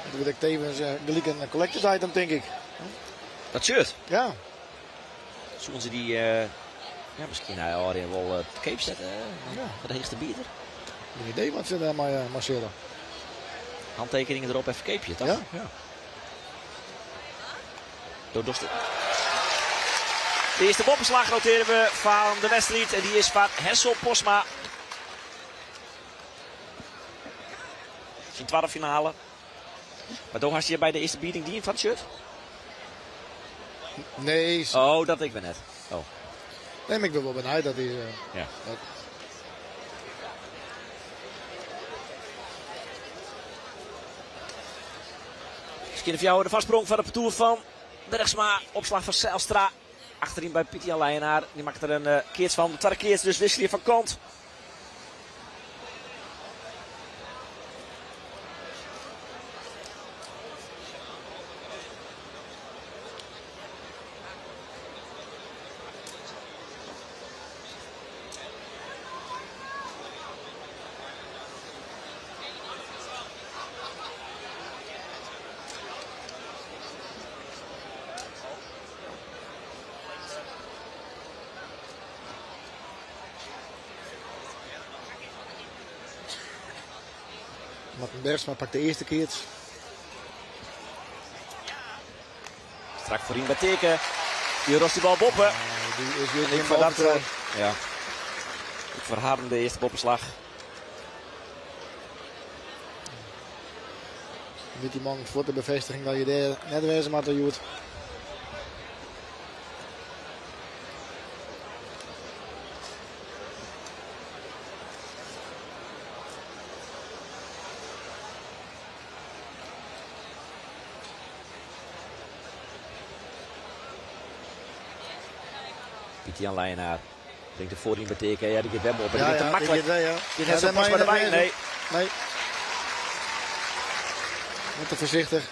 Dat wurdt ek tevens gelyk in collectors item, tink ik. Dat shirt? Ja. Soene se dy ja, miskien nei ôfrin wol te keap sette foar de heechste bieder? Geen idee wat se dêr mei sille. Hantekeningen derop en ferkeapje, toch? Ja. Ja. Do dochst it. De earste boppeslach notearje we fan de wedstriid en dy is foar Hessel Postma. Syn twadde finale. Mar do hast hjir by de earste bieding dien fan it shirt? Nee. Oh, dat ik wer net. Oh. Nee, mar ik bin wol benijd dat hy. Ja. Dat... Skjinne fjouwer, de foarsprong foar it partoer fan Bergsma. Opslach fan Zijlstra. Achteryn by Pieter Jan Leijenaar. Dy makket der in keats fan. De twadde keats dus wisselje fan kant. Marten Bergsma pakt de earste keats. Strak foaryn by Teake. Dy rost dy bal boppe. Dy is hjir En ek foar dat, ja. Ek foar harren de earste boppeslach. Wit dy man fuort de befêstiging dat je dêr net wêze moatte hjoed. Pieter Jan Leijenaar bringt de foaryn by Teake. Ja, dy giet wer boppe. Ja, Die giet te ja, die maklik. giet wer, ja. Giet Ja, net zo daar pas mag bij je de net wei. wezen. Nee. Nee. Net te foarsichtich.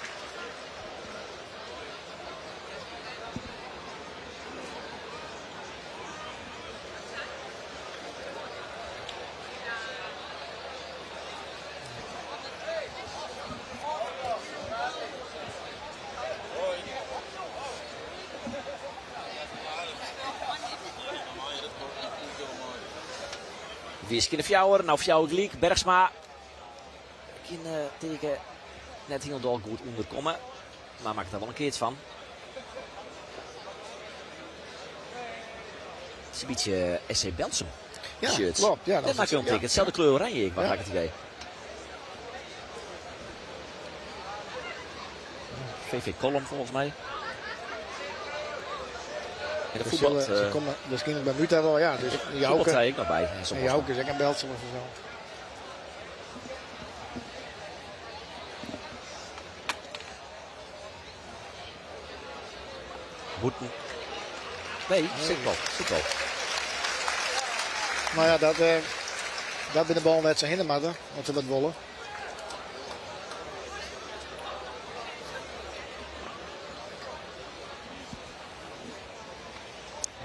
Wie skjinne fjouwer, no fjouwer gelyk. Bergsma kin Teake net hielendal goed ûnderkomme, mar makket der wol in keats fan. It is in bytsje SC Berltsum Ja, shirts. klopt. Ja, dat dat maakt is wel een ja. teken. Hetzelfde kleur oranje, ik, wat Ja. had ik het idee. VV Kollum volgens mij. En de Ze voetbal, zullen- ze komen waarschijnlijk bij Muta wel, ja. Dus voetbal Jouke. zei ik nog bij. En Jouke is ook een Berltsum of zo. Boeten. Nee, zit wel. Zit wel. Nou ja, dat bij de bal net zijn hinnen moeten, want ze dat willen.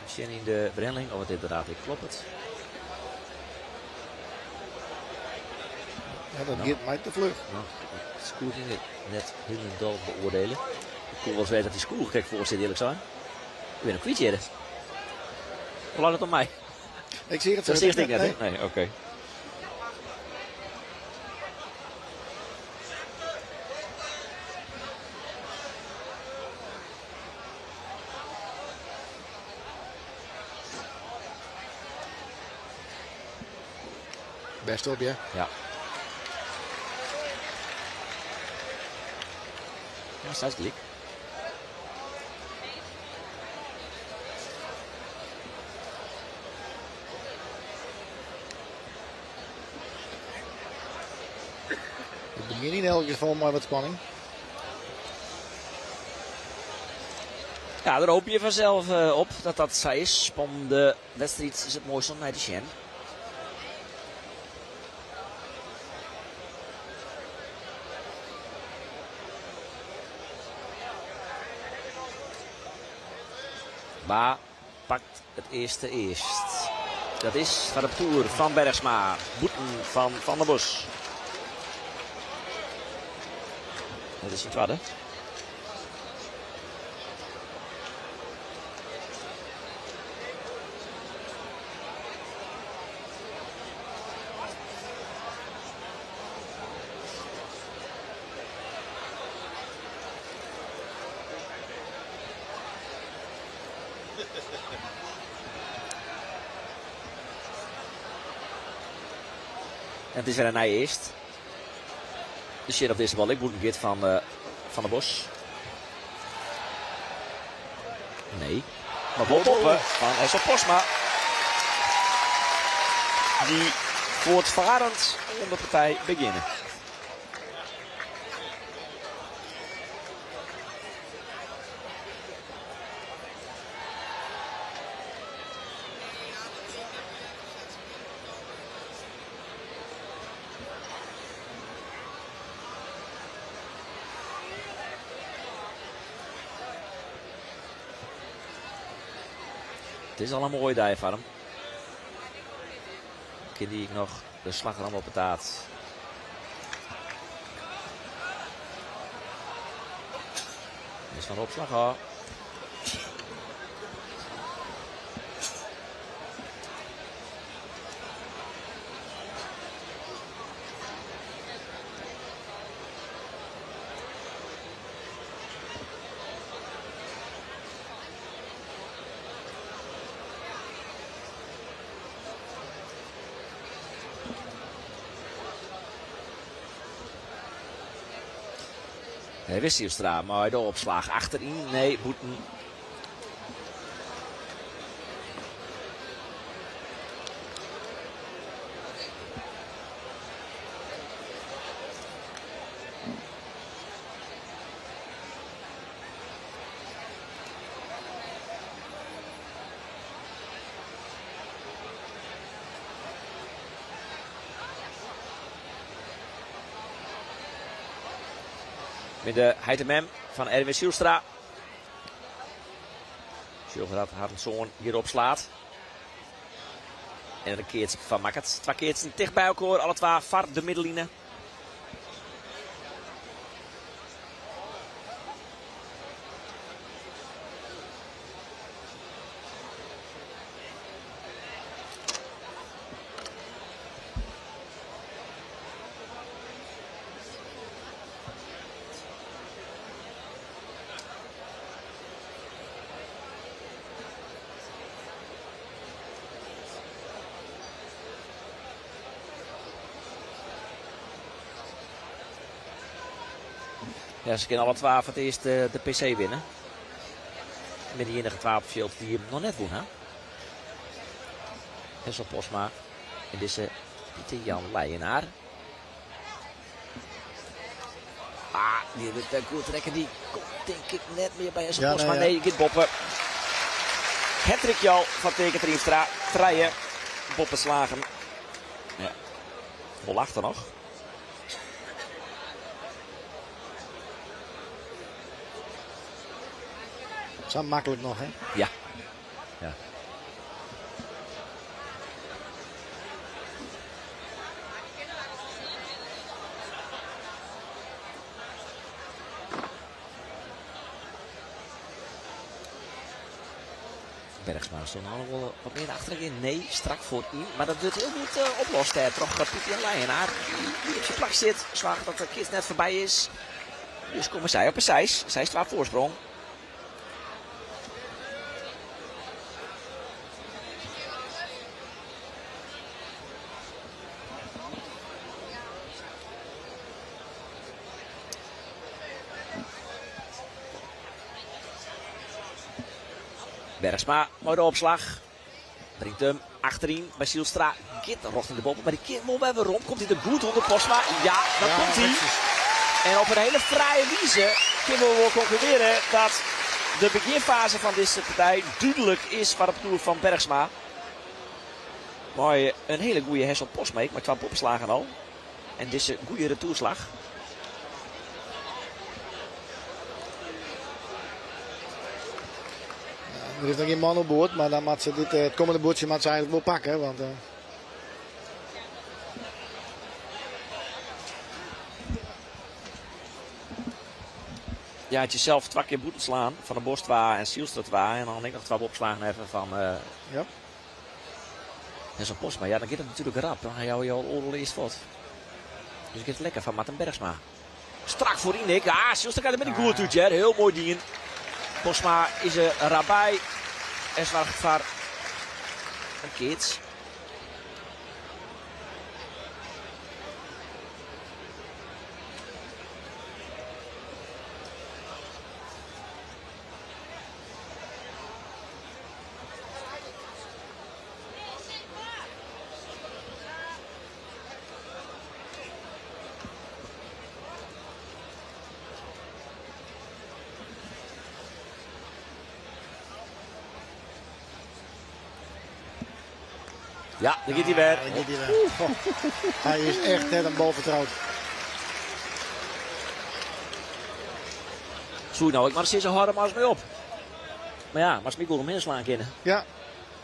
Misschien in de branding, of het inderdaad, ik klopt het. Ja, dat Nou. gaat mij te vlug. Nou, het scoort niet net helemaal beoordelen. Ik kon wel eens weten dat die scoor gek voor zit, eerlijk zijn. Ik ben een kwijt eerder. Hoe laat het om mij? Ik zie het Dat zo zie ik net, hè? Nee, oké. Best op, ja. Ja. Ja, staat gelijk. Ik begjin yn elk gefal mei wat spanning. Ja, dêr hoopje je fansels op dat dat sa is. Spannende wedstriid is it moaiste om nei te sjen. Wa pakt it earste earst? Dat is foar de partoer fan Bergsma, bûten fan Van der Bos. Dat is syn twadde. En it is wer in nije earst. De sjen oft dizze bal ek bûten giet fan Van der Bos. Nee. Mar wol boppe fan Hessel Postma. Dy voortvarend oan de partij begjinne. It is al in moaie dei foar him. Kin dy ek noch de slachram op 'e taart? Is fan de opslach ôf. Erwin Zijlstra mei de opslach achteryn. Nee, bûten. Met de heit en mem fan Erwin Zijlstra. Sjogge dat harren soan hjir opslaat. En der in keats fan makket. Twa keatsen ticht by elkoar, alle twa foar de middenline. Ja, se kinne alle twa foar it earst de PC winne. Binne de iennige twa op it fjild dy't him noch net wûn ha. Hessel Postma en dizze Pieter Jan Leijenaar. Ah, dy wurdt wer goed rekke. Dy komt tink ik net mear by Hessel Postma. Nee, ja. Nee, giet boppe. Hattrickje al fan Taeke Triemstra. Trije boppeslagen. Ja. Wol achter noch. Sa maklik noch, hè? Ja. Ja. Bergsma stond nou nog wel wat meer achterin. Nee, strak voorin. Maar dat wordt heel goed oplost hè. Troch Pieter Jan Leijenaar. Die op zijn plak sit. Soarget dat de keats net foarby is. Dus komme sy op in 6. 6-2 foarsprong. Bergsma mei de opslach. Bringt him Achterin by Zylstra giet rjochting de boppe, mar dy kin wol wer werom. Komt hy der goed ûnder Postma? Ja, dat Ja, komt hy. netjes. En op in hiele frije wize kinne we wol konkludearje dat de begjinfaze fan dizze partij dúdlik is foar it partoer fan Bergsma. Mei in hiele goede Hessel Postma ek, mei twa boppeslagen al. En dizze goede retoerslach. Der is noch gjin man op board, mar dan moat se dit, it kommende buordsje moat se eigentlik wol pakke. Want, Ja, it jesels twa kear bûten slaan. Van der Bos twa en Zylstra twa. En dan ek noch twa opslagen even fan Hessel Postma. Ja, dan giet it natuerlik rap. Dan ha jo al oardel earst fuort. Dus giet it lekker foar Marten Bergsma. Strak foaryn ek. Ah, Zylstra krijt der goed út, hear. Hiel moai dien. Postma is der rap by. En soarget foar in keats. Ja, dêr giet hy wer. Ja, dêr giet hy wer. Goh, hy is echt net in bal fertroud. Soe ik no ek mar sizze, hâld him as my op. Mar ja, moatst my goed omhinne slaan kinne. Ja,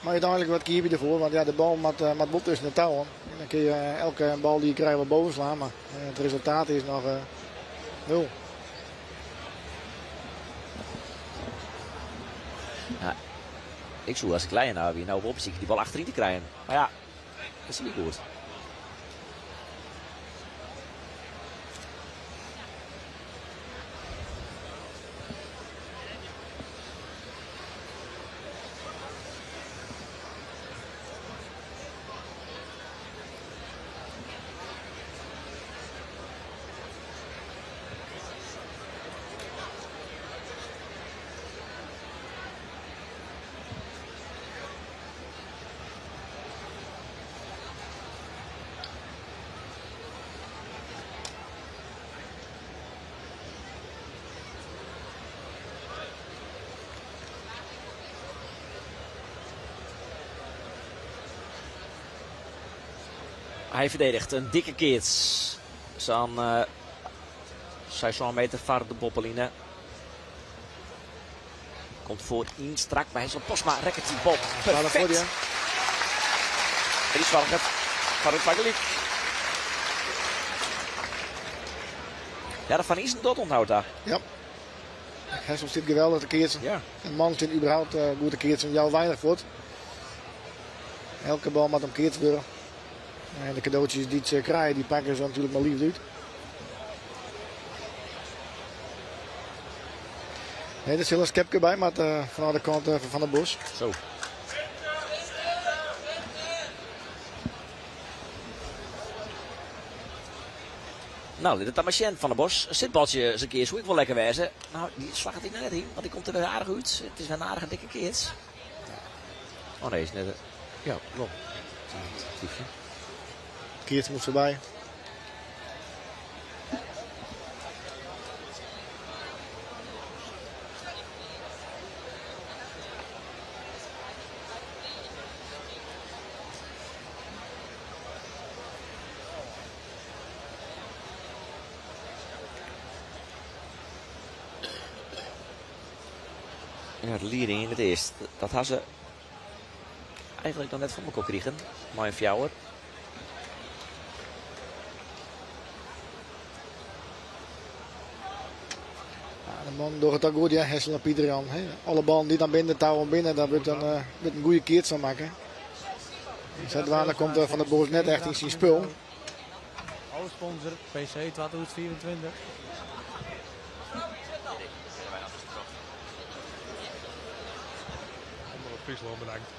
mar úteinlik wat keapje derfoar, want ja, de bal moat wol tusken de touwen. En dan kinne je elke bal dy't je krije wol boven slaan, mar it resultaat is noch nul. Ja, ik soe as ik Leijenaar wie no wol besykje dy bal achteryn te krijen. Mar ja, dat is net goed. Hy ferdedigget in dikke keats. Sa'n 600 meter foar de boppeline. Komt foaryn strak by Hessel Postma. Rekket dy bal perfekt. En dy soarget foar it tagelyk. Ja, de Van Isen docht oant no ta. Ja. Hessel stiet geweldich te keatsen. Ja. En man stiet überhaupt goed te keatsen. Jou weinich fuort. Elke bal moat omkeatst wurde. En de kadootsjes dy't se krije, dy pakke se natuerlik mar leafst út. Nee, der sil in skepke by, mar fanôf de kant fan Van der Bos. Zo. No, lit it dan mar sjen. Van der Bos, in sitbaltsje is in kear soe ek wol lekker wêze. No, dy slagget der net yn, want dy komt der wer aardich út. It is wer in aardige dikke keats. Oh nee, is net. Ja, wol. Keats moat foarby. Ja, de lieding yn it earst, dat ha se eigentlik noch net foar elkoar krigen. Mei in fjouwer. Ja, de mannen dogge it al goed, ja, Hessel en Pieter Jan. Hè. Alle ballen dy't dan binnen de touwen binne, dêr wurdt in goede keats fan makke. En sadwaande komt Van der Bos net echt yn syn spul. Hoofdsponsor PC 2024. Omrop Fryslân bedankt.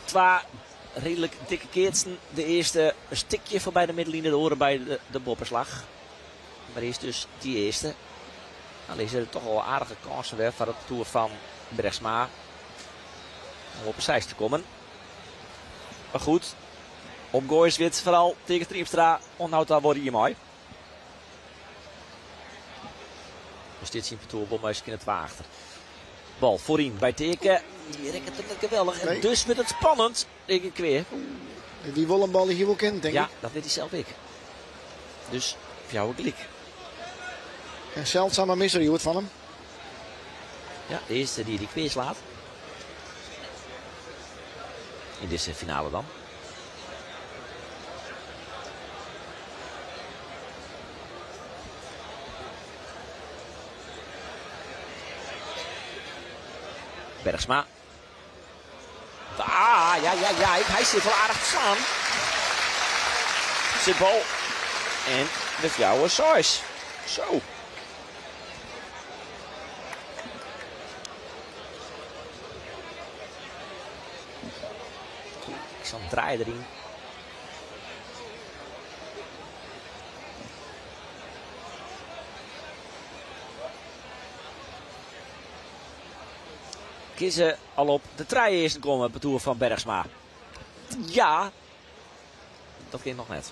Twa redelijk dikke keatsen. De earste in stikje foarby de middenline, de oare by de boppeslach. Mar earst dus dy earste. Dan lizze der toch al aardige kânsen wer foar it partoer fan Bergsma om op 'e seis te kommen. Mar goed, opgoaiers wit foaral Teake Triemstra oant no ta wol rie mei. Dan stiet syn partoer wol mei skjinne twa achter. Bal foaryn by Teake. Dy rekket it net geweldich. En dus wurdt it spannend. Denk ik weer. Die wol in bal hier wol kennen, denk ja, ik. dat wit hy sels ek. Dus fjouwer gelyk. En seldsame misser hjoed fan him. Ja, de earste dy't dy kwea slaat. Yn dizze finale dan. Bergsma. Ah, ja, ja, ja. Hy sit wol aardich te slaan. Sit bal. En de 4-6. Zo. Zo'n draai deryn. Kinne se al op de trije earsten komme, it partoer fan Bergsma? Ja, dat kin noch net.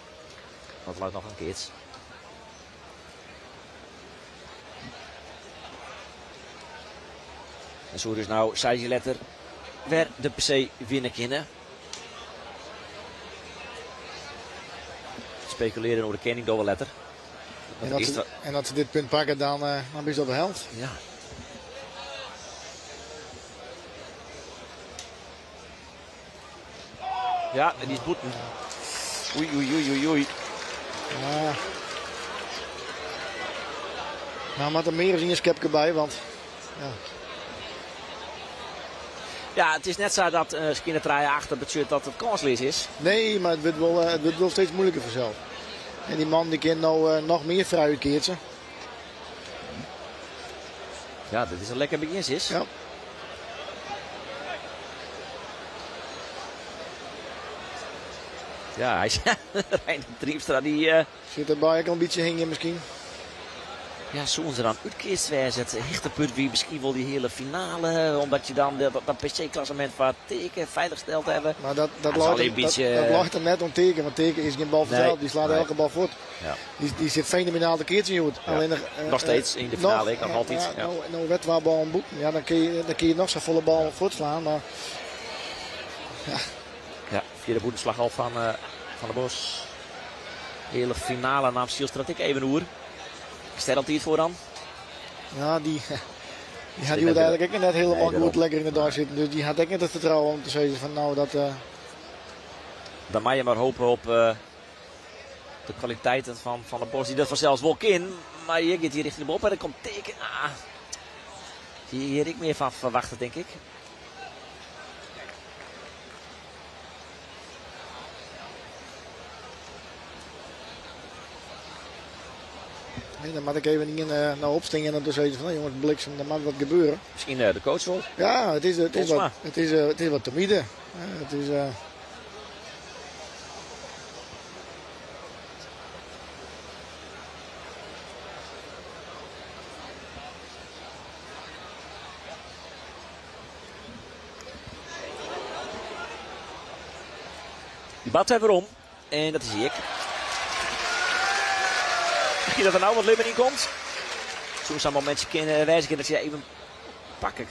Dat leit noch in keats. En soe dus no 6 jier letter wer de PC winne kinne. Spekulearjen oer de kening dogge we letter. En as se dit punt pakke, dan binne se op de helte. Ja. Ja, en dy is bûten. Oei, oei, oei, oei, oei. Ja. Nou moat der mear as ien skepke by, want ja. Ja, it is net sa dat skjinne trije achter betsjut dat it kânsleas is. Nee, mar it wurdt wol steeds moeiliker fansels. En dy man dy kin no noch mear frij útkeatse. Ja, dit is in lekker begjin, sis. Ja. Ja, hy is Reinder Triemstra dy Sit derby ek al in bytsje hingjen miskien? Ja, soene se dan útkeatst wêze? It hichtepunt wie miskien wol dy heale finale, omdat je dan dat PC-klassemint foar Teake feilich steld hawwe. Mar dat leit der net oan Teake, want Teake is gjin bal fansels, dy slaat elke bal fuort. Ja. Dy sit fenomenaal te keatsen hjoed. Ja. Allinnich, Noch steeds yn de finale ek, noch altyd. Ja, no wer twa ballen bûten. Ja, dan kinne je noch safolle ballen fuortslaan, mar ja. Ja, fjirde bûtenslach al fan Van der Bos. Heale finale naam Zijlstra it ek even oer. Is dêr al tiid foar dan? Ja, dy hat hjoed eigenlik ek net hielendal goed lekker yn de dei sitten. Dus dy hat ek net it fertrouwen om te sizzen fan no dat... Dan mei je mar hope op de kwaliteiten fan Van der Bos, dy't dat fansels wol kin. Mar hjir giet hy rjochting de boppe en der komt Teake. Ah, hjir ek mear fan ferwachte, tink ik. Nee, dan moat ik even ien nou opstean en dan sizze fan, nou, jonges, bliksem, der moat wat gebeuren. Miskien de coach wol? Ja, it is wat timide. Het is. Die bad hebben we om. En dat is ik. Misschien dat er nou wat libben in komt. Soms zo'n momentje kunnen wijzigen dat ze even pakken.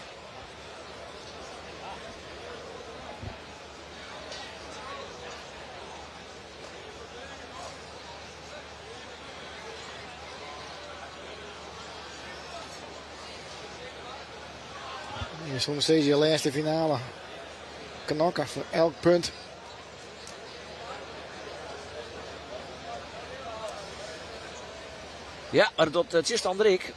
Je soms steeds je laatste finale. Knokken voor elk punt. Ja, maar dat het is Andrik.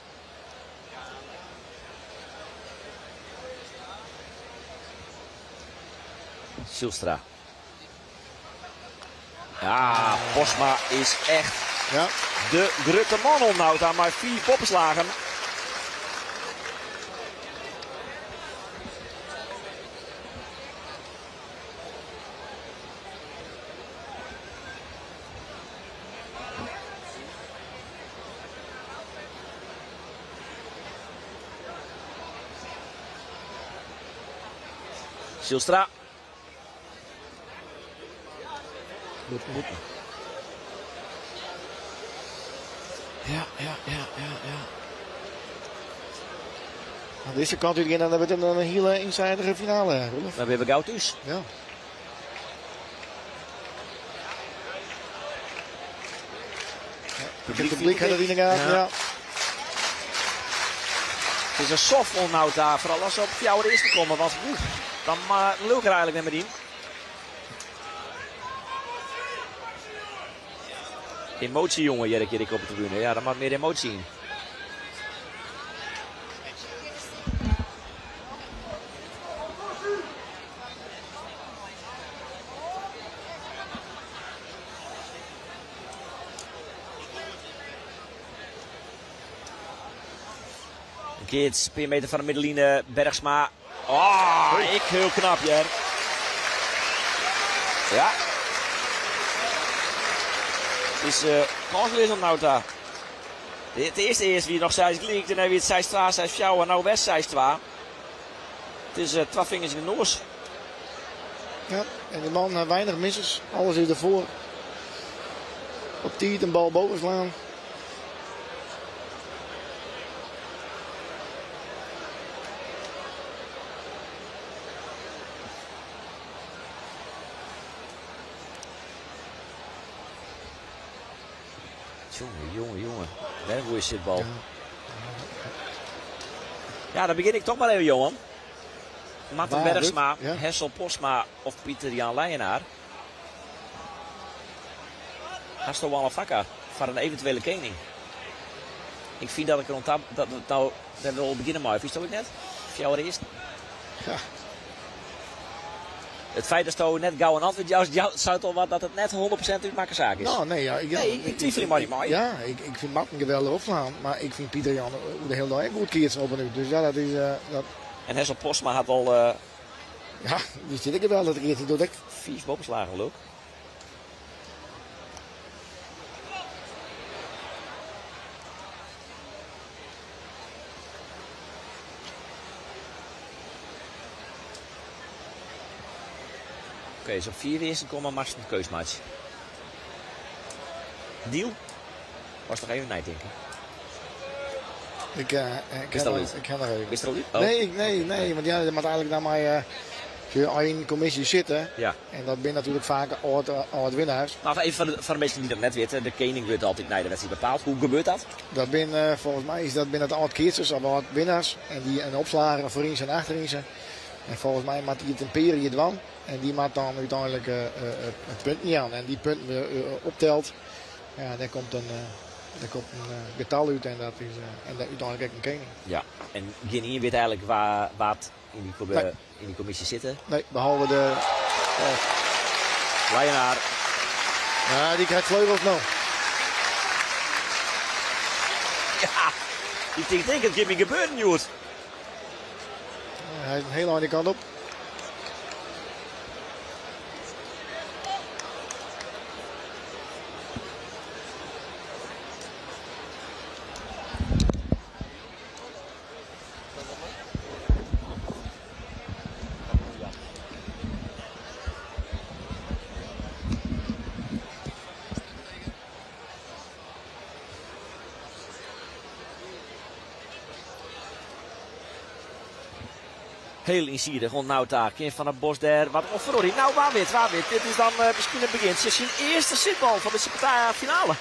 Zijlstra. Ja, Postma is echt de grutte man om nou daar maar 4 poppenslagen. Zijlstra. Bûten. Bûten. Ja, ja, ja, ja, ja. Aan deze kant uit dan wordt het een hele eenzijdige finale, Roelof. Dan ben we gauw thuis. Ja. Het publiek gaat het in de gaten, ja. Het is een soft onhoud daar, vooral als ze op jouw eerste komen. Want oeh, dan uh, lukt er eigenlijk niet meer in. Emotie, jongen, Jerk Jerk op de tribune. Ja, daar mag meer emotie in. Kids, een meter van de middenline, Bergsma. Oh, ik heel knap, Jer. Ja. Het is uh, kansloos om Nauta. Het eerste is wie nog 6 gelijk, dan heb je het 6 2, 6 4 en nou West 6 2. Het is 12 vingers in de noos. Ja, en die man weinig missers. Alles is ervoor. Op tijd een bal boven slaan. Jongen, jongen, jongen. Wat een goede zitbal. Ja. Ja, dan begin ik toch maar even, Johan. Marten Bergsma, ja. Hessel Postma of Pieter Jan Leijenaar. Hasto Wallafakka voor een eventuele koning. Ik vind dat ik rond dat, dat nou dat we al beginnen maar. Wist dat ook net? Of jou eerst? Ja. Het feit dat je net gauw een antwoord jou zou toch wat dat het net 100% uitmaken zaak is. Nou, nee, ja, ik, nee, ik twijfel maar niet maar. Ja, ik vind Martin geweldig opslaan, maar ik vind Pieter Jan de hele dag goed keert op en nu. Dus ja, dat is. Dat... En Hessel Postma had al. Ja, die zit ik geweldig keert. Die doet ik. 4 bovenslagen, leuk. Oké, okay, dus op 4 eerste komen maar een keusmatch. Deal? Was toch even nadenken? Ik, ik ga nog even. Is er al oh. Nee, nee, want ja, je moet eigenlijk naar mij in een commissie zitten. Ja. En dat ben natuurlijk vaak oud winnaars. Maar even voor de mensen die dat net weten, de koning wordt altijd naar de wedstrijd bepaald. Hoe gebeurt dat? Dat ben, volgens mij is dat binnen het oud keerters of oud winnaars. En die en opslagen voorin en achterin zijn. En volgens mij maakt die het imperie dwan. En die maakt dan uiteindelijk het punt niet aan. En die punt optelt, ja, daar komt een getal uit en dat is en dat uiteindelijk een koning. Ja, en geen weet eigenlijk waar wat in die, in die commissie zitten? Nee, behalve de... Leijenaar. Ja, die krijgt vleugels nou. Ja, die denkt het kan me gebeuren, Joert. Hij is een hele andere kant op. Heel inziedig rond Nauta. Kind van het Bos daar. Wat oh, verloor hij? Nou, waar wit, waar wit. Dit is dan misschien het begin. Het is zijn eerste zitbal van de finale.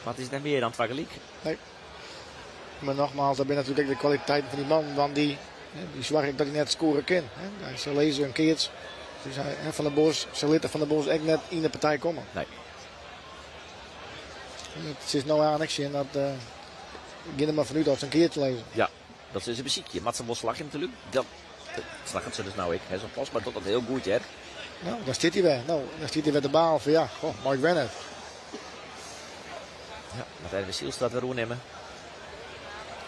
Wat is het meer dan Twageliek? Nee. Maar nogmaals, dat ben natuurlijk de kwaliteit van die man. Want die zorgt dat hij net scoren kan. Hè. Ze lezen een keertje. Dus hij, Van der Bos, ze lieten Van der Bos echt net in de partij komen. Nee. Het is nou aan niks in dat ik er maar vanuit dat ze een keertje lezen. Ja, dat is een muziekje. Mats Bos lag natuurlijk. Dat slacht ze dus nou ik. Hij is pas, maar tot dat heel goed, hè. Nou, daar zit hij weer. Nou, daar zit hij weer de baal van ja, goh, maar ik ben het. Ja, met Erwin Zielstra weer oornemen.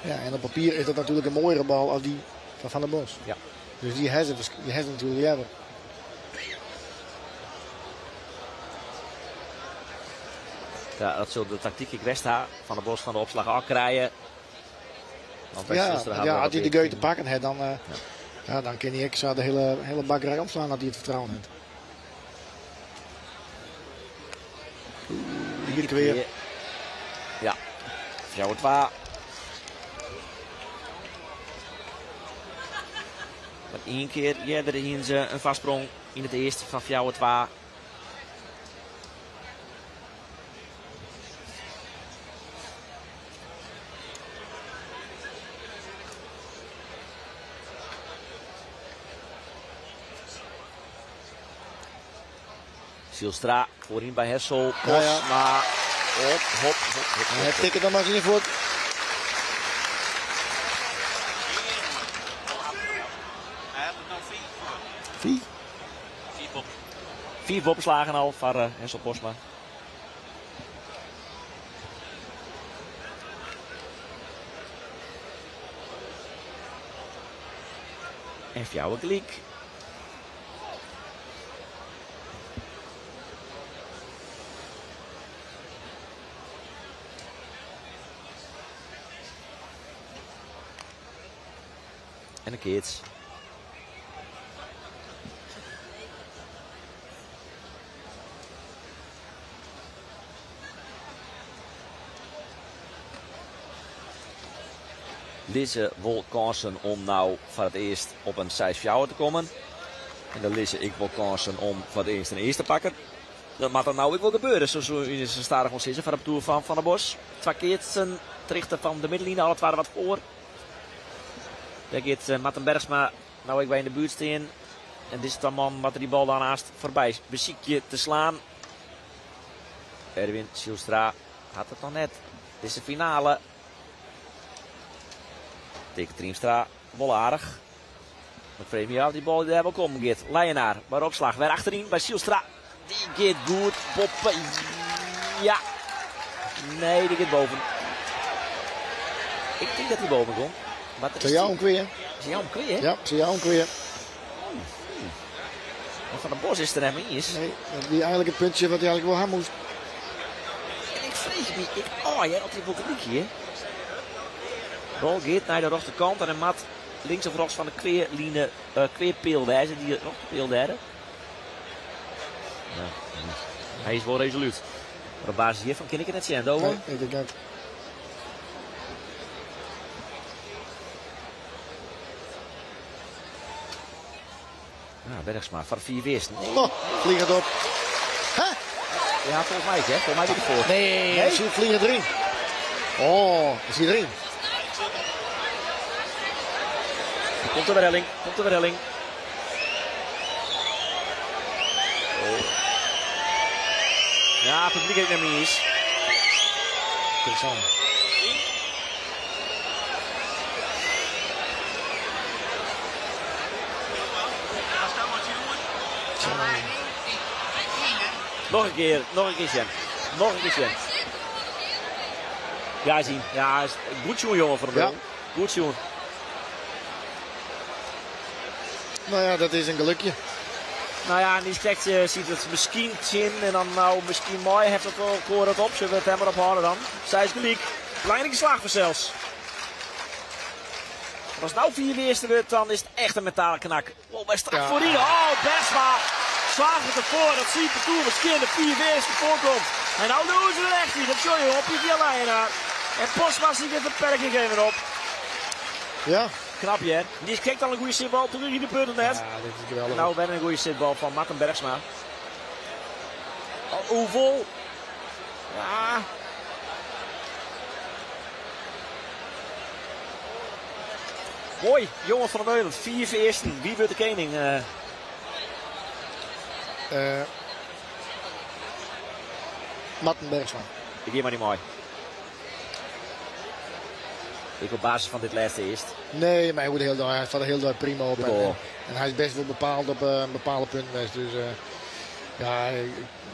Ja, en op papier is dat natuurlijk een mooiere bal als die van Van der Bos. Ja. Dus die heeft ze natuurlijk hebben. Ja, dat sil de taktyk ek west ha. Van der Bos fan de opslach ôfkrije. Want by Ja, Zijlstra ja, ha as we hy de wat geu te pakken hat, dan, ja, dan kin hy ek sa de hiele, hiele bakkerij omslaan as hy it fertrouwen hat. Hier weer. Ja, 4-2. Maar één kear earder hiene se in foarsprong yn it earste fan 4-2. Zijlstra voorin bij Hessel. Ja, ja. Postma. Hop, hop, hop, hop, Hij hop. tikt het dan maar eens in de voet. Vier. Vier opslagen al voor Hessel Postma. En fjouwer gelyk. En een keertje. Lizze wol kânsen om nou foar it earst op in 6-4 te kommen. En dan lizze ek wol kânsen om foar it earst in earste te pakken. Dat moat dan nou ek wol gebeure, sa soe je stadich wol sizze, foar de partoer fan Van der Bos. Twa keatsen, terjochte fan de middenline, alle twa wat foar. Dêr giet Marten Bergsma nou ek by yn de buert stean. En dizze twa mannen moatte dy bal dan aanst foarby besykje te slaan. Erwin Zijlstra hat it noch net. Dizze finale. Taeke Triemstra wol aardich. Ik freegje my ôf dy bal dêr wol kommen giet. Leijenaar by de opslach. Wer achteryn by Zijlstra. Dy giet goed. Boppe. Ja. Nee, dy giet boven. Ik tink dat hy boven komt. Maar Ze jou een keer. Ze jou een keer? Ja, ze jou een keer. En Van der Bos is er net mei iens. Nee, dat wie eigenlijk het puntje wat hij eigenlijk wel hebben moest. En ik vrees me, ik, oh, jij had die wel gelijk hier. Bal gaat naar de rechterkant en de mat links of rechts van de kweerline, kweerpeel wijzen, die rechterpeel daar. Ja, hij is wel resoluut. Maar op basis hiervan kan ik het net zien, Dovo. Nee, ik denk het. Nou, Bergsma, van 4 wist. Nee. Oh, vlieg het op. Hè? Ja, volgens mij, hè? Volgens mij ben ik voor. Nee, nee? Hij vliegt erin. Oh, is hij erin? Komt de werhelling, komt de werhelling. Oh. Ja, het publiek heeft het niet eens. Interessant. Nog een keer, nog een keer, Sjen. Nog een keer, Sjen. Ja, zien. Ja, is goed zoen, jongen, van de Ja. Bril. Goed zoen. Nou ja, dat is een gelukje. Nou ja, en die zegt, ziet het misschien zin en dan nou misschien mooi heeft het wel koor het op. Zullen we het hem maar ophouden dan? Zij is gelijk. Belangrijke slag voor zelfs. Als het nou 4 eerste wordt, dan is het echt een mentale knak. Oh, bij strak Ja. voorin. Oh, Bergsma slaagt het ervoor dat zijn parcours misschien de 4 eerste voorkomt. En nou doen ze er echt in. Dat zul je op Pieter Leijenaar. En Postma ziet de beperking even op. Ja. Knap, hè? Die kijkt al een goede zitbal. Toen hij de punten net. Ja, dit is geweldig. Nou, bijna een goede zitbal van Marten Bergsma. Oh, hoeveel? Ja. Mooi, jongen van der Meulen. 4 eersten. Wie wordt de koning? Marten Bergsma. Ik geef maar niet mooi. Ik op basis van dit laatste eerst. Nee, maar hij wordt heel, hij staat er heel prima op. En Ja. hij is best wel bepaald op een bepaalde punt geweest. Dus ja,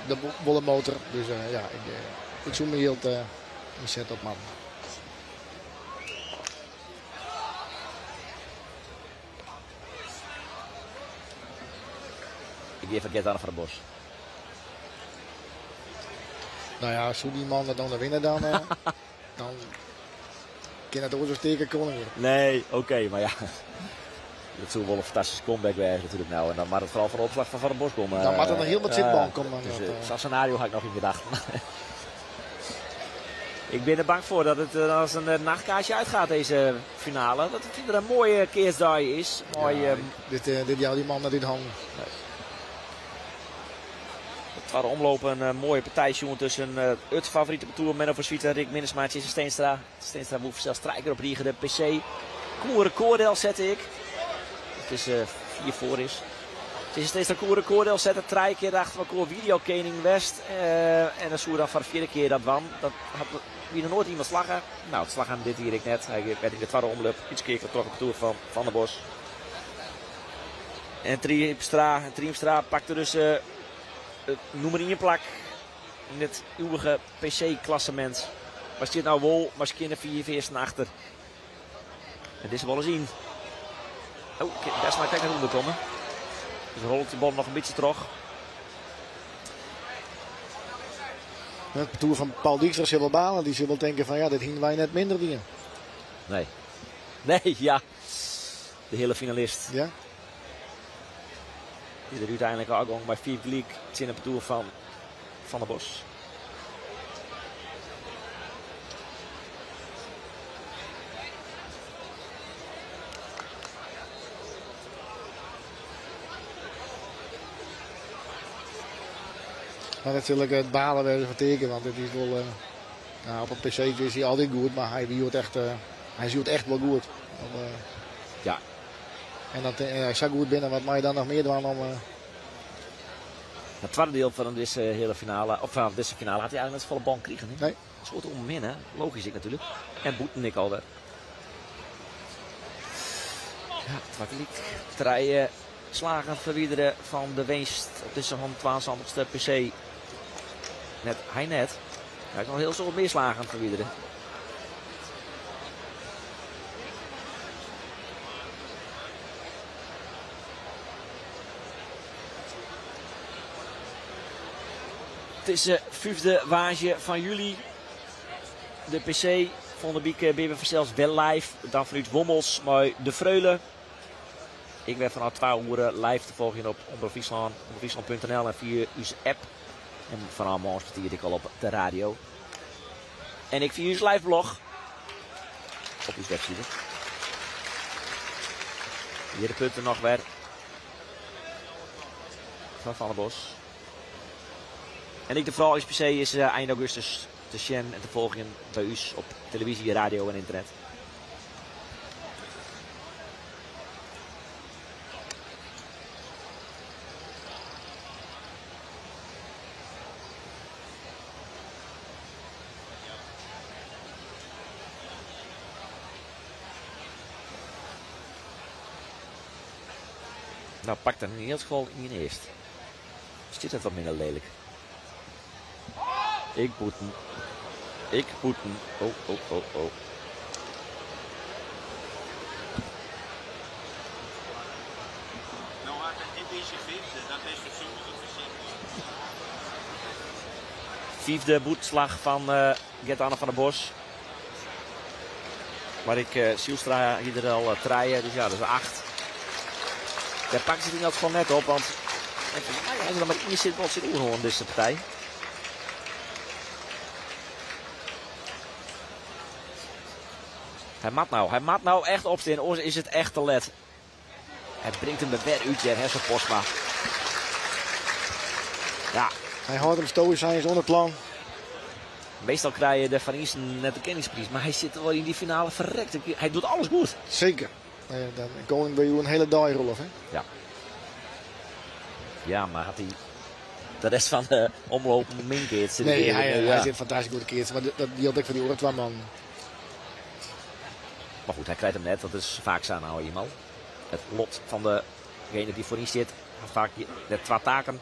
de wolle motor. Dus ja, ik zoek me heel te zet op man. Ik geef het aan van de Bos. Nou ja, soe die man dat dan winnen, dan, dan kin it oars as teken koning wurde. Nee, oké, maar ja. Dat soe wol in fantastyske comeback wêze natuerlik nou. En dan moat it foaral fan de opslach fan Van der Bos komme. Dan moat it noch hiel wat sitbal komme. Dus, sa'n scenario ha ik noch yn gedachten. Ik bin der bang foar dat it as in nachtkaartje uitgaat deze finale. Dat it wer in moaie keatsdei is. Moai, Ja, dit jout die man net út hannen. Nee. De twadde omloop in moaie partij sjoen tusken it favorite partoer Menno van Zwieten en Rick Minnesma en Tjisse Steenstra. Steenstra woe sels trije kear op rige de PC. Koe rekôr delsette ek. It is 4 foar is. Tjisse Steenstra koe rekôr delsette. Trije kear achter elkoar videokening west. En dan soe dan foar de fjirde kear dat dwaan. Dat hat wie noch noait iemand slagge. Nou, it slagge him dit jier ek net. Hy werd yn de twadde omloop útskeakele troch it partoer fan Van der Bos. En Triemstra pakte dus it nûmer ien plak yn it iuwige PC-klassemint. Mar stiet no wol mei skjinne 5 earsten achter. En dizze bal is yn. Oh, kin best mar krekt net ûnderkomme. Dus rolt de bal noch in bytsje troch. Het partoer fan Paul Dijkstra sil wol balen. Dy sil wol tinke fan ja, dit hiene wy net minder dien. Nee. Nee, ja. De hiele finalist. Ja. Is der úteinlik ôfgong mei 5 gelyk tsjin it partoer fan Van der Bos. Maar natuerlik it balen wêze fan Teake, want it is wol, nou, op in PC is hy altyd goed, mar hy wie echt, hy is echt wol goed. Op, Ja. En dat hy sa goed binne, wat mei je dan noch mear dwaan om. Het tweede deel van deze hele finale, of van deze finale, had hij eigenlijk net volle bal gekregen. Hè? Nee. Een soort om hem hè? Logisch ik natuurlijk. En boeten ik alweer. Ja, het was liek. Drie slagen verwijderen van de winst op deze 172e PC. Net, hij net. Hij kan nog heel veel meer slagen verwijderen. Het is de vijfde waasje van juli. De PC van de Bieke ben we zelfs wel live. Dan vanuit Wommels, maar de Freule. Ik ben vanaf 12 uur live te volgen op Omrop Fryslân, omrop fryslân punt N L en via uw app. En vanaf morgen kwartier ik al op de radio. En ik via uw live blog op uw website. Hier de punten nog weer van Van der Bos. En ik de vrouw is PC is eind augustus te zien en te volgen bij u op televisie, radio en internet. Nou, pak dan in ieder geval in eerst. Zit het wat minder lelijk. Ik boeten. Ik boeten. Oh, oh, oh, oh. Nou had het niet deze vijfde, dat is de sommige voorzichtig. Vijfde boetslag van Gert-Anne van der Bos. Maar ik Zielstra hier er al treien, dus ja, dat is 8. Daar pakken ze het in elk geval net op, want hij is er maar één zit wat zit oerhoorn deze partij. Hij mat nou echt op in, anders is het echt te let. Hij brengt hem er weer uit, Jan Hessel Postma. Ja. Hij houdt hem stoïcijns onder het plan. Meestal krijg je de Van Iesten net de kennisprijs, maar hij zit wel in die finale verrekt. Hij doet alles goed. Zeker. Dan koning bij u een hele dag, Rolf, hè? Ja. Ja, maar had hij de rest van de omloop min keert? Zit Nee, hij weer, hij ja. zit fantastisch goed keert, maar die had ik van die oren twee man. Maar goed, hij krijgt hem net. Dat is vaak zo nou eenmaal. Het lot van degene die voorin zit, had vaak net twee taken.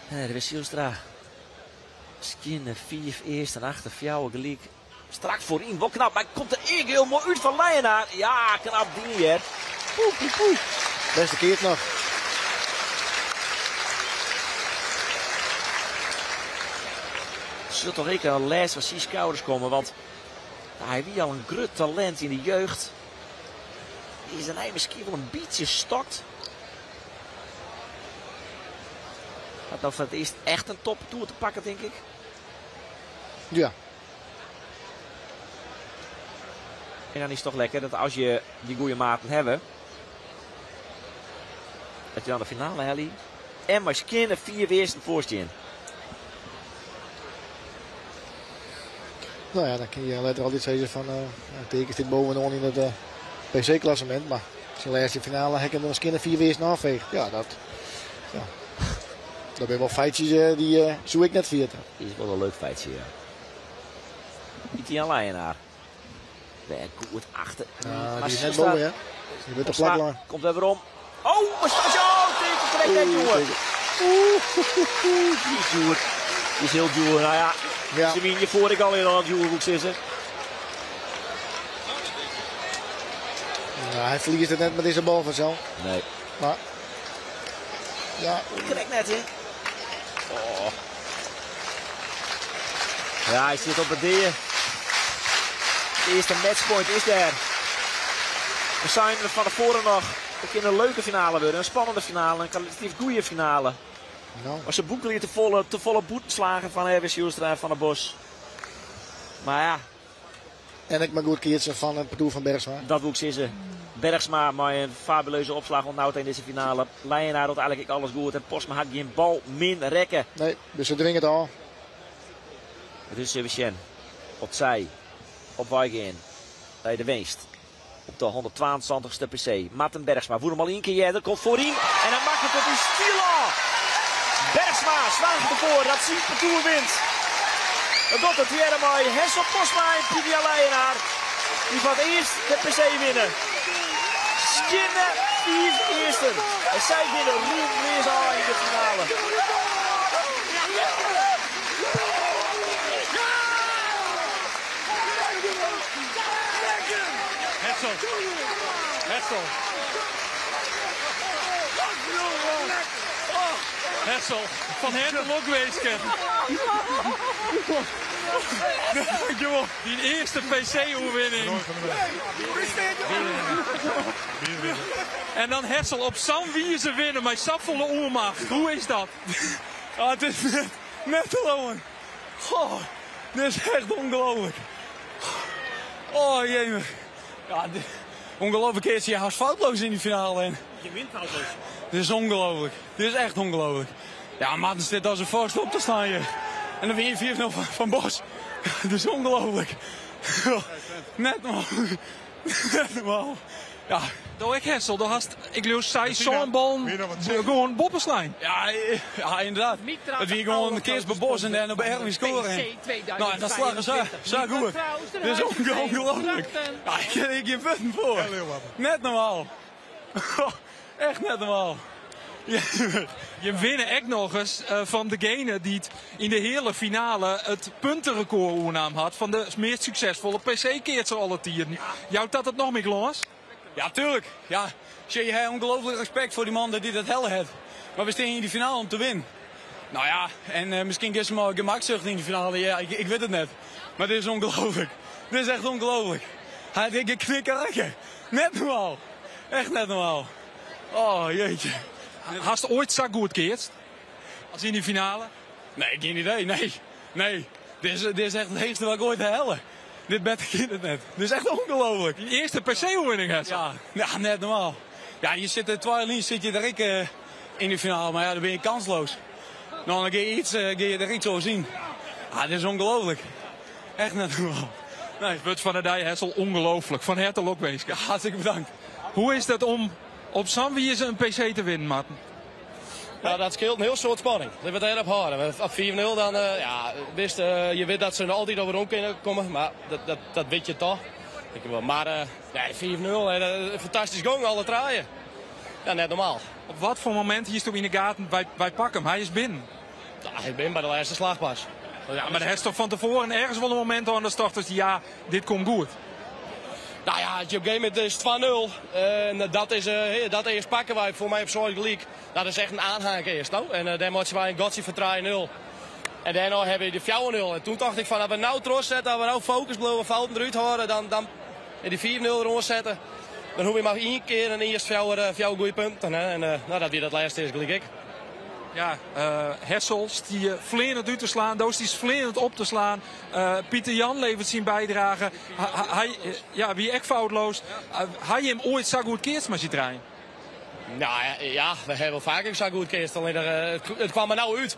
En de Zielstra. Skinne, 4 eerst en achter, 4 gelijk. Strak voorin, wel knap, maar komt er één heel mooi uit van Leijenaar. Ja, knap ding hier. Poe, poe, poe. Beste keert nog. Sil toch ek in lêst fan syn skouders komme, want hy wie al in grut talint yn de jeugd. Is dêrnei miskien wol in bytsje stokt. Hat no foar it earst echt in toppartoer te pakken, tink ik. Ja. En dan is it toch lekker dat as je dy goede maten hawwe, dat je dan de finale helje en mei skjinne 4 earsten foarstean. Nou ja, dan kun je letter altyd sizze fan uh, Teake stiet bovenaan yn it PC-klassemint, mar syn lêste finale ha ik him der skjinne 4 earsten ôffeegd. Ja, dat, ja. Dat binne wol feitsjes dy soe ik net ferjitte. Is wol in leuk feitsje, ja. Pieter Jan Leijenaar. Wer goed achter. Ja, die is net boven, hè. Die wurdt op plak Komt wer werom. Oh, maar oh, Teake krekt net djoer. Oeh, die is djoer. Die is hiel djoer. Nou ja, ja. Se wiene hjirfoar ek al hiel djoer, woe ik sizze. Nou, hy ferliest it net mei dizze bal fansels. Nee. Mar ja. Krekt net, hè. Oh. Ja, hy sit op 'e dea. De earste matchpoint is dêr. We seinen fan tefoaren noch. It kin in leuke finale wurde, in spannende finale, in kwalitatyf goede finale. No. Mar se boekelje te folle bûtenslagen fan Erwin Zijlstra en Van der Bos. Mar ja. En ek mar goed keatsen fan it partoer fan Bergsma. Dat woe ik sizze. Bergsma mei in fabuleuze opslach oant no ta yn dizze finale. Leijenaar docht eigenlik ek alles goed en Postma hat gjin bal min rekke. Nee, dus se dwinge it ôf. Dus even sjen oft sy op wei gean nei de winst op de 172ste PC. Marten Bergsma wûn him al ien kear earder, komt foaryn en hy makket it yn styl ôf. Bergsma soarget derfoar dat syn partoer wint. Dat docht er tegearre mei Hessel Postma en Pieter Jan Leijenaar, dy't foar it earst de PC winne. Skjinne 5 earsten en sy binne roemleas ôf yn de finale. Hessel. Hessel. Hessel, fan herte lokwinske. Dankjewol. Dyn earste PC-oerwinning. En dan Hessel op sa'n wize winne mei safolle oermacht. Hoe is dat? Ah, it is net te leauwen. Goh, dit is echt ûngelooflik. Oh jemig. Ja, ongelooflijk keatst je hast foutloos yn de finale. En Je wint foutloos. Dit is ongelooflijk. Dit is echt ongelooflijk. Ja, Marten zit als een vorst op te staan hier. En dan win je 4-0 van Bos. Dit is ongelooflijk. Net normaal. Net normaal. Ja. Do ek Hessel, do hast, ik leau, seis sân ballen gewoan boppe slein. Ja, ja, ynderdaad. It wie gewoan keats by Bos en dêr op Erwin skoare. Nou, en dat slagge sa, sa goed. Dit is ongelooflik. Ja, ik kin hjir gjin wurden foar. Net normaal. Echt net normaal. Je winne ek nochris fan degene dy't yn de heale finale it punterekôr oernaam hat fan de meast suksesfolle PC-keatser alle tiden. Jout dat it noch mear glâns? Ja, tuerlik. Ja, sjoch, je ha ongelooflik respekt foar dy man dat dy dat helle hat. Mar we stean yn de finale om te winnen. Nou ja, en miskien giet se mei gemaksucht yn de finale. Ja, ik wit it net. Mar dit is ongelooflik. Dit is echt ongelooflik. Hy hat gjin knikker rekke. Net normaal. Echt net normaal. Oh, jeetje. Hast oait sa goed keatst as yn dy finale? Nee, gjin idee. Nee, nee. Dit is echt it heechste wat ik oait helle. Dit better kin it net. Dit is echt ongelooflik. Dyn earste PC-oerwinning, Hessel. Ja, ja, net normaal. Ja, je sitte twa jier lyn sit je der ek yn de finale, mar ja, dan bin je kansloos. Nou, dan gean je iets, gean je der iets oars yn. Ah, dit is ongelooflik. Echt net normaal. Nee. Wurd fan de dei, Hessel, ongelooflik. Fan herte lokwinske. Ja, hartstikke bedankt. Hoe is dat om op sa'n wize in PC te winnen, Marten? Nou, dat skeelt in hiel soad spanning. Litte we it dêrop hâlde. Op 5-0 dan, ja, wist, je wit dat se noch altyd werom kinne komme, mar dat wit je toch. Ik wel. Mar nee, 5-0, fantastysk gong, alle trije. Ja, net normaal. Op wat foar momint hiest do yn de gaten, wy pakke him, hy is binnen? Ja, hy is binnen by de lêste slach pas. Ja, mar hast toch fan tefoaren ergens wol in momint hân datst tochtest, ja, dit komt goed? Nou ja, als je op een gegeven moment is 2-0 en dat is, dat eerst pakken wij voor mij op soort gelijk. Dat is echt een aanhaak eerst, no? En daar moeten wij een gotje van 3-0. En dêrnei hawwe we de 4-0. En toen tocht ik fan as we no trochsette, as we no fokus bliuwe, fouten derút hâlde, dan, dan en die 4-0 deroan sette, dan hoech je mar ien kear en earst fjouwer, fjouwer goede punten. Hè. En nou, dat wie dat lêste is gelyk ek. Ja, Hessel stie fleanend út te slaan, do stiest fleanend op te slaan. Pieter Jan levert syn bydrage. Hy ja, wie ek foutloos. Ha jim oait sa goed keatst mei syn trijen? Nou ja, we hawwe wol faker sa goed keatst. Allinnich it kaam der no út.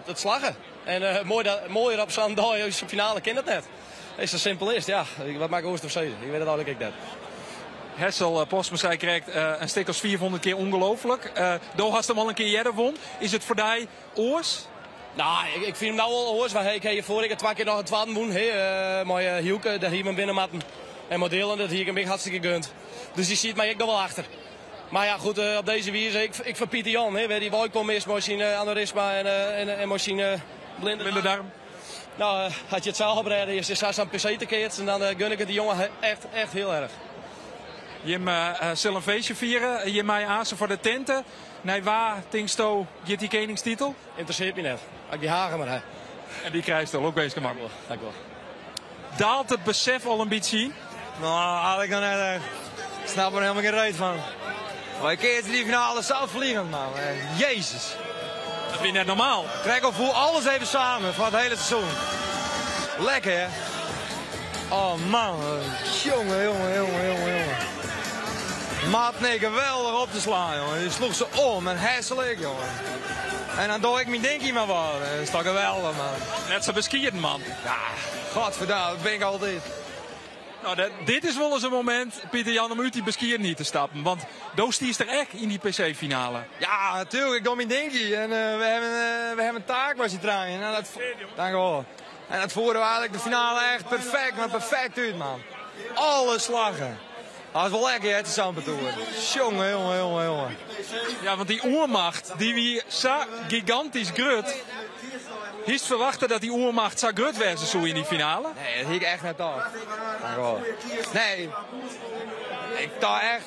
It slagge. En moai dat, moaier op sa'n dei as de finale kin it net. Is sa simpel is ja. Wat moat ik oars sizze? Ik wit it eigenlik ek net. Hessel Postma sei krekt in stik as 500 kear ûngelooflik. Do hast him al in kear earder wûn. Is it foar dy oars? Nou, ik fyn him no al oars. Want ik ha hjirfoar ek twa kear noch in twadden wûn. Hè, mei Hielke, dêr hie men winne moatten. En mei Dylan, dat hie ik him ek hartstikke gund. Dus dy siet my ek noch wol achter. Mar ja, goed, op dizze wize, ik foar Pieter Jan, hè, wêr't hy weikommen is mei syn aneurysma en mei syn blinde darm. Nou, as je it sa oprêde is, is sa'n PC te keatsen, dan gun ik it dy jonge echt, echt hiel erch. Jim sille in feestje fiere. Jim meie aansen foar de tinte. Nei wa tinksto giet dy keningstitel? Ynteressearret my net. As ik dy Hagen mar ha. En dy krijst al, lokwinske man. Dank wol. Daalt it besef al in bytsje yn? No, eigentlik noch net echt. Ik snap der helemaal geen reet fan. Maar ik keatste dy finale sa fleanend, man. Jezus. Dat wie net normaal. Trek al foel alles even samen foar it hiele seizoen. Lekker, hè? Oh man, jonge, jonge, jonge, jonge, jonge. Maat, nee, geweldich op te slaan, jonge. Je sloech se om en Hessel ek, jonge. En dan doe ik myn dinkje mar wat. Dat is toch geweldich, man. Net sa beskieden, man. Ja, godverdamme, dat bin ik altyd. Nou, dit is wolris in momint, Pieter Jan, om út dy beskiedenheid te stappen. Want do stiest der ek yn dy PC-finale. Ja, natuerlik. Ik doch myn dinkje. En we hawwe in taak mei syn trijen. En dat, dank u wol. En dat fierde we eigenlik de finale echt perfekt, mar perfekt út, man. Alle slaggen. Dat is wol lekker, hè, sa'n partoer. Jonge, jonge, jonge, jonge. Ja, want dy oermacht, dy wie sa gigantysk grut. Hiest ferwachte dat dy oermacht sa grut wêze soe yn dy finale? Nee, dat hie ik echt net tocht. Nee, ik tocht echt...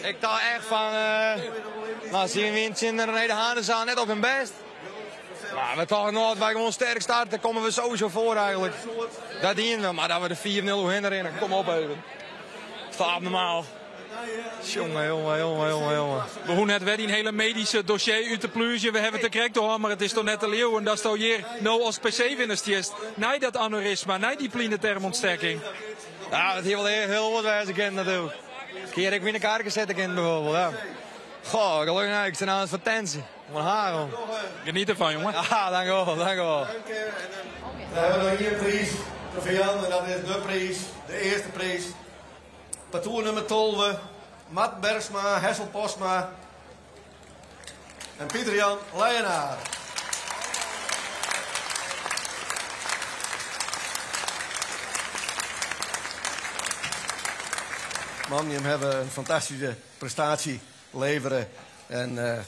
Ik tocht echt fan... Nou, sy wiene tsjin René de Haan net op hun bêst. Maar we tochten noch, as wy gewoan sterk starte, dan komme we sowieso foar eigenlik. Dat dienen we, mar dat we de 4-0 oerhinne rinne, kom op even. Staat normaal. Jonge, jonge, jonge, jonge, jonge. We hoege net wer dyn hiele medyske dossier út te plúzjen. We hawwe it der krekt oer, mar it is toch net te leauwen datsto hjir no as PC-winner stiest. Nei dat aneurysma, nei dy blindetermontsteking. Ja, dat hie wol hiel wat wêze kinnen natuerlik. Kear ik yn de karke sitte kinnen bijvoorbeeld, ja. Goh, gelokkich net, ik stean aan advertentie. Van haar. Geniet ervan, jongen. Ja, dank u wel, dank u wel. We hawwe noch ien priis te ferjaan en dat is de priis, de earste priis. Partoer nûmer 12, Mart Bergsma, Hessel Postma en Pieter Jan Leijenaar. Man, jim hawwe in fantastyske prestaasje levere. En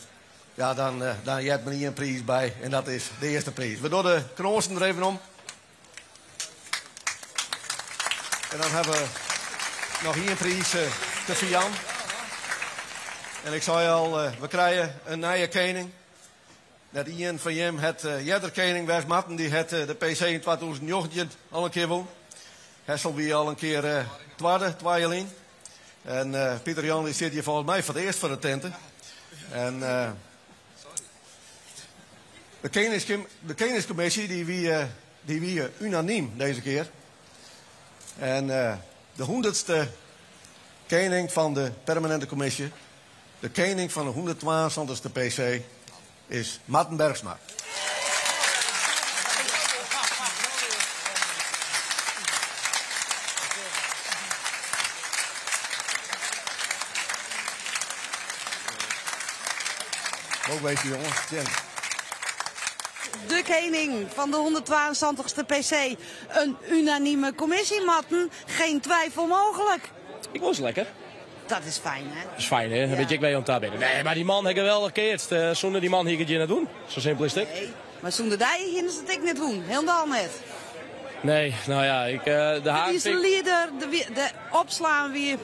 ja, dan, dan heart mar ien priis by en dat is de earste priis. We dogge de krânsen der even om. En dan hawwe we noch ien priis te ferjaan. En ik sei al, we krije in nije kening. Net ien fan jim hat earder kening west moatten. Dy hat de PC yn 2019 al in kear wûn. Hessel wie al in kear twadde, twa jier lyn. En Pieter Jan dy sit hjir folgens my foar it earst foar de tinte. En de keningskommisje dy wie, dy wie unanym dizze kear. En de 100ste kening fan de permaninte kommisje, de kening fan de 172ste PC, is Marten Bergsma. Lokwinske, jongen. Tjen. De kening fan de 172ste PC. In unanime kommisje, Marten. Geen twijfel mooglik. Ik was lekker. Dat is fijn, hè? Dat is fijn, hè? Dan weet je ik weet om daar binnen. Nee, mar dy man hat geweldich keatst. Sûnder dy man hie ik it hjir net wûn. Sa simpel is it ek. Nee, mar sûnder dy hiene se it ek net wûn. Hielendal net. Nee, nou ja, ik, de Wie Haag is de lieder, de opslaan wie...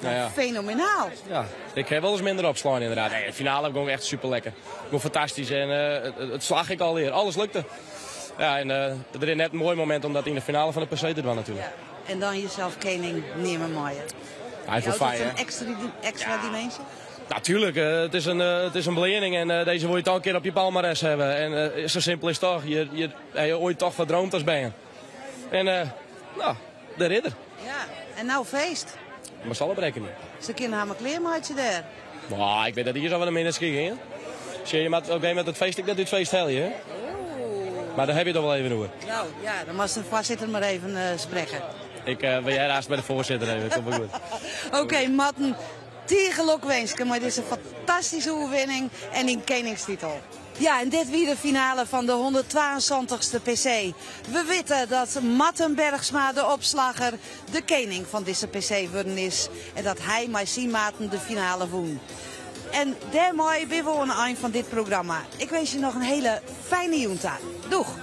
Nou ja. Fenomenaal. Ja, ik heb wel eens minder opslaan inderdaad. Nee, de finale ging echt super lekker. Gewoon fantastisch en het slag ik alweer. Alles lukte. Ja, en er is net een mooi moment om dat in de finale van de PC te doen natuurlijk. En dan jezelf koning nemen mooier. Hij is wel Houdt dat fijn, hè? een extra dimensie? Natuurlijk, het is een belening en deze wil je toch een keer op je palmares hebben. En zo simpel is het toch. Je ooit toch wat droomt als ben je. En nou, de ridder. Ja, en nou feest. Maar zal het breken niet. Ze kunnen haar maar kleermaatje daar. Nou, ik weet dat hier zo wel een minute ging. Zie je, maar op een gegeven moment het feest, ik dat dit feest hel je, hè? Maar daar heb je toch wel even over. Nou ja, dan mag de voorzitter maar even spreken. Ik ben jij haast bij de voorzitter even, komt wel goed. Oké, Matten, tegen lokwensen, maar dit is een fantastische overwinning en een koningstitel. Ja, en dit weer de finale van de 172ste PC. We weten dat Matten Bergsma, de opslagger, de koning van deze PC worden is. En dat hij met zijn maten de finale won. En daarmee ben we aan het eind van dit programma. Ik wens je nog een hele fijne junta. Doeg!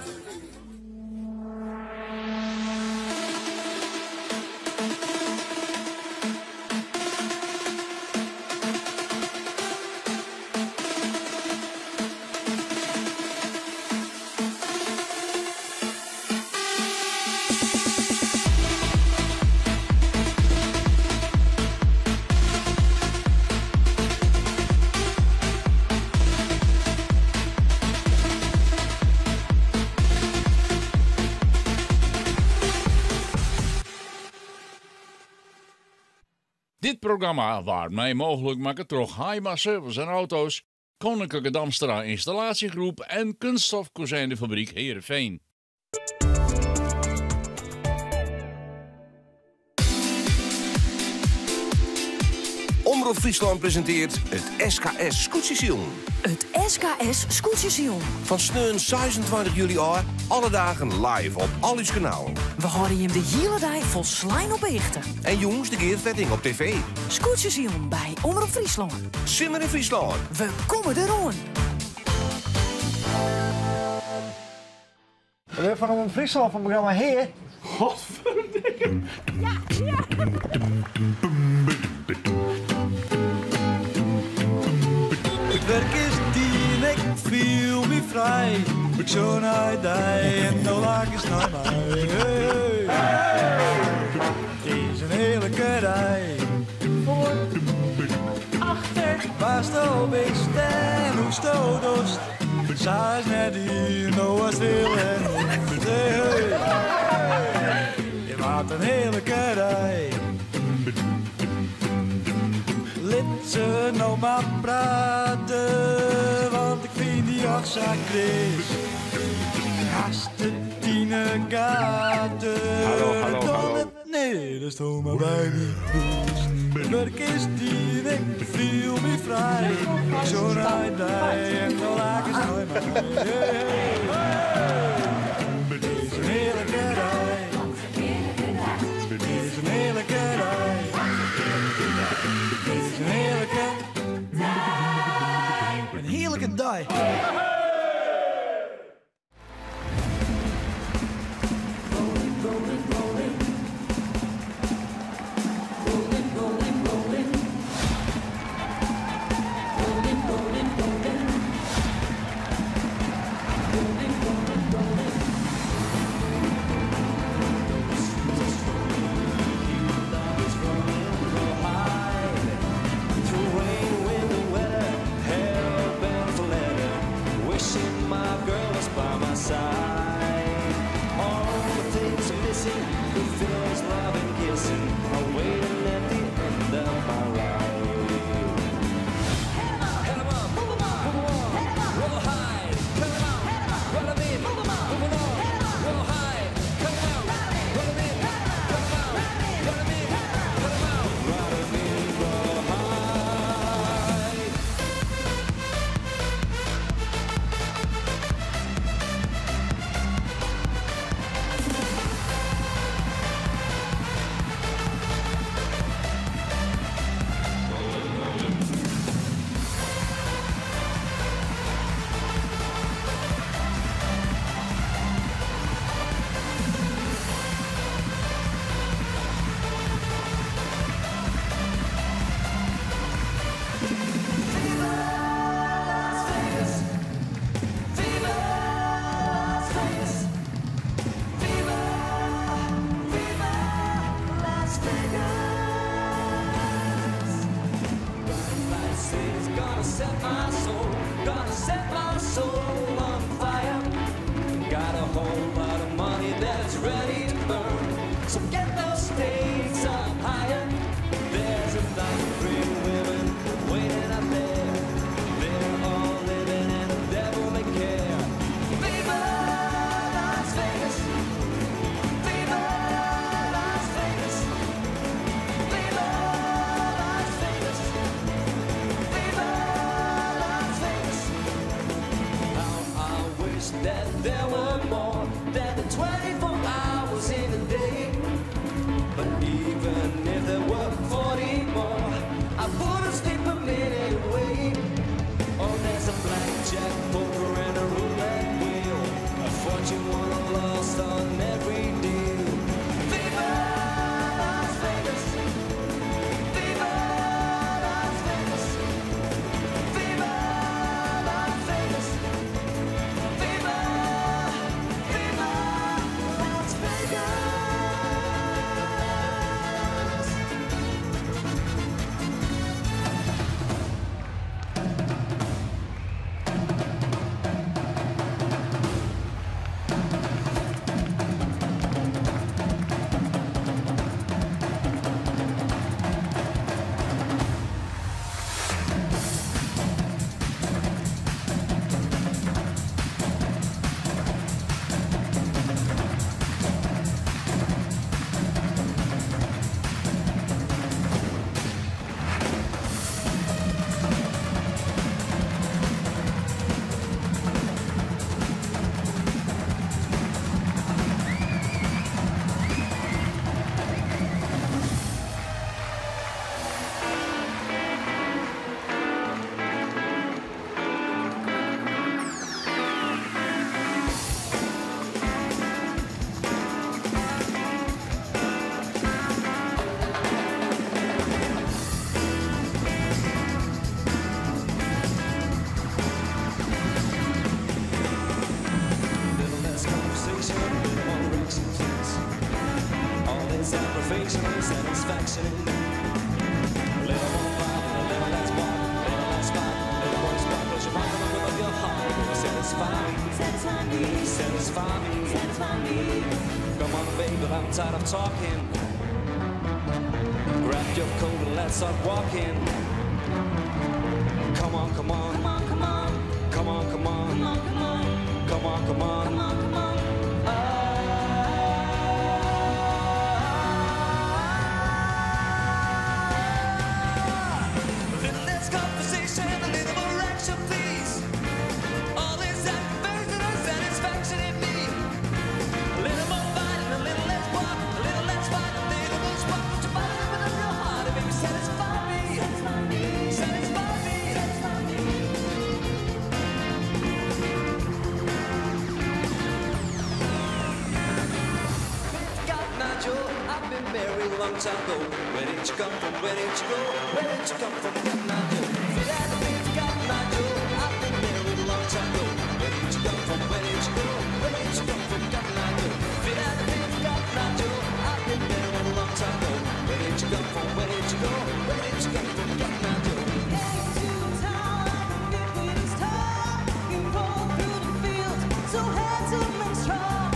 Dit programma waar mij mogelijk maken troch Haima Service en Auto's, Koninklijke Damstra Installatiegroep en Kunststofkozijnenfabriek Heerenveen. Omrop Friesland presenteert het SKS Skûtsjesilen. Het SKS Skûtsjesilen. Van sneon 26 juli af, alle dagen live op al uw kanalen. We houden hem de hele dag volslijn op echte. En jongens, de geervetting op tv. Skûtsjesilen bij Omrop Friesland. Simmer in Friesland. We komen erom. We zijn van Omrop Friesland van het programma Heer. Godverdikke. Ja, ja. Het werk is dien, ik voel me vrij. Ik zo naar die en de laag is naar mij. Hey, hey. Het is een heerlijke rij. Voor, achter. Waar sto bist en hoe sto dost. Zij is net hier, no was stil en hey, hey. Je maakt een heerlijke rij. Laat ze nou maar praten, want ik vind die Chris. Haast de tiene gaten. Hallo, hallo, hallo. Nee, dat is toch maar bij me. Het werk is die, ik voel me vrij. Ik zo rijd bij en dan laat ik het nooit maar. Het is een heerlijke rij. Het is een heerlijke rij. Het is een heerlijke dag. Een heerlijke dag. soul on fire. Got a whole lot of money that's ready to burn. So get those stakes up higher. There's 1,000 pretty women waiting out there. They're all living in the devil may care. Viva Las Vegas! Viva Las Vegas! Viva Las Vegas! Viva Las Vegas! How I wish that there were more than the 24 hours in a day. But even if there were 40 more, I wouldn't sleep a minute away. Oh, there's a blackjack, poker, and a roulette wheel. A fortune won or lost on every deal. Viva Las Vegas! Viva Las Vegas! Viva Las Vegas! Viva, viva Las Vegas! Little less conversation, a little more action, please. All this aggravation and satisfaction in me. A little more fight, a little less walk, a little less fight, a little more spark. Close your mind and open up your heart. Baby, satisfy me. Satisfy me. Satisfy me. Satisfy me. Come on, baby, I'm tired of talking. Grab your coat and let's start walking. Come on, come on. Come on, come on. Come on, come on. Come on, come on. Come on, come on. Come on, come on. A little less conversation, a little more action, please. All this aggravation and satisfaction in me. A little more fighting, a little less walk, a little less fight, a little more spark. Put your body open up your heart and baby, satisfy me. Satisfy me. Satisfy me. Satisfy me. Got Nigel, I've been married a long time ago. Where did you come from? Where did you go? Where did you come from? Got Nigel. Got Nigel, I've been married a long time ago. Where did you come from? Where did you go? Where did you come from? Got Nigel. Got Nigel, I've been married a long time ago. Where did you come from? Where did you go? Where did you come from? Got Nigel. So handsome and strong.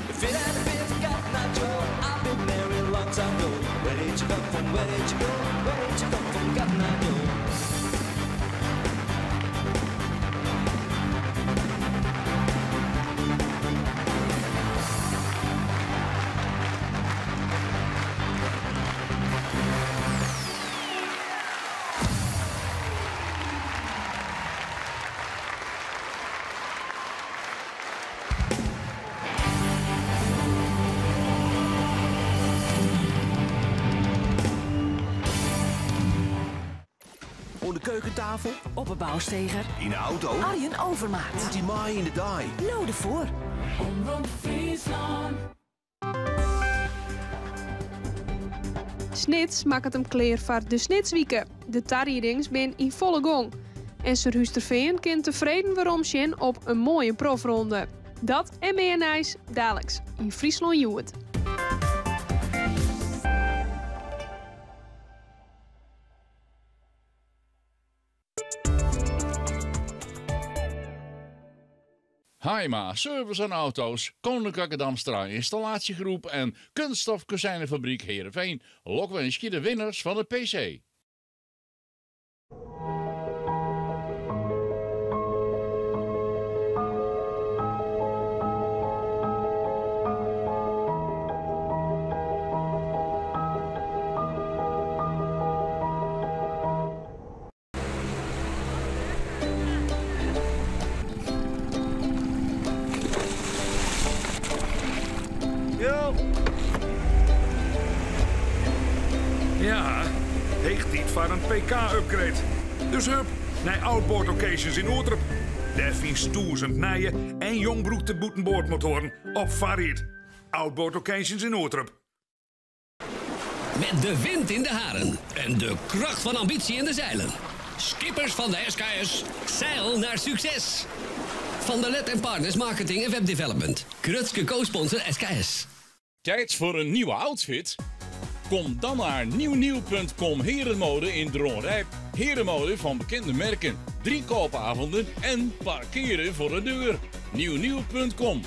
If it hadn't been for Cotton Eye Joe, I've been married a long time ago. Where did you come from? Where did you go? Where did you come from, Cotton Eye Joe? Oan de keukentafel. Op een bouwsteger. Yn de auto. Arjen Overmaat. Komt die mei yn de dei. Bliuw derfoar. Omrop Fryslân. Snits makket him klear foar de Snitswike. De tariedings binne yn folle gong. En Surhústerfean kin tefreden weromsjen op in moaie profronde. Dat en mear nijs daliks yn Fryslân Hjoed. Haima Service en Auto's, Koninklijke Damstra Installatiegroep en Kunststof Kozijnenfabriek Heerenveen lokwinskje de winners fan de PC. Ja, heech tiid foar in PK-upgrade. Dus hup, nei Outboard Occasions yn Oerterp. Dêr fynst tûzend nije en jong brûkte bûtenboardmotoaren op foarried. Outboard Occasions yn Oerterp. Met de wind in de haren en de kracht van ambitie in de zeilen. Skippers van de SKS, zeil naar succes! Van der Let en Partners Marketing en Webdevelopment. Grutske co-sponsor SKS. Tijd voor een nieuwe outfit? Kom dan naar nieuwnieuw.com Herenmode in Dronrijp. Herenmode van bekende merken. Drie koopavonden en parkeren voor de deur. Nieuwnieuw.com,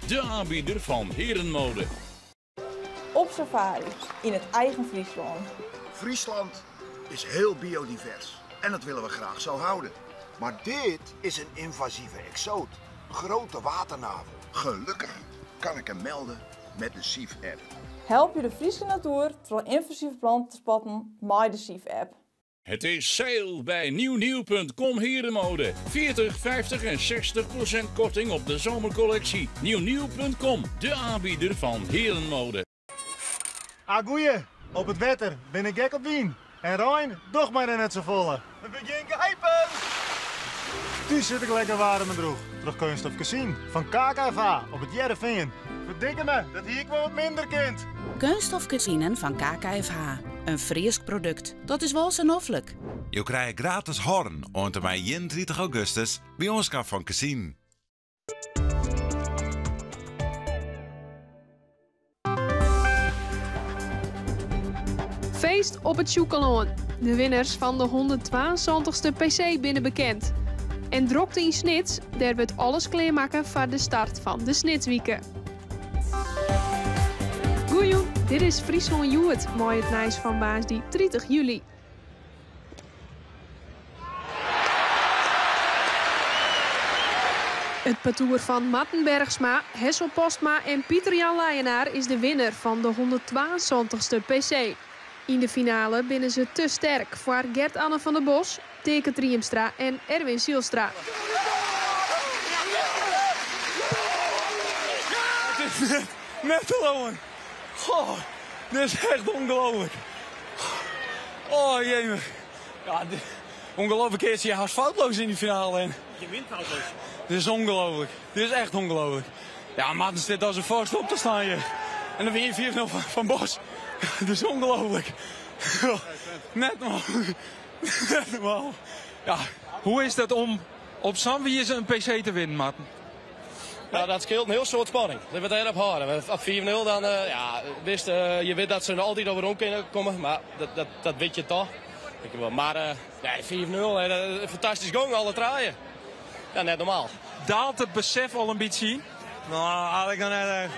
de aanbieder van herenmode. Op safari yn it eigen Fryslân. Friesland is heel biodivers en dat willen we graag zo houden. Maar dit is een invasieve exoot. Grote waternavel. Gelukkig kan ik hem melden met de SIEF-app. Help je de Fryske natuer troch ynvasive planten te spotten mei de SIEF-app. Het is sale bij nieuwnieuw.com Herenmode. 40, 50 en 60% korting op de zomercollectie. Nieuwnieuw.com, de aanbieder van herenmode. Agoeie, op it wetter bin ik gek op wyn. En rein docht my net safolle. We begjin gijpen! Thús sit ik lekker waarm en droech. Troch keunststof kezinen fan KKFH op It Hearrenfean. Ferdikke me, dat hie ik wol wat minder kind. Keunststof kezinen fan KKFH. In Frysk produkt. Dat is wol sa noflik. Jo krije gratis horn oant en mei 31 augustus by oanskaf fan kezinen. Feest op it Sjûkelân. De winners fan de 172ste PC binne bekend. En drokte yn Snits, dêr wurdt alles klearmakke foar de start fan de Snitswike. Goejûn, dit is Fryslân Hjoed mei it nijs fan woansdei 30 july. It partoer fan Marten Bergsma, Hessel Postma en Pieter Jan Leijenaar is de winner fan de 172ste PC. Yn de finale binne se te sterk foar Gert-Anne van der Bos, Teake Triemstra en Erwin Zijlstra. Het is net, net te leauwen. Goh, dit is echt ongelooflijk. Oh jemig. Ja, dit, ongelooflijk is je haast foutloos in die finale. En Je wint foutloos. Dit is ongelooflijk. Dit is echt ongelooflijk. Ja, Marten zit als een vorst op te staan hier. En dan win je 4-0 van Bos. Dit is ongelooflijk. Net normaal. Net normaal. Ja. Hoe is dat om op sa'n wize in PC te winnen, Marten? Nou, dat scheelt een heel soad spanning. Laten we het erop houden. Op 4-0 dan, ja, wist, je weet dat ze er altijd over om kunnen komen, maar dat weet je toch. Ik wel. Maar nee, 4-0, hè, dat is fantastisch gong, alle traaien. Ja, net normaal. Daalt het besef al een beetje? Nou, had ik nog net echt.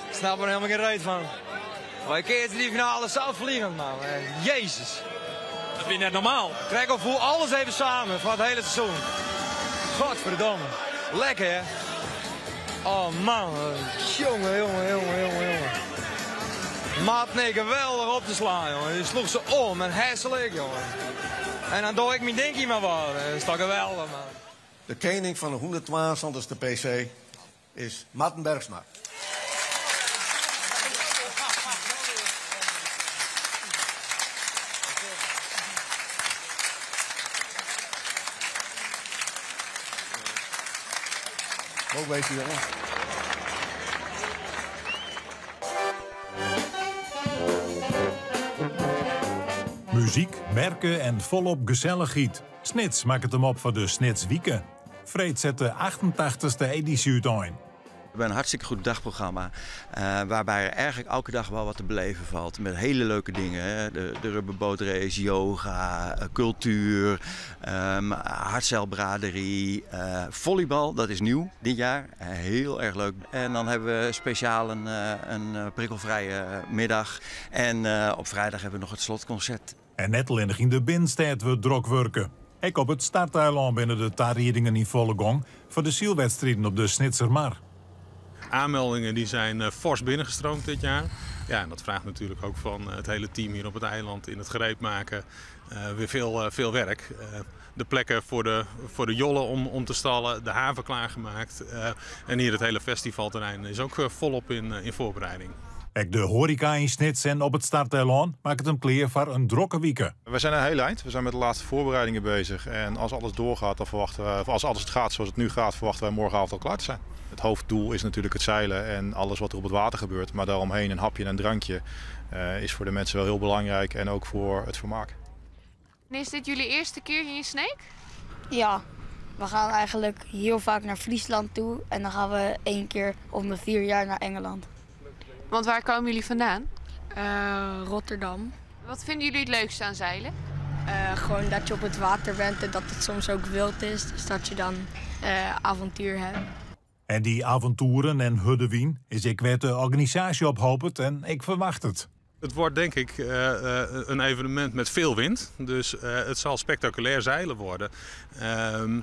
Ik snap er helemaal geen reet van. Maar ik keer die finale zo vliegend, man. Jezus. Dat is net normaal. Trek of voel alles even samen voor het hele seizoen. Godverdomme. Lekker, hè? Oh, man. Jongen, jongen, jongen, jongen, jongen. Maat, nee, geweldig op te slaan, jongen. Die sloeg ze om en hesselijk, jongen. En dan doe ik mijn dinkie maar wat. Dat is toch geweldig, man. De koning van de 172e PC is Marten Bergsma. Ook weet je, jongen. Muzyk, merken en folop gesellichheid. Snits makket him op foar de Snitswike. Freed set de 88ste edysje útein. We hebben een hartstikke goed dagprogramma. Eh, waarbij er eigenlijk elke dag wel wat te beleven valt. Met hele leuke dingen. Hè? De, de rubberbootrace, yoga, eh, cultuur, um, hardzeilbraderie, eh, volleybal. Dat is nieuw dit jaar. heel erg leuk. En dan hebben we speciaal een, een prikkelvrije middag. En op vrijdag hebben we nog het slotconcert. En net alleen in de binnenstad we drok werken. Ik op het starteiland binnen de tariedingen in volle gong voor de zielwedstrijden op de Snitsermar. Aanmeldingen die zijn eh, fors binnengestroomd dit jaar. Ja, en dat vraagt natuurlijk ook van eh, het hele team hier op het eiland in het gereed maken eh, weer veel, veel werk. De plekken voor de jollen om te stallen, de haven klaargemaakt. En hier het hele festivalterrein is ook volop in voorbereiding. Ek de horeca in Snits en op het starteiland maakt het een kleer voor een drokke wieken. We zijn een heel eind. We zijn met de laatste voorbereidingen bezig. En als alles doorgaat, dan verwachten we, of als alles het gaat zoals het nu gaat, verwachten wij morgenavond al klaar te zijn. Het hoofddoel is natuurlijk het zeilen en alles wat er op het water gebeurt. Maar daaromheen een hapje en een drankje is voor de mensen wel heel belangrijk en ook voor het vermaak. En is dit jullie eerste keer hier in Sneek? Ja, we gaan eigenlijk heel vaak naar Friesland toe en dan gaan we 1 keer om de 4 jaar naar Engeland. Want waar komen jullie vandaan? Rotterdam. Wat vinden jullie het leukste aan zeilen? Gewoon dat je op het water bent en dat het soms ook wild is. Dus dat je dan avontuur hebt. En die avonturen en huddewien is ik werd de organisatie ophopend en ik verwacht het. Het wordt denk ik een evenement met veel wind. Dus het zal spectaculair zeilen worden.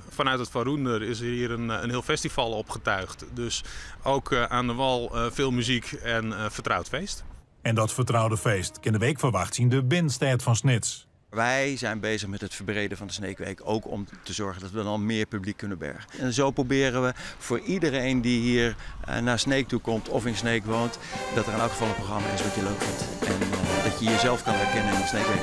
Vanuit het Varoender is er hier een heel festival opgetuigd. Dus ook aan de wal veel muziek en vertrouwd feest. En dat vertrouwde feest kan de week verwacht zien de binnenstad van Snits. Wij zijn bezig met het verbreden van de Sneekweek, ook om te zorgen dat we dan meer publiek kunnen bergen. En zo proberen we voor iedereen die hier naar Sneek toe komt of in Sneek woont, dat er in elk geval een programma is wat je leuk vindt. En dat je jezelf kan herkennen in de Sneekweek.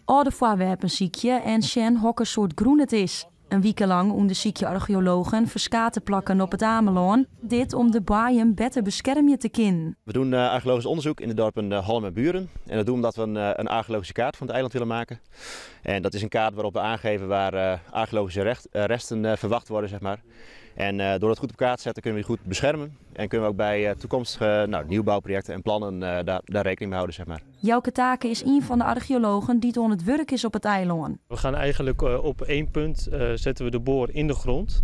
Oude voorwerpen ziekje en Sjen hokke soort groen het is. Een week lang onderzoek je archeologen verskaten plakken op het Ameland. Dit om de baaien beter beschermen te kunnen. We doen archeologisch onderzoek in de dorpen Hallum en Buren. En dat doen we omdat we een archeologische kaart van het eiland willen maken. En dat is een kaart waarop we aangeven waar archeologische resten verwacht worden. En door dat goed op kaart te zetten kunnen we die goed beschermen. En kunnen we ook bij toekomstige nieuwbouwprojecten en plannen daar rekening mee houden. Jouke Taken is een van de archeologen die aan het werk is op het eiland. We gaan eigenlijk op één punt zetten we de boor in de grond.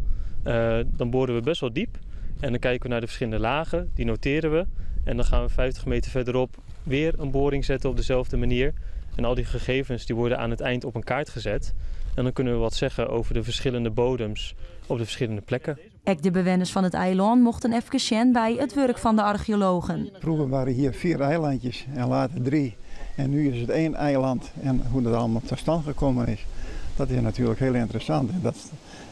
Dan boren we best wel diep. En dan kijken we naar de verschillende lagen, die noteren we. En dan gaan we 50 meter verderop weer een boring zetten op dezelfde manier. En al die gegevens die worden aan het eind op een kaart gezet. En dan kunnen we wat zeggen over de verschillende bodems op de verschillende plekken. Ook de bewoners van het eiland mochten even zien bij het werk van de archeologen. Vroeger waren hier 4 eilandjes en later 3. En nu is het 1 eiland. En hoe dat allemaal tot stand gekomen is, dat is natuurlijk heel interessant. En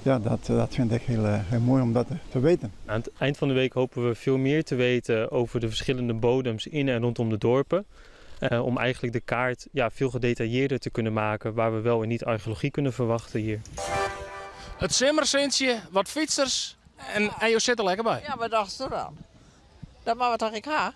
dat vind ik heel mooi om dat te weten. Aan het eind van de week hopen we veel meer te weten over de verschillende bodems in en rondom de dorpen. Om eigenlijk de kaart veel gedetailleerder te kunnen maken waar we wel en niet archeologie kunnen verwachten hier. Het simmersintje, wat fietsers en je zit er lekker bij. Ja, wat dacht je dan? Dat mag wat toch ik ha.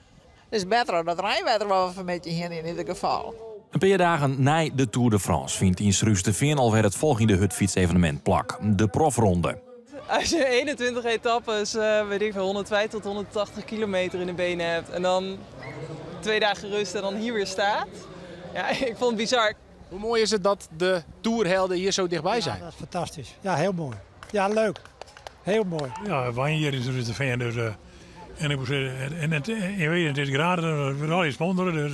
Het is beter dan het Rijnwetter wel een beetje hier in ieder geval. Een paar dagen na de Tour de France vindt in Surhústerfean alweer het volgende hutfietsevenement plak, de profronde. Als je 21 etappes, weet ik veel, 150 tot 180 kilometer in de benen hebt en dan 2 dagen rust en dan hier weer staat. Ja, ik vond het bizar. Hoe mooi is het dat de toerhelden hier zo dichtbij Ja, zijn? dat is fantastisch. Ja, heel mooi. Ja, leuk. Heel mooi. Ja, wij hier in Surhústerfean, dus en ik moet zeggen, en het, je weet, het is gratis, het wordt al iets sponsoren, dus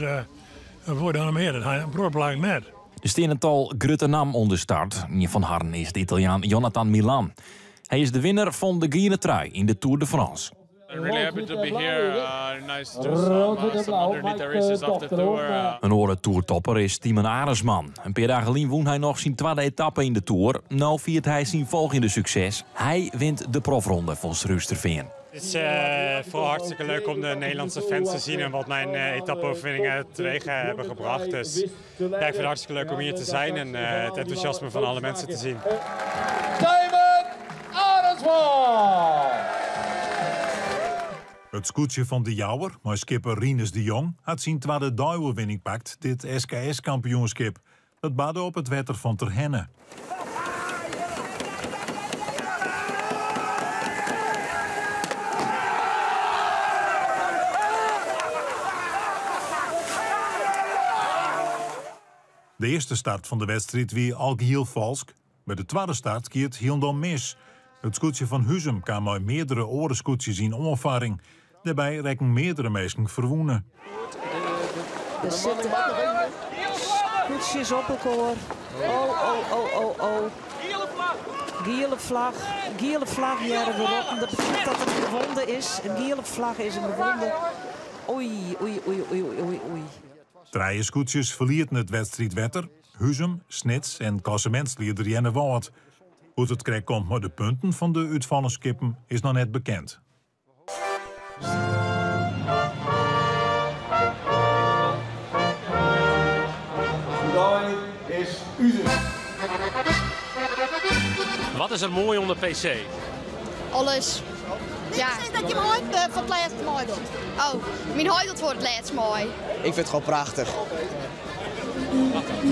dat wordt dan meer. Dat gaat een proefplaat net. Er staan een tal grote naam onder start. Een van haar is de Italiaan Jonathan Milan. Hij is de winnaar van de gele trui in de Tour de France. I'm really happy to be here. Nice to do some underneath the races of the tour. Een oren toertopper is Thymen Arensman. Een paar dagen geleden won hij nog zijn tweede etappe in de Tour. Nu viert hij zijn volgende succes. Hij wint de profronde van Surhústerfean. Het is vooral hartstikke leuk om de Nederlandse fans te zien en wat mijn etappe-overwinningen teweeg hebben gebracht. Dus ik vind het hartstikke leuk om hier te zijn en het enthousiasme van alle mensen te zien. Thymen Arensman! Het scootje van de Jouwer, maar skipper Rinus de Jong, had zijn tweede duivelwinning pakt, dit S K S-kampioenschap. Dat barde op it wetter fan Terherne. De earste start fan de wedstriid wie algehiel falsk. By de twadde start gie it hielendal mis. It skûtsje fan Huzum kaam mei meardere oare skûtsjes yn oanfarring. Dêrby rekken meardere minsken ferwûne. Der sitte skûtsjes op elkoar. Oh, oh, oh, oh, oh. Giele flach, giele flach hearre we roppen. Dat betsjut dat der in gewonde is. In giele flach is in gewonde. Oei, oei, oei, oei, oei, oei. Trije skûtsjes ferlieten it wedstriidwetter. Huzum, Snits en klassemintslieder Earnewâld. Hoe't it krekt komt mei de punten fan de útfallen skippen is noch net bekend. Dei is uzes. Wat is er moai oan de PC? Alles. Ja. Is dat je heit foar it lêst meidocht? Oh, myn heit docht foar it lêst mei. Ik fyn it gewoan prachtich.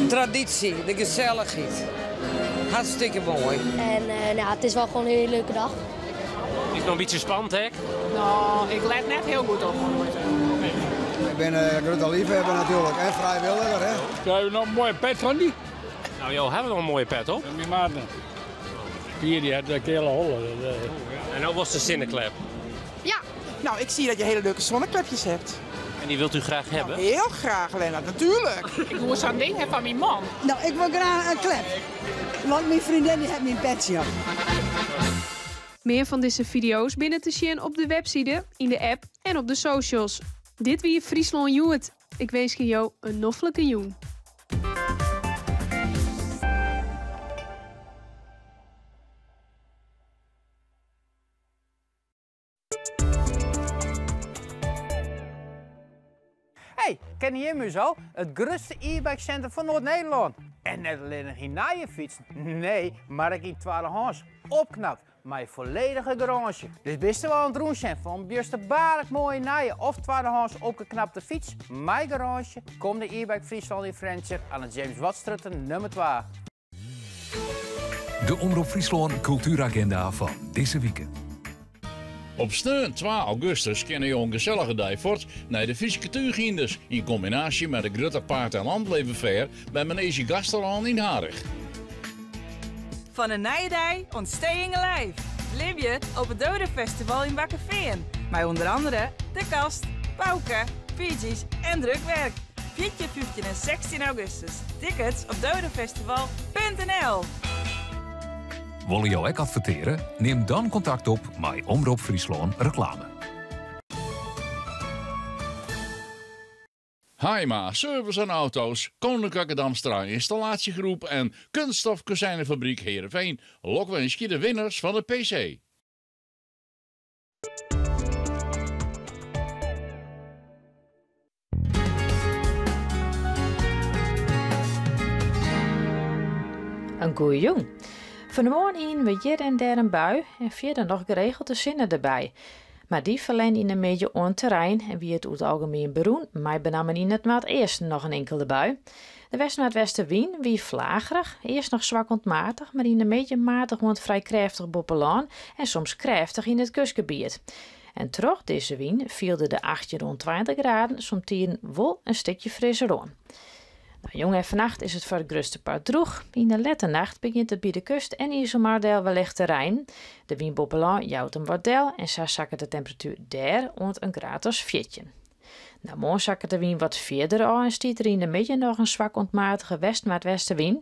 Traditie, de gesellichheid. Hartstikke moai. En nou, it is wol gewoan in hiele leuke dag. Is it noch in bytsje spannend ek? No, ik let net hiel goed op. Ik bin in grutte leafhawwer natuerlik en frijwilliger. Hè. Krije we noch in moaie pet fan dy? Nou, jo hawwe noch in moaie pet op. Myn maat. Pier dy hat de keale holle. En no wolst de sinneklep? Ja. Nou, ik zie dat je hele leuke zonneklepjes hebt. En die wilt u graag hebben? Nou, heel graag, Lennart, natuurlijk. Ik woe sa'n ding ha fan myn man. Nou, ik wol graach in klep. Want myn freondin dy hat myn petsje op. Mear fan dizze fideo's binne te sjen op de webside, yn de app en op de socials. Dit wie Fryslân Hjoed. Ik winskje jo in noflike jûn. Hey, kenne jim ús al? It grutste e-bike center fan Noard-Nederlân. En net allinnich yn nije fytsen, nee, mar ek yn twaddehâns, opknapt, mei folledige garânsje. Dus bist wol oan it rûnsjen foar in bjusterbaarlik moaie nije of twaddehâns opgeknapte fyts mei garânsje? Kom nei e-bike Fryslân yn Frjentsjer aan de James Wattstrjitte nummer 2. De Omrop Fryslân Kultueragenda fan dizze wike. Op sneon 2 augustus kinne jo in gesellige dei fuort nei de Fryske Túghynders yn kombinaasje mei de grutte Paard en Landleven Fair by Manege Gasterlân yn Harich. Fan in nije dei oant Staying Alive. Libje op it Dodenfestival yn Bakkefean. Mei ûnder andere De Kast, Pauke, PG's en Drukwerk. 14, 15 en 16 augustus. Tickets op dodenfestival.nl. Wolle jo ek adverteare? Nim dan kontakt op mei Omrop Fryslân Reklame. Haima, service aan auto's, Koninklijke Damstra Installatiegroep en Kunststof Kozijnenfabriek Heerenveen lokwinskje de winners fan de PC. In goeie jûn. Fan 'e moarn hienen we hjir en dêr in bui en fierder noch geregeld de sinne derby. Mar dy ferlern yn 'e middei oan terrein en wie it oer it algemien berûn, mei benammen yn it noardeasten noch in inkelde bui. De west-noardwestewyn wie flagerich, earst noch swak oant matich, mar yn 'e middei matich oant frij krêftich boppe lân en soms krêftich yn it kustgebiet. En troch dizze wyn fielde de 18 oant 20 graden somtiden wol in stikje frisser oan. No, jûn en fannacht is it foar it grutste part drûch. Yn de lette nacht begjint it by de kust en Iselmar del wellicht te reinen. De wyn boppe lân jout him wat del en sa sakket de temperatuer dêr oant in graad as 14. No, moarn sakket de wyn wat fierder ôf en stiet der yn de middei noch in swak oant matige west-noardwestewyn.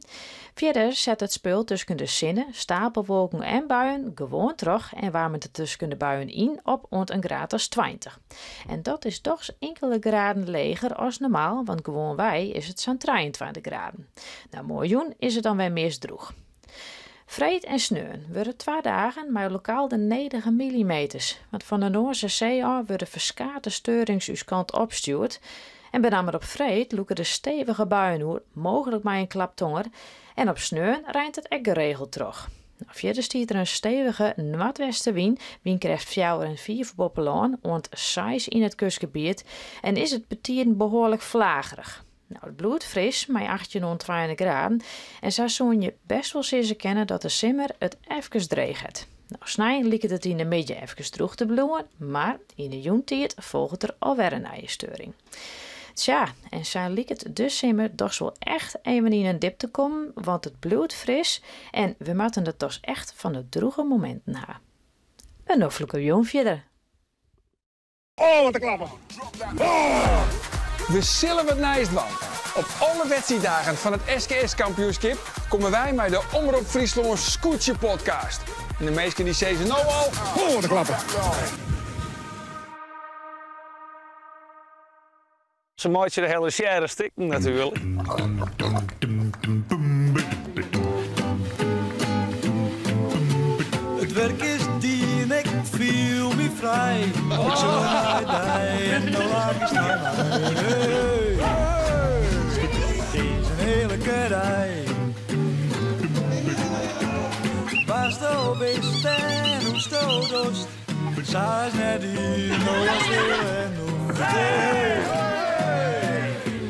Fierder set it spul tusken de sinne, stapelwolken en buien gewoan troch en waarmet it tusken de buien yn op oant in graad as 20. En dat is dochs inkelde graden leger as normaal, want gewoanwei is it sa'n 23 graden. No, moarnjûn is it dan wer meast drûch. Freed en sneon wurde twa dagen mei lokaal de nedige millimeters, want fan de Noardsee ôf wurde ferskate steurings ús kant opstjoerd. En benammen op freed lûke de stevige buien oer, mooglik mei in klap tonger. En op sneon reint it ek geregeld troch. No, fierder stiet der in stevige noardwestewyn, wynkrêft fjouwer en fiif boppe lân oant seis yn it kustgebiet en is it betiden behoarlik flagerich. No, it bliuwt fris mei 18 oant 20 graden en sa soene je bêst wol sizze kinne dat de simmer it efkes dreech hat. No, snein liket it yn de middei efkes drûch te bliuwen, mar yn de jûntiid folget der alwer in nije steuring. Tsja, en sa liket de simmer dochs wol echt even yn in dip te kommen, want it bliuwt fris en we moatte it dochs echt fan de drûge mominten ha. In noflike jûn fierder. Oh, wat in klapper! Oh! We sille wat nijs dwaan. Op alle wedstriiddagen fan it SKS-kampioenskip komme wy mei de Omrop Fryslân Skûtsje Podcast. En de minsken dy sizze no al, oh, wat in klapper! Se meitsje de hiele sjerre stikken natuerlik. It wurk is dien, ik fiel my frij. Ik sjoch nei dy en do lachest nei my. It is in hearlike dei. Wa'tsto bist en hoe'tsto dochst. Sa is net ien, no as heel en nocht.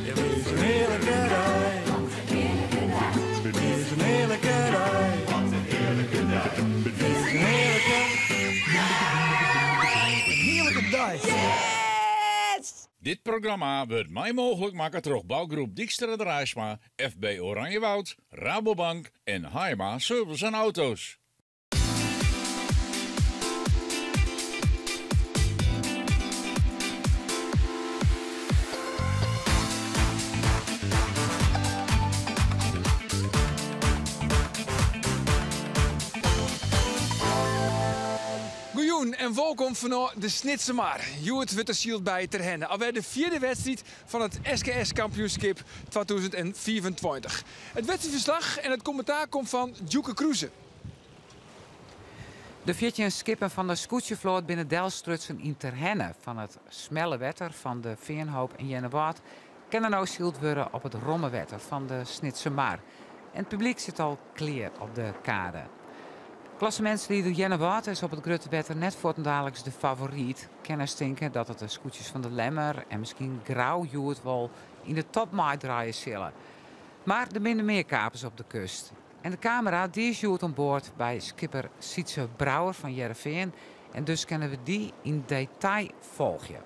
It is in hearlike dei. It is in hearlike dei. It is in hearlike, hearlike dei. Dit programma wurdt mei mooglik makke troch bougroep Dykstra Draaisma, FB Oranjewoud, Rabobank en Haima Service en Auto's. Goejûn en wolkom fanôf de Snitsermar. Hjoed wurdt der syld by Terherne. Alwer de fjirde wedstriid fan it SKS kampioenskip 2025. It wedstriidferslach en it kommentaar komt fan Djoeke Kroese. De 14 skippen fan de skûtsjefloat binne delstrutsen yn Terherne. Fan it smelle wetter fan de Feanhoop en Earnewâld kin der no syld wurde op it romme wetter fan de Snitsermar. En it publyk sit al klear op de kade. Klassemintslieder Earnewâld is op it grutte wetter net fuortendaliks de favoryt. Kenners tinke dat it de skûtsjes fan De Lemmer en miskien Grou hjoed wol yn de top meidraaie sille. Mar der binne mear kapers op de kust. En de kamera dy is hjoed oan board by skipper Sytze Brouwer fan Hearrenfean en dus kinne we dy yn detail folgje.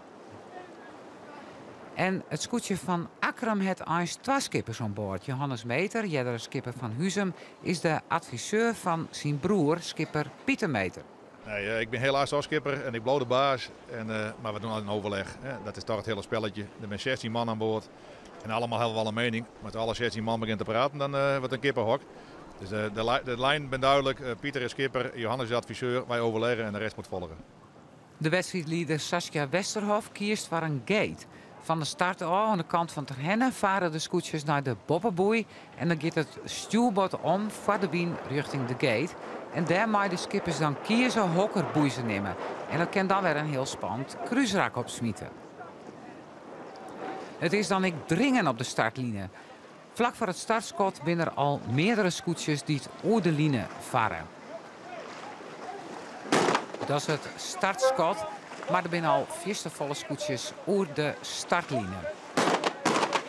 En it skûtsje fan Akkrum hat eins twa skippers oan board. Johannes Meeter, eardere skipper fan Huzum, is de adviseur fan syn broer, skipper Pieter Meeter. Nee, ik bin helaas al skipper en ik bliuw de baas. En, mar we dogge in overleg. Dat is toch it hiele spelletje. Der binne 16 man oan board. En allemaal hawwe wol in miening. Mar as alle 16 man begjint te praten, dan wurdt it in kippehok. Dus de, de lijn ben duidelijk. Pieter is skipper, Johannes is adviseur. Wy overlegge en de rest moat folgje. De wedstriidlieder Saskia Westerhof kiest foar in gate. Fan de start ôf oan de kant fan Terherne farre de skûtsjes nei de boppeboei en dan giet it stjoerbord om foar de wyn rjochting de gate. En dêr meie de skippers dan kieze hokker boei se nimme. En dat kin dan wer in hiel spannend krúsrak opsmite. It is dan ek dringen op de startline. Flak foar it startskot binne der al meardere skûtsjes dy't oer de line farre. Dat is it startskot, mar der binne al fierste folle skûtsjes oer de startline.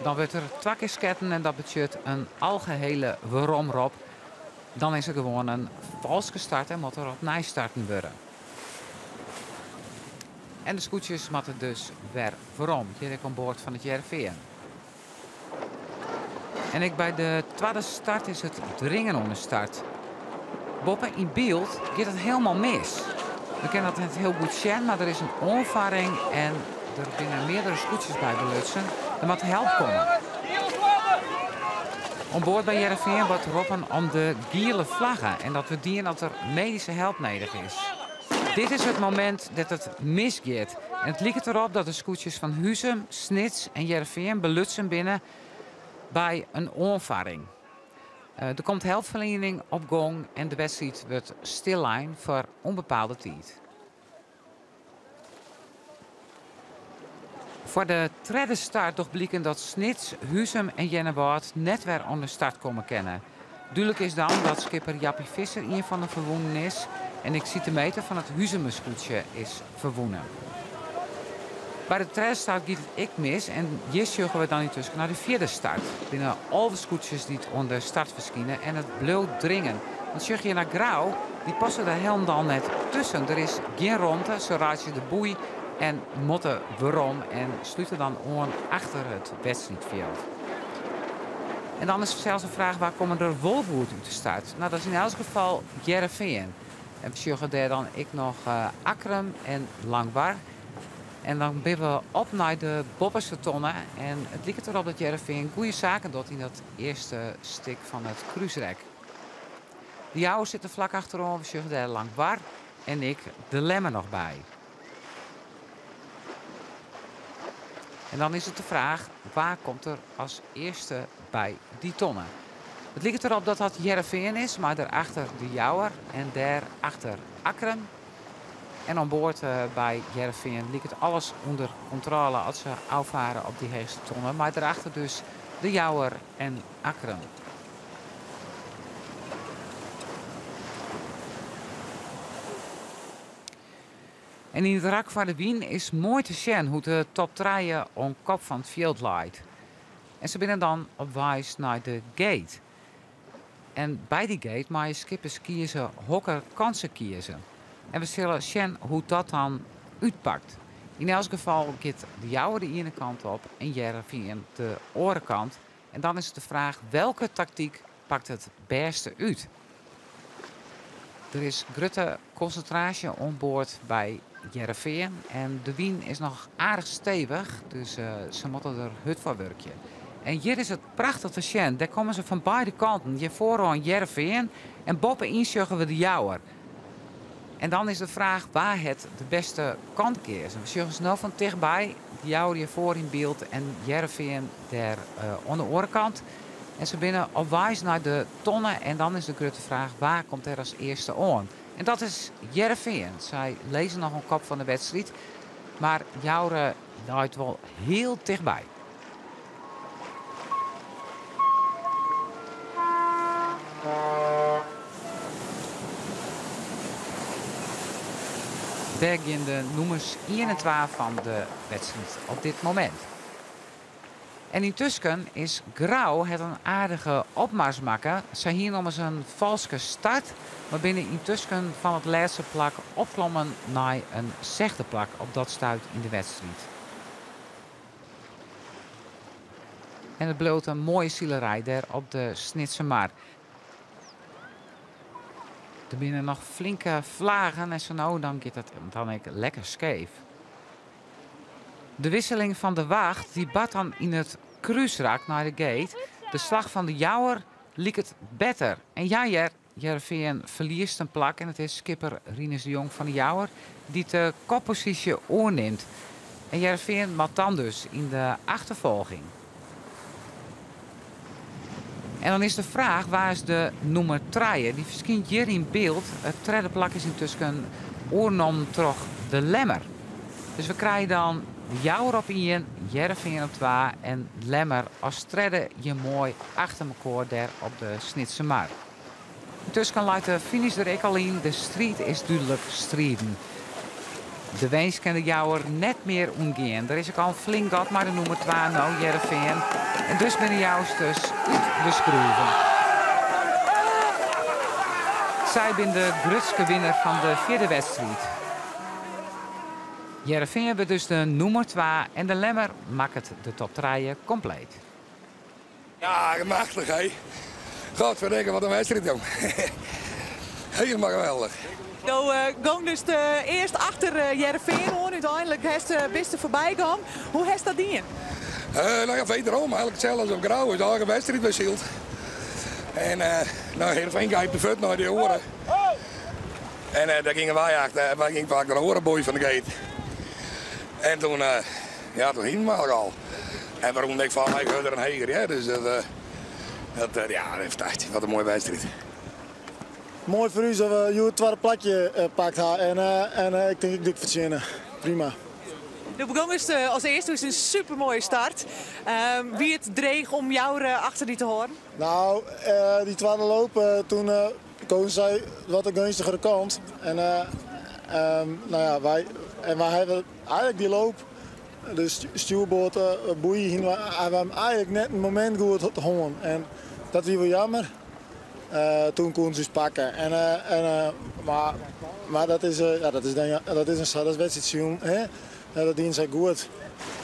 Dan wurdt der twa kear sketten en dat betsjut in algehele weromrop. Dan is der gewoan in falske start en moat der opnij starten wurde. En de skûtsjes moatte dus wer werom. Hjir ek oan board fan it Hearrenfean. En ek by de twadde start is it dringen oan de start. Boppe yn byld giet it hielendal mis. We kinne dat net hiel goed sjen, mar der is in oanfarring en der binne meardere skûtsjes by belutsen. Der moat help komme. Oan board by Hearrenfean wurdt roppen om de giele flagge en dat wurdt dien as der medyske help nedich is. Dit is it momint dat it misgiet. En it liket derop dat de skûtsjes fan Huzum, Snits en Hearrenfean belutsen binne by in oanfarring. Der komt helpferliening op gong en de wedstriid wurdt stillein foar ûnbepaalde tiid. Foar de tredde start docht bliken dat Snits, Huzum en Earnewâld net wer oan de start komme kinne. Dúdlik is dan dat skipper Jappie Visser ien fan de ferwûnen is en ek Siete Meeter fan it Huzumer skûtsje is ferwûne. By de tredde start giet it ek mis en hjir sjogge we dan yntusken nei de fjirde start. Der binne 11 skûtsjes dy't oan de start ferskine en it bliuwt dringen. Want sjoch hjir nei Grou, dy passe der hielendal net tusken. Der is gjin romte, se reitsje de boei en moatte werom en slute dan oan achter it wedstriidfjild. En dan is fansels de fraach wa komme der wol goed út de start? No, dat is yn elts gefal Hearrenfean. En we sjogge dêr dan ek noch Akkrum en Langwar. En dan binne we op nei de boppeste tonne. En it liket derop dat Hearrenfean goede saken docht yn dat earste stik fan it krúsrek. De Jouwer sit der flak achteroan. We sjogge dêr Langwar en ek de Lemmer noch by. En dan is it de fraach, wa komt der as earste by dy tonne? It liket derop dat dat Hearrenfean is, mei dêrachter de Jouwer en dêrachter Akkrum. En oan board by Hearrenfean liket alles ûnder kontrôle as se ôffare op dy heechste tonne, mei dêrachter dus de Jouwer en Akkrum. En yn it rak foar de wyn is moai te sjen hoe't de top trije oan kop fan it fjild leit. En se binne dan op weis nei de gate. En by dy gate meie skippers kieze hokker kant se kieze. En we sille sjen hoe't dat dan útpakt. Yn elts gefal giet de Jouwer de iene kant op en Hearrenfean de oare kant. En dan is it de fraach welke taktyk pakt it bêste út. Der is grutte konsintraasje oan board by Hearrenfean en de wyn is noch aardich stevich, dus se moatte der hurd foar wurkje. En hjir is it prachtich te sjen, dêr komme se fan beide kanten. Hjir foaroan Hearrenfean en boppe-yn sjogge we de Jouwer. En dan is de fraach wa hat de bêste kant keazen. We sjogge se no fan tichtby, de Jouwer hjir foar yn byld en Hearrenfean dêr oan de oare kant. En se binne op weis nei de tonne en dan is de grutte fraach wa komt der as earste oan. En dat is Hearrenfean. Sy lizze noch oan kop fan de wedstriid, mar Joure leit wol hiel tichtby. Dêr gean de nûmers ien en twa fan de wedstriid op dit momint. En yntusken is Grou hat in aardige opmars makke. Sy hiene ommers in falske start, mar binne yntusken fan it lêste plak opklommen nei in sechde plak op dat stuit yn de wedstriid. En it bliuwt in moaie silerij dêr op de Snitsermar. Der binne noch flinke flagen en sa no dan giet it dan ek lekker skeef. De wisseling fan de wacht dy bart dan yn it krúsrak nei de gate. De slach fan de Jouwer liket better. En ja hear, Hearrenfean ferliest in plak en it is skipper Rinus de Jong fan de Jouwer dy't de kopposysje oernimt. En Hearrenfean moat dan dus yn de achterfolging. En dan is de fraach, wa is de nûmer trije? Dy ferskynt hjir yn byld. It tredde plak is yntusken oernommen troch de Lemmer. Dus we krije dan de Jouwer op ien, Hearrenfean op twa en Lemmer as tredde hjir moai achter mekoar dêr op de Snitsermar. Yntusken leit de finish der ek al yn, de striid is dúdlik striden. De winst kin de Jouwer net mear ûntgean. Der is ek al in flink gat mei de nûmer twa no, Hearrenfean. En dus binne de Jousters út de skroeven. Sy binne de grutske winner fan de fjirde wedstriid. Hearrenfean wurdt dus de nûmer twa en de Lemmer makket de top trije kompleet. Ja, machtich hé. Godverdikke, wat in wedstriid jong. Helemaal geweldig. Do gong dus de earst achter Hearrenfean oan, úteinlik hast bist der foarby gong. Hoe hast dat dien? Nou ja, wederom, eigenlijk hetzelfde als op Grou. Is eigen wedstriid wer syld. En nou, Hearrenfean gijpt de fut nei de oare. En daar gingen wij achter, wij gingen vaak naar de oare boei van de gate. En toen, ja, toen hing we al. En waarom ik van mij hurder en heger, ja, dus dat, dat, ja, fantastisch. Wat een mooie wedstrijd. Moai foar ús dat we hjoed it twadde plakje pakt ha en en ik tink ek dik fertsjinne. Prima. Do begongst as earste, is in supermoaie start. Wie it dreech om jou achter dy te hâlden? Nou, dy twadde loop, toen kozen sy wat de geunstigere kant. En, nou ja, wy, en wy hawwe eigenlik dy loop De stjoerboard boei hiene we eigenlik net in momint goed hân en dat wie wol jammer. Toen koene se ús pakke. En, en, mar dat is, ja, dat is, dan, dat is in dat is wedstriidsilen, hè? Dat diene sy goed.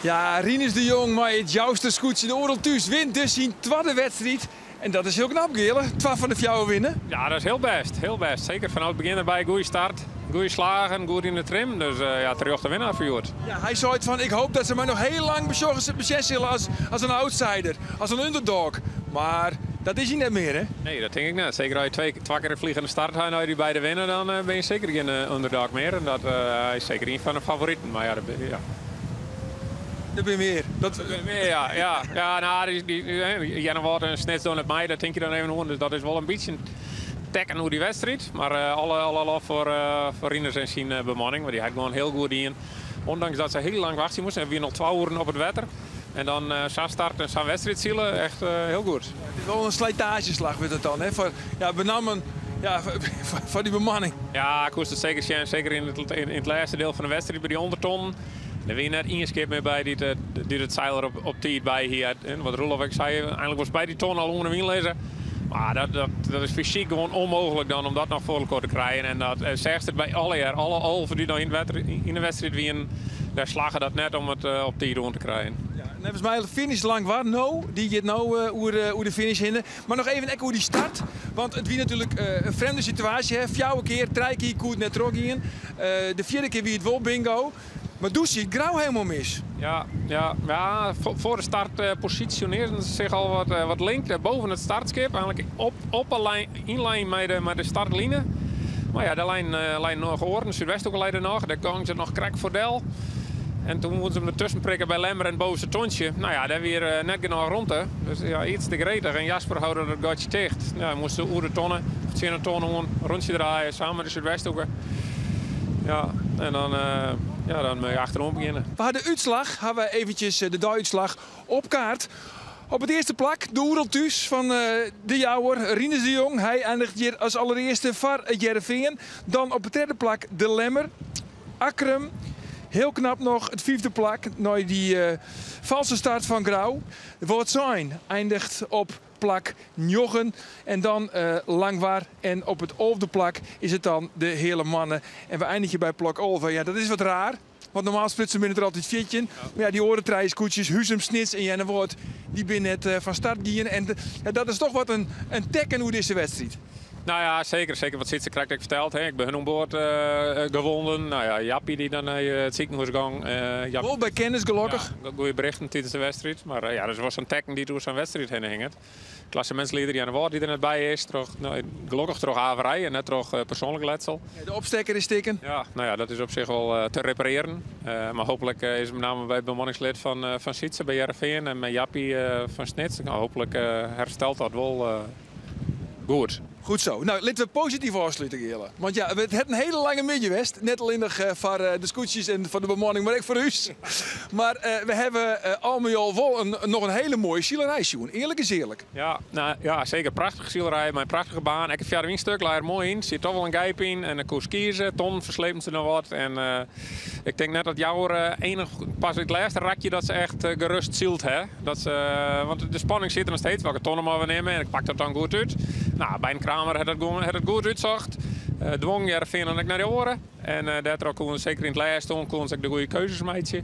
Ja, Rinus de Jong mei it Jouster skûtsje de Oerol Thús wint dus syn twadde wedstriid. En dat is hiel knap, Geale. Twa fan de fjouwer winne. Ja, dat is hiel bêst. Hiel bêst. Seker fanôf it begjin derby. Goede start, goede slagen, goed yn de trim. Dus ja, terjochte winnaar foar hjoed. Ja, hy seit fan ik hoop dat se my noch hiel lang besjogge, besjen sille as, as in outsider, as in underdog. Mar dat is hy net mear, hè? Nee, dat tink ik net. Seker as je twee, twa kear in vliegende start ha en as je dy beide winne, dan binne je seker gjin underdog mear. En dat, hy is seker ien fan de favoriten. Mar ja, dat, ja. Der binne mear. Dat... Der binne mear, ja. Ja, ja nou, die, die, Earnewâld en Snits dogge net mei, dat tink je dan even oan. Dus dat is wol in bytsje tekken oer dy wedstriid. Mar alle, alle lof foar, foar Rinus en syn bemanning, want dy hat gewoan hiel goed dien. Ondanks dat se hiel lang wachtsje moasten. Se wiene al twa oeren op it wetter. En dan sa'n start en sa'n wedstriid sile, echt hiel goed. Het is wol in slijtageslach wurdt it dan, hè? Foar, ja, benammen ja, foar dy bemanning. Ja, koest it seker sjen. Seker yn it, yn it lêste diel fan de wedstriid by dy ûndertonnen. Der wie net ien skip mear by dy't dy't it seil der op, op tiid by hie. En wat Roelof ek sei, einlik wolst by dy ton al ûnder de wyn lizze. Mar dat, dat, dat is fysyk gewoan ûnmooglik dan om dat noch foar elkoar te krijen. En dat seachst it by allegear, alle 11 dy't noch yn it wetter, yn de wedstriid wienen, dêr slagge dat net om it op tiid oan te krijen. Ja, neffens my finish Langwar no, dy giet no oer, oer de finish hinne. Mar noch even ek oer dy start, want it wie natuerlik in frjemde situaasje. Hè? Fjouwer kear, trije kear koe it net trochgean. De fjirde kear wie it wol bingo. Mar doe siet Grou hielendal mis. Ja, ja, ja, foar de start posisjonearren se sich al wat, wat link boven it startskip. Eigenlik op, op 'e lijn, yn lijn mei de, mei de startline. Mar ja, dêr leinen, leinen noch oaren. Súdwesthoeke lei der noch. Dêr gongen se noch krekt foar del. En toen woenen se him dertusken prikke by Lemmer en it bovenste tontsje. No ja, dêr wie net genôch romte. Dus ja, iets te gretich. En Jasper houde dat gatsje ticht. Ja, moast se oer de tonne, of tsjin de tonne oan, rûntsje draaie, samen mei de Súdwesthoeke. Ja, en dan, ja, dan moat je achteroan begjinne. We ha de útslach, ha we eventsjes de deiútslach op kaart. Op it earste plak de Oerol Thús fan De Jouwer, Rinus de Jong. Hy eindiget hjir as allerearste foar it Hearrenfean. Dan op it tredde plak de Lemmer, Akkrum. Hiel knap noch it fyfde plak nei dy false start fan Grou. Wâldsein eindiget op plak njoggen. En dan Langwar en op it alfde plak is it dan de Heale Moanne. En we eindigje by plak 11. Ja, dat is wat raar. Want normaal sprutsen binne der altyd 14. Mar ja, dy oare trije skûtsjes, Huzum, Snits en Earnewâld, dy binne net fan start gien. En ja, dat is toch wat in, in tekken oer dizze wedstriid. Nou ja, seker. Seker wat Sytse krekt ek ferteld. Hè. Ek by hun oan board gewonden. Nou ja, Jappie dy't dan nei it sikehûs gong. Jappie, Wol by kennis, gelokkich. Ja, goede berichten tidens de wedstriid. Mar ja, dat is wol sa'n tekken dy't oer sa'n wedstriid hinne hinget. Klassemintslieder Earnewâld dy't der net by is. Troch, no, gelokkich troch averij en net troch persoanlik letsel. Ja, de opstekker is stikken. Ja, nou ja, dat is op sich wol te reparearjen. Mar hooplik is it benammen by it bemanningslid fan, fan Sytse by Hearrenfean en mei Jappie fan Snits. Nou, hooplik herstelt dat wol goed. Goed zo. Nou, litte we posityf ôfslute, Geale. Want ja, it hat in hiele lange middei west. Net allinnich foar de skûtsjes en foar de bemanning, mar ek foar ús. Mar we hawwe al mei al wol in, noch in hiele moaie silerij sjoen. Earlik is earlik. Ja, nou, ja, seker. Prachtige silerij mei in prachtige baan. Ek it fjouwer wynstuk lei er moai yn. Siet toch wol in gijp yn en dan koest kieze. Tonnen ferslepen se noch wat. En ik tink net dat Jouwer enich pas it lêste rakje dat se echt gerust syld ha. Dat se, want de spanning sit der noch steeds. Welke tonne moatte we nimme? En ik pak dat dan goed út. Nou, by in Kramer hat dat, hat it goed útsocht. Dwong Hearrenfean dan ek nei de oare. En dêrtroch koene se seker yn it lêste oan koene se ek de goede keuzes meitsje.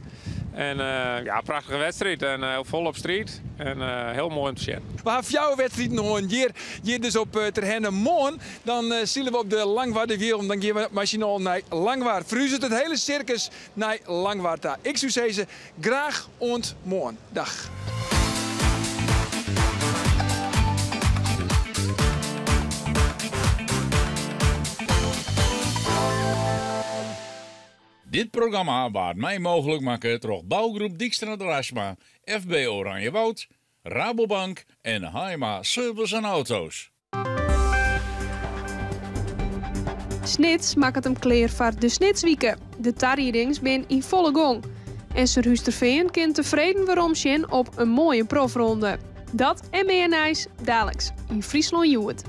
En ja, prachtige wedstriid en folop striid. En hiel moai om te sjen. We ha fjouwer wedstriden hân hjir, hjir dus op Terherne. Moarn dan sile we op de Langwarderwielen. Dan gean we mei syn allen nei Langwar. Ferhuzet it hiele sirkus nei Langwar ta. Ik soe sizze, graach oant moarn. Dag. Dit programma waard mei mooglik makke troch Bouwgroep Dykstra Draisma, FB Oranjewoud, Rabobank en Haima Service en Auto's. Snits makket him klear foar de Snitswike. De tariedings binne yn folle gong. En Surhústerfean kin tefreden weromsjen op in moaie profronde. Dat en mear nijs daliks yn Fryslân Hjoed.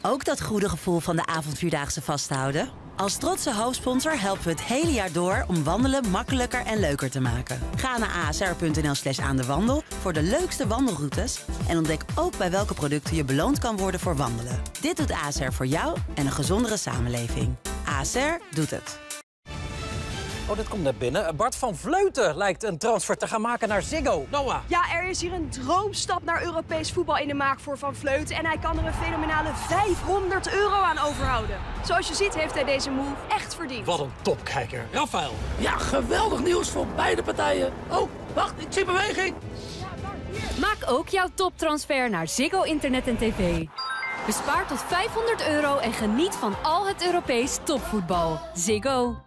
ook dat goede gevoel van de avondvierdaagse vasthouden? Als trotse hoofdsponsor helpen we het hele jaar door om wandelen makkelijker en leuker te maken. Ga naar asr.nl slash aan de wandel voor de leukste wandelroutes en ontdek ook bij welke producten je beloond kan worden voor wandelen. Dit doet ASR voor jou en een gezondere samenleving. ASR doet het. Oh, dat komt net binnen. Bart van Vleuten lijkt een transfer te gaan maken naar Ziggo. Noah. Ja, er is hier een droomstap naar Europees voetbal in de maak voor Van Vleuten. En hij kan er een fenomenale 500 euro aan overhouden. Zoals je ziet heeft hij deze move echt verdiend. Wat een topkijker. Rafael. Ja, geweldig nieuws voor beide partijen. Oh, wacht, ik zie beweging. Maak ook jouw toptransfer naar Ziggo Internet en TV. Bespaar tot 500 euro en geniet van al het Europees topvoetbal. Ziggo.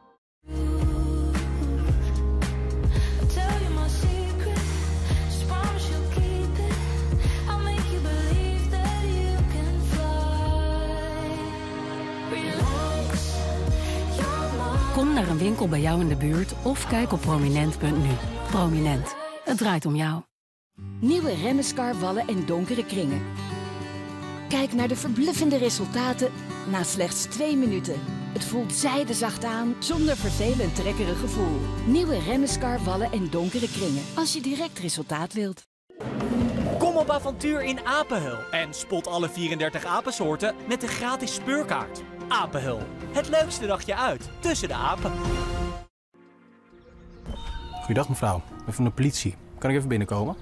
Kom naar een winkel bij jou in de buurt of kijk op prominent.nu. Prominent. Het draait om jou. Nieuwe Remescar wallen en donkere kringen. Kijk naar de verbluffende resultaten na slechts 2 minuten. Het voelt zijdezacht aan, zonder vervelend trekkerig gevoel. Nieuwe Remescar wallen en donkere kringen. Als je direct resultaat wilt. Kom op avontuur in Apenheul en spot alle 34 apensoorten met de gratis speurkaart. Apenheul, het leukste dagje uit tussen de apen. Goeiedag mevrouw, ik ben van de politie. Kan ik even binnenkomen?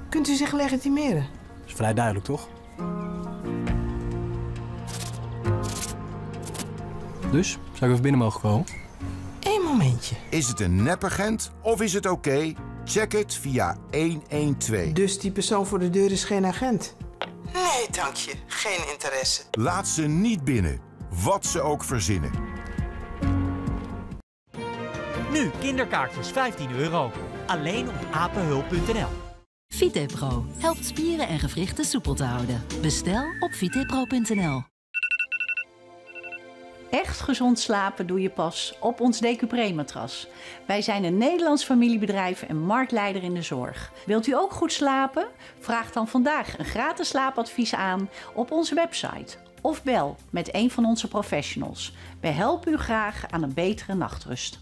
Kunt u zich legitimeren? Dat is vrij duidelijk, toch? Dus, zou ik even binnen mogen komen? Eén momentje. Is het een nepagent of is het oké? Check het via 112. Dus die persoon voor de deur is geen agent? Nee, dank je. Geen interesse. Laat ze niet binnen, wat ze ook verzinnen. Nu kinderkaartjes 15 euro. Alleen op apenheul.nl. Vitepro helpt spieren en gewrichten soepel te houden. Bestel op vitepro.nl. Echt gezond slapen doe je pas op ons Decupré-matras. Wij zijn een Nederlands familiebedrijf en marktleider in de zorg. Wilt u ook goed slapen? Vraag dan vandaag een gratis slaapadvies aan op onze website. Of bel met een van onze professionals. Wij helpen u graag aan een betere nachtrust.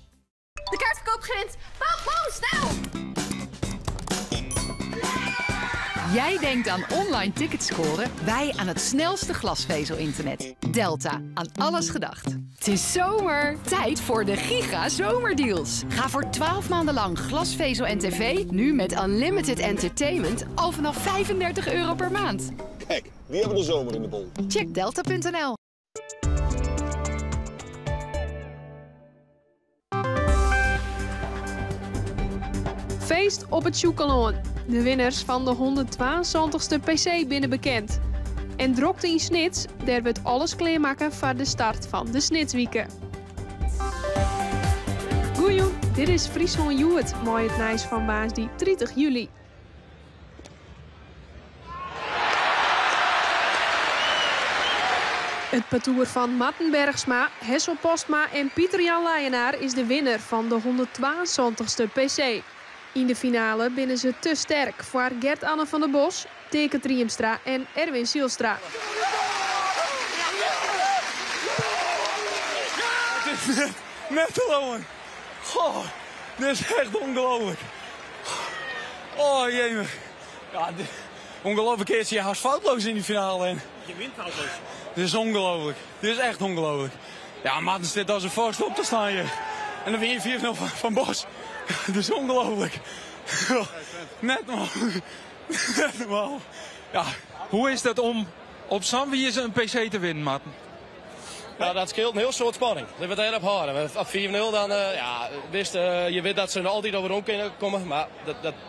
De kaartverkoop begint. Bam, bam, snel! Jij denkt aan online ticketscoren, wij aan het snelste glasvezel-internet. Delta, aan alles gedacht. Het is zomer! Tijd voor de giga zomerdeals. Ga voor 12 maanden lang glasvezel en tv, nu met unlimited entertainment, al vanaf 35 euro per maand. Kijk, die hebben de zomer in de bol. Check delta.nl. Feest op het Sjûkelân. De winnaars van de 172e PC binnen bekend. En drokte in Snits, daar wordt alles klaarmaken voor de start van de Snitswieken. Goeie, dit is Fryslân Hjoed, mooi het nijs van woansdei 30 july. Het partoer van Marten Bergsma, Hessel Postma en Pieter-Jan Leijenaar is de winnaar van de 172e PC. In de finale binnen ze te sterk voor Gert-Anne van der Bos, Teke Triemstra en Erwin Zielstra. Het is net gewoon. Goh, dit is echt ongelooflijk. Oh jemig. Ja, dit, ongelooflijk is je haast foutloos in die finale. En Je wint foutloos. Dit is ongelooflijk. Dit is echt ongelooflijk. Ja, Marten zit als een vorst op te staan hier. En dan win je 4-0 van Bos. Dit is ongelooflijk. Net normaal. Net normaal. Ja. Hoe is dat om op Samwies een PC te winnen, Marten? Ja, dat scheelt een heel soort spanning. Dat wordt heel op houden. Op 4-0 dan, ja, wist, je weet dat ze er altijd over om kunnen komen, maar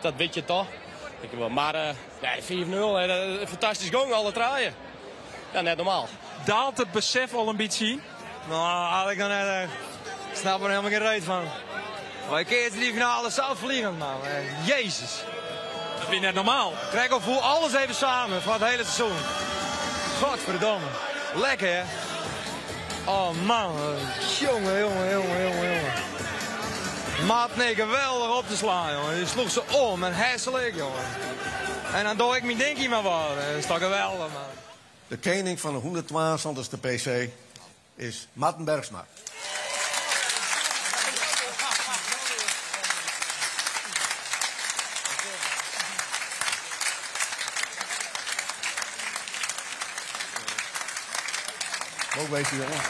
dat weet je toch. Ik wel. Maar nee, 4-0, hè, fantastisch gong, alle draaien. Ja, net normaal. Daalt het besef al een beetje? Nou, had ik nog net echt. Ik snap er helemaal geen reet van. Maar ik keer die finale zelf vliegen, man. Jezus. Dat vind je net normaal. Trek of voel alles even samen voor het hele seizoen. Godverdomme. Lekker, hè? Oh, man. Jongen, jongen, jongen, jongen, jongen. Maat, nee, geweldig op te slaan, jongen. Die sloeg ze om en hesselijk, jongen. En dan doe ik mijn dinkie maar wat. Dat is toch geweldig, man. De kening fan de 172ste PC is Marten Bergsma. Lokwenske, jongen.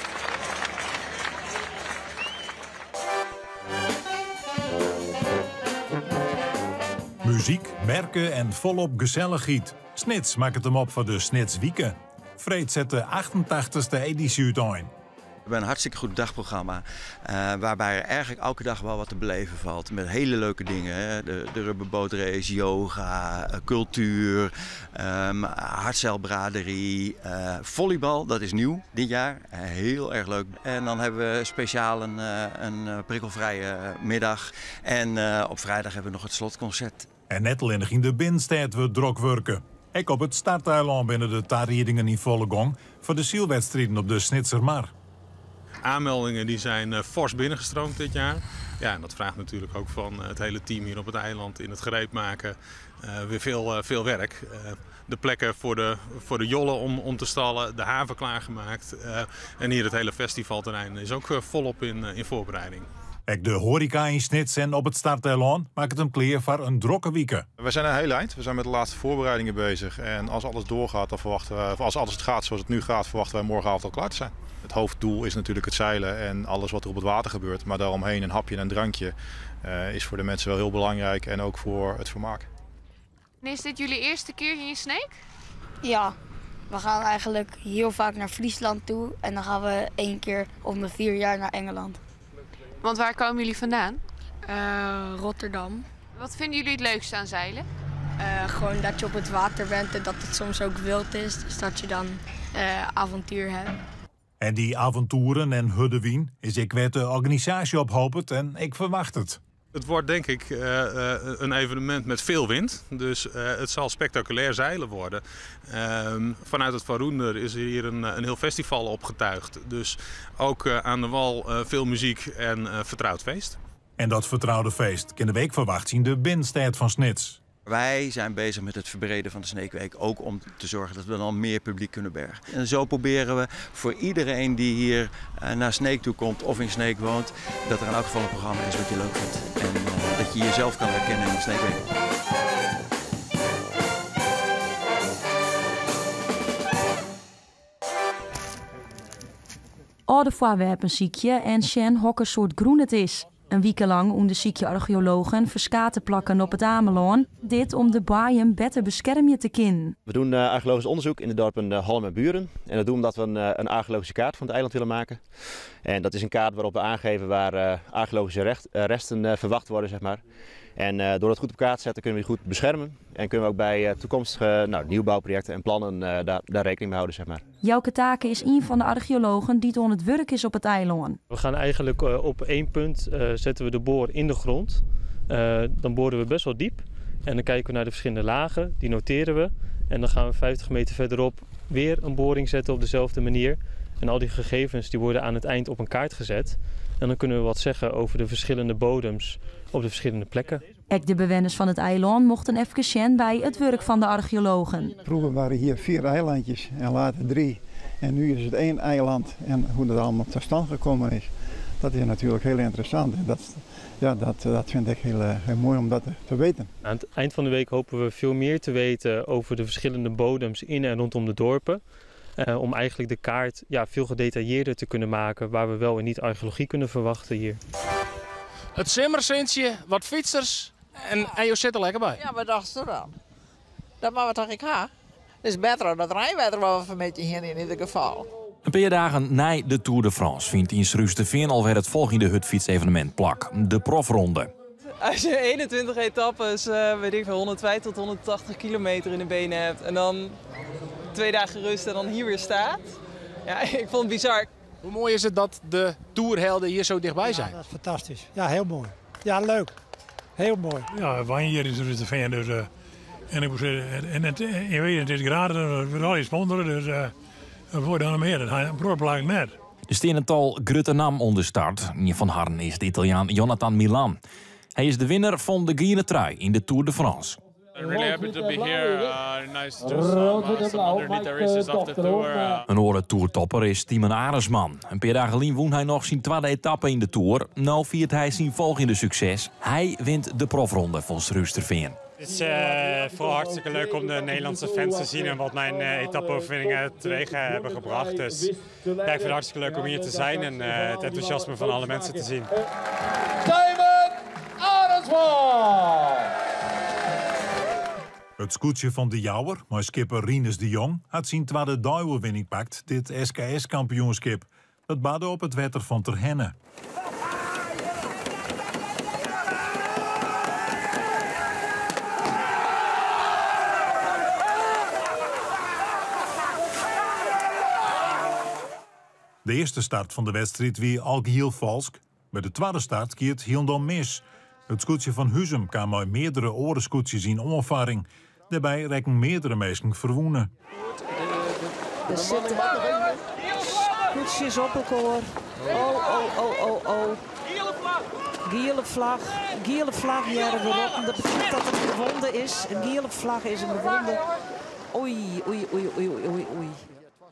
Muzyk, merke en folop gesellichheid. Snits makket him op foar de Snitswike. Freed set de 88ste edysje útein. We hebben een hartstikke goed dagprogramma. Uh, waarbij er eigenlijk elke dag wel wat te beleven valt. Met hele leuke dingen. Hè? De, de rubberbootrace, yoga, eh, cultuur, um, hardzeilbraderie, uh, volleybal. Dat is nieuw dit jaar. heel erg leuk. En dan hebben we speciaal een, een prikkelvrije middag. En op vrijdag hebben we nog het slotconcert. En net allinnich yn de binnenstêd wurdt drok wurke. Ek op it Starteilân binne de tariedingen yn folle gong foar de sylwedstriden op de Snitsermar. Aanmeldingen die zijn eh, fors binnengestroomd dit jaar. Ja, en dat vraagt natuurlijk ook van eh, het hele team hier op het eiland in het gereed maken uh, weer veel, veel werk. de plekken voor de, voor de jollen om, om te stallen, de haven klaargemaakt. en hier het hele festivalterrein is ook volop in, in voorbereiding. Ek de hoareka yn Snits en op it Starteilân makket him klear foar in drokke wike. We zijn een heel eind. We zijn met de laatste voorbereidingen bezig. En als alles doorgaat, dan verwachten we, als alles het gaat zoals het nu gaat, verwachten wij morgenavond al klaar te zijn. Het hoofddoel is natuurlijk het zeilen en alles wat er op het water gebeurt. Maar daaromheen een hapje en een drankje uh, is voor de mensen wel heel belangrijk en ook voor het vermaak. En is dit jullie eerste keer hier in Sneek? Ja, we gaan eigenlijk heel vaak naar Friesland toe en dan gaan we één keer om de vier jaar naar Engeland. Want waar komen jullie vandaan? Uh, Rotterdam. Wat vinden jullie het leukste aan zeilen? Uh, gewoon dat je op het water bent en dat het soms ook wild is. Dus dat je dan uh, avontuur hebt. En dy avontoeren en hurde wyn is ek wêr't de organisaasje op hopet en ek ferwachtet. Het wordt denk ik uh, een evenement met veel wind. Dus uh, het zal spectaculair zeilen worden. Uh, vanuit het Varoender is er hier een, een heel festival opgetuigd. Dus ook aan de wal veel muziek en vertrouwd feest. En dat fertroude feest kin de week ferwachtsje yn de binnenstêd fan Snits. Wij zijn bezig met het verbreden van de Sneekweek. Ook om te zorgen dat we dan meer publiek kunnen bergen. En zo proberen we voor iedereen die hier naar Sneek toe komt of in Sneek woont, dat er in elk geval een programma is wat je leuk vindt. En uh, dat je jezelf kan herkennen in de Sneekweek. Alde foarwerpen sykje en sjen hokker soart grûn it is. In wike lang ûndersykje archeologen ferskate plakken op It Amelân. Dit om de boaiem better beskermje te kinnen. We doen archeologisch onderzoek in de dorpen Hallum en Buren. En dat doen we omdat we een, een archeologische kaart van het eiland willen maken. En dat is een kaart waarop we aangeven waar archeologische recht, resten verwacht worden, zeg maar. En door dat goed op kaart te zetten kunnen we die goed beschermen. En kunnen we ook bij toekomstige nou, nieuwbouwprojecten en plannen daar, daar rekening mee houden, zeg maar. Jouke Taken is ien fan de archeologen dy't oan it wurk is op it eilân. We gaan eigenlijk op één punt zetten we de boor in de grond. Dan boren we best wel diep. En dan kijken we naar de verschillende lagen, die noteren we. En dan gaan we 50 meter verderop weer een boring zetten op dezelfde manier. En al die gegevens die worden aan het eind op een kaart gezet. En dan kunnen we wat zeggen over de verschillende bodems op de verschillende plekken. Ek de bewenners fan it eilân mochten efkes sjen by it wurk fan de archeologen. Vroeger waren hier vier eilandjes en later drie. En nu is het één eiland. En hoe dat allemaal tot stand gekomen is, dat is natuurlijk heel interessant. En dat, ja, dat, dat vind ik heel, heel mooi om dat te weten. Aan het eind van de week hopen we veel meer te weten over de verschillende bodems in en rondom de dorpen. Uh, om eigenlijk de kaart ja, veel gedetailleerder te kunnen maken waar we wel en niet archeologie kunnen verwachten hier. It simmersintsje, wat fytsers en, en jo sitte der lekker by. Ja, wat tochtst dan? Dat moatte we toch ek ha? Het is better dan dat reinwetter wat we fan 'e middei hiene in ieder geval. In pear dagen nei de Tour de France fynt yn Surhústerfean alwer it folgjende hurdfytsevenemint plak, de profronde. Als je 21 etappes, uh, weet ik veel, 150 tot 180 kilometer in de benen hebt en dan twee dagen rust en dan hier weer staat. Ja, ik vond het bizar. Hoe mooi is het dat de toerhelden hier zo dichtbij zijn? Ja, dat is fantastisch. Ja, heel mooi. Ja, leuk. Heel mooi. Ja, wy wenje hjir yn Surhústerfean, dus uh, en ik moet zeggen, en het, je weet, het is gratis, we worden al sponsoren, dus uh, dat wordt dan meer. Dat in in plak net. Der steane in tal grutte nammen oan de start. Ien fan harren is de Italiaan Jonathan Milan. Hy is de winner fan de giele trui yn de Tour de France. I'm really happy to be here. Nice to do some underneath races after tour. In oare toertopper is Thymen Arensman. In pear dagen lyn wûn hy noch syn twadde etappe yn de Tour. No fiert hy syn folgjende sukses. Hy wint de profronde fan Surhústerfean. Het is vooral hartstikke leuk om de Nederlandse fans te zien en wat mijn etappe-overwinningen teweeg hebben gebracht. Dus ja, ik vind het hartstikke leuk om hier te zijn en het enthousiasme van alle mensen te zien. Thymen Arensman! It skûtsje fan De Jouwer, mei skipper Rinus de Jong, hat syn twadde deioerwinning pakt dit SKS-kampioenskip. Dat barde op it wetter fan Terherne. De earste start fan de wedstriid wie alhiel falsk. By de twadde start gie it hielendal mis. It skûtsje fan Huzum kaam mei meardere oare skûtsjes yn oanfarring. Dêrby rekken meardere minsken ferwûne. Der sitte skûtsjes op elkoar. Oh, oh, oh, oh, oh. Giele flach, giele flach hearre we roppen. Dat betsjut dat der in gewonde is. In giele flach is in gewonde. Oei, oei, oei, oei, oei, oei.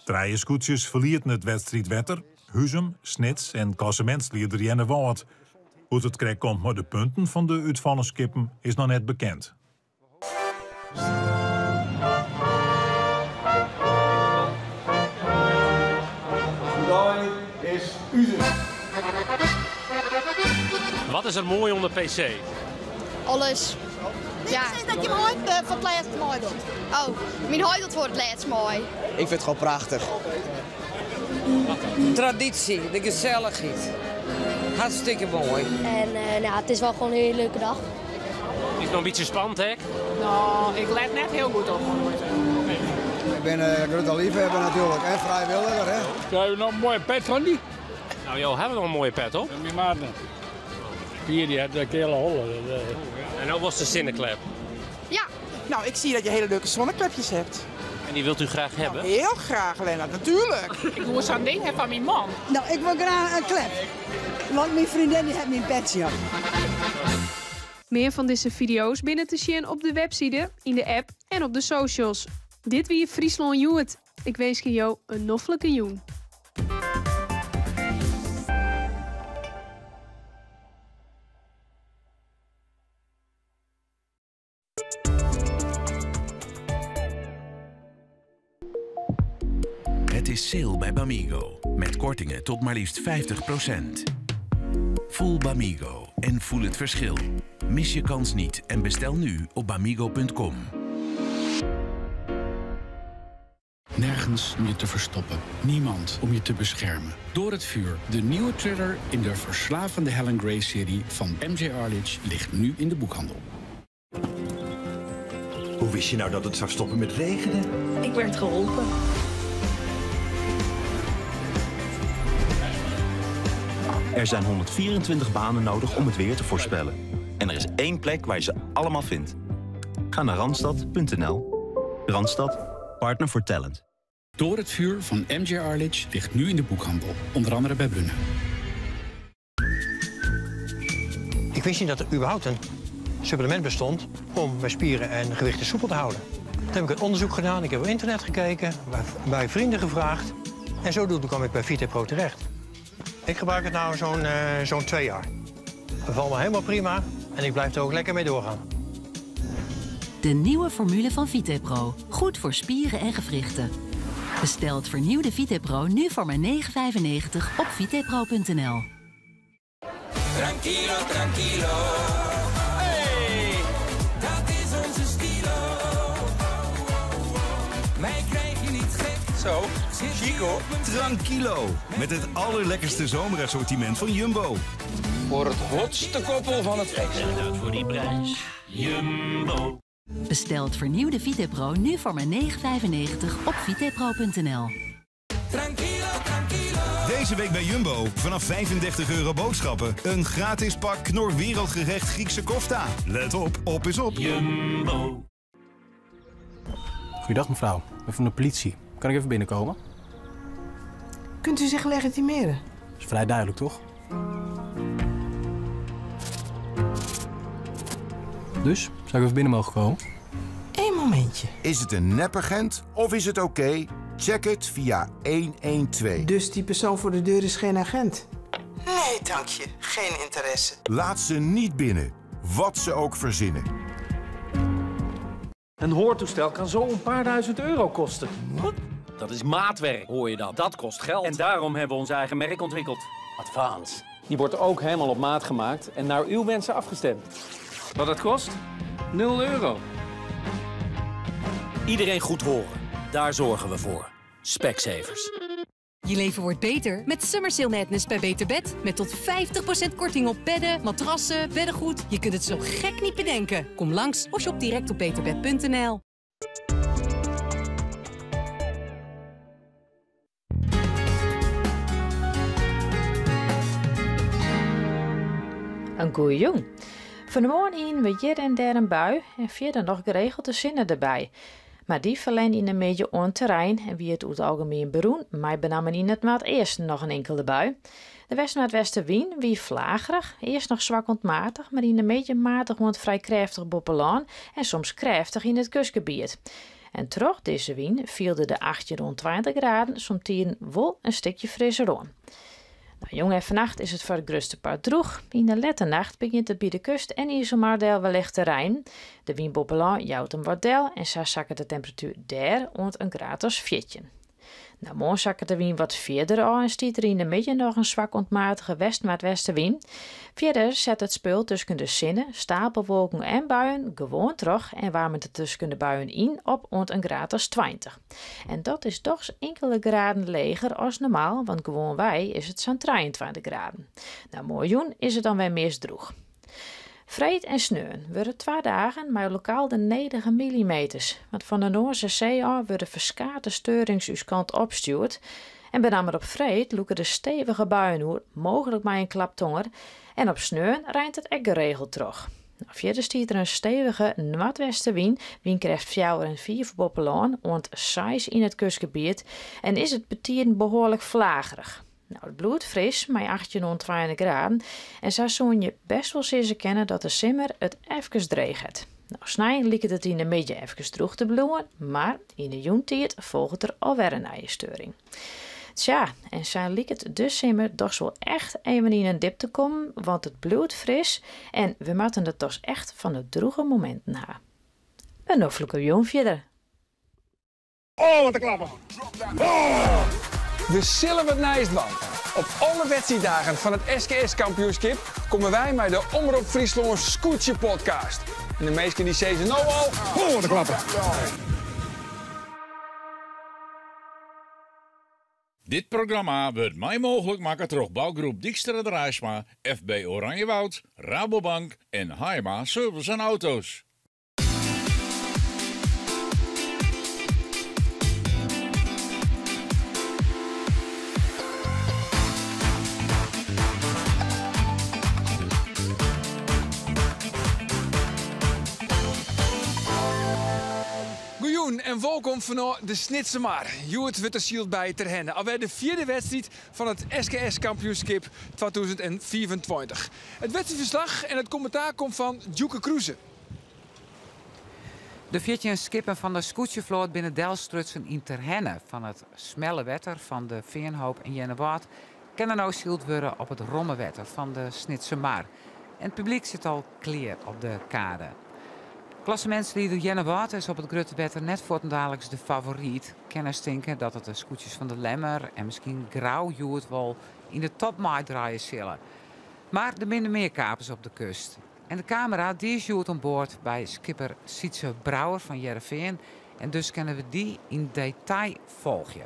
Trije skûtsjes ferlieten it wedstriidwetter, Huzum, Snits en klassemintslieder Earnewâld. Hoe't it krekt komt mei de punten fan de útfallen skippen is noch net bekend. Dei is uzes. Wat is der moai oan de PC? Alles. Ja. Sis dat je heit foar it lêst meidocht. Oh, myn heit docht foar it lêst mei. Ik fyn it gewoan prachtich. Tradysje, de gesellichheid. Hartstikke moai. En nou, it is wol gewoan in hiele leuke dag. Is it noch in bytsje spannend ek? No, ik let net hiel goed op. Ik bin in grutte leafhawwer natuerlik en frijwilliger. Hè. Krije we noch in moaie pet fan dy? No, jo hawwe noch in moaie pet op. Myn maat. Pier dy hat de keale holle. En no wolst de sinneklep? Ja. Nou, ik zie dat je hele leuke zonneklepjes hebt. En die wilt u graag hebben? Nou, heel graag, Lennart, natuurlijk. Ik woe sa'n ding ha fan myn man. Nou, ik wol graach in klep. Want myn freondin dy hat myn petsje op. Mear fan dizze fideo's binne te sjen op de webside, yn de app en op de socials. Dit wie Fryslân Hjoed. Ik winskje jo in noflike jûn. Het is sale bij Bamigo. Met kortingen tot maar liefst 50%. Voel Bamigo en voel het verschil. Mis je kans niet en bestel nu op bamigo.com. Nergens om je te verstoppen. Niemand om je te beschermen. Door het vuur, de nieuwe thriller in de verslavende Helen Grey-serie van MJ Arlidge ligt nu in de boekhandel. Hoe wist je nou dat het zou stoppen met regenen? Ik werd geholpen. Er zijn 124 banen nodig om het weer te voorspellen. En er is één plek waar je ze allemaal vindt. Ga naar Randstad.nl. Randstad, partner voor talent. Door het vuur van MJ Arlidge ligt nu in de boekhandel. Onder andere bij Bruna. Ik wist niet dat er überhaupt een supplement bestond om mijn spieren en gewrichten soepel te houden. Toen heb ik een onderzoek gedaan, ik heb op internet gekeken, bij vrienden gevraagd. En zodoende kwam ik bij VitaPro terecht. Ik gebruik het nu zo'n 2 jaar. Het bevalt me helemaal prima en ik blijf er ook lekker mee doorgaan. De nieuwe formule van VitaPro. Goed voor spieren en gewrichten. Bestel het vernieuwde VitaPro nu voor maar 9,95 op vitapro.nl. Tranquilo, tranquilo. Hey, dat is onze stilo. Mij krijg je niet gek. Zo, Chico. Tranquilo. Met het allerlekkerste zomerassortiment van Jumbo. Voor het hotste koppel van het feest. En dat voor die prijs. Jumbo. Bestel het vernieuwde VitaPro nu voor maar 9,95 op vitapro.nl. Tranquilo, tranquilo. Deze week bij Jumbo. Vanaf €35 boodschappen. Een gratis pak Knorr Wereldgerecht Griekse kofta. Let op, op is op. Jumbo. Goeiedag mevrouw, ik ben van de politie. Kan ik even binnenkomen? Kunt u zich legitimeren? Dat is vrij duidelijk, toch? Dus, zou ik even binnen mogen komen? Momentje. Is het een nepagent of is het oké? Check het via 112. Dus die persoon voor de deur is geen agent? Nee, dank je. Geen interesse. Laat ze niet binnen, wat ze ook verzinnen. Een hoortoestel kan zo een paar duizend euro kosten. Wat? Dat is maatwerk, hoor je dan. Dat kost geld. En daarom hebben we ons eigen merk ontwikkeld. Advance. Die wordt ook helemaal op maat gemaakt en naar uw wensen afgestemd. Wat dat kost? 0 euro. Iedereen goed horen. Daar zorgen we voor. Specsavers. Je leven wordt beter met Summer Sale Madness bij Beter Bed. Met tot 50% korting op bedden, matrassen, beddengoed. Je kunt het zo gek niet bedenken. Kom langs of shop direct op beterbed.nl. In goeie jûn. Fan 'e moarn hiene we hjir en dêr in bui en fierder noch geregeld de sinne derby. Mar dy ferlern yn 'e middei oan terrein en wie it oer it algemien berûn, mei benammen yn it noardeasten noch in inkelde bui. De west-noardwestewyn wie flagerich, earst noch swak oant matich, mar yn 'e middei matich oant frij krêftich boppe lân en soms krêftich yn it kustgebiet. En troch dizze wyn fielde de 18 oant 20 graden somtiden wol in stikje frisser oan. No, jûn en fannacht is it foar it grutste part drûch. Yn de lette nacht begjint it by de kust en Iselmar del wellicht te reinen. De wyn boppe lân jout him wat del en sa sakket de temperatuer dêr oant in graad as 14. No, moarn sakket de wyn wat fierder ôf en stiet der yn de middei noch in swak oant matige west-noardwestewyn. Fierder set it spul tusken de sinne, stapelwolken en buien gewoan troch en waarmet it tusken de buien yn op oant in graad as 20. En dat is dochs inkelde graden leger as normaal, want gewoanwei is it sa'n 23 graden. No, moarnjûn is it dan wer meast drûch. Freed en sneon wurde twa dagen mei lokaal de nedige millimeters, want fan de Noarse See ôf wurde ferskate steurings ús kant opstjoerd. En benammen op freed lûke de stevige buien oer, mooglik mei in klap tonger. En op sneon reint it ek geregeld troch. No, fierder stiet der in stevige noardwestewyn, wynkrêft fjouwer en fiif boppe lân oant seis yn it kustgebiet en is it betiden behoarlik flagerich. No, it bliuwt fris mei 18 oant 20 graden en sa soene je best wol sizze kinne dat de simmer it efkes dreech hat. No, snein liket it yn de middei efkes drûch te bliuwen, mar yn de jûntiid folget der alwer in nije steuring. Tsja, en sa liket de simmer dochs wol echt even yn in dip te kommen, want it bliuwt fris en we moatte it dochs echt fan de drûge mominten ha. In noflike jûn fierder. Oh, wat in klapper! Oh! We sille wat nijs dwaan. Op alle wedstriiddagen fan it SKS-kampioenskip komme wy mei de Omrop Fryslân Skûtsje Podcast. En de minsken dy sizze no al, oh, wat in klapper! Dit programma wurdt mei mooglik makke troch bougroep Dykstra Draaisma, FB Oranjewoud, Rabobank en Haaima Service en Auto's. Goejûn en wolkom fanôf de Snitsermar. Hjoed wurdt der syld by Terherne. Alwer de fjirde wedstriid fan it SKS-kampioenskip 2025. It wedstriidferslach en it kommentaar komt fan Djoeke Kroese. De 14 skippen fan de skûtsjefloat binne delstrutsen yn Terherne. Fan it smelle wetter fan de Feanhoop en Earnewâld kin der no syld wurde op it romme wetter fan de Snitsermar. En it publyk sit al klear op de kade. Klassemintslieder Earnewâld is op it grutte wetter net fuortendaliks de favoryt. Kenners tinke dat it de skûtsjes fan De Lemmer en miskien Grou hjoed wol yn de top meidraaie sille. Mar der binne mear kapers op de kust. En de kamera dy is hjoed oan board by skipper Sytze Brouwer fan Hearrenfean en dus kinne we dy yn detail folgje.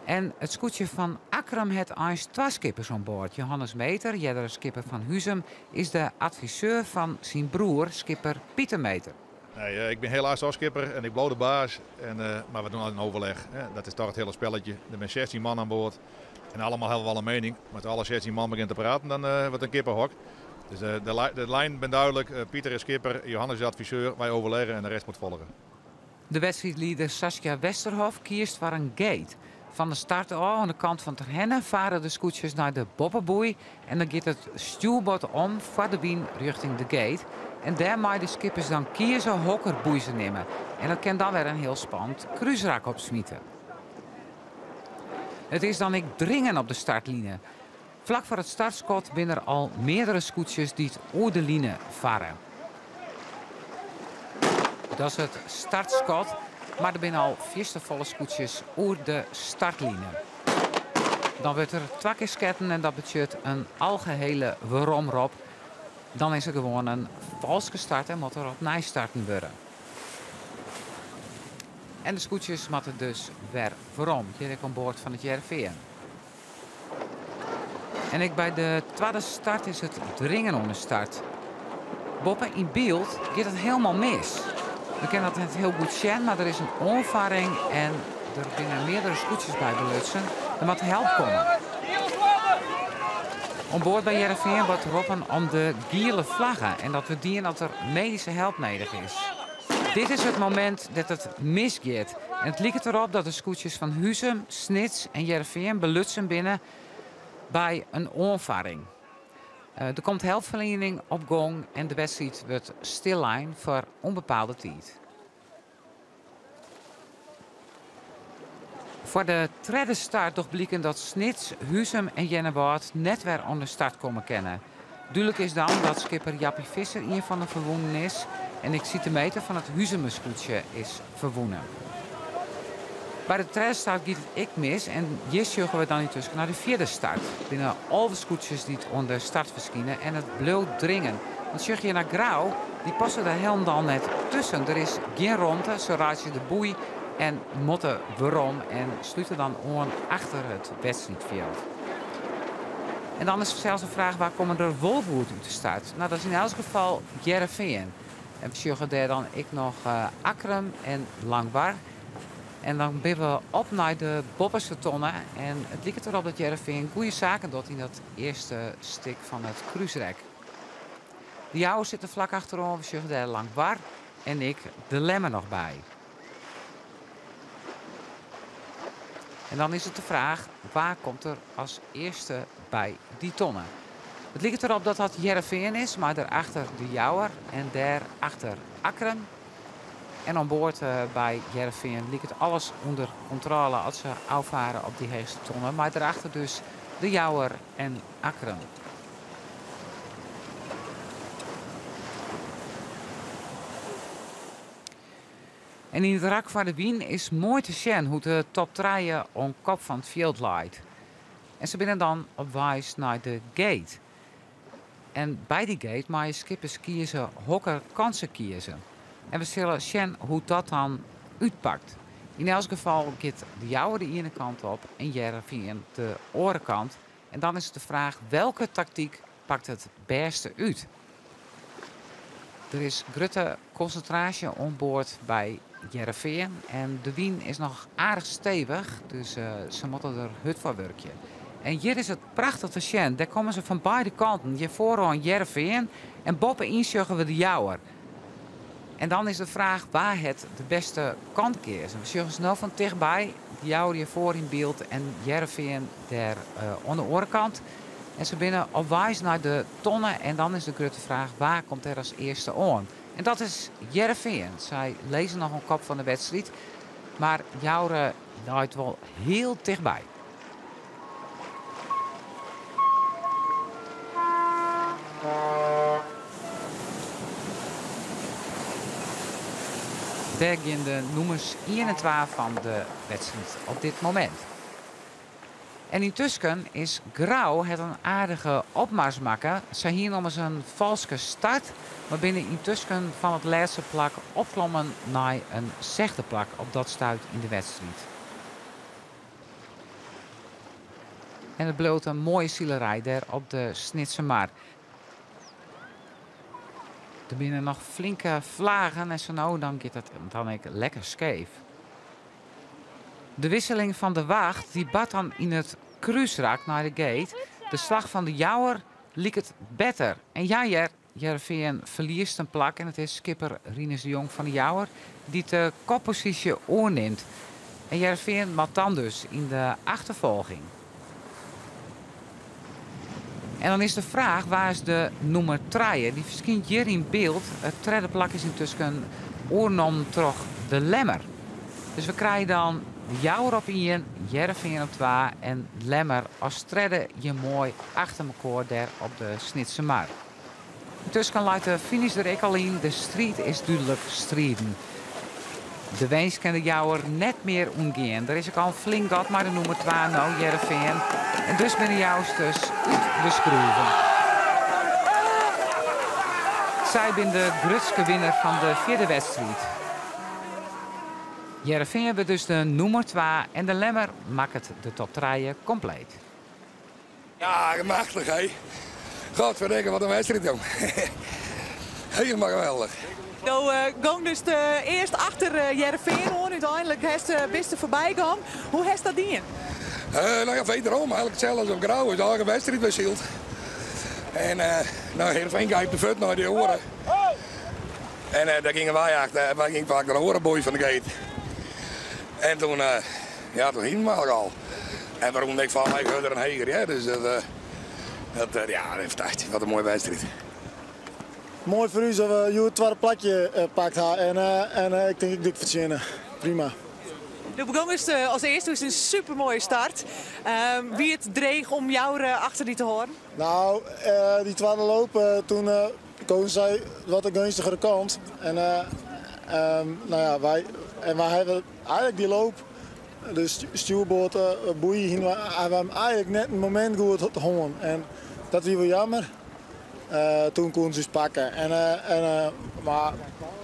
En it skûtsje fan Akkrum hat eins twa skippers oan board. Johannes Meeter, eardere skipper fan Huzum, is de adviseur fan syn broer, skipper Pieter Meeter. Nee, ik bin helaas al skipper en ik bliuw de baas. En, mar we dogge in overleg. Dat is toch it hiele spelletje. Der binne 16 man oan board. En allemaal hawwe wol in miening. Mar as alle 16 man begjint te praten, dan wurdt it in kippehok. Dus de, de lijn ben duidelijk. Pieter is skipper, Johannes is adviseur. Wy overlegge en de rest moat folgje. De wedstriidlieder Saskia Westerhof kiest foar in gate. Fan de start ôf oan de kant fan Terherne farre de skûtsjes nei de boppeboei en dan giet it stjoerbord om foar de wyn rjochting de gate. En dêr meie de skippers dan kieze hokker boei se nimme. En dat kin dan wer in hiel spannend krúsrak opsmite. It is dan ek dringen op de startline. Flak foar it startskot binne der al meardere skûtsjes dy't oer de line farre. Dat is it startskot, mar der binne al fierste folle skûtsjes oer de startline. Dan wurdt der twa kear sketten en dat betsjut in algehele weromrop. Dan is der gewoan in falske start en moat der opnij starten wurde. En de skûtsjes moatte dus wer werom, hjir ek oan board fan it Hearrenfean. En ek by de twadde start is it dringen oan de start. Boppe yn byld giet it hielendal mis. We kinne dat net hiel goed sjen, mar der is in oanfarring en der binne meardere skûtsjes by belutsen. Der moat help komme. Oan board by Hearrenfean wurdt roppen om de giele flagge en dat wurdt dien as der medyske help nedich is. Dit is it momint dat it misgiet. En it liket derop dat de skûtsjes fan Huzum, Snits en Hearrenfean belutsen binne by in oanfarring. Der komt helpferliening op gong en de wedstriid wurdt stillein foar ûnbepaalde tiid. Foar de tredde start docht bliken dat Snits, Huzum en Earnewâld net wer oan de start komme kinne. Dúdlik is dan dat skipper Jappie Visser ien fan de ferwûnen is en ek Siete Meter fan it Huzumer skûtsje is ferwûne. By de tredde start giet it ek mis en hjir sjogge we dan yntusken nei de fjirde start. Der binne 11 skûtsjes dy't oan de start ferskine en it bliuwt dringen. Want sjoch hjir nei Grou, dy passe der hielendal net tusken. Der is gjin romte, se reitsje de boei en moatte werom en slute dan oan achter it wedstriidfjild. En dan is fansels de fraach wa komme der wol goed út de start? No, dat is yn elts gefal Hearrenfean. En we sjogge dêr dan ek noch Akkrum en Langwar. En dan binne we op nei de boppeste tonne. En it liket derop dat Hearrenfean goede saken docht yn dat earste stik fan it krúsrek. De Jouwer sit der flak achteroan. We sjogge dêr Langwar en ek de Lemmer noch by. En dan is it de fraach, wa komt der as earste by dy tonne? It liket derop dat dat Hearrenfean is, mei dêrachter de Jouwer en dêrachter Akkrum. En oan board by Hearrenfean liket alles ûnder kontrôle as se ôffarre op dy heechste tonne, mei dêrachter dus de Jouwer en Akkrum. En yn it rak foar de wyn is moai te sjen hoe't de top trije oan kop fan it fjild leit. En se binne dan op weis nei de gate. En by dy gate meie skippers kieze hokker kant se kieze. En we sille sjen hoe't dat dan útpakt. Yn elts gefal giet de Jouwer de iene kant op en Hearrenfean de oare kant. En dan is it de fraach welke taktyk pakt it bêste út. Der is grutte konsintraasje oan board by Hearrenfean en de wyn is noch aardich stevich, dus se moatte der hurd foar wurkje. En hjir is it prachtich te sjen, dêr komme se fan beide kanten. Hjir foaroan Hearrenfean en boppe-yn sjogge we de Jouwer. En dan is de fraach wa hat de bêste kant keazen. We sjogge se no fan tichtby, de Jouwer hjir foar yn byld en Hearrenfean dêr oan de oare kant. En se binne op weis nei de tonne en dan is de grutte fraach wa komt der as earste oan. En dat is Hearrenfean. Sy lizze noch oan kop fan de wedstriid, mar Joure leit wol hiel tichtby. Dêr gean de nûmers ien en twa fan de wedstriid op dit momint. En yntusken is Grou hat in aardige opmars makke. Sy hiene ommers in falske start, mar binne yntusken fan it lêste plak opklommen nei in sechde plak op dat stuit yn de wedstriid. En it bliuwt in moaie silerij dêr op de Snitsermar. Der binne noch flinke flagen en sa no dan giet it dan ek lekker skeef. De wisseling fan de wacht dy bart dan yn it krúsrak nei de gate. De slach fan de Jouwer liket better. En ja hear, Hearrenfean ferliest in plak en it is skipper Rinus de Jong fan de Jouwer dy't de kopposysje oernimt. En Hearrenfean moat dan dus yn de achterfolging. En dan is de fraach, wa is de nûmer trije? Dy ferskynt hjir yn byld. It tredde plak is yntusken oernommen troch de Lemmer. Dus we krije dan De Jouwer op ien, Hearrenfean op twa en Lemmer as tredde hjir moai achter mekoar dêr op de Snitsermar. Yntusken leit de finish der ek al yn, de striid is dúdlik striden. De winst kin de Jouwer net mear ûntgean. Der is ek al in flink gat mei de nûmer twa no, Hearrenfean. En dus binne de Jousters út de skroeven. Sy binne de grutske winner fan de fjirde wedstriid. Hearrenfean wurdt dus de nûmer twa en de Lemmer makket de top trije kompleet. Ja, machtich hé. Godverdikke, wat in wedstriid jong. Helemaal geweldig. Do gong dus earst achter Hearrenfean oan, úteinlik hast bist der foarby gong. Hoe hast dat dien? Nou ja, wederom, eigenlijk hetzelfde als op Grou. Is eigen wedstriid wer syld. En nou, Hearrenfean gijpt de fut nei de oare. En daar gingen wij achter, wij gingen vaak naar de oare boei van de gate. En toen, ja, toen hing we al. En waarom ik van mij verder en heger, ja, dus dat, dat, ja, fantastisch. Wat een mooie wedstrijd. Moai foar ús dat we hjoed it twadde plakje pakt ha en, en ik tink ek dik fertsjinne. Prima. Do begongst as earste is in supermoaie start. Wie it dreech om jou achter dy te hâlden? Nou, dy twadde loop, toen kozen sy wat de geunstigere kant. En, nou ja, wy, en wy hawwe eigenlik dy loop, de stjoerboard boei, hiene we him eigenlik net in momint goed hân. En dat wie wol jammer. Toen koene se ús pakke. En, en, mar,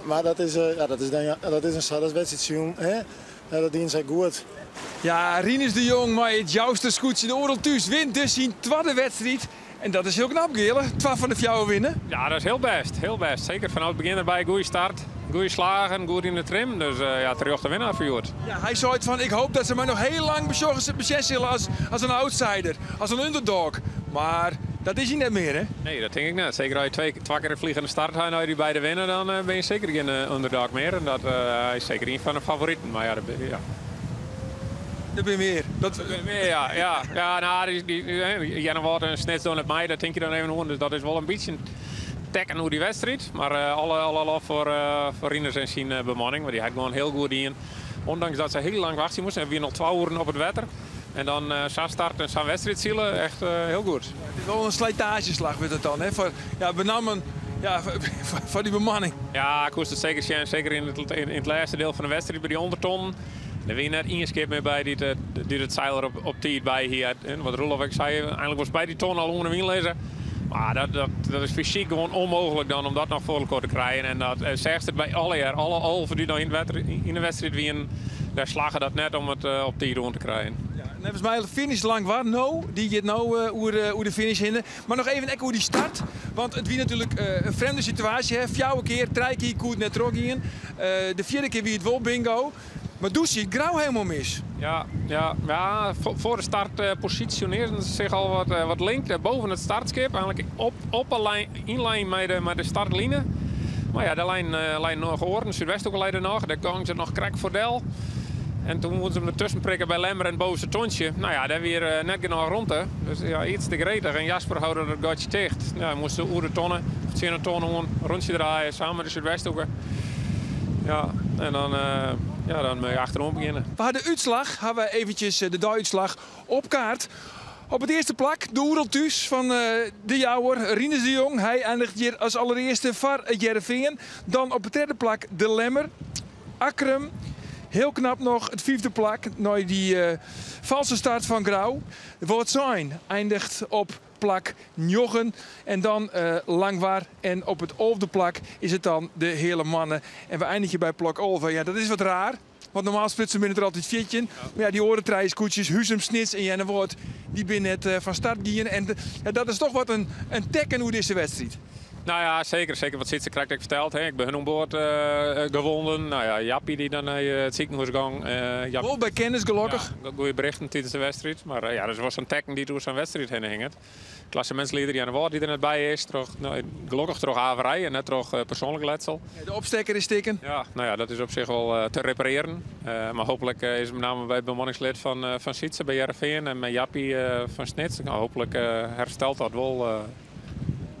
mar dat is, ja, dat is, dan, dat is in sa, dat is wedstriid hè. Dat diene sy goed. Ja, Rinus de Jong mei it Jouster skûtsje de Oerol Thús wint dus syn twadde wedstriid. En dat is hiel knap, Geale. Twa fan de fjouwer winne. Ja, dat is hiel bêst. Hiel bêst. Seker fanôf it begjin derby. Goede start, goede slagen, goed yn de trim. Dus ja, terjochte winnaar foar hjoed. Ja, hy seit fan ik hoop dat se my noch hiel lang besjogge besjen sille as, as in outsider, as in underdog. Mar dat is hy net mear, hè? Nee, dat tink ik net. Seker as je twee, twa kear in vliegende start ha en as je dy beide winne, dan binne je seker gjin underdog mear. En dat hy is seker ien fan de favoriten. Mar ja, dat, ja. Der binne mear. Dat... Der binne mear, ja. Ja, ja nou, dy, dy, Earnewâld en Snits dogge net mei, dat tink je dan even oan. Dus dat is wol in bytsje tekken oer dy wedstriid. Mar alle, alle lof foar, foar Rinus en syn bemanning, want dy hat gewoan hiel goed dien. Ûndanks dat se hiel lang wachtsje moasten. We wiene al twa oeren op it wetter. En dan sa start en sa'n wedstriid sile, echt hiel goed. Het is wol in slijtageslach wurdt it dan, hè? Foar, ja, benammen ja, foar dy bemanning. Ja, koest it seker sjen. Seker yn it, yn it lêste diel fan de wedstriid by dy ûndertonnen. Der wie net ien skip mear by dy't dy't it seil der op, op tiid by hie. En wat Roelof ek sei, einlik wolst by dy ton al oan de wyn lizze. Mar dat, dat, dat is fysyk gewoan ûnmooglik dan om dat noch foar elkoar te krijen. En dat seachst it by allegear, alle 11 dy't noch yn it wetter, yn de wedstriid wienen, dêr slagge dat net om it op tiid oan te krijen. Ja, neffens my finish Langwar no, dy giet no oer, oer de finish hinne. Mar noch even ek oer dy start, want it wie natuerlik in frjemde situaasje. Hè? Fjouwer kear, trije kear koe it net trochgean. De fjirde kear wie it wol bingo. Mar doe siet Grou hielendal mis. Ja, ja, ja, foar de start posisjonearren se sich al wat, wat link boven it startskip. Eigenlik op, op 'e lijn, yn lijn mei de, mei de startline. Mar ja, dêr leinen, leinen noch oaren. Súdwesthoeke lei der noch. Dêr gongen se noch krekt foar del. En toen woenen se him dertusken prikke by Lemmer en it bovenste tontsje. Nou ja, dêr wie net genôch romte. Dus ja, iets te gretich. En Jasper houde dat gatsje ticht. Ja, hy moast oer de tonne, of tsjin de tonne oan, rûntsje draaie, samen mei de Súdwesthoeke. Ja, en dan, ja, dan moat je achteroan begjinne. We ha de útslach, ha we eventjes de deiútslach op kaart. Op it earste plak de Oerol Thús fan De Jouwer, Rinus de Jong. Hy einiget hjir as allerearste foar it Hearrenfean. Dan op it tredde plak de Lemmer, Akkrum. Hiel knap noch it fyfde plak nei dy false start fan Grou. Wâldsein eindigt op plak njoggen. En dan Langwar en op it alfde plak is it dan de Heale Moanne. En we einigje by plak 11. Ja, dat is wat raar. Want normaal sprutsen binne der altyd 14. Mar ja, dy oare trije skûtsjes, Huzum, Snits en Earnewâld, dy binne net fan start gien. En ja, dat is toch wat in, in tekken oer dizze wedstriid. Nou ja, zeker. Zeker wat Sietse krekt ek ferteld. Hè. Ik ben oan board gewonnen. Nou ja, Jappie die dan naar het ziekenhuis ging. Wol by kennis gelokkich. Ja, goede berichten tijdens de wedstrijd. Maar ja, dat was zo'n tekken die door zo'n wedstrijd heen hing. Klassementslieder Jan Ward die er net bij is. Troch, nou, gelokkich troch averij en net troch persoonlijk letsel. De opstekker is stikken. Ja, nou ja, dat is op zich wel te repareren. Maar hopelijk is het met name bij het bemanningslid van Sietse bij Hearrenfean en met Jappie van Snits. Nou, hopelijk herstelt dat wel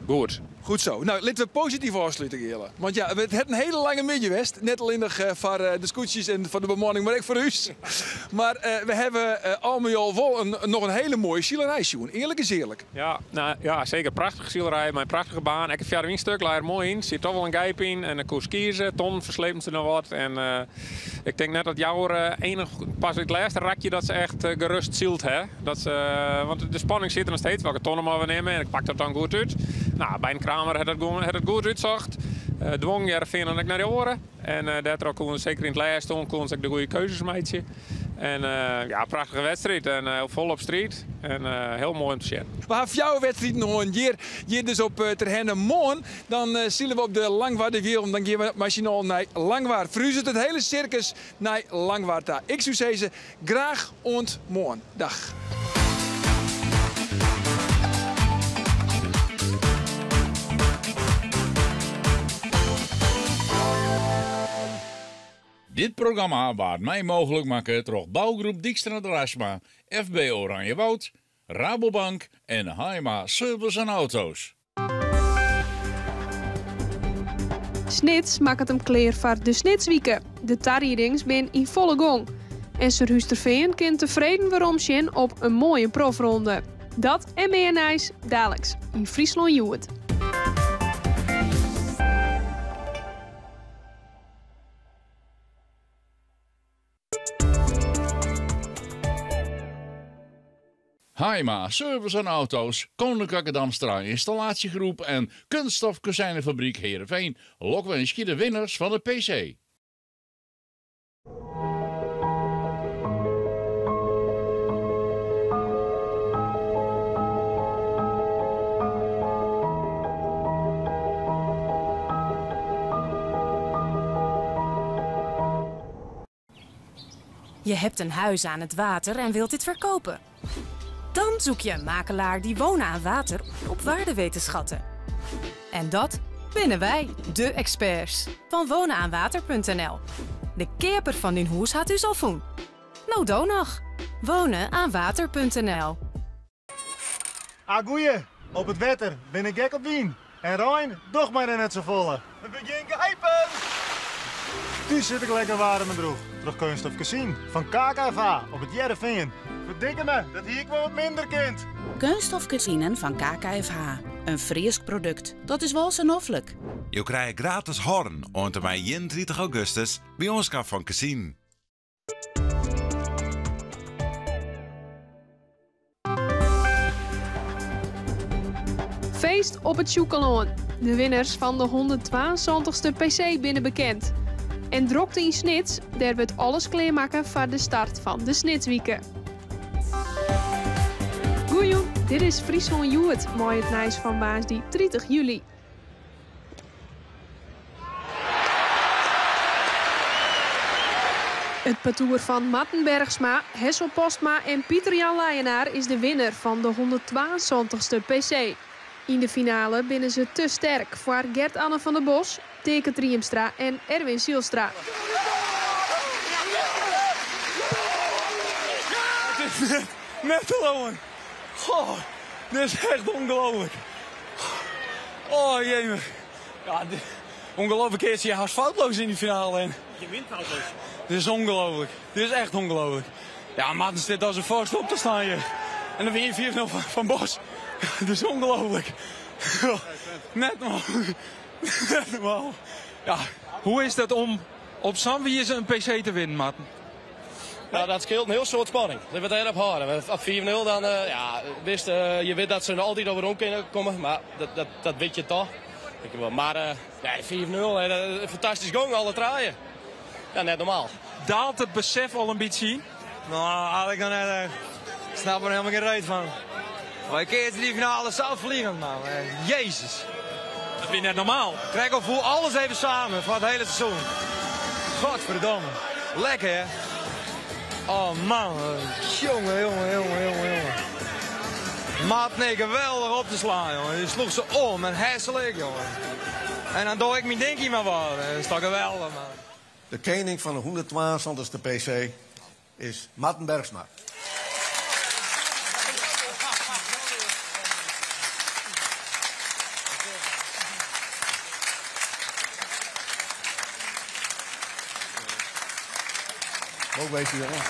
goed. Goed zo. Nou, laten we positief afsluiten, Geerle. Want ja, het heeft een hele lange middag geweest. Net alleen nog voor de scootjes en voor de bemanning, maar ook voor u. Maar we hebben al met al wel nog een hele mooie zielerij, Sjoen. Eerlijk is eerlijk. Ja, nou, ja, zeker. Prachtige zielerij, maar een prachtige baan. Ik heb een stuk, laat er mooi in. Zit toch wel een gijp in en een koers kiezen. Ton verslepen ze nog wat. En ik denk net dat jouw enig, pas het laatste rakje dat ze echt gerust zielt, hè. Dat ze, want de spanning zit er nog steeds. Welke tonnen maar we nemen en ik pak dat dan goed uit. Nou, bij een Kramer had het gewoon, had het goed uitzocht. Dwong Hearrenfean en ik naar de oren. En daardoor konden ze zeker in het laatste konden ze de goede keuzes maken. En ja, prachtige wedstrijd. En vol op street. En heel mooi om te zien. We hebben jouw wedstrijd nog een hier. Hier dus op Terherne Moon. Dan zien we op de Langwaarde Wiel. Dan gaan we machinaal naar Langwaard. Verhuizen het hele circus naar Langwaard daar. Ik zou zeggen, graag ont morgen. Dag. Dit programma waard mij mogelijk maken door bouwgroep Dijkstra Draisma, FB Oranjewoud, Rabobank en Haima Service en Auto's. Snits maakt hem kleer voor de Snitswieken. De tarierings bin in volle gong. En Surhústerfean kind tevreden waarom zien op een mooie profronde. Dat en meer nieuws dadelijks in Fryslân Hjoed. Haima, Service en Auto's, Koninklijke Damstra Installatiegroep en Kunststofkozijnenfabriek Heerenveen lokwens je de winnaars van de PC. Je hebt een huis aan het water en wilt dit verkopen. Dan zoek je een makelaar die wonen aan water op waarde weet te schatten. En dat binnen wij, de experts van wonenaanwater punt N L. De keeper van die hoes had u al voen. Nou, doe nog. Wonenaanwater punt N L. Agoeie, op het wetter ben ik gek op wien. En Rijn, doch maar net zo volle. We beginnen gijpen! Nu zit ik lekker warm en droeg. Terug kunststof Casien van KKFH op het Hearrenfean. Verdikke me, dat hier ik wel wat minder kind. Kunststof Casien van KKFH. Een fris product. Dat is wel zo noffelijk. Je krijgt gratis horn ont mei 31 augustus bij ons kap van Casien. Feest op het Sjûkelân. De winnaars van de 172e PC binnen bekend. En drokte in Snits, daar wordt alles klaarmaken voor de start van de Snitswieken. Goeie, dit is Fryslân Hjoed, mooi het nieuws van woansdei 30 juli. Het parcours van Marten Bergsma, Hessel Postma en Pieter-Jan Leijenaar is de winnaar van de 172e PC. In de finale binnen ze te sterk voor Gert-Anne van der Bos, Teke Triemstra en Erwin Zijlstra. Het is net te loon. Goh, dit is echt ongelooflijk. Oh jemig. Ja, dit, ongelooflijk is je haast foutloos in die finale. En je wint foutloos. Dit is ongelooflijk. Dit is echt ongelooflijk. Ja, Marten zit als een vorst op te staan hier. En dan win je 4-0 van Bos. Het is ongelooflijk. Net normaal. Net normaal. Ja. Hoe is dat om op Zandwies een PC te winnen, Marten? Nou, dat scheelt een heel soort spanning. Dat wordt heel op houden. Op 4-0 dan, ja, wist je weet dat ze er altijd over om kunnen komen, maar dat weet je toch. Ik wel. Maar nee, 4-0, hè, dat is een fantastisch gong, alle draaien. Ja, net normaal. Daalt het besef al een beetje? Nou, had ik nog net echt. Ik snap er helemaal geen reet van. Maar ik keer die finale zelf vliegen, man. Jezus. Dat wie net normaal. Trek al voel alles even samen voor het hele seizoen. Godverdomme. Lekker hè. Oh man, jongen, jongen, jongen, jongen, jongen. Maat, nee, geweldig op te slaan, jongen. Je sloeg ze om en hesselijk, jongen. En dan doe ik mijn dinkie maar wat. Dat is toch geweldig, man. De koning van de 172e PC is Marten Bergsma. Ook wezen, jongen.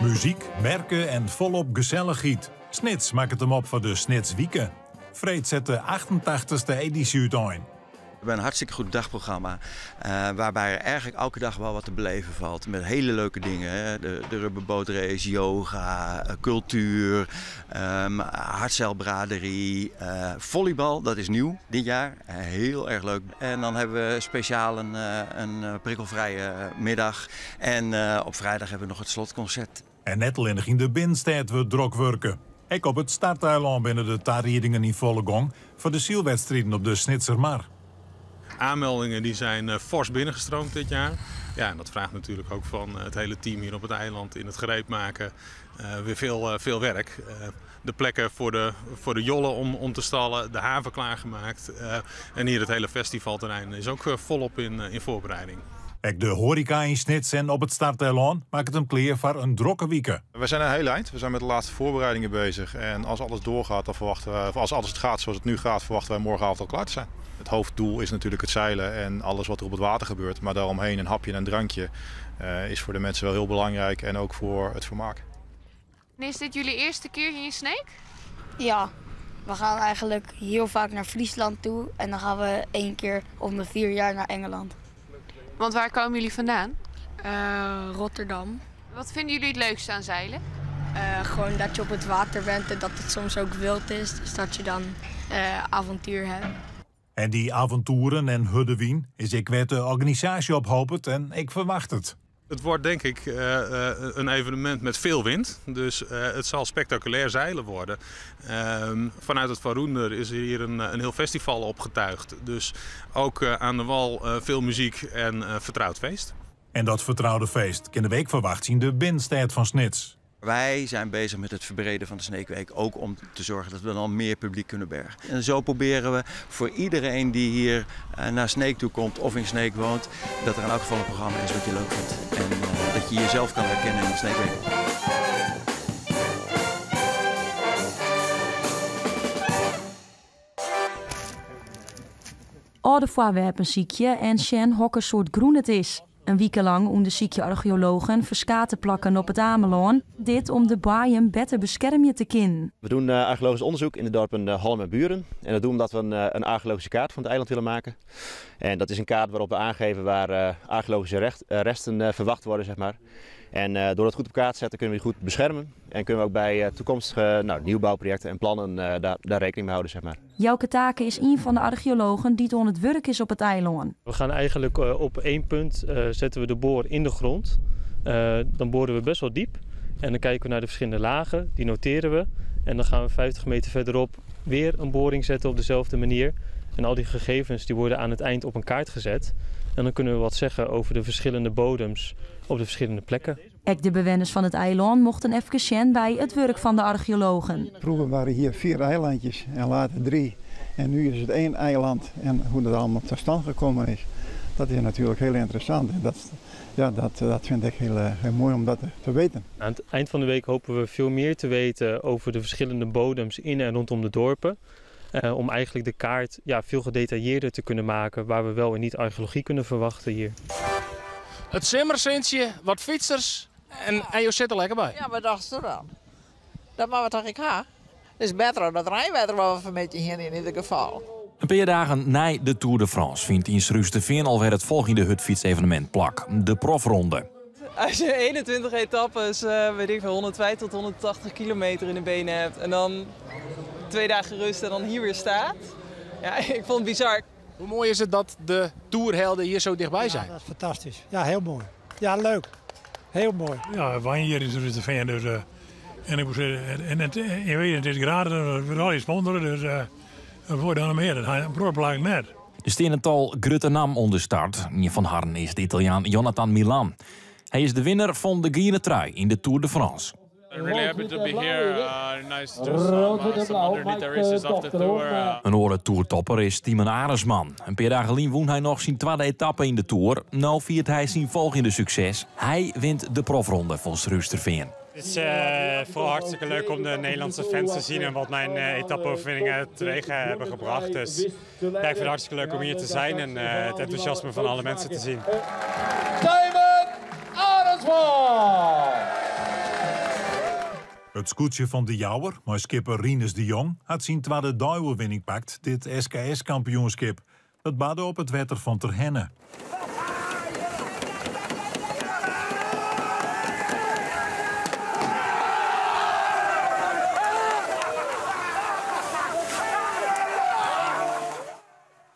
Muzyk, merke en folop gesellichheid. Snits makket him op foar de Snitswike. Freed set de 88ste edysje útein. We hebben een hartstikke goed dagprogramma. Waarbij er eigenlijk elke dag wel wat te beleven valt. Met hele leuke dingen. Hè? De rubberbootrace, yoga, cultuur, hardzeilbraderie, volleybal. Dat is nieuw dit jaar. Heel erg leuk. En dan hebben we speciaal een prikkelvrije middag. En op vrijdag hebben we nog het slotconcert. En net allinnich yn de binnenstêd wurdt drok wurke. Ek op it starteilân binne de tariedingen yn folle gong foar de sylwedstriden op de Snitsermar. Aanmeldingen die zijn fors binnengestroomd dit jaar. Ja, en dat vraagt natuurlijk ook van het hele team hier op het eiland in het gereed maken weer veel werk. De plekken voor de jollen om te stallen, de haven klaargemaakt. En hier het hele festivalterrein is ook volop in voorbereiding. Ek de hoareka yn Snits en op it starteilân makket him klear foar in drokke wike. We zijn een heel eind. We zijn met de laatste voorbereidingen bezig. En als alles doorgaat, dan verwachten we, of als alles het gaat zoals het nu gaat, verwachten wij morgenavond al klaar te zijn. Het hoofddoel is natuurlijk het zeilen en alles wat er op het water gebeurt. Maar daaromheen een hapje en een drankje is voor de mensen wel heel belangrijk en ook voor het vermaak. En is dit jullie eerste keer hier in Sneek? Ja, we gaan eigenlijk heel vaak naar Friesland toe en dan gaan we 1 keer om de 4 jaar naar Engeland. Want waar komen jullie vandaan? Rotterdam. Wat vinden jullie het leukste aan zeilen? Gewoon dat je op het water bent en dat het soms ook wild is. Dus dat je dan avontuur hebt. En dy avontoeren en hurde wyn is ek wêr't de organisaasje op hopet en ik ferwacht it. Het wordt denk ik een evenement met veel wind. Dus het zal spectaculair zeilen worden. Vanuit het Varoender is er hier een heel festival opgetuigd. Dus ook aan de wal veel muziek en vertrouwd feest. En dat vertrouwde feest kin de week verwacht zien de binnenstêd fan Snits. Wij zijn bezig met het verbreden van de Sneekweek, ook om te zorgen dat we dan meer publiek kunnen bergen. En zo proberen we voor iedereen die hier naar Sneek toe komt of in Sneek woont, dat er in elk geval een programma is wat je leuk vindt. En dat je jezelf kan herkennen in de Sneekweek. Alde foarwerpen sykje en sjen hokker soart grûn it is. In wike lang ûndersykje archeologen ferskate plakken op it Amelân. Dit om de boaiem better beskermje te kinnen. We doen archeologisch onderzoek in de dorpen Hollum en Buren. En dat doen we omdat we een archeologische kaart van het eiland willen maken. En dat is een kaart waarop we aangeven waar archeologische resten verwacht worden. En door dat goed op kaart te zetten kunnen we die goed beschermen. En kunnen we ook bij toekomstige nieuwbouwprojecten en plannen daar rekening mee houden. Jouke Taken is een van de archeologen die oan it wurk is op it eilân. We gaan eigenlijk op één punt zetten we de boor in de grond. Dan boren we best wel diep. En dan kijken we naar de verschillende lagen, die noteren we. En dan gaan we 50 meter verderop weer een boring zetten op dezelfde manier. En al die gegevens die worden aan het eind op een kaart gezet. En dan kunnen we wat zeggen over de verschillende bodems op de verschillende plekken. Ek de bewenners fan it eilân mochten efkes sjen by it wurk fan de archeologen. Vroeger waren hier 4 eilandjes en later 3. En nu is het 1 eiland. En hoe dat allemaal tot stand gekomen is, dat is natuurlijk heel interessant. En dat vind ik heel mooi om dat te weten. Aan het eind van de week hopen we veel meer te weten over de verschillende bodems in en rondom de dorpen. Om eigenlijk de kaart veel gedetailleerder te kunnen maken waar we wel en niet archeologie kunnen verwachten hier. Het simmersintje, wat fietsers en je zit er lekker bij. Ja, wat dacht je dan? Dat mag wat ik ha. Het is beter dan het Rijnwetter wat we van beetje hier in ieder geval. Een paar dagen na de Tour de France vindt in Surhústerfean alwer it folgjende hurdfytsevenemint plak, de profronde. Als je 21 etappes, weet ik veel, 150 tot 180 kilometer in de benen hebt en dan 2 dagen rust en dan hier weer staat. Ja, ik vond het bizar. Hoe mooi is het dat de toerhelden hier zo dichtbij zijn? Ja, dat is fantastisch. Ja, heel mooi. Ja, leuk. Heel mooi. Ja, wij hier in Surhústerfean, dus En ik moet zeggen, en het, je weet, het is gratis, we willen al sponsoren, dus dat wordt dan meer. Dat een prooi net. Der stean in tal grutte nammen oan de start. Ien fan harren is de Italiaan Jonathan Milan. Hy is de winner fan de giele trui yn de Tour de France. I'm really happy to be here. Nice to do some underneath the races of the tour. In oare toertopper is Thymen Arensman. In pear dagen lyn wûn hy noch syn twadde etappe yn de Tour. No fiert hy syn folgjende sukses. Hy wint de profronde fan Surhústerfean. Het is vooral hartstikke leuk om de Nederlandse fans te zien en wat mijn etappe-overwinningen teweeg hebben gebracht. Dus ja, ik vind het hartstikke leuk om hier te zijn en het enthousiasme van alle mensen te zien. Thymen Arensman! It skûtsje fan De Jouwer, mei skipper Rinus de Jong, hat syn twadde deioerwinning pakt, dit SKS-kampioenskip. Dat barde op it wetter fan Terherne.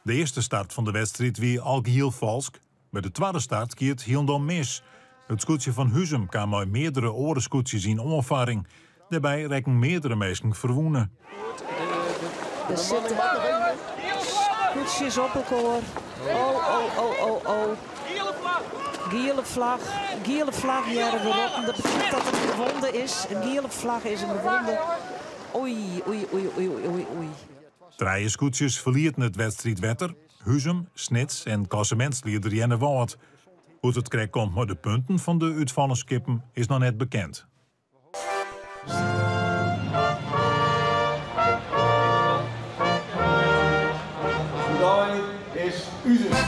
De earste start fan de wedstriid wie alhiel falsk. By de twadde start gie it hielendal mis. It skûtsje fan Huzum kaam mei meardere oare skûtsjes yn oanfarring. Dêrby rekken meardere minsken ferwûne. Der sitte skûtsjes op elkoar. Oh, oh, oh, oh, oh. Giele flach, giele flach hearre we roppen. Dat betsjut dat der in gewonde is. In giele flach is in gewonde. Oei, oei, oei, oei, oei, oei. Trije skûtsjes ferlieten it wedstriidwetter, Huzum, Snits en klassemintslieder Earnewâld. Hoe't it krekt komt mei de punten fan de útfallen skippen is noch net bekend. Dei is uzes.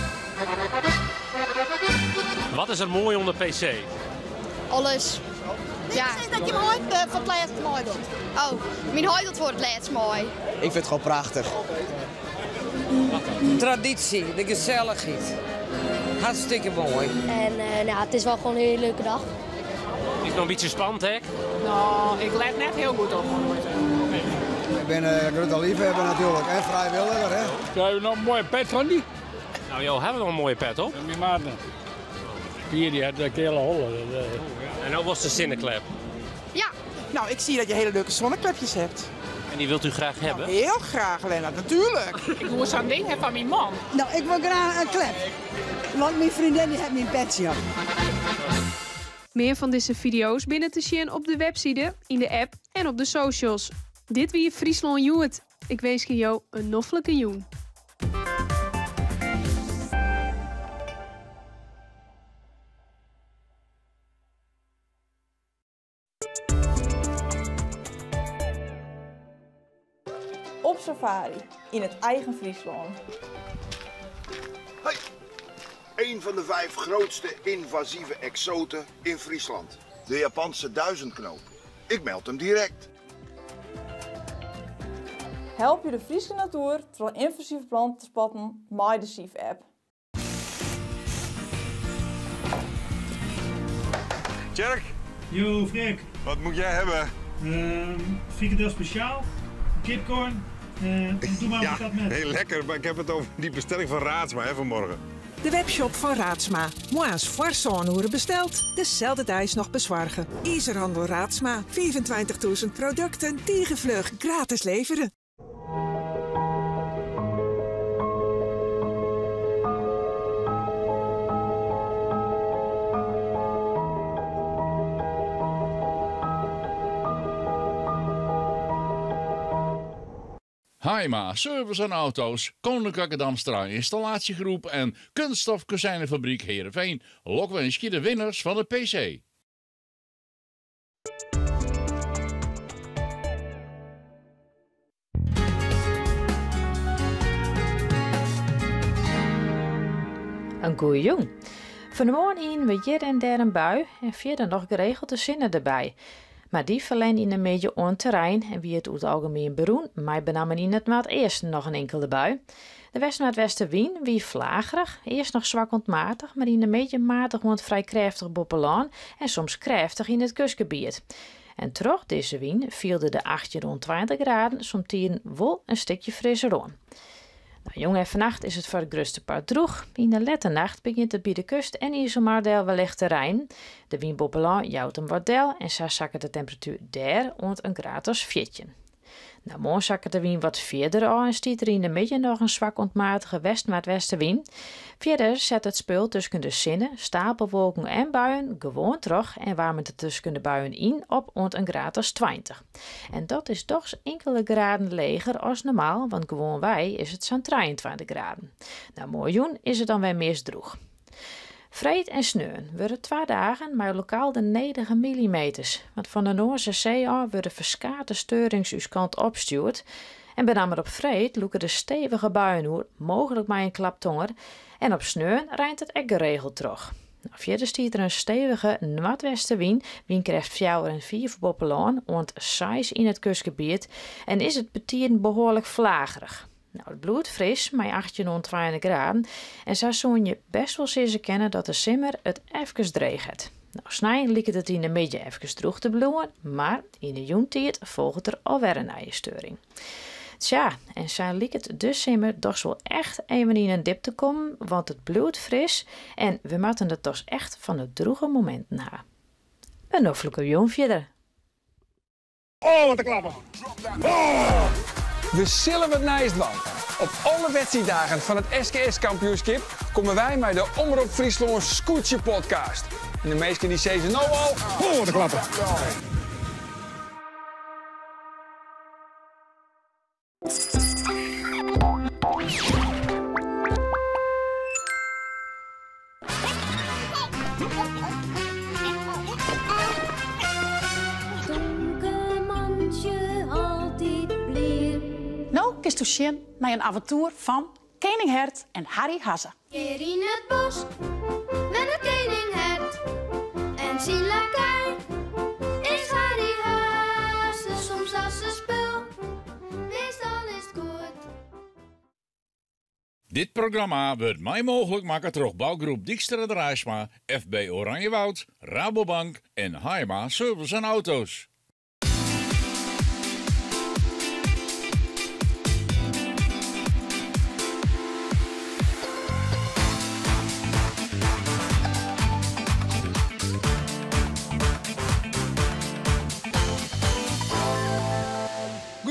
Wat is der moai oan de PC? Alles. Ja. Sis dat jim heit foar it lêst meidocht. Oh, myn heit docht foar it lêst mei. Ik fyn it gewoan prachtich. Traditie, de gesellichheid. Hartstikke moai. En nou, it is wol gewoan in hiele leuke dag. Is it noch in bytsje spannend ek? No, ik let net hiel goed op. Ik bin in grutte leafhawwer natuerlik en frijwilliger. Hè. Krije we noch in moaie pet fan dy? Nou, jo hawwe noch in moaie pet op. Myn maat. Pier dy hat de keale holle. En no wolst de sinneklep. Ja. Nou, ik zie dat je hele leuke zonneklepjes hebt. En die wilt u graag hebben? Nou, heel graag, Lennart, natuurlijk. Ik woe sa'n ding ha fan myn man. Nou, ik wol graach in klep. Want myn freondin dy hat myn petsje op. Mear fan dizze fideo's binne te sjen op de webside, yn de app en op de socials. Dit wie Fryslân Hjoed. Ik winskje jo in noflike jûn. Op safari yn it eigen Fryslân. Hey, een van de vijf grootste invasieve exoten in Friesland. De Japanse duizendknoop. Ik meld hem direct. Help je de Fryske natoer troch ynvasive planten te spotten mei de SIEF-app. Tjerk. Yo, Freek. Wat moet jij hebben? Frikandel speciaal, kipcorn, en doe maar ja, patat met. Heel lekker, maar ik heb het over die bestelling van Raadsma hè, vanmorgen. De webshop fan Raadsma. Moarns foar sân oere besteld, deselde deis noch besoarge. Izerhandel Raadsma, 25.000 produkten, tige fluch, gratis levere. Haima, service en auto's, Koninklijke Damstra Installatiegroep en Kunststof Kozijnenfabriek Heerenveen lokwinskje de winners fan de PC. In goeie jûn. Fan 'e moarn hienen we hjir en dêr in bui en fierder noch geregeld de sinne derby. Mar dy ferlern yn 'e middei oan terrein en wie it oer it algemien berûn, mei benammen yn it noardeasten noch in inkelde bui. De west-noardwestewyn wie flagerich, earst noch swak oant matich, mar yn 'e middei matich oant frij krêftich boppe lân en soms krêftich yn it kustgebiet. En troch dizze wyn fielde de 18 oant 20 graden somtiden wol in stikje frisser oan. Jûn en fannacht is it foar it grutste part drûch. Yn de lette nacht begjint it by de kust en Iselmar del wellicht te reinen. De wyn boppe lân jout him wat del en sa sakket de temperatuer dêr oant in graad as 14. No, moarn sakket de wyn wat fierder ôf en stiet der yn de middei noch in swak oant matige west-noardwestewyn. Fierder set it spul tusken de sinne, stapelwolken en buien gewoan troch en waarmet it tusken de buien yn op oant in graad as 20. En dat is dochs inkelde graden leger as normaal, want gewoanwei is it sa'n 23 graden. No, moarnjûn is it dan wer meast drûch. Freed en sneon wurde twa dagen mei lokaal de nedige millimeters, want fan de Noarse See ôf wurde ferskate steurings ús kant opstjoerd. En benammen op freed lûke der stevige buien oer, mooglik mei in klap tonger. En op sneon reint it ek geregeld troch. No, fierder stiet der in stevige noardwestewyn, wynkrêft fjouwer en fiif boppe lân oant seis yn it kustgebiet en is it betiden behoarlik flagerich. No, it bliuwt fris mei 18 oant 20 graden en sa soene je best wol sizze kinne dat de simmer it efkes dreech hat. No, snein liket it yn de middei efkes drûch te bliuwen, mar yn de jûntiid folget der alwer in nije steuring. Tsja, en sa liket de simmer dochs wol echt even yn in dip te kommen, want it bliuwt fris en we moatte it dochs echt fan de drûge mominten ha. In noflike jûn fierder. Oh, wat in klapper! Oh! We sille wat nijs dwaan. Op alle wedstriiddagen fan it SKS-kampioenskip komme wy mei de Omrop Fryslân Skûtsje Podcast. En de minsken dy sizze no al, oh, wat in klapper! No kinsto sjen nei in aventoer fan Kening Hert en Harry Hazze. Hjir yn it bosk wennet kening Hert en syn lakei is Harry Hazze. Soms as se spul, meastal is 't goed. Dit programma wurdt mei mooglik makke troch bougroep Dykstra Draaisma, FB Oranjewoud, Rabobank en Haaima Service en Auto's.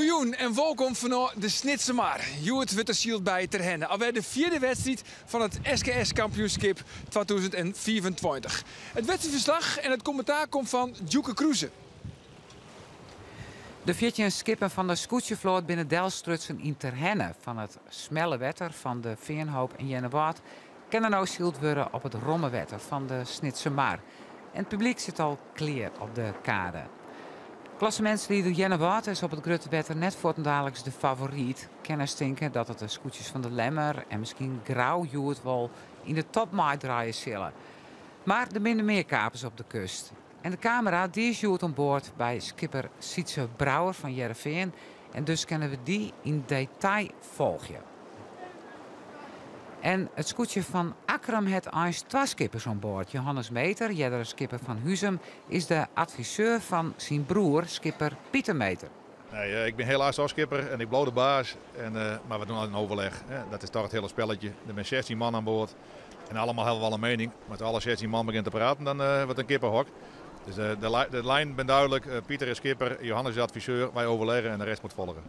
Goejûn en wolkom fanôf de Snitsermar. Hjoed wurdt der syld by Terherne. Alwer de fjirde wedstriid fan it SKS-kampioenskip 2025. It wedstriidferslach en it kommentaar komt fan Djoeke Kroese. De 14 skippen fan de skûtsjefloat binne delstrutsen yn Terherne. Fan it smelle wetter fan de Feanhoop en Earnewâld kin der no syld wurde op it romme wetter fan de Snitsermar. En it publyk sit al klear op de kade. Klassemintslieder Earnewâld is op it grutte wetter net fuortendaliks de favoryt. Kenners tinke dat it de skûtsjes fan De Lemmer en miskien Grou hjoed wol yn de top meidraaie sille. Mar der binne mear kapers op de kust. En de kamera dy is hjoed oan board by skipper Sytze Brouwer fan Hearrenfean en dus kinne we dy yn detail folgje. En it skûtsje fan Akkrum hat eins twa skippers oan board. Johannes Meeter, eardere skipper fan Huzum, is de adviseur fan syn broer, skipper Pieter Meeter. Nee, ik bin helaas al skipper en ik bliuw de baas. En, mar we dogge altyd in overleg. Dat is toch it hiele spelletje. Der binne 16 man oan board. En allemaal hawwe wol in miening. Mar as alle 16 man begjint te praten, dan wurdt it in kippehok. Dus de, de lijn ben duidelijk. Pieter is skipper, Johannes is adviseur. Wy overlegge en de rest moat folgje.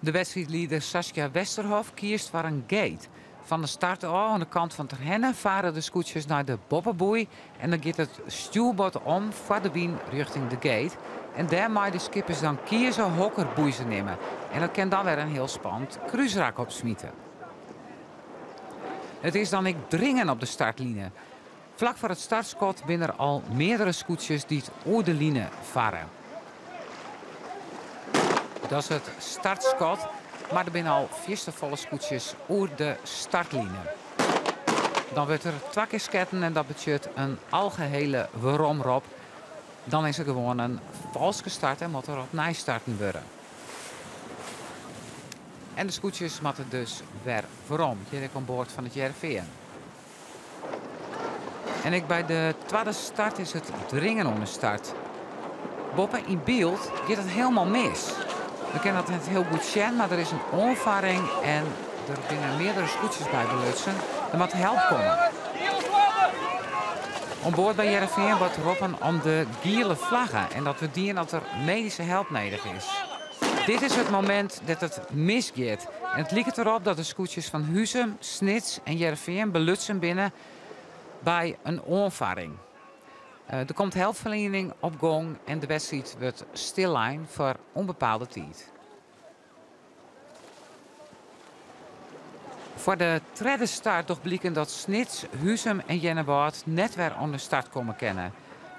De wedstriidlieder Saskia Westerhof kiest foar in gate. Fan de start ôf oan de kant fan Terherne farre de skûtsjes nei de boppeboei en dan giet it stjoerbord om foar de wyn rjochting de gate. En dêr meie de skippers dan kieze hokker boei se nimme. En dat kin dan wer in hiel spannend krúsrak opsmite. It is dan ek dringen op de startline. Flak foar it startskot binne der al meardere skûtsjes dy't oer de line farre. Dat is it startskot, mar der binne al fierste folle skûtsjes oer de startline. Dan wurdt der twa kear sketten en dat betsjut in algehele weromrop. Dan is der gewoan in falske start en moat der opnij starten wurde. En de skûtsjes moatte dus wer werom. Hjir ek oan board fan it Hearrenfean. En ek by de twadde start is it dringen oan de start. Boppe yn byld giet it hielendal mis. We kinne dat net hiel goed sjen, mar der is in oanfarring en Der binne meardere skûtsjes by belutsen. Der moat help komme. Oan board by Hearrenfean wurdt roppen om de giele flagge en dat wurdt dien as der medyske help nedich is. Dit is it momint dat it misgiet en it liket derop dat de skûtsjes fan Huzum, Snits en Hearrenfean belutsen binne by in oanfarring. Der komt helpferliening op gong en de wedstriid wurdt stillein foar ûnbepaalde tiid. Foar de tredde start docht bliken dat Snits, Huzum en Earnewâld net wer oan de start komme kinne.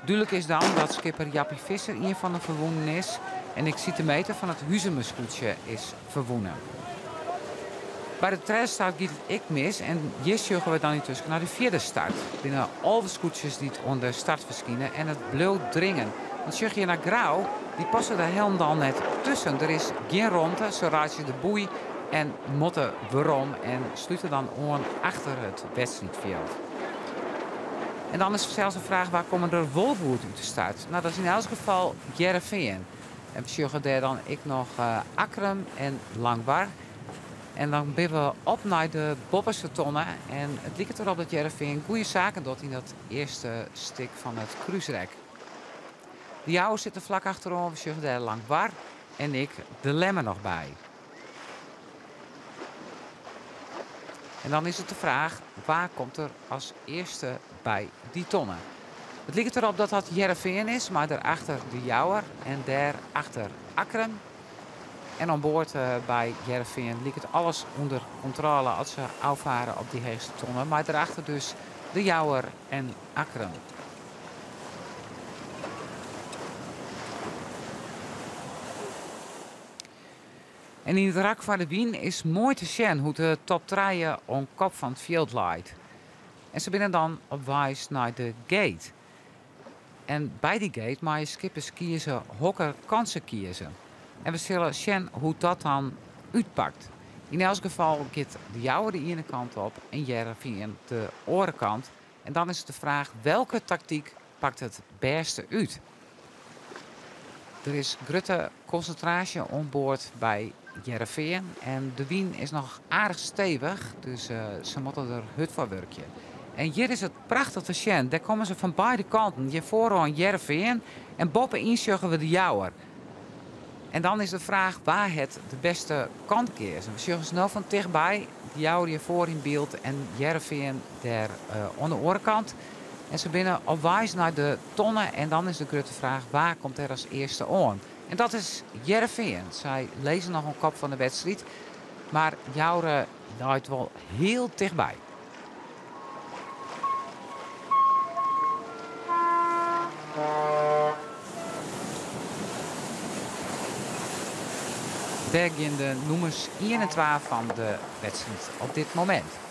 Dúdlik is dan dat skipper Jappie Visser ien fan de ferwûnen is en ek Siete Meter fan it Huzumer skûtsje is ferwûne. By de tredde start giet it ek mis en hjir sjogge we dan yntusken nei de fjirde start. Der binne 11 skûtsjes dy't oan de start ferskine en it bliuwt dringen. Want sjoch hjir nei Grou, dy passe der hielendal net tusken. Der is gjin romte, se reitsje de boei en moatte werom en slute dan oan achter it wedstriidfjild. En dan is fansels de fraach wa komme der wol goed út de start? No, dat is yn elts gefal Hearrenfean. En we sjogge dêr dan ek noch Akkrum en Langwar. En dan binne we op nei de boppeste tonne. En it liket derop dat Hearrenfean goede saken docht yn dat earste stik fan it krúsrek. De Jouwer sit der flak achteroan. We sjogge dêr Langwar en ek de Lemmer noch by. En dan is it de fraach, wa komt der as earste by dy tonne? It liket derop dat dat Hearrenfean is, mei dêrachter de Jouwer en dêrachter Akkrum. En oan board by Hearrenfean liket alles ûnder kontrôle as se ôffare op dy heechste tonne, mei dêrachter dus de Jouwer en Akkrum. En yn it rak foar de wyn is moai te sjen hoe't de top trije oan kop fan it fjild leit. En se binne dan op weis nei de gate. En by dy gate meie skippers kieze hokker kant se kieze. En we sille sjen hoe't dat dan útpakt. Yn elts gefal giet de Jouwer de iene kant op en Hearrenfean de oare kant. En dan is it de fraach welke taktyk pakt it bêste út. Der is grutte konsintraasje oan board by Hearrenfean en de wyn is noch aardich stevich, dus se moatte der hurd foar wurkje. En hjir is it prachtich te sjen, dêr komme se fan beide kanten. Hjir foaroan Hearrenfean en boppe-yn sjogge we de Jouwer. En dan is de fraach wa hat de bêste kant keazen. We sjogge se no fan tichtby, de Jouwer hjir foar yn byld en Hearrenfean dêr oan de oare kant. En se binne op weis nei de tonne en dan is de grutte fraach wa komt der as earste oan. En dat is Hearrenfean. Sy lizze noch oan kop fan de wedstriid, mar Joure leit wol hiel tichtby. Dêr gean de nûmers ien en twa fan de wedstriid op dit momint.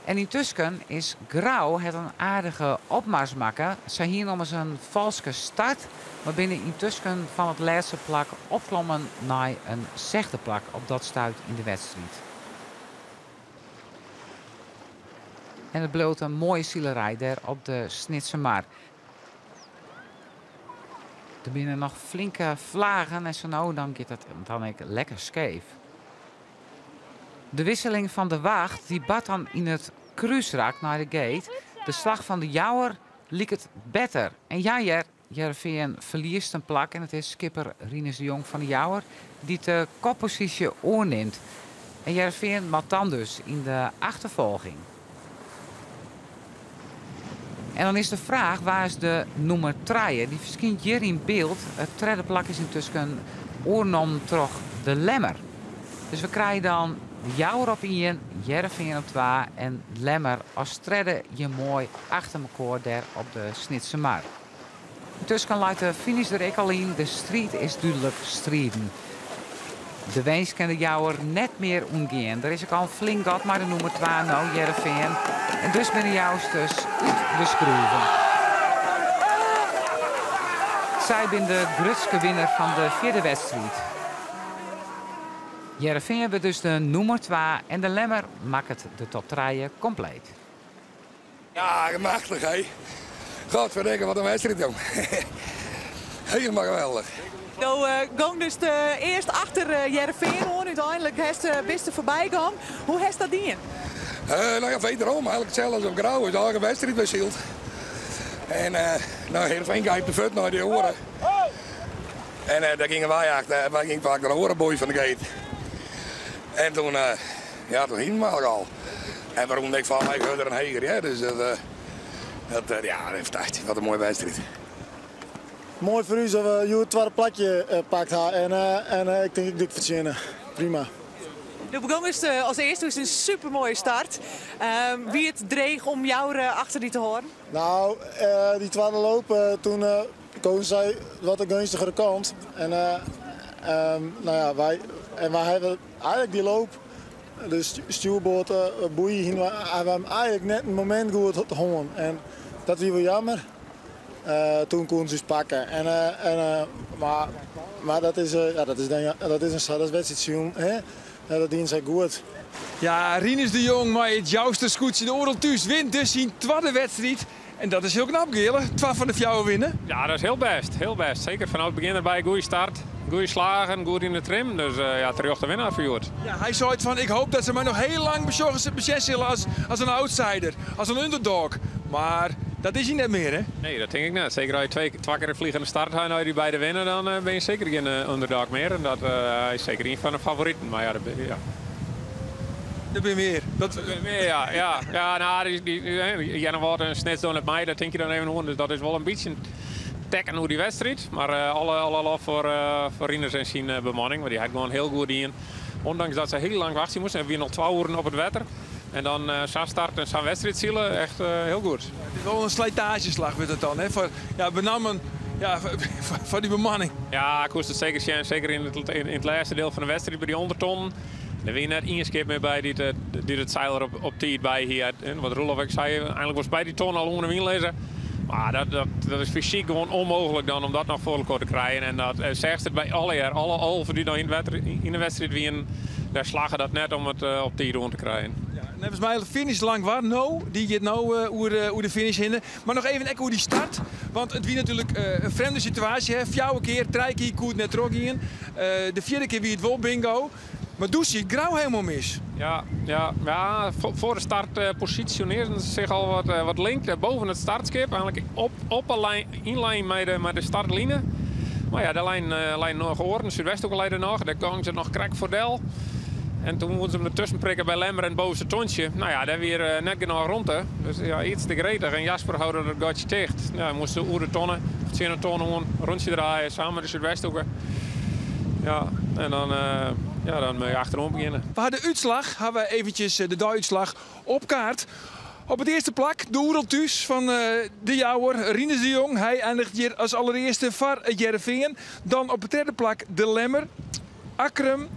En yntusken is Grou hat in aardige opmars makke. Sy hiene ommers in falske start, mar binne yntusken fan it lêste plak opklommen nei in sechde plak op dat stuit yn de wedstriid. En it bliuwt in moaie silerij dêr op de Snitsermar. Der binne noch flinke flagen en sa no dan giet it dan ek lekker skeef. De wisseling fan de wacht dy bart dan yn it krúsrak nei de gate. De slach fan de Jouwer liket better. En ja hear, Hearrenfean ferliest in plak en it is skipper Rinus de Jong fan de Jouwer dy't de kopposysje oernimt. En Hearrenfean moat dan dus yn de achterfolging. En dan is de fraach, wa is de nûmer trije? Dy ferskynt hjir yn byld. It tredde plak is yntusken oernommen troch de Lemmer. Dus we krije dan de Jouwer op ien, Hearrenfean op twa en Lemmer as tredde hjir moai achter mekoar dêr op de Snitsermar. Yntusken leit de finish der ek al yn, de striid is dúdlik striden. De winst kin de Jouwer net mear ûntgean. Der is ek al in flink gat mei de nûmer twa no, Hearrenfean. En dus binne de Jousters út de skroeven. Sy binne de grutske winner fan de fjirde wedstriid. Hearrenfean wurdt dus de nûmer twa en de Lemmer makket de top trije kompleet. Ja, machtich hè. Godverdikke, wat in wedstriid jong. Helemaal geweldig. Do gong dus earst achter Hearrenfean oan. Uteinlik hast bist der foarby gien. Hoe hast dat dien? Uh, nou ja, wederom, eigenlijk hetzelfde als op Grou. Is eigen wedstrijd bij Zielt. En uh, nou, Heerenveen gaat de voet naar de oren. En uh, daar gingen wij achter, wij gingen vaak naar de orenboei van de gate. En toen, uh, ja, toen hing we al. En waarom ik van mij er een heger, ja, dus dat, dat ja, fantastisch. Wat een mooie wedstrijd. Mooi voor u dat we het tweede plakje uh, pakt ha. En, uh, en uh, ik denk ik dik verzinnen. Prima. De begon is als eerste is een super mooie start. Uh, wie het dreig om jou achter die te horen? Nou, die tweede loop, toen kozen zij wat de gunstigere kant. En, um, nou ja, wij, en wij hebben eigenlijk die loop, de stuurboord, boei, hebben we eigenlijk net een moment goed te horen. En dat is wel jammer. Uh, toen konden ze het pakken. En, uh, en, uh, maar, maar dat is, ja, dat is, dan, dat is een dat is wedstrijd, hè? Ja, dat dient zij goed. Ja, Rinus de Jong, maar het jouwste scootje de Oorlog thuis wint dus zijn tweede wedstrijd. En dat is heel knap, Gele. 12 van de fjouwen winnen. Ja, dat is heel best. Heel best. Zeker vanaf het begin erbij. Goede start, goede slagen, goed in de trim. Dus uh, ja, terecht de winnaar verjoerd. Ja, hij zei het van, ik hoop dat ze mij nog heel lang bezorgen als, als een outsider, als een underdog. Maar dat is hij net meer, hè? Nee, dat denk ik net. Zeker als je twee, twee keer een vliegende start hebt en als je die beide winnen, dan uh, ben je zeker geen uh, underdog meer. En dat uh, is zeker een van de favorieten. Maar ja, dat, ja. Dat ben je meer. Dat, dat ben meer, ja. Ja, ja nou, die, die, die, Janne Ward en Snits doen het mij, dat denk je dan even om. Dus dat is wel een beetje tekken hoe die wedstrijd. Maar uh, alle, alle lof voor, uh, voor Rinus en zijn uh, bemanning, want die had gewoon heel goed in. Ondanks dat ze heel lang wachten moesten, hebben we nog 12 uur op het water. En dan uh, zo'n start en zo'n wedstrijd zielen, echt uh, heel goed. Ja, het is wel een slijtageslag wordt het dan, hè? Voor, ja, benammen, ja, voor, voor die bemanning. Ja, ik moest het zeker zien. Zeker in het, in, in het laatste deel van de wedstrijd bij die onderton. Er was net één schip meer bij die het, die het zeiler op, op tijd bij hier. En wat Roelof ik zei, eigenlijk was bij die ton al onder de wiel lezen. Maar dat, dat, dat is fysiek gewoon onmogelijk dan om dat nog voor elkaar te krijgen. En dat zegt het bij alle jaar, alle alven die dan in de wedstrijd, in de wedstrijd winnen, daar slagen dat net om het uh, op tijd rond te krijgen. Ja, en volgens mij de finish lang waar, no, die gaat nou uh, oer de finish hinnen. Maar nog even hoe die start, want het wie natuurlijk uh, een vreemde situatie. Hè. Fjouwe keer, drie keer koert net terug in. De vierde keer wie het wel bingo. Maar doe het Grauw helemaal mis. Ja, ja, ja voor de start uh, positioneerden ze zich al wat, uh, wat link uh, boven het startschip. Eigenlijk op, op een lijn, in lijn met de, met de startlijnen. Maar ja, de lijn, lijn nog oren, Zuidwesthoek leidde nog. Daar kwamen ze nog krek voor Del. En toen moesten ze hem ertussen prikken bij Lemmer en het bovenste tontje. Nou ja, daar weer net genoeg rond. Dus ja, iets te gretig. En Jasper houden dat gatje dicht. Ja, moesten oer de tonnen, of tien tonnen, een rondje draaien samen met de Zuidwesthoeken. Ja, en dan, uh, ja, dan moet je achterom beginnen. We hadden de uitslag, hadden we eventjes de duitslag op kaart. Op het eerste plak, de Oereltuus van uh, de Jouwer, Rinus de Jong. Hij eindigt hier als allereerste voor het Heerenveen. Dan op het derde plak de Lemmer, Akkrum.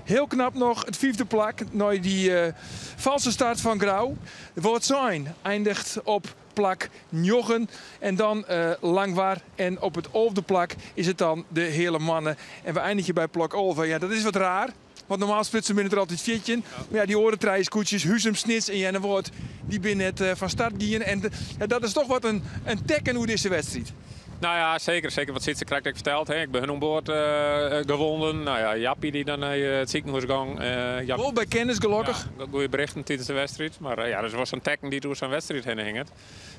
Heel knap nog het vijfde plak, na die uh, valse start van Grauw. Woord zijn eindigt op plak 9. En dan uh, Langwaar. En op het olfde plak is het dan de hele mannen. En we eindigen bij plak olve. Ja, dat is wat raar. Want normaal splitsen binnen er altijd viertje. Maar ja, die orentreinskoetjes, Huzum, Snits en Jenne Woord, die binnen het uh, van start gingen. En de, ja, dat is toch wat een, een teken hoe deze wedstrijd. Nou ja, zeker. Zeker wat Sietse krijgt ik verteld. Hè. Ik ben hun boord uh, gewonnen. Nou ja, Jappie die dan naar uh, het ziekenhuis ging. Uh, Wel bij kennis gelukkig. Ja, goede berichten tijdens de wedstrijd. Maar uh, ja, dat was een teken die door zijn wedstrijd heen hing.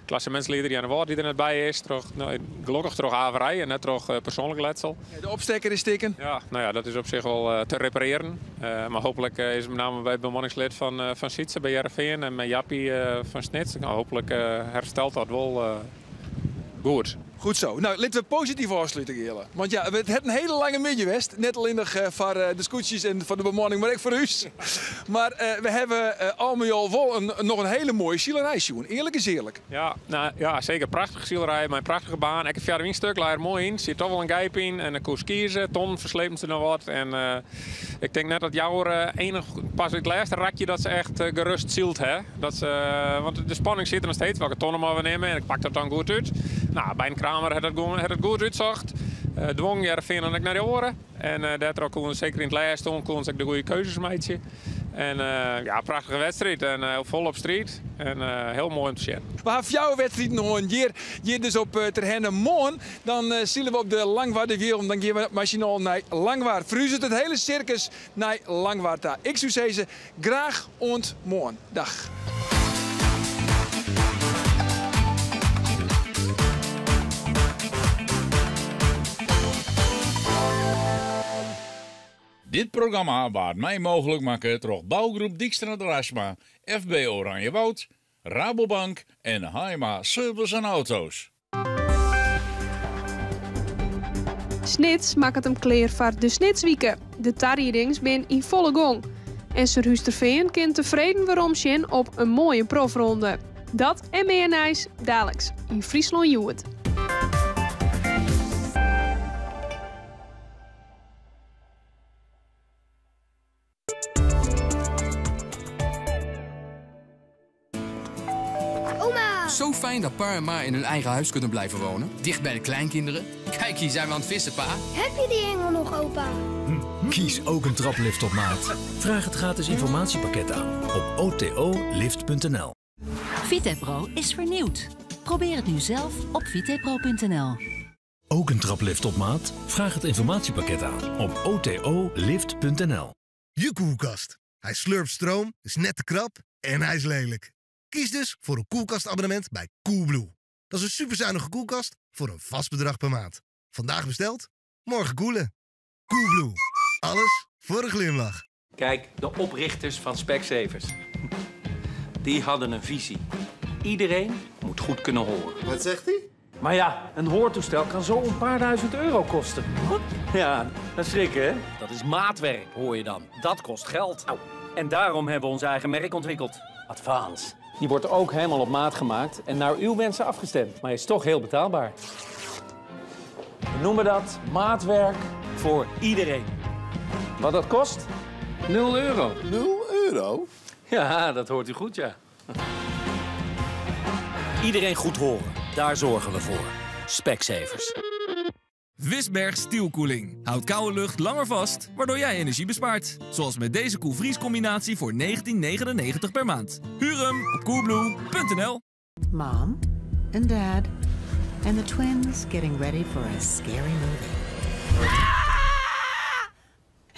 Klassementsleider die aan de woord die er net bij is. Terug, nou, gelukkig terug averij en net terug uh, persoonlijk letsel. Ja, de opsteker is stikken. Ja, nou ja, dat is op zich wel uh, te repareren. Uh, maar hopelijk uh, is het met name bij het bemanningslid van, uh, van Sietse bij Heerenveen en met Jappie uh, van Snits. Nou, hopelijk uh, herstelt dat wel uh, goed. Goed zo. Nou, laten we positief afsluiten, Gele. Want ja, het heeft een hele lange middenwest. Net alleen nog voor de scootjes en voor de bemanning, maar ook voor u. Maar uh, we hebben uh, al met al wel een, nog een hele mooie zielerij, Sjoen. Eerlijk is eerlijk. Ja, nou, ja, zeker. Prachtige zielerij, mijn prachtige baan. Ik heb via de winstuk, laat er mooi in. Zit toch wel een gijp in. En een koers kiezen. Ton verslepen ze nog wat. En uh, ik denk net dat jouw enig, pas het laatste rakje dat ze echt gerust zielt. Hè? Dat ze, want de spanning zit er nog steeds. Welke tonnen maar we nemen. En ik pak dat dan goed uit. Nou, bij een Kramer had het, had het goed uitzocht. Uh, dwong Heerenveen en ik naar de oren. En uh, daar kon zeker in het laatste kon ze de goede keuzes maken. En ja, prachtige wedstriid en folop striid en hiel moai om te sjen. We ha fjouwer wedstriden hân hjir, hjir dus op Terherne. Moarn dan sile we op de Langwarderwielen. Dan gean we mei syn allen nei Langwar. Ferhuzet it hiele sirkus nei Langwar ta. Ik soe sizze, graach oant moarn. Dag. Dit programma waard mei mooglik makke troch Bouwgroep Dykstra Draisma, FB Oranjewoud, Rabobank en Haima Service en Auto's. Snits makket him klear foar de Snitswike. De tariedings binne yn folle gong. En Surhústerfean kin tefreden weromsjen op in moaie profronde. Dat en mear nijs daliks yn Fryslân Hjoed. Oma! Zo fijn dat pa en ma in hun eigen huis kunnen blijven wonen. Dicht bij de kleinkinderen. Kijk, hier zijn we aan het vissen, pa. Heb je die hengel nog, opa? Kies ook een traplift op maat. Vraag het gratis informatiepakket aan op otolift.nl. Vitepro is vernieuwd. Probeer het nu zelf op vitepro.nl. Ook een traplift op maat? Vraag het informatiepakket aan op otolift.nl. Je koelkast. Hij slurpt stroom, is net te krap en hij is lelijk. Kies dus voor een koelkastabonnement bij Coolblue. Dat is een superzuinige koelkast voor een vast bedrag per maand. Vandaag besteld, morgen koelen. Coolblue. Alles voor een glimlach. Kijk, de oprichters van Specsavers. Die hadden een visie. Iedereen moet goed kunnen horen. Wat zegt hij? Maar ja, een hoortoestel kan zo een paar duizend euro kosten. Ja, dat is schrikken, hè? Dat is maatwerk, hoor je dan. Dat kost geld. Nou, en daarom hebben we ons eigen merk ontwikkeld. Advance. Die wordt ook helemaal op maat gemaakt en naar uw wensen afgestemd. Maar is toch heel betaalbaar. We noemen dat maatwerk voor iedereen. Wat dat kost? 0 euro. 0 euro? Ja, dat hoort u goed, ja. Iedereen goed horen. Daar zorgen we voor. Specsavers. Wisberg Stielkoeling. Houdt koude lucht langer vast, waardoor jij energie bespaart. Zoals met deze koelvriescombinatie voor 19,99 per maand. Huur hem op coolblue.nl. Mom and Dad and the twins getting ready for a scary movie.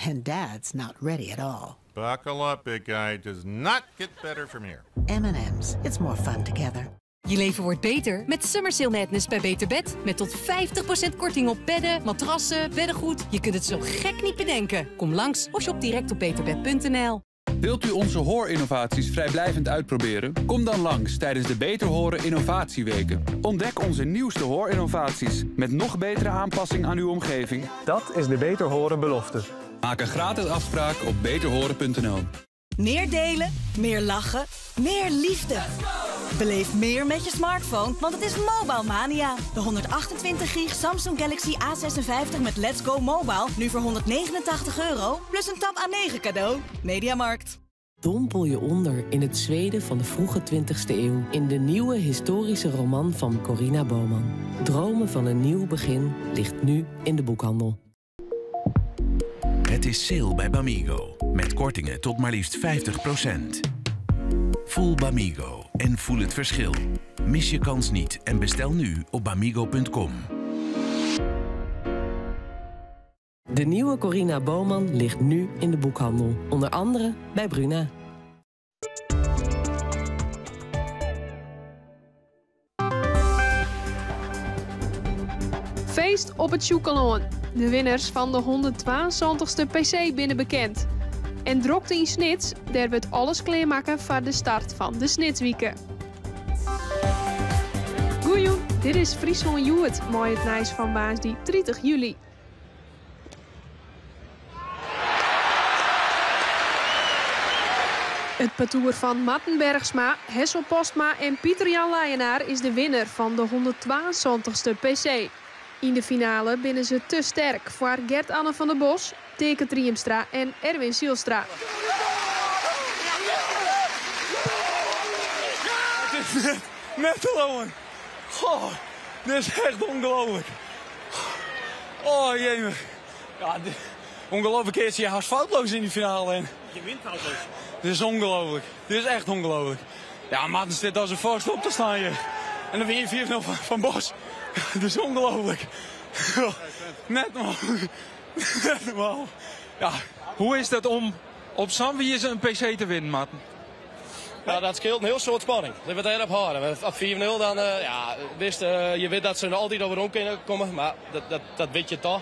And Dad's not ready at all. Buckle up, big guy. It does not get better from here. M&M's. It's more fun together. Je leven wordt beter met Summer Sale Madness bij Beter Bed. Met tot 50% korting op bedden, matrassen, beddengoed. Je kunt het zo gek niet bedenken. Kom langs of shop direct op beterbed.nl. Wilt u onze hoorinnovaties vrijblijvend uitproberen? Kom dan langs tijdens de Beter Horen Innovatieweken. Ontdek onze nieuwste hoorinnovaties met nog betere aanpassing aan uw omgeving. Dat is de Beter Horen belofte. Maak een gratis afspraak op beterhoren.nl. Meer delen, meer lachen, meer liefde. Beleef meer met je smartphone, want het is Mobile Mania. De 128 gig Samsung Galaxy A56 met Let's Go Mobile. Nu voor 189 euro, plus een Tab A9 cadeau. Mediamarkt. Dompel je onder in het Zweden van de vroege 20e eeuw. In de nieuwe historische roman van Corina Boman. Dromen van een nieuw begin ligt nu in de boekhandel. Het is sale bij Bamigo. Met kortingen tot maar liefst 50%. Voel Bamigo en voel het verschil. Mis je kans niet en bestel nu op bamigo.com. De nieuwe Corina Boman ligt nu in de boekhandel. Onder andere bij Bruna. Feest op it Sjûkelân. De winners fan de 172e PC binne bekend. En drokte yn Snits, dêr wurdt alles klearmakke foar de start fan de Snitswike. Goejûn, dit is Fryslân Hjoed mei it nijs fan woansdei 30 july. It partoer fan Marten Bergsma, Hessel Postma en Pieter-Jan Leijenaar is de winner fan de 172e PC. Yn de finale binne se te sterk foar Gert-Anne van der Bos, Teake Triemstra en Erwin Zijlstra. Het is net, net te lopen. Goh, dit is echt ongelooflijk. Oh jemig. Ja, dit, ongelooflijk is je haast foutloos in die finale. En Je wint foutloos. Dit is ongelooflijk. Dit is echt ongelooflijk. Ja, Marten zit als een vorst op te staan hier. En dan win je 4-0 van Bos. Dit is ongelooflijk. Net normaal. Net normaal. Ja. Hoe is dat om op sa'n wize een PC te winnen, Marten? Nou, dat scheelt een heel soort spanning. Laten we het erop houden. Op 4-0 dan, ja, wist, je weet dat ze er altijd over om kunnen komen, maar dat weet je toch.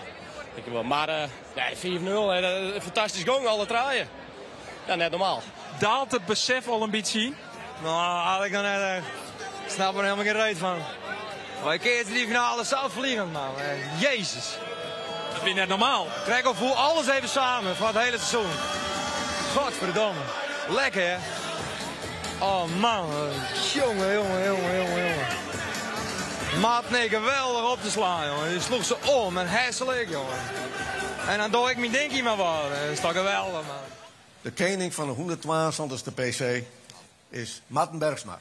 Ik wel. Maar nee, 4-0, hè, dat is een fantastisch gong, alle traaien. Ja, net normaal. Daalt het besef al een beetje? Nou, had ik nog net echt. Ik snap er helemaal geen reet van. Maar ik keer die finale zelf vliegen, man. Jezus. Dat vind je net normaal. Trek of voel alles even samen voor het hele seizoen. Godverdomme. Lekker, hè? Oh, man. Jongen, jongen, jongen, jongen, jongen. Maat, nee, geweldig op te slaan, jongen. Je sloeg ze om en hesselijk, jongen. En dan doe ik mijn dinkie maar wat. Dat is toch geweldig, man. De koning van de 122e PC is Marten Bergsma.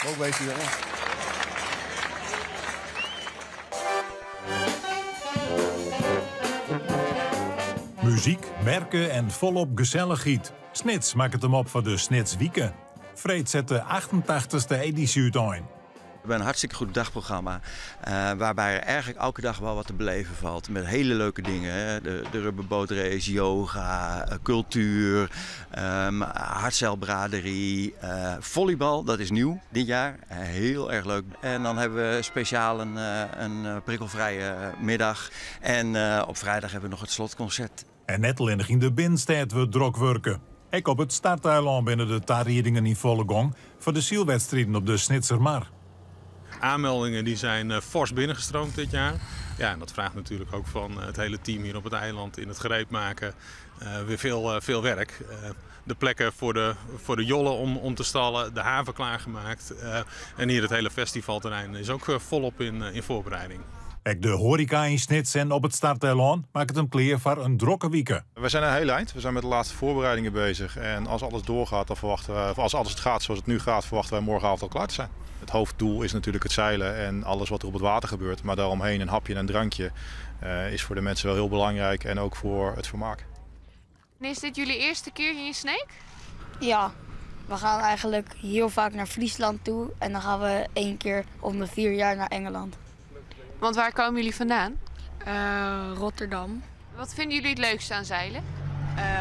Ook bezig, jongen. Muziek, merken en volop gezelligheid. Snits maakt het hem op voor de Snitswieken. Freed zet de 88e editie uit. We hebben een hartstikke goed dagprogramma, waarbij er eigenlijk elke dag wel wat te beleven valt. Met hele leuke dingen. Hè? De rubberbootrace, yoga, cultuur, hardzeilbraderie, volleybal, dat is nieuw dit jaar. Heel erg leuk. En dan hebben we speciaal een prikkelvrije middag. En op vrijdag hebben we nog het slotconcert. En net al in de binnenstad we druk werken. Ik op het starteiland binnen de tariedingen in volle gong voor de zielwedstrijden op de Snitsermar. Aanmeldingen die zijn fors binnengestroomd dit jaar. En dat vraagt natuurlijk ook van het hele team hier op het eiland in het gereed maken weer veel werk. De plekken voor de jollen om te stallen, de haven klaargemaakt. En hier het hele festivalterrein is ook volop in voorbereiding. Ook de horeca in Snits en op het starteiland maakt het een kleer voor een drokke wieken. We zijn een heel eind. We zijn met de laatste voorbereidingen bezig. En als alles doorgaat, dan verwachten we, of als alles het gaat zoals het nu gaat, verwachten wij morgenavond al klaar te zijn. Het hoofddoel is natuurlijk het zeilen en alles wat er op het water gebeurt. Maar daaromheen een hapje en een drankje is voor de mensen wel heel belangrijk en ook voor het vermaak. En is dit jullie eerste keer hier in Sneek? Ja, we gaan eigenlijk heel vaak naar Friesland toe en dan gaan we 1 keer om de 4 jaar naar Engeland. Want waar komen jullie vandaan? Rotterdam. Wat vinden jullie het leukste aan zeilen?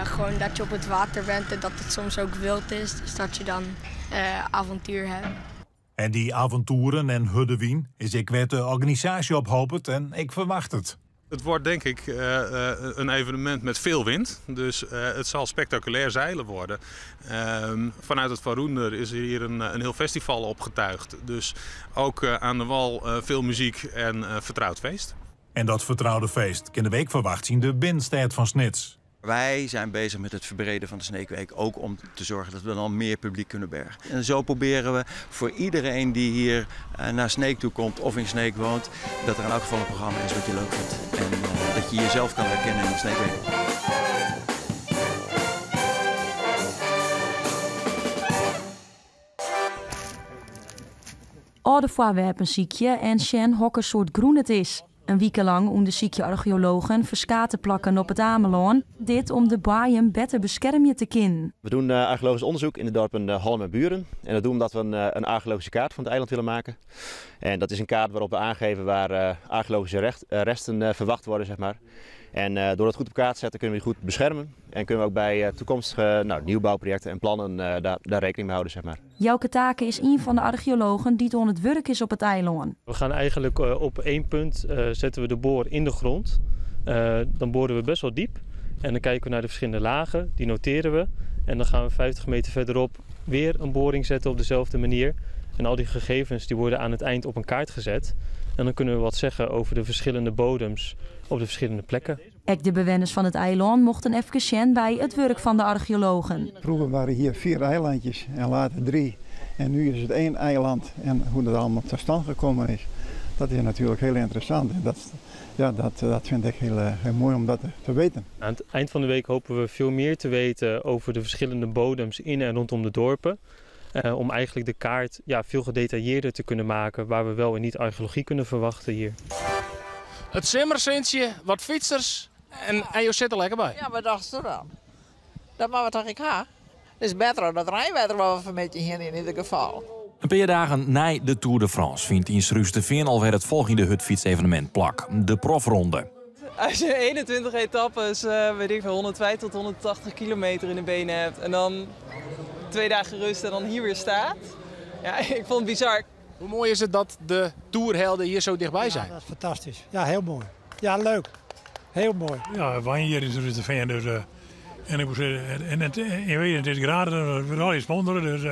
Gewoon dat je op het water bent en dat het soms ook wild is. Dus dat je dan avontuur hebt. En die avonturen en huddewien is ik werd de organisatie ophopend en ik verwacht het. Het wordt denk ik een evenement met veel wind. Dus het zal spectaculair zeilen worden. Vanuit het Van Roender is er hier een heel festival opgetuigd. Dus ook aan de wal veel muziek en vertrouwd feest. En dat vertrouwde feest kan de week verwacht zien de binnenstad van Snits. Wij zijn bezig met het verbreden van de Sneekweek, ook om te zorgen dat we dan meer publiek kunnen bergen. En zo proberen we voor iedereen die hier naar Sneek toe komt of in Sneek woont, dat er in elk geval een programma is wat je leuk vindt. En dat je jezelf kan herkennen in de Sneekweek. Oude voorwerpen ziekje en Sjen hokker soort groen het is. Een week lang onderzoek je archeologen verskaten plakken op het Ameland. Dit om de baaien beter beschermen te kunnen. We doen archeologisch onderzoek in de dorpen Hallum en Buren. En dat doen we omdat we een archeologische kaart van het eiland willen maken. En dat is een kaart waarop we aangeven waar archeologische resten verwacht worden. En door dat goed op kaart te zetten kunnen we die goed beschermen. En kunnen we ook bij toekomstige nieuwbouwprojecten en plannen daar rekening mee houden. Jouke Taken is een van de archeologen die aan het werk is op het eiland. We gaan eigenlijk op één punt zetten we de boor in de grond. Dan boren we best wel diep. En dan kijken we naar de verschillende lagen, die noteren we. En dan gaan we 50 meter verderop weer een boring zetten op dezelfde manier. En al die gegevens die worden aan het eind op een kaart gezet. En dan kunnen we wat zeggen over de verschillende bodems op de verschillende plekken. Ook de bewoners van het eiland mochten even zien bij het werk van de archeologen. Vroeger waren hier 4 eilandjes en later 3. En nu is het 1 eiland. En hoe dat allemaal tot stand gekomen is, dat is natuurlijk heel interessant. En dat vind ik heel mooi om dat te weten. Aan het eind van de week hopen we veel meer te weten over de verschillende bodems in en rondom de dorpen. Om eigenlijk de kaart ja, veel gedetailleerder te kunnen maken waar we wel en niet archeologie kunnen verwachten hier. It simmersintsje, wat fytsers en jo sitte der lekker by. Ja, wat tochtst dan? Dat moatte we toch ek ha? It is better dan dat reinwetter wat we fan middei hiene yn ieder gefal. In pear dagen nei de Tour de France fynt yn Surhústerfean alwer it folgjende hurdfytsevenemint plak, de Profronde. Als je 21 etappes, weet ik veel, 150 tot 180 kilometer in de benen hebt en dan 2 dagen rust en dan hier weer staat. Ja, ik vond het bizar. Hoe moai is it dat de toerhelden hjir sa tichtby binne? Ja, dat is fantastysk. Ja, hiel moai. Ja, leuk. Hiel moai. Ja, wy wenje hjir yn Surhústerfean, dus en ik moat sizze, en it, je weet, it is gratis, we wurde allegear sponsore, dus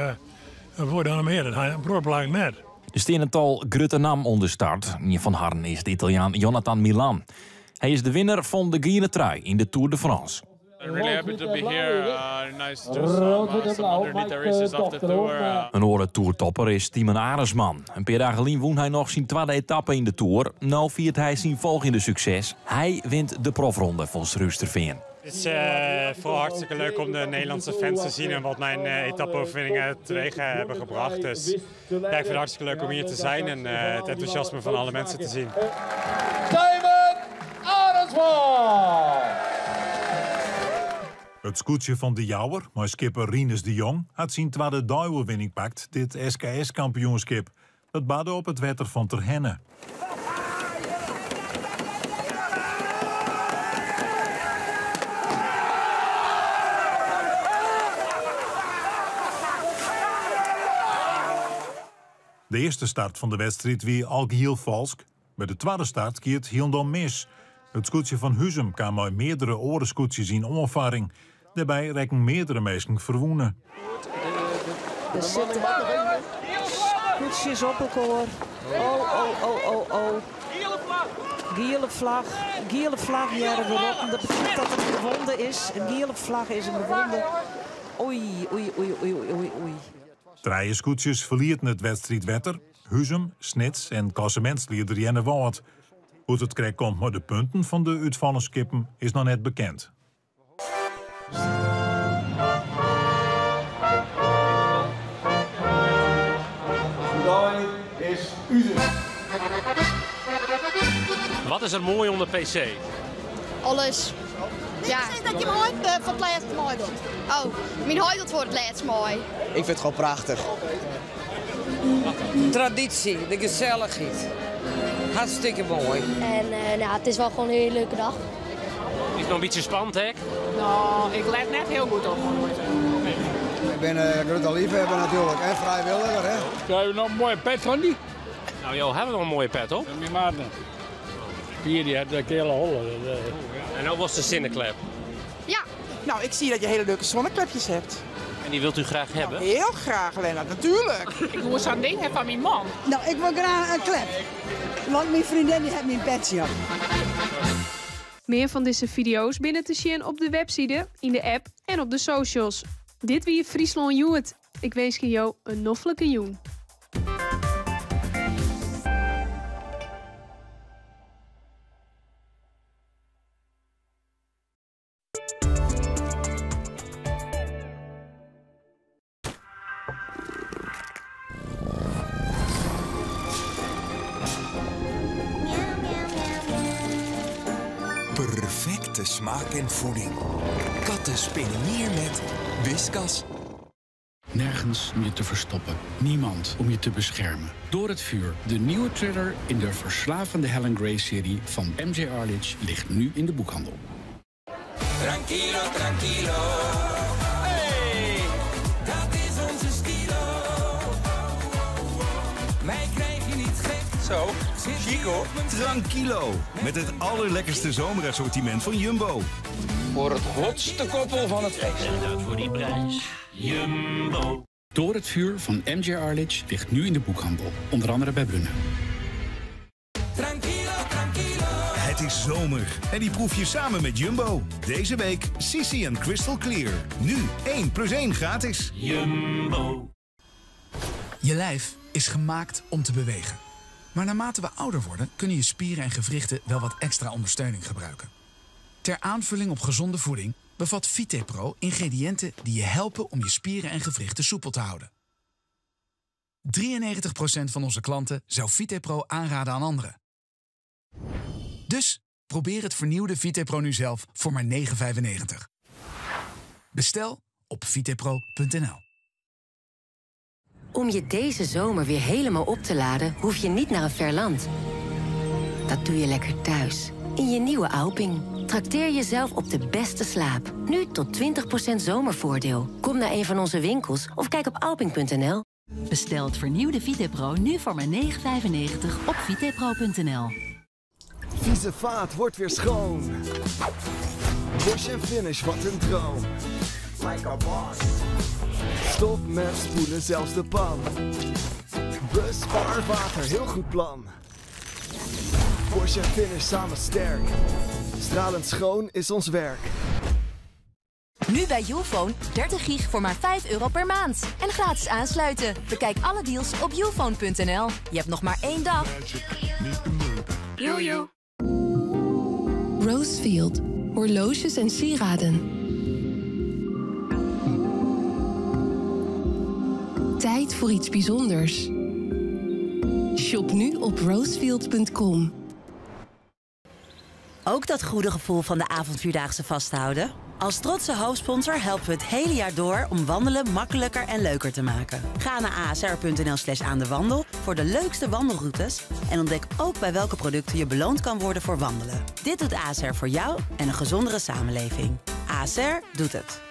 wat wolle je dan noch mear? Dat ha in protte plakken net. Der steane in tal grutte nammen oan de start. Ien fan harren is de Italiaan Jonathan Milan. Hy is de winner fan de giele trui yn de Tour de France. I'm really happy to be here. Nice to do some underneath the races of the tour. In oare toertopper is Thymen Arensman. In pear dagen lyn wûn hy noch syn twadde etappe yn de Tour. No fiert hy syn folgjende sukses. Hy wint de profronde fan Surhústerfean. Het is vooral hartstikke leuk om de Nederlandse fans te zien en wat mijn etappe-overwinningen teweeg hebben gebracht. Dus ja, ik vind het hartstikke leuk om hier te zijn en het enthousiasme van alle mensen te zien. Thymen Arensman! It skûtsje fan De Jouwer, mei skipper Rinus de Jong, hat syn twadde deioerwinning pakt, dit SKS-kampioenskip. Dat barde op it wetter fan Terherne. De earste start fan de wedstriid wie alhiel falsk. By de twadde start gie it hielendal mis. It skûtsje fan Huzum kaam mei meardere oare skûtsjes yn oanfarring. Dêrby rekken meardere minsken ferwûne. Der sitte skûtsjes op elkoar. Oh. Giele flagge, giele flagge hearre we roppen. Dat betsjut dat der in gewûnde is. In giele flagge is in gewûnde. Oei, oei, oei, oei, oei, oei. Trije skûtsjes ferlieten it wedstriidwetter. Huzum, Snits en klassemintslieder Earnewâld. Hoe't it krekt komt mei de punten fan de útfallen skippen is noch net bekend. Dei is uzes. Wat is der moai oan de PC? Alles. Ja. Dat je heit foar it lêst meidocht. Oh, myn heit docht foar it lêst mei. Ik fyn it gewoan prachtich. Tradysje, de gesellichheid. Hartstikke moai. En nou, it is wol gewoan in hiele leuke dei. Is it noch in bytsje spannend, hè? No, ik let net hiel goed op. Ik bin in grutte leafhawwer natuerlik en frijwilliger. Hè. Krije we noch in moaie pet fan dy? No, jo hawwe noch in moaie pet op. Myn maat net. Pier dy hat de keale holle. En no was de sinneklep. Ja. Nou, ik zie dat je hele leuke zonneklepjes hebt. En die wilt u graag hebben? Nou, heel graag, Lennart, natuurlijk. Ik wol sa'n ding fan myn man. No, ik wol graach in klep. Want myn freondin dy hat myn petsje op. Mear fan dizze fideo's binne te sjen op de webside, yn de app en op de socials. Dit wie Fryslân Hjoed. Ik winskje jo in noflike jûn. Perfecte smaak en voeding. Katten spinnen meer met Whiskas. Nergens om je te verstoppen. Niemand om je te beschermen. Door het vuur, de nieuwe thriller in de verslavende Helen Grey-serie van MJ Arlidge ligt nu in de boekhandel. Tranquilo, tranquilo. Hey, dat is onze stilo. Mij krijg je niet gek. Zo, chic hoor. Tranquilo, met het allerlekkerste zomerassortiment van Jumbo. Voor het hotste koppel van het feest. En dat voor die prijs. Jumbo. Door het vuur van MJ Arlidge ligt nu in de boekhandel. Onder andere bij Bruna. Tranquilo, tranquilo. Het is zomer en die proef je samen met Jumbo. Deze week Sissi en Crystal Clear. Nu 1 plus 1 gratis. Jumbo. Je lijf is gemaakt om te bewegen. Maar naarmate we ouder worden, kunnen je spieren en gewrichten wel wat extra ondersteuning gebruiken. Ter aanvulling op gezonde voeding bevat VitePro ingrediënten die je helpen om je spieren en gewrichten soepel te houden. 93% van onze klanten zou VitePro aanraden aan anderen. Dus probeer het vernieuwde VitePro nu zelf voor maar 9,95. Bestel op vitepro.nl. Om je deze zomer weer helemaal op te laden, hoef je niet naar een ver land. Dat doe je lekker thuis, in je nieuwe Auping. Trakteer jezelf op de beste slaap. Nu tot 20% zomervoordeel. Kom naar een van onze winkels of kijk op auping.nl. Bestel het vernieuwde VitePro nu voor maar 9,95 op vitepro.nl. Vieze vaat wordt weer schoon. Wash en finish, wat een droom. Like a boss. Stop met spoelen, zelfs de pan. Bespaar water, heel goed plan. Wash en finish samen sterk. Stralend schoon is ons werk. Nu bij Youfone 30 gig voor maar 5 euro per maand. En gratis aansluiten. Bekijk alle deals op youfone.nl. Je hebt nog maar één dag. Jojo. Rosefield. Horloges en sieraden. Tijd voor iets bijzonders. Shop nu op rosefield.com. Ook dat goede gevoel van de avondvierdaagse vasthouden? Als trotse hoofdsponsor helpen we het hele jaar door om wandelen makkelijker en leuker te maken. Ga naar asr.nl slash aan de wandel voor de leukste wandelroutes en ontdek ook bij welke producten je beloond kan worden voor wandelen. Dit doet ASR voor jou en een gezondere samenleving. ASR doet het.